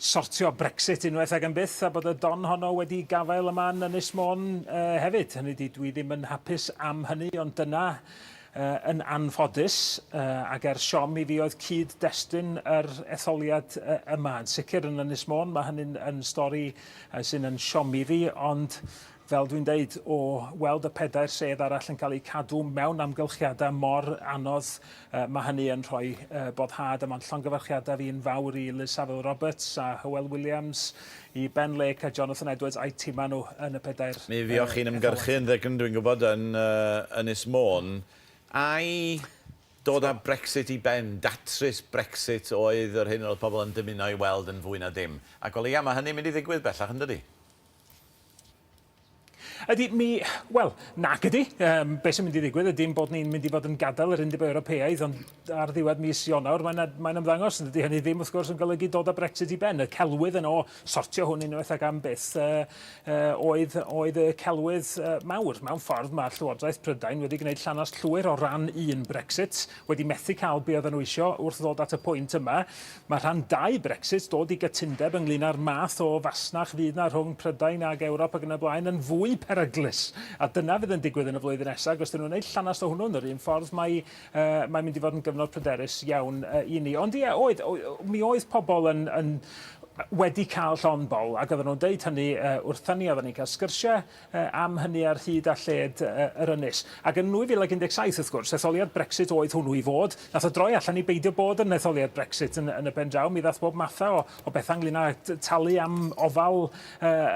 sortio Brexit unwaith ac am byth a bod y don honno wedi gafael yma yn Ynys Môn uh, hefyd. Hynny ydi, dwi ddim yn hapus am hynny, ond dyna uh, yn anffodus uh, ac er siom i fi oedd cyd-destun yr etholiad uh, yma. Yn sicr yn Ynys Môn, mae hynny'n yn stori uh, sy'n yn siomi fi, ond fel dwi'n deud, o weld y pedair sedd arall yn cael eu cadw mewn amgylchiadau mor anodd, uh, mae hynny yn rhoi uh, boddhad a mae'n llongyfarchiadau fi'n fawr i Liz Saville Roberts a Hywel Williams, i Ben Lake a Jonathan Edwards a'i timau nhw yn y pedair
Mi fuoch chi'n ymgyrchu yn ddygn, dwi'n gwybod, yn uh, Ynys Môn. Ai dod â Brexit i ben, datrys Brexit oedd yr hyn oedd pobl yn dymuno ei weld yn fwy na dim. Ac o leia mae hynny'n mynd i ddigwydd bellach, yn dydi?
Ydy, mi... Wel, nac ydy. Um, be sy'n mynd i ddigwydd ydy bod ni'n mynd i fod yn gadael yr Undeb Ewropeaidd, ond ar ddiwedd mis Ionawr mae'n mae ymddangos, yn dydy hynny ddim wrth gwrs yn golygu dod â Brexit i ben. Y celwydd yn o sortio hwn unwaith ac am byth uh, uh, oedd, oedd y celwydd uh, mawr. Mewn ffordd mae Llywodraeth Prydain wedi gwneud llanast llwyr o ran un Brexit, wedi methu cael be oedden nhw eisiau wrth ddod at y pwynt yma. Mae rhan dau Brexit, dod i gytundeb ynglŷn â'r math o fasnach fydd 'na rhwng Prydain ag Ewrop ac yn y blaen, yn fwy peryglus. A dyna fydd yn digwydd yn y flwyddyn nesaf, ac os 'dyn nhw'n gwneud llanast o hwnnw yn yr un ffordd, mae, uh, mae'n mynd i fod yn gyfnod pryderus iawn uh, i ni. Ond ie, oedd, mi oedd pobl yn, yn wedi cael llond bol, ac oedden nhw'n deud hynny uh, wrthyn ni, oedden ni'n cael sgyrsiau am hynny ar hyd a lled yr ynys. Ac yn 2017, wrth gwrs, etholiad Brexit oedd hwnnw i fod. Nath o droi allan i beidio bod yn etholiad Brexit yn, yn y pen draw. Mi ddath bob matha o, o bethau ynglyn â talu am ofal uh,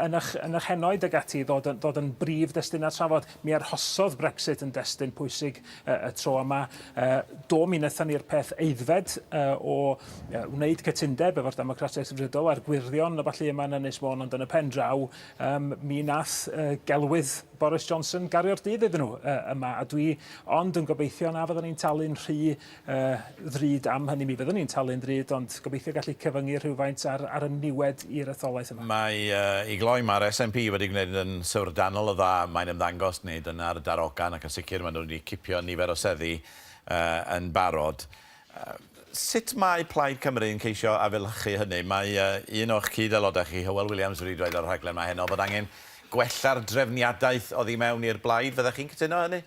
yn, eich, yn eich henoed ag ati ddod, ddod yn brif destunau trafod. Mi arhosodd Brexit yn destun pwysig uh, y tro yma. Uh, do, mi wnaethon ni'r peth aeddfed uh, o uh, wneud cytundeb efo'r Democratiaid Rhyddfrydol a'r Gwyrddio'n a ballu yma yn Ynys Môn, ond yn y pen draw, Um, mi nath uh, gelwydd Boris Johnson gario'r dydd iddyn nhw uh, yma, a dwi ond yn gobeithio na fyddwn ni'n talu'n rhy uh, ddrud am hynny. Mi fyddwn ni'n talu'n ddrud, ond gobeithio gallu cyfyngu rhywfaint ar, ar y niwed i'r etholaeth yma.
Mae, uh, i gloi, mae'r SNP wedi gwneud yn syfrdanol o dda, mae'n ymddangos, nid yna'r darogan, ac yn sicr maen nhw wedi cipio nifer o seddi uh, yn barod. Sut mae Plaid Cymru yn ceisio afelychu hynny? Mae un o'ch cyd-aelodau chi, Hywel Williams, wedi dweud ar y rhaglen yma heno fod angen gwella'r drefniadaeth oddi mewn i'r blaid. Fyddech chi'n cytuno â hynny?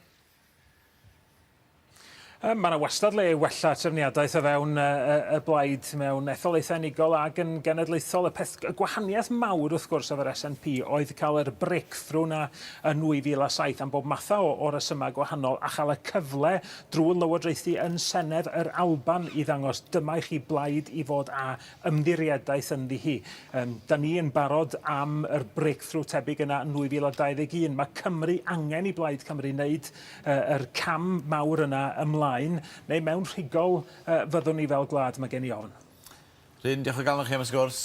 Mae yna wastad le i wella trefniadaeth o fewn y blaid mewn etholaethau unigol ac yn genedlaethol. Y peth y gwahaniaeth mawr wrth gwrs efo'r SNP oedd cael yr breakthrough 'na yn 2007 am bob mathau o, o resymau gwahanol a chael y cyfle drwy lywodraethu yn Senedd yr Alban i ddangos dyma i chi blaid i fod â ymddiriedaeth ynddi hi. Um, da ni yn barod am yr breakthrough tebyg yna yn 2021. Mae Cymru angen i Blaid Cymru wneud uh, yr cam mawr yna ymlaen, neu mewn rhigol uh, fyddwn ni fel gwlad, mae gen i ofn.
Rhun, diolch o galon chi am y sgwrs.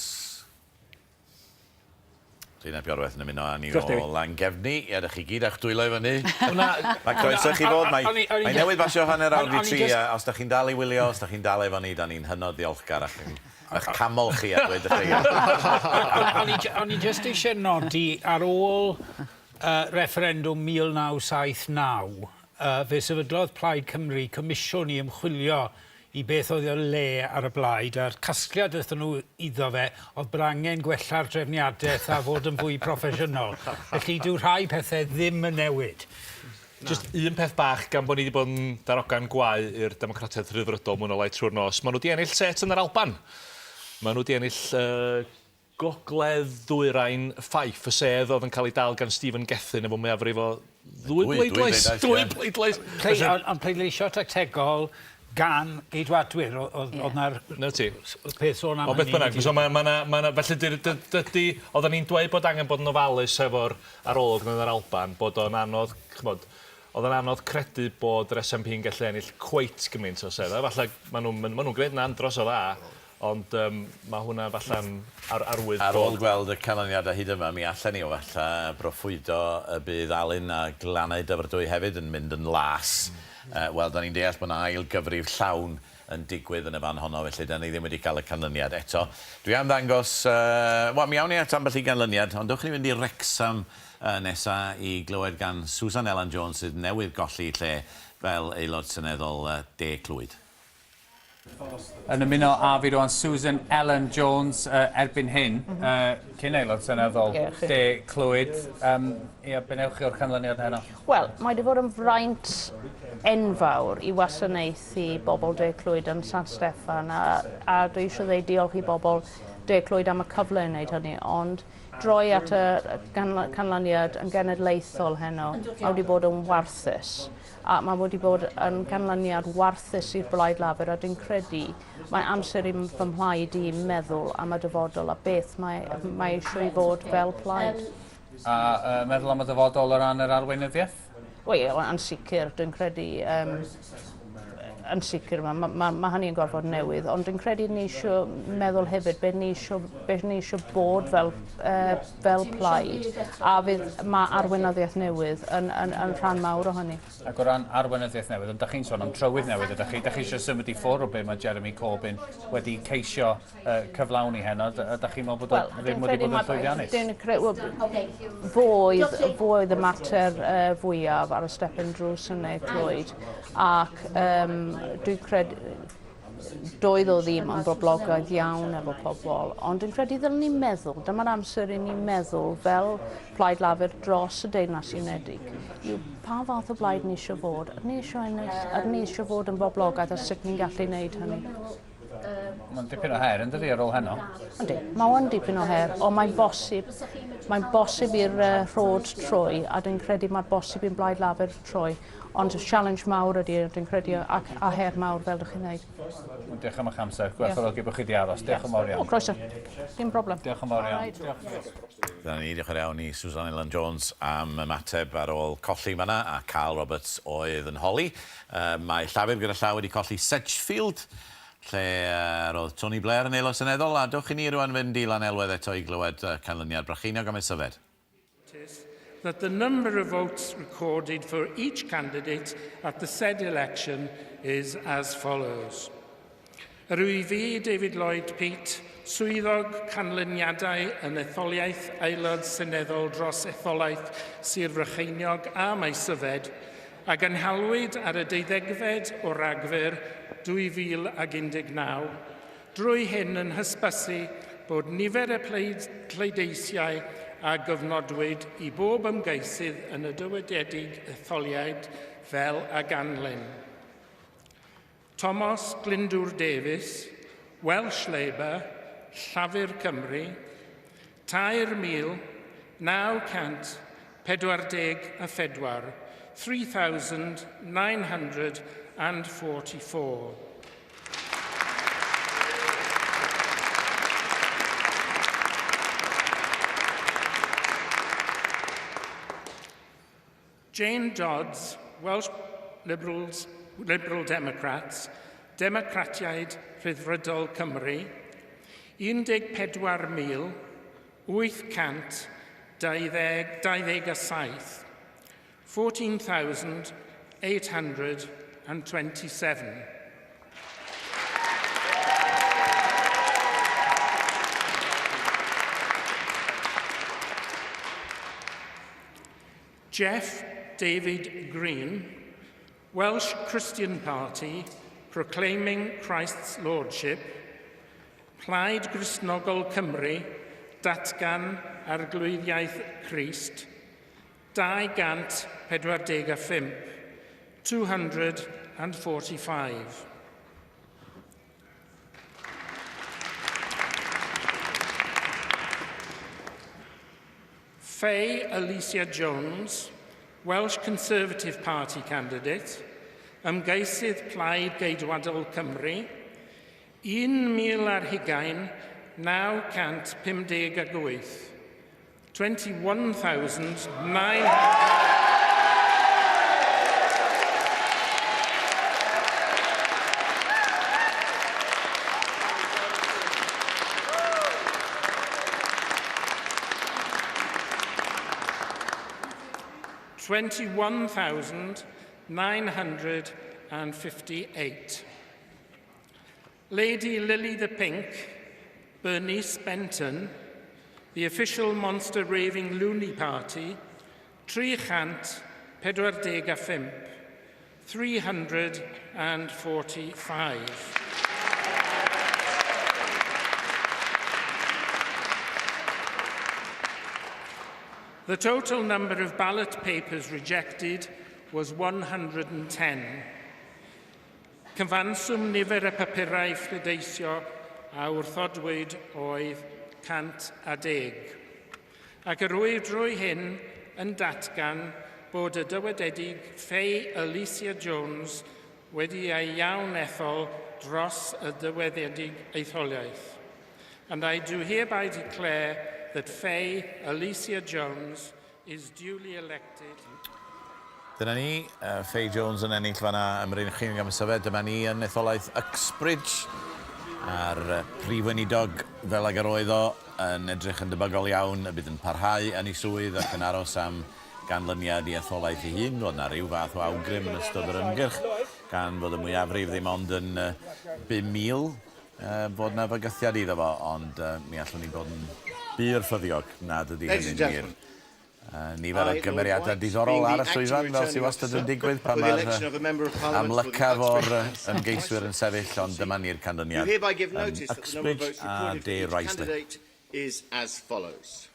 Rhun ap Iorwerth yn ymuno â ni o Langefni. Ie, ydych chi gyd â'ch dwylo i fyny. Mae croeso i chi fod. Mae, mae newydd basio hanner awr di tri. Os da chi'n dal i wylio, os da chi'n dal efo ni, da ni'n hynod ddiolchgar ac yn eich camol chi a dweud y lleia.
O'n i jyst eisiau nodi, ar ôl uh, referendwm 1979, uh, fe sefydlodd Plaid Cymru comisiwn i ymchwilio i beth oedd o'i le ar y blaid, a'r casgliad ddaethon nhw iddo fe oedd bod angen gwella'r drefniadaeth a fod yn fwy proffesiynol. Felly dyw rhai pethau ddim yn newid.
Jyst un peth bach, gan bod ni wedi bod yn darogan gwae i'r Democratiaid Rhyddfrydol mwy neu lai trwy'r nos. Maen nhw wedi ennill set yn yr Alban. Maen nhw wedi ennill uh, Gogledd Ddwyrain Fife, y sedd oedd yn cael ei dal gan Stephen Gethin efo mwyafrif o ddwy bleidlais. Dwy bleidlais.
Ond pleidleisio tactegol gan Geidwadwyr, oedd 'na'r
'Na ti.
peth sôn am
hynny. O beth bynnag, so mae ma' 'na, ma' 'na, felly dydy, oedden ni'n dweud bod angen bod yn ofalus efo'r arolwg yn yr Alban, bod o'n anodd, ch'mod, oedd o'n anodd credu bod yr SNP yn gallu ennill cweit gymaint o seddau. Falle maen nhw'n ma nhw'n gwneud yn andros o dda, ond um, mae hwnna falle'n ar arwydd
Ar ôl gweld y canlyniadau hyd yma, mi allen ni o falle broffwydo y bydd Alun a Glannau Dyfrdwy hefyd yn mynd yn las. Mm. Wel, da ni'n deall bod yna ail gyfrif llawn yn digwydd yn y fan honno, felly da ni ddim wedi cael y canlyniad eto. Dwi am ddangos, uh, wel, mi awn ni at ambell i ganlyniad, ond dewch ni fynd i Wrecsam uh, nesa i glywed gan Susan Ellen Jones sydd newydd golli lle fel aelod seneddol uh, De Clwyd.
Yn ymuno â fi rwan Susan Ellen Jones uh, erbyn hyn, mm -hmm. uh, cyn aelod seneddol yeah, De Clwyd. Um, ia, be newch chi o'r canlyniad heno?
Wel, mae wedi bod yn fraint enfawr i wasanaethu bobl De Clwyd yn San Steffan a, a dwi eisiau dweud diolch i bobl De Clwyd am y cyfle i wneud hynny, ond droi at y canlyniad yn genedlaethol heno, mae wedi bod yn warthus. A mae wedi bod yn ganlyniad warthus i'r Blaid Lafur a dwi'n credu mae amser i fy mhlaid i meddwl am y dyfodol a beth mae, mae eisiau i fod fel plaid.
A uh, meddwl am y dyfodol o ran yr arweinyddiaeth?
Wel, yn sicr, dwi'n credu, um, yn sicr, mae ma, ma, ma hynny yn gorfod newydd, ond dwi'n credu ni eisiau meddwl hefyd beth ni eisiau, beth ni eisiau bod fel, uh, fel plaid, a fydd, mae arweinyddiaeth newydd yn, yn, yn rhan mawr o hynny.
Ac o ran arweinyddiaeth newydd, ond da chi'n sôn am trywydd newydd, ydych chi? Da chi eisiau symud i ffwrdd o beth mae Jeremy Corbyn wedi ceisio uh, cyflawni heno, ydych chi'n meddwl bod o well, ddim wedi bod yn llwyddiannus?
Dwi'n credu, well, fo oedd, fo oedd y mater uh, fwyaf ar y stepen drws yn Ne Clwyd, ac um, dwi'n credu, doedd o ddim yn boblogaidd iawn efo pobl, ond dwi'n credu ddylen ni meddwl, dyma'r amser i ni meddwl fel Plaid Lafur dros y Deyrnas Unedig, yw pa fath o blaid ni eisiau fod, ydyn ni eisiau ennill, ydyn ni eisiau fod yn boblogaidd a sut ni'n gallu wneud hynny.
Mae'n dipyn o her, yn dydi, ar ôl heno?
Yndi, mae o'n dipyn o her, ond mae'n bosib, mae'n bosib i'r uh, rhod troi, a dwi'n credu mae'n bosib i'n Blaid Lafur troi, ond challenge mawr ydy, dwi'n credu, ac, a her mawr, fel ydych chi'n dweud.
Wel, diolch am eich amser, gwerthfawrogi bod chi wedi aros. Diolch yn fawr iawn.
O, croeso. Dim broblem.
Diolch yn fawr iawn. Diolch.
Dyna ni, diolch yn iawn i Susan Ellen Jones am ymateb ar ôl colli fanna, a Carl Roberts oedd yn holi. Mae Llafur gyda llaw wedi colli Sedgefield, lle roedd Tony Blair yn aelod seneddol, a dewch i ni rwan fynd i Lanelwedd eto i glywed canlyniad Brycheiniog a Maesyfed.
That the number of votes recorded for each candidate at the said election is as follows. Yr wyf fi, David Lloyd Peat, swyddog canlyniadau yn etholiaeth Aelod Seneddol dros etholaeth Sir Frycheiniog a Maesyfed, a gynhalwyd ar y deuddegfed o Ragfyr 2019, drwy hyn yn hysbysu bod nifer y pleidleisiau a gyfnodwyd i bob ymgeisydd yn y dywededig etholiad fel a ganlyn. Thomas Glyndŵr Davies, Welsh Labour, Llafur Cymru, 3,944, 3,944. Jane Dodds, Welsh Liberals, Liberal Democrats, Democratiaid Rhyddfrydol Cymru, 14,827, 14,827. Jeff David Green, Welsh Christian Party, proclaiming Christ's Lordship, Plaid Gristnogol Cymru, datgan arglwyddiaeth Crist, 245, 245. Faye Alicia Jones, Welsh Conservative Party candidate, ymgeisydd Plaid Geidwadol Cymru, 1,020,958. 21,900. 21,958. Lady Lily the Pink, Bernice Benton, the official Monster Raving Looney Party, 345, 345. The total number of ballot papers rejected was 110. Cyfanswm nifer y papurau phleidleisio a wrthodwyd oedd 110. Ac yr wyf drwy hyn yn datgan bod y dywededig Faye Alicia Jones wedi ei iawn ethol dros y dywededig etholiaeth. And I do hereby declare that Faye Alicia Jones is duly elected.
Dyna ni, uh, Faye Jones yn ennill fanna ym Mryn am Ysyfed. Dyma ni yn etholaeth Uxbridge. A'r prif weinidog fel ag yr oedd o yn edrych yn debygol iawn y bydd yn parhau yn ei swydd ac yn aros am ganlyniad i etholaeth ei hun. Roedd 'na ryw fath o awgrym yn ystod yr ymgyrch gan fod y mwyafrif ddim ond yn 5,000 fod 'na fygythiad iddo fo, ond mi allwn ni bod yn bur ffyddiog nad ydy hynny'n wir. Nifer o gymeriadau diddorol ar y llwyfan, fel sydd wastad yn digwydd pan mae'r amlycaf o'r ymgeiswyr yn sefyll, ond dyma ni'r canlyniad yn Uxbridge a De Ruislip.
Is as follows.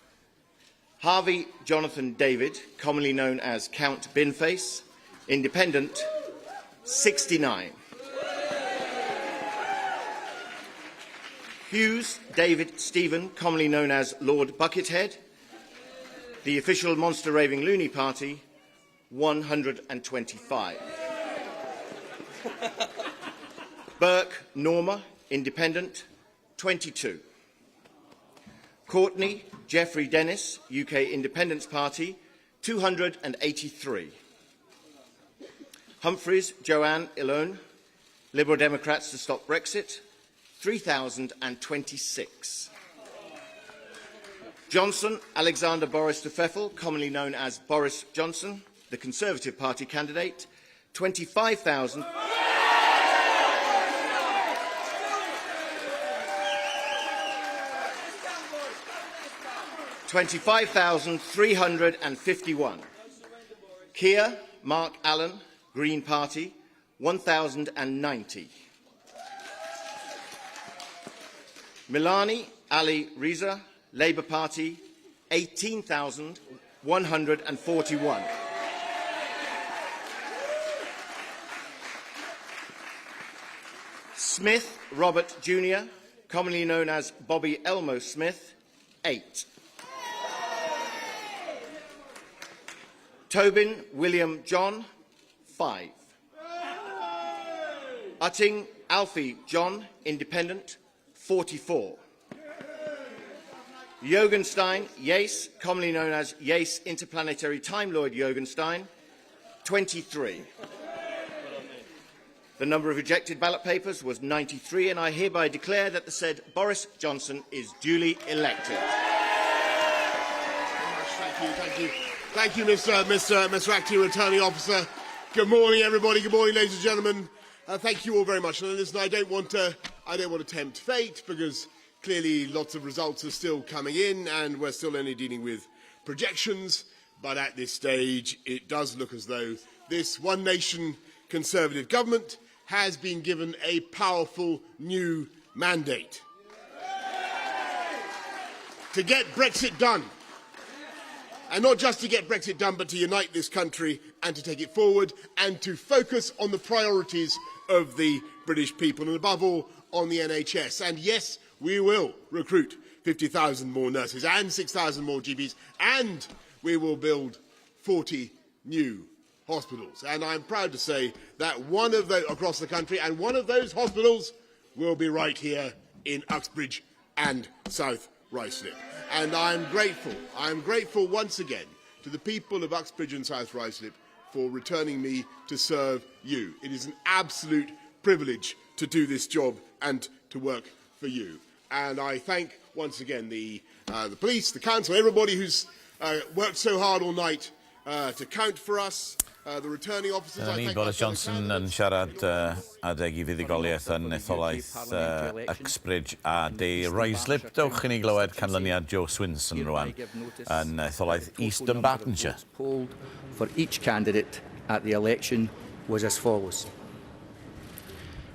Harvey Jonathan David, commonly known as Count Binface, Independent, 69. Hughes David Stephen, commonly known as Lord Buckethead, the official Monster Raving Looney Party, 125. Burke Norma, Independent, 22. Courtney Jeffrey Dennis, UK Independence Party, 283. Humphreys Joanne Ilone, Liberal Democrats to Stop Brexit, 3,026. Johnson, Alexander Boris de Pfeffel, commonly known as Boris Johnson, the Conservative Party candidate, 25,000. 25,351. Keir Mark Allen, Green Party, 1,090. Milani Ali Riza, Labour Party, 18,141. Smith Robert Jr., commonly known as Bobby Elmo Smith, 8. Tobin William John, 5. Utting Alfie John, Independent, 44. Jorgenstein, Yace, commonly known as Yace Interplanetary Time Lord Jorgenstein, 23. The number of rejected ballot papers was 93, and I hereby declare that the said Boris Johnson is duly elected.
Thank you, thank you. Thank you, Mr. Mr. Mr. Acting Returning Officer. Good morning, everybody. Good morning, ladies and gentlemen. Uh, thank you all very much. And listen, I don't want to, I don't want to tempt fate because clearly lots of results are still coming in and we're still only dealing with projections. But at this stage, it does look as though this One Nation Conservative government has been given a powerful new mandate to get Brexit done. And not just to get Brexit done, but to unite this country and to take it forward and to focus on the priorities of the British people and above all on the NHS. And yes, we will recruit 50,000 more nurses and 6,000 more GPs, and we will build 40 new hospitals. And I'm proud to say that one of those across the country, and one of those hospitals will be right here in Uxbridge and South Ruislip. And I'm grateful, I'm grateful once again to the people of Uxbridge and South Ruislip for returning me to serve you. It is an absolute privilege to do this job and to work for you. And I thank once again the, uh, the police, the council, everybody who's uh, worked so hard all night uh, to count for us. Uh, the returning officers,
Dyna ni, Boris Johnson yn siarad uh, adeg i fuddugoliaeth yn etholaeth uh, Uxbridge a De Ruislip. Dewch i ni glywed canlyniad Jo Swinson rwan yn etholaeth East Dunbartonshire.
Polled for each candidate at the election was as follows.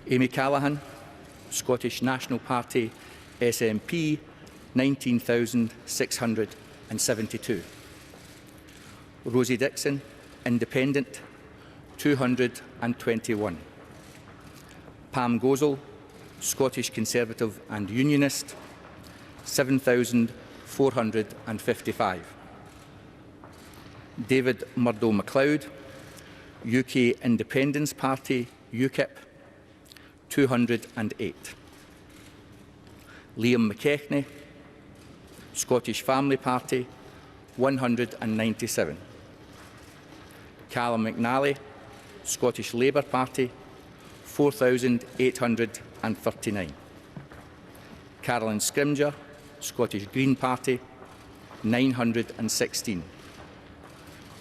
Amy Callaghan, Scottish National Party, SNP, 19,672. Rosie Dixon, Independent, 221. Pam Gosal, Scottish Conservative and Unionist, 7,455. David Murdo MacLeod, UK Independence Party, UKIP, 208. Liam McKechnie, Scottish Family Party, 197. Callum McNally, Scottish Labour Party, 4,839. Carolyn Scrimger, Scottish Green Party, 916.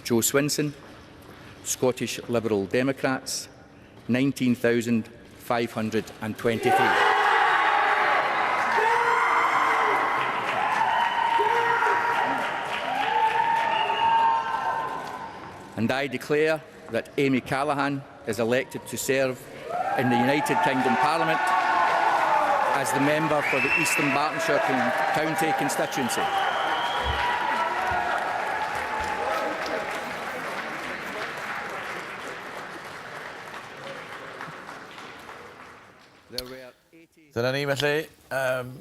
Jo Swinson, Scottish Liberal Democrats, 19,523. And I declare that Amy Callaghan is elected to serve in the United Kingdom Parliament as the member for the East Dunbartonshire County constituency.
Dyna ni felly. Um,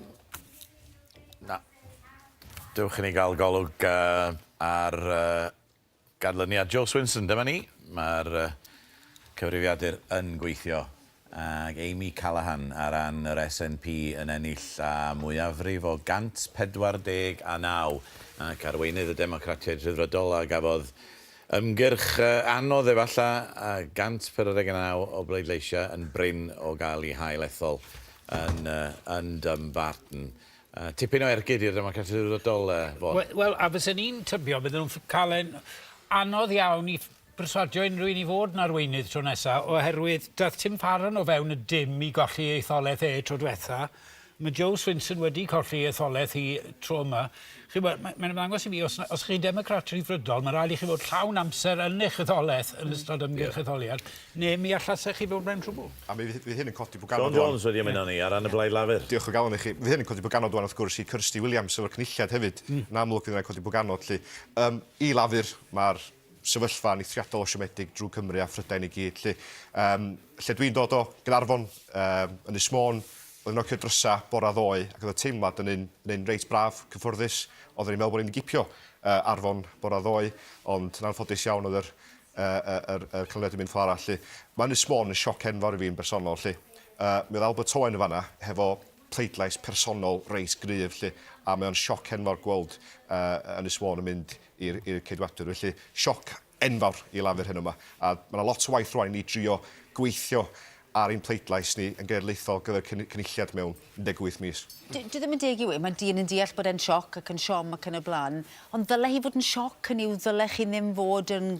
na. Dewch i ni gael golwg uh, ar uh, ganlyniad Jo Swinson. Dyma ni. Mae'r uh, cyfrifiadur yn gweithio. Ac Amy Callaghan ar ran yr SNP yn ennill â mwyafrif o 149 ac arweinydd y Democratiaid Rhyddfrydol a gafodd ymgyrch anodd efallai a 149 o bleidleisiau yn brin o gael ei hail ethol yn, yn Dumbarton. Tipyn o ergyd i'r Democratiaid Rhyddfrydol, Vaughan.
Wel, a fysen i'n tybio bydden nhw'n cael e'n anodd iawn i berswadio unrhyw un i fod yn arweinydd tro nesa, oherwydd dath Tim Farron o fewn y dim i golli ei etholaeth e tro dwetha. Mae Jo Swinson wedi colli ei etholaeth hi tro yma. Chi'n gwybod, mae'n ymddangos i fi, os, os chi'n democrat rhyddfrydol, mae rhaid i chi fod llawn amser yn eich etholaeth yn ystod ymgyrch yeah. etholiad, neu mi allasech chi fod mewn trwbl.
A mi fydd hyn yn codi bwganod...
Sean Jones wedi ymuno ni ar ran y Blaid Lafur.
Diolch o galon i chi. Fydd hyn yn codi bwganod wan wrth gwrs i Kirsty Williams efo'r cynulliad hefyd. Mm. Yn amlwg fydd yna'n codi bwganod. Lly. Um, I Lafur, mae'r sefyllfa yn eithriadol o siomedig drwy Cymru a Phrydain i gyd. Lly, um, lle dwi'n dod o, Gaernarfon, um, Ynys Môn, oedd yn nocio drysa bora ddoe ac oedd y teimlad yn un, yn un reit braf, cyffyrddus. Oedden ni'n meddwl bod ni'n gipio uh, Arfon bora ddoe, ond yn anffodus iawn oedd yr, uh, yr, yr canlyniad yn mynd ffordd arall. Lly. Mae Ynys Môn yn sioc enfawr i fi yn bersonol. Lly. Uh, mi oedd Albert Owen yn fanna hefo pleidlais personol reit gryf 'lly, a mae o'n sioc enfawr gweld uh, Ynys Môn yn mynd i'r Ceidwadwyr. Felly, sioc enfawr i Lafur heno 'ma. A mae yna lot o waith rwan i ni drio gweithio ar ein pleidlais ni yn genedlaethol gyda'r cynulliad mewn 18 mis.
Dwi ddim yn deg i weud, mae dyn yn deall bod e'n sioc ac yn siom ac yn y blaen, ond ddyle hi fod yn sioc hynny yw ddyle chi ddim fod yn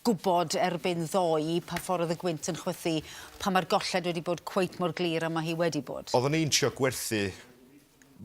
gwybod erbyn ddoe pa ffordd oedd y gwynt yn chwythu pan mae'r golled wedi bod cweit mor glir â mae hi wedi bod.
Oedden ni'n trio gwerthu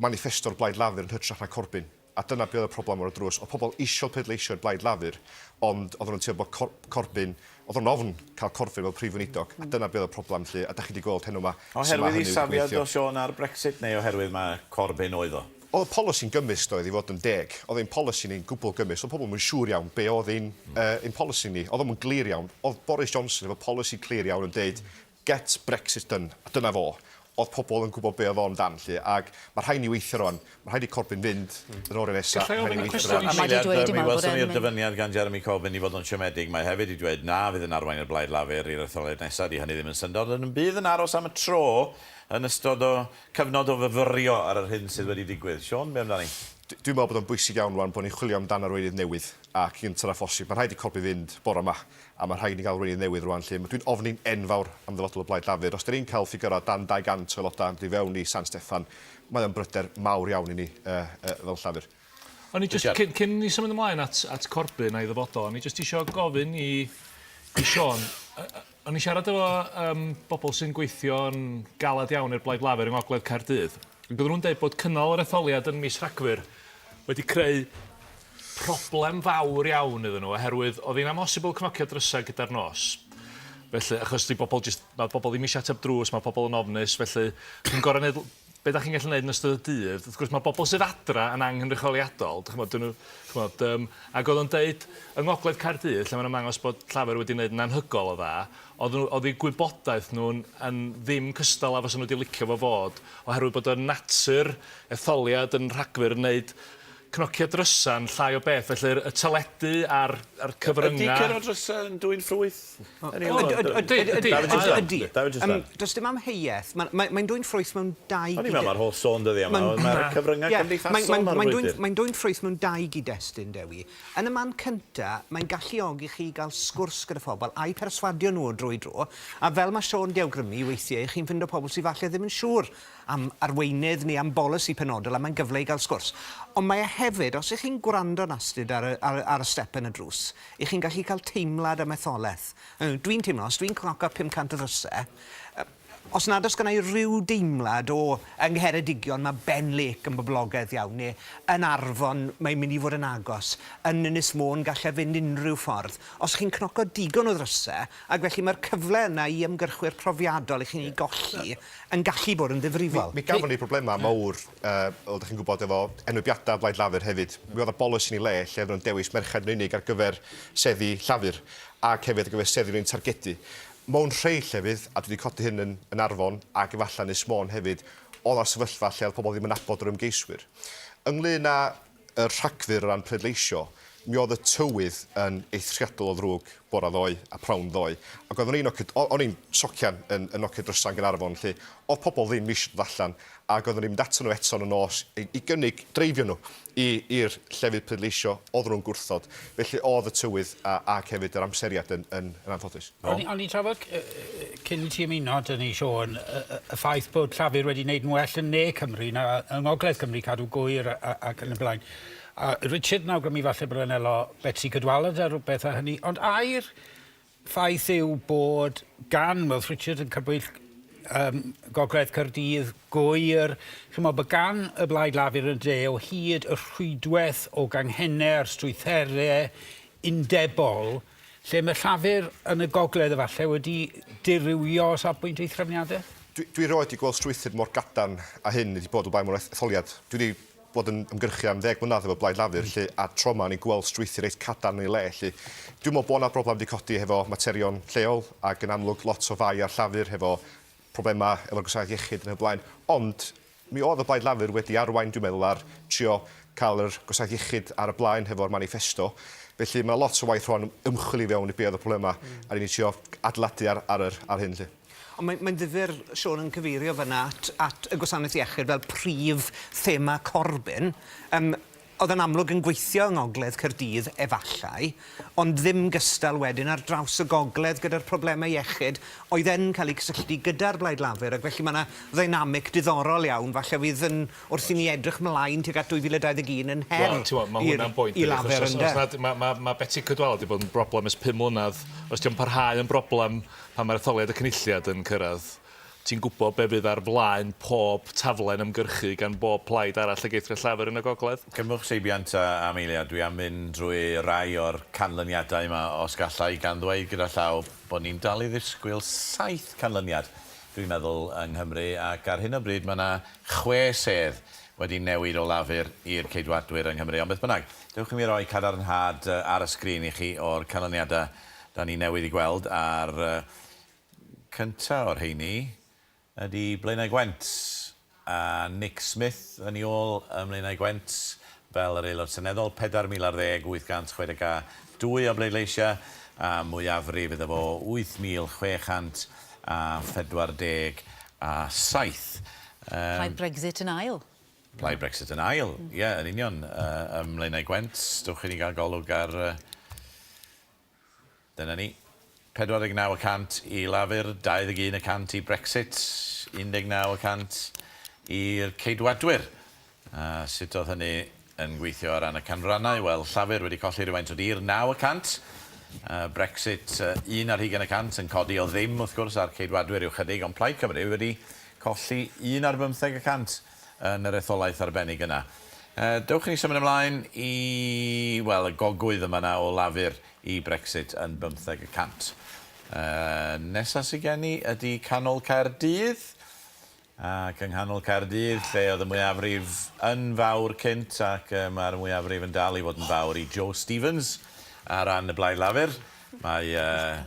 maniffesto'r Blaid Lafur yn hytrach na Corbyn, a dyna be oedd y problem ar y drws. Oedd pobl isio pleidleisio i'r Blaid Lafur, ond oedden nhw'n teimlo bod Cor Corbyn, oedden nhw'n ofn cael Corbyn fel prif weinidog, a dyna be oedd y problem 'lly, a dach chi 'di gweld heno 'ma sut ma'
Oherwydd ei
hynny wedi
safiad
gweithio.
o Siôn ar Brexit neu oherwydd mae Corbyn oedd o?
Oedd y polisi'n gymysg doedd, i fod yn deg. Oedd ein polisi ni'n gwbl gymysg. Oedd pobl ddim yn siŵr iawn be oedd ein, uh, ein polisi ni. Oedd o'm yn glir iawn. Oedd Boris Johnson efo polisi clir iawn yn deud, get Brexit done, a dyna fo. Oedd pobl yn gwybod be oedd o amdan 'lly, ac mae rhaid ni weithio rwan. Mae rhaid i Corbyn fynd yn oriau nesa.
Galla i
Rhaid ni
ofyn y
weithio
cwestiwn
rwan.
i
Am eiliad, mi welson ni'r dyfyniad gan Jeremy Corbyn i fod o'n siomedig. Mae hefyd 'di dweud na fydd yn arwain y Blaid Lafur i'r etholiad nesa. 'Di hynny ddim yn syndod, ond yn bydd yn aros am y tro yn ystod o cyfnod o fyfyrio ar yr hyn sydd wedi digwydd. Siôn, be amdani?
Dwi'n meddwl bod o'n bwysig iawn rwan bod ni'n chwilio amdan arweinydd newydd ac gynted â phosib. Mae'n rhaid i Corbyn fynd bore 'ma a mae'n rhaid i ni gael arweinydd newydd rwan 'lly. Dwi'n ofni'n enfawr am ddyfodol y Blaid Lafur. Os 'dan ni'n cael ffigyrau dan 200 o aelodau yn dod i fewn i San Steffan, mae o'n bryder mawr iawn i ni fel Llafur.
O'n i jyst, cyn, cyn ni symud ymlaen at, at Corbyn a'i ddyfodol, o'n i jyst isio gofyn i, i Siôn, o'n i siarad efo um, bobl sy'n gweithio'n galed iawn i'r Blaid Lafur yng Ngogledd Caerdydd, ac oedden nhw'n dweud bod cynnal yr etholiad yn mis Rhagfyr wedi creu problem fawr iawn iddyn nhw, oherwydd oedd hi'n amhosibl cnocio drysau gyda'r nos. Felly, achos di bobl jyst, mae bobl ddim eisiau ateb drws, mae pobl yn ofnus, felly chi'n gorfod neud be dach chi'n gallu neud yn ystod y dydd. Wrth gwrs mae bobl sydd adra yn anghynrychioliadol, dych ch'mod, 'dyn nhw, ch'mod, yym, ac oedd o'n deud yng Ngogledd Caerdydd, lle mae'n ymddangos bod Llafur wedi wneud yn anhygol o dda, oedd nhw, oedd eu gwybodaeth nhw'n yn ddim cystal â fysa nhw wedi licio fo fod, oherwydd bod y natur etholiad yn Rhagfyr yn neud cnocio drysa'n llai o beth, felly'r y teledu a'r a'r cyfryngau...
Ydy curo drysau yn dwyn ffrwyth?
Ydy, ydy, ydy. Does dim amheuaeth. Mae'n dwyn ffrwyth mewn dau...
O'n i'n meddwl mae'r holl sôn dyddiau yma, mae'r cyfryngau cymdeithasol ma'r frwydr.
Mae'n dwyn ffrwyth mewn dau gyd-destun, Dewi. Yn y man cynta, mae'n galluogi chi i gael sgwrs gyda phobl a'u perswadio nhw o dro i dro, a fel mae Siôn 'di awgrymu, weithiau chi'n ffindo pobl sydd falle ddim yn siŵr am arweinydd neu am bolisi penodol a mae'n gyfle i gael sgwrs. Ond mae e hefyd, os 'ych chi'n gwrando'n astud ar y, ar, ar y step yn y drws, 'ych chi'n gallu cael teimlad am etholaeth. Dwi'n teimlo, os dwi'n cnoco 500 o ddrysau, os nad oes gynna i ryw deimlad o, yng Ngheredigion mae Ben Lake yn boblogaidd iawn, neu yn Arfon mae'n mynd i fod yn agos, yn Ynys Môn gall e fynd unrhyw ffordd. Os chi'n cnoco digon o ddrysau, ac felly mae'r cyfle yna i ymgyrchwyr profiadol i chi'n ei golli, yn gallu bod yn ddifrifol.
Mi gafon ni problemau mawr, fel dach chi'n gwybod, efo enwebiadau Blaid Lafur hefyd. Mi oedd 'na bolisi yn ei le lle oedden nhw'n dewis merched yn unig ar gyfer seddi Llafur ac hefyd ar gyfer seddi o'n i'n targedu. Mewn rhei llefydd, a dwi 'di codi hyn yn yn Arfon ac efallai Ynys Môn hefyd, oedd 'na sefyllfa lle oedd pobl ddim yn nabod yr ymgeiswyr. Ynglŷn â y Rhagfyr o ran pleidleisio, mi oedd y tywydd yn eithriadol o ddrwg bore ddoe a phnawn ddoe, ac oeddwn i'n nocio, o'n i'n socian yn yn nocio drysau yn Gaernarfon 'lly, oedd pobl ddim eisiau dod allan, ac oeddwn i'n mynd ato nhw eto yn y nos i i gynnig dreifio nhw i i'r llefydd pleidleisio, oedden nhw'n gwrthod. Felly oedd y tywydd a ac hefyd yr amseriad yn yn yn anffodus.
O'n i o'n i'n trafod cyn i ti ymuno 'da ni Siôn, y ffaith bod Llafur wedi wneud yn well yn ne Cymru na yng Ngogledd Cymru, cadw Gŵyr ac yn y blaen. A Richard yn awgrymu falle bod e'n elo Betsi Cadwaladr a rhywbeth a hynny, ond ai'r ffaith yw bod gan, wel, Richard yn crybwyll um, Gogledd Caerdydd, Gŵyr, chimod, bod gan y Blaid Lafur yn y de o hyd y rhwydwaith o ganghennau a'r strwythurau undebol Lle mae Llafur yn y gogledd efallai wedi dirywio o safbwynt ei threfniadaeth?
Dwi dwi erioed 'di gweld strwythur mor gadarn â hyn wedi bod o blaen mewn etholiad. Dwi 'di bod yn ymgyrchu am ddeg mlynedd efo Blaid Lafur 'lly a'r tro 'ma o'n i'n gweld strwythur reit cadarn yn ei le 'lly. Dwi'n me'wl bo' 'na broblem 'di codi hefo materion lleol ac yn amlwg lot o fai ar Llafur hefo problemau efo'r gwasanaeth iechyd yn y blaen ond Mi oedd y Blaid Lafur wedi arwain, dwi'n meddwl, ar trio cael yr gwasanaeth iechyd ar y blaen hefo'r maniffesto. Felly mae 'na lot o waith rwan ymchwil i fewn i be oedd y problemau a ry'n ni'n trio adeiladu ar ar yr ar hyn 'lly.
Ond mae mae'n ddifyr, Siôn, yn cyfeirio fan'na at at y gwasanaeth iechyd fel prif thema Corbyn. Yym Oedd yn amlwg yn gweithio yng Ngogledd Caerdydd efallai, ond ddim gystal wedyn ar draws y gogledd gyda'r problemau iechyd oedd yn cael eu cysylltu gyda'r Blaid Lafur, ac felly mae 'na ddeinamig diddorol iawn falle fydd yn, wrth i ni edrych mlaen tuag at 2021 yn her
Wel, ti'n mae hwnna'n bwynt,
i Lafur ynde?
Os nad, mae, mae, mae Betsi Cadwaladr wedi bod yn broblem ers 5 mlynedd, os dio'n parhau yn broblem pan mae'r etholiad y Cynulliad yn cyrraedd, Ti'n gwybod be fydd ar flaen pob taflen ymgyrchu gan bob plaid arall ag eithrio Llafur yn y gogledd?
Cymrwch seibiant am eiliad, dwi am fynd drwy rai o'r canlyniadau yma os galla i, gan ddweud gyda llaw bod ni'n dal i ddisgwyl saith canlyniad, dwi'n meddwl, yng Nghymru, ac ar hyn o bryd mae 'na chwe sedd wedi newid o Lafur i'r Ceidwadwyr yng Nghymru. Ond beth bynnag, dewch i mi roi cadarnhad ar y sgrin i chi o'r canlyniadau 'da ni newydd eu gweld ar Cynta o'r rheini ydy Blaenau Gwent a Nick Smith yn ei ôl ym Mlaenau Gwent fel yr Aelod Seneddol, 4,010,862 o bleidleisiau a mwyafrif iddo fo 8,647.
Plaid Brexit yn ail.
Plaid Brexit yn ail, ie, yn union, ym Mlaenau Gwent. Dewch i ni gael golwg ar Dyna ni. 49 y cant i Lafur, 21 y cant i Brexit, 19 y cant i'r Ceidwadwyr. A sut oedd hynny yn gweithio o ran y canrannau? Wel, Llafur wedi colli rhywfaint o dir, 9 y cant. Brexit, 1 ar hugain y cant, yn codi o ddim, wrth gwrs, a'r Ceidwadwyr yw chydig, ond Plaid Cymru wedi colli 1 ar bymtheg y cant yn yr etholaeth arbennig yna. Dewch i ni symud ymlaen i, wel, y gogwydd yma 'na o Lafur i Brexit yn bymtheg y cant. Nesa sy gen i ydy Canol Caerdydd. Ac yng Nghanol Caerdydd, lle oedd y mwyafrif yn fawr cynt ac mae'r mwyafrif yn dal i fod yn fawr i Jo Stevens ar ran y Blaid Lafur. Mae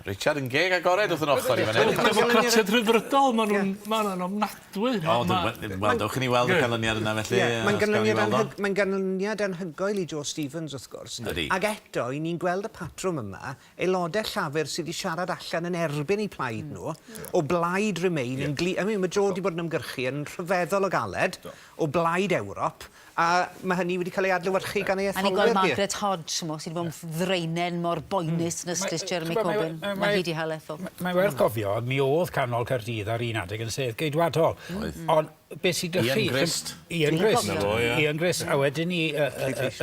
Richard yn geg agored wrth yn ochr i fan hyn.
Democratiaid Rhyddfrydol, maen nhw'n ma nhw'n ofnadwy.
O, wel, dewch i ni weld y canlyniad yna felly.
Yeah, mae'n ganlyniad, anhyg, mae ganlyniad anhygoel i Jo Stevens, wrth gwrs.
Ydy.
Ac eto, i ni'n gweld y patrwm yma, aelodau Llafur sydd wedi siarad allan yn erbyn eu plaid nhw, o blaid Remain, yn gli... I mean, mae Jo wedi bod yn ymgyrchu yn rhyfeddol o galed, o blaid Ewrop, A mae hynny wedi cael ei adlewyrchu gan ei
A ni'n
etholwyr
gweld
hi.
Margaret Hodge, ch'mo', sy 'di bod yn ddraenen mor boenus yn ystlys Jeremy Corbyn. Mae hi 'di hel ethol.
Mae'n werth cofio, mi oedd canol Caerdydd ar un adeg yn sedd Geidwadol.
Oedd.
Ond beth sy'n dychu...
Ian Grist.
Ian Grist.
Na fo, ie.
Ian Grist, a wedyn ni y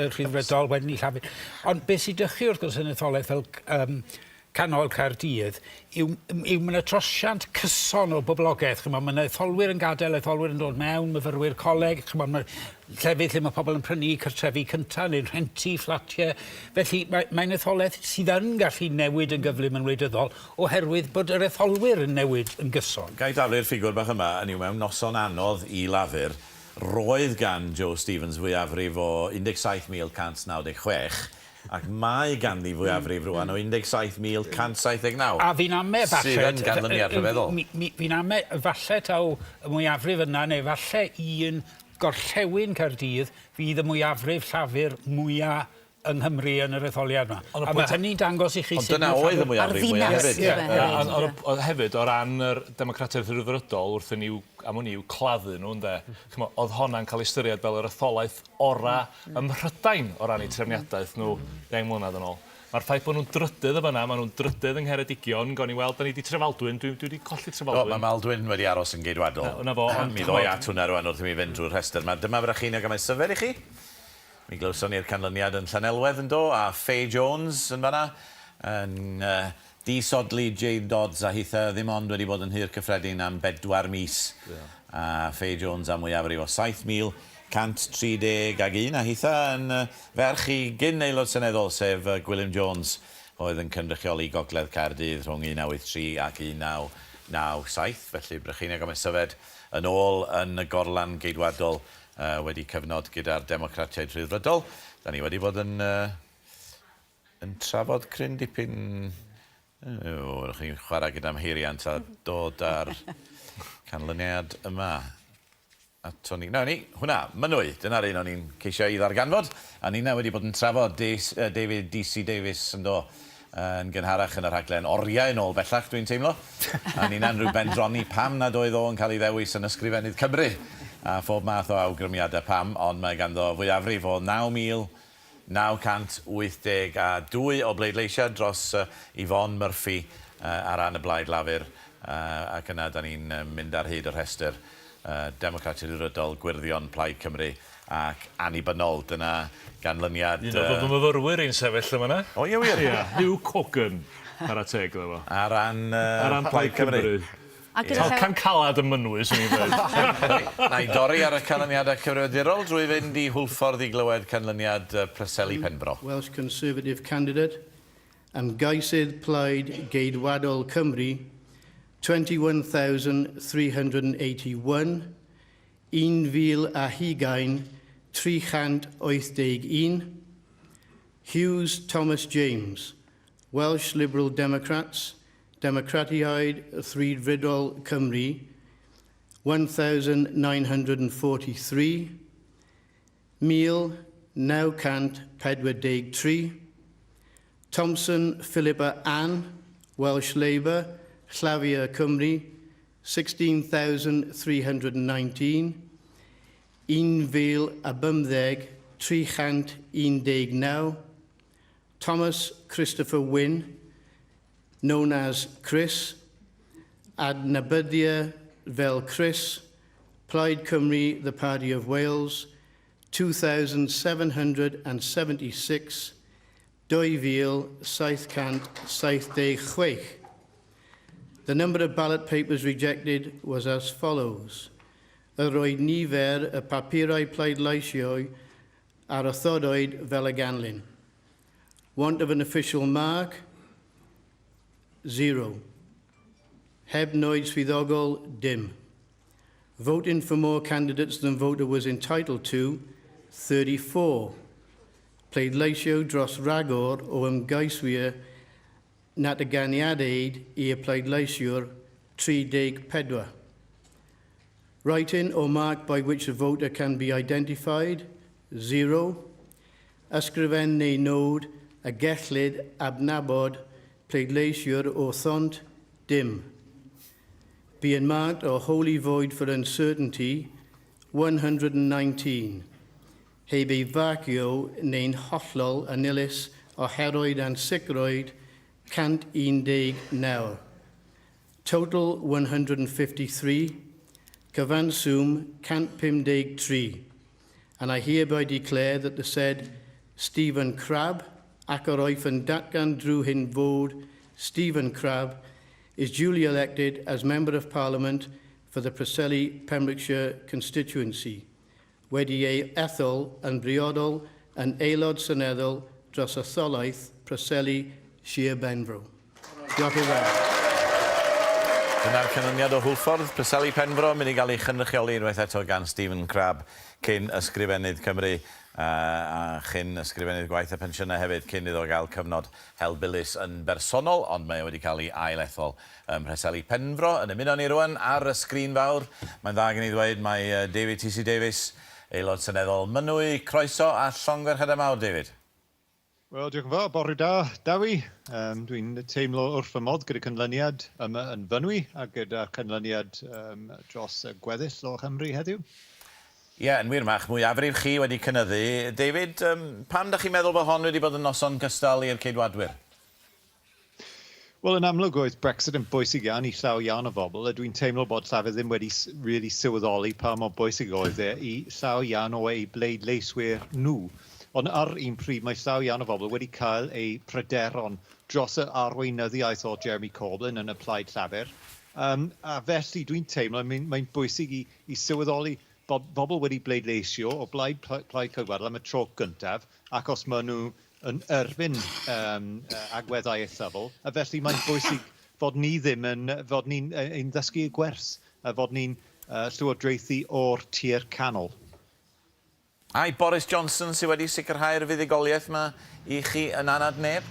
Rhyddfrydol, wedyn ni Llafur. Ond beth sy'n dychu wrth gwrs yn etholaeth fel canol Caerdydd yw, yw mae 'na trosiant cyson o boblogaeth. Chimod, mae 'na etholwyr yn gadael, etholwyr yn dod mewn, myfyrwyr coleg, chimod, mae llefydd lle mae pobl yn prynu cartrefi cyntaf neu'n rhentu fflatiau. Felly mae, mae'n etholaeth sydd yn gallu newid yn gyflym yn wleidyddol oherwydd bod yr etholwyr yn newid yn gyson.
Ga i daflu'r ffigwr bach yma, hynny yw mewn noson anodd i Lafur, roedd gan Jo Stevens fwyafrif o 17,196, Ac mae ganddi fwyafrif rŵan o 17,179.
A fi'n ame falle...
Sydd yn ganlyniad rhyfeddol.
Fi'n ame falle taw y mwyafrif yna, neu falle un gorllewin Caerdydd fydd y mwyafrif Llafur mwya yng Nghymru yn yr etholiad yma. A mae hynny'n dangos i chi
Ond dyna oedd y mwyafrif mwya hefyd.
Ond hefyd, o ran yr Democratiaid Rhyddfrydol, wrth i ni, am wn i, i'w claddu nhw, ynde, chimod, oedd honna'n cael ei ystyried fel yr etholaeth orau ym Mhrydain o ran eu trefniadaeth nhw ddeng mlynedd yn ôl. Mae'r ffaith bod nhw'n drydydd yn fan'na, maen nhw'n drydydd yng Ngheredigion, gawn ni weld, da ni 'di Trefaldwyn, dwi dwi 'di colli Trefaldwyn.
Do, mae Maldwyn wedi aros yn Geidwadol.
Na, 'na fo, ond...
Mi ddoi at hwnna rwan wrth i mi fynd drwy'r rhestr 'ma. Dyma Frycheiniog a Maesyfed i chi. Mi glywson ni'r canlyniad yn Llanelwedd yn do, a Fay Jones yn fan'na yn disodli Jane Dodds a hitha ddim ond wedi bod yn Nhŷ'r Cyffredin am bedwar mis. A Fay Jones â mwyafrif o 7,131 a hitha yn ferch i gyn Aelod Seneddol sef Gwilym Jones oedd yn cynrychioli Gogledd Caerdydd rhwng 1983 ac 1997. Felly Brycheiniog a Maesyfed yn ôl yn y gorlan Geidwadol wedi cyfnod gyda'r Democratiaid Rhyddfrydol. Da ni wedi bod yn yn trafod cryn dipyn... O, rydych chi'n chwarae gyda mheiriant a dod â'r canlyniad yma ato ni. Na ni, hwnna, Mynwy, dyna'r un o'n i'n ceisio ei ddarganfod. A ninna wedi bod yn trafod David DC Davies yn do, yn gynharach yn y rhaglen, oriau yn ôl bellach, dwi'n teimlo. A ninna'n rhyw bendroni pam nad oedd o'n cael ei ddewis yn Ysgrifennydd Cymru. A phob math o awgrymiadau pam, ond mae ganddo fwyafrif o 9,000 982 o bleidleisiau dros Yvonne Murphy ar ran y Blaid Lafur ac yna da ni'n mynd ar hyd y rhestr Democratiaid Rhyddfrydol, Gwyrddion, Plaid Cymru ac Annibynnol. Dyna ganlyniad...
Un o fy myfyrwyr i'n sefyll yn fan'na.
O ie wir?
Ie, Huw Cogan, chwarae teg iddo fo.
Ar ran Plaid Cymru.
A gyda llaw...
Talcan calad ym Mynwy, swn i'n dweud.
Na i dorri ar y canlyniadau cyfrifiadurol drwy fynd i Hwlffordd i glywed canlyniad Preseli Penfro.
Welsh Conservative candidate, ymgeisydd Plaid Geidwadol Cymru, 21,381, 1,020, 381, Hughes Thomas James, Welsh Liberal Democrats, Democratiaid Rhyddfrydol Cymru, 1,943, 1,943, Thompson Philippa Ann, Welsh Labour, Llavia Cymru, 16,319, 1,015, 319, Thomas Christopher Wynne, known as Chris, Adnabyddia fel Chris, Plaid Cymru, the Party of Wales, 2,776, 2,776. The number of ballot papers rejected was as follows. Yr oedd nifer y papurau pleidleisio ar wrthodwyd fel y ganlyn. Want of an official mark, 0. Heb nod swyddogol, dim. Voting for more candidates than voter was entitled to, 34. Pleidleisio dros ragor o ymgeiswyr nag y ganiateid i'r pleidleisiwr 34. Writing or mark by which a voter can be identified, 0. Ysgrifen neu nod y gellid adnabod pleidleisiwr wrthynt, dim. Being marked or wholly void for uncertainty, 119. Heb ei farcio neu'n hollol annilys oherwydd ansicrwydd 119. Total 153, cyfanswm 153. And I hereby declare that the said Stephen Crabb, ac yr wyf yn datgan drwy hyn fod Stephen Crabb is duly elected as Member of Parliament for the Preseli Pembrokeshire constituency, wedi ei ethol yn briodol yn aelod seneddol dros etholaeth Preseli Sir Benfro. Diolch yn fawr.
Dyna'r canlyniad o Hwlffordd, Preseli Penfro, mynd i gael ei chynrychioli unwaith eto gan Stephen Crabb, cyn Ysgrifennydd Cymru a chyn Ysgrifennydd Gwaith a Phensiynau hefyd, cyn iddo gael cyfnod helbulus yn bersonol, ond mae o wedi cael ei ail-ethol ym Mhreseli Penfro. Yn ymuno â ni rwan ar y sgrin fawr, mae'n dda gen i ddweud, mae David TC Davies, Aelod Seneddol Mynwy. Croeso a llongyfarchiadau mawr, David.
Wel, diolch yn fawr. Bore da, Dewi. Um, Dwi'n teimlo wrth fy modd gyda canlyniad yma yn Fynwy a gyda canlyniad um, dros y gweddill o Chymru heddiw.
Ie, yeah, yn wir, mae'ch mwyafrif chi wedi cynyddu. David, um, pam da chi'n meddwl bod hon wedi bod yn noson gystal i'r Ceidwadwyr?
Wel, yn amlwg oedd Brexit yn bwysig iawn i llawer iawn o bobl, a dwi'n teimlo bod Llafur ddim wedi really sylweddoli pa mor bwysig oedd e i llawer iawn o eu bleidleiswyr nhw. Ond ar un pryd mae llawer iawn o bobl wedi cael eu pryderon dros yr arweinyddiaeth o Jeremy Corbyn yn y Plaid Llafur. Um, a felly dwi'n teimlo mae'n mae bwysig i, i sylweddoli bod bobl wedi bleidleisio o blaid Plaid Ceidwadol am y tro gyntaf, ac os maen nhw yn erbyn um, agweddau eithafol, a felly mae'n bwysig fod ni ddim yn, fod ni'n ein ddysgu y gwers, a fod ni'n uh, llywodraethu o'r tir canol.
Ai Boris Johnson sydd wedi sicrhau'r fuddugoliaeth yma i chi yn anad neb?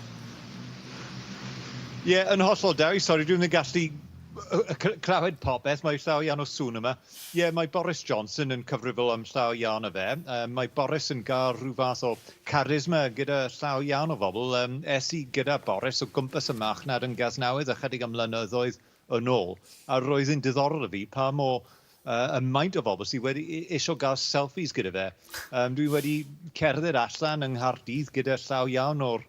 Ie, yeah, yn hollol, Dewi. Sori, dwi'n gallu clywed popeth. Mae llawer iawn o sŵn yma. Ie, yeah, mae Boris Johnson yn cyfrifol am llawer iawn o fe. Um, mae Boris yn gael rhyw fath o charisma gyda llawer iawn o bobl. Um, es i gyda Boris o gwmpas y marchnad yn Gasnewydd ychydig am mlynyddoedd yn ôl, a roedd yn diddorol i fi pa mor uh, y maint o bobl sydd wedi eisiau gael selfies gyda fe. Um, dwi wedi cerdded allan yng Nghaerdydd gyda llawer iawn o'r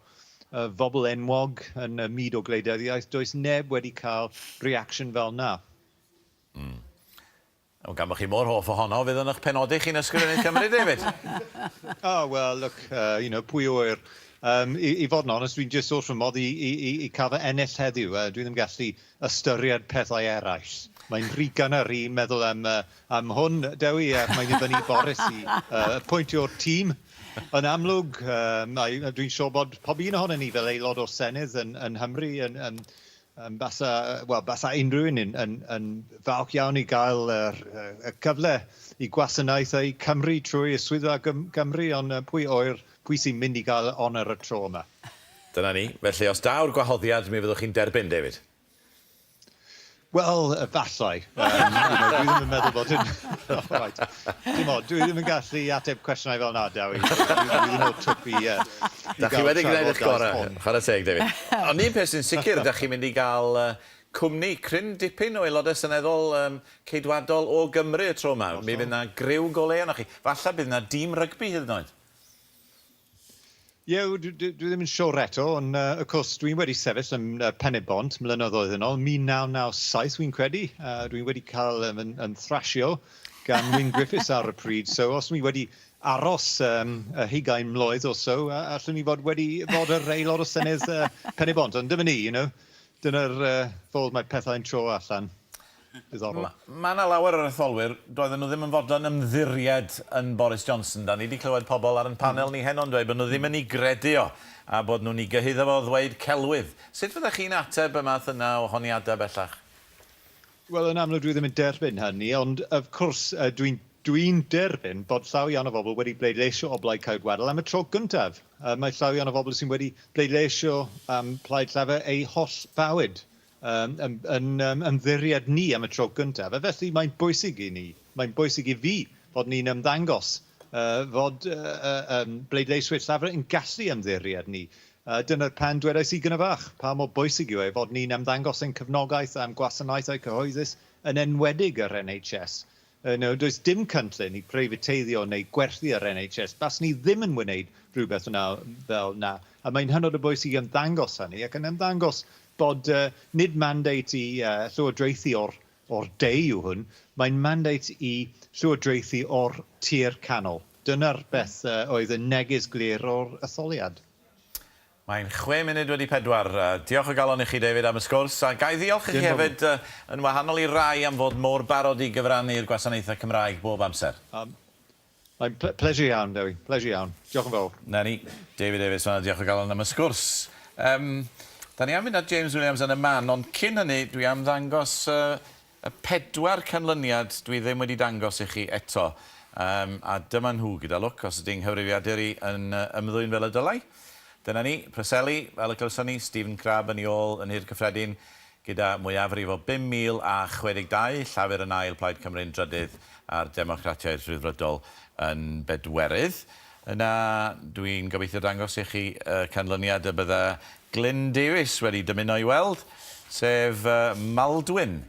uh, bobl enwog yn y myd o gwleidyddiaeth. Does neb wedi cael reaction fel na.
O, gan bod chi mor hoff ohono, fydd yn eich penodi chi'n ysgrifennydd Cymru, David?
Oh, well, look, you know, pwy ŵyr. Um, i, I fod yn onest, dwi'n just wrth fy modd i, i, i, i cael fy ennill heddiw. Dwi ddim gallu ystyried pethau eraill. Mae'n rhy gynnar i meddwl am, am hwn, Dewi, a mae'n i fyny Boris i pwyntio'r tîm. Yn amlwg, mae, dwi'n siŵr bod pob un ohonon ni fel aelod o'r Senedd yn, yn Nghymru yn, yn, yn basa, wel, basa unrhyw un yn, yn, yn falch iawn i gael yr, y cyfle i gwasanaethau Cymru trwy y Swyddfa Gymru, ond pwy oer, pwy sy'n mynd i gael honor y tro yma.
Dyna ni. Felly, os daw'r gwahoddiad, mi fyddwch chi'n derbyn, David?
Wel, efallai. Um, you know, dwi ddim yn meddwl bod yn... right. Dim ond, dwi ddim yn gallu ateb cwestiynau fel na, Dewi. Dwi, dwi ddim o'r twp i, i
Da chi wedi gwneud eich gorau, chwarae teg, David. Ond un peth sy'n sicr, da chi'n mynd i gael cwmni cryn dipyn o aelodau seneddol um, ceidwadol o Gymru y tro yma. Mi fydd na griw go leia arnoch chi. Falle bydd na dîm rygbi hyd yn oed.
Ie, dwi, dwi, dwi ddim yn siwr eto, ond uh, of course dwi'n wedi sefyll yn uh, Pen-y-bont mlynyddoedd yn ôl, 1997 dwi'n credu. Uh, dwi'n wedi cael um, yn, yn thrasio gan Wyn Griffiths ar y pryd, so os dwi wedi aros um, y hugain mlwydd or so, uh, allwn ni fod wedi fod yr aelod o Senedd uh, Pen-y-bont, ond dyma ni, you know, dyna'r uh, ffordd mae pethau'n tro allan. Diddorol.
Mae yna lawer o'r etholwyr, doedden nhw ddim yn fodlon ymddiried yn Boris Johnson. Da ni wedi clywed pobl ar yn panel ni heno'n dweud bod nhw ddim yn ei gredu o, a bod nhw'n ei gyhuddo fo o ddweud celwydd. Sut fyddech chi'n ateb y math yna o honiadau bellach?
Wel, yn amlwg dwi ddim yn derbyn hynny, ond of course dwi'n dwi'n derbyn bod llawer iawn o bobl wedi bleidleisio o blaid Ceidwadol am y tro gyntaf. Mae llawer iawn o bobl sy'n wedi bleidleisio am Plaid Llafur eu holl fywyd. Yn, yn, yn ymddiried ni am y tro gyntaf, a felly mae'n bwysig i ni, mae'n bwysig i fi fod ni'n ymddangos uh, fod uh, um, bleidleiswyr Llafur yn gallu ymddiried ni. Uh, dyna pan dwedais i gyda fach, pa mor bwysig yw e fod ni'n ymddangos ein cefnogaeth am gwasanaethau cyhoeddus yn enwedig yr NHS. Uh, no, does dim cynllun i preifateiddio neu gwerthu yr NHS. Bas ni ddim yn wneud rhywbeth yna fel na. A mae'n hynod o bwysig ymddangos hynny ac yn ymddangos bod uh, nid mandate i uh, llywodraethu o'r, or de yw hwn, mae'n mandate i llywodraethu o'r tir canol. Dyna'r beth uh, oedd y neges glir o'r etholiad.
Mae'n 4:06. Diolch o galon i chi, David, am y sgwrs. A ga i ddiolch i chi hefyd, yn wahanol i rai, am fod mor barod i gyfrannu i'r gwasanaethau Cymraeg bob amser.
Um, Mae'n pleasure iawn, Dewi. Pleasure iawn. Diolch yn fawr.
Na ni. David Davies fan'na, diolch o galon am y sgwrs. Um, da ni am fynd at James Williams yn y man, ond cyn hynny, dwi am ddangos uh, y pedwar canlyniad dwi ddim wedi dangos i chi eto. Um, a dyma nhw gyda lwc, os ydy'n nghyfrifiadur i yn uh, ymddwyn fel y dylai. Dyna ni, Preseli, fel y clywson ni, Stephen Crabb yn ei ôl yn Nhŷ'r Cyffredin gyda mwyafrif o 5,062, Llafur yn ail, Plaid Cymru'n drydydd a'r Democratiaid Rhyddfrydol yn bedwerydd. Yna, dwi'n gobeithio dangos i chi y canlyniad y bydda Glyn Davies wedi dymuno i weld, sef Maldwyn.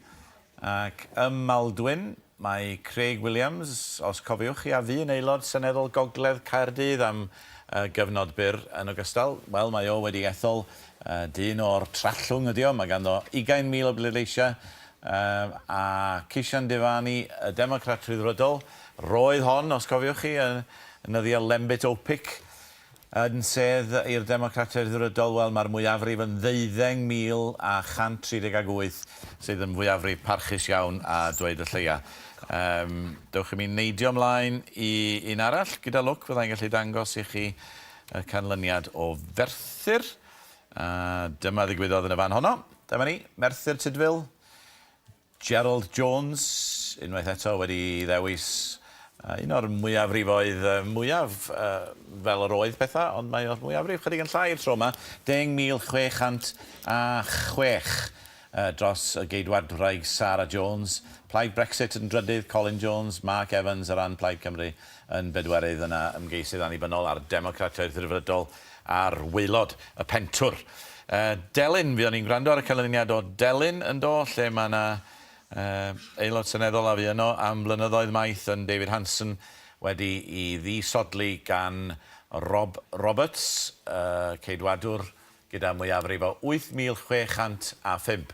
Ac ym Maldwyn, mae Craig Williams, os cofiwch chi, a fu'n aelod seneddol Gogledd Caerdydd am gyfnod byr yn ogystal, wel, mae o wedi ethol dyn o'r Trallwng ydi o, mae ganddo 20,000 o bleidleisiau, a Kishan Devani, y Democrat Rhyddfrydol, roedd hon, os cofiwch chi, yn nyddiau Lembit Öpik, yn sedd i'r Democratiaid Rhyddfrydol, wel, mae'r mwyafrif yn ddeuddeng 1,138, sydd yn fwyafrif parchus iawn a dweud y lleia. Um, dewch i mi neidio ymlaen i un arall. Gyda lwc, fyddai'n gallu dangos i chi y canlyniad o Ferthyr. A dyma ddigwyddodd yn y fan honno. Dyma ni, Merthyr Tudful. Gerald Jones, unwaith eto wedi ddewis un o'r mwyafrifoedd mwyaf fel yr oedd pethau, ond mae o'r mwyafrif chydig yn llai i'r tro yma, 10,606 dros y Geidwadwraig Sarah Jones, Plaid Brexit yn drydydd, Colin Jones, Mark Evans ar ran Plaid Cymru yn bedwerydd, yna ymgeisydd annibynnol a'r Democratiaid Rhyddfrydol ar waelod y pentwr. Delyn, fuon ni'n gwrando ar y canlyniad o Delyn yn do, lle mae yna Aelod Seneddol a fu yno am flynyddoedd maith yn David Hanson wedi i ddisodli gan Rob Roberts, y Ceidwadwr gyda mwyafrif o 8,605.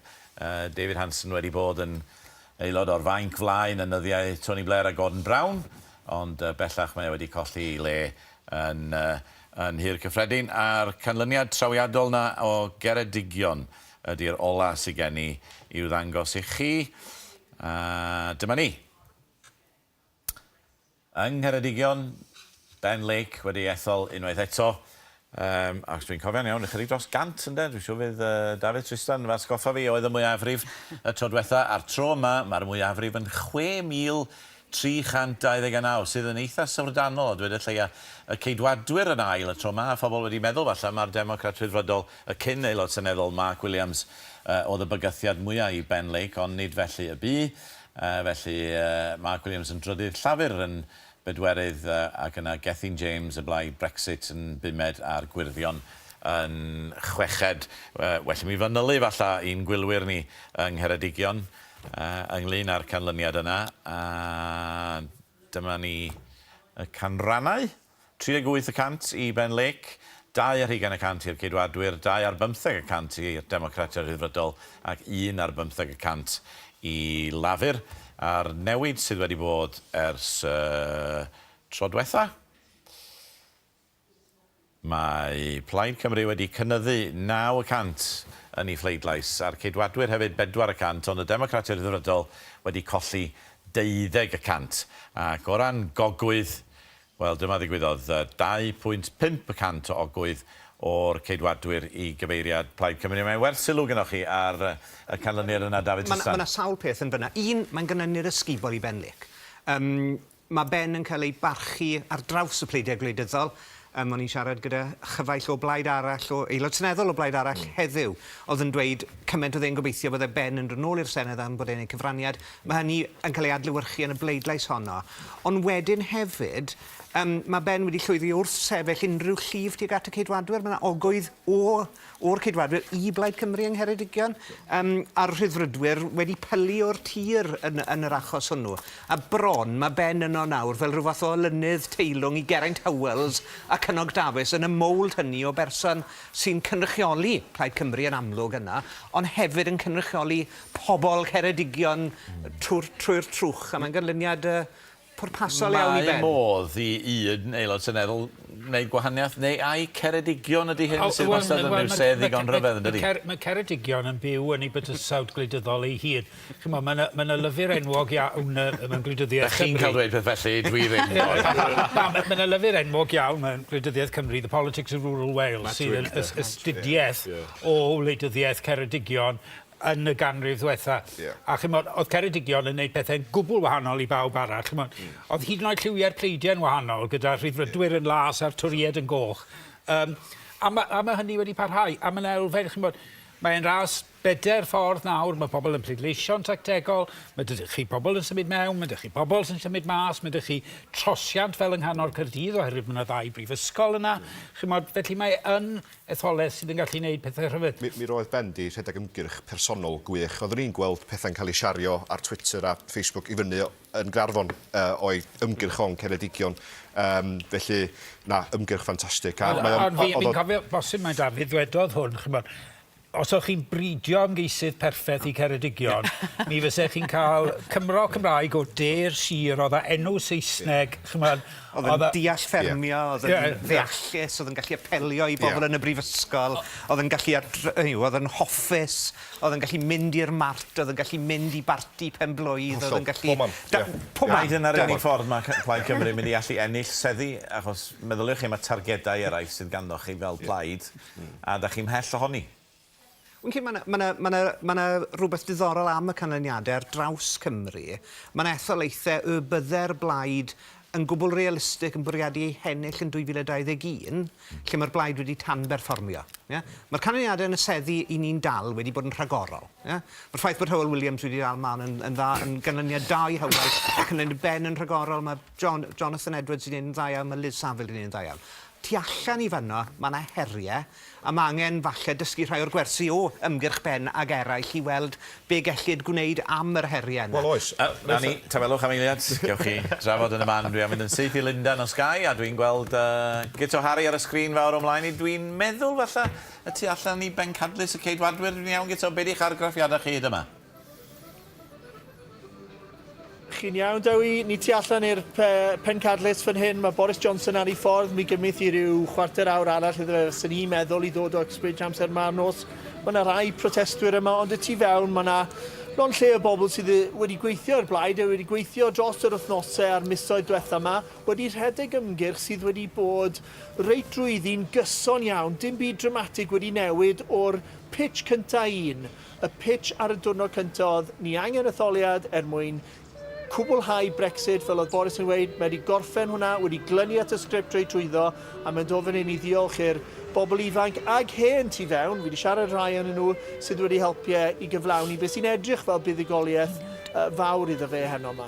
David Hanson wedi bod yn aelod o'r fainc flaen yn nyddiau Tony Blair a Gordon Brown, ond bellach mae o wedi colli ei le yn yn Nhŷ'r Cyffredin, a'r canlyniad trawiadol 'na o Geredigion ydi'r ola sy gen i i'w ddangos i chi. A dyma ni. Yng Ngheredigion, Ben Lake wedi ethol unwaith eto. Um, ac os dwi'n cofio'n iawn, ychydig dros gant ynde, dwi'n siŵr fydd uh, Dafydd Tristan yn atgoffa fi oedd y mwyafrif y tro diwetha, a'r tro yma mae'r mwyafrif yn 6,000. 329, sydd yn eitha syfrdanol a dweud y lleia. Y Ceidwadwyr yn ail y tro 'ma, a phobl wedi meddwl falle mai'r Democrat Rhyddfrydol, y cyn Aelod Seneddol Mark Williams, oedd y bygythiad mwya i Ben Lake, ond nid felly y bu. Felly, Mark Williams yn drydydd, Llafur yn bedwerydd, ac yna Gethin James, y blaid Brexit, yn bumed, a'r Gwyrddion yn chweched. Well i mi fanylu falla i'n gwylwyr ni yng Ngheredigion ynglyn â'r canlyniad yna, a dyma ni y canrannau. 38 y cant i Ben Lake, 2 ar 20 y cant i'r Ceidwadwyr, 2 ar 15 y cant i'r Democratiaid Rhyddfrydol ac 1 ar 15 y cant i Lafur. A'r newid sydd wedi bod ers tro diwetha, mae Plaid Cymru wedi cynyddu 9 y cant yn ei phleidlais, a'r Ceidwadwyr hefyd 4 y cant, ond y Democratiaid Rhyddfrydol wedi colli 12 y cant. Ac o ran gogwydd, wel, dyma ddigwyddodd, 2.5 y cant o ogwydd o'r Ceidwadwyr i gyfeiriad Plaid Cymru. Mae'n werth sylw gynnwch chi ar y canlyniad yna, Dafydd Trystan.
Mae yna sawl peth yn fyna. Un, mae'n ganlyniad ysgubol i Ben Lake. Mae Ben yn cael ei barchu ar draws y pleidiau gwleidyddol. O'n i'n siarad gyda chyfaill o blaid arall, o aelod seneddol o blaid arall heddiw, oedd yn dweud cymaint oedd e'n gobeithio bydde Ben yn dod nôl i'r Senedd am bod e'n ei cyfraniad. Mae hynny yn cael ei adlewyrchu yn y bleidlais honno. Ond wedyn hefyd, mae Ben wedi llwyddo i wrthsefyll unrhyw llif tuag at y Ceidwadwyr. Mae yna ogwydd o'r Ceidwadwyr i Blaid Cymru yng Ngheredigion, a'r Rhyddfrydwyr wedi pylu o'r tir yn yr achos hwnnw. A bron, mae Ben yno nawr fel rhyw fath o olynydd teilwng i Geraint Howells a Cynog Dafis yn y mowld hynny o berson sy'n cynrychioli Plaid Cymru yn amlwg yna, ond hefyd yn cynrychioli pobl Ceredigion trwy'r trwch, a mae'n ganlyniad pwrpasol iawn i
Mae
Ben.
modd i un aelod seneddol wneud gwahaniaeth, neu ai Ceredigion ydy hyn sydd wastad yn rhyw sedd ddigon rhyfedd, yn dydi?
Mae Ceredigion yn byw yn ei bydysawd gwleidyddol ei hun. Chimod, mae 'na lyfr enwog iawn mewn gwleidyddiaeth
Da chi'n
Cymru.
cael dweud peth felly, dwi ddim.
Na, mae 'na lyfr enwog iawn mewn gwleidyddiaeth Cymru, The Politics of Rural Wales, sydd yn astudiaeth o wleidyddiaeth Ceredigion yn y ganrif ddwetha. A chimod, oedd Ceredigion yn gwneud pethau'n gwbl wahanol i bawb arall. Chimod, oedd hyd yn oed lliwiau'r pleidiau'n wahanol, gyda Rhyddfrydwyr yn las a'r Torïaid yn goch. A ma hynny wedi parhau. A mae'n elfen, chimod, mae'n ras bedair ffordd nawr, mae pobl yn pleidleisio'n tactegol, mae 'da chi pobl yn symud mewn, mae 'da chi pobl sy'n symud mas, mae 'da chi trosiant fel yng nghanol Caerdydd oherwydd mae yna ddau brifysgol yna. Chimod, felly mae yn etholaeth sydd yn gallu gwneud pethau rhyfedd.
Mi roedd Ben 'di rhedeg ymgyrch personol gwych. Oeddwn i'n gweld pethau'n cael eu siario ar Twitter a Facebook i fyny yn Gaernarfon o'i ymgyrch o'n Ceredigion. Felly, na, ymgyrch ffantastig.
A fi'n cofio, bosib mae Dafydd ddwedodd hwn, chimod, os o'ch chi'n bridio ymgeisydd perffaith i Ceredigion, mi fysech chi'n cael Cymro Cymraeg o de'r sir oedd â enw Saesneg, chimod.
Oedd yn deall ffermio, oedd yn ddeallus, oedd yn gallu apelio i bobl yn y brifysgol, oedd yn gallu, oedd yn hoffus, oedd yn gallu mynd i'r mart, oedd yn gallu mynd i barti penblwydd, oedd yn gallu...
Pob man.
Pob man.
Ai dyna'r unig ffordd mae Plaid Cymru yn mynd i allu ennill seddi, achos meddyliwch chi am y targedau eraill sydd ganddoch chi fel plaid, a da chi'n mhell ohoni.
Wy'n credu mae 'na, ma' 'na, ma' 'na rhywbeth diddorol am y canlyniadau ar draws Cymru. Mae 'na etholaethau y bydde'r blaid yn gwbl realistig yn bwriadu eu hennill yn 2021, lle mae'r blaid wedi tanberfformio. Ie? Mae'r canlyniadau yn y seddi i ni'n dal wedi bod yn rhagorol. Ie? Mae'r ffaith bod Hywel Williams wedi dal mlaen yn dda, yn ganlyniad da i Hywel, mae canlyniad Ben yn rhagorol, mae Jonathan Edwards wedi gwneud yn dda iawn, mae Liz Saville wedi gwneud yn dda iawn. Tu allan i fanno, mae yna heriau, a mae angen falle dysgu rhai o'r gwersi o ymgyrch Ben ag eraill i weld be gellid gwneud am yr heriau yna.
Wel oes.
Na ni, tawelwch am eiliad, gewch chi drafod yn y man. Dwi am fynd yn syth i Lundain os ga i, a dwi'n gweld Guto Harri ar y sgrin fawr o mlaen i. Dwi'n meddwl falle y tu allan i bencadlys y Ceidwadwyr. Dwi'n iawn, Guto, be di'ch argraffiadau chi hyd yma?
Chi'n iawn, Dewi? Ni tu allan i'r pencadlys fan hyn. Mae Boris Johnson ar ei ffordd. Mi gymryd i ryw chwarter awr arall iddo fe, sy'n ni'n meddwl, i ddod o Uxbridge amser ma'r nos. Mae yna rai protestwyr yma, ond y tu fewn mae yna lond lle o bobl sydd wedi gweithio i'r blaid a wedi gweithio dros yr wythnosau a'r misoedd diwetha yma, wedi rhedeg ymgyrch sydd wedi bod reit drwyddi'n gyson iawn. Dim byd dramatig wedi newid o'r pitch cynta un. Y pitch ar y diwrnod cynta oedd ni angen etholiad er mwyn Cwblhau Brexit, fel oedd Boris yn weud, mae wedi gorffen hwnna, wedi glynu at y sgript reit trwyddo, a mae'n dod fan hyn i ddiolch i'r bobl ifanc ag hen tu fewn, fi wedi siarad rhai ohonyn nhw sydd wedi helpu e i gyflawni beth sy'n edrych fel buddugoliaeth fawr iddo fe heno 'ma.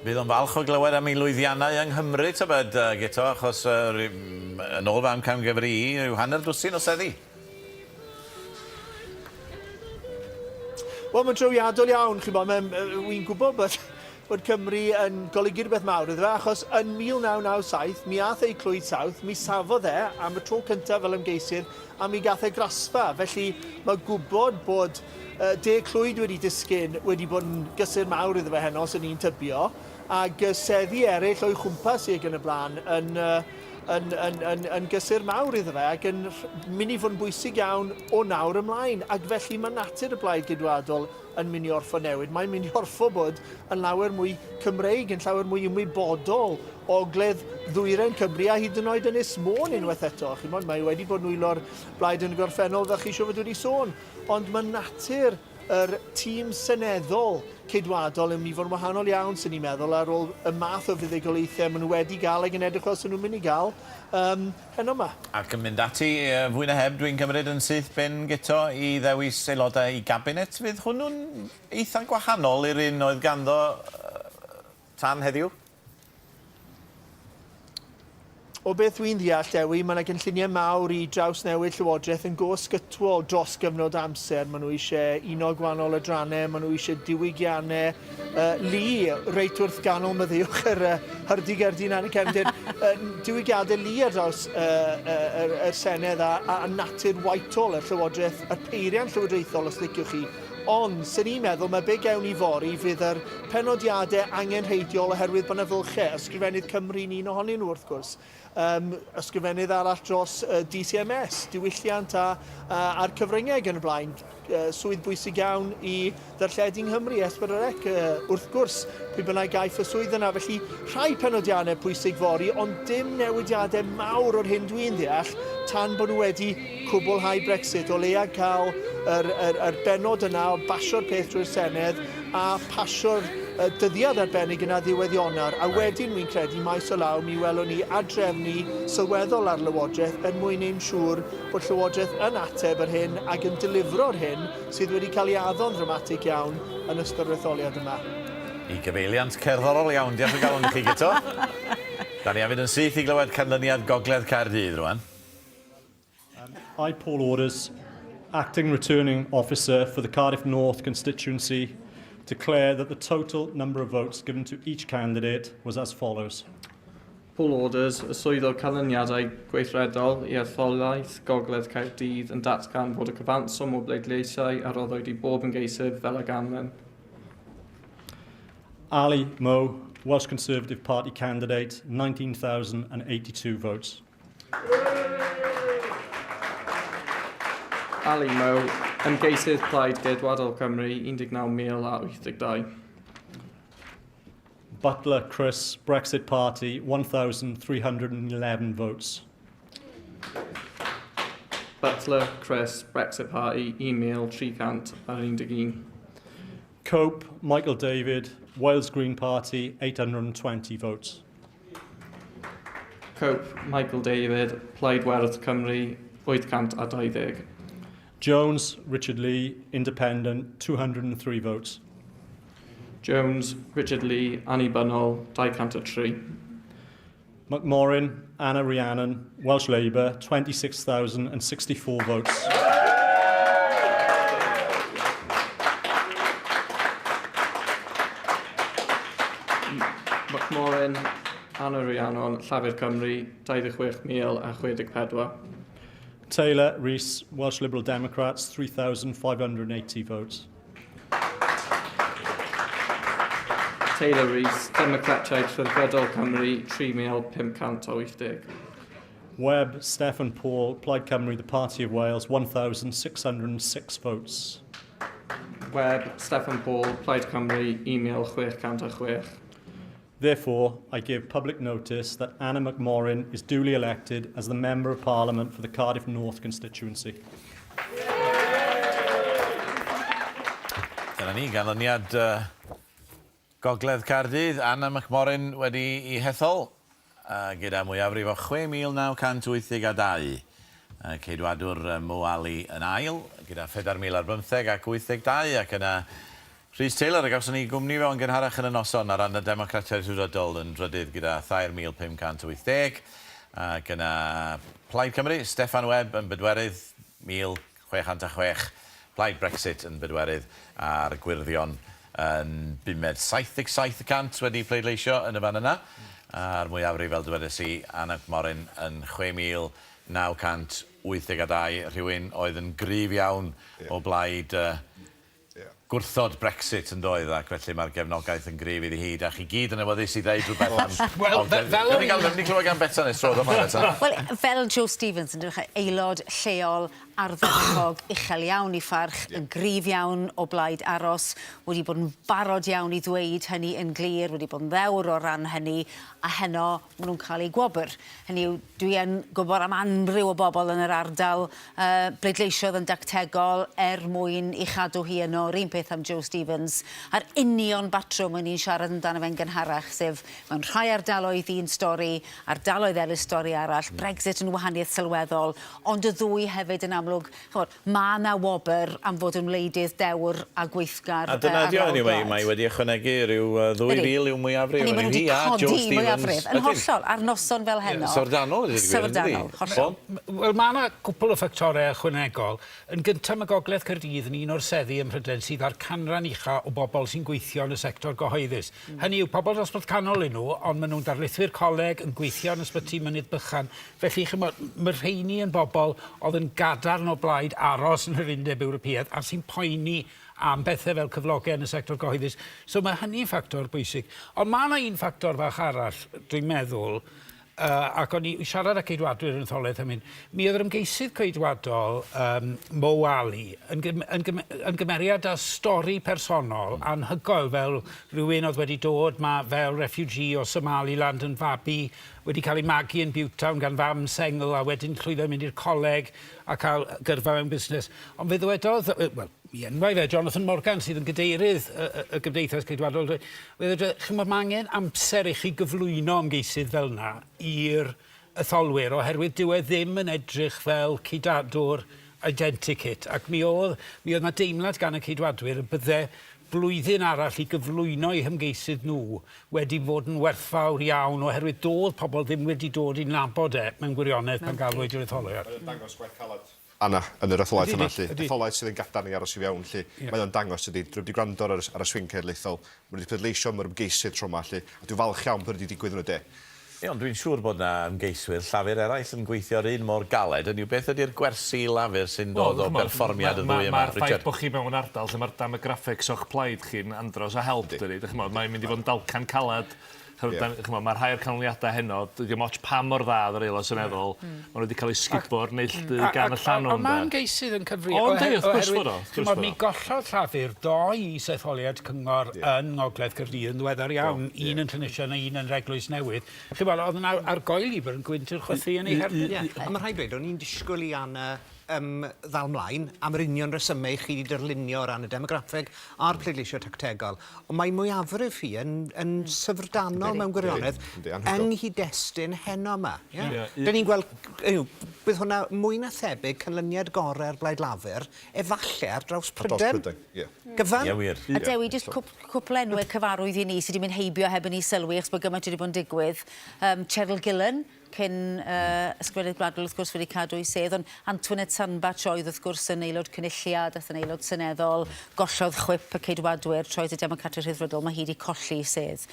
Fydd o'n falch o glywed am ei lwyddiannau yng Nghymru, tybed, Guto, achos yn ôl fy amcangyfri i, rhyw hanner dwsin o seddi.
Wel, mae'n drawiadol iawn, chi'n bod, mae'n, wi'n gwybod bod, bod Cymru yn golygu rhywbeth mawr iddo fe, achos yn 1997, mi ath e i Clwyd South, mi safodd e am y tro cyntaf fel ymgeisydd, a mi gath e grasfa. Felly mae gwybod bod uh, De Clwyd wedi disgyn wedi bod yn gysur mawr iddo fe heno, sy'n ni'n tybio, ac seddi eraill o'i chwmpas i ac yn y blaen yn, uh, yn, yn, yn, yn gysur mawr iddo fe ac yn mynd i fod yn bwysig iawn o nawr ymlaen. Ac felly mae natur y Blaid Geidwadol yn mynd i orfod newid. Mae'n mynd i orfod bod yn lawer mwy Cymreig, yn llawer mwy ymwybodol o ogledd ddwyrain Cymru a hyd yn oed Ynys Môn unwaith eto. Chimod, mae wedi bod nwylo'r blaid yn y gorffennol, fel chi siŵr fod wedi sôn. Ond mae natur yr tîm seneddol Ceidwadol yn mynd i fod yn wahanol iawn, swn i'n meddwl, ar ôl y math o fuddugoliaethau maen nhw wedi gael ac yn edrych fel swn nhw'n mynd i gael um, heno yma.
Ac yn mynd ati, fwy na heb, dwi'n cymryd yn syth bin, Guto, i ddewis aelodau i gabinet. Fydd hwnnw'n eitha gwahanol i'r un oedd ganddo tan heddiw?
O beth dwi'n ddeall, Dewi, mae yna gynlluniau mawr i drawsnewid Llywodraeth yn go ysgytwol dros gyfnod amser. Maen nhw eisiau uno gwahanol adrannau, maen nhw eisiau diwygiannau uh, lu reit wrth ganol maddeuwch yr uh, hyrdi-gerdi 'na yn y cefndir. Uh, diwygiadau lu ar draws uh, uh, yr, yr Senedd a, a, a natur Whitehall, y Llywodraeth, y peiriant llywodraethol, os liciwch chi. Ond, swn i'n meddwl, mae be gewn ni fory fydd yr penodiadau angenrheidiol oherwydd bod 'na fylchau. Ysgrifennydd Cymru'n un ohonyn nhw, wrth gwrs. Um, ysgrifennydd arall dros uh, DCMS, diwylliant a, a, a'r cyfryngau ac yn y blaen. Uh, swydd bwysig iawn i ddarlledu yng Nghymru, S4C, uh, wrth gwrs, pwy bynnag gaiff y swydd yna. Felly, rhai penodiadau pwysig fory, ond dim newidiadau mawr o'r hyn dwi'n ddeall tan bod nhw wedi cwblhau Brexit, o leia cael yr, yr, yr bennod yna o basio'r peth drwy'r Senedd a pasio'r y dyddiad arbennig yna ddiwedd Ionawr. A wedyn wi'n credu maes o law mi welwn ni adrefnu sylweddol ar Lywodraeth er mwyn ein siŵr bod Llywodraeth yn ateb yr hyn ac yn delifro'r hyn sydd wedi cael ei addo'n ddramatig iawn yn ystod yr etholiad yma.
I gyfeiliant cerddorol iawn. Diolch o galon i chi, Guto. Da ni am fynd yn syth i glywed canlyniad Gogledd Caerdydd rwan.
I, Paul Orders, acting returning officer for the Cardiff North constituency, declare that the total number of votes given to each candidate was as follows.
Paul Orders, y swyddog canlyniadau gweithredol i etholaeth Gogledd Caerdydd yn datgan fod y cyfanswm o bleidleisiau a roddwyd i bob ymgeisydd fel a ganlyn.
Ali Moe, Welsh Conservative Party candidate, 19,082 votes.
Ali Moe, ymgeisydd Plaid Geidwadol Cymru, 19,082.
Butler Chris, Brexit Party, 1,311 votes.
Butler Chris, Brexit Party, 1,311.
Cope, Michael David, Wales Green Party, 820 votes.
Cope, Michael David, Plaid Werdd Cymru, 820.
Jones, Richard Lee, Independent, 203 votes.
Jones, Richard Lee, Annibynnol, 203.
McMorrin, Anna Rhiannon, Welsh Labour, 26,064 votes.
McMorrin, Anna Rhiannon, Llafur Cymru, 26,064.
Taylor, Rees, Welsh Liberal Democrats, 3,580 votes.
Taylor Rees, Democratiaid Rhyddfrydol Cymru, 3,580.
Webb, Stephen Paul, Plaid Cymru, the Party of Wales, 1,606 votes.
Webb, Stephen Paul, Plaid Cymru, 1,606.
Therefore, I give public notice that Anna McMorrin is duly elected as the Member of Parliament for the Cardiff North constituency.
Dyna ni, ganlyniad uh, Gogledd Caerdydd, Anna McMorrin wedi ei hethol gyda mwyafrif o 6,982. Y Ceidwadwr Mo Ali yn ail, gyda 4,000 ar bymtheg ac 82, ac yna Rhys Taylor, a gawson ni gwmni fe o'n gynharach yn y noson ar ran y Democratiaid Rhyddfrydol yn drydydd gyda 3,580, ac yna Plaid Cymru, Steffan Webb yn bedwerydd, 1,606, Plaid Brexit yn bedwerydd, a'r Gwyrddion yn bumed, 77 y cant wedi pleidleisio yn y fan yna, a'r mwyafrif, fel dywedais i, Anna McMorrin yn 6,982, rhywun oedd yn gryf iawn o blaid gwrthod Brexit yn doedd ac felly mae'r gefnogaeth yn gryf iddi hi. Da chi gyd yn awyddus i ddeud rhywbeth am...
Wel, fel
o'n i'n... Gawn ni clywed gan Betsan nes tro yma, Betsan.
Wel, fel Jo Stevens yn dweud, aelod lleol ardderchog, uchel iawn i pharch, yn gryf iawn o blaid aros, wedi bod yn barod iawn i ddweud hynny yn glir, wedi bod yn ddewr o ran hynny, a heno maen nhw'n cael eu gwobr. Hynny yw, dwi yn gwybod am amryw o bobl yn yr ardal uh, bleidleisiodd yn dactegol er mwyn i chadw hi yno, yr un peth am Jo Stevens, a'r union batrwm o'n i'n siarad amdano fe'n gynharach, sef mewn rhai ardaloedd un stori, ardaloedd eraill stori arall, Brexit yn wahaniaeth sylweddol, ond y ddwy hefyd yn amlwg, ch'mod, Ma' 'na wobr am fod yn wleidydd dewr a gweithgar
A dyna
ar
ydi o
lawr
anyway,
gwlad.
mae wedi ychwanegu rhyw ddwy
Ydi.
fil i'w mwyafrif.
Hynny, ma' nhw
Hi
'di
a Jo
codi
Stevens.
mwyafrif, yn
Ydyn.
hollol, ar noson fel heno.
Syfrdanol a deud y gwir, yndydi?
Syfrdanol, hollol.
Wel, ma' 'na gwpwl o ffactorau ychwanegol. Yn gyntaf, mae Gogledd Caerdydd yn un o'r seddi ym Mhrydain sydd â'r canran ucha o bobl sy'n gweithio yn y sector gyhoeddus. Hynny yw, pobl dosbarth canol 'yn nhw, ond maen nhw'n darlithwyr coleg, yn gweithio yn Ysbyty Mynydd Bychan, Felly, chimod, mae'r rheini yn bobl oedd yn gadarn o blaid aros yn yr Undeb Ewropeaidd a sy'n poeni am bethau fel cyflogau yn y sector gyhoeddus. So mae hynny'n ffactor bwysig. Ond mae yna un ffactor fach arall, dwi'n meddwl, uh, ac o'n i siarad â Ceidwadwyr yn etholaeth am hyn. Mi oedd yr ymgeisydd Ceidwadol, um, Mo Ali, yn, gym, yn, gym, yn gymeriad â stori personol anhygoel fel rhywun oedd wedi dod ma fel refugee o Somaliland yn fabi wedi cael ei magu yn Butetown gan fam sengl a wedyn llwyddo i mynd i'r coleg a cael gyrfa mewn busnes. Ond fe ddywedodd, wel, mi enwau fe, Jonathan Morgan, sydd yn gadeirydd y, y, y Gymdeithas Ceidwadol, fe ddywedodd, chimod, mae angen amser i chi gyflwyno ymgeisydd fel yna i'r etholwyr, oherwydd dyw e ddim yn edrych fel ceidadwr identikit, ac mi oedd, mi oedd 'na deimlad gan y Ceidwadwyr y bydde blwyddyn arall i gyflwyno eu hymgeisydd nhw wedi bod yn werthfawr iawn oherwydd doedd pobl ddim wedi dod i nabod e mewn gwirionedd pan galwyd yr etholiad.
Mae o'n dangos gwaith caled Anna yn yr etholaeth yma 'lly. Etholaeth sydd yn gadarn i aros i fewn 'lly. Mae o'n dangos tydi, drwy wedi gwrando ar ar y swing cenedlaethol, ma' nhw wedi pleidleisio am yr ymgeisydd tro 'ma 'lly, a dwi'n falch iawn bod hynny wedi digwydd yn y de.
Ie, ond dwi'n siŵr bod 'na ymgeiswyr Llafur eraill yn gweithio'r un mor galed. Hynny yw, beth ydy'r gwersi i Lafur sy'n dod o berfformiad y ddwy yma,
Mae'r ffaith
Richard?
bod chi mewn ardal lle mae'r demographics o'ch plaid chi'n andros o help, dydi? Dych chimod, mae'n mynd i fod yn dalcan caled. Chimod, mae rhai o'r canlyniadau heno, dydy o'm ots pa mor dda oedd yr Aelod Seneddol, maen nhw wedi cael eu sgubo'r neilltu gan y llanw,
Ond mae ymgeisydd yn cyfri...
O, yndi, wrth gwrs bod o, wrth gwrs bod o.
Mi gollodd Llafur doi is-etholiad cyngor yn Ngogledd Caerdydd yn ddiweddar iawn, un yn Llanisien a un yn yr Eglwys Newydd. Chi'mod, oedd yna argoeli bod yn gwynt i'r chwythu yn ei herbyn.
Ie, a ma' rhaid dweud, o'n i'n disgwyl i Anna um, ddal mlaen am yr union resymau chi wedi darlunio o ran y demograffeg a'r pleidleisio tactegol. Ond mae mwyafrif hi yn, yn mm. syfrdanol mewn gwirionedd yng nghyd-destun heno yma. Yeah? Yeah. Dyn ni'n gweld, yw, bydd hwnna mwy na thebyg canlyniad gorau'r Blaid Lafur, efallai ar draws Prydain.
Ar draws Prydain, ie.
Gyfan.
Ie, wir.
A Dewi, jyst cwpl enwau cyfarwydd i ni sydd wedi mynd heibio heb i ni sylwi, achos bod gymaint wedi bod yn digwydd. Um, Cheryl Gillan, cyn uh, Ysgrifennydd Gwladol wrth gwrs wedi cadw ei sedd, ond Antoinette Sandbach oedd wrth gwrs yn aelod cynulliad ac yn aelod seneddol, gollodd chwip y Ceidwadwyr, troedd y Democratwyr Rhyddfrydol, mae hi wedi colli ei sedd.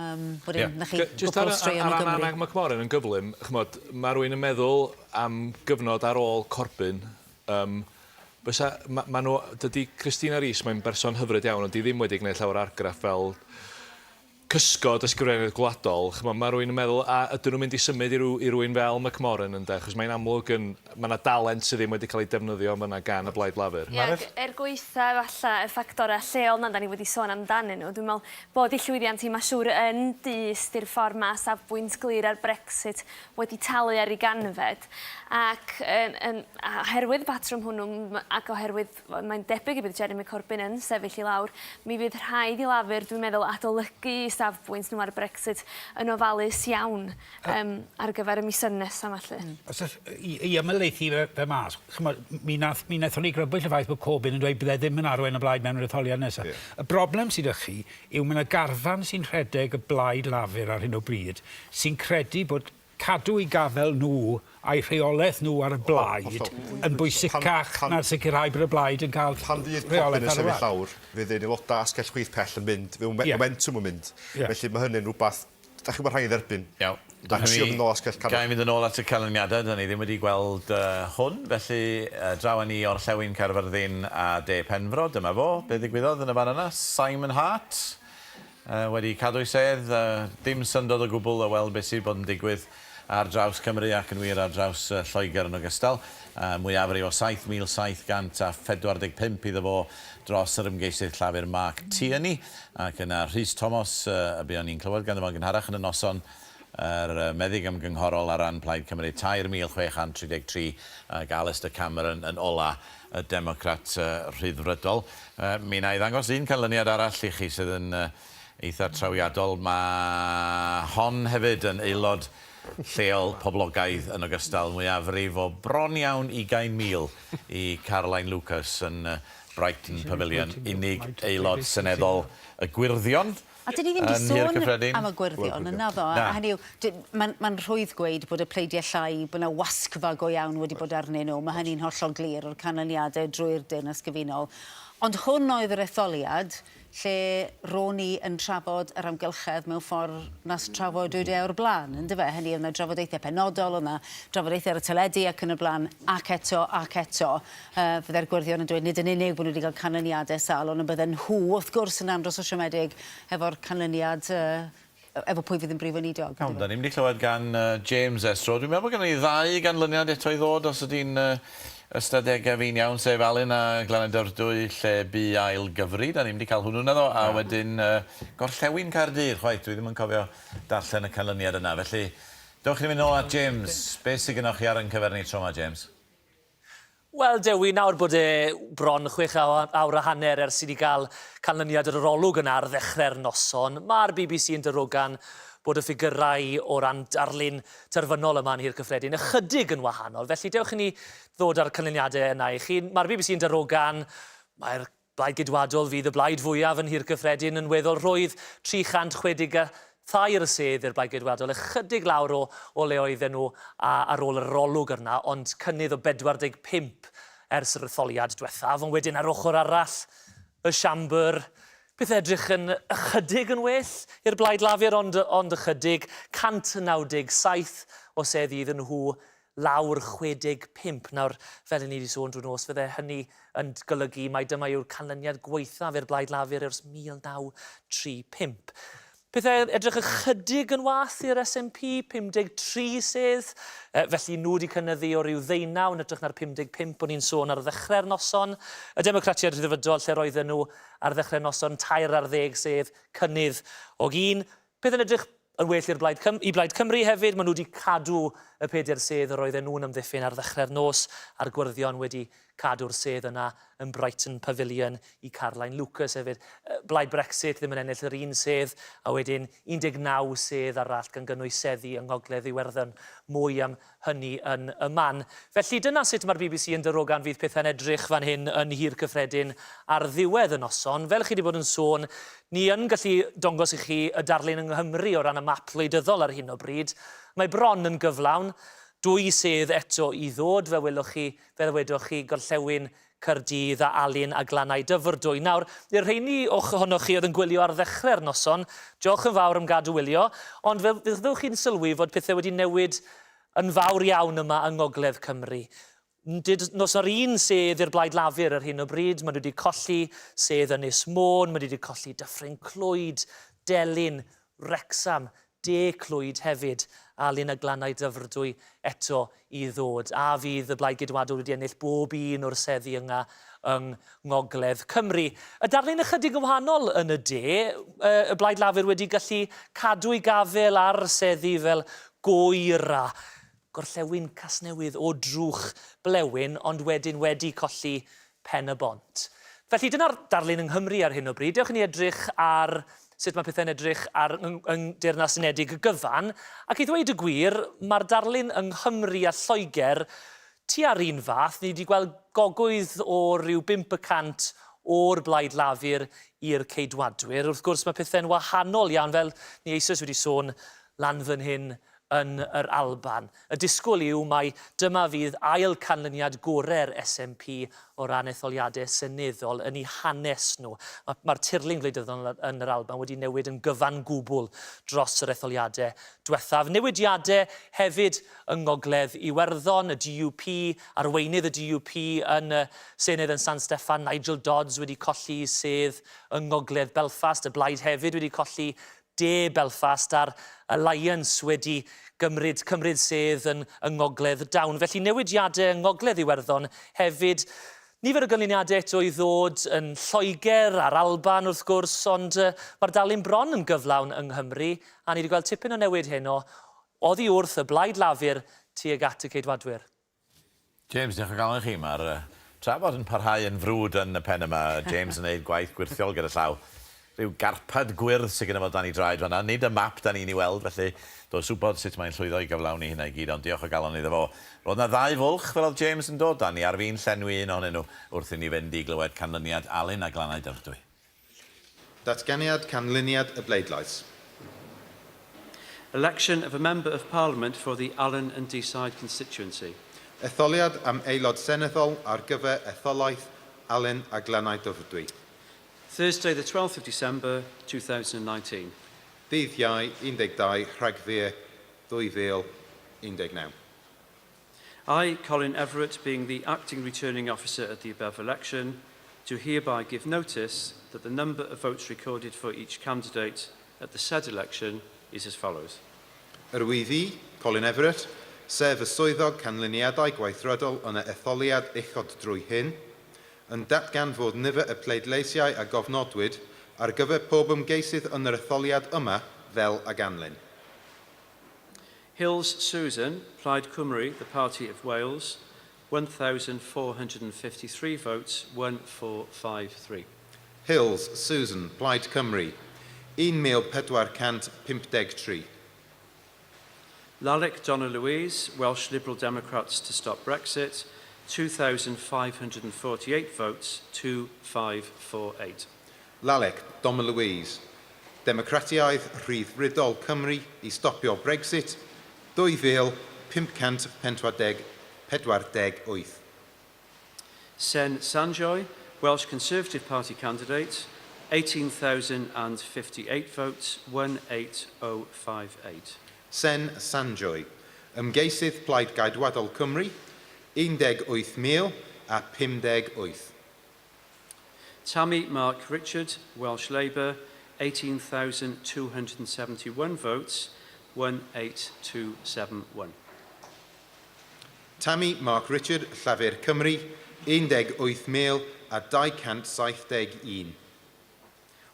Um, wedyn, yeah. na chi gwpl o straeon o Gymru.
Ar Anna McMorrin yn gyflym, chymod, mae rhywun yn meddwl am gyfnod ar ôl Corbyn, um, fysa, ma, ma nhw, dydy Christina Rees, mae'n berson hyfryd iawn, ond di ddim wedi gwneud llawer argraff fel cysgod ysgrifennydd gwladol, ch'mo', ma' rywun yn meddwl a ydyn nhw'n mynd i symud i ryw i rywun fel McMorran ynde, achos mae'n amlwg yn ma' 'na dalent sydd ddim wedi cael ei defnyddio yn fan'na gan y Blaid Lafur.
Ie, ac er gwaetha efalla y ffactorau lleol 'na 'dan ni wedi sôn amdanyn nhw, dwi'n meddwl bod ei llwyddiant hi ma' siŵr yn dyst i'r ffordd ma' safbwynt glir ar Brexit wedi talu ar ei ganfed ac yn yn oherwydd y patrwm hwnnw ac oherwydd mae'n debyg y bydd Jeremy Corbyn yn sefyll i lawr, mi fydd rhaid i Lafur, dwi'n meddwl, adolygu eu safbwynt nhw ar Brexit yn ofalus iawn um, ar gyfer y misoedd nesaf 'ma 'lly.
Os oes, i, i ymhelaethu fe, fe mas, chymod, mi, nath, mi wnaethon ni grybwyll y ffaith bod Corbyn yn dweud bydde ddim yn arwain y blaid mewn yr etholiad nesaf. Yeah. Y broblem sydd â chi yw mae yna garfan sy'n rhedeg y blaid Lafur ar hyn o bryd sy'n credu bod cadw eu gafael nhw a'u rheolaeth nhw ar y blaid yn bwysicach na sicrhau bod y blaid yn cael
Pan fydd Corbyn yn sefyll lawr, fydd ein aelodau asgell chwith pell yn mynd, fydd momentum yn mynd. Felly mae hynny'n rhywbeth dach chi'n gwybod rhaid ei dderbyn.
Iawn.
A trio mynd nôl asgell canol.
Ga i fynd yn ôl at y canlyniadau? Dan ni ddim wedi gweld hwn, felly draw â ni i Orllewin Caerfyrddin a De Penfro. Dyma fo. Be ddigwyddodd yn y fan yna? Simon Hart wedi cadw'i sedd. Dim syndod o gwbl o weld beth sydd bod yn digwydd ar draws Cymru ac yn wir ar draws Lloegr yn ogystal. Mwyafrif o 7,745 iddo fo dros yr ymgeisydd Llafur Mark Tierney. Ac yna Rhys Thomas, y buon ni'n clywed ganddo fo'n gynharach yn y noson, yr meddyg ymgynghorol ar ran Plaid Cymru, 3,633, ac Alistair Cameron yn ola', y Democrat Rhyddfrydol. Mi wna i ddangos un canlyniad arall i chi sydd yn eitha' trawiadol. Mae hon hefyd yn aelod lleol poblogaidd yn ogystal, mwyafrif o bron iawn 20,000 i Caroline Lucas yn Brighton Pavilion, unig aelod seneddol y Gwyrddion
A 'dyn ni ddim 'di
yn Nhŷ'r
sôn
Cyffredin.
am y Gwyrddion yn naddo?
Na.
A hynny yw, mae'n ma rhwydd gweud bod y pleidiau llai, bod 'na wasgfa go iawn wedi bod arnyn nhw. Mae hynny'n hollol glir o'r canlyniadau drwy'r Deyrnas Gyfunol. Ond hwn oedd yr etholiad lle ro'n i yn trafod yr amgylchedd mewn ffordd nas trafodwyd e o'r blaen, yndyfe? Hynny yw, oedd 'na drafodaethau penodol, oedd 'na drafodaethau ar y teledu ac yn y blaen, ac eto, ac eto, uh, fydde'r Gwyrddion yn dweud nid yn unig bod nhw wedi cael canlyniadau sâl, ond y bydden nhw, wrth gwrs, yn andros o siomedig efo'r canlyniad uh, efo pwy fydd yn brif weinidog.
Iawn, da ni'n mynd i clywed gan uh, James ers tro. Dwi'n meddwl bod gennym ni ddau ganlyniad eto i ddod os ydy'n uh, ystadegau fi'n iawn, sef Alun a Glannau Dyfrdwy lle bu ail gyfri. Da ni'n mynd i cael hwnnw naddo, a wedyn uh, Gorllewin Caerdydd, chwaith, dwi ddim yn cofio darllen y canlyniad yna. Felly, dewch i ni fynd nôl at James. Be sydd gennych chi ar yn cyfer ni tro yma, James?
Wel, Dewi, nawr bod e bron chwech awr a hanner ers i ni gael canlyniad yr arolwg yna ar ddechrau'r noson, mae'r BBC yn darogan bod y ffigyrau o ran darlun terfynol yma yn Nhŷ'r Cyffredin ychydig yn wahanol. Felly dewch i ni ddod â'r canlyniadau yna i chi. Mae'r BBC yn darogan, mae'r Blaid Geidwadol fydd y blaid fwyaf yn Nhŷ'r Cyffredin yn weddol rhwydd, 363 sedd i'r Blaid Geidwadol, ychydig lawr o o le oedden nhw ar ôl yr arolwg yna, ond cynnydd o 45 ers yr etholiad diwethaf. Ond wedyn ar ochr arall y siambr, pethau edrych yn ychydig yn well i'r Blaid Lafur, ond ond ychydig, 197 o seddi iddyn nhw lawr 65. Nawr, fel 'yn ni 'di sôn drwy'r nos, fydde hynny yn golygu mai dyma yw'r canlyniad gwaethaf i'r Blaid Lafur ers 1935. Pethau edrych ychydig yn wath i'r SNP, 53 sedd, felly nhw 'di cynyddu o ryw ddeunaw yn hytrach na'r 55 o'n i'n sôn ar ddechrau'r noson. Y Democratiaid Rhyddfrydol, lle roedden nhw ar ddechrau'r noson, tair ar ddeg sedd, cynnydd o un. Pethau'n edrych yn well i'r Blaid Cym- i Blaid Cymru hefyd, maen nhw wedi cadw y pedair sedd yr oedden nhw'n amddiffyn ar ddechrau'r nos, a'r Gwyrddion wedi cadw'r sedd yna yn Brighton Pavilion i Caroline Lucas hefyd. Blaid Brexit ddim yn ennill yr un sedd, a wedyn 19 sedd arall gan gynnwys seddi yng Ngogledd Iwerddon. Mwy am hynny yn y man. Felly dyna sut mae'r BBC yn darogan fydd pethau'n edrych fan hyn yn Nhŷ'r Cyffredin ar ddiwedd y noson. Fel chi wedi bod yn sôn, ni yn gallu dongos i chi y darlun yng Nghymru o ran y map wleidyddol ar hyn o bryd. Mae bron yn gyflawn. Dwy sedd eto i ddod, fel welwch chi, fe ddywedoch chi, Gorllewin Caerdydd a Alun a Glannau Dyfrdwy. Nawr, i'r rheini ohonoch chi oedd yn gwylio ar ddechrau'r noson, diolch yn fawr am gadw wylio, ond fe fyddwch chi'n sylwi fod pethau wedi newid yn fawr iawn yma yng Ngogledd Cymru. Dyd nos na'r un sedd i'r Blaid Lafur ar hyn o bryd, maen nhw wedi colli sedd Ynys Môn, maen nhw wedi colli Dyffryn Clwyd, Delyn, Wrecsam, De Clwyd hefyd, Alun a Glannau Dyfrdwy eto i ddod. A fydd y Blaid Geidwadol wedi ennill bob un o'r seddi yna yng Ngogledd Cymru. Y darlun ychydig yn wahanol yn y de, y Blaid Lafur wedi gallu cadw ei gafael ar seddi fel Gŵyr a Gorllewin Casnewydd o drwch blewyn ond wedyn wedi colli Pen-y-bont. Felly dyna'r darlun yng Nghymru ar hyn o bryd. Dewch i ni edrych ar sut mae pethau'n edrych ar yng, yng Deyrnas Unedig gyfan. Ac i ddweud y gwir, mae'r darlun yng Nghymru a Lloegr tua'r un fath. Ni wedi gweld gogwydd o ryw 5 y cant o'r Blaid Lafur i'r Ceidwadwyr. Wrth gwrs, mae pethau'n wahanol iawn, fel ni eisoes wedi sôn lan fan hyn yn yr Alban. Y disgwyl yw mai dyma fydd ail canlyniad gorau'r SNP o ran etholiadau seneddol yn eu hanes nhw. Mae'r tirlun gwleidyddol yn yr Alban wedi newid yn gyfan gwbl dros yr etholiadau diwethaf. Newidiadau hefyd yng Ngogledd Iwerddon, y DUP, arweinydd y DUP yn y Senedd yn San Steffan, Nigel Dodds wedi colli sedd yng Ngogledd Belfast, y Blaid hefyd wedi colli De Belfast a'r Alliance wedi gymryd cymryd sedd yn yng Ngogledd Down. Felly newidiadau yng Ngogledd Iwerddon hefyd. Nifer o ganlyniadau eto i ddod yn Lloegr a'r Alban wrth gwrs, ond mae'r darlun bron yn gyflawn yng Nghymru a ni wedi gweld tipyn o newid heno oddi wrth y Blaid Lafur tuag at y Ceidwadwyr.
James, diolch o galon i chi. Mae'r trafod yn parhau yn frwd yn y pen yma. James yn neud gwaith gwyrthiol gyda llaw. Rhyw garped gwyrdd sydd gyda fo dan ei draed fan'na. Nid y map 'da ni'n ei weld, felly does wybod sut mae'n llwyddo i gyflawni hynna i gyd, ond diolch o galon iddo fo. Roedd 'na ddau fwlch fel oedd James yn dod, 'da ni ar fin llenwi un ohonyn nhw wrth i ni fynd i glywed canlyniad Alun a Glannau Dyfrdwy.
Datganiad canlyniad y bleidlais.
Election of a Member of Parliament for the Alun and Deeside constituency.
Etholiad am Aelod Seneddol ar gyfer etholaeth Alun a Glannau Dyfrdwy.
Thursday the 12th of December 2019.
Dydd Iau 12 Rhagfyr 2019.
I, Colin Everett, being the acting returning officer at the above election, do hereby give notice that the number of votes recorded for each candidate at the said election is as follows.
Yr wyf i, Colin Everett, sef y swyddog canlyniadau gweithredol yn y etholiad uchod drwy hyn, yn datgan fod nifer y pleidleisiau a gofnodwyd ar gyfer pob ymgeisydd yn yr etholiad yma fel a ganlyn.
Hills Susan, Plaid Cymru, the Party of Wales, 1,453 votes, 1453.
Hills Susan, Plaid Cymru, 1,453.
Lalic Donna Louise, Welsh Liberal Democrats to Stop Brexit, 2,548 votes, 2548.
Lalic Donna Louise, Democratiaid Rhyddfrydol Cymru i stopio Brexit, 2,548.
Sen Sanjoy, Welsh Conservative Party candidate, 18,058 votes, 18058.
Sen Sanjoy, ymgeisydd Plaid Geidwadol Cymru, 18,058.
Tammy Mark Richard, Welsh Labour, 18,271 votes, 18271.
Tammy Mark Richard, Llafur Cymru, 18,271.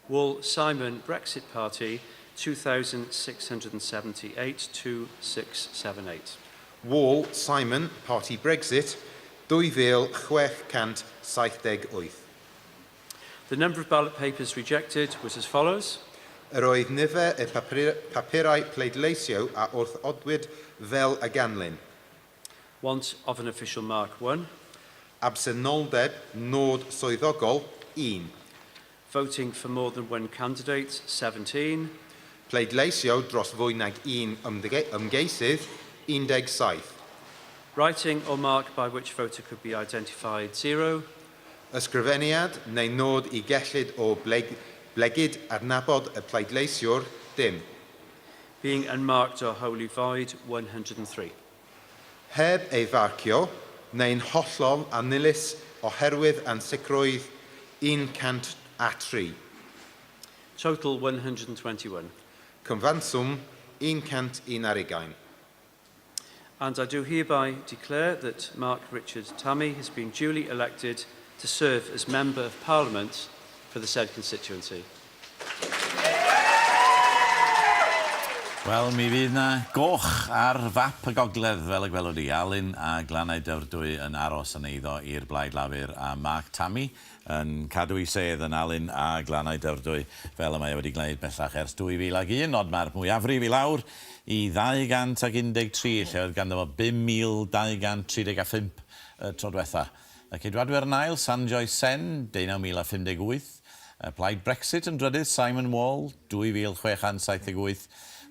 Wall Simon, Brexit Party, 2,678, 2678.
Wall Simon, Party Brexit, 2,678.
The number of ballot papers rejected was as follows.
Yr oedd nifer y papurau pleidleisio a wrthodwyd fel y ganlyn.
Want of an official mark 1.
Absenoldeb nod swyddogol 1.
Voting for more than one candidate 17.
Pleidleisio dros fwy nag un ymgeisydd 17.
Writing or mark by which voter could be identified 0.
Ysgrifeniad neu nod i gellid o blegid adnabod y pleidleisiwr dim.
Being unmarked or wholly void 103.
Heb ei farcio, neu'n hollol annilys oherwydd ansicrwydd 103.
Total 121.
Cyfanswm 101 ar.
And I do hereby declare that Mark Richard Tami has been duly elected to serve as Member of Parliament for the said constituency.
Wel, mi fydd na goch ar fap y gogledd, fel y gwelwn ni. Alun a Glannau Dyfrdwy yn aros yn eiddo i'r Blaid Lafur a Mark Tami yn cadw ei sedd yn Alun a Glannau Dyfrdwy fel y mae e wedi gwneud bellach ers 2001, ond mae'r mwyafrif i lawr i 213, lle oedd ganddo fo 5,235 y tro diwetha. Y Ceidwadwyr yn ail, Sanjoy Sen, 19,058. Y Plaid Brexit yn drydydd, Simon Wall, 2,678.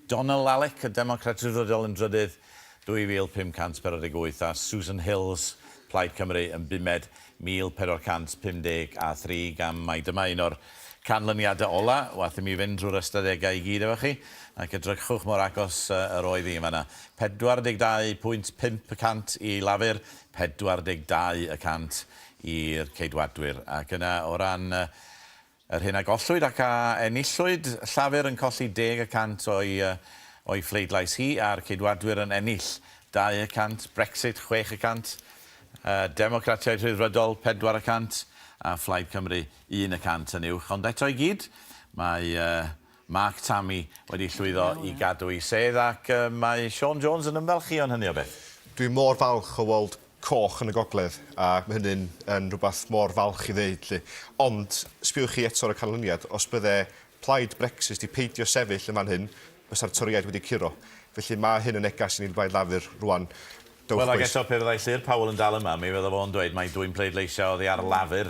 Donald Alec, y Democrat Rhyddfrydol yn drydydd, 2,548. A Susan Hills, Plaid Cymru yn bumed, 1,453. Gan mai dyma un o'r canlyniadau ola, wath i mi fynd drwy'r ystadegau i gyd efo chi, ac edrychwch mor agos yr oedd hi yn fanna. 42.5% i Lafur, 42 y cant i'r Ceidwadwyr. Ac yna o ran yr hyn a gollwyd ac a enillwyd, Llafur yn colli 10 y cant o'i, o'i phleidlais hi, a'r Ceidwadwyr yn ennill 2 y cant, Brexit 6 y cant, Democratiaid Rhyddfrydol 4 y cant, a Phlaid Cymru 1 y cant yn uwch. Ond eto i gyd, mae Mark Tami wedi llwyddo i gadw ei sedd ac mae Siôn Jones yn ymfalchïo yn hynny o beth.
Dwi mor falch o weld coch yn y gogledd a mae hynny'n yn rhywbeth mor falch i ddeud 'lly. Ond sbiwch chi eto ar y canlyniad, os bydde Plaid Brexit 'di peidio sefyll yn fan hyn, bysa'r Torïaid wedi curo. Felly mae hyn yn neges i ni'r Blaid Lafur rŵan. Dowch
Wel ac
bois.
eto pe byddai Llyr Powell yn dal yma mi fydda fo'n dweud mai dwyn pleidleisiau oddi ar Lafur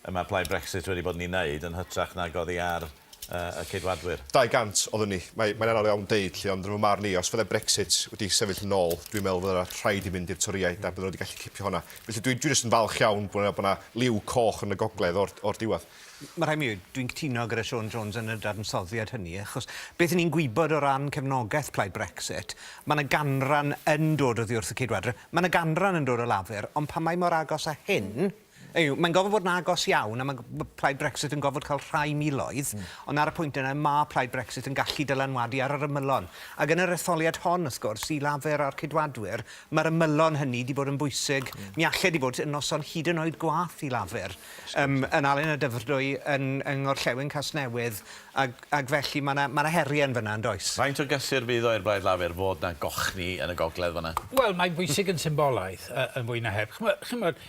y mae Plaid Brexit wedi bod yn ei wneud yn hytrach nag oddi ar y Ceidwadwyr.
200 oeddwn i. Mae, mae'n anodd iawn deud 'lly, ond yn fy marn i, os fydde Brexit wedi sefyll yn ôl, dwi'n meddwl fydde rhaid i mynd i'r Torïaid a bydden nhw wedi gallu cipio honna. Felly dwi, dwi jyst yn falch iawn bod 'na, bod 'na liw coch yn y gogledd o'r, o'r diwedd.
Mae rhaid mi ddweud, dwi'n cytuno gyda Siôn Jones yn y dadansoddiad hynny, achos beth 'y ni'n gwybod o ran cefnogaeth Plaid Brexit, mae 'na ganran yn dod oddi wrth y Ceidwadwyr, mae 'na ganran yn dod o Lafur, ond pan mae mor agos â hyn, yw, mae'n gorfod bod yn agos iawn, a mae Plaid Brexit yn gorfod cael rhai miloedd, ond ar y pwynt yna, mae Plaid Brexit yn gallu dylanwadu ar yr ymylon. Ac yn yr etholiad hon, wrth gwrs, i Lafur a'r Ceidwadwyr, mae'r ymylon hynny 'di bod yn bwysig. Mi alle 'di bod yn noson hyd yn oed gwaeth i Lafur yn Alun a Dyfrdwy yn yng Ngorllewin Casnewydd, ac, ac felly mae 'na, ma' 'na heriau yn fan'na, yn does?
Faint o gysur fydd o i'r Blaid Lafur fod 'na gochni yn y gogledd fan'na?
Wel, mae'n bwysig yn symbolaidd, yn fwy na heb. Chimod, chimod,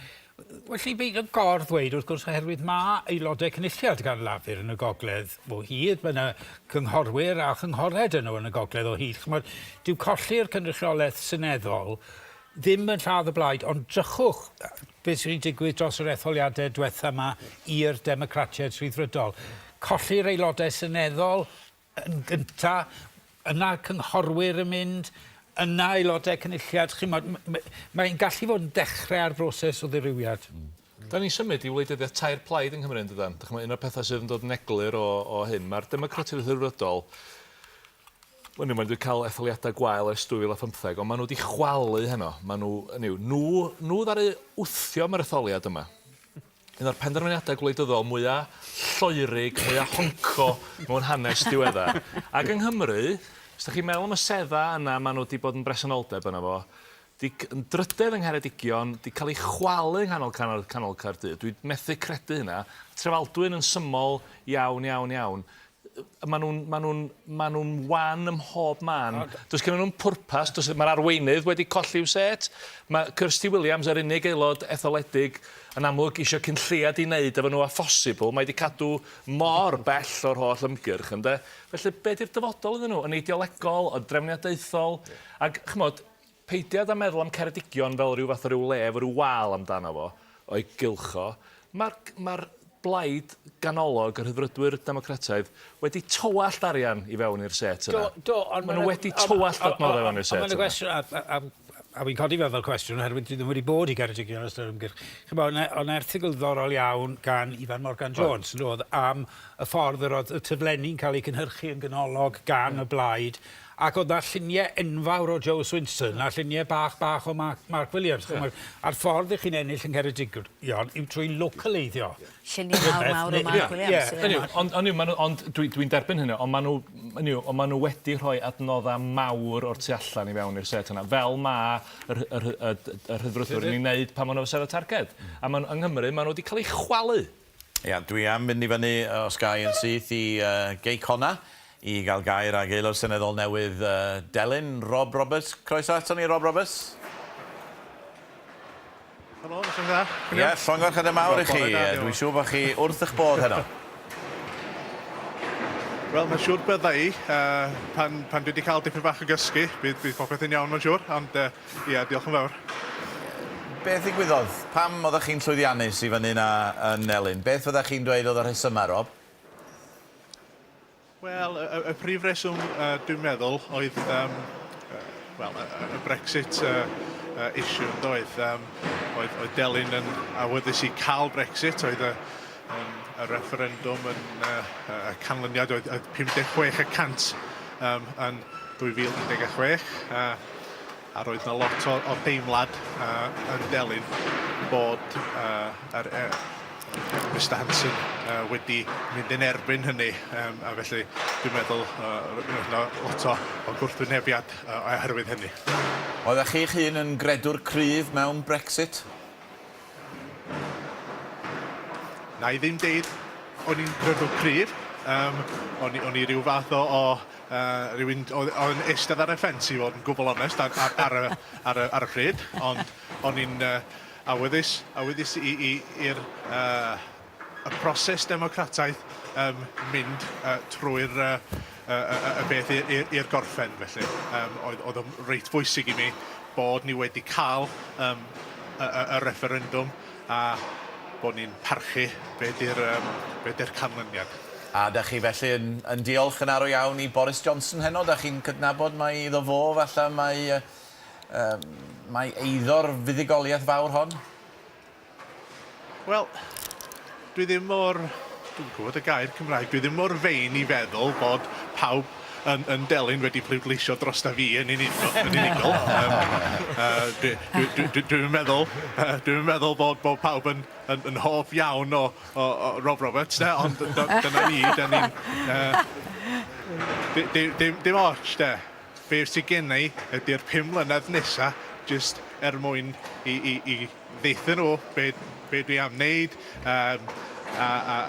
well i beidio gor-ddweud, wrth gwrs, oherwydd mae aelodau cynulliad gan Lafur yn y gogledd o hyd. Mae yna cynghorwyr a chynghorau 'da nhw yn y gogledd o hyd. Chimod, dyw colli'r cynrychiolaeth seneddol ddim yn lladd y blaid, ond drychwch beth sydd wedi digwydd dros yr etholiadau diwetha 'ma i'r Democratiaid Rhyddfrydol. Colli'r aelodau seneddol yn gynta, yna cynghorwyr yn mynd, yna aelodau cynulliad, chimod, mae'n gallu fod yn dechrau ar broses o ddirywiad.
Da ni'n symud i wleidyddiaeth tair plaid yng Nghymru yn dydan? Dych chimod, un o'r pethau sydd yn dod yn eglur o, o hyn, mae'r Democratiaid Rhyddfrydol, wel, maen nhw wedi cael etholiadau gwael ers 2015, ond maen nhw wedi chwalu heno. Maen nhw, hynny yw, nhw, nhw ddaru wthio am yr etholiad yma. Un o'r penderfyniadau gwleidyddol mwya lloerig, mwya honco mewn hanes diweddar. Ac yng Nghymru, os 'dach chi'n meddwl am y seddau yna maen nhw 'di bod yn bresenoldeb yno fo, 'di yn drydedd yng Ngheredigion, 'di cael eu chwalu yng nghanol canol canol Caerdydd. Dwi methu credu hynna. Trefaldwyn yn syml iawn, iawn, iawn. Maen nhw'n, maen nhw'n, maen nhw'n wan ym mhob man. Does gennyn nhw'm pwrpas, does, mae'r arweinydd wedi colli i'w set. Mae Kirsty Williams, yr unig aelod etholedig, yn amlwg eisiau cyn lleied i wneud efo nhw â phosibl. Mae wedi cadw mor bell o'r holl ymgyrch, ynde? Felly, be di'r dyfodol iddyn nhw? Yn eideolegol, yn drefniadaethol, ac, chimod, Peidiad â meddwl am Ceredigion fel rhyw fath o ryw le efo rhyw wal amdano fo, o'i gylch o. Mae'r mae'r blaid ganolog, y Rhyddfrydwyr Democrataidd, wedi tywallt arian i fewn i'r set yna.
Do, do, ond...
Maen nhw wedi tywallt adnoddau fewn i'r set
yna. Ond mae'n gwestiwn, a, a, a, a fi'n codi fe fel cwestiwn, oherwydd dwi ddim wedi bod i Geredigion ystod yr ymgyrch. Chimod, oedd 'na erthygl ddiddorol iawn gan Ifan Morgan Jones, yn doedd, am y ffordd yr oedd y taflenni'n cael eu cynhyrchu yn ganolog gan y blaid, Ac oedd 'na lluniau enfawr o Jo Swinson a lluniau bach bach o Mark, Mark Williams. Yeah. A'r ffordd i chi'n ennill yng Ngheredigion yw trwy localeiddio.
Lluniau mawr mawr o Mark Williams.
Yeah. Ond, ond, ond, ond dwi'n dwi derbyn hynny, ond maen nhw, hynny ond maen nhw wedi rhoi adnoddau mawr o'r tu allan i fewn i'r set yna, fel mae yr, yr, yr, yr rhyddfrydwyr yn ei wneud pan maen nhw efo sedd y targed. A maen, yng Nghymru, maen nhw wedi cael eu chwalu.
Ia, dwi am fynd i fyny, os ga i, yn syth i Gei Connah i gael gair ag Aelod Seneddol newydd Delyn, Rob Roberts. Croeso aton ni, Rob Roberts.
Helo, noswaith dda.
Ie, llongyfarchiadau mawr i chi. Dwi'n siŵr bod chi wrth eich bodd heno.
Wel, mae'n siŵr bydda i. Uh, pan, pan dwi wedi cael dipyn bach o gysgu, bydd, bydd popeth yn iawn, mae'n siŵr. Ond, uh, ia, diolch yn fawr.
Beth ddigwyddodd? Pam oeddech chi'n llwyddiannus i fyny 'na yn Nelyn? Beth fyddech chi'n dweud oedd y rhesymau, Rob?
Wel, y, y, y prif reswm uh, dwi'n meddwl oedd um, uh, well, y, y Brexit uh, uh, issue yn doedd. Um, oedd, oedd Delyn yn awyddus i cael Brexit, oedd y, um, y referendwm yn uh, y canlyniad oedd, oedd 56 y cant um, yn 2016. Uh, a roedd 'na lot o, o deimlad uh, yn Delyn bod uh, yr, uh, Mister Hanson uh, wedi mynd yn erbyn hynny, um, a felly dwi'n meddwl uh, roedd 'na lot o, o gwrthwynebiad uh, oherwydd hynny.
Oeddech chi'ch hun yn gredwr cryf mewn Brexit?
Na i ddim deud o'n i'n gredwr cryf. Um, o'n, o'n i ryw fath o, o uh, rhywun oedd yn eistedd ar y ffens i fod yn gwbl onest ar, ar, ar, y, ar, y, ar y pryd, ond o'n i'n uh, awyddus, awyddus i, i, i'r uh, y proses democrataidd um, mynd uh, trwy'r uh, y, y, y beth i'r gorffen felly. Um, oedd, oedd o'n reit bwysig i mi bod ni wedi cael um, y, y, y referendwm a bod ni'n parchu be di'r um, be di'r canlyniad.
A da chi felly yn, yn diolch yn arw iawn i Boris Johnson heno? Da chi'n cydnabod mai iddo fo falle mae, uh, mae eiddo'r fuddugoliaeth fawr hon?
Wel, dwi ddim mor... Dwi'n gwybod y gair Cymraeg. Dwi ddim mor fein i feddwl bod pawb yn, yn Delyn wedi pleidleisio drosta fi yn unigol. Yn unigol. Um, uh, dwi'n dwi, dwi, dwi, dwi meddwl, uh, dwi'n meddwl bod, bod pawb yn, yn, yn hoff iawn o, o, o Rob Roberts, de, ond dyna ni, da ni'n... Uh, dim, dim, dim ots, de. Be sydd gen i ydy'r 5 mlynedd nesa jyst er mwyn i, i, i ddeutha nhw be, be dwi am wneud um, a, a, a,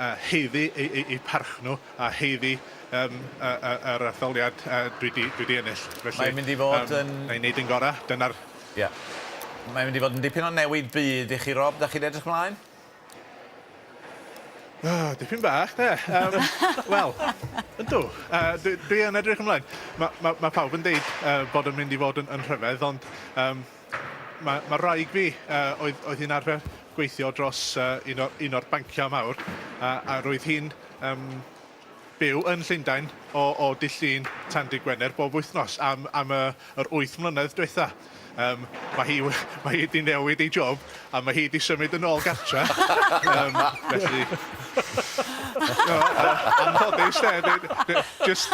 a heiddi eu, eu, eu parch nhw a heiddi um, y, y, yr etholiad uh, dwi di, dwi di ennill.
Felly, Mae'n mynd i fod um, yn...
Na i wneud yn gorau, dyna'r...
Ie. Yeah. Mae'n mynd i fod yn dipyn o newid byd i chi, Rob. Da chi'n edrych mlaen?
Oh, dipyn bach, de. Um, Wel, yndw. Uh, dwi, dwi yn edrych ymlaen. Mae ma, ma pawb yn deud uh, bod yn mynd i fod yn, yn rhyfedd, ond um, mae ma raig fi, uh, oedd, oedd hi'n arfer gweithio dros uh, un, o, un o'r banciau mawr, uh, a roedd hi'n um, byw yn Llundain o, o Dydd Llun tan Dydd Gwener bob wythnos am, am y, yr 8 mlynedd diwetha. Um, mae hi, mae hi wedi newid ei job a mae hi wedi symud yn ôl gartra. um, felly... No, anffodus, de. Just...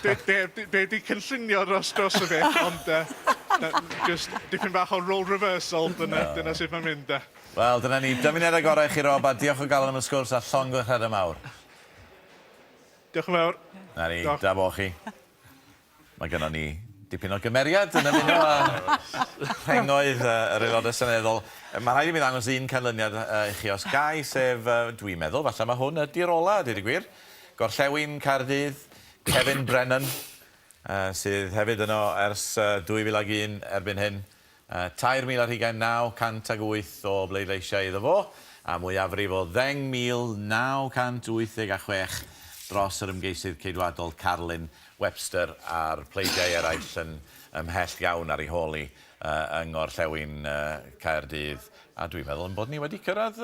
Dwi wedi cynllunio dros dros y beth, ond uh, just dipyn bach o role reversal, dyna, dyna sut mae'n mynd. De.
Wel, dyna ni. Dymuniadau gorau i chi, Rob, a diolch o galon am y sgwrs a llongyfarchiadau mawr.
Diolch yn fawr.
Na ni, da bo chi. Mae gynnon ni dipyn o gymeriad yn ymuno â rhengoedd yr Aelodau Seneddol. Mae rhaid i mi ddangos un canlyniad i chi os ga i, sef, dwi'n meddwl, falle mae hwn ydy'r ola, a dweud y gwir. Gorllewin Caerdydd, Kevin Brennan, sydd hefyd yno ers 2001 erbyn hyn. 3,029,908 o bleidleisiau iddo fo, a mwyafrif o 10,986 dros yr ymgeisydd Ceidwadol Carlyn Webster a'r pleidiau eraill yn ymhell iawn ar ei hôl hi yng Ngorllewin Caerdydd. A dwi'n meddwl ein bod ni wedi cyrraedd...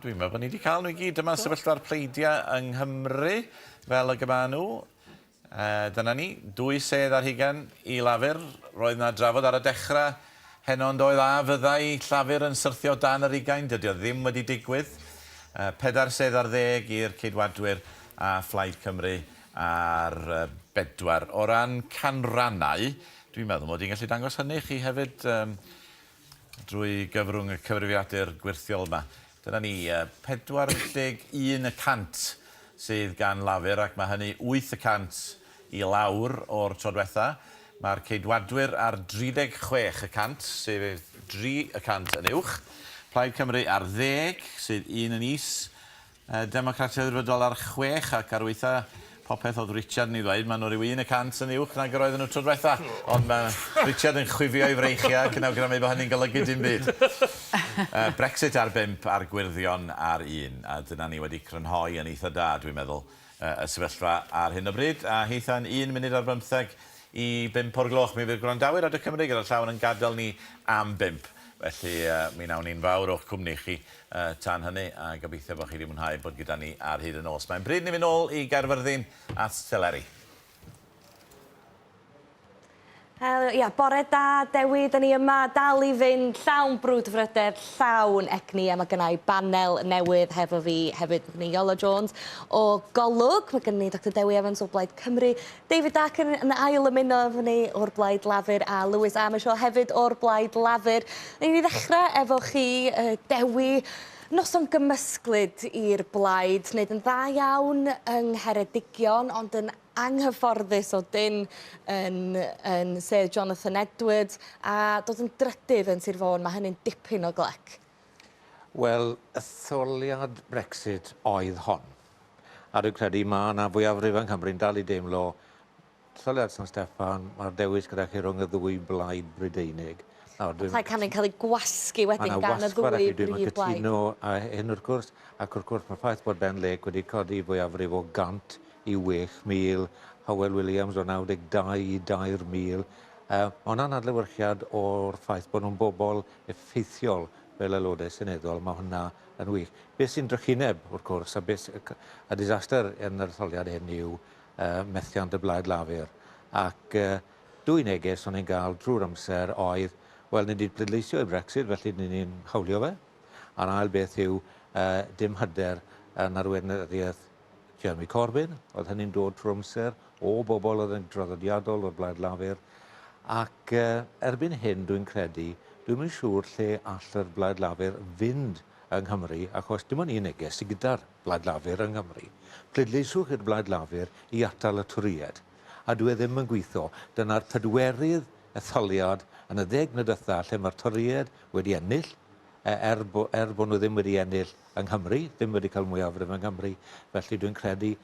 Dwi'n meddwl bod ni wedi cael nhw i gyd. Dyma sefyllfa'r pleidiau yng Nghymru fel y gyma nhw. Dyna ni, dwy sedd ar hugain i Lafur. Roedd 'na drafod ar y dechrau heno yn doedd a fyddai Llafur yn syrthio dan yr ugain, dydy o ddim wedi digwydd. Pedair sedd ar ddeg i'r Ceidwadwyr a Phlaid Cymru ar 4. O ran canrannau, dwi'n meddwl mod i'n gallu dangos hynny i chi hefyd um, drwy gyfrwng y cyfrifiadur gwyrthiol yma. Dyna ni, 41 y cant sydd gan Lafur ac mae hynny 8 y cant i lawr o'r tro diwetha. Mae'r Ceidwadwyr ar 36 y cant, sef 3 y cant yn uwch. Plaid Cymru ar ddeg, sydd un yn is. Democratiaid Rhyddfrydol ar chwech, ac ar waetha popeth oedd Richard yn ei ddweud, maen nhw ryw un y cant yn uwch nag yr oedden nhw tro diwetha. Ond mae Richard yn chwifio ei freichiau ac yn awgrymu bod hynny'n golygu dim byd. Brexit ar bump a'r Gwyrddion ar un. A dyna ni wedi crynhoi yn eitha da, dwi'n meddwl, y sefyllfa ar hyn o bryd. A hitha'n un munud ar bymtheg i bump o'r gloch. Mi fydd gwrandawyr Radio Cymru gyda llaw yn gadael ni am bump. Felly, mi wnawn ni'n fawr o'ch cwmni chi tan hynny, a gobeithio bod chi wedi mwynhau bod gyda ni ar hyd y nos. Mae'n bryd ni fynd nôl i Gaerfyrddin at Teleri.
Helo, ia, bore da, Dewi, da ni yma dal i fynd, llawn brwdfrydedd, llawn egni, a mae gynna i banel newydd hefo fi hefyd. Mae gen i Iolo Jones o Golwg, mae gen i Dr Dewi Evans o Blaid Cymru, David Darkin yn ail ymuno efo ni o'r Blaid Lafur a Lewis Armishaw hefyd o'r Blaid Lafur. Newn ni ddechrau efo chi, Dewi. Noson gymysglyd i'r Blaid, wneud yn dda iawn yng Ngheredigion, ond yn anghyfforddus o dynn yn, yn sedd Jonathan Edwards, a dod yn drydydd yn Sir Fôn, mae hynny'n dipyn o glec.
Wel, etholiad Brexit oedd hon. A dwi'n credu mae yna fwyafrif yng Nghymru'n dal i deimlo, etholiad San Steffan, mae'r dewis gyda chi rhwng y ddwy blaid Brydeinig.
Nawr, dwi'n... Plaid Cymru'n cael ei gwasgu wedyn gan y ddwy brif blaid.
Dwi'n cytuno â hyn wrth gwrs, ac wrth gwrs mae'r ffaith bod Ben Lake wedi codi fwyafrif o 100 i 6,000, Hywel Williams o 92 i 3,000. Uh, mae hwnna'n adlewyrchiad o'r ffaith bod nhw'n bobl effeithiol fel aelodau seneddol, mae hwnna yn wych. Beth sy'n drychineb, wrth gwrs, a beth, y disaster yn yr etholiad hyn yw uh, methiant y Blaid Lafur. Ac uh, dwy neges o'n i'n gael drwy'r amser oedd, wel, ni wedi pleidleisio i Brexit, felly ni ni'n hawlio fe. A'r ail beth yw uh, dim hyder yn arweinyddiaeth Jeremy Corbyn, oedd hynny'n dod trwy'r amser o bobl oedd yn draddodiadol o'r Blaid Lafur, ac uh, erbyn hyn dwi'n credu, dwi'm yn siŵr lle all yr Blaid Lafur fynd yng Nghymru, achos dim ond un neges sydd gyda'r Blaid Lafur yng Nghymru. Pleidleisiwch i'r Blaid Lafur i atal y Torïaid. A dyw e ddim yn gweithio. Dyna'r pedwerydd etholiad yn y ddeg mlynedd diwetha lle mae'r Torïaid wedi ennill, er, bo, er bod nhw ddim wedi ennill yng Nghymru, ddim wedi cael mwyafrif yng Nghymru, felly dwi'n credu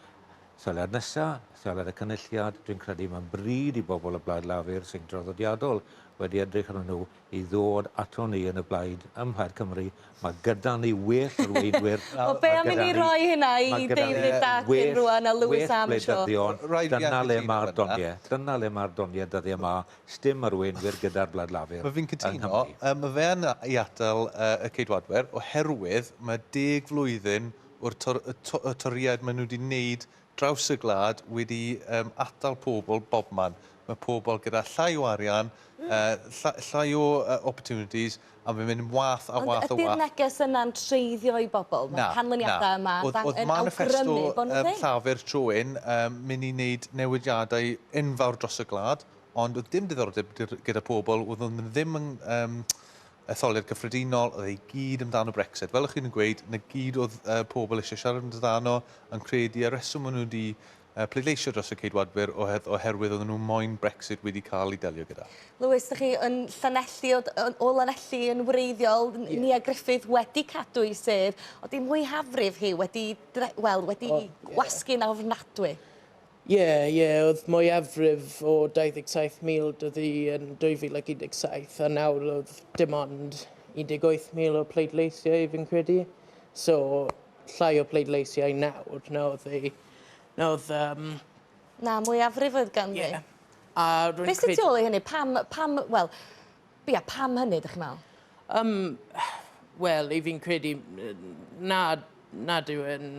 etholiad nesa, etholiad y Cynulliad, dwi'n credu mae'n bryd i bobl y Blaid Lafur sy'n draddodiadol wedi edrych arnyn nhw i ddod ato ni yn y Blaid ym Mhlaid Cymru. Mae gyda ni well arweinwyr.
Wel, be am i ni roi hynna i David Darkin rwan a Lewis Armstrong?
Dyna le mae'r doniau. Dyna le mae'r doniau dyddiau yma. Sdim arweinwyr gyda'r Blaid Lafur
Mae fi'n cytuno. Mae fe yn i atal y Ceidwadwyr oherwydd mae deg flwyddyn o'r tor y to y Torïaid maen nhw wedi wneud draws y gwlad wedi um, atal pobl bobman. Mae pobl gyda llai o arian, uh, llai, llai o uh, opportunities, a mae'n mynd yn wath a wath a wath.
Ond ydy'r neges yna'n treiddio i bobl? Mae'r canlyniadau yma
oedd, oedd
yn awgrymu bod nhw ddim.
Llafur tro hyn um, mynd i wneud newidiadau enfawr dros y gwlad, Ond oedd dim diddordeb gyda pobl, oedd nhw ddim yn um, etholiad cyffredinol, oedd ei gyd amdano Brexit. Fel o'ch chi'n gweud, na gyd oedd uh, pobl eisiau siarad amdano, yn credu a reswm o'n nhw wedi uh, pleidleisio dros y Ceidwadwyr oherwydd oedden nhw moyn Brexit wedi cael ei delio gyda.
Lewis, ydych chi yn Llanelli, o, o Lanelli yn wreiddiol, yeah. Nia Griffith wedi cadw ei sedd, ond dim mwyafrif hi wedi, wel, wedi oh, yeah. gwasgu'n ofnadwy.
Ie, ie, oedd mwyafrif o 27,000 'da fi yn 2017 a nawr oedd dim ond 18,000 o pleidleisiau fi'n credu. So, llai o pleidleisiau nawr na oedd ei... na oedd... Um,
Na, mwyafrif oedd ganddi.
Ie. A rwy'n
Beth sy'n tu ôl i hynny? Pam, pam, wel, ia, pam hynny, dych chi'n meddwl?
Um, wel, i fi'n credu na, nad yw e'n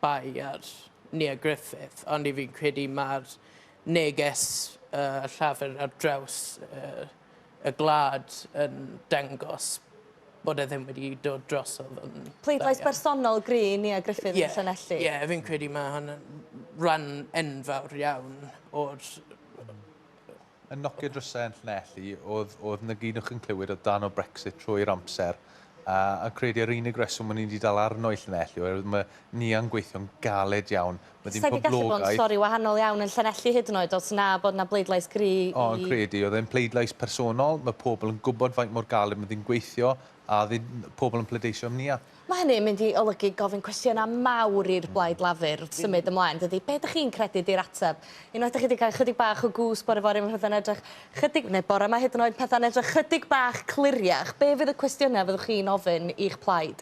bai ar Nia Griffith, ond i fi'n credu mae'r neges uh, Llafur ar draws uh, y gwlad yn dangos bod e ddim wedi dod drosodd yn dda
Pleidlais
iawn.
bersonol gry i Nia Griffith yn Llanelli.
Ie, fi'n credu mae hwn yn rhan enfawr iawn o'r...
Yn nocio drysau yn Llanelli, oedd, oedd 'na gyd o'ch yn clywed oedd dan o Brexit trwy'r amser. A, a credu yr unig reswm o'n i wedi dal arno i Llanelli oherwydd mae Nia'n gweithio'n galed iawn. Mae
Sa
hi'n
i 'di gallu bod yn
poblogaidd.
stori wahanol iawn yn Llanelli hyd yn oed os na bod 'na bleidlais gry i...
O, yn credu, oedd e'n pleidlais personol, mae pobl yn gwybod faint mor galed mae hi'n gweithio, a oedd pobl yn pleidleisio am Nia.
Mae hynny'n mynd i olygu gofyn cwestiynau mawr i'r Blaid Lafur wrth symud ymlaen, dydy? Be dych chi'n credu 'di'r ateb? Unwaith dych chi 'di cael chydig bach o gwsg bore fory, mae pethau'n edrych chydig... neu bore 'ma hyd yn oed, pethau'n edrych chydig bach cliriach. Be fydd y cwestiynau fyddwch chi'n ofyn i'ch plaid?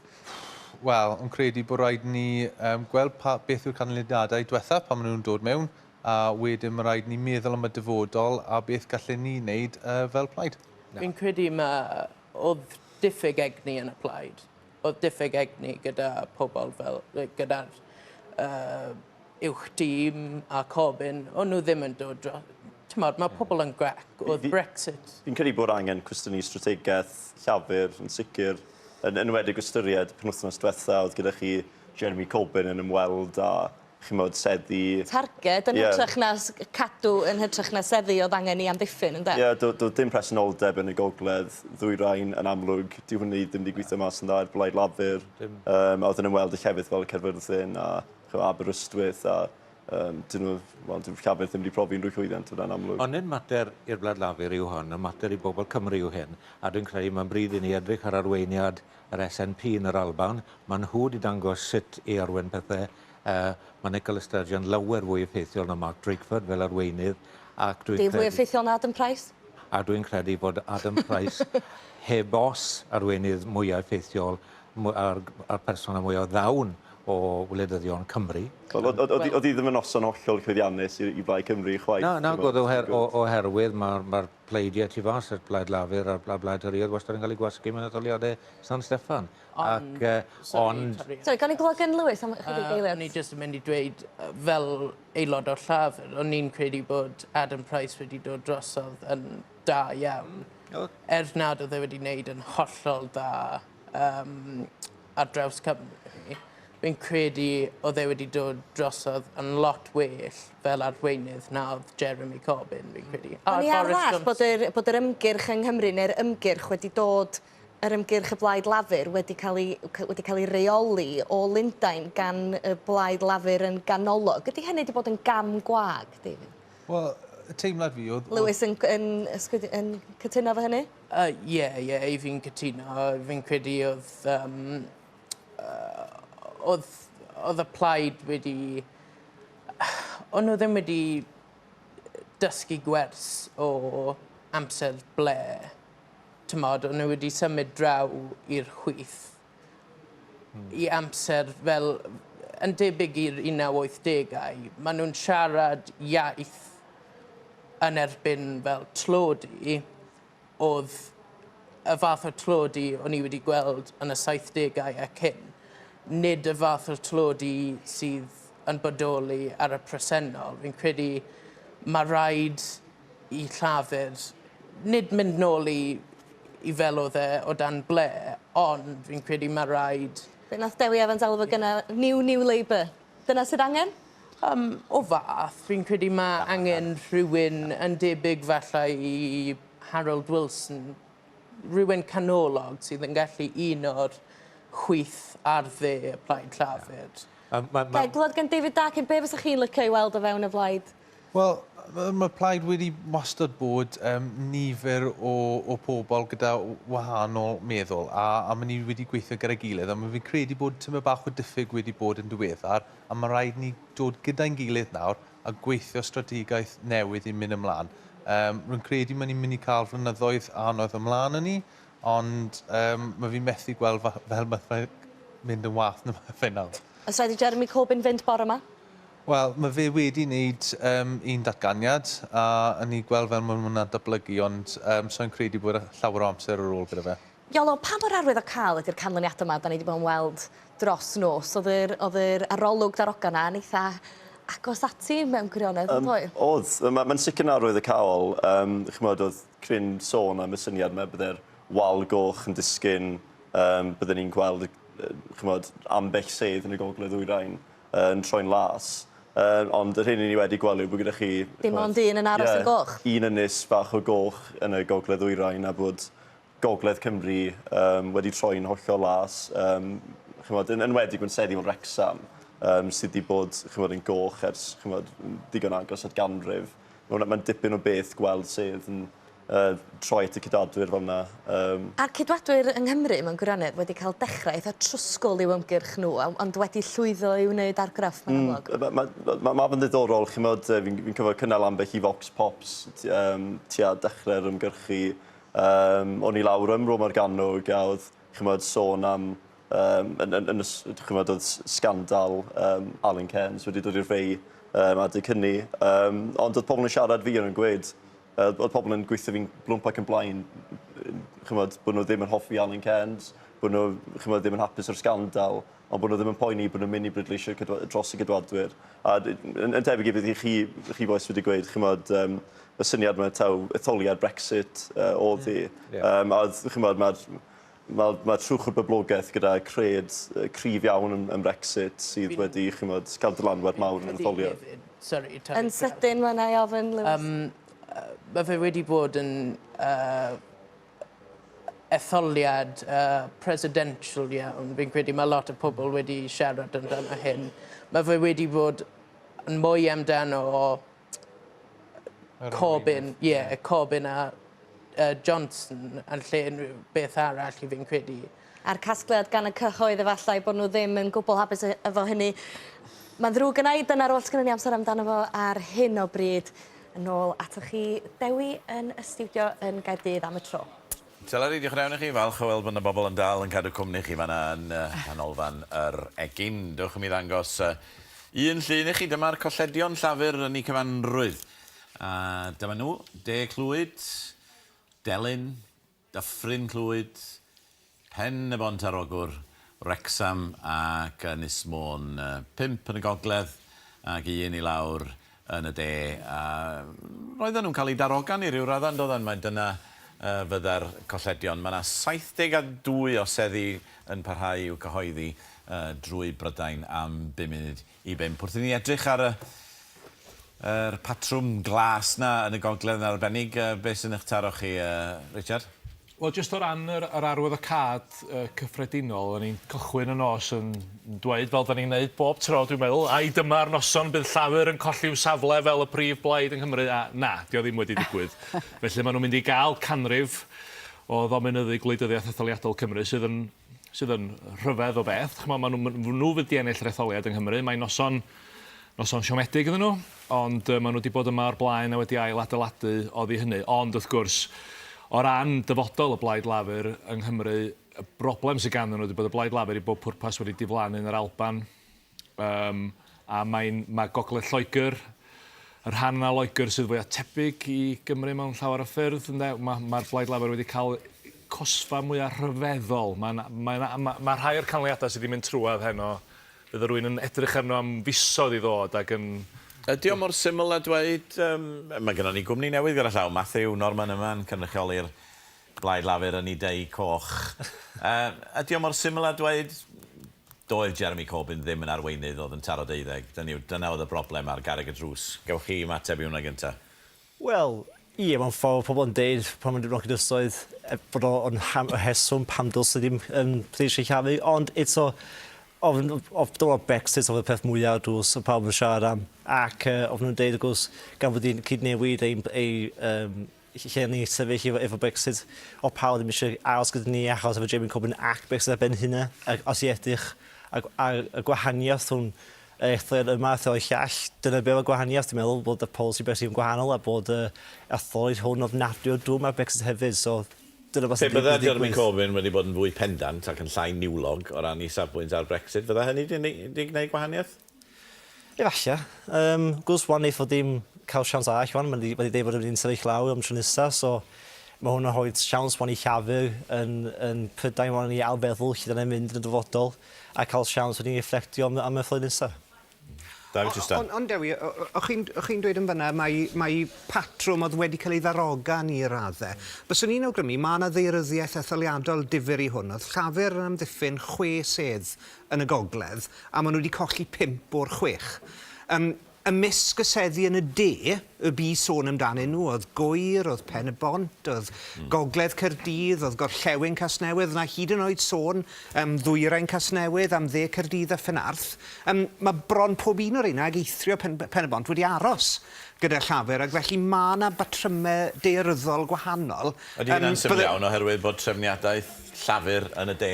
Wel, yn credu bod rhaid ni um, gweld pa, beth yw'r canlyniadau diwethaf pan maen nhw'n dod mewn, a wedyn mae rhaid ni meddwl am y dyfodol a beth gallen ni wneud uh, fel plaid.
Fi'n credu mae... oedd diffyg egni yn y plaid. Oedd diffyg egni gyda pobl fel... gyda'r uh, uwch dîm a Corbyn. O'n nhw ddim yn dod dros... T'mod, mae pobl yn grac. Oedd Brexit...
Fi'n credu bod angen cwestiynu strategaeth Llafur yn sicr, yn enwedig ystyried penwythnos diwetha oedd gyda chi Jeremy Corbyn yn ymweld â chimod, seddi...
Targed yn hytrach na cadw yn hytrach na seddi oedd angen i amddiffyn, ynde?
Ie, doedd dim presenoldeb yn y gogledd ddwyrain yn amlwg. Dyw hynny ddim wedi gweithio mas yn dda i'r Blaid Lafur. Dim. A oedd yn ymweld â llefydd fel Caerfyrddin a chimod, Aberystwyth a um, dyn nhw, wel, dyw'r Llafur ddim wedi profi unrhyw llwyddiant hwnna'n amlwg.
Ond nid mater i'r Blaid Lafur yw hwn, y mater i bobl Cymru yw hyn. A dwi'n credu mae'n bryd i ni edrych ar arweiniad yr SNP yn yr Alban. Maen nhw wedi dangos sut i arwain pethau. Uh, mae Nicola Sturgeon lawer fwy effeithiol na Mark Drakeford fel arweinydd. Ac dwi'n
credu... Fwy effeithiol na Adam Price?
A dwi'n credu bod Adam Price heb os arweinydd mwyaf effeithiol a'r, a'r person â mwy o ddawn o wleidyddion Cymru.
Wel, oedd hi ddim yn noson hollol llwyddiannus i, i Blaid Cymru chwaith.
Na, na, gwrdd oher, oherwydd mae'r ma pleidiau tu fas, y Blaid Lafur a'r Blaid Torïaidd wastad yn cael eu gwasgu mewn etholiadau San Steffan.
Ond,
Ac, uh,
sorry,
ond...
Sorry, gawn ni glywed gan Lewis am ychydig uh, eiliad.
O'n i jyst yn mynd i dweud, fel aelod o'r Llafur, o'n i'n credu bod Adam Price wedi dod drosodd yn da iawn. Er nad oedd e wedi wneud yn hollol dda um, ar draws Cymru, fi'n credu oedd e wedi dod drosodd yn lot well fel arweinydd na oedd Jeremy Corbyn, fi'n credu.
O'n i ar ddall bod yr, bod yr ymgyrch yng Nghymru neu'r ymgyrch wedi dod yr ymgyrch y Blaid Lafur wedi cael ei, wedi cael ei reoli o Lundain gan y Blaid Lafur yn ganolog. Ydy hynny wedi bod yn gam gwag, David?
Wel, y teimlad fi oedd...
Lewis yn, yn, yn, yn cytuno efo hynny?
Ie, ie, i fi'n cytuno. Fi'n credu oedd... Um, uh, oedd, oedd y plaid wedi... O'n nhw ddim wedi dysgu gwers o amser Blair. T'mod, o'n nhw wedi symud draw i'r chwith i amser fel yn debyg i'r 1980au. Maen nhw'n siarad iaith yn erbyn fel tlodi, oedd y fath o tlodi o'n i wedi gweld yn y 70au a cyn. Nid y fath o tlodi sydd yn bodoli ar y presennol. Fi'n credu mae rhaid i Llafur nid mynd nôl i, i fel oedd e o dan Blair, ond fi'n credu mae rhaid...
Be nath Dewi Evans alw fo gynna, New New Labour. Dyna sydd angen?
Um, o fath, fi'n credu mae angen rhywun yn debyg falle i Harold Wilson, rhywun canolog sydd yn gallu un o'r chwith a'r dde y Plaid Llafur.
Um, ma, ma...
Ga i glywed gan David Darkin, be fysa chi'n licio i weld o fewn y blaid?
Wel, mae'r plaid wedi wastad bod um, nifer o, o pobl gyda wahanol meddwl a, a maen ni wedi gweithio gyda'i gilydd a mae fi'n credu bod tyma bach o diffyg wedi bod yn diweddar a mae rhaid ni dod gyda'n gilydd nawr a gweithio strategaeth newydd i mynd ymlaen. Um, rwy'n credu mae ni'n mynd i cael flynyddoedd anodd ymlaen yn ni, ond um, mae fi'n methu gweld fel mae mynd yn wath na mae fe nawr.
Oes rhaid i Jeremy Corbyn fynd bore 'ma?
Wel, mae fe wedi wneud um, un datganiad, a yn ni gweld fel mae hwnna'n datblygu, ond um, so'n credu bod llawer o amser ar ôl gyda fe.
Iolo, pa mor arwyddocaol ydy'r canlyniadau yma da ni wedi bod yn weld dros nos? Oedd yr, oedd yr arolwg darogan 'na yn eitha agos ati mewn gwirionedd, yn doedd?
Oedd. Mae'n ma sicr yn arwyddocaol. Um, chymod, oedd cryn sôn am y syniad yma bydde'r wal goch yn disgyn um, bydden ni'n gweld chymod, ambell sedd yn y gogledd ddwyrain yn troi'n las. Um, ond yr hyn i ni wedi gweld yw bod gyda chi...
Dim ond un yn aros yn goch.
Un ynys fach o goch yn y gogledd ddwyrain a bod gogledd Cymru um, wedi troi'n hollol las. Um, chymod, yn enwedig mewn seddi fel Wrecsam, um, sydd wedi bod chymod, yn goch ers chymod, digon agos at ganrif. Mae'n ma dipyn o beth gweld sedd yn uh, troi at y Ceidwadwyr fel yna. Um...
A'r Ceidwadwyr yng Nghymru mewn gwirionedd wedi cael dechrau eitha trwsgwl i'w ymgyrch nhw, ond wedi llwyddo i wneud argraff mae'n amlwg.
Mae ma, ma, ma fe'n ddiddorol, chimod, fi'n fi cofio cynnal ambell i Vox Pops um, tua dechrau'r ymgyrchu. Um, o'n i lawr ym Mro Morgannwg a oedd, chimod, sôn am um, yn, yn, yn, chymod, oedd sgandal um, Alan Cairns wedi dod i'r fei um, adeg hynny. Um, ond oedd pobl yn siarad fi yn gweud, oedd pobl yn gweithio fi'n blwmp ac yn blaen, chymod, bod nhw ddim yn hoffi Alan Cairns, bod nhw chymod, ddim yn hapus o'r sgandal, ond bod nhw ddim yn poeni bod nhw'n mynd i bleidleisio dros y Ceidwadwyr. A yn, yn debyg i beth i chi, chi bois wedi gweud, chymod, um, y syniad yma taw etholiad Brexit oedd hi. Yeah. Um, a chymod, mae'r mae, mae trwch o'r boblogaeth gyda cred cryf iawn yn, yn Brexit sydd wedi, chymod, cael dylanwad mawr yn yr etholiad.
Sorry,
yn sydyn, mae yna i ofyn, Lewis.
Um, mae fe wedi bod yn uh, etholiad uh, presidential iawn. Fi'n credu mae lot o pobl wedi siarad amdano hyn. Mae fe wedi bod yn mwy amdano Corbyn, ie, yeah, Corbyn a uh, Johnson yn lle unrhyw beth arall i fi'n credu.
A'r casgliad gan y cyhoedd efallai bod nhw ddim yn gwbl hapus e- efo hynny. Mae'n ddrwg gynna i, dyna'r oll sgynnon ni amser amdano fo ar hyn o bryd. Yn ôl atoch chi, Dewi, yn y stiwdio yn Gaerdydd am y tro.
Teleri, diolch yn iawn i chi. Falch o weld bod 'na bobl yn dal yn cadw cwmni chi fan'na yn Nghanolfan yr Egin. Dewch i mi ddangos un llun i chi. Dyma'r colledion Llafur yn eu cyfanrwydd. A dyma nhw, De Clwyd, Delyn, Dyffryn Clwyd, Pen-y-bont ar Ogwr, Wrecsam ac Ynys Môn. Pump yn y gogledd ac un i lawr yn y de. A roedden nhw'n cael eu darogan i ryw raddau, yn doedden? Mai dyna fydda'r colledion. Mae yna 72 o seddi yn parhau i'w cyhoeddi drwy Brydain am bum munud i bump. Wrth i ni edrych ar y yr patrwm glas 'na yn y gogledd yn arbennig, beth sy'n eich taro chi, Richard?
Wel, jyst o ran yr, yr arwyddocâd uh, cyffredinol, o'n i'n cychwyn y nos yn dweud, fel da ni'n gwneud bob tro, dwi'n meddwl, ai dyma'r noson bydd Llafur yn colli'w safle fel y prif blaid yng Nghymru, a na, dio ddim wedi digwydd. Felly maen nhw'n mynd i gael canrif o ddominyddu gwleidyddiaeth etholiadol Cymru sydd yn sydd yn rhyfedd o beth. Ch'mo' ma' nhw nhw fydd 'di ennill yr etholiad yng Nghymru. Mae'n noson noson siomedig iddyn nhw, ond yy ma' nhw 'di bod yma o'r blaen a wedi ail-adeiladu oddi hynny. Ond wrth gwrs, o ran dyfodol y Blaid Lafur yng Nghymru, y broblem sydd ganddyn nhw ydy bod y Blaid Lafur i bob pwrpas wedi diflannu yn yr Alban. Yym a mae'n ma' Gogledd Lloegr, y rhan yna o Loegr sydd fwya tebyg i Gymru mewn llawer o ffyrdd ynde, ma' ma'r Blaid Lafur wedi cael cosfa mwya rhyfeddol. Mae'n mae'n ma' ma' rhai o'r canlyniadau sydd 'di mynd trwadd heno, fydda rywun yn edrych arno am fisoedd i ddod ac yn...
Ydy o mor syml â dweud, yym, mae gynnon ni gwmni newydd gyda llaw, Matthew Norman yma yn cynrychioli'r Blaid Lafur yn ei dei coch. Yy, ydy o mor syml â dweud, Doedd Jeremy Corbyn ddim yn arweinydd oedd yn taro deuddeg. Dyna yw, dyna oedd y broblem ar garreg y drws. Gewch chi ymateb i hwnna gynta.
Wel, ie, mewn ffordd, mae pobl yn deud pan maen nhw'n dod drysoedd bod o'n rheswm pam dylse ddim um, pleidleisio Llafur, ond eto, ofn, of, dyma Brexit oedd y peth mwyaf ar drws y pawb yn siarad am, ac uh, ofn nhw'n deud, wrth gwrs, gan fod hi'n cyd-newid ei, ei um, lle o'n ni'n sefyll efo, efo Brexit, o pawb ddim eisiau aros gyda ni achos efo Jeremy Corbyn ac Brexit ar ben hynna, ac os i edrych ar, ar y gwahaniaeth rhwng y etholiad yma a etholiad llall, dyna be oedd y gwahaniaeth, dwi'n meddwl, bod y polisi Brexit yn gwahanol a bod y etholiad hwn ofnadwy o drwm ar Brexit hefyd, so dyna beth
Pe
sy'n
bydda Jeremy
digwydd.
Corbyn wedi bod yn fwy pendant ac yn llai niwlog o ran ei safbwynt ar Brexit, fydda hynny 'di gwneud gwahaniaeth?
Efalla. Yym, gwrs wan neith o ddim cael siawns arall wan, mae 'di deud bod e mynd i sefyll lawr am tro nesa, so mae hwn yn rhoi siawns wan i Llafur yn, yn Prydain wan i ailfeddwl lle dan ni'n mynd yn y dyfodol a cael siawns wedyn i reflectio am, am y flwyddyn nesa.
Dafydd Trystan.
Ond, ond Dewi, o'ch chi'n chi dweud yn fyna mae, mae patrwm oedd wedi cael ei ddarogan i raddau. Byswn i'n awgrymu, mae yna ddaearyddiaeth etholiadol difyr i hwn. Oedd Llafur yn amddiffyn chwe sedd yn y gogledd, a maen nhw wedi colli pump o'r chwech. Um, Ymysg y seddi yn y de y bu sôn amdanyn nhw oedd Gŵyr, oedd Pen-y-bont, oedd Gogledd Caerdydd, oedd Gorllewin Casnewydd, oedd 'na hyd yn oed sôn am Ddwyrain Casnewydd, am Dde Caerdydd a Phenarth. Yym, mae bron pob un o'r rheina, ag eithrio Pen- Pen-y-bont, wedi aros gyda Llafur, ac felly mae 'na batrymau daearyddol gwahanol.
Ydy hynna'n syml iawn oherwydd bod trefniadaeth Llafur yn y de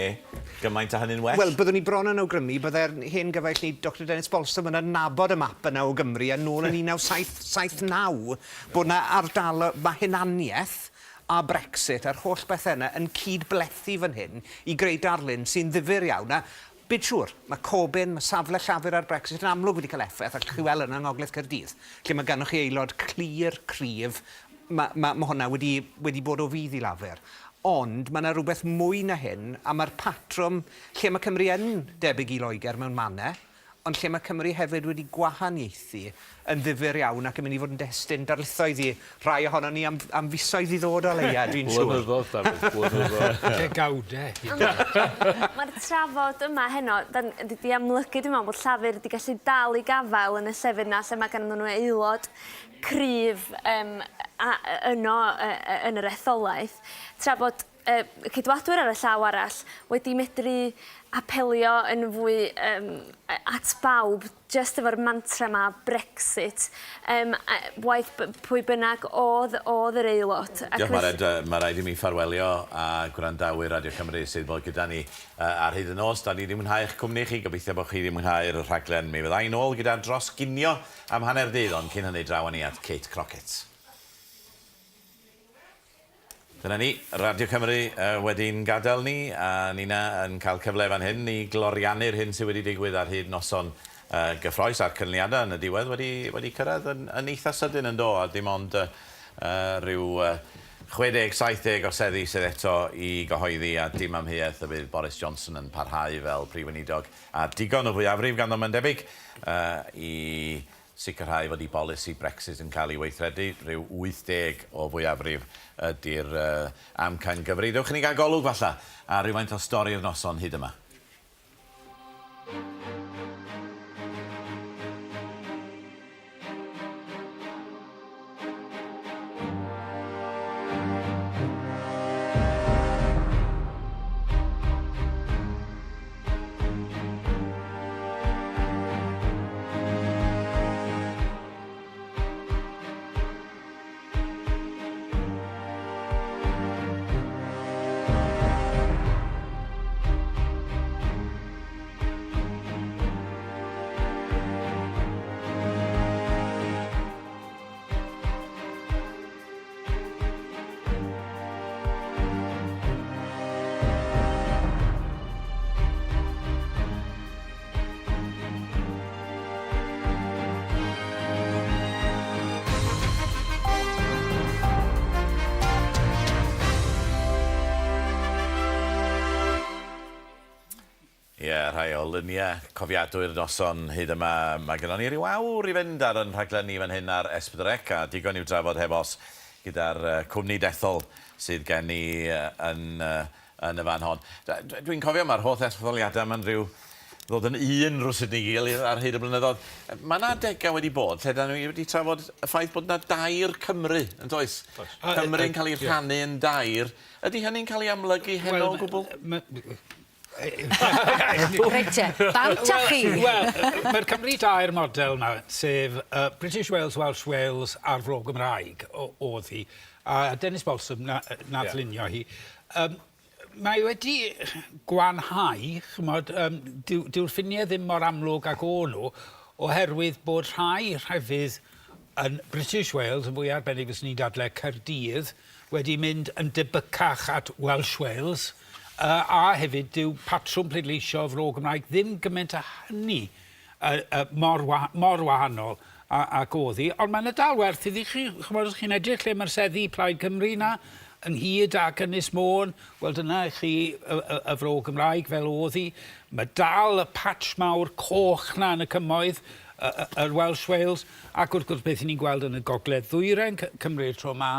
gymaint â hynny'n well?
Wel, byddwn i bron yn awgrymu byddai'r hen gyfaill ni, Doctor Dennis Balsam, yn adnabod y map yna o Gymru a nôl yn 1979 bod 'na ardalo-, mae hunaniaeth a Brexit a'r holl bethe yna yn cyd-blethu fan hyn i greu darlun sy'n ddifyr iawn a bid siŵr, mae Corbyn, mae safle Llafur ar Brexit yn amlwg wedi cael effaith, allwch chi weld yna yng Ngogledd Caerdydd, lle mae ganddoch chi aelod clir, cryf, ma' ma' ma' hwnna wedi wedi bod o fudd i Lafur. Ond mae 'na rywbeth mwy na hyn, a mae'r patrwm lle mae Cymru yn debyg i Loegr mewn mannau, ond lle mae Cymru hefyd wedi gwahaniaethu yn ddifyr iawn ac yn mynd i fod yn destun darlithoedd i rai ohonon ni am am fisoedd i ddod o leia, dwi'n siŵr.
Blynyddoedd, Dafydd, blynyddoedd.
Degawdau.
Mae'r trafod yma heno, dan, 'di amlygu dwi'n meddwl bod Llafur wedi gallu dal i gafael yn y llefydd 'na lle mae ganddyn nhw aelod cryf yym a- yno yy yy yn yr etholaeth, tra bod y Ceidwadwyr ar y llaw arall wedi medru apelio yn fwy yym at bawb jyst efo'r mantra 'ma Brexit yym a waeth pwy bynnag o'dd o'dd yr aelod ac
Diolch Mared, ma' raid i mi ffarwelio â gwrandawyr Radio Cymru sydd bod gyda ni ar hyd y nos. Da ni 'di mwynhau eich cwmni chi, gobeithio bod chi 'di mwynhau'r rhaglen. Mi fydda i nôl gyda Dros Ginio am hanner dydd, ond cyn hynny draw â ni at Kate Crockett. Dyna ni, Radio Cymru wedi'n gadael ni, a Nina yn cael cyfle fan hyn i gloriannu'r hyn sydd wedi digwydd ar hyd noson gyffroes, a'r canlyniadau yn y diwedd wedi, wedi cyrraedd yn, yn eitha sydyn yn do, a dim ond uh, rhyw 60, 70 o seddi sydd eto i gyhoeddi, a dim amheuaeth y bydd Boris Johnson yn parhau fel Prif Weinidog, a digon o fwyafrif ganddo mae'n debyg i sicrhau fod ei bolisi Brexit yn cael ei weithredu, rhyw 80 o fwyafrif ydy'r amcangyfrif. Dewch i ni gael golwg falle ar rywfaint o stori'r noson hyd yma. Ie, rhai o luniau cofiadwy'r noson hyd yma. Mae gynnon ni ryw awr i fynd ar yn rhaglen ni fan hyn ar S4C a digon i'w drafod heb os gyda'r cwmni dethol sydd gen i yn yn y fan hon. Dwi'n cofio mae'r holl etholiadau yma'n rhyw ddod yn un rywsut neu gilydd ar hyd y blynyddoedd. Mae 'na adegau wedi bod lle 'dan ni wedi trafod y ffaith bod 'na dair Cymru, yn does? Cymru'n cael ei rhannu yn dair. Ydy hynny'n cael ei amlygu heno o gwbl?
Reit te, bant â chi!
Wel, mae'r Cymru dair model 'na, sef uh, British Wales, Welsh Wales a'r Fro Gymraeg oedd hi. A Dennis Balsam na, nath yeah. lunio hi. Um, mae wedi gwanhau, chymod, um, dyw'r dyw ffiniau ddim mor amlwg ag o'n nhw, oherwydd bod rhai rhefydd yn British Wales, yn fwy arbennig fyswn i'n dadlau Caerdydd, wedi mynd yn debycach at Welsh Wales, yy a hefyd dyw patrwm pleidleisio y Fro Gymraeg ddim gymaint â hynny yy yy mor wa- mor wahanol a- ac o'dd hi. Ond mae 'na dal werth iddi chi, ch'mod, os chi'n edrych lle ma'r seddi Plaid Cymru 'na, ynghyd ag Ynys Môn, wel dyna i chi y y y Fro Gymraeg fel o'dd hi. Ma' dal y patch mawr coch 'na yn y cymoedd. yr Welsh Wales, ac wrth gwrs beth 'y ni'n gweld yn y gogledd ddwyrain Cymru'r tro 'ma,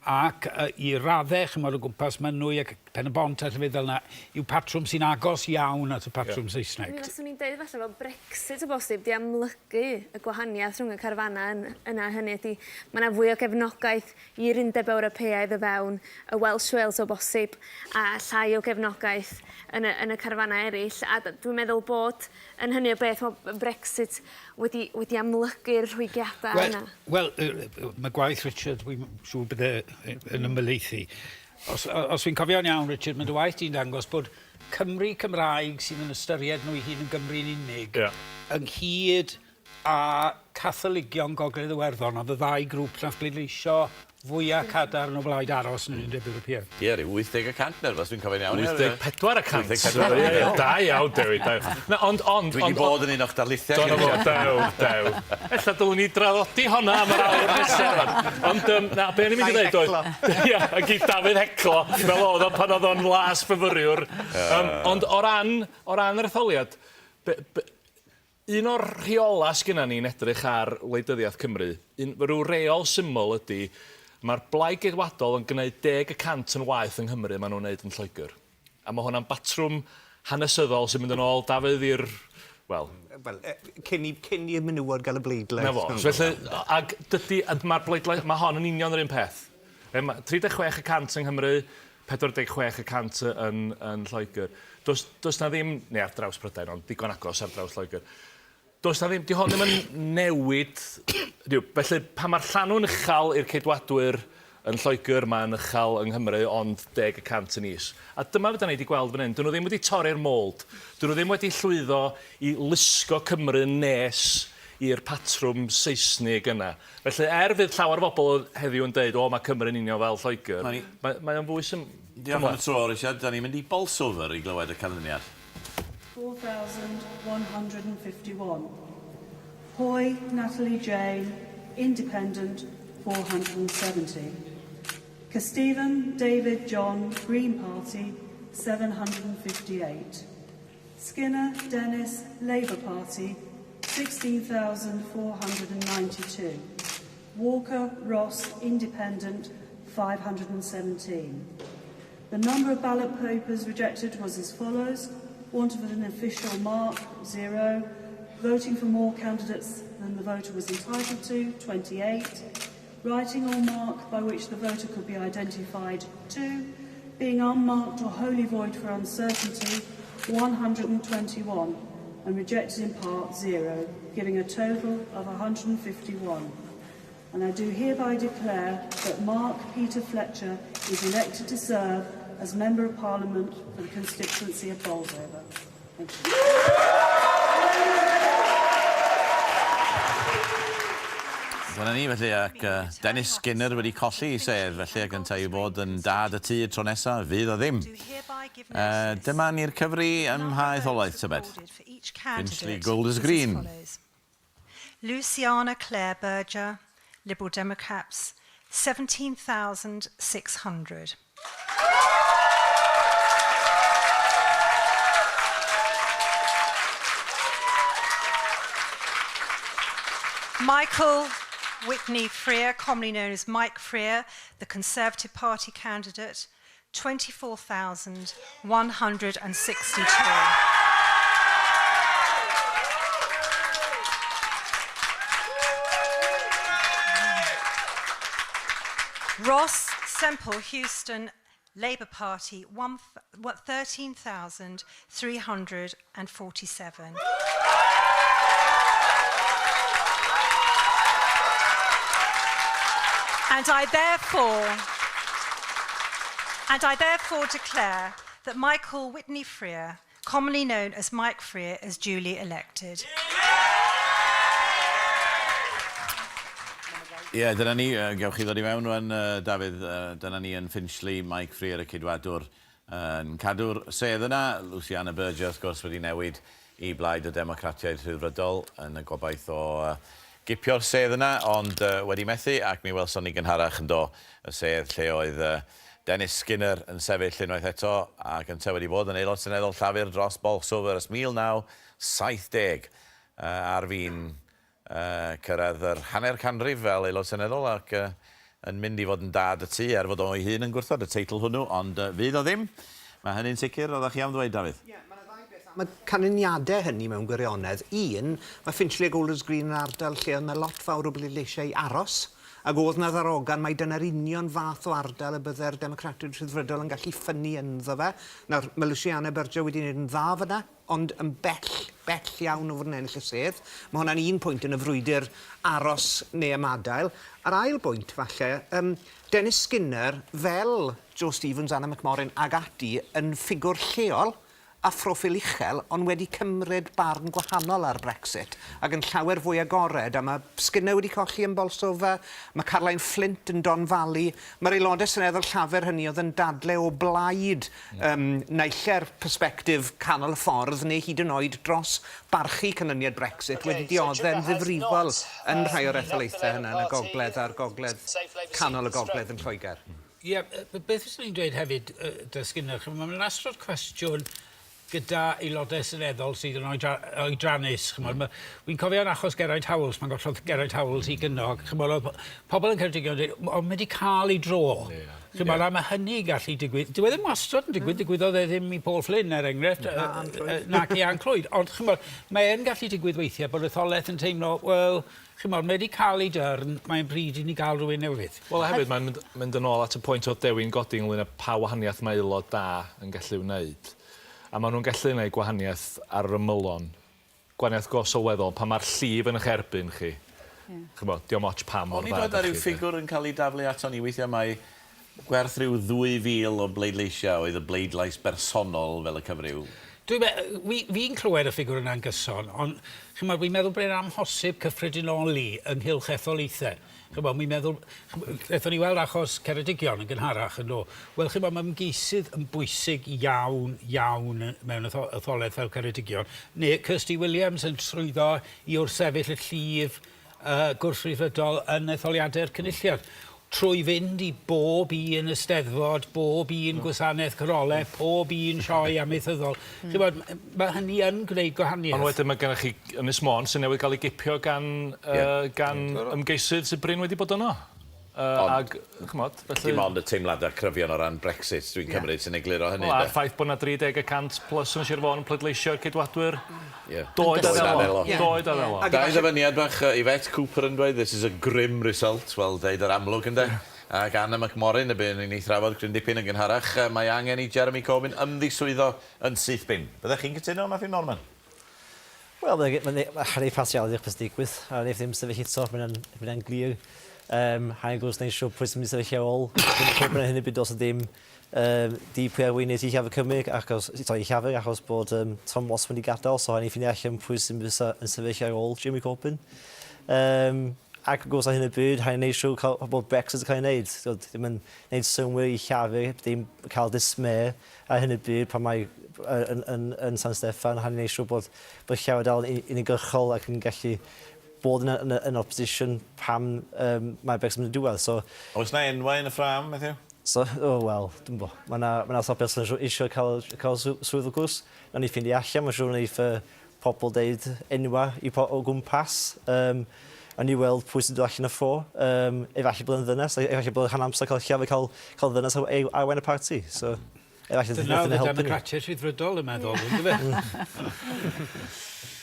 ac i raddau, chimod, o gwmpas Mynwy ac Pen-y-bont a llefydd fel 'na, yw patrwm sy'n agos iawn at y patrwm Saesneg.
Mi faswn i'n deud falle bod Brexit o bosib 'di amlygu y gwahaniaeth rhwng y carfanau yn yna, hynny ydi, mae 'na fwy o gefnogaeth i'r Undeb Ewropeaidd o fewn y Welsh Wales o bosib, a llai o gefnogaeth yn y yn y carfanau eraill, a dwi'n meddwl bod yn hynny o beth mae Brexit wedi wedi amlygu'r rhwygiadau yna.
Wel, mae gwaith Richard, wi'n siŵr bydd e yn ymhelaethu. Os, os fi'n cofio'n iawn, Richard, mae dy waith di'n dangos bod Cymry Cymraeg sydd yn ystyried nhw eu hun yn Gymry'n unig, yeah. ynghyd â Catholigion Gogledd Iwerddon, oedd y ddau grŵp nath bleidleisio fwya cadarn o blaid aros yn yr Undeb Ewropeaidd.
Ie, ryw 80 y cant neu rywbeth, dwi'n cofio'n iawn.
84 y cant. 84, ie, ie. Da iawn, Dewi, da iawn. Na, ond, ond...
Dwi 'di bod yn un o'ch darlithiau
chi. Do, 'na fo, dew, dew. Ella dylwn ni draddodi honna am yr awr nesa rwan. Ond, yym, na, be o'n i'n mynd i ddeud oedd... Ia, ac i Dafydd heclo, fel oedd o pan oedd o'n las fyfyriwr. Yym, ond o ran, o ran yr etholiad, be, be, Un o'r rheolau sgynna ni'n edrych ar wleidyddiaeth Cymru, un, rhyw reol syml ydy, mae'r Blaid Geidwadol yn gwneud 10% yn waeth yng Nghymru maen nhw'n wneud yn Lloegr. A mae hwnna'n batrwm hanesyddol sy'n mynd yn ôl, Dafydd, i'r, wel...
Wel, cyn i, cyn i'r menywod gael y bleidlais.
'Na fo. Felly, ag dydy, mae'r bleidlais, mae hon yn union yr un peth. Mae 36% yng Nghymru, 46% yn, yn Lloegr. Does, does na ddim, neu ar draws Prydain, ond digon agos ar draws Lloegr. Does na ddim, di hon ddim yn newid. Yw, felly, pan mae'r llanw'n uchel i'r Ceidwadwyr yn Lloegr, mae'n uchel yng Nghymru, ond 10% yn is. A dyma beth da ni wedi gweld fan hyn. Dyn nhw ddim wedi torri'r mold. Dyn nhw ddim wedi llwyddo i lusgo Cymru'n nes i'r patrwm Seisnig yna. Felly, er fydd llawer o bobl heddiw yn deud, o, mae Cymru'n union fel Lloegr, mae, mae o'n fwy sym...
Diolch am y tro, Richard. Da ni'n mynd i Bolsover i glywed y canlyniad.
4,151. Hoy, Natalie Jane, Independent, 470. Kesteven, David John, Green Party, 758. Skinner, Dennis, Labour Party, 16,492. Walker, Ross, Independent, 517. The number of ballot papers rejected was as follows. Want of an official mark, 0. Voting for more candidates than the voter was entitled to, 28. Writing or mark by which the voter could be identified, 2. Being unmarked or wholly void for uncertainty, 121. And rejected in part, 0, giving a total of 151. And I do hereby declare that Mark Peter Fletcher is elected to serve as Member of Parliament for the constituency of Bolsover. Thank you.
Dyna ni felly, ac uh, Dennis Skinner wedi colli i sedd felly ac yntau i fod yn dad y tŷ y tro nesaf, fydd o ddim. Uh, dyma ni'r cyfri ym mha etholaeth, tybed? Finchley Golders Green.
Luciana Claire Berger, Liberal Democrats, 17,600. Michael Whitney Freer, commonly known as Mike Freer, the Conservative Party candidate, 24,162. Ross Semple Houston Labour Party, 13,347. And I therefore and I therefore declare that Michael Whitney Freer, commonly known as Mike Freer, is duly elected.
Ie, yeah, dyna ni. Gewch chi ddod i mewn rwan, Dafydd. Dyna ni yn Finchley, Mike Freer, y Ceidwadwr, yn cadw'r sedd yna. Luciana Berger, wrth gwrs, wedi newid i Blaid y Democratiaid Rhyddfrydol yn y gobaith o gipio'r sedd yna, ond wedi methu, ac mi welson ni gynharach yn do y sedd lle oedd Dennis Skinner yn sefyll unwaith eto, ac yntau wedi bod yn Aelod Seneddol Llafur dros Bolsover ers 1970, ar fin. Cyrraedd yr hanner canrif fel Aelod Seneddol ac yn mynd i fod yn dad y tŷ, er fod o'i hun yn gwrthod y teitl hwnnw, ond fydd o ddim. Mae hynny'n sicr. Oeddech chi am ddweud, Dafydd?
Ie, mae 'na ddau beth am y canlyniadau hynny mewn gwirionedd. Un, mae Finchley a Golders Green yn ardal lle oedd 'na lot fawr o bleidleisiau i aros, ac oedd 'na ddarogan mai dyna'r union fath o ardal y bydde'r Democratiaid Rhyddfrydol yn gallu ffynnu ynddo fe. Nawr, mae Luciana Berger wedi gwneud yn dda fan'na, ond yn bell, bell iawn o fod yn ennill y sedd. Mae hwnna'n un pwynt yn y frwydr aros neu ymadael. A'r ail bwynt, falle, yym, Dennis Skinner, fel Jo Stevens, Anna McMorrin ag ati, yn ffigwr lleol a phroffil uchel, ond wedi cymryd barn gwahanol ar Brexit, ac yn llawer fwy agored, a mae Skinner wedi colli yn Bolsover, mae Caroline Flint yn Don Valley, mae'r aelodau seneddol Llafur hynny oedd yn dadle o blaid Yym, naill ai'r persbectif canol y ffordd neu hyd yn oed dros barchu canlyniad Brexit wedi diodde'n ddifrifol yn rhai o'r etholaethau hynna yn y gogledd a'r gogledd, canol y gogledd yn Lloegr.
Ie, beth fyswn i'n dweud hefyd, 'da Skinner, chimod, mae'n astod cwestiwn gyda aelodau seneddol sydd yn oedrannus, chimod. Mm. Wi'n cofio yn achos Geraint Howells, pan gollodd Geraint Howells i Gynog, chimod, oedd pobl yn Ceredigion yn dweud, ond mae wedi cael ei dro. Yeah. Chimod, yeah. a mae hynny yn gallu digwydd. Dyw e ddim wastad yn digwydd, mm. digwyddodd e ddim i Paul Flynn, er enghraifft, na, nac i Ann Clwyd. Ond, chimod, mae e'n gallu digwydd weithiau bod etholaeth yn teimlo, wel, chimod, mae wedi cael ei dyrn, mae'n bryd i ni gael rhywun newydd.
Wel, hefyd, mae'n mynd, mynd yn ôl at y pwynt oedd Dewi'n godi ynglyn â pa wahaniaeth mae aelod da yn gallu wneud. A maen nhw'n gallu gwneud gwahaniaeth ar yr ymylon gwahaniaeth go sylweddol pan mae'r llif yn eich erbyn chi. Ch'mod, dio'm ots pa mor
O'n i'n
dda
dod â
'dach
rhyw
chi de.
ffigwr yn cael ei daflu aton ni weithiau mai gwerth rhyw 2,000 o bleidleisiau oedd y bleidlais bersonol fel y cyfryw.
Dwi'n me- fi, fi'n clywed y ffigwr yna'n gyson, ond ch'mod, fi'n meddwl bod e'n amhosib cyffredinoli ynghylch etholaethau. Ch'mo', wi'n meddwl, aethon ni weld achos Ceredigion yn gynharach yn do. Wel, ch'mo', mae ymgeisydd yn bwysig iawn, iawn mewn etholaeth fel Ceredigion. Neu Kirsty Williams yn llwyddo i wrthsefyll y llif uh, gwrthryfedol yn etholiadau'r Cynulliad trwy fynd i bob un Eisteddfod, bob un gwasanaeth corolau, pob un sioe amaethyddol. Mm. Chi'mod, mae hynny yn gwneud gwahaniaeth.
Ond wedyn mae gennych chi Ynys Môn sydd newydd gael ei gipio gan, uh, gan ymgeisydd sydd brin wedi bod yno. Uh, ag, ch'mod, felly...
Dim ond y teimladau cryfion o ran Brexit, dwi'n cymryd, sy'n egluro hynny.
Wel, a'r ffaith bod 'na 30 y cant plus yn Sir Fôn yn pleidleisio i'r Ceidwadwyr.
Ie.
Doed a ddelo. Doed a ddelo.
Dau ddyfyniad bach, Yvette Cooper yn dweud, this is a grim result, wel, deud yr amlwg, ynde? Ac Anna McMorrin, y buon ni'n ei thrafod cryn dipyn yn gynharach, mae angen i Jeremy Corbyn ymddiswyddo yn syth bin. Byddech chi'n cytuno, Matthew Norman?
Wel, mae'n rhaid parsialu beth sy'n digwydd, a wneith ddim sefyll eto, mae'n hynna'n glir. Um, Rhaid gwrs wneud siŵr pwy sy'n mynd i sefyll ar ôl Corbyn ar hyn o bryd os ddim um, di pwy arweinydd i Llafur Cymru, achos, sorry, i Llafur, achos bod um, Tom Watson wedi gadael, so rhaid ni ffeindio allan pwy sy'n yn sefyll ar ôl Jeremy Corbyn. Um, ac wrth gwrs ar hyn o bryd, rhaid ni wneud siŵr cael, bod Brexit yn cael ei wneud. So, ddim yn gwneud synnwyr i Llafur, ddim cael dismay Ar hyn o bryd, pan mae yn, yn, yn San Steffan, rhaid ni wneud siŵr bod, bod llawer dal yn uniongyrchol ac yn gallu bod yn, yn, yn opposition pam um, mae Brexit yn mynd i diwedd. So,
Oes na enwau yn y ffrâm, Matthew?
So, oh, wel, dwi'n bo. Mae yna ma sawl person eisiau cael, cael swydd o gwrs. Nawn ni ffeindio allan, mae'n siŵr wneith uh, pobl deud enwa i po o gwmpas. Um, a ni weld pwy sy'n dod allan y ffo. Um, efallai bod yn ddynes, efallai bod rhan amser cael llawer cael, cael ddynes arwain y parti. So, efallai
Dyna oedd y democratiaeth rhyddfrydol yn meddwl, ynddo fe?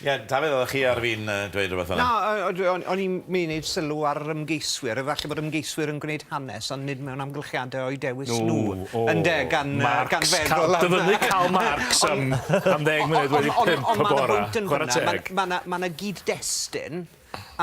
Ie, Dafydd, oeddech chi ar fin dweud rhywbeth fan'na?
Na, o'n i'n mynd i wneud sylw ar yr ymgeiswyr. Efallai bod ymgeiswyr yn gwneud hanes, ond nid mewn amgylchiadau o'u dewis nhw, ynde, gan
Marx,
feddwl am...
Dyfynnu Karl Marx am 10 munud wedi 5 y bore. Chwarae teg.
Ond mae 'na gyd-destun,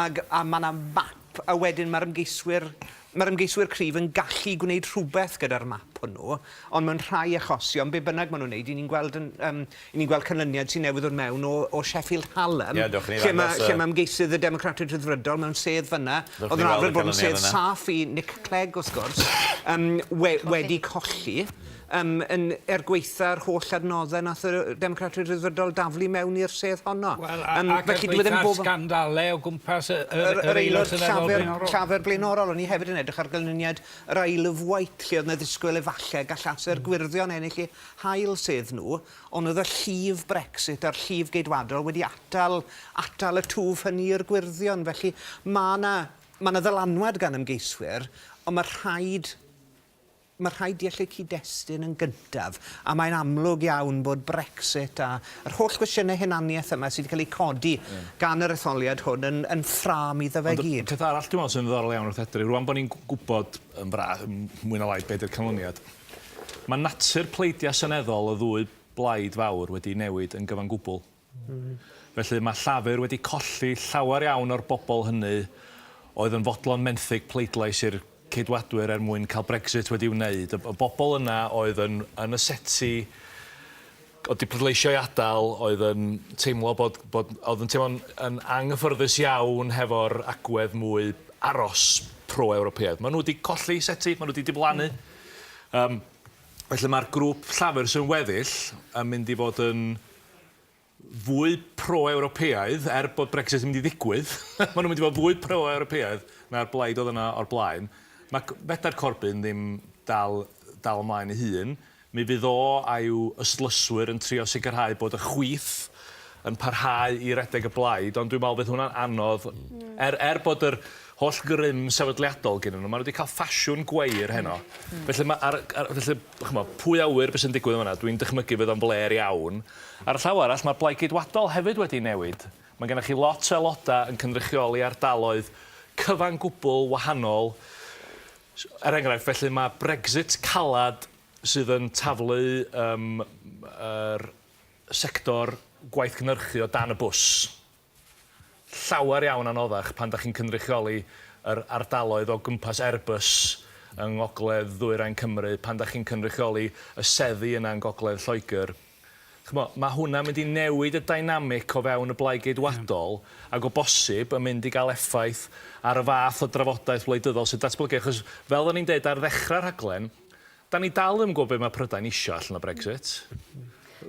ag, a mae 'na map, a wedyn mae'r ymgeiswyr, mae'r ymgeiswyr cryf yn gallu gwneud rhywbeth gyda'r map hwnnw, ond mewn rhai achosion, be bynnag maen nhw'n wneud, 'y ni'n gweld yn, yym, 'y ni'n gweld canlyniad sy'n newydd ddod mewn o, o Sheffield Hallam,
Ie, dewch i ni
lle mae,
ddangos y...
lle mae ymgeisydd y Democratiaid Rhyddfrydol mewn sedd fan'na,
Dewch
oedd
i
yn
ni weld
arfer
y
bod yn
canlyniad
sedd
yna.
saff i Nick Clegg, wrth gwrs, yym, we, wedi colli, yym, yn, er gwaetha'r holl adnoddau nath y Democratiaid Rhyddfrydol daflu mewn i'r sedd honno.
Wel, a,
Yym,
ac er
felly dyw e ddim
gwaetha'r
bob...
sgandalau o gwmpas y, yr,
Yr,
yr
yr
aelod
aelod
seneddol
Llafur,
blaenorol.
Llafur blaenorol. O'n i hefyd yn edrych ar ganlyniad yr Isle of Wight, lle oedd 'na ddisgwyl efallai falle gallasai'r Gwyrddion ennill eu hail sedd nhw, ond oedd y llif Brexit a'r llif Geidwadol wedi atal, atal y twf hynny i'r Gwyrddion. Felly mae 'na, mae 'na ddylanwad gan ymgeiswyr, ond mae rhaid Mae rhaid deall y cyd-destun yn gyntaf, a mae'n amlwg iawn bod Brexit a yr holl gwestiynau hunaniaeth yma sydd wedi cael eu codi gan yr etholiad hwn yn, yn ffrâm iddo fe gyd.
Ond y peth arall dwi'n meddwl sy'n ddiddorol iawn wrth edrych, rwan bod ni'n gwybod yn fra, mwy na lai be di'r canlyniad, mae natur pleidiau seneddol y ddwy blaid fawr wedi newid yn gyfan gwbl. Felly mae Llafur wedi colli llawer iawn o'r bobl hynny oedd yn fodlon menthyg pleidlais i'r Ceidwadwyr er mwyn cael Brexit wedi'i wneud. Y bobl yna oedd yn yn y seti oedd 'di pleidleisio i adael, oedd yn teimlo bod bod oedd yn teimlo'n yn anghyffyrddus iawn hefo'r agwedd mwy aros pro-Ewropeaidd. Maen nhw wedi colli seti, maen nhw wedi diflannu. Yym felly mae'r grŵp Llafur sy'n weddill yn mynd i fod yn fwy pro-Ewropeaidd, er bod Brexit yn mynd i ddigwydd, maen nhw'n mynd i fod fwy pro-Ewropeaidd na'r blaid oedd yna o'r blaen. Mae fedar Corbyn ddim dal, dal ymlaen ei hun. Mi fydd o a'i ystlyswyr yn trio sicrhau bod y chwith yn parhau i redeg y blaid, ond dwi'n meddwl fydd hwnna'n anodd. Er, er bod yr holl grym sefydliadol gennyn nhw, maen nhw wedi cael ffasiwn gweir heno. Felly, ma' ar, ar, felly ch'mo', pwy a ŵyr beth sy'n digwydd yn fan'na, dwi'n dychmygu fydd o'n flêr iawn. Ar y llaw arall, mae'r Blaid Geidwadol hefyd wedi newid. Mae gennych chi lot o aelodau yn cynrychioli ardaloedd cyfan gwbl wahanol. Er enghraifft, felly mae Brexit caled sydd yn taflu yym yr sector gwaithgynhyrchu o dan y bws. Llawer iawn anoddach pan 'da chi'n cynrychioli yr ardaloedd o gwmpas Airbus yng ngogledd ddwyrain Cymru, pan 'da chi'n cynrychioli y seddi yna yn gogledd Lloegr. Ch'mo', ma' hwnna'n mynd i newid y dynamic o fewn y Blaid Geidwadol ac o bosib yn mynd i gael effaith ar y fath o drafodaeth wleidyddol sy'n datblygu achos fel o'n i'n deud ar ddechrau'r rhaglen, 'Da ni dal ddim yn gwybod be mae Prydain isio allan o Brexit.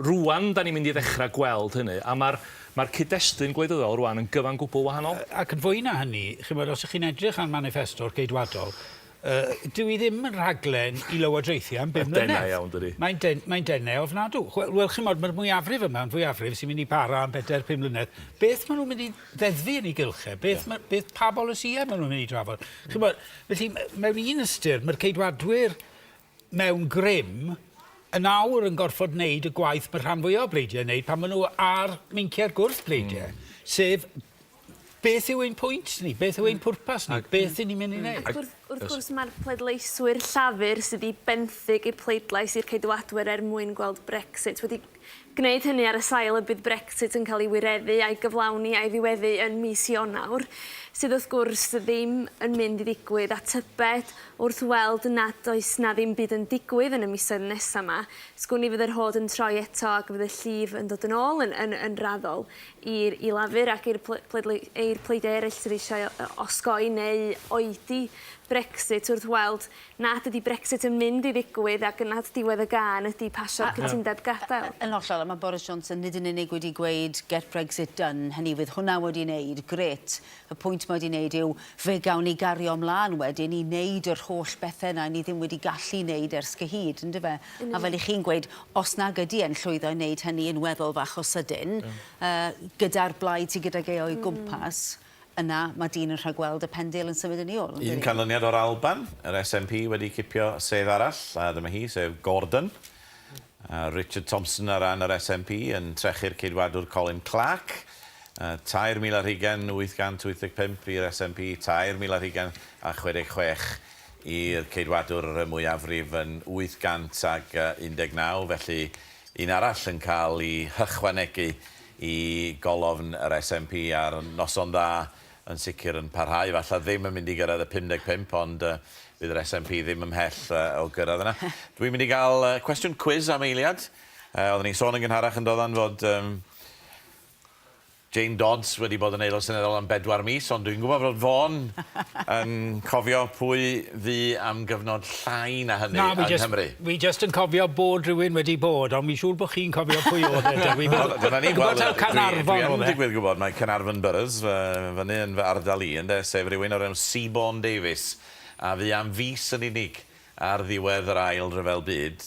Rŵan 'da ni'n mynd i ddechrau gweld hynny, a mae'r mae'r cyd-destun gwleidyddol rŵan yn gyfan gwbl wahanol.
Ac yn fwy na hynny, chimod, os ych chi'n edrych ar maniffesto'r Geidwadol, yy, dyw hi ddim yn rhaglen i lywodraethu am bum mlynedd.
Denau iawn, dydi?
Mae'n den, mae'n denau ofnadw. Wel, wel, chimod, mae'r mwyafrif yma yn fwyafrif sy'n mynd i para am bedair, pum mlynedd. Beth maen nhw'n mynd i ddeddfu yn ei gylch e? Beth, yeah. beth, pa bolisïau maen nhw'n mynd i drafod? Chimod, Felly, mewn un ystyr, mae'r Ceidwadwyr mewn grym yn awr yn gorfod wneud y gwaith mae rhan fwyaf o bleidiau yn wneud pan maen nhw ar meinciau'r gwrthbleidiau, sef beth yw ein pwynt ni, beth yw ein pwrpas ni, beth 'yn ni'n mynd i wneud?
Ac wrth gwrs mae'r pleidleiswyr Llafur sydd 'di benthyg eu pleidlais i'r Ceidwadwyr er mwyn gweld Brexit wedi gwneud hynny ar y sail y bydd Brexit yn cael ei wireddu a'i gyflawni a'i ddiweddu yn mis Ionawr, sydd wrth gwrs ddim yn mynd i ddigwydd, a tybed wrth weld nad oes 'na ddim byd yn digwydd yn y misoedd nesa' 'ma, sgwn i fydd yr hod yn troi eto ac fydd y llif yn dod yn ôl yn yn yn raddol i'r i Lafur ac i'r ple- pleidlei- i'r pleidiau eraill sydd eisiau osgoi neu oedi Brexit wrth weld nad ydy Brexit yn mynd i ddigwydd ac nad diwedd y gân ydy pasio'r cytundeb gadael.
Yn hollol, a mae Boris Johnson nid yn unig wedi gweud get Brexit done, hynny yw fydd hwnna wedi wneud, grêt. Y pwynt mae wedi wneud yw fe gawn ni gario mlaen wedyn i wneud yr holl bethau 'na ni ddim wedi gallu wneud ers cyhyd, yndyfe? A fel 'y chi'n gweud, os nag ydy e'n llwyddo i wneud hynny yn weddol fach o sydyn, gyda'r blaid sydd gydag e o'i gwmpas, Yna, mae dyn yn rhagweld y pendil yn symud yn ei ôl, yn
Un
dydi?
canlyniad o'r Alban, yr SNP wedi cipio sedd arall, a dyma hi, sef Gordon. A Richard Thomson ar ran yr SNP yn trechu'r Ceidwadwr Colin Clark. 3,020,885 i'r SNP, 3,020,066 i'r Ceidwadwr y mwyafrif yn 819, felly un arall yn cael ei hychwanegu i golofn yr SNP ar noson dda yn sicr yn parhau. Falle ddim yn mynd i gyrraedd y 55 ond fydd yr SNP ddim ymhell o gyrraedd yna. Dwi'n mynd i gael cwestiwn cwis am eiliad. Oedden ni'n sôn yn gynharach yn doddan fod Jane Dodds wedi bod yn Aelod Seneddol am bedwar mis, ond dwi'n gwybod fod Vaughan yn cofio pwy fu am gyfnod llai na hynny yng Nghymru.
Wi jyst yn cofio bod rhywun wedi bod, ond wi'n siŵr bod chi'n cofio pwy oedd e, Dewi.
Wel, dyna ni.
Gwybod taw Caernarfon
oedd e.
Dwi
yn digwydd gwybod mai Caernarfon Boroughs fyny yn fy ardal i, ynde, sef rhywun o'r enw Seabourne Davies, a fu am fis yn unig. ar ddiwedd yr Ail Ryfel Byd,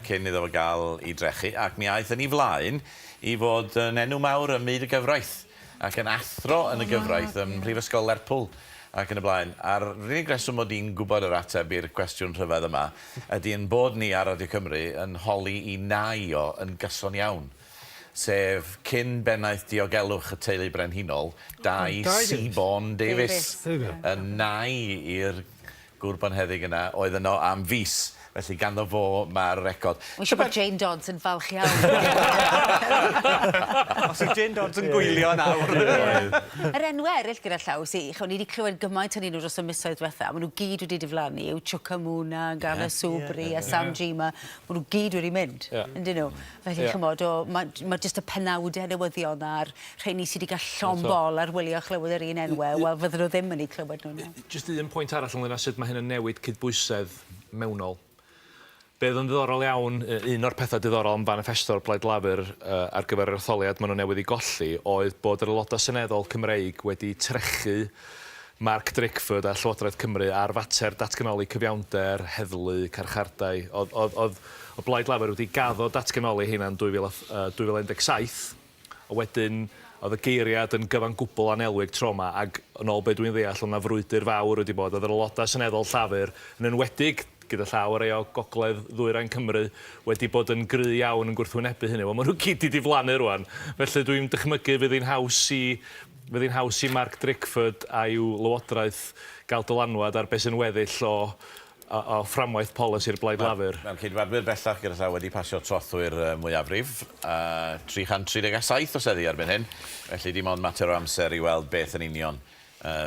cyn iddo fo gael ei drechu, ac mi aeth yn ei flaen i fod yn enw mawr ym myd y gyfraith, ac yn athro yn y gyfraith ym Mhrifysgol Lerpwl ac yn y blaen. A'r unig reswm mod i'n gwybod yr ateb i'r cwestiwn rhyfedd yma ydy ein bod ni ar Radio Cymru yn holi i nai o yn gyson iawn, sef cyn bennaeth diogelwch y teulu brenhinol, Dai Seaborne Davies, y nai i'r Gŵr bonheddig yna oedd yno am fis, felly ganddo fo mae'r record.
Mae'n siŵr bod Jane Dodds yn falch iawn.
Os yw Jane Dodds yn gwylio nawr.
Yr enwau eraill gyda llaw sy, ch'mo', ni 'di clywed gymaint ohonyn nhw dros y misoedd dwetha, a ma' nhw gyd wedi diflannu, yw Chuka Umunna, Gareth Soubry a Sam Gyimah, ma' nhw gyd wedi mynd, yndyn nhw? Felly, ch'mod, o, ma' ma' jyst y penawde newyddion a'r rheini sy 'di ga'l llond bol ar wylio a chlywed yr un enwe, wel, fydden nhw ddim yn eu clywed nhw nawr.
Jyst un pwynt arall ynglŷn â sut mae hyn yn newid cydbwysedd mewnol. Be oedd yn ddiddorol iawn, un o'r pethau diddorol am faniffesto'r Blaid Lafur ar gyfer yr etholiad maen nhw newydd ei golli, oedd bod yr Aelodau Seneddol Cymreig wedi trechu Mark Drakeford a Llywodraeth Cymru ar fater datganoli cyfiawnder, heddlu, carchardai. Oedd, oedd, oedd y Blaid Lafur wedi gaddo datganoli heina yn 2017, A wedyn, oedd y geiriad yn gyfan gwbl annelwig tro 'ma, ac yn ôl be dwi'n ddeall, oedd 'na frwydr fawr wedi bod. Oedd yr aelodau seneddol Llafur, yn enwedig gyda llaw rhai o gogledd ddwyrain Cymru, wedi bod yn gry iawn yn gwrthwynebu hynny. Wel, maen nhw gyd 'di diflannu rŵan, felly dwi'n dychmygu fydd hi'n haws i fydd hi'n haws i Mark Drakeford a'i lywodraeth gael dylanwad ar be sy'n weddill o o o fframwaith polisi'r Blaid Lafur.
Mae'r Ceidwadwyr bellach gyda llaw wedi pasio trothwy'r mwyafrif, 337 o seddi erbyn hyn, felly dim ond mater o amser i weld beth yn union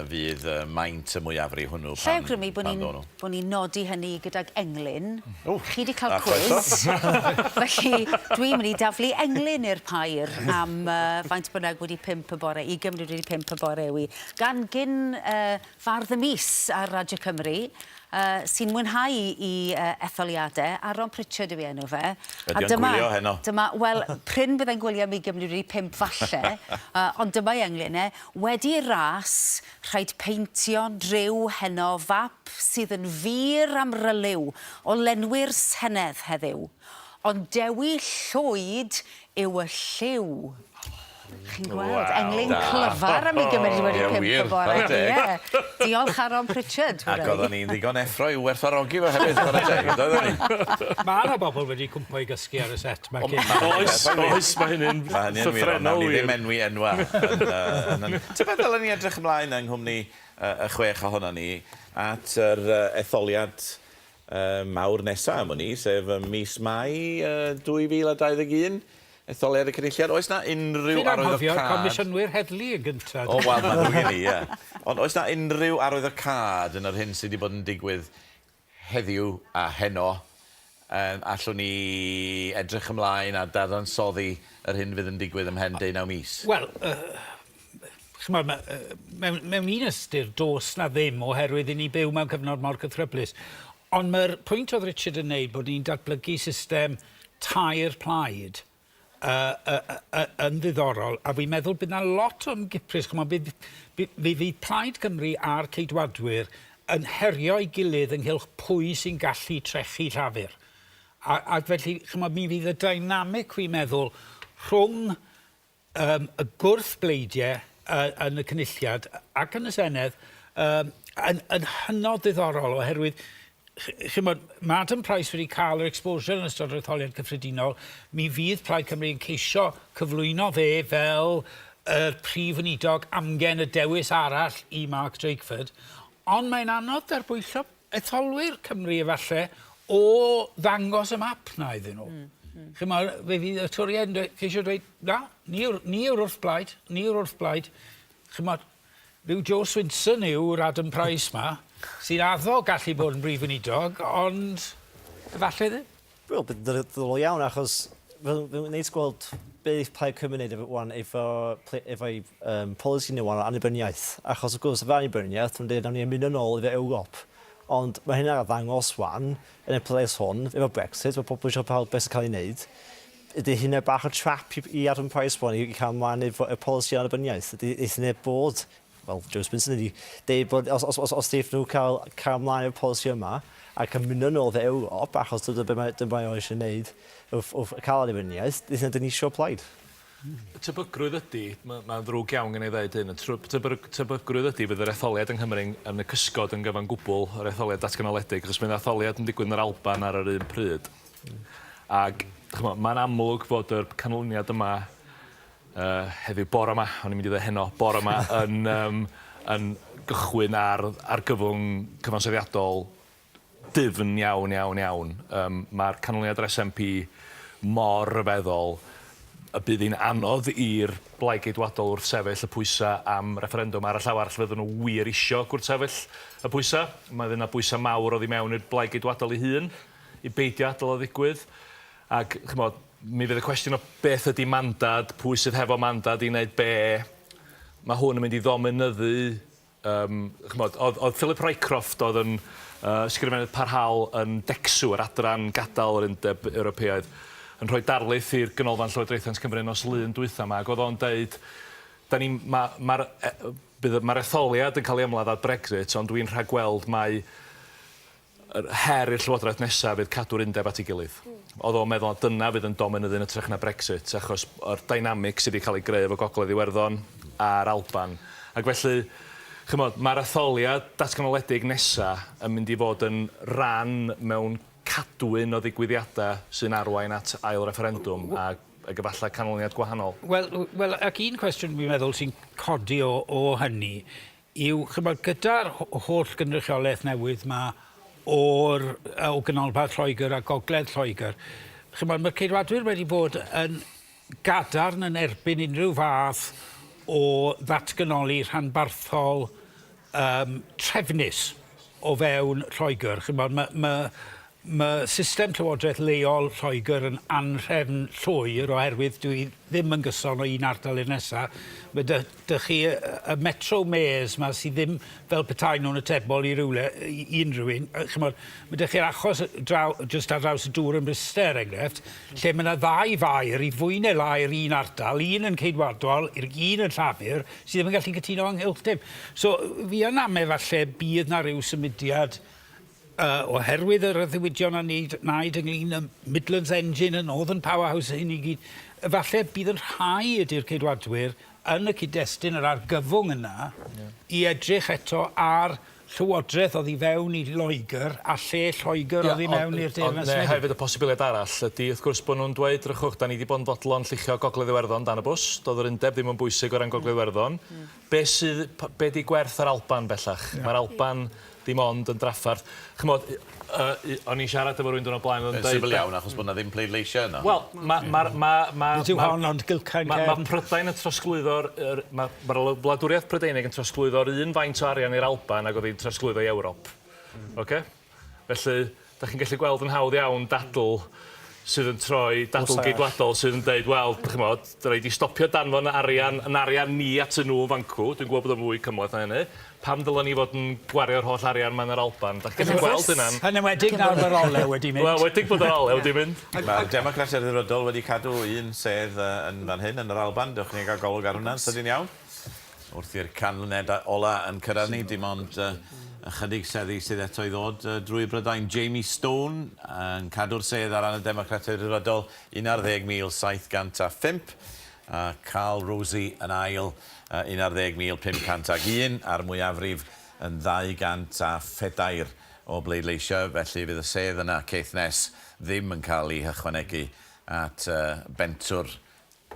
fydd maint y mwyafrif hwnnw
Lle
pan
awgrymu bod
pan
ni'n
ddown nhw.
bod ni'n nodi hynny gydag englyn.
O,
Chi 'di cael
a chroeso.
cwis, felly dwi'n mynd i daflu englyn i'r pair am yy faint bynnag wedi pump y bore, ugain munud wedi pump y bore yw hi. Gan gyn yy Fardd y Mis ar Radio Cymru, yy sy'n mwynhau 'i yy etholiade, Aron Pritchard yw 'i enw fe.
Ydy o'n gwylio heno?
Dyma, wel, prin byddai'n gwylio am ugain munud wedi pump falle, yy ond dyma'i englyn e. Wedi ras, rhaid peintio driw heno fap sydd yn fur am ryliw o lenwi'r Senedd heddiw. Ond Dewi Llwyd yw y lliw. Chi'n gweld, englyn clyfar am ei gymryd wedi
Ie,
pump
wir,
y bore.
chwarae teg.
Ie. Diolch Aron Pritchard.
Ac oedden ni'n ddigon effro i'w werthfawrogi fo hefyd, chwarae teg, yn doedden ni?
Mae yna bobl wedi cwmpo i gysgu ar y set 'ma cyn.
Oes, oes, mae hynny'n
Mae hynny'n wir, ond nawn
llythrennol
ni
wir.
ddim enwi enwa yn yy yn yn... Tybed ddylen ni edrych ymlaen yng nghwmni y chwech ohonon ni at yr etholiad mawr nesa am wn i, sef ym mis Mai 2021, etholiad y Cynulliad. Oes 'na unrhyw
Chi'n anghofio'r
arwyddocâd...
Comisiynwyr Heddlu yn gynta.
O wel, mae'n ddrwg gen i, ie. Ond oes 'na unrhyw arwyddocâd yn yr hyn sydd wedi bod yn digwydd heddiw a heno? Yym, allwn ni edrych ymlaen a dadansoddi yr hyn fydd yn digwydd ymhen deunaw mis?
Wel, yy, chimod, ma', yy, mewn, mewn un ystyr, does 'na ddim, oherwydd i ni byw mewn cyfnod mor cythryblus. Ond mae'r pwynt oedd Richard yn neud bod ni'n datblygu system tair plaid yy, yy, yy, yn ddiddorol, a fi'n meddwl bydd 'na lot o ymgiprys, chimod, bydd, bydd, fe fydd Plaid Cymru a'r Ceidwadwyr yn herio'i gilydd ynghylch pwy sy'n gallu trechu Llafur. A, ac felly, chimod, mi fydd y dynamic, fi'n meddwl, rhwng yym y gwrthbleidiau yy yn y Cynulliad ac yn y Senedd yym yn yn hynod ddiddorol oherwydd chimod, mae Adam Price wedi cael yr exposure yn ystod yr etholiad cyffredinol, mi fydd Plaid Cymru yn ceisio cyflwyno fe fel yr prif weinidog amgen y dewis arall i Mark Drakeford, ond mae'n anodd darbwyllo etholwyr Cymru efalle o ddangos y map 'na iddyn nhw. Chimod, fe fydd y Torïaid yn dweud, ceisio dweud, na, ni yw'r ni yw'r wrthblaid, ni yw'r wrthblaid. Chimod, rhyw Jo Swinson yw'r Adam Price 'ma, sy'n addo gallu bod yn brif weinidog, ond efallai ddim.
Wel, bydd yn ddiddorol iawn, achos mae'n neis gweld beth Plaid Cymru'n neud efo wan efo efo'i um, polisi nhw wan o annibyniaeth. Achos wrth gwrs, efo annibyniaeth, nhw'n dweud nawn ni ymuno nôl efo Ewrop. Ond mae hynna ar ddangos wan, yn y pleidlais hwn, efo Brexit, mae pobl eisiau gweld beth sy'n cael ei wneud. Ydy hynna bach o trap i, i Adam Price wan, i, i cael ymlaen efo y polisi annibyniaeth? Ydy hynna bod wel, Joe Spencer wedi deud bod os, os, os, os wnaethon nhw cael, cael ymlaen efo'r polisi yma ac ymuno nôl efo Ewrop, achos dyna be mae, dyna mae o eisiau gwneud wrth, wrth cael annibyniaeth, dyn ni eisiau plaid.
Y tebygrwydd ydy, mae'n ddrwg iawn gen i ddeud hyn, y tebygrwydd ydy fydd yr etholiad yng Nghymru yn y cysgod yn gyfan gwbl, yr etholiad datganoledig, achos mae'n etholiad yn digwydd yn yr Alban ar yr un pryd. Ac mae'n amlwg fod yr canlyniad yma uh, heddiw bore yma, o'n i'n mynd i ddweud heno, bore yma, yn, um, yn gychwyn ar argyfwng cyfansoddiadol dyfn iawn, iawn, iawn. Um, Mae'r canlyniad yr SNP mor ryfeddol y bydd hi'n anodd i'r Blaid Geidwadol wrth sefyll y pwysau am refferendwm. Ar y llaw arall, fydden nhw wir isio gwrthsefyll y pwysau. Mae yna bwysau mawr oddi mewn i'r Blaid Geidwadol ei hun i beidio adael o ddigwydd. Ac, chimod, mi fydd y cwestiwn o beth ydy mandad, pwy sydd hefo mandad i wneud be, mae hwn yn mynd i ddominyddu, um, chimod, oedd, oedd Philip Rycroft oedd yn uh, ysgrifennydd parhaol yn DECSW, yr adran gadael yr Undeb Ewropeaidd, yn rhoi darlith i'r Ganolfan Llywodraethiant Cymru nos Lun dwytha yma, ac oedd o'n deud, da ni, mae'r ma, ma, bydd, ma etholiad yn cael ei ymladd ar Brexit, ond dwi'n rhagweld mai yr her i'r Llywodraeth nesaf fydd cadw'r undeb at ei gilydd. Oedd o'n meddwl na dyna fydd yn dominyddu yn hytrach na Brexit, achos o'r dynamic sydd wedi cael ei greu efo Gogledd Iwerddon a'r Alban. Ac felly, chimod, mae'r etholiad datganoledig nesa yn mynd i fod yn ran mewn cadwyn o ddigwyddiadau sy'n arwain at ail refferendwm a ac efallai canlyniad gwahanol.
Wel, wel, ac un cwestiwn dwi'n meddwl sy'n codi o, o hynny yw, chimod, gyda'r holl gynrychiolaeth newydd 'ma o'r, o ganolbarth Lloegr a gogledd Lloegr, chimod, mae'r Ceidwadwyr wedi bod yn gadarn yn erbyn unrhyw fath o ddatganoli rhanbarthol um, trefnus o fewn Lloegr. Chimod, mae, mae, Mae system llywodraeth leol Lloegr yn anhrefn llwyr oherwydd dwi ddim yn gyson o un ardal i'r nesa. Mae 'da 'da chi y metro mayors 'ma sydd ddim fel petai nhw'n atebol i rywle i i unrhyw un. Yy ch'mod ma' 'da chi'r achos draw jyst ar draws y dŵr yn Bryste er enghraifft lle ma' 'na ddau faer i fwy neu lai yr un ardal, un yn Ceidwadol, un yn Llafur, sydd ddim yn gallu cytuno ynghylch dim. So fi yn ame falle bydd 'na ryw symudiad Uh, oherwydd yr addewidion a wneud, wnaed ynglyn â Midlands Engine a Northern Powerhouse a hyn i gyd, efallai bydd yn rhaid i'r Ceidwadwyr yn y cyd-destun yr argyfwng yna yeah. i edrych eto ar llywodraeth oddi fewn i Loegr a lle Lloegr yeah, oddi mewn i'r Deyrnas Unedig.
Hefyd y posibiliad arall ydy wrth gwrs bod nhw'n dweud, drychwch, da ni wedi bod yn fodlon lluchio Gogledd Iwerddon dan y bws, doedd yr undeb ddim yn bwysig o ran Gogledd Iwerddon. Mm. Be sydd, be di gwerth yr Alban bellach? Yeah. Mae'r Alban ddim ond yn drafferth. Ch'mod, yy, o'n i'n siarad efo rywun diwrnod blaen oedd yn deud... Yn
syml iawn, achos bod 'na ddim pleidleisiau yno.
Wel, ma' ma'r ma' ma'...
Nid yw hon ond gilcain cefn.
Ma' Prydain yn trosglwyddo'r yr ma' ma'r wladwriaeth Prydeinig yn trosglwyddo'r un faint o arian i'r Alban ag oedd hi'n trosglwyddo i Ewrop. Ocê? Felly, dach chi'n gallu gweld yn hawdd iawn dadl sydd yn troi, dadl Geidwadol sydd yn deud, wel, chimod, rhaid i stopio danfon arian, yn arian ni at y nhw yn fancw, dwi'n gwybod bod o'n fwy cymhleth na hynny, pam dylen ni fod yn gwario'r holl arian 'ma yn yr Alban? Dach chi'n gallu gweld hynna'n...
Yn enwedig nawr mae'r olew wedi mynd.
Wel, enwedig bod yr olew wedi mynd.
Mae'r Democratiaid Rhyddfrydol wedi cadw un sedd yn fan hyn, yn yr Alban. Dewch i ni gael golwg ar hwnna'n sydyn iawn. Wrth i'r canlyniad ola' yn cyrraedd ni, dim ond ychydig seddi sydd eto i ddod drwy Brydain. Jamie Stone yn cadw'r sedd ar ran y Democratiaid Rhyddfrydol, 11,705, a Carl Rosie yn ail, 11,501, a'r mwyafrif yn 204 o bleidleisiau, felly fydd y sedd yna, Caithness, ddim yn cael ei hychwanegu at bentwr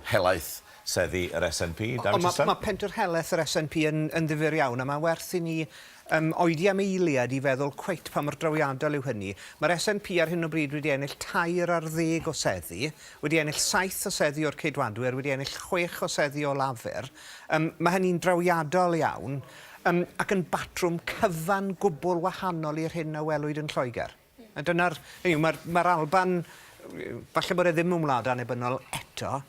helaeth seddi yr SNP, David
Ond
Trystan?
mae pentwr helaeth yr SNP yn, yn ddifyr iawn, a mae werth i ni um, oedi am eiliad i feddwl cweit pa mor drawiadol yw hynny. Mae'r SNP ar hyn o bryd wedi ennill 13 o seddi, wedi ennill 7 o seddi o'r Ceidwadwyr, wedi ennill 6 o seddi o Lafur. Um, mae hynny'n drawiadol iawn, um, ac yn batrwm cyfan gwbl wahanol i'r hyn a welwyd yn Lloegr. A dyna'r... Hynny yw, mae'r mae'r Alban, falle bod e ddim yn wlad annibynnol eto,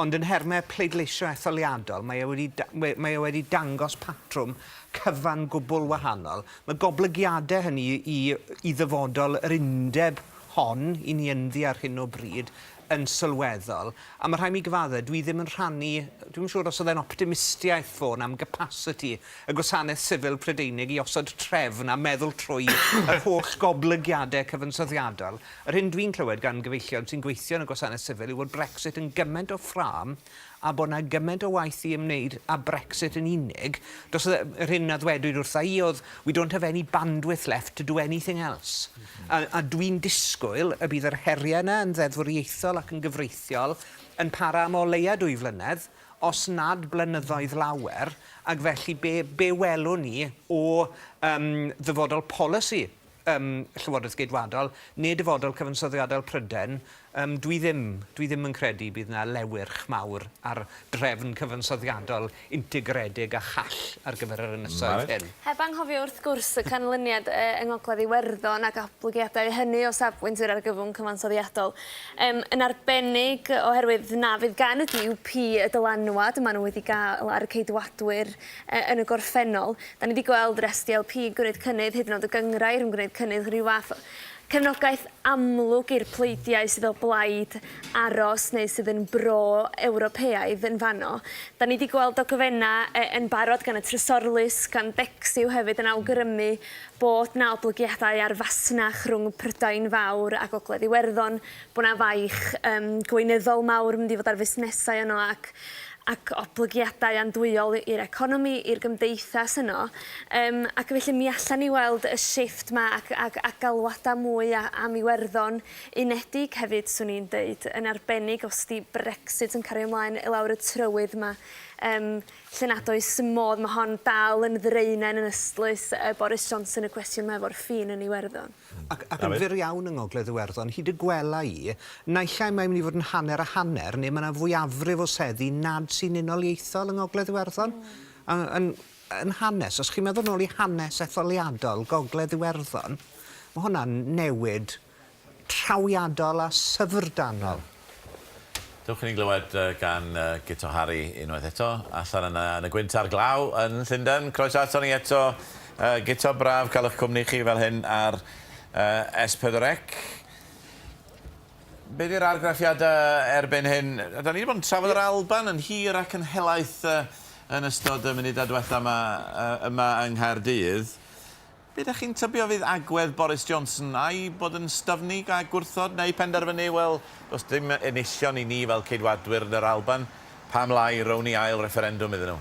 ond yn nhermau pleidleisio etholiadol, mae e wedi, mae e wedi dangos patrwm cyfan gwbl wahanol. Mae goblygiadau hynny i, i ddyfodol yr undeb hon i ni ynddi ar hyn o bryd yn sylweddol, a ma' rhaid mi gyfadde, dwi ddim yn rhannu, dwi'm yn siŵr os oedd e'n optimistiaeth Fôn am gapasiti y gwasanaeth sifil Prydeinig i osod trefn a meddwl trwy yr holl goblygiadau cyfansoddiadol. Yr hyn dwi'n clywed gan gyfeillion sy'n gweithio yn y gwasanaeth sifil yw bod Brexit yn gymaint o ffrâm a bod 'na gymaint o waith i ymwneud â Brexit yn unig, does e, yr hyn a ddwedwyd wrtha i oedd we don't have any bandwidth left to do anything else. A, a dwi'n disgwyl y bydd yr heriau yna yn ddeddfwriaethol ac yn gyfreithiol yn para am o leia 2 flynedd, os nad blynyddoedd lawer, ac felly be, be welwn ni o um, ddyfodol polisi um, Llywodraeth Geidwadol neu dyfodol cyfansoddiadol Prydain, um, dwi ddim, dwi ddim yn credu bydd yna lewyrch mawr ar drefn cyfansoddiadol integredig a chall ar gyfer yr ynysoedd hyn.
Heb anghofio wrth gwrs y canlyniad yng Ngogledd Iwerddon ac oblygiadau hynny o safbwynt yr argyfwng cyfansoddiadol. Um, yn arbennig oherwydd na fydd gan y DUP y dylanwad maen nhw wedi gael ar y Ceidwadwyr yn y gorffennol. Da ni wedi gweld yr SDLP yn gwneud cynnydd, hyd yn oed y gynghrair yn gwneud cynnydd, rhyw fath o cefnogaeth amlwg i'r pleidiau sydd o blaid aros neu sydd yn bro-Ewropeaidd yn fanno. Da ni wedi gweld dogfennau yn barod gan y Trysorlys, gan Decsiw hefyd yn awgrymu bod 'na oblygiadau ar fasnach rhwng Prydain Fawr a Gogledd Iwerddon, bod 'na faich gweinyddol mawr yn mynd i fod ar fusnesau yno ac ac oblygiadau andwyol i'r economi, i'r gymdeithas yno. Yym, ac felly mi allan ni weld y shifft 'ma ac ac ac galwadau mwy a- am Iwerddon unedig hefyd, 'swn i'n deud, yn arbennig os 'di Brexit yn cario ymlaen i lawr y trywydd 'ma. Yym, lle nad oes modd, mae hon dal yn ddraenen yn ystlys, Boris Johnson y cwestiwn 'ma efo'r ffin yn Iwerddon.
Ac, ac yn fyr iawn yng Ngogledd Iwerddon, hyd y gwela i, naill ai mae'n mynd i fod yn hanner a hanner, neu mae yna fwyafrif o seddi nad sy'n unoliaethol yng Ngogledd Iwerddon. A, yn, yn hanes, os chi'n meddwl nôl i hanes etholiadol Gogledd Iwerddon, mae hwnna'n newid trawiadol a syfrdanol.
Dewch i ni glywed gan Guto Harri unwaith eto, allan yna yn y gwynt a'r glaw yn Llundain. Croeso ato ni eto, Guto, braf cael eich cwmni chi fel hyn ar S4C. Be di'r argraffiadau erbyn hyn? Da ni wedi bod yn trafod yr Alban yn hir ac yn helaeth yn ystod y munudau diwetha yma, yma yng Nghaerdydd. Be dach chi'n tybio fydd agwedd Boris Johnson? Ai bod yn styfnig a gwrthod neu penderfynu, wel, does dim enillion i ni fel Ceidwadwyr yn yr Alban, pam lai rown ni ail refferendwm iddyn nhw?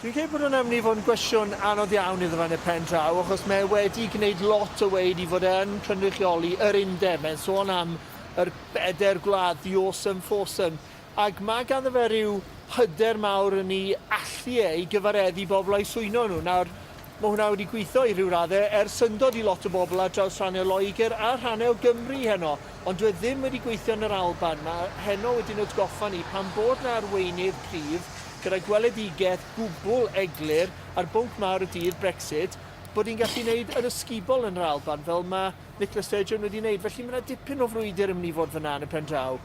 Dwi'n credu bod hwnna'n mynd i fod yn gwestiwn anodd iawn iddo fe yn y pen draw, achos mae e wedi gwneud lot o weud i fod e yn cynrychioli yr undeb. Mae'n sôn am yr bedair gwlad, the awesome foursome. Ac mae ganddo fe ryw hyder mawr yn ei allu e i gyfareddu bobl a'u swyno nhw. Nawr, mae hwnna wedi gweithio i ryw raddau, er syndod i lot o bobl ar draws rhannau o Loegr a rhannau o Gymru heno, ond dyw e ddim wedi gweithio yn yr Alban. Mae heno wedi'n atgoffa ni pam bod 'na arweinydd cryf gyda gweledigaeth gwbl eglur ar bwnc mawr y dydd, Brexit, bod ni'n gallu wneud yr ysgubol yn yr Alban fel mae Nicola Sturgeon wedi wneud. Felly mae 'na dipyn o frwydr yn mynd i fod fan'na yn y pen draw.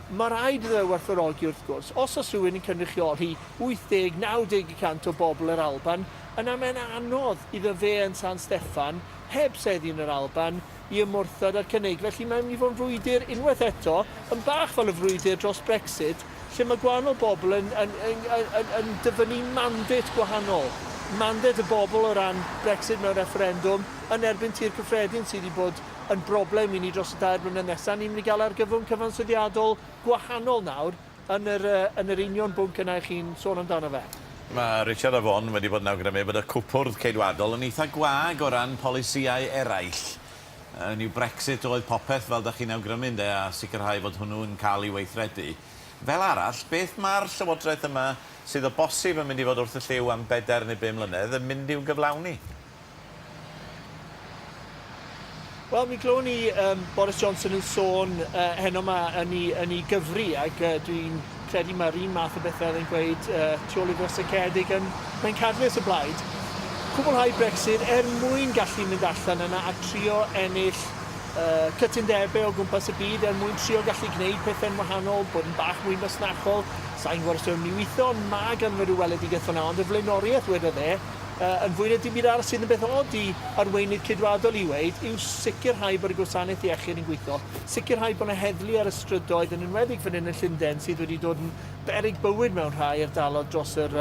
Mae rhaid iddo fe werthfawrogi wrth gwrs, os oes rhywun yn cynrychioli 80, 90 y cant o bobl yr Alban, yna mae'n anodd iddo fe yn San Steffan, heb seddi yn yr Alban, i ymwrthod â'r cynnig. Felly mae'n mynd i fod yn frwydr unwaith eto, yn bach fel y frwydr dros Brexit, lle mae gwahanol bobl yn, yn, yn, yn, yn dyfynnu mandate gwahanol. Mandate y bobl o ran Brexit mewn refferendwm yn erbyn Tŷ'r Cyffredin sydd wedi bod yn broblem i ni dros y dair blynedd nesaf. Ni'n mynd i gael argyfwng cyfansoddiadol gwahanol nawr yn yr, yn yr union bwnc yna 'y chi'n sôn amdano fe.
Mae Richard a Vaughan wedi bod yn awgrymu bod y cwpwrdd Ceidwadol yn eitha gwag o ran polisïau eraill. Hynny yw, Brexit oedd popeth, fel dach chi'n awgrymu, ynde, a sicrhau fod hwnnw'n cael ei weithredu. Fel arall, beth mae'r Llywodraeth yma, sydd o bosib yn mynd i fod wrth y llyw am bedair neu bum mlynedd, yn mynd i'w gyflawni?
Wel, mi glywon ni um, Boris Johnson yn sôn uh, heno yma yn ei, yn ei gyfri, ac uh, dwi'n credu mae'r un math o bethau oedd e'n gweud uh, tu ôl i ddrysau caeedig yn pencadlys y blaid. Cwblhau Brexit er mwyn gallu mynd allan yna a trio ennill uh, cytundebau o gwmpas y byd er mwyn trio gallu gwneud pethau'n wahanol, bod yn bach mwy masnachol. Sa i'n gwybod os yw'n mynd i weithio, ond mae ganddo fe ryw weledigaeth fan'na, ond y flaenoriaeth wedodd e, yn fwy na dim byd arall sydd yn beth od i arweinydd Ceidwadol i weud, yw sicrhau bod y gwasanaeth iechyd yn gweithio, sicrhau bod 'na heddlu ar y strydoedd, yn enwedig fan hyn yn Llundain, sydd wedi dod yn beryg bywyd mewn rhai ardaloedd dros yr,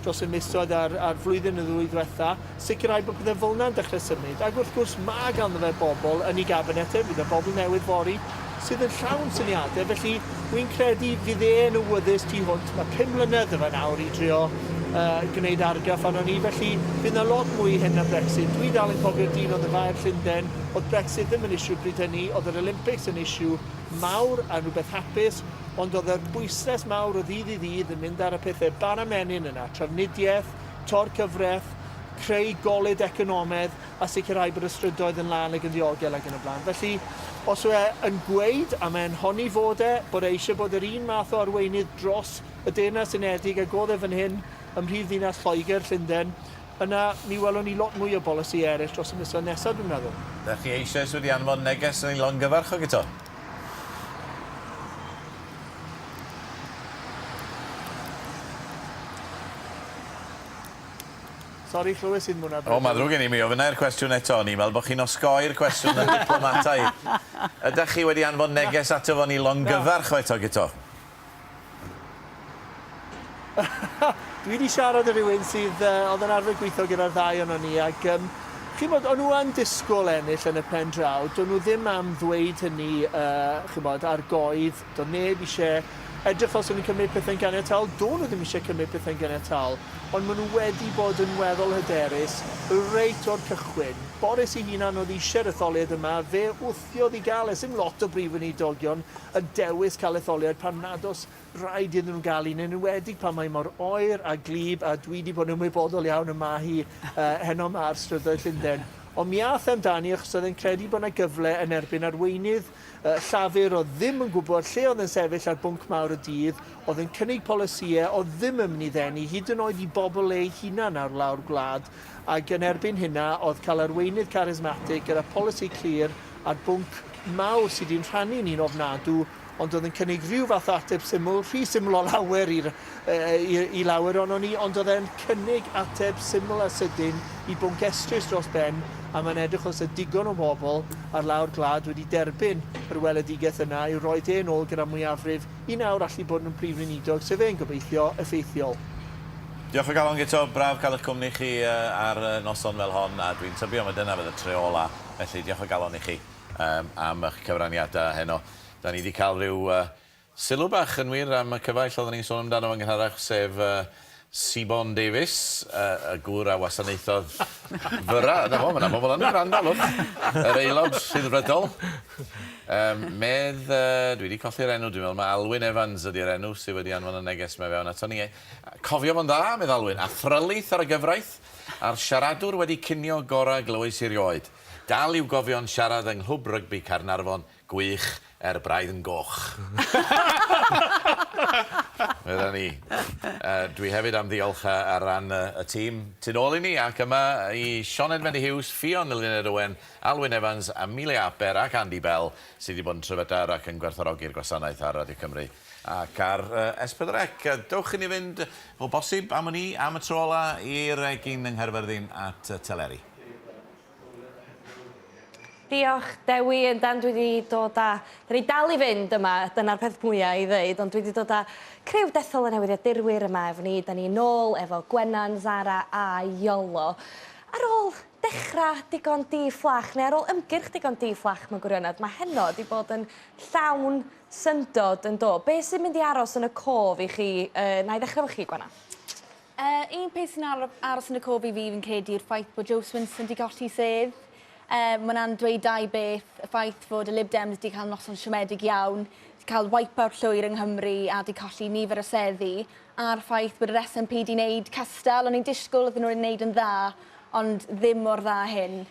dros y misoedd a'r, a'r flwyddyn neu ddwy ddiwetha, sicrhau bod pethau fel 'na'n dechrau symud. Ac wrth gwrs, mae ganddo fe bobl yn ei gabinet e, fydd 'na bobl newydd fory, sydd yn llawn syniadau, felly wi'n credu fydd e yn awyddus tu hwnt, mae 5 mlynedd 'da fe nawr i drio uh, gwneud argraff arno ni, felly fydd 'na lot mwy i hyn na Brexit. Dwi dal yn cofio'r dyn oedd yn faer Llundain, oedd Brexit ddim yn issue pryd hynny, oedd yr Olympics yn issue mawr a rhywbeth hapus, ond oedd yr bwyslais mawr o ddydd i ddydd yn mynd ar y pethau bara menyn yna, trafnidiaeth, tor cyfraith, creu golud economaidd, a sicrhau bod y strydoedd yn lân ac yn ddiogel ac yn y blaen. Felly, os yw e yn gweud, a mae'n honni fod e, bod e eisiau bod yr un math o arweinydd dros y Deyrnas Unedig ag oedd e fan hyn ym mhrif ddinas Lloegr, Llundain, yna mi welwn ni lot mwy o bolisi eraill dros y misoedd nesaf, dwi'n meddwl.
Dach chi eisoes wedi anfon neges yn ei longyfarch o, Guto?
Sori, clywes i ddim hwnna.
O, mae'n ddrwg gen i, mi ofynnai'r cwestiwn eto. O'n i'n meddwl bod chi'n osgoi'r cwestiwn yn ddiplomataidd. Ydych chi wedi anfon neges ato fo ni longyfarch o eto, Guto?
Dwi wedi siarad â rhywun sydd uh, oedd yn arfer gweithio gyda'r ddau ohonon ni ac um, chi'n bod, o'n nhw yn disgwyl ennill yn y pen draw. Do'n nhw ddim am ddweud hynny, uh, chi'n bod, ar goedd. Doedd neb eisiau edrych fel 'sen nhw'n cymryd pethau'n ganiataol. Do'n nhw ddim eisiau cymryd pethau'n ganiataol. Ond maen nhw wedi bod yn weddol hyderus reit o'r cychwyn. Boris ei hunan oedd eisiau'r etholiad yma, fe wthiodd i gael e. 'Sim lot o brif weinidogion yn dewis cael etholiad pan nad oes rhaid iddyn nhw gael un, yn enwedig pan mae mor oer a gwlyb, a dwi 'di bod yn ymwybodol iawn y ma' hi heno 'ma ar strydoedd Llundain. Ond mi ath e amdani achos oedd e'n credu bod 'na gyfle yn erbyn arweinydd Llafur oedd ddim yn gwybod lle oedd yn sefyll ar bwnc mawr y dydd, oedd yn cynnig polisïau oedd ddim yn mynd i ddenu hyd yn oed i bobl eu hunan ar lawr gwlad, ac yn erbyn hynna oedd cael arweinydd carismatig gyda polisi clir ar bwnc mawr sydd wedi'n rhannu ni'n ofnadw, ond oedd yn cynnig rhyw fath o ateb syml, rhy syml o lawer i'r, i, i lawer ohonon ni, ond oedd e'n cynnig ateb syml a sydyn i bwnc estrys dros ben, a mae'n edrych fel 'sa digon o bobl ar lawr gwlad wedi derbyn yr weledigaeth yna i'w roid e yn ôl gyda mwyafrif i nawr allu bod yn Prif Weinidog, sef e'n gobeithio, effeithiol.
Diolch o galon Guto, braf cael eich cwmni chi ar noson fel hon, a dwi'n tybio mai dyna fydd y tre ola, felly diolch o galon i chi am eich cyfraniadau heno. Da ni 'di cael rhyw sylw bach yn wir am y cyfaill oedden ni'n sôn amdano fo'n gynharach, sef Sibon Davies, y gŵr a wasanaethodd Fyra. 'Na fo, ma' 'na bobl yn gwrando, lwc. Yr aelod Rhyddfrydol. Um, medd, uh, dwi wedi colli'r enw, dwi'n meddwl, mae Alwyn Evans ydy'r enw sydd wedi anfon y neges 'ma fewn ato ni. Cofio fo'n dda, medd Alwyn, athrylith ar y gyfraith, a'r siaradwr wedi cinio gorau glywais i erioed. Dal i'w gofio'n siarad yng Nghlwb Rygbi Caernarfon, Gwych, er braidd yn goch. Medda ni. Uh, dwi hefyd am ddiolch ar ran y, y tîm tu nôl i ni ac yma i Sioned Mendy Hughes, Ffion Eluned Owen, Alwyn Evans, Amelia Aber ac Andy Bell sydd wedi bod yn trefydar ac yn gwerthfawrogi'r gwasanaeth ar Radio Cymru ac ar uh, S4C. Dewch i ni fynd o bosib am wn i am y tro ola i'r egin yng Nghaerfyrddin at Teleri.
Diolch, Dewi. Yndan, dwi 'di dod â... 'Dan ni dal i fynd yma, dyna'r peth mwya i ddeud, ond dwi 'di dod â criw dethol o newyddiadurwyr yma efo ni. 'Dan ni nôl efo Gwenan, Zara a Iolo. Ar ôl dechrau digon di-fflach, neu ar ôl ymgyrch digon di-fflach mewn gwirionedd, mae heno 'di bod yn llawn syndod yn do. Be sy'n mynd i aros yn y cof i chi? Uh, na i ddechrau efo chi, Gwenan.
Uh, un peth sy'n ar aros yn y cof i fi fi'n credu yw'r ffaith bod Jo Swinson 'di golli sedd. Uh, mae hwnna'n dweud dau beth, y ffaith fod y Lib Dems 'di cael noson siomedig iawn, 'di cael wipe-out llwyr yng Nghymru a 'di colli nifer o seddi, a'r ffaith bod yr SNP 'di wneud cystal, o'n i'n disgwyl iddyn nhw'n wneud yn dda, ond ddim mor dda hyn.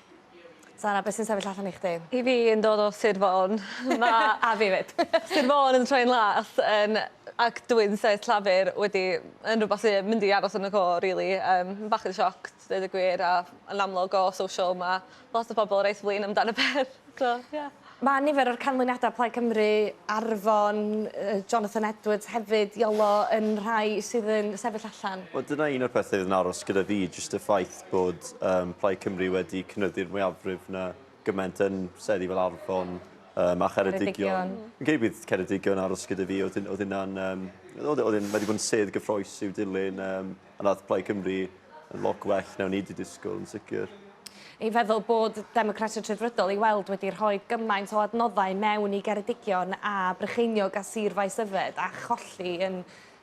Sara, beth sy'n sefyll allan i chdi?
I fi yn dod o Sir Fôn, ma'...
A fi 'fyd.
Sir Fôn yn troi'n las yn ac dwyn sedd Llafur wedi yn rwbath sy mynd i aros yn y co rili yym bach yn shocked deud y gwir a yn amlwg o social ma' lot o pobol reit flin amdan y peth so ie.
Mae nifer o'r canlyniadau Plaid Cymru, Arfon, Jonathan Edwards hefyd, Iolo, yn rhai sydd yn sefyll allan.
Wel, dyna un o'r pethau fydd yn aros gyda fi, jyst y ffaith bod um, Plaid Cymru wedi cynyddu'r mwyafrif na gymaint yn seddi fel Arfon um, a Cheredigion. Fi'n credu bydd Ceredigion aros gyda fi, oedd oedd hynna'n... Um, oedd, oedd, wedi bod yn sedd gyffroes i'w dilyn, um, a nath Plaid Cymru yn lot gwell na o'n i 'di disgwyl yn sicr.
I feddwl bod Democratiaid Rhyddfrydol i weld wedi rhoi gymaint o adnoddau mewn i Geredigion a Brycheiniog a Sir Faesyfed a cholli yn,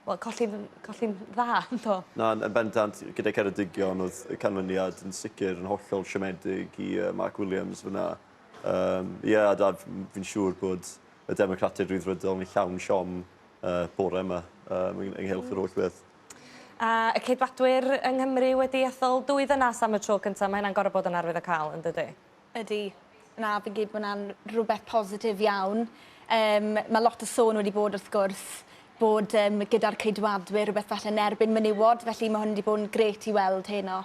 wel, colli'n colli'n dda, yndo?
Na, yn bendant, gyda Ceredigion oedd y canlyniad yn sicr yn hollol siomedig i Mark Williams fan'na. Yym, ie, a da, fi'n siŵr bod y Democratiaid Rhyddfrydol yn llawn siom bore 'ma ynghylch yr holl beth.
A y Ceidwadwyr yng Nghymru wedi ethol dwy ddynas am y tro cyntaf. Mae hynna'n gorfod bod yn arwyddocaol, yn dydy?
Ydy. Na, fi'n credu bod hwnna'n rhywbeth positif iawn. Um, mae lot o sôn wedi bod wrth gwrs bod um, gyda'r Ceidwadwyr rhywbeth falle yn erbyn menywod, felly mae hwn wedi bod yn grêt i weld heno.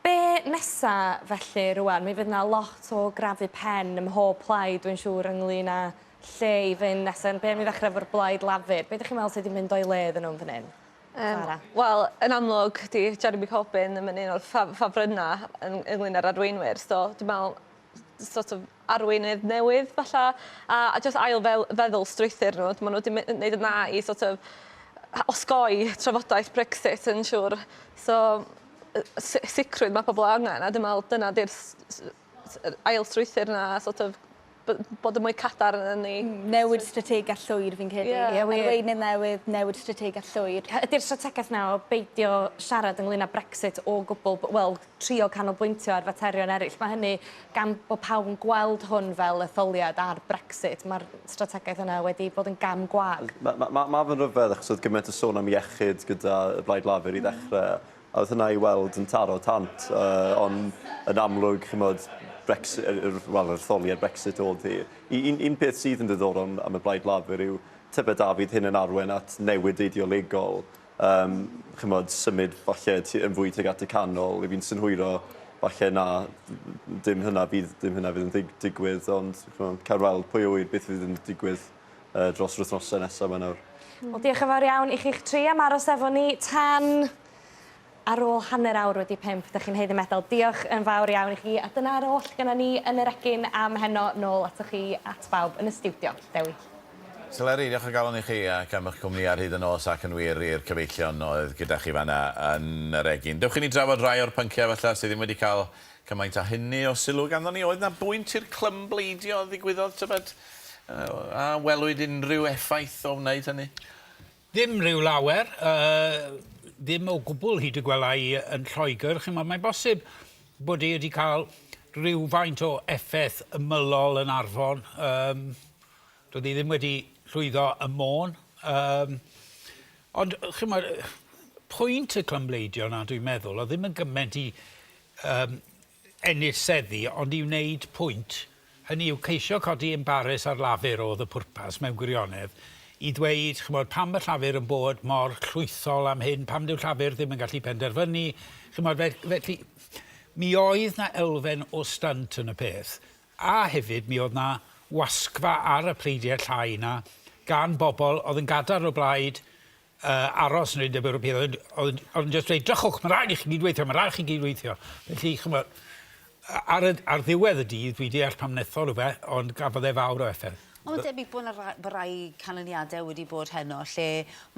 Be nesa felly rwan? Mi fydd 'na lot o grafu pen ym mhob plaid dwi'n siŵr ynglyn â lle i fynd nesa. Be am ni ddechrau efo'r Blaid Lafur? Be dych chi'n meddwl sydd wedi mynd o'i le iddyn nhw yn fan hyn?
Sara? Wel, yn amlwg, 'di Jeremy Corbyn ddim yn un o'r ffafrynnau ynglyn â'r arweinwyr, so dwi'n meddwl sort of arweinydd newydd falle, a jyst ail feddwl strwythur nhw. Maen nhw wedi wneud yn dda i sort of osgoi trafodaeth Brexit yn siŵr. So sicrwydd mae pobl angen, a dwi'n meddwl dyna 'di'r ail strwythur 'na, sort of bod yn mwy cadarn yn ei...
Newid strategaeth llwyr fi'n credu.
Ie. Ie wir.
Arweinydd newydd, newid strategaeth llwyr.
Ydy'r strategaeth 'na o beidio siarad ynglyn â Brexit o gwbl, wel, trio canolbwyntio ar faterion eraill, mae hynny gan bod pawb yn gweld hwn fel etholiad ar Brexit, mae'r strategaeth yna wedi bod yn gam gwag.
Mae ma, ma, ma fe'n rhyfedd achos oedd gymaint o sôn am iechyd gyda y Blaid Lafur i ddechrau, A oedd hynna i weld yn taro tant, ond yn amlwg, chimod, Brexit, wel, yr etholiad Brexit oedd hi. Un, un peth sydd yn ddiddorol am y Blaid Lafur yw tybed a fydd hyn yn arwain at newid eideolegol, um, chimod, symud falle yn fwy tuag at y canol, i fi'n synhwyro falle na, dim hynna fydd, dim hynna fydd yn digwydd, ond chimod, cael weld pwy a ŵyr beth fydd yn digwydd dros yr wythnosau nesaf yma nawr.
Wel, diolch yn fawr iawn i chi'ch tri am aros efo ni tan ar ôl 5:30. Dych chi'n haeddu medal. Diolch yn fawr iawn i chi. A dyna'r oll gyda ni yn yr egin am heno. Nôl atoch chi at bawb yn y stiwdio. Dewi.
Teleri, diolch o galon i chi ac am eich cwmni ar hyd y nos ac yn wir i'r cyfeillion oedd gyda chi fan'na yn yr egin. Dewch i ni drafod rhai o'r pynciau falle sydd ddim wedi cael cymaint â hynny o sylw ganddon ni. Oedd 'na bwynt i'r clymbleidio ddigwyddodd tybed? A welwyd unrhyw effaith o wneud hynny?
Ddim rhyw lawer, ddim o gwbl hyd y gwela i yn Lloegr. Chimod, mae'n bosib bod hi wedi cael rhywfaint o effaith ymylol yn Arfon. Um, doedd hi ddim wedi llwyddo ym Môn. Um, ond, chimod, pwynt y clymbleidio 'na, dwi'n meddwl, oedd ddim yn gymaint i um, ennill seddi, ond i wneud pwynt, hynny yw ceisio codi embaris ar Lafur oedd y pwrpas mewn gwirionedd, i ddweud, chimod, pam mae Llafur yn bod mor llwythol am hyn, pam dyw Llafur ddim yn gallu penderfynu, chimod, felly mi oedd 'na elfen o stunt yn y peth, a hefyd mi oedd 'na wasgfa ar y pleidiau llai 'na gan bobl oedd yn gadarn o blaid aros yn yr Undeb Ewropeaidd, oedd oedd oedd yn jyst dweud, drychwch, mae'n rhaid i chi gydweithio, mae'n rhaid i chi gydweithio. Felly, chimod, ar, y, ar ddiwedd y dydd, dwi'n deall pam wnaethon nhw fe, ond gafodd e fawr o effaith.
Ond mae'n debyg bod 'na rai canlyniadau wedi bod heno lle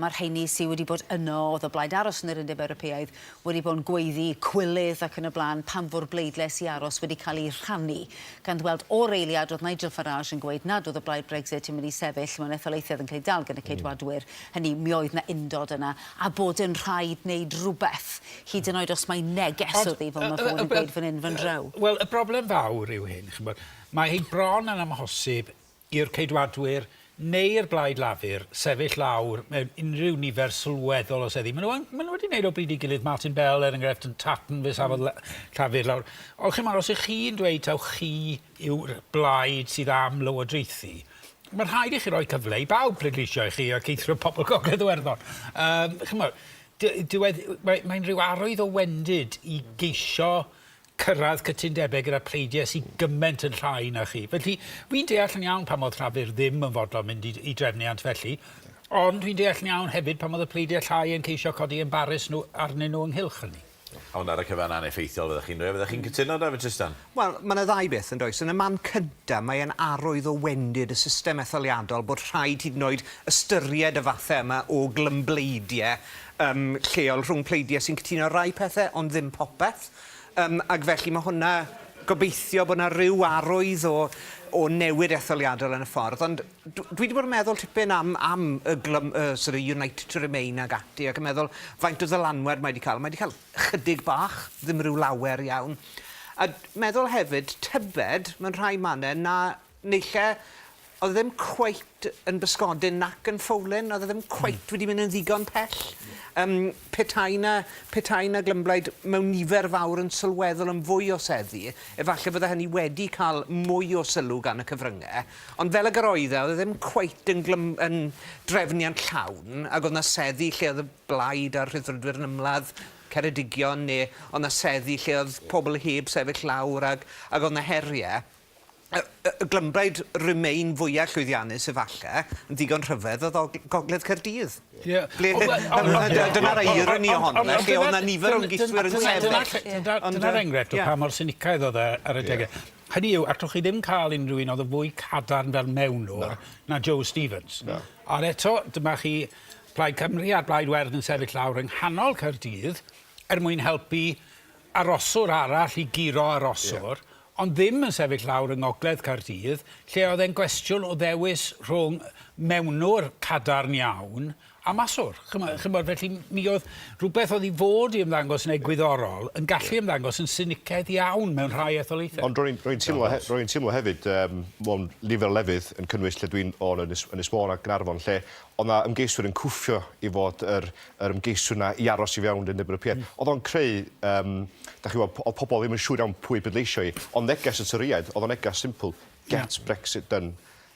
mae'r rheini sydd wedi bod yno oedd o blaid aros yn yr Undeb Ewropeaidd wedi bod yn gweiddi cwilydd ac yn y blaen pan fo'r bleidlais i aros wedi cael ei rhannu gan ddweld o'r eiliad oedd Nigel Farage yn gweud nad oedd y blaid Brexit yn mynd i sefyll mewn etholaethau yn cael ei dal gan y Ceidwadwyr Hynny, mi oedd 'na undod yna, a bod yn rhaid wneud rhywbeth, hyd yn oed os mai neges oedd hi, fel mae Vaughan yn gweud fan hyn, fan draw.
Wel, y broblem fawr yw hyn, chimod, mae hi bron yn amhosib i'r Ceidwadwyr neu'r Blaid Lafur sefyll lawr mewn unrhyw nifer sylweddol o seddi. Maen nhw, maen nhw wedi wneud o bryd i gilydd, Martin Bell, er enghraifft, yn Tatton, fe safodd Llafur lawr. Ond chimod, os ych chi'n dweud taw chi yw'r blaid sydd am lywodraethu, mae'n rhaid i chi roi cyfle i bawb pleidleisio i chi ac eithrio pobl Gogledd Iwerddon. Um, chymod, diwedd, mae'n mae rhyw arwydd o wendid i geisio cyrraedd cytundebau gyda pleidiau sydd gymaint yn llai na chi. Felly, fi'n deall yn iawn pam oedd Llafur ddim yn fodlon mynd i, i drefniant felly, ond fi'n deall yn iawn hefyd pam oedd y pleidiau llai yn ceisio codi embarus nhw arnyn nhw ynghylch hynny.
Ond ar y cyfan aneffeithiol fyddech chi'n dweud. Fyddech chi'n cytuno David Trystan?
Wel, mae 'na ddau beth yn does. Yn y man cynta, mae e'n arwydd o wendid y system etholiadol bod rhaid hyd yn oed ystyried y fathau yma o glymbleidiau yym lleol rhwng pleidiau sy'n cytuno ar rai pethau ond ddim popeth. Yym ac felly mae hwnna, gobeithio bod 'na ryw arwydd o o newid etholiadol yn y ffordd. Ond dwi 'di bod yn meddwl tipyn am am y glym- y sort of Unite to Remain ag ati ac yn meddwl faint o ddylanwad mae 'di cael. Mae 'di cael chydig bach, ddim ryw lawer iawn. A meddwl hefyd, tybed, mewn rhai mannau, na naill e Oedd e ddim cweit yn bysgodyn nac yn ffowlyn, oedd e ddim cweit wedi mynd yn ddigon pell. Yym, petai 'na, petai 'na glymblaid mewn nifer fawr yn sylweddol yn fwy o seddi, efallai fydde hynny wedi cael mwy o sylw gan y cyfryngau. Ond fel ag yr oedd e, oedd e ddim cweit yn glym- yn drefniant llawn, ac oedd 'na seddi lle oedd y Blaid a'r Rhyddfrydwyr yn ymladd, Ceredigion, neu oedd 'na seddi lle oedd pobl heb sefyll lawr ag, ag oedd 'na heriau. Y glymblaid Remain fwya llwyddiannus efalle, yn ddigon rhyfedd, oedd Og- Gogledd Caerdydd.
Ie.
Ble... Dyna'r irony ohono fe, lle oedd 'na nifer o ymgeiswyr yn sefyll.
Dyna'r enghraifft o pa mor sinicaidd oedd e ar adegau. Hynny yw, allwch chi ddim cael unrhyw un oedd yn fwy cadarn fel mewnwr na Jo Stevens. Ond eto, dyma chi Plaid Cymru a'r Blaid Werdd yn sefyll lawr yng nghanol Caerdydd er mwyn helpu aroswr arall i guro aroswr, ond ddim yn sefyll lawr yng Ngogledd Caerdydd, lle oedd e'n gwestiwn o ddewis rhwng mewnwr cadarn iawn a maswr. Chimod, chimod, felly mi oedd rhywbeth oedd i fod i ymddangos yn egwyddorol yn gallu ymddangos yn sinicaidd iawn mewn rhai etholaethau.
Ond ro'n i'n teimlo, ro'n i'n teimlo hefyd, um, mewn nifer o lefydd yn cynnwys lle dwi'n o'n Ynys, Ynys Môn a Gaernarfon, lle oedd 'na ymgeiswyr yn cwffio i fod yr, yr ymgeiswyr 'na i aros i fewn i'r Undeb Ewropeaidd. Mm. Oedd o'n creu, um, da chi weld, oedd pobl ddim yn siŵr iawn pwy bleidleisio i, ond neges y Torïaid, oedd o'n neges simple, get yeah. Brexit done.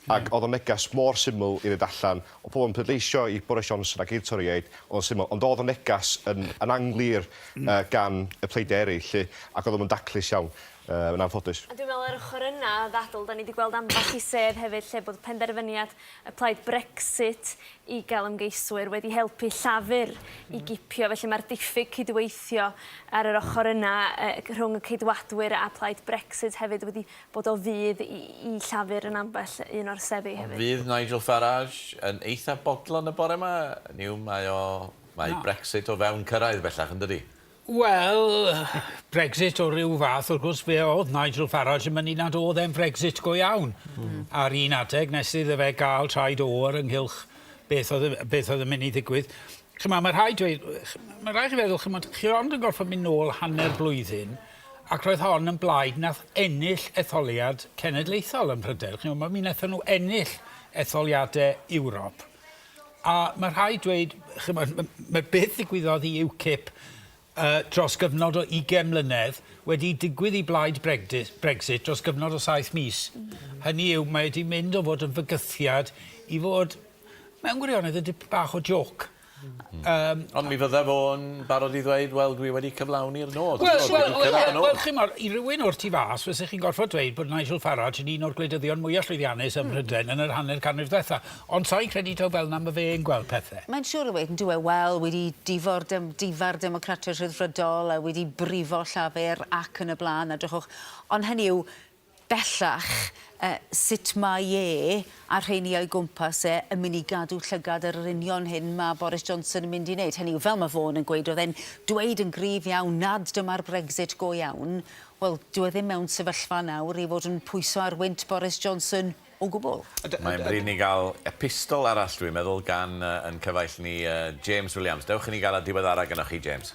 Ac oedd o'n neges mor syml i ddod allan, oedd pobl yn pleidleisio i Boris Johnson ac i'r Torïaid, oedd o'n syml, ond oedd y neges yn, yn anglir mm. uh, gan y pleidiau eraill, lle, ac oedd o'n daclus iawn, uh, yn anffodus.
A dwi'n meddwl ar ochr yna, ddadl, da ni wedi gweld ambell i sedd hefyd lle bod penderfyniad y plaid Brexit i gael ymgeiswyr wedi helpu Llafur i gipio, felly mae'r diffyg cydweithio ar yr ochr yna rhwng y Ceidwadwyr a plaid Brexit hefyd wedi bod o fudd i, i Llafur yn ambell un o'r seddi hefyd.
Fydd Nigel Farage yn eitha bodlon y bore yma? Hynny yw, mae o, mae Brexit o fewn cyrraedd bellach, yn dydi?
Wel, Brexit o ryw fath, wrth gwrs, fe oedd Nigel Farage yn mynnu nad oedd e'n Brexit go iawn. Mm. Ar un adeg, nes iddo fe gael traed oer ynghylch beth oedd, beth oedd yn mynd i ddigwydd. Chymod, mae rhaid dweud, mae rhaid chi feddwl, chymod, chi ond yn gorfod mynd nôl hanner blwyddyn, ac roedd hon yn blaid nath ennill etholiad cenedlaethol ym Mhrydain. Chymod, mi wnaethon nhw ennill etholiadau Ewrop. A mae rhaid dweud, chimod, mae beth ddigwyddodd i UKIP uh, dros gyfnod o 20 mlynedd wedi digwydd i blaid Brexit, Brexit dros gyfnod o 7 mis. Mm. Hynny yw, mae wedi mynd o fod yn fygythiad i fod, mewn gwirionedd, yn dipyn bach o joc.
Mm. Um, Ond mi fydda fo'n barod i ddweud, wel, dwi wedi cyflawni'r nod.
Wel, wel, wel, wel chimod, i rywun o'r tu fas, fyse chi'n gorfod dweud bod Nigel Farage yn un o'r gwleidyddion mwyaf llwyddiannus ym Mhrydain yn yr hanner canrif ddiwetha. Ond sa i'n credu taw fel 'na ma' fe yn gweld pethe.
Mae'n siŵr o weud, yndyw e, wel, wedi difo'r dem- difa'r Democratiaid Rhyddfrydol a wedi brifo Llafur ac yn y blaen, a drychwch. Ond hynny yw, bellach, yy sut mae e a'r rheini o'i gwmpas e yn mynd i gadw llygad ar yr union hyn ma' Boris Johnson yn mynd i wneud. Hynny yw, fel ma' Vaughan yn gweud, o'dd e'n dweud yn gryf iawn nad dyma'r Brexit go iawn. Wel, dyw e ddim mewn sefyllfa nawr i fod yn pwyso ar wynt Boris Johnson o gwbl.
Mae'n bryd ni gael epistol arall, dwi'n meddwl, gan yn cyfaill ni, James Williams. Dewch i ni gael y diweddara gynnoch chi, James.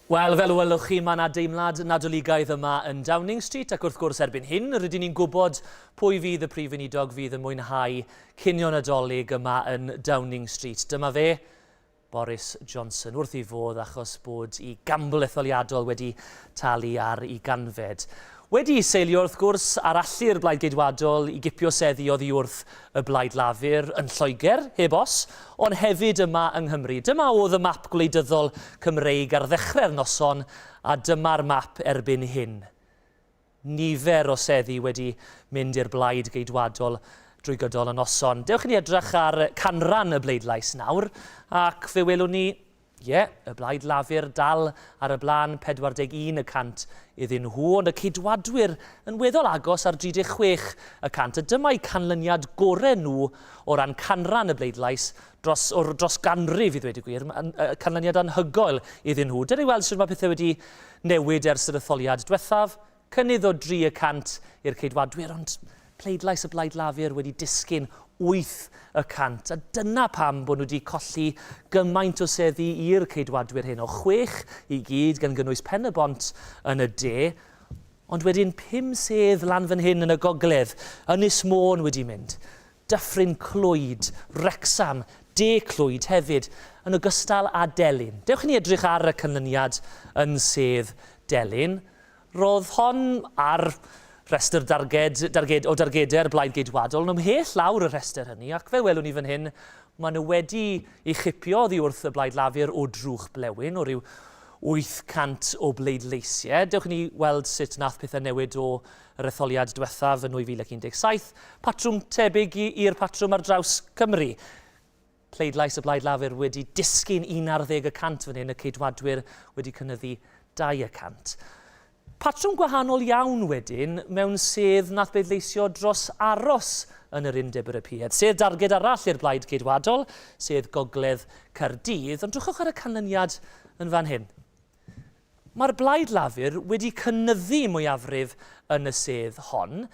Wel, fel welwch chi, mae 'na deimlad Nadoligaidd yma yn Downing Street, ac wrth gwrs erbyn hyn, rydyn ni'n gwybod pwy fydd y Prif Weinidog fydd yn mwynhau cinio Nadolig yma yn Downing Street. Dyma fe, Boris Johnson, wrth ei fodd achos bod ei gambl etholiadol wedi talu ar ei ganfed. Wedi'i seilio wrth gwrs ar allu'r Blaid Geidwadol i gipio seddi oddi wrth y Blaid Lafur yn Lloegr, heb os, ond hefyd yma yng Nghymru. Dyma oedd y map gwleidyddol Cymreig ar ddechrau'r noson, a dyma'r map erbyn hyn. Nifer o seddi wedi mynd i'r Blaid Geidwadol drwy gydol y noson. Dewch i ni edrych ar canran y bleidlais nawr, ac fe welwn ni Ie, y Blaid Lafur dal ar y blaen, 41 y cant iddyn nhw, ond y Ceidwadwyr yn weddol agos ar 36 y cant, a dyma'u canlyniad gore nhw o ran canran y bleidlais dros, o, dros ganrif i ddweud y gwir, canlyniad anhygoel iddyn nhw. Dere i weld sut mae pethau wedi newid ers yr etholiad diwethaf. Cynnydd o dri y cant i'r Ceidwadwyr, ond pleidlais y Blaid Lafur wedi disgyn 8%, a dyna pam bod nhw wedi colli gymaint o seddi i'r Ceidwadwyr hyn, o chwech i gyd, gan gynnwys Pen-y-bont yn y de, ond wedyn pum sedd lan fan hyn yn y gogledd, Ynys Môn wedi mynd, Dyffryn Clwyd, Wrecsam, De Clwyd hefyd, yn ogystal â Delyn. Dewch i ni edrych ar y canlyniad yn sedd Delyn. Roedd hon ar restr darged, darged, o dargedau'r Blaid Geidwadol, ond ymhell lawr y rhestr hynny, ac fel welwn ni fan hyn, maen nhw wedi ei chipio oddi wrth y Blaid Lafur o drwch blewyn, o ryw 800 o bleidleisiau. Dewch i ni weld sut nath pethau newid o yr etholiad diwethaf yn 2017, patrwm tebyg i'r patrwm ar draws Cymru. Pleidlais y Blaid Lafur wedi disgyn 11 y cant fan hyn, y Ceidwadwyr wedi cynyddu 2 y cant. Patrwm gwahanol iawn wedyn mewn sedd nath bleidleisio dros aros yn yr Undeb Ewropeaidd. Sedd darged arall i'r Blaid Geidwadol, sedd Gogledd Caerdydd, ond drychwch ar y canlyniad yn fan hyn. Mae'r Blaid Lafur wedi cynyddu mwyafrif yn y sedd hon.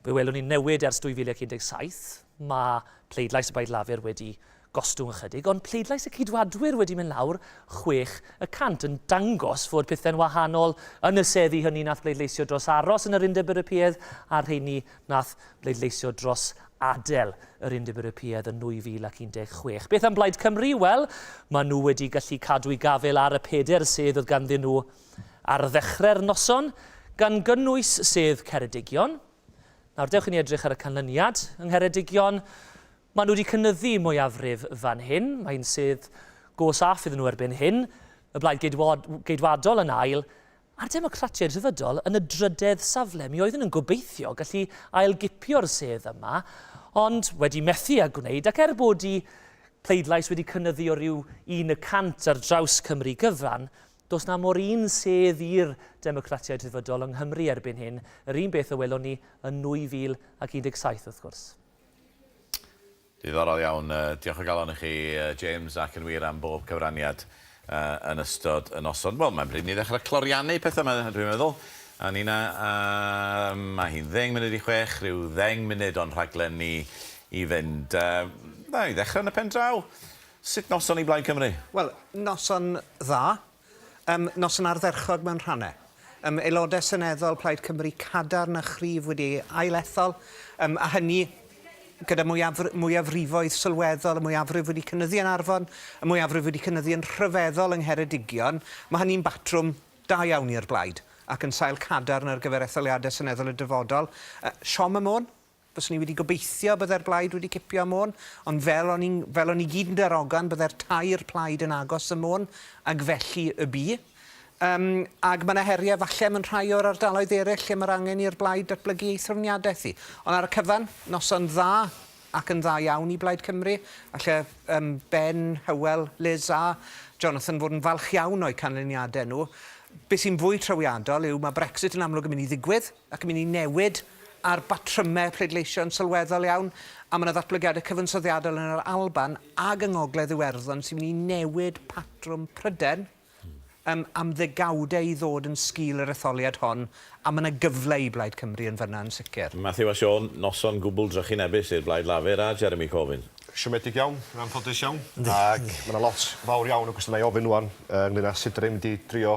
Fe welwn ni newid ers 2017. Mae pleidlais y Blaid Lafur wedi gostwng ychydig, ond pleidlais y Ceidwadwyr wedi mynd lawr 6 y cant, yn dangos fod pethau'n wahanol yn y seddi hynny nath bleidleisio dros aros yn yr Undeb Ewropeaidd a'r rheini nath bleidleisio dros adael yr Undeb Ewropeaidd yn 2016. Beth am Blaid Cymru? Wel, maen nhw wedi gallu cadw'u gafael ar y peder sedd oedd ganddyn nhw ar ddechrau'r noson, gan gynnwys sedd Ceredigion. Nawr, dewch i ni edrych ar y canlyniad yng Ngheredigion. Maen nhw wedi cynyddu mwyafrif fan hyn. Mae'n sedd go saff iddyn nhw erbyn hyn. Y Blaid Geidwadol yn ail, A'r Democratiaid Rhyddfrydol yn y drydedd safle. Mi oeddwn yn gobeithio gallu ail-gipio'r sedd yma, ond wedi methu â gwneud, ac er bod i pleidlais wedi cynyddu o ryw un y cant ar draws Cymru gyfan, does 'na mo'r un sedd i'r Democratiaid Rhyddfrydol yng Nghymru erbyn hyn, yr un beth a welon ni yn 2017 wrth gwrs.
Diddorol iawn. Diolch o galon i chi, James, ac yn wir am bob cyfraniad yn ystod y noson. Wel, mae'n bryd i ni ddechrau cloriannu pethau yma, dwi'n meddwl. A Nina, mae hi'n 5:50, rhyw ddeng munud o'n rhaglen ni i fynd. Na, i ddechrau yn y pen draw, sut noson i Blaid Cymru?
Wel, noson dda. Yym, noson ardderchog mewn rhannau. Yym, Aelodau Seneddol Plaid Cymru cadarn a chryf wedi ei ail-ethol, yym, a hynny gyda mwyafr- mwyafrifoedd sylweddol, y mwyafrif wedi cynyddu yn Arfon, y mwyafrif wedi cynyddu yn rhyfeddol yng Ngheredigion. Mae hynny'n batrwm da iawn i'r Blaid, ac yn sail cadarn ar gyfer etholiadau seneddol y dyfodol. Yy, siom ym Môn? Fyswn i wedi gobeithio bydde'r Blaid wedi cipio Môn, ond fel o'n i'n fel o'n i gyd yn darogan bydde'r tair plaid yn agos ym Môn, ag felly y bu. Yym, ag ma' 'na heriau falle mewn rhai o'r ardaloedd eraill lle ma'r angen i'r Blaid datblygu ei threfniadaeth hi. Ond ar y cyfan, noson dda ac yn dda iawn i Blaid Cymru. Alle yym Ben, Hywel, Liz a Jonathan fod yn falch iawn o'u canlyniadau nhw. Be sy'n fwy trawiadol yw ma' Brexit yn amlwg yn mynd i ddigwydd, ac yn mynd i newid ar batrymau pleidleisio yn sylweddol iawn, a mae yna ddatblygiadau cyfansoddiadol yn yr Alban ag yng Ngogledd Iwerddon sy'n mynd i newid patrwm Prydain um, am ddegawdau i ddod yn sgil yr etholiad hon, a mae yna gyfle i Blaid Cymru yn fan'na yn sicr.
Matthew a Siôn, noson gwbl drychinebus i'r Blaid Lafur a Jeremy Corbyn.
Siomedig iawn, yn anffodus iawn, ac mae 'na lot fawr iawn o gwestiynau i ofyn rŵan ynglŷn â sut 'dan ni'n mynd i drio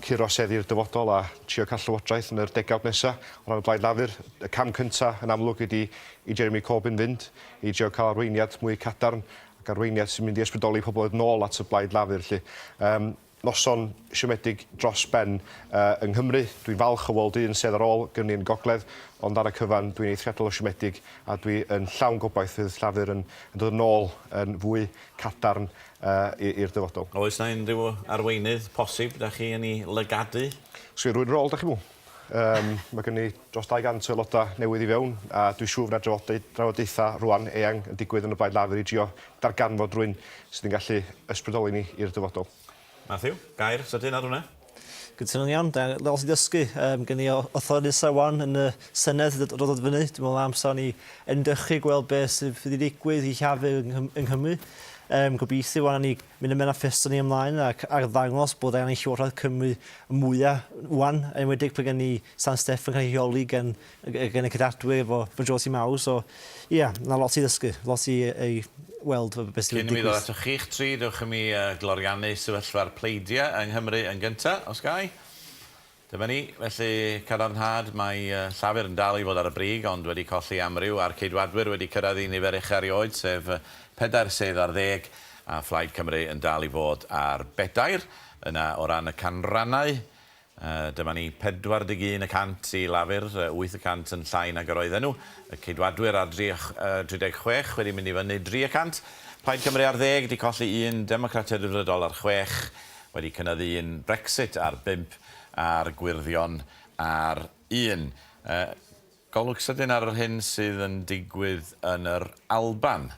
curo seddi i'r dyfodol a trio cael llywodraeth yn yr degawd nesa. O ran y Blaid Lafur, y cam cynta yn amlwg ydi i Jeremy Corbyn fynd, i drio cael arweiniad mwy cadarn ac arweiniad sy'n mynd i ysbrydoli pobl nôl at y Blaid Lafur 'lly. Yym. Noson siomedig dros ben yng Nghymru. Dwi'n falch o weld un sedd ar ôl gynnon ni yn y gogledd, ond ar y cyfan dwi'n eithriadol o siomedig a dwi yn llawn gobaith fydd Llafur yn yn dod yn ôl yn fwy cadarn i'r dyfodol.
Oes 'na unrhyw arweinydd posib 'da chi yn ei lygadu?
Sgin rywun rôl 'da chi meddwl? Yym ma' gynnon ni dros 200 o aelodau newydd i fewn a dwi'n siŵr fy' 'na drafodaethau rŵan eang yn digwydd yn y Blaid Lafur i drio darganfod rywun sydd yn gallu ysbrydoli ni i'r dyfodol.
Matthew, gair sydyn ar hwnna?
Cytuno'n iawn, da lot i ddysgu. Um, gen i ochr nesa wan yn y Senedd yn dod fyny. Dwi'n meddwl amser ni ymdrechu gweld beth sydd wedi digwydd i Llafur yng, yng Nghymru. Um, gobeithio wan ni mynd y manifesto ni ymlaen ac arddangos bod angen Llywodraeth Cymru mwyaf wan, enwedig pan gen ni San Steffan cael ei rheoli gan, gan y Ceidwadwyr efo majority mawr. So, ie, yeah, na lot i ddysgu, lot i ei weld beth sydd wedi digwydd.
Cyn i mi ddod atoch chi'ch tri, dewch i mi gloriannu sefyllfa'r pleidiau yng Nghymru yn gyntaf, os ga i. Dyma ni, felly cadarnhad, mae Llafur yn dal i fod ar y brig ond wedi colli amryw a'r Ceidwadwyr wedi cyrraedd eu nifer ucha erioed, sef pedair sedd ar ddeg, a Phlaid Cymru yn dal i fod ar bedair. Yna o ran y canrannau, dyma ni, 41 y cant i Lafur, 8 y cant yn llai nag yr oedden nhw. Y Ceidwadwyr ar 36 wedi mynd i fyny 3 y cant. Plaid Cymru ar ddeg, 'di colli un, Democratiaid Rhyddfrydol ar chwech, wedi cynyddu un, Brexit ar bump a'r Gwyrddion ar un. Golwg sydyn ar yr hyn sydd yn digwydd yn yr Alban.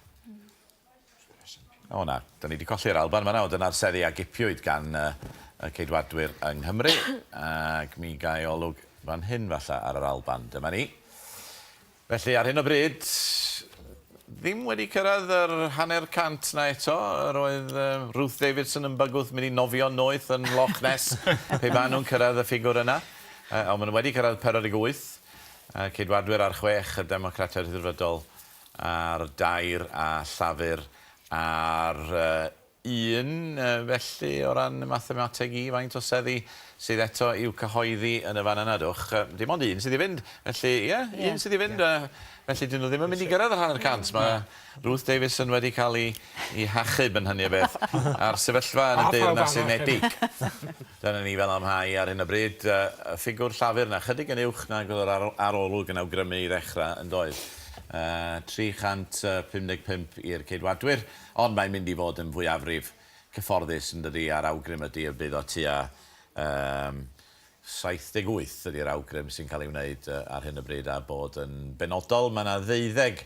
O na, da ni wedi colli'r Alban fan'na, ond dyna'r seddi a gipiwyd gan y Ceidwadwyr yng Nghymru. Ac mi gai olwg fan hyn falle ar yr Alban. Dyma ni. Felly, ar hyn o bryd, ddim wedi cyrraedd yr hanner cant 'na eto. Yr oedd Ruth Davidson yn bygwth mynd i nofio'n noeth yn Loch Ness pe baen nhw'n cyrraedd y ffigwr yna. Ond maen nhw wedi cyrraedd 48. Ceidwadwyr ar chwech, y Democratiaid Rhyddfrydol ar dair a Llafur ar Un, felly, o ran y mathemateg i, faint o seddi sydd eto i'w cyhoeddi yn y fan yna, dwch? Dim ond un sydd i fynd, felly, ie, yeah, un sydd i fynd, felly dyn nhw ddim yn mynd i gyrraedd yr hanner cant. Mae Ruth Davidson wedi cael ei, ei hachub yn hynny o beth, a'r sefyllfa yn y Deyrnas Unedig. Dyna ni fel amhau ar hyn o bryd. Y ffigwr Llafur 'na, chydig yn uwch nag oedd yr arolwg yn awgrymu i ddechrau, yn doedd? 355 i'r Ceidwadwyr. Ond mae'n mynd i fod yn fwyafrif cyfforddus yn dydi a'r awgrym ydi y bydd o tua yym 78 ydi'r awgrym sy'n cael ei wneud ar hyn o bryd a bod yn benodol mae yna ddeuddeg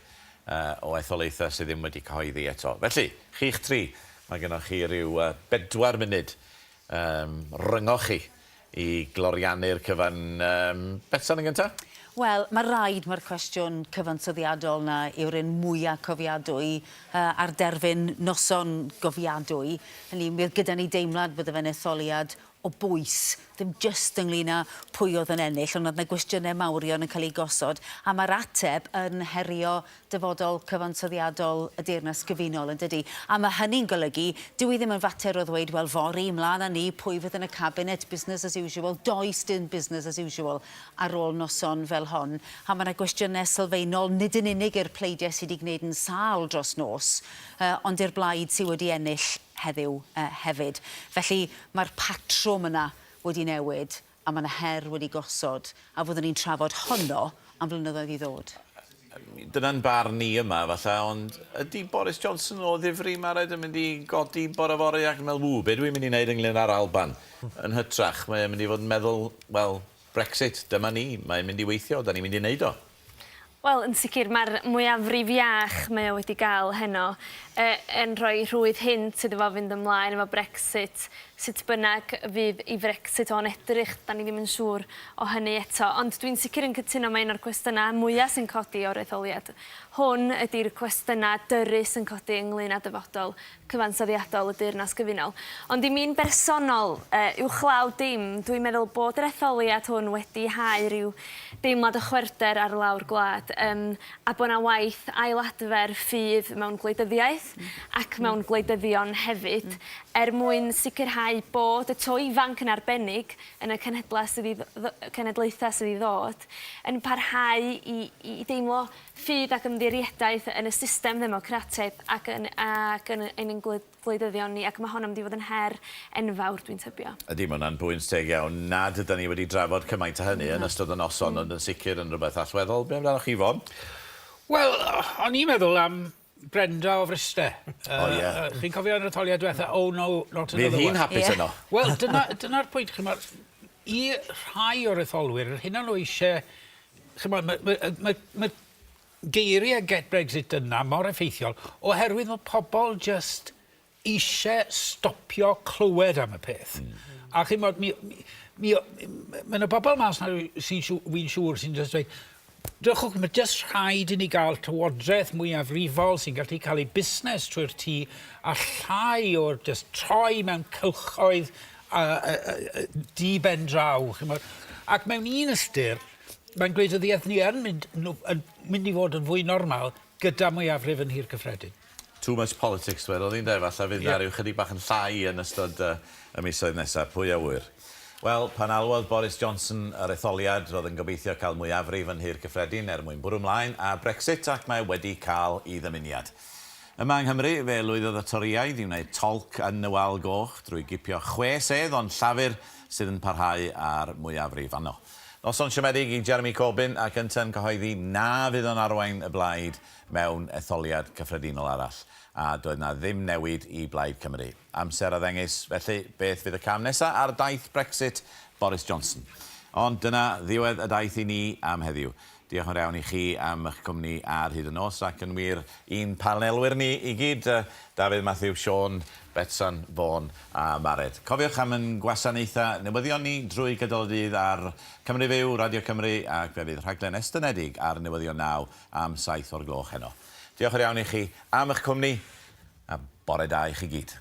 o etholaethau sydd ddim wedi cyhoeddi eto. Felly, chi'ch tri, mae gennoch chi ryw bedwar munud yym ryngoch chi i gloriannu'r cyfan. Yym, Betsan yn gynta'?
Wel, ma' raid mai'r cwestiwn cyfansoddiadol 'na yw'r un mwya' cofiadwy yy ar derfyn noson gofiadwy. Hynny yw, mi oedd gyda ni deimlad bydde fe'n etholiad o bwys, ddim jyst ynglŷn â pwy oedd yn ennill, ond oedd 'na gwestiynau mawrion yn cael eu gosod, a ma'r ateb yn herio dyfodol cyfansoddiadol y Deyrnas Gyfunol, yn dydy? A mae hynny'n golygu, dyw hi ddim yn fater o ddweud, wel, fory, mlaen â ni, pwy fydd yn y cabinet, business as usual. Does dim business as usual ar ôl noson fel hon. A mae yna gwestiynau sylfaenol, nid yn unig i'r pleidiau sydd wedi gwneud yn sâl dros nos, ond i'r blaid sydd wedi ennill heddiw hefyd. Felly, mae'r patrwm yna wedi newid, a mae 'na her wedi gosod, a fyddwn ni'n trafod honno am flynyddoedd i ddod.
Dyna'n barn ni yma, falle, ond ydy Boris Johnson o ddifri, Mared, yn mynd i godi bore fory ac yn meddwl, ww, be dwi'n mynd i wneud ynglŷn â'r Alban? Yn hytrach, mae e'n mynd i fod yn meddwl, wel, Brexit, dyma ni, mae'n mynd i weithio, da ni'n mynd i wneud o.
Wel, yn sicr, mae'r mwyafrif iach mae o wedi gael heno yy yn rhoi rhwydd hynt iddo fo fynd ymlaen efo Brexit, sut bynnag fydd ei Frexit o'n edrych, 'dan ni ddim yn siŵr o hynny eto. Ond dwi'n sicr yn cytuno mai un o'r cwestiynau mwya' sy'n codi o'r etholiad hwn ydi'r cwestiynau dyrys yn codi ynglŷn â dyfodol cyfansoddiadol y Deyrnas Gyfunol. Ond i mi'n bersonol, yy, uwchlaw dim, dwi'n meddwl bod yr etholiad hwn wedi hau rhyw deimlad o chwerwder ar lawr gwlad, yym, a bod 'na waith ail-adfer ffydd mewn gwleidyddiaeth ac mewn gwleidyddion hefyd, er mwyn sicrhau bod y to ifanc yn arbennig yn y cenhedlaeth sydd i dd- cenedlaethau sydd i ddod, yn parhau i i deimlo ffydd ac ymddiried. ymddiriedaeth yn y system ddemocrataidd ac yn ac yn ein gwleidyddion ni, ac mae hon yn mynd i fod yn her enfawr, dwi'n tybio.
Ydy, mae hwnna'n bwynt teg iawn nad ydan ni wedi drafod cymaint â hynny yn ystod y noson, ond yn sicr yn rhywbeth allweddol. Be amdanoch chi, Vaughan?
Wel, o'n i'n meddwl am Brenda o Fryste.
O ie.
Chi'n cofio yn yr etholiad diwetha, oh no, not another one.
Fydd hi'n hapus yno.
Wel, dyna'r dyna pwynt, chimod, i rhai o'r etholwyr, yr hyn o'n nhw eisiau, chimod, mae ma, ma, ma geiriau Get Brexit yna mor effeithiol, oherwydd mae pobl just eisiau stopio clywed am y peth. A chimod, mi, mi, mi, mae yna bobl mas 'na sy'n siw, fi'n siŵr sy'n just dweud, drychwch, mae jyst rhaid i ni gael llywodraeth mwyafrifol sy'n gallu cael ei busnes trwy'r tŷ a llai o'r just troi mewn cylchoedd a, a, a, a, di ben draw. Chimod. Ac mewn un ystyr, mae'n gwleidyddiaeth ni yn mynd, yn mynd i fod yn fwy normal gyda mwyafrif yn Nhŷ'r Cyffredin.
Too much politics dwedodd hi ynde? Falle fydd 'na ryw chydig bach yn llai yn ystod y misoedd nesa, pwy a ŵyr. Wel, pan alwodd Boris Johnson yr etholiad, roedd yn gobeithio cael mwyafrif yn Nhŷ'r Cyffredin er mwyn bwrw mlaen â Brexit ac mae wedi cael ei ddymuniad. Yma yng Nghymru, fe lwyddodd y Torïaid i wneud tolc yn y Wal Goch drwy gipio chwe sedd ond Llafur sydd yn parhau â'r mwyafrif anno. Noson siomedig i Jeremy Corbyn ac yntau'n cyhoeddi na fydd o'n arwain y blaid mewn etholiad cyffredinol arall, a doedd 'na ddim newid i Blaid Cymru. Amser a ddengys, felly, beth fydd y cam nesa' ar daith Brexit Boris Johnson. Ond dyna ddiwedd y daith i ni am heddiw. Diolch yn fawr iawn i chi am eich cwmni ar hyd y nos, ac yn wir i'n panelwyr ni i gyd, Dafydd, Matthew, Siôn, Betsan, Vaughan a Mared. Cofiwch am ein gwasanaethau newyddion ni drwy gydol y dydd ar Cymru Fyw, Radio Cymru, ac fe fydd rhaglen estynedig ar Newyddion 9 am 7 o'r gloch heno. Diolch yn iawn i chi am eich cwmni, a bore da i chi gyd.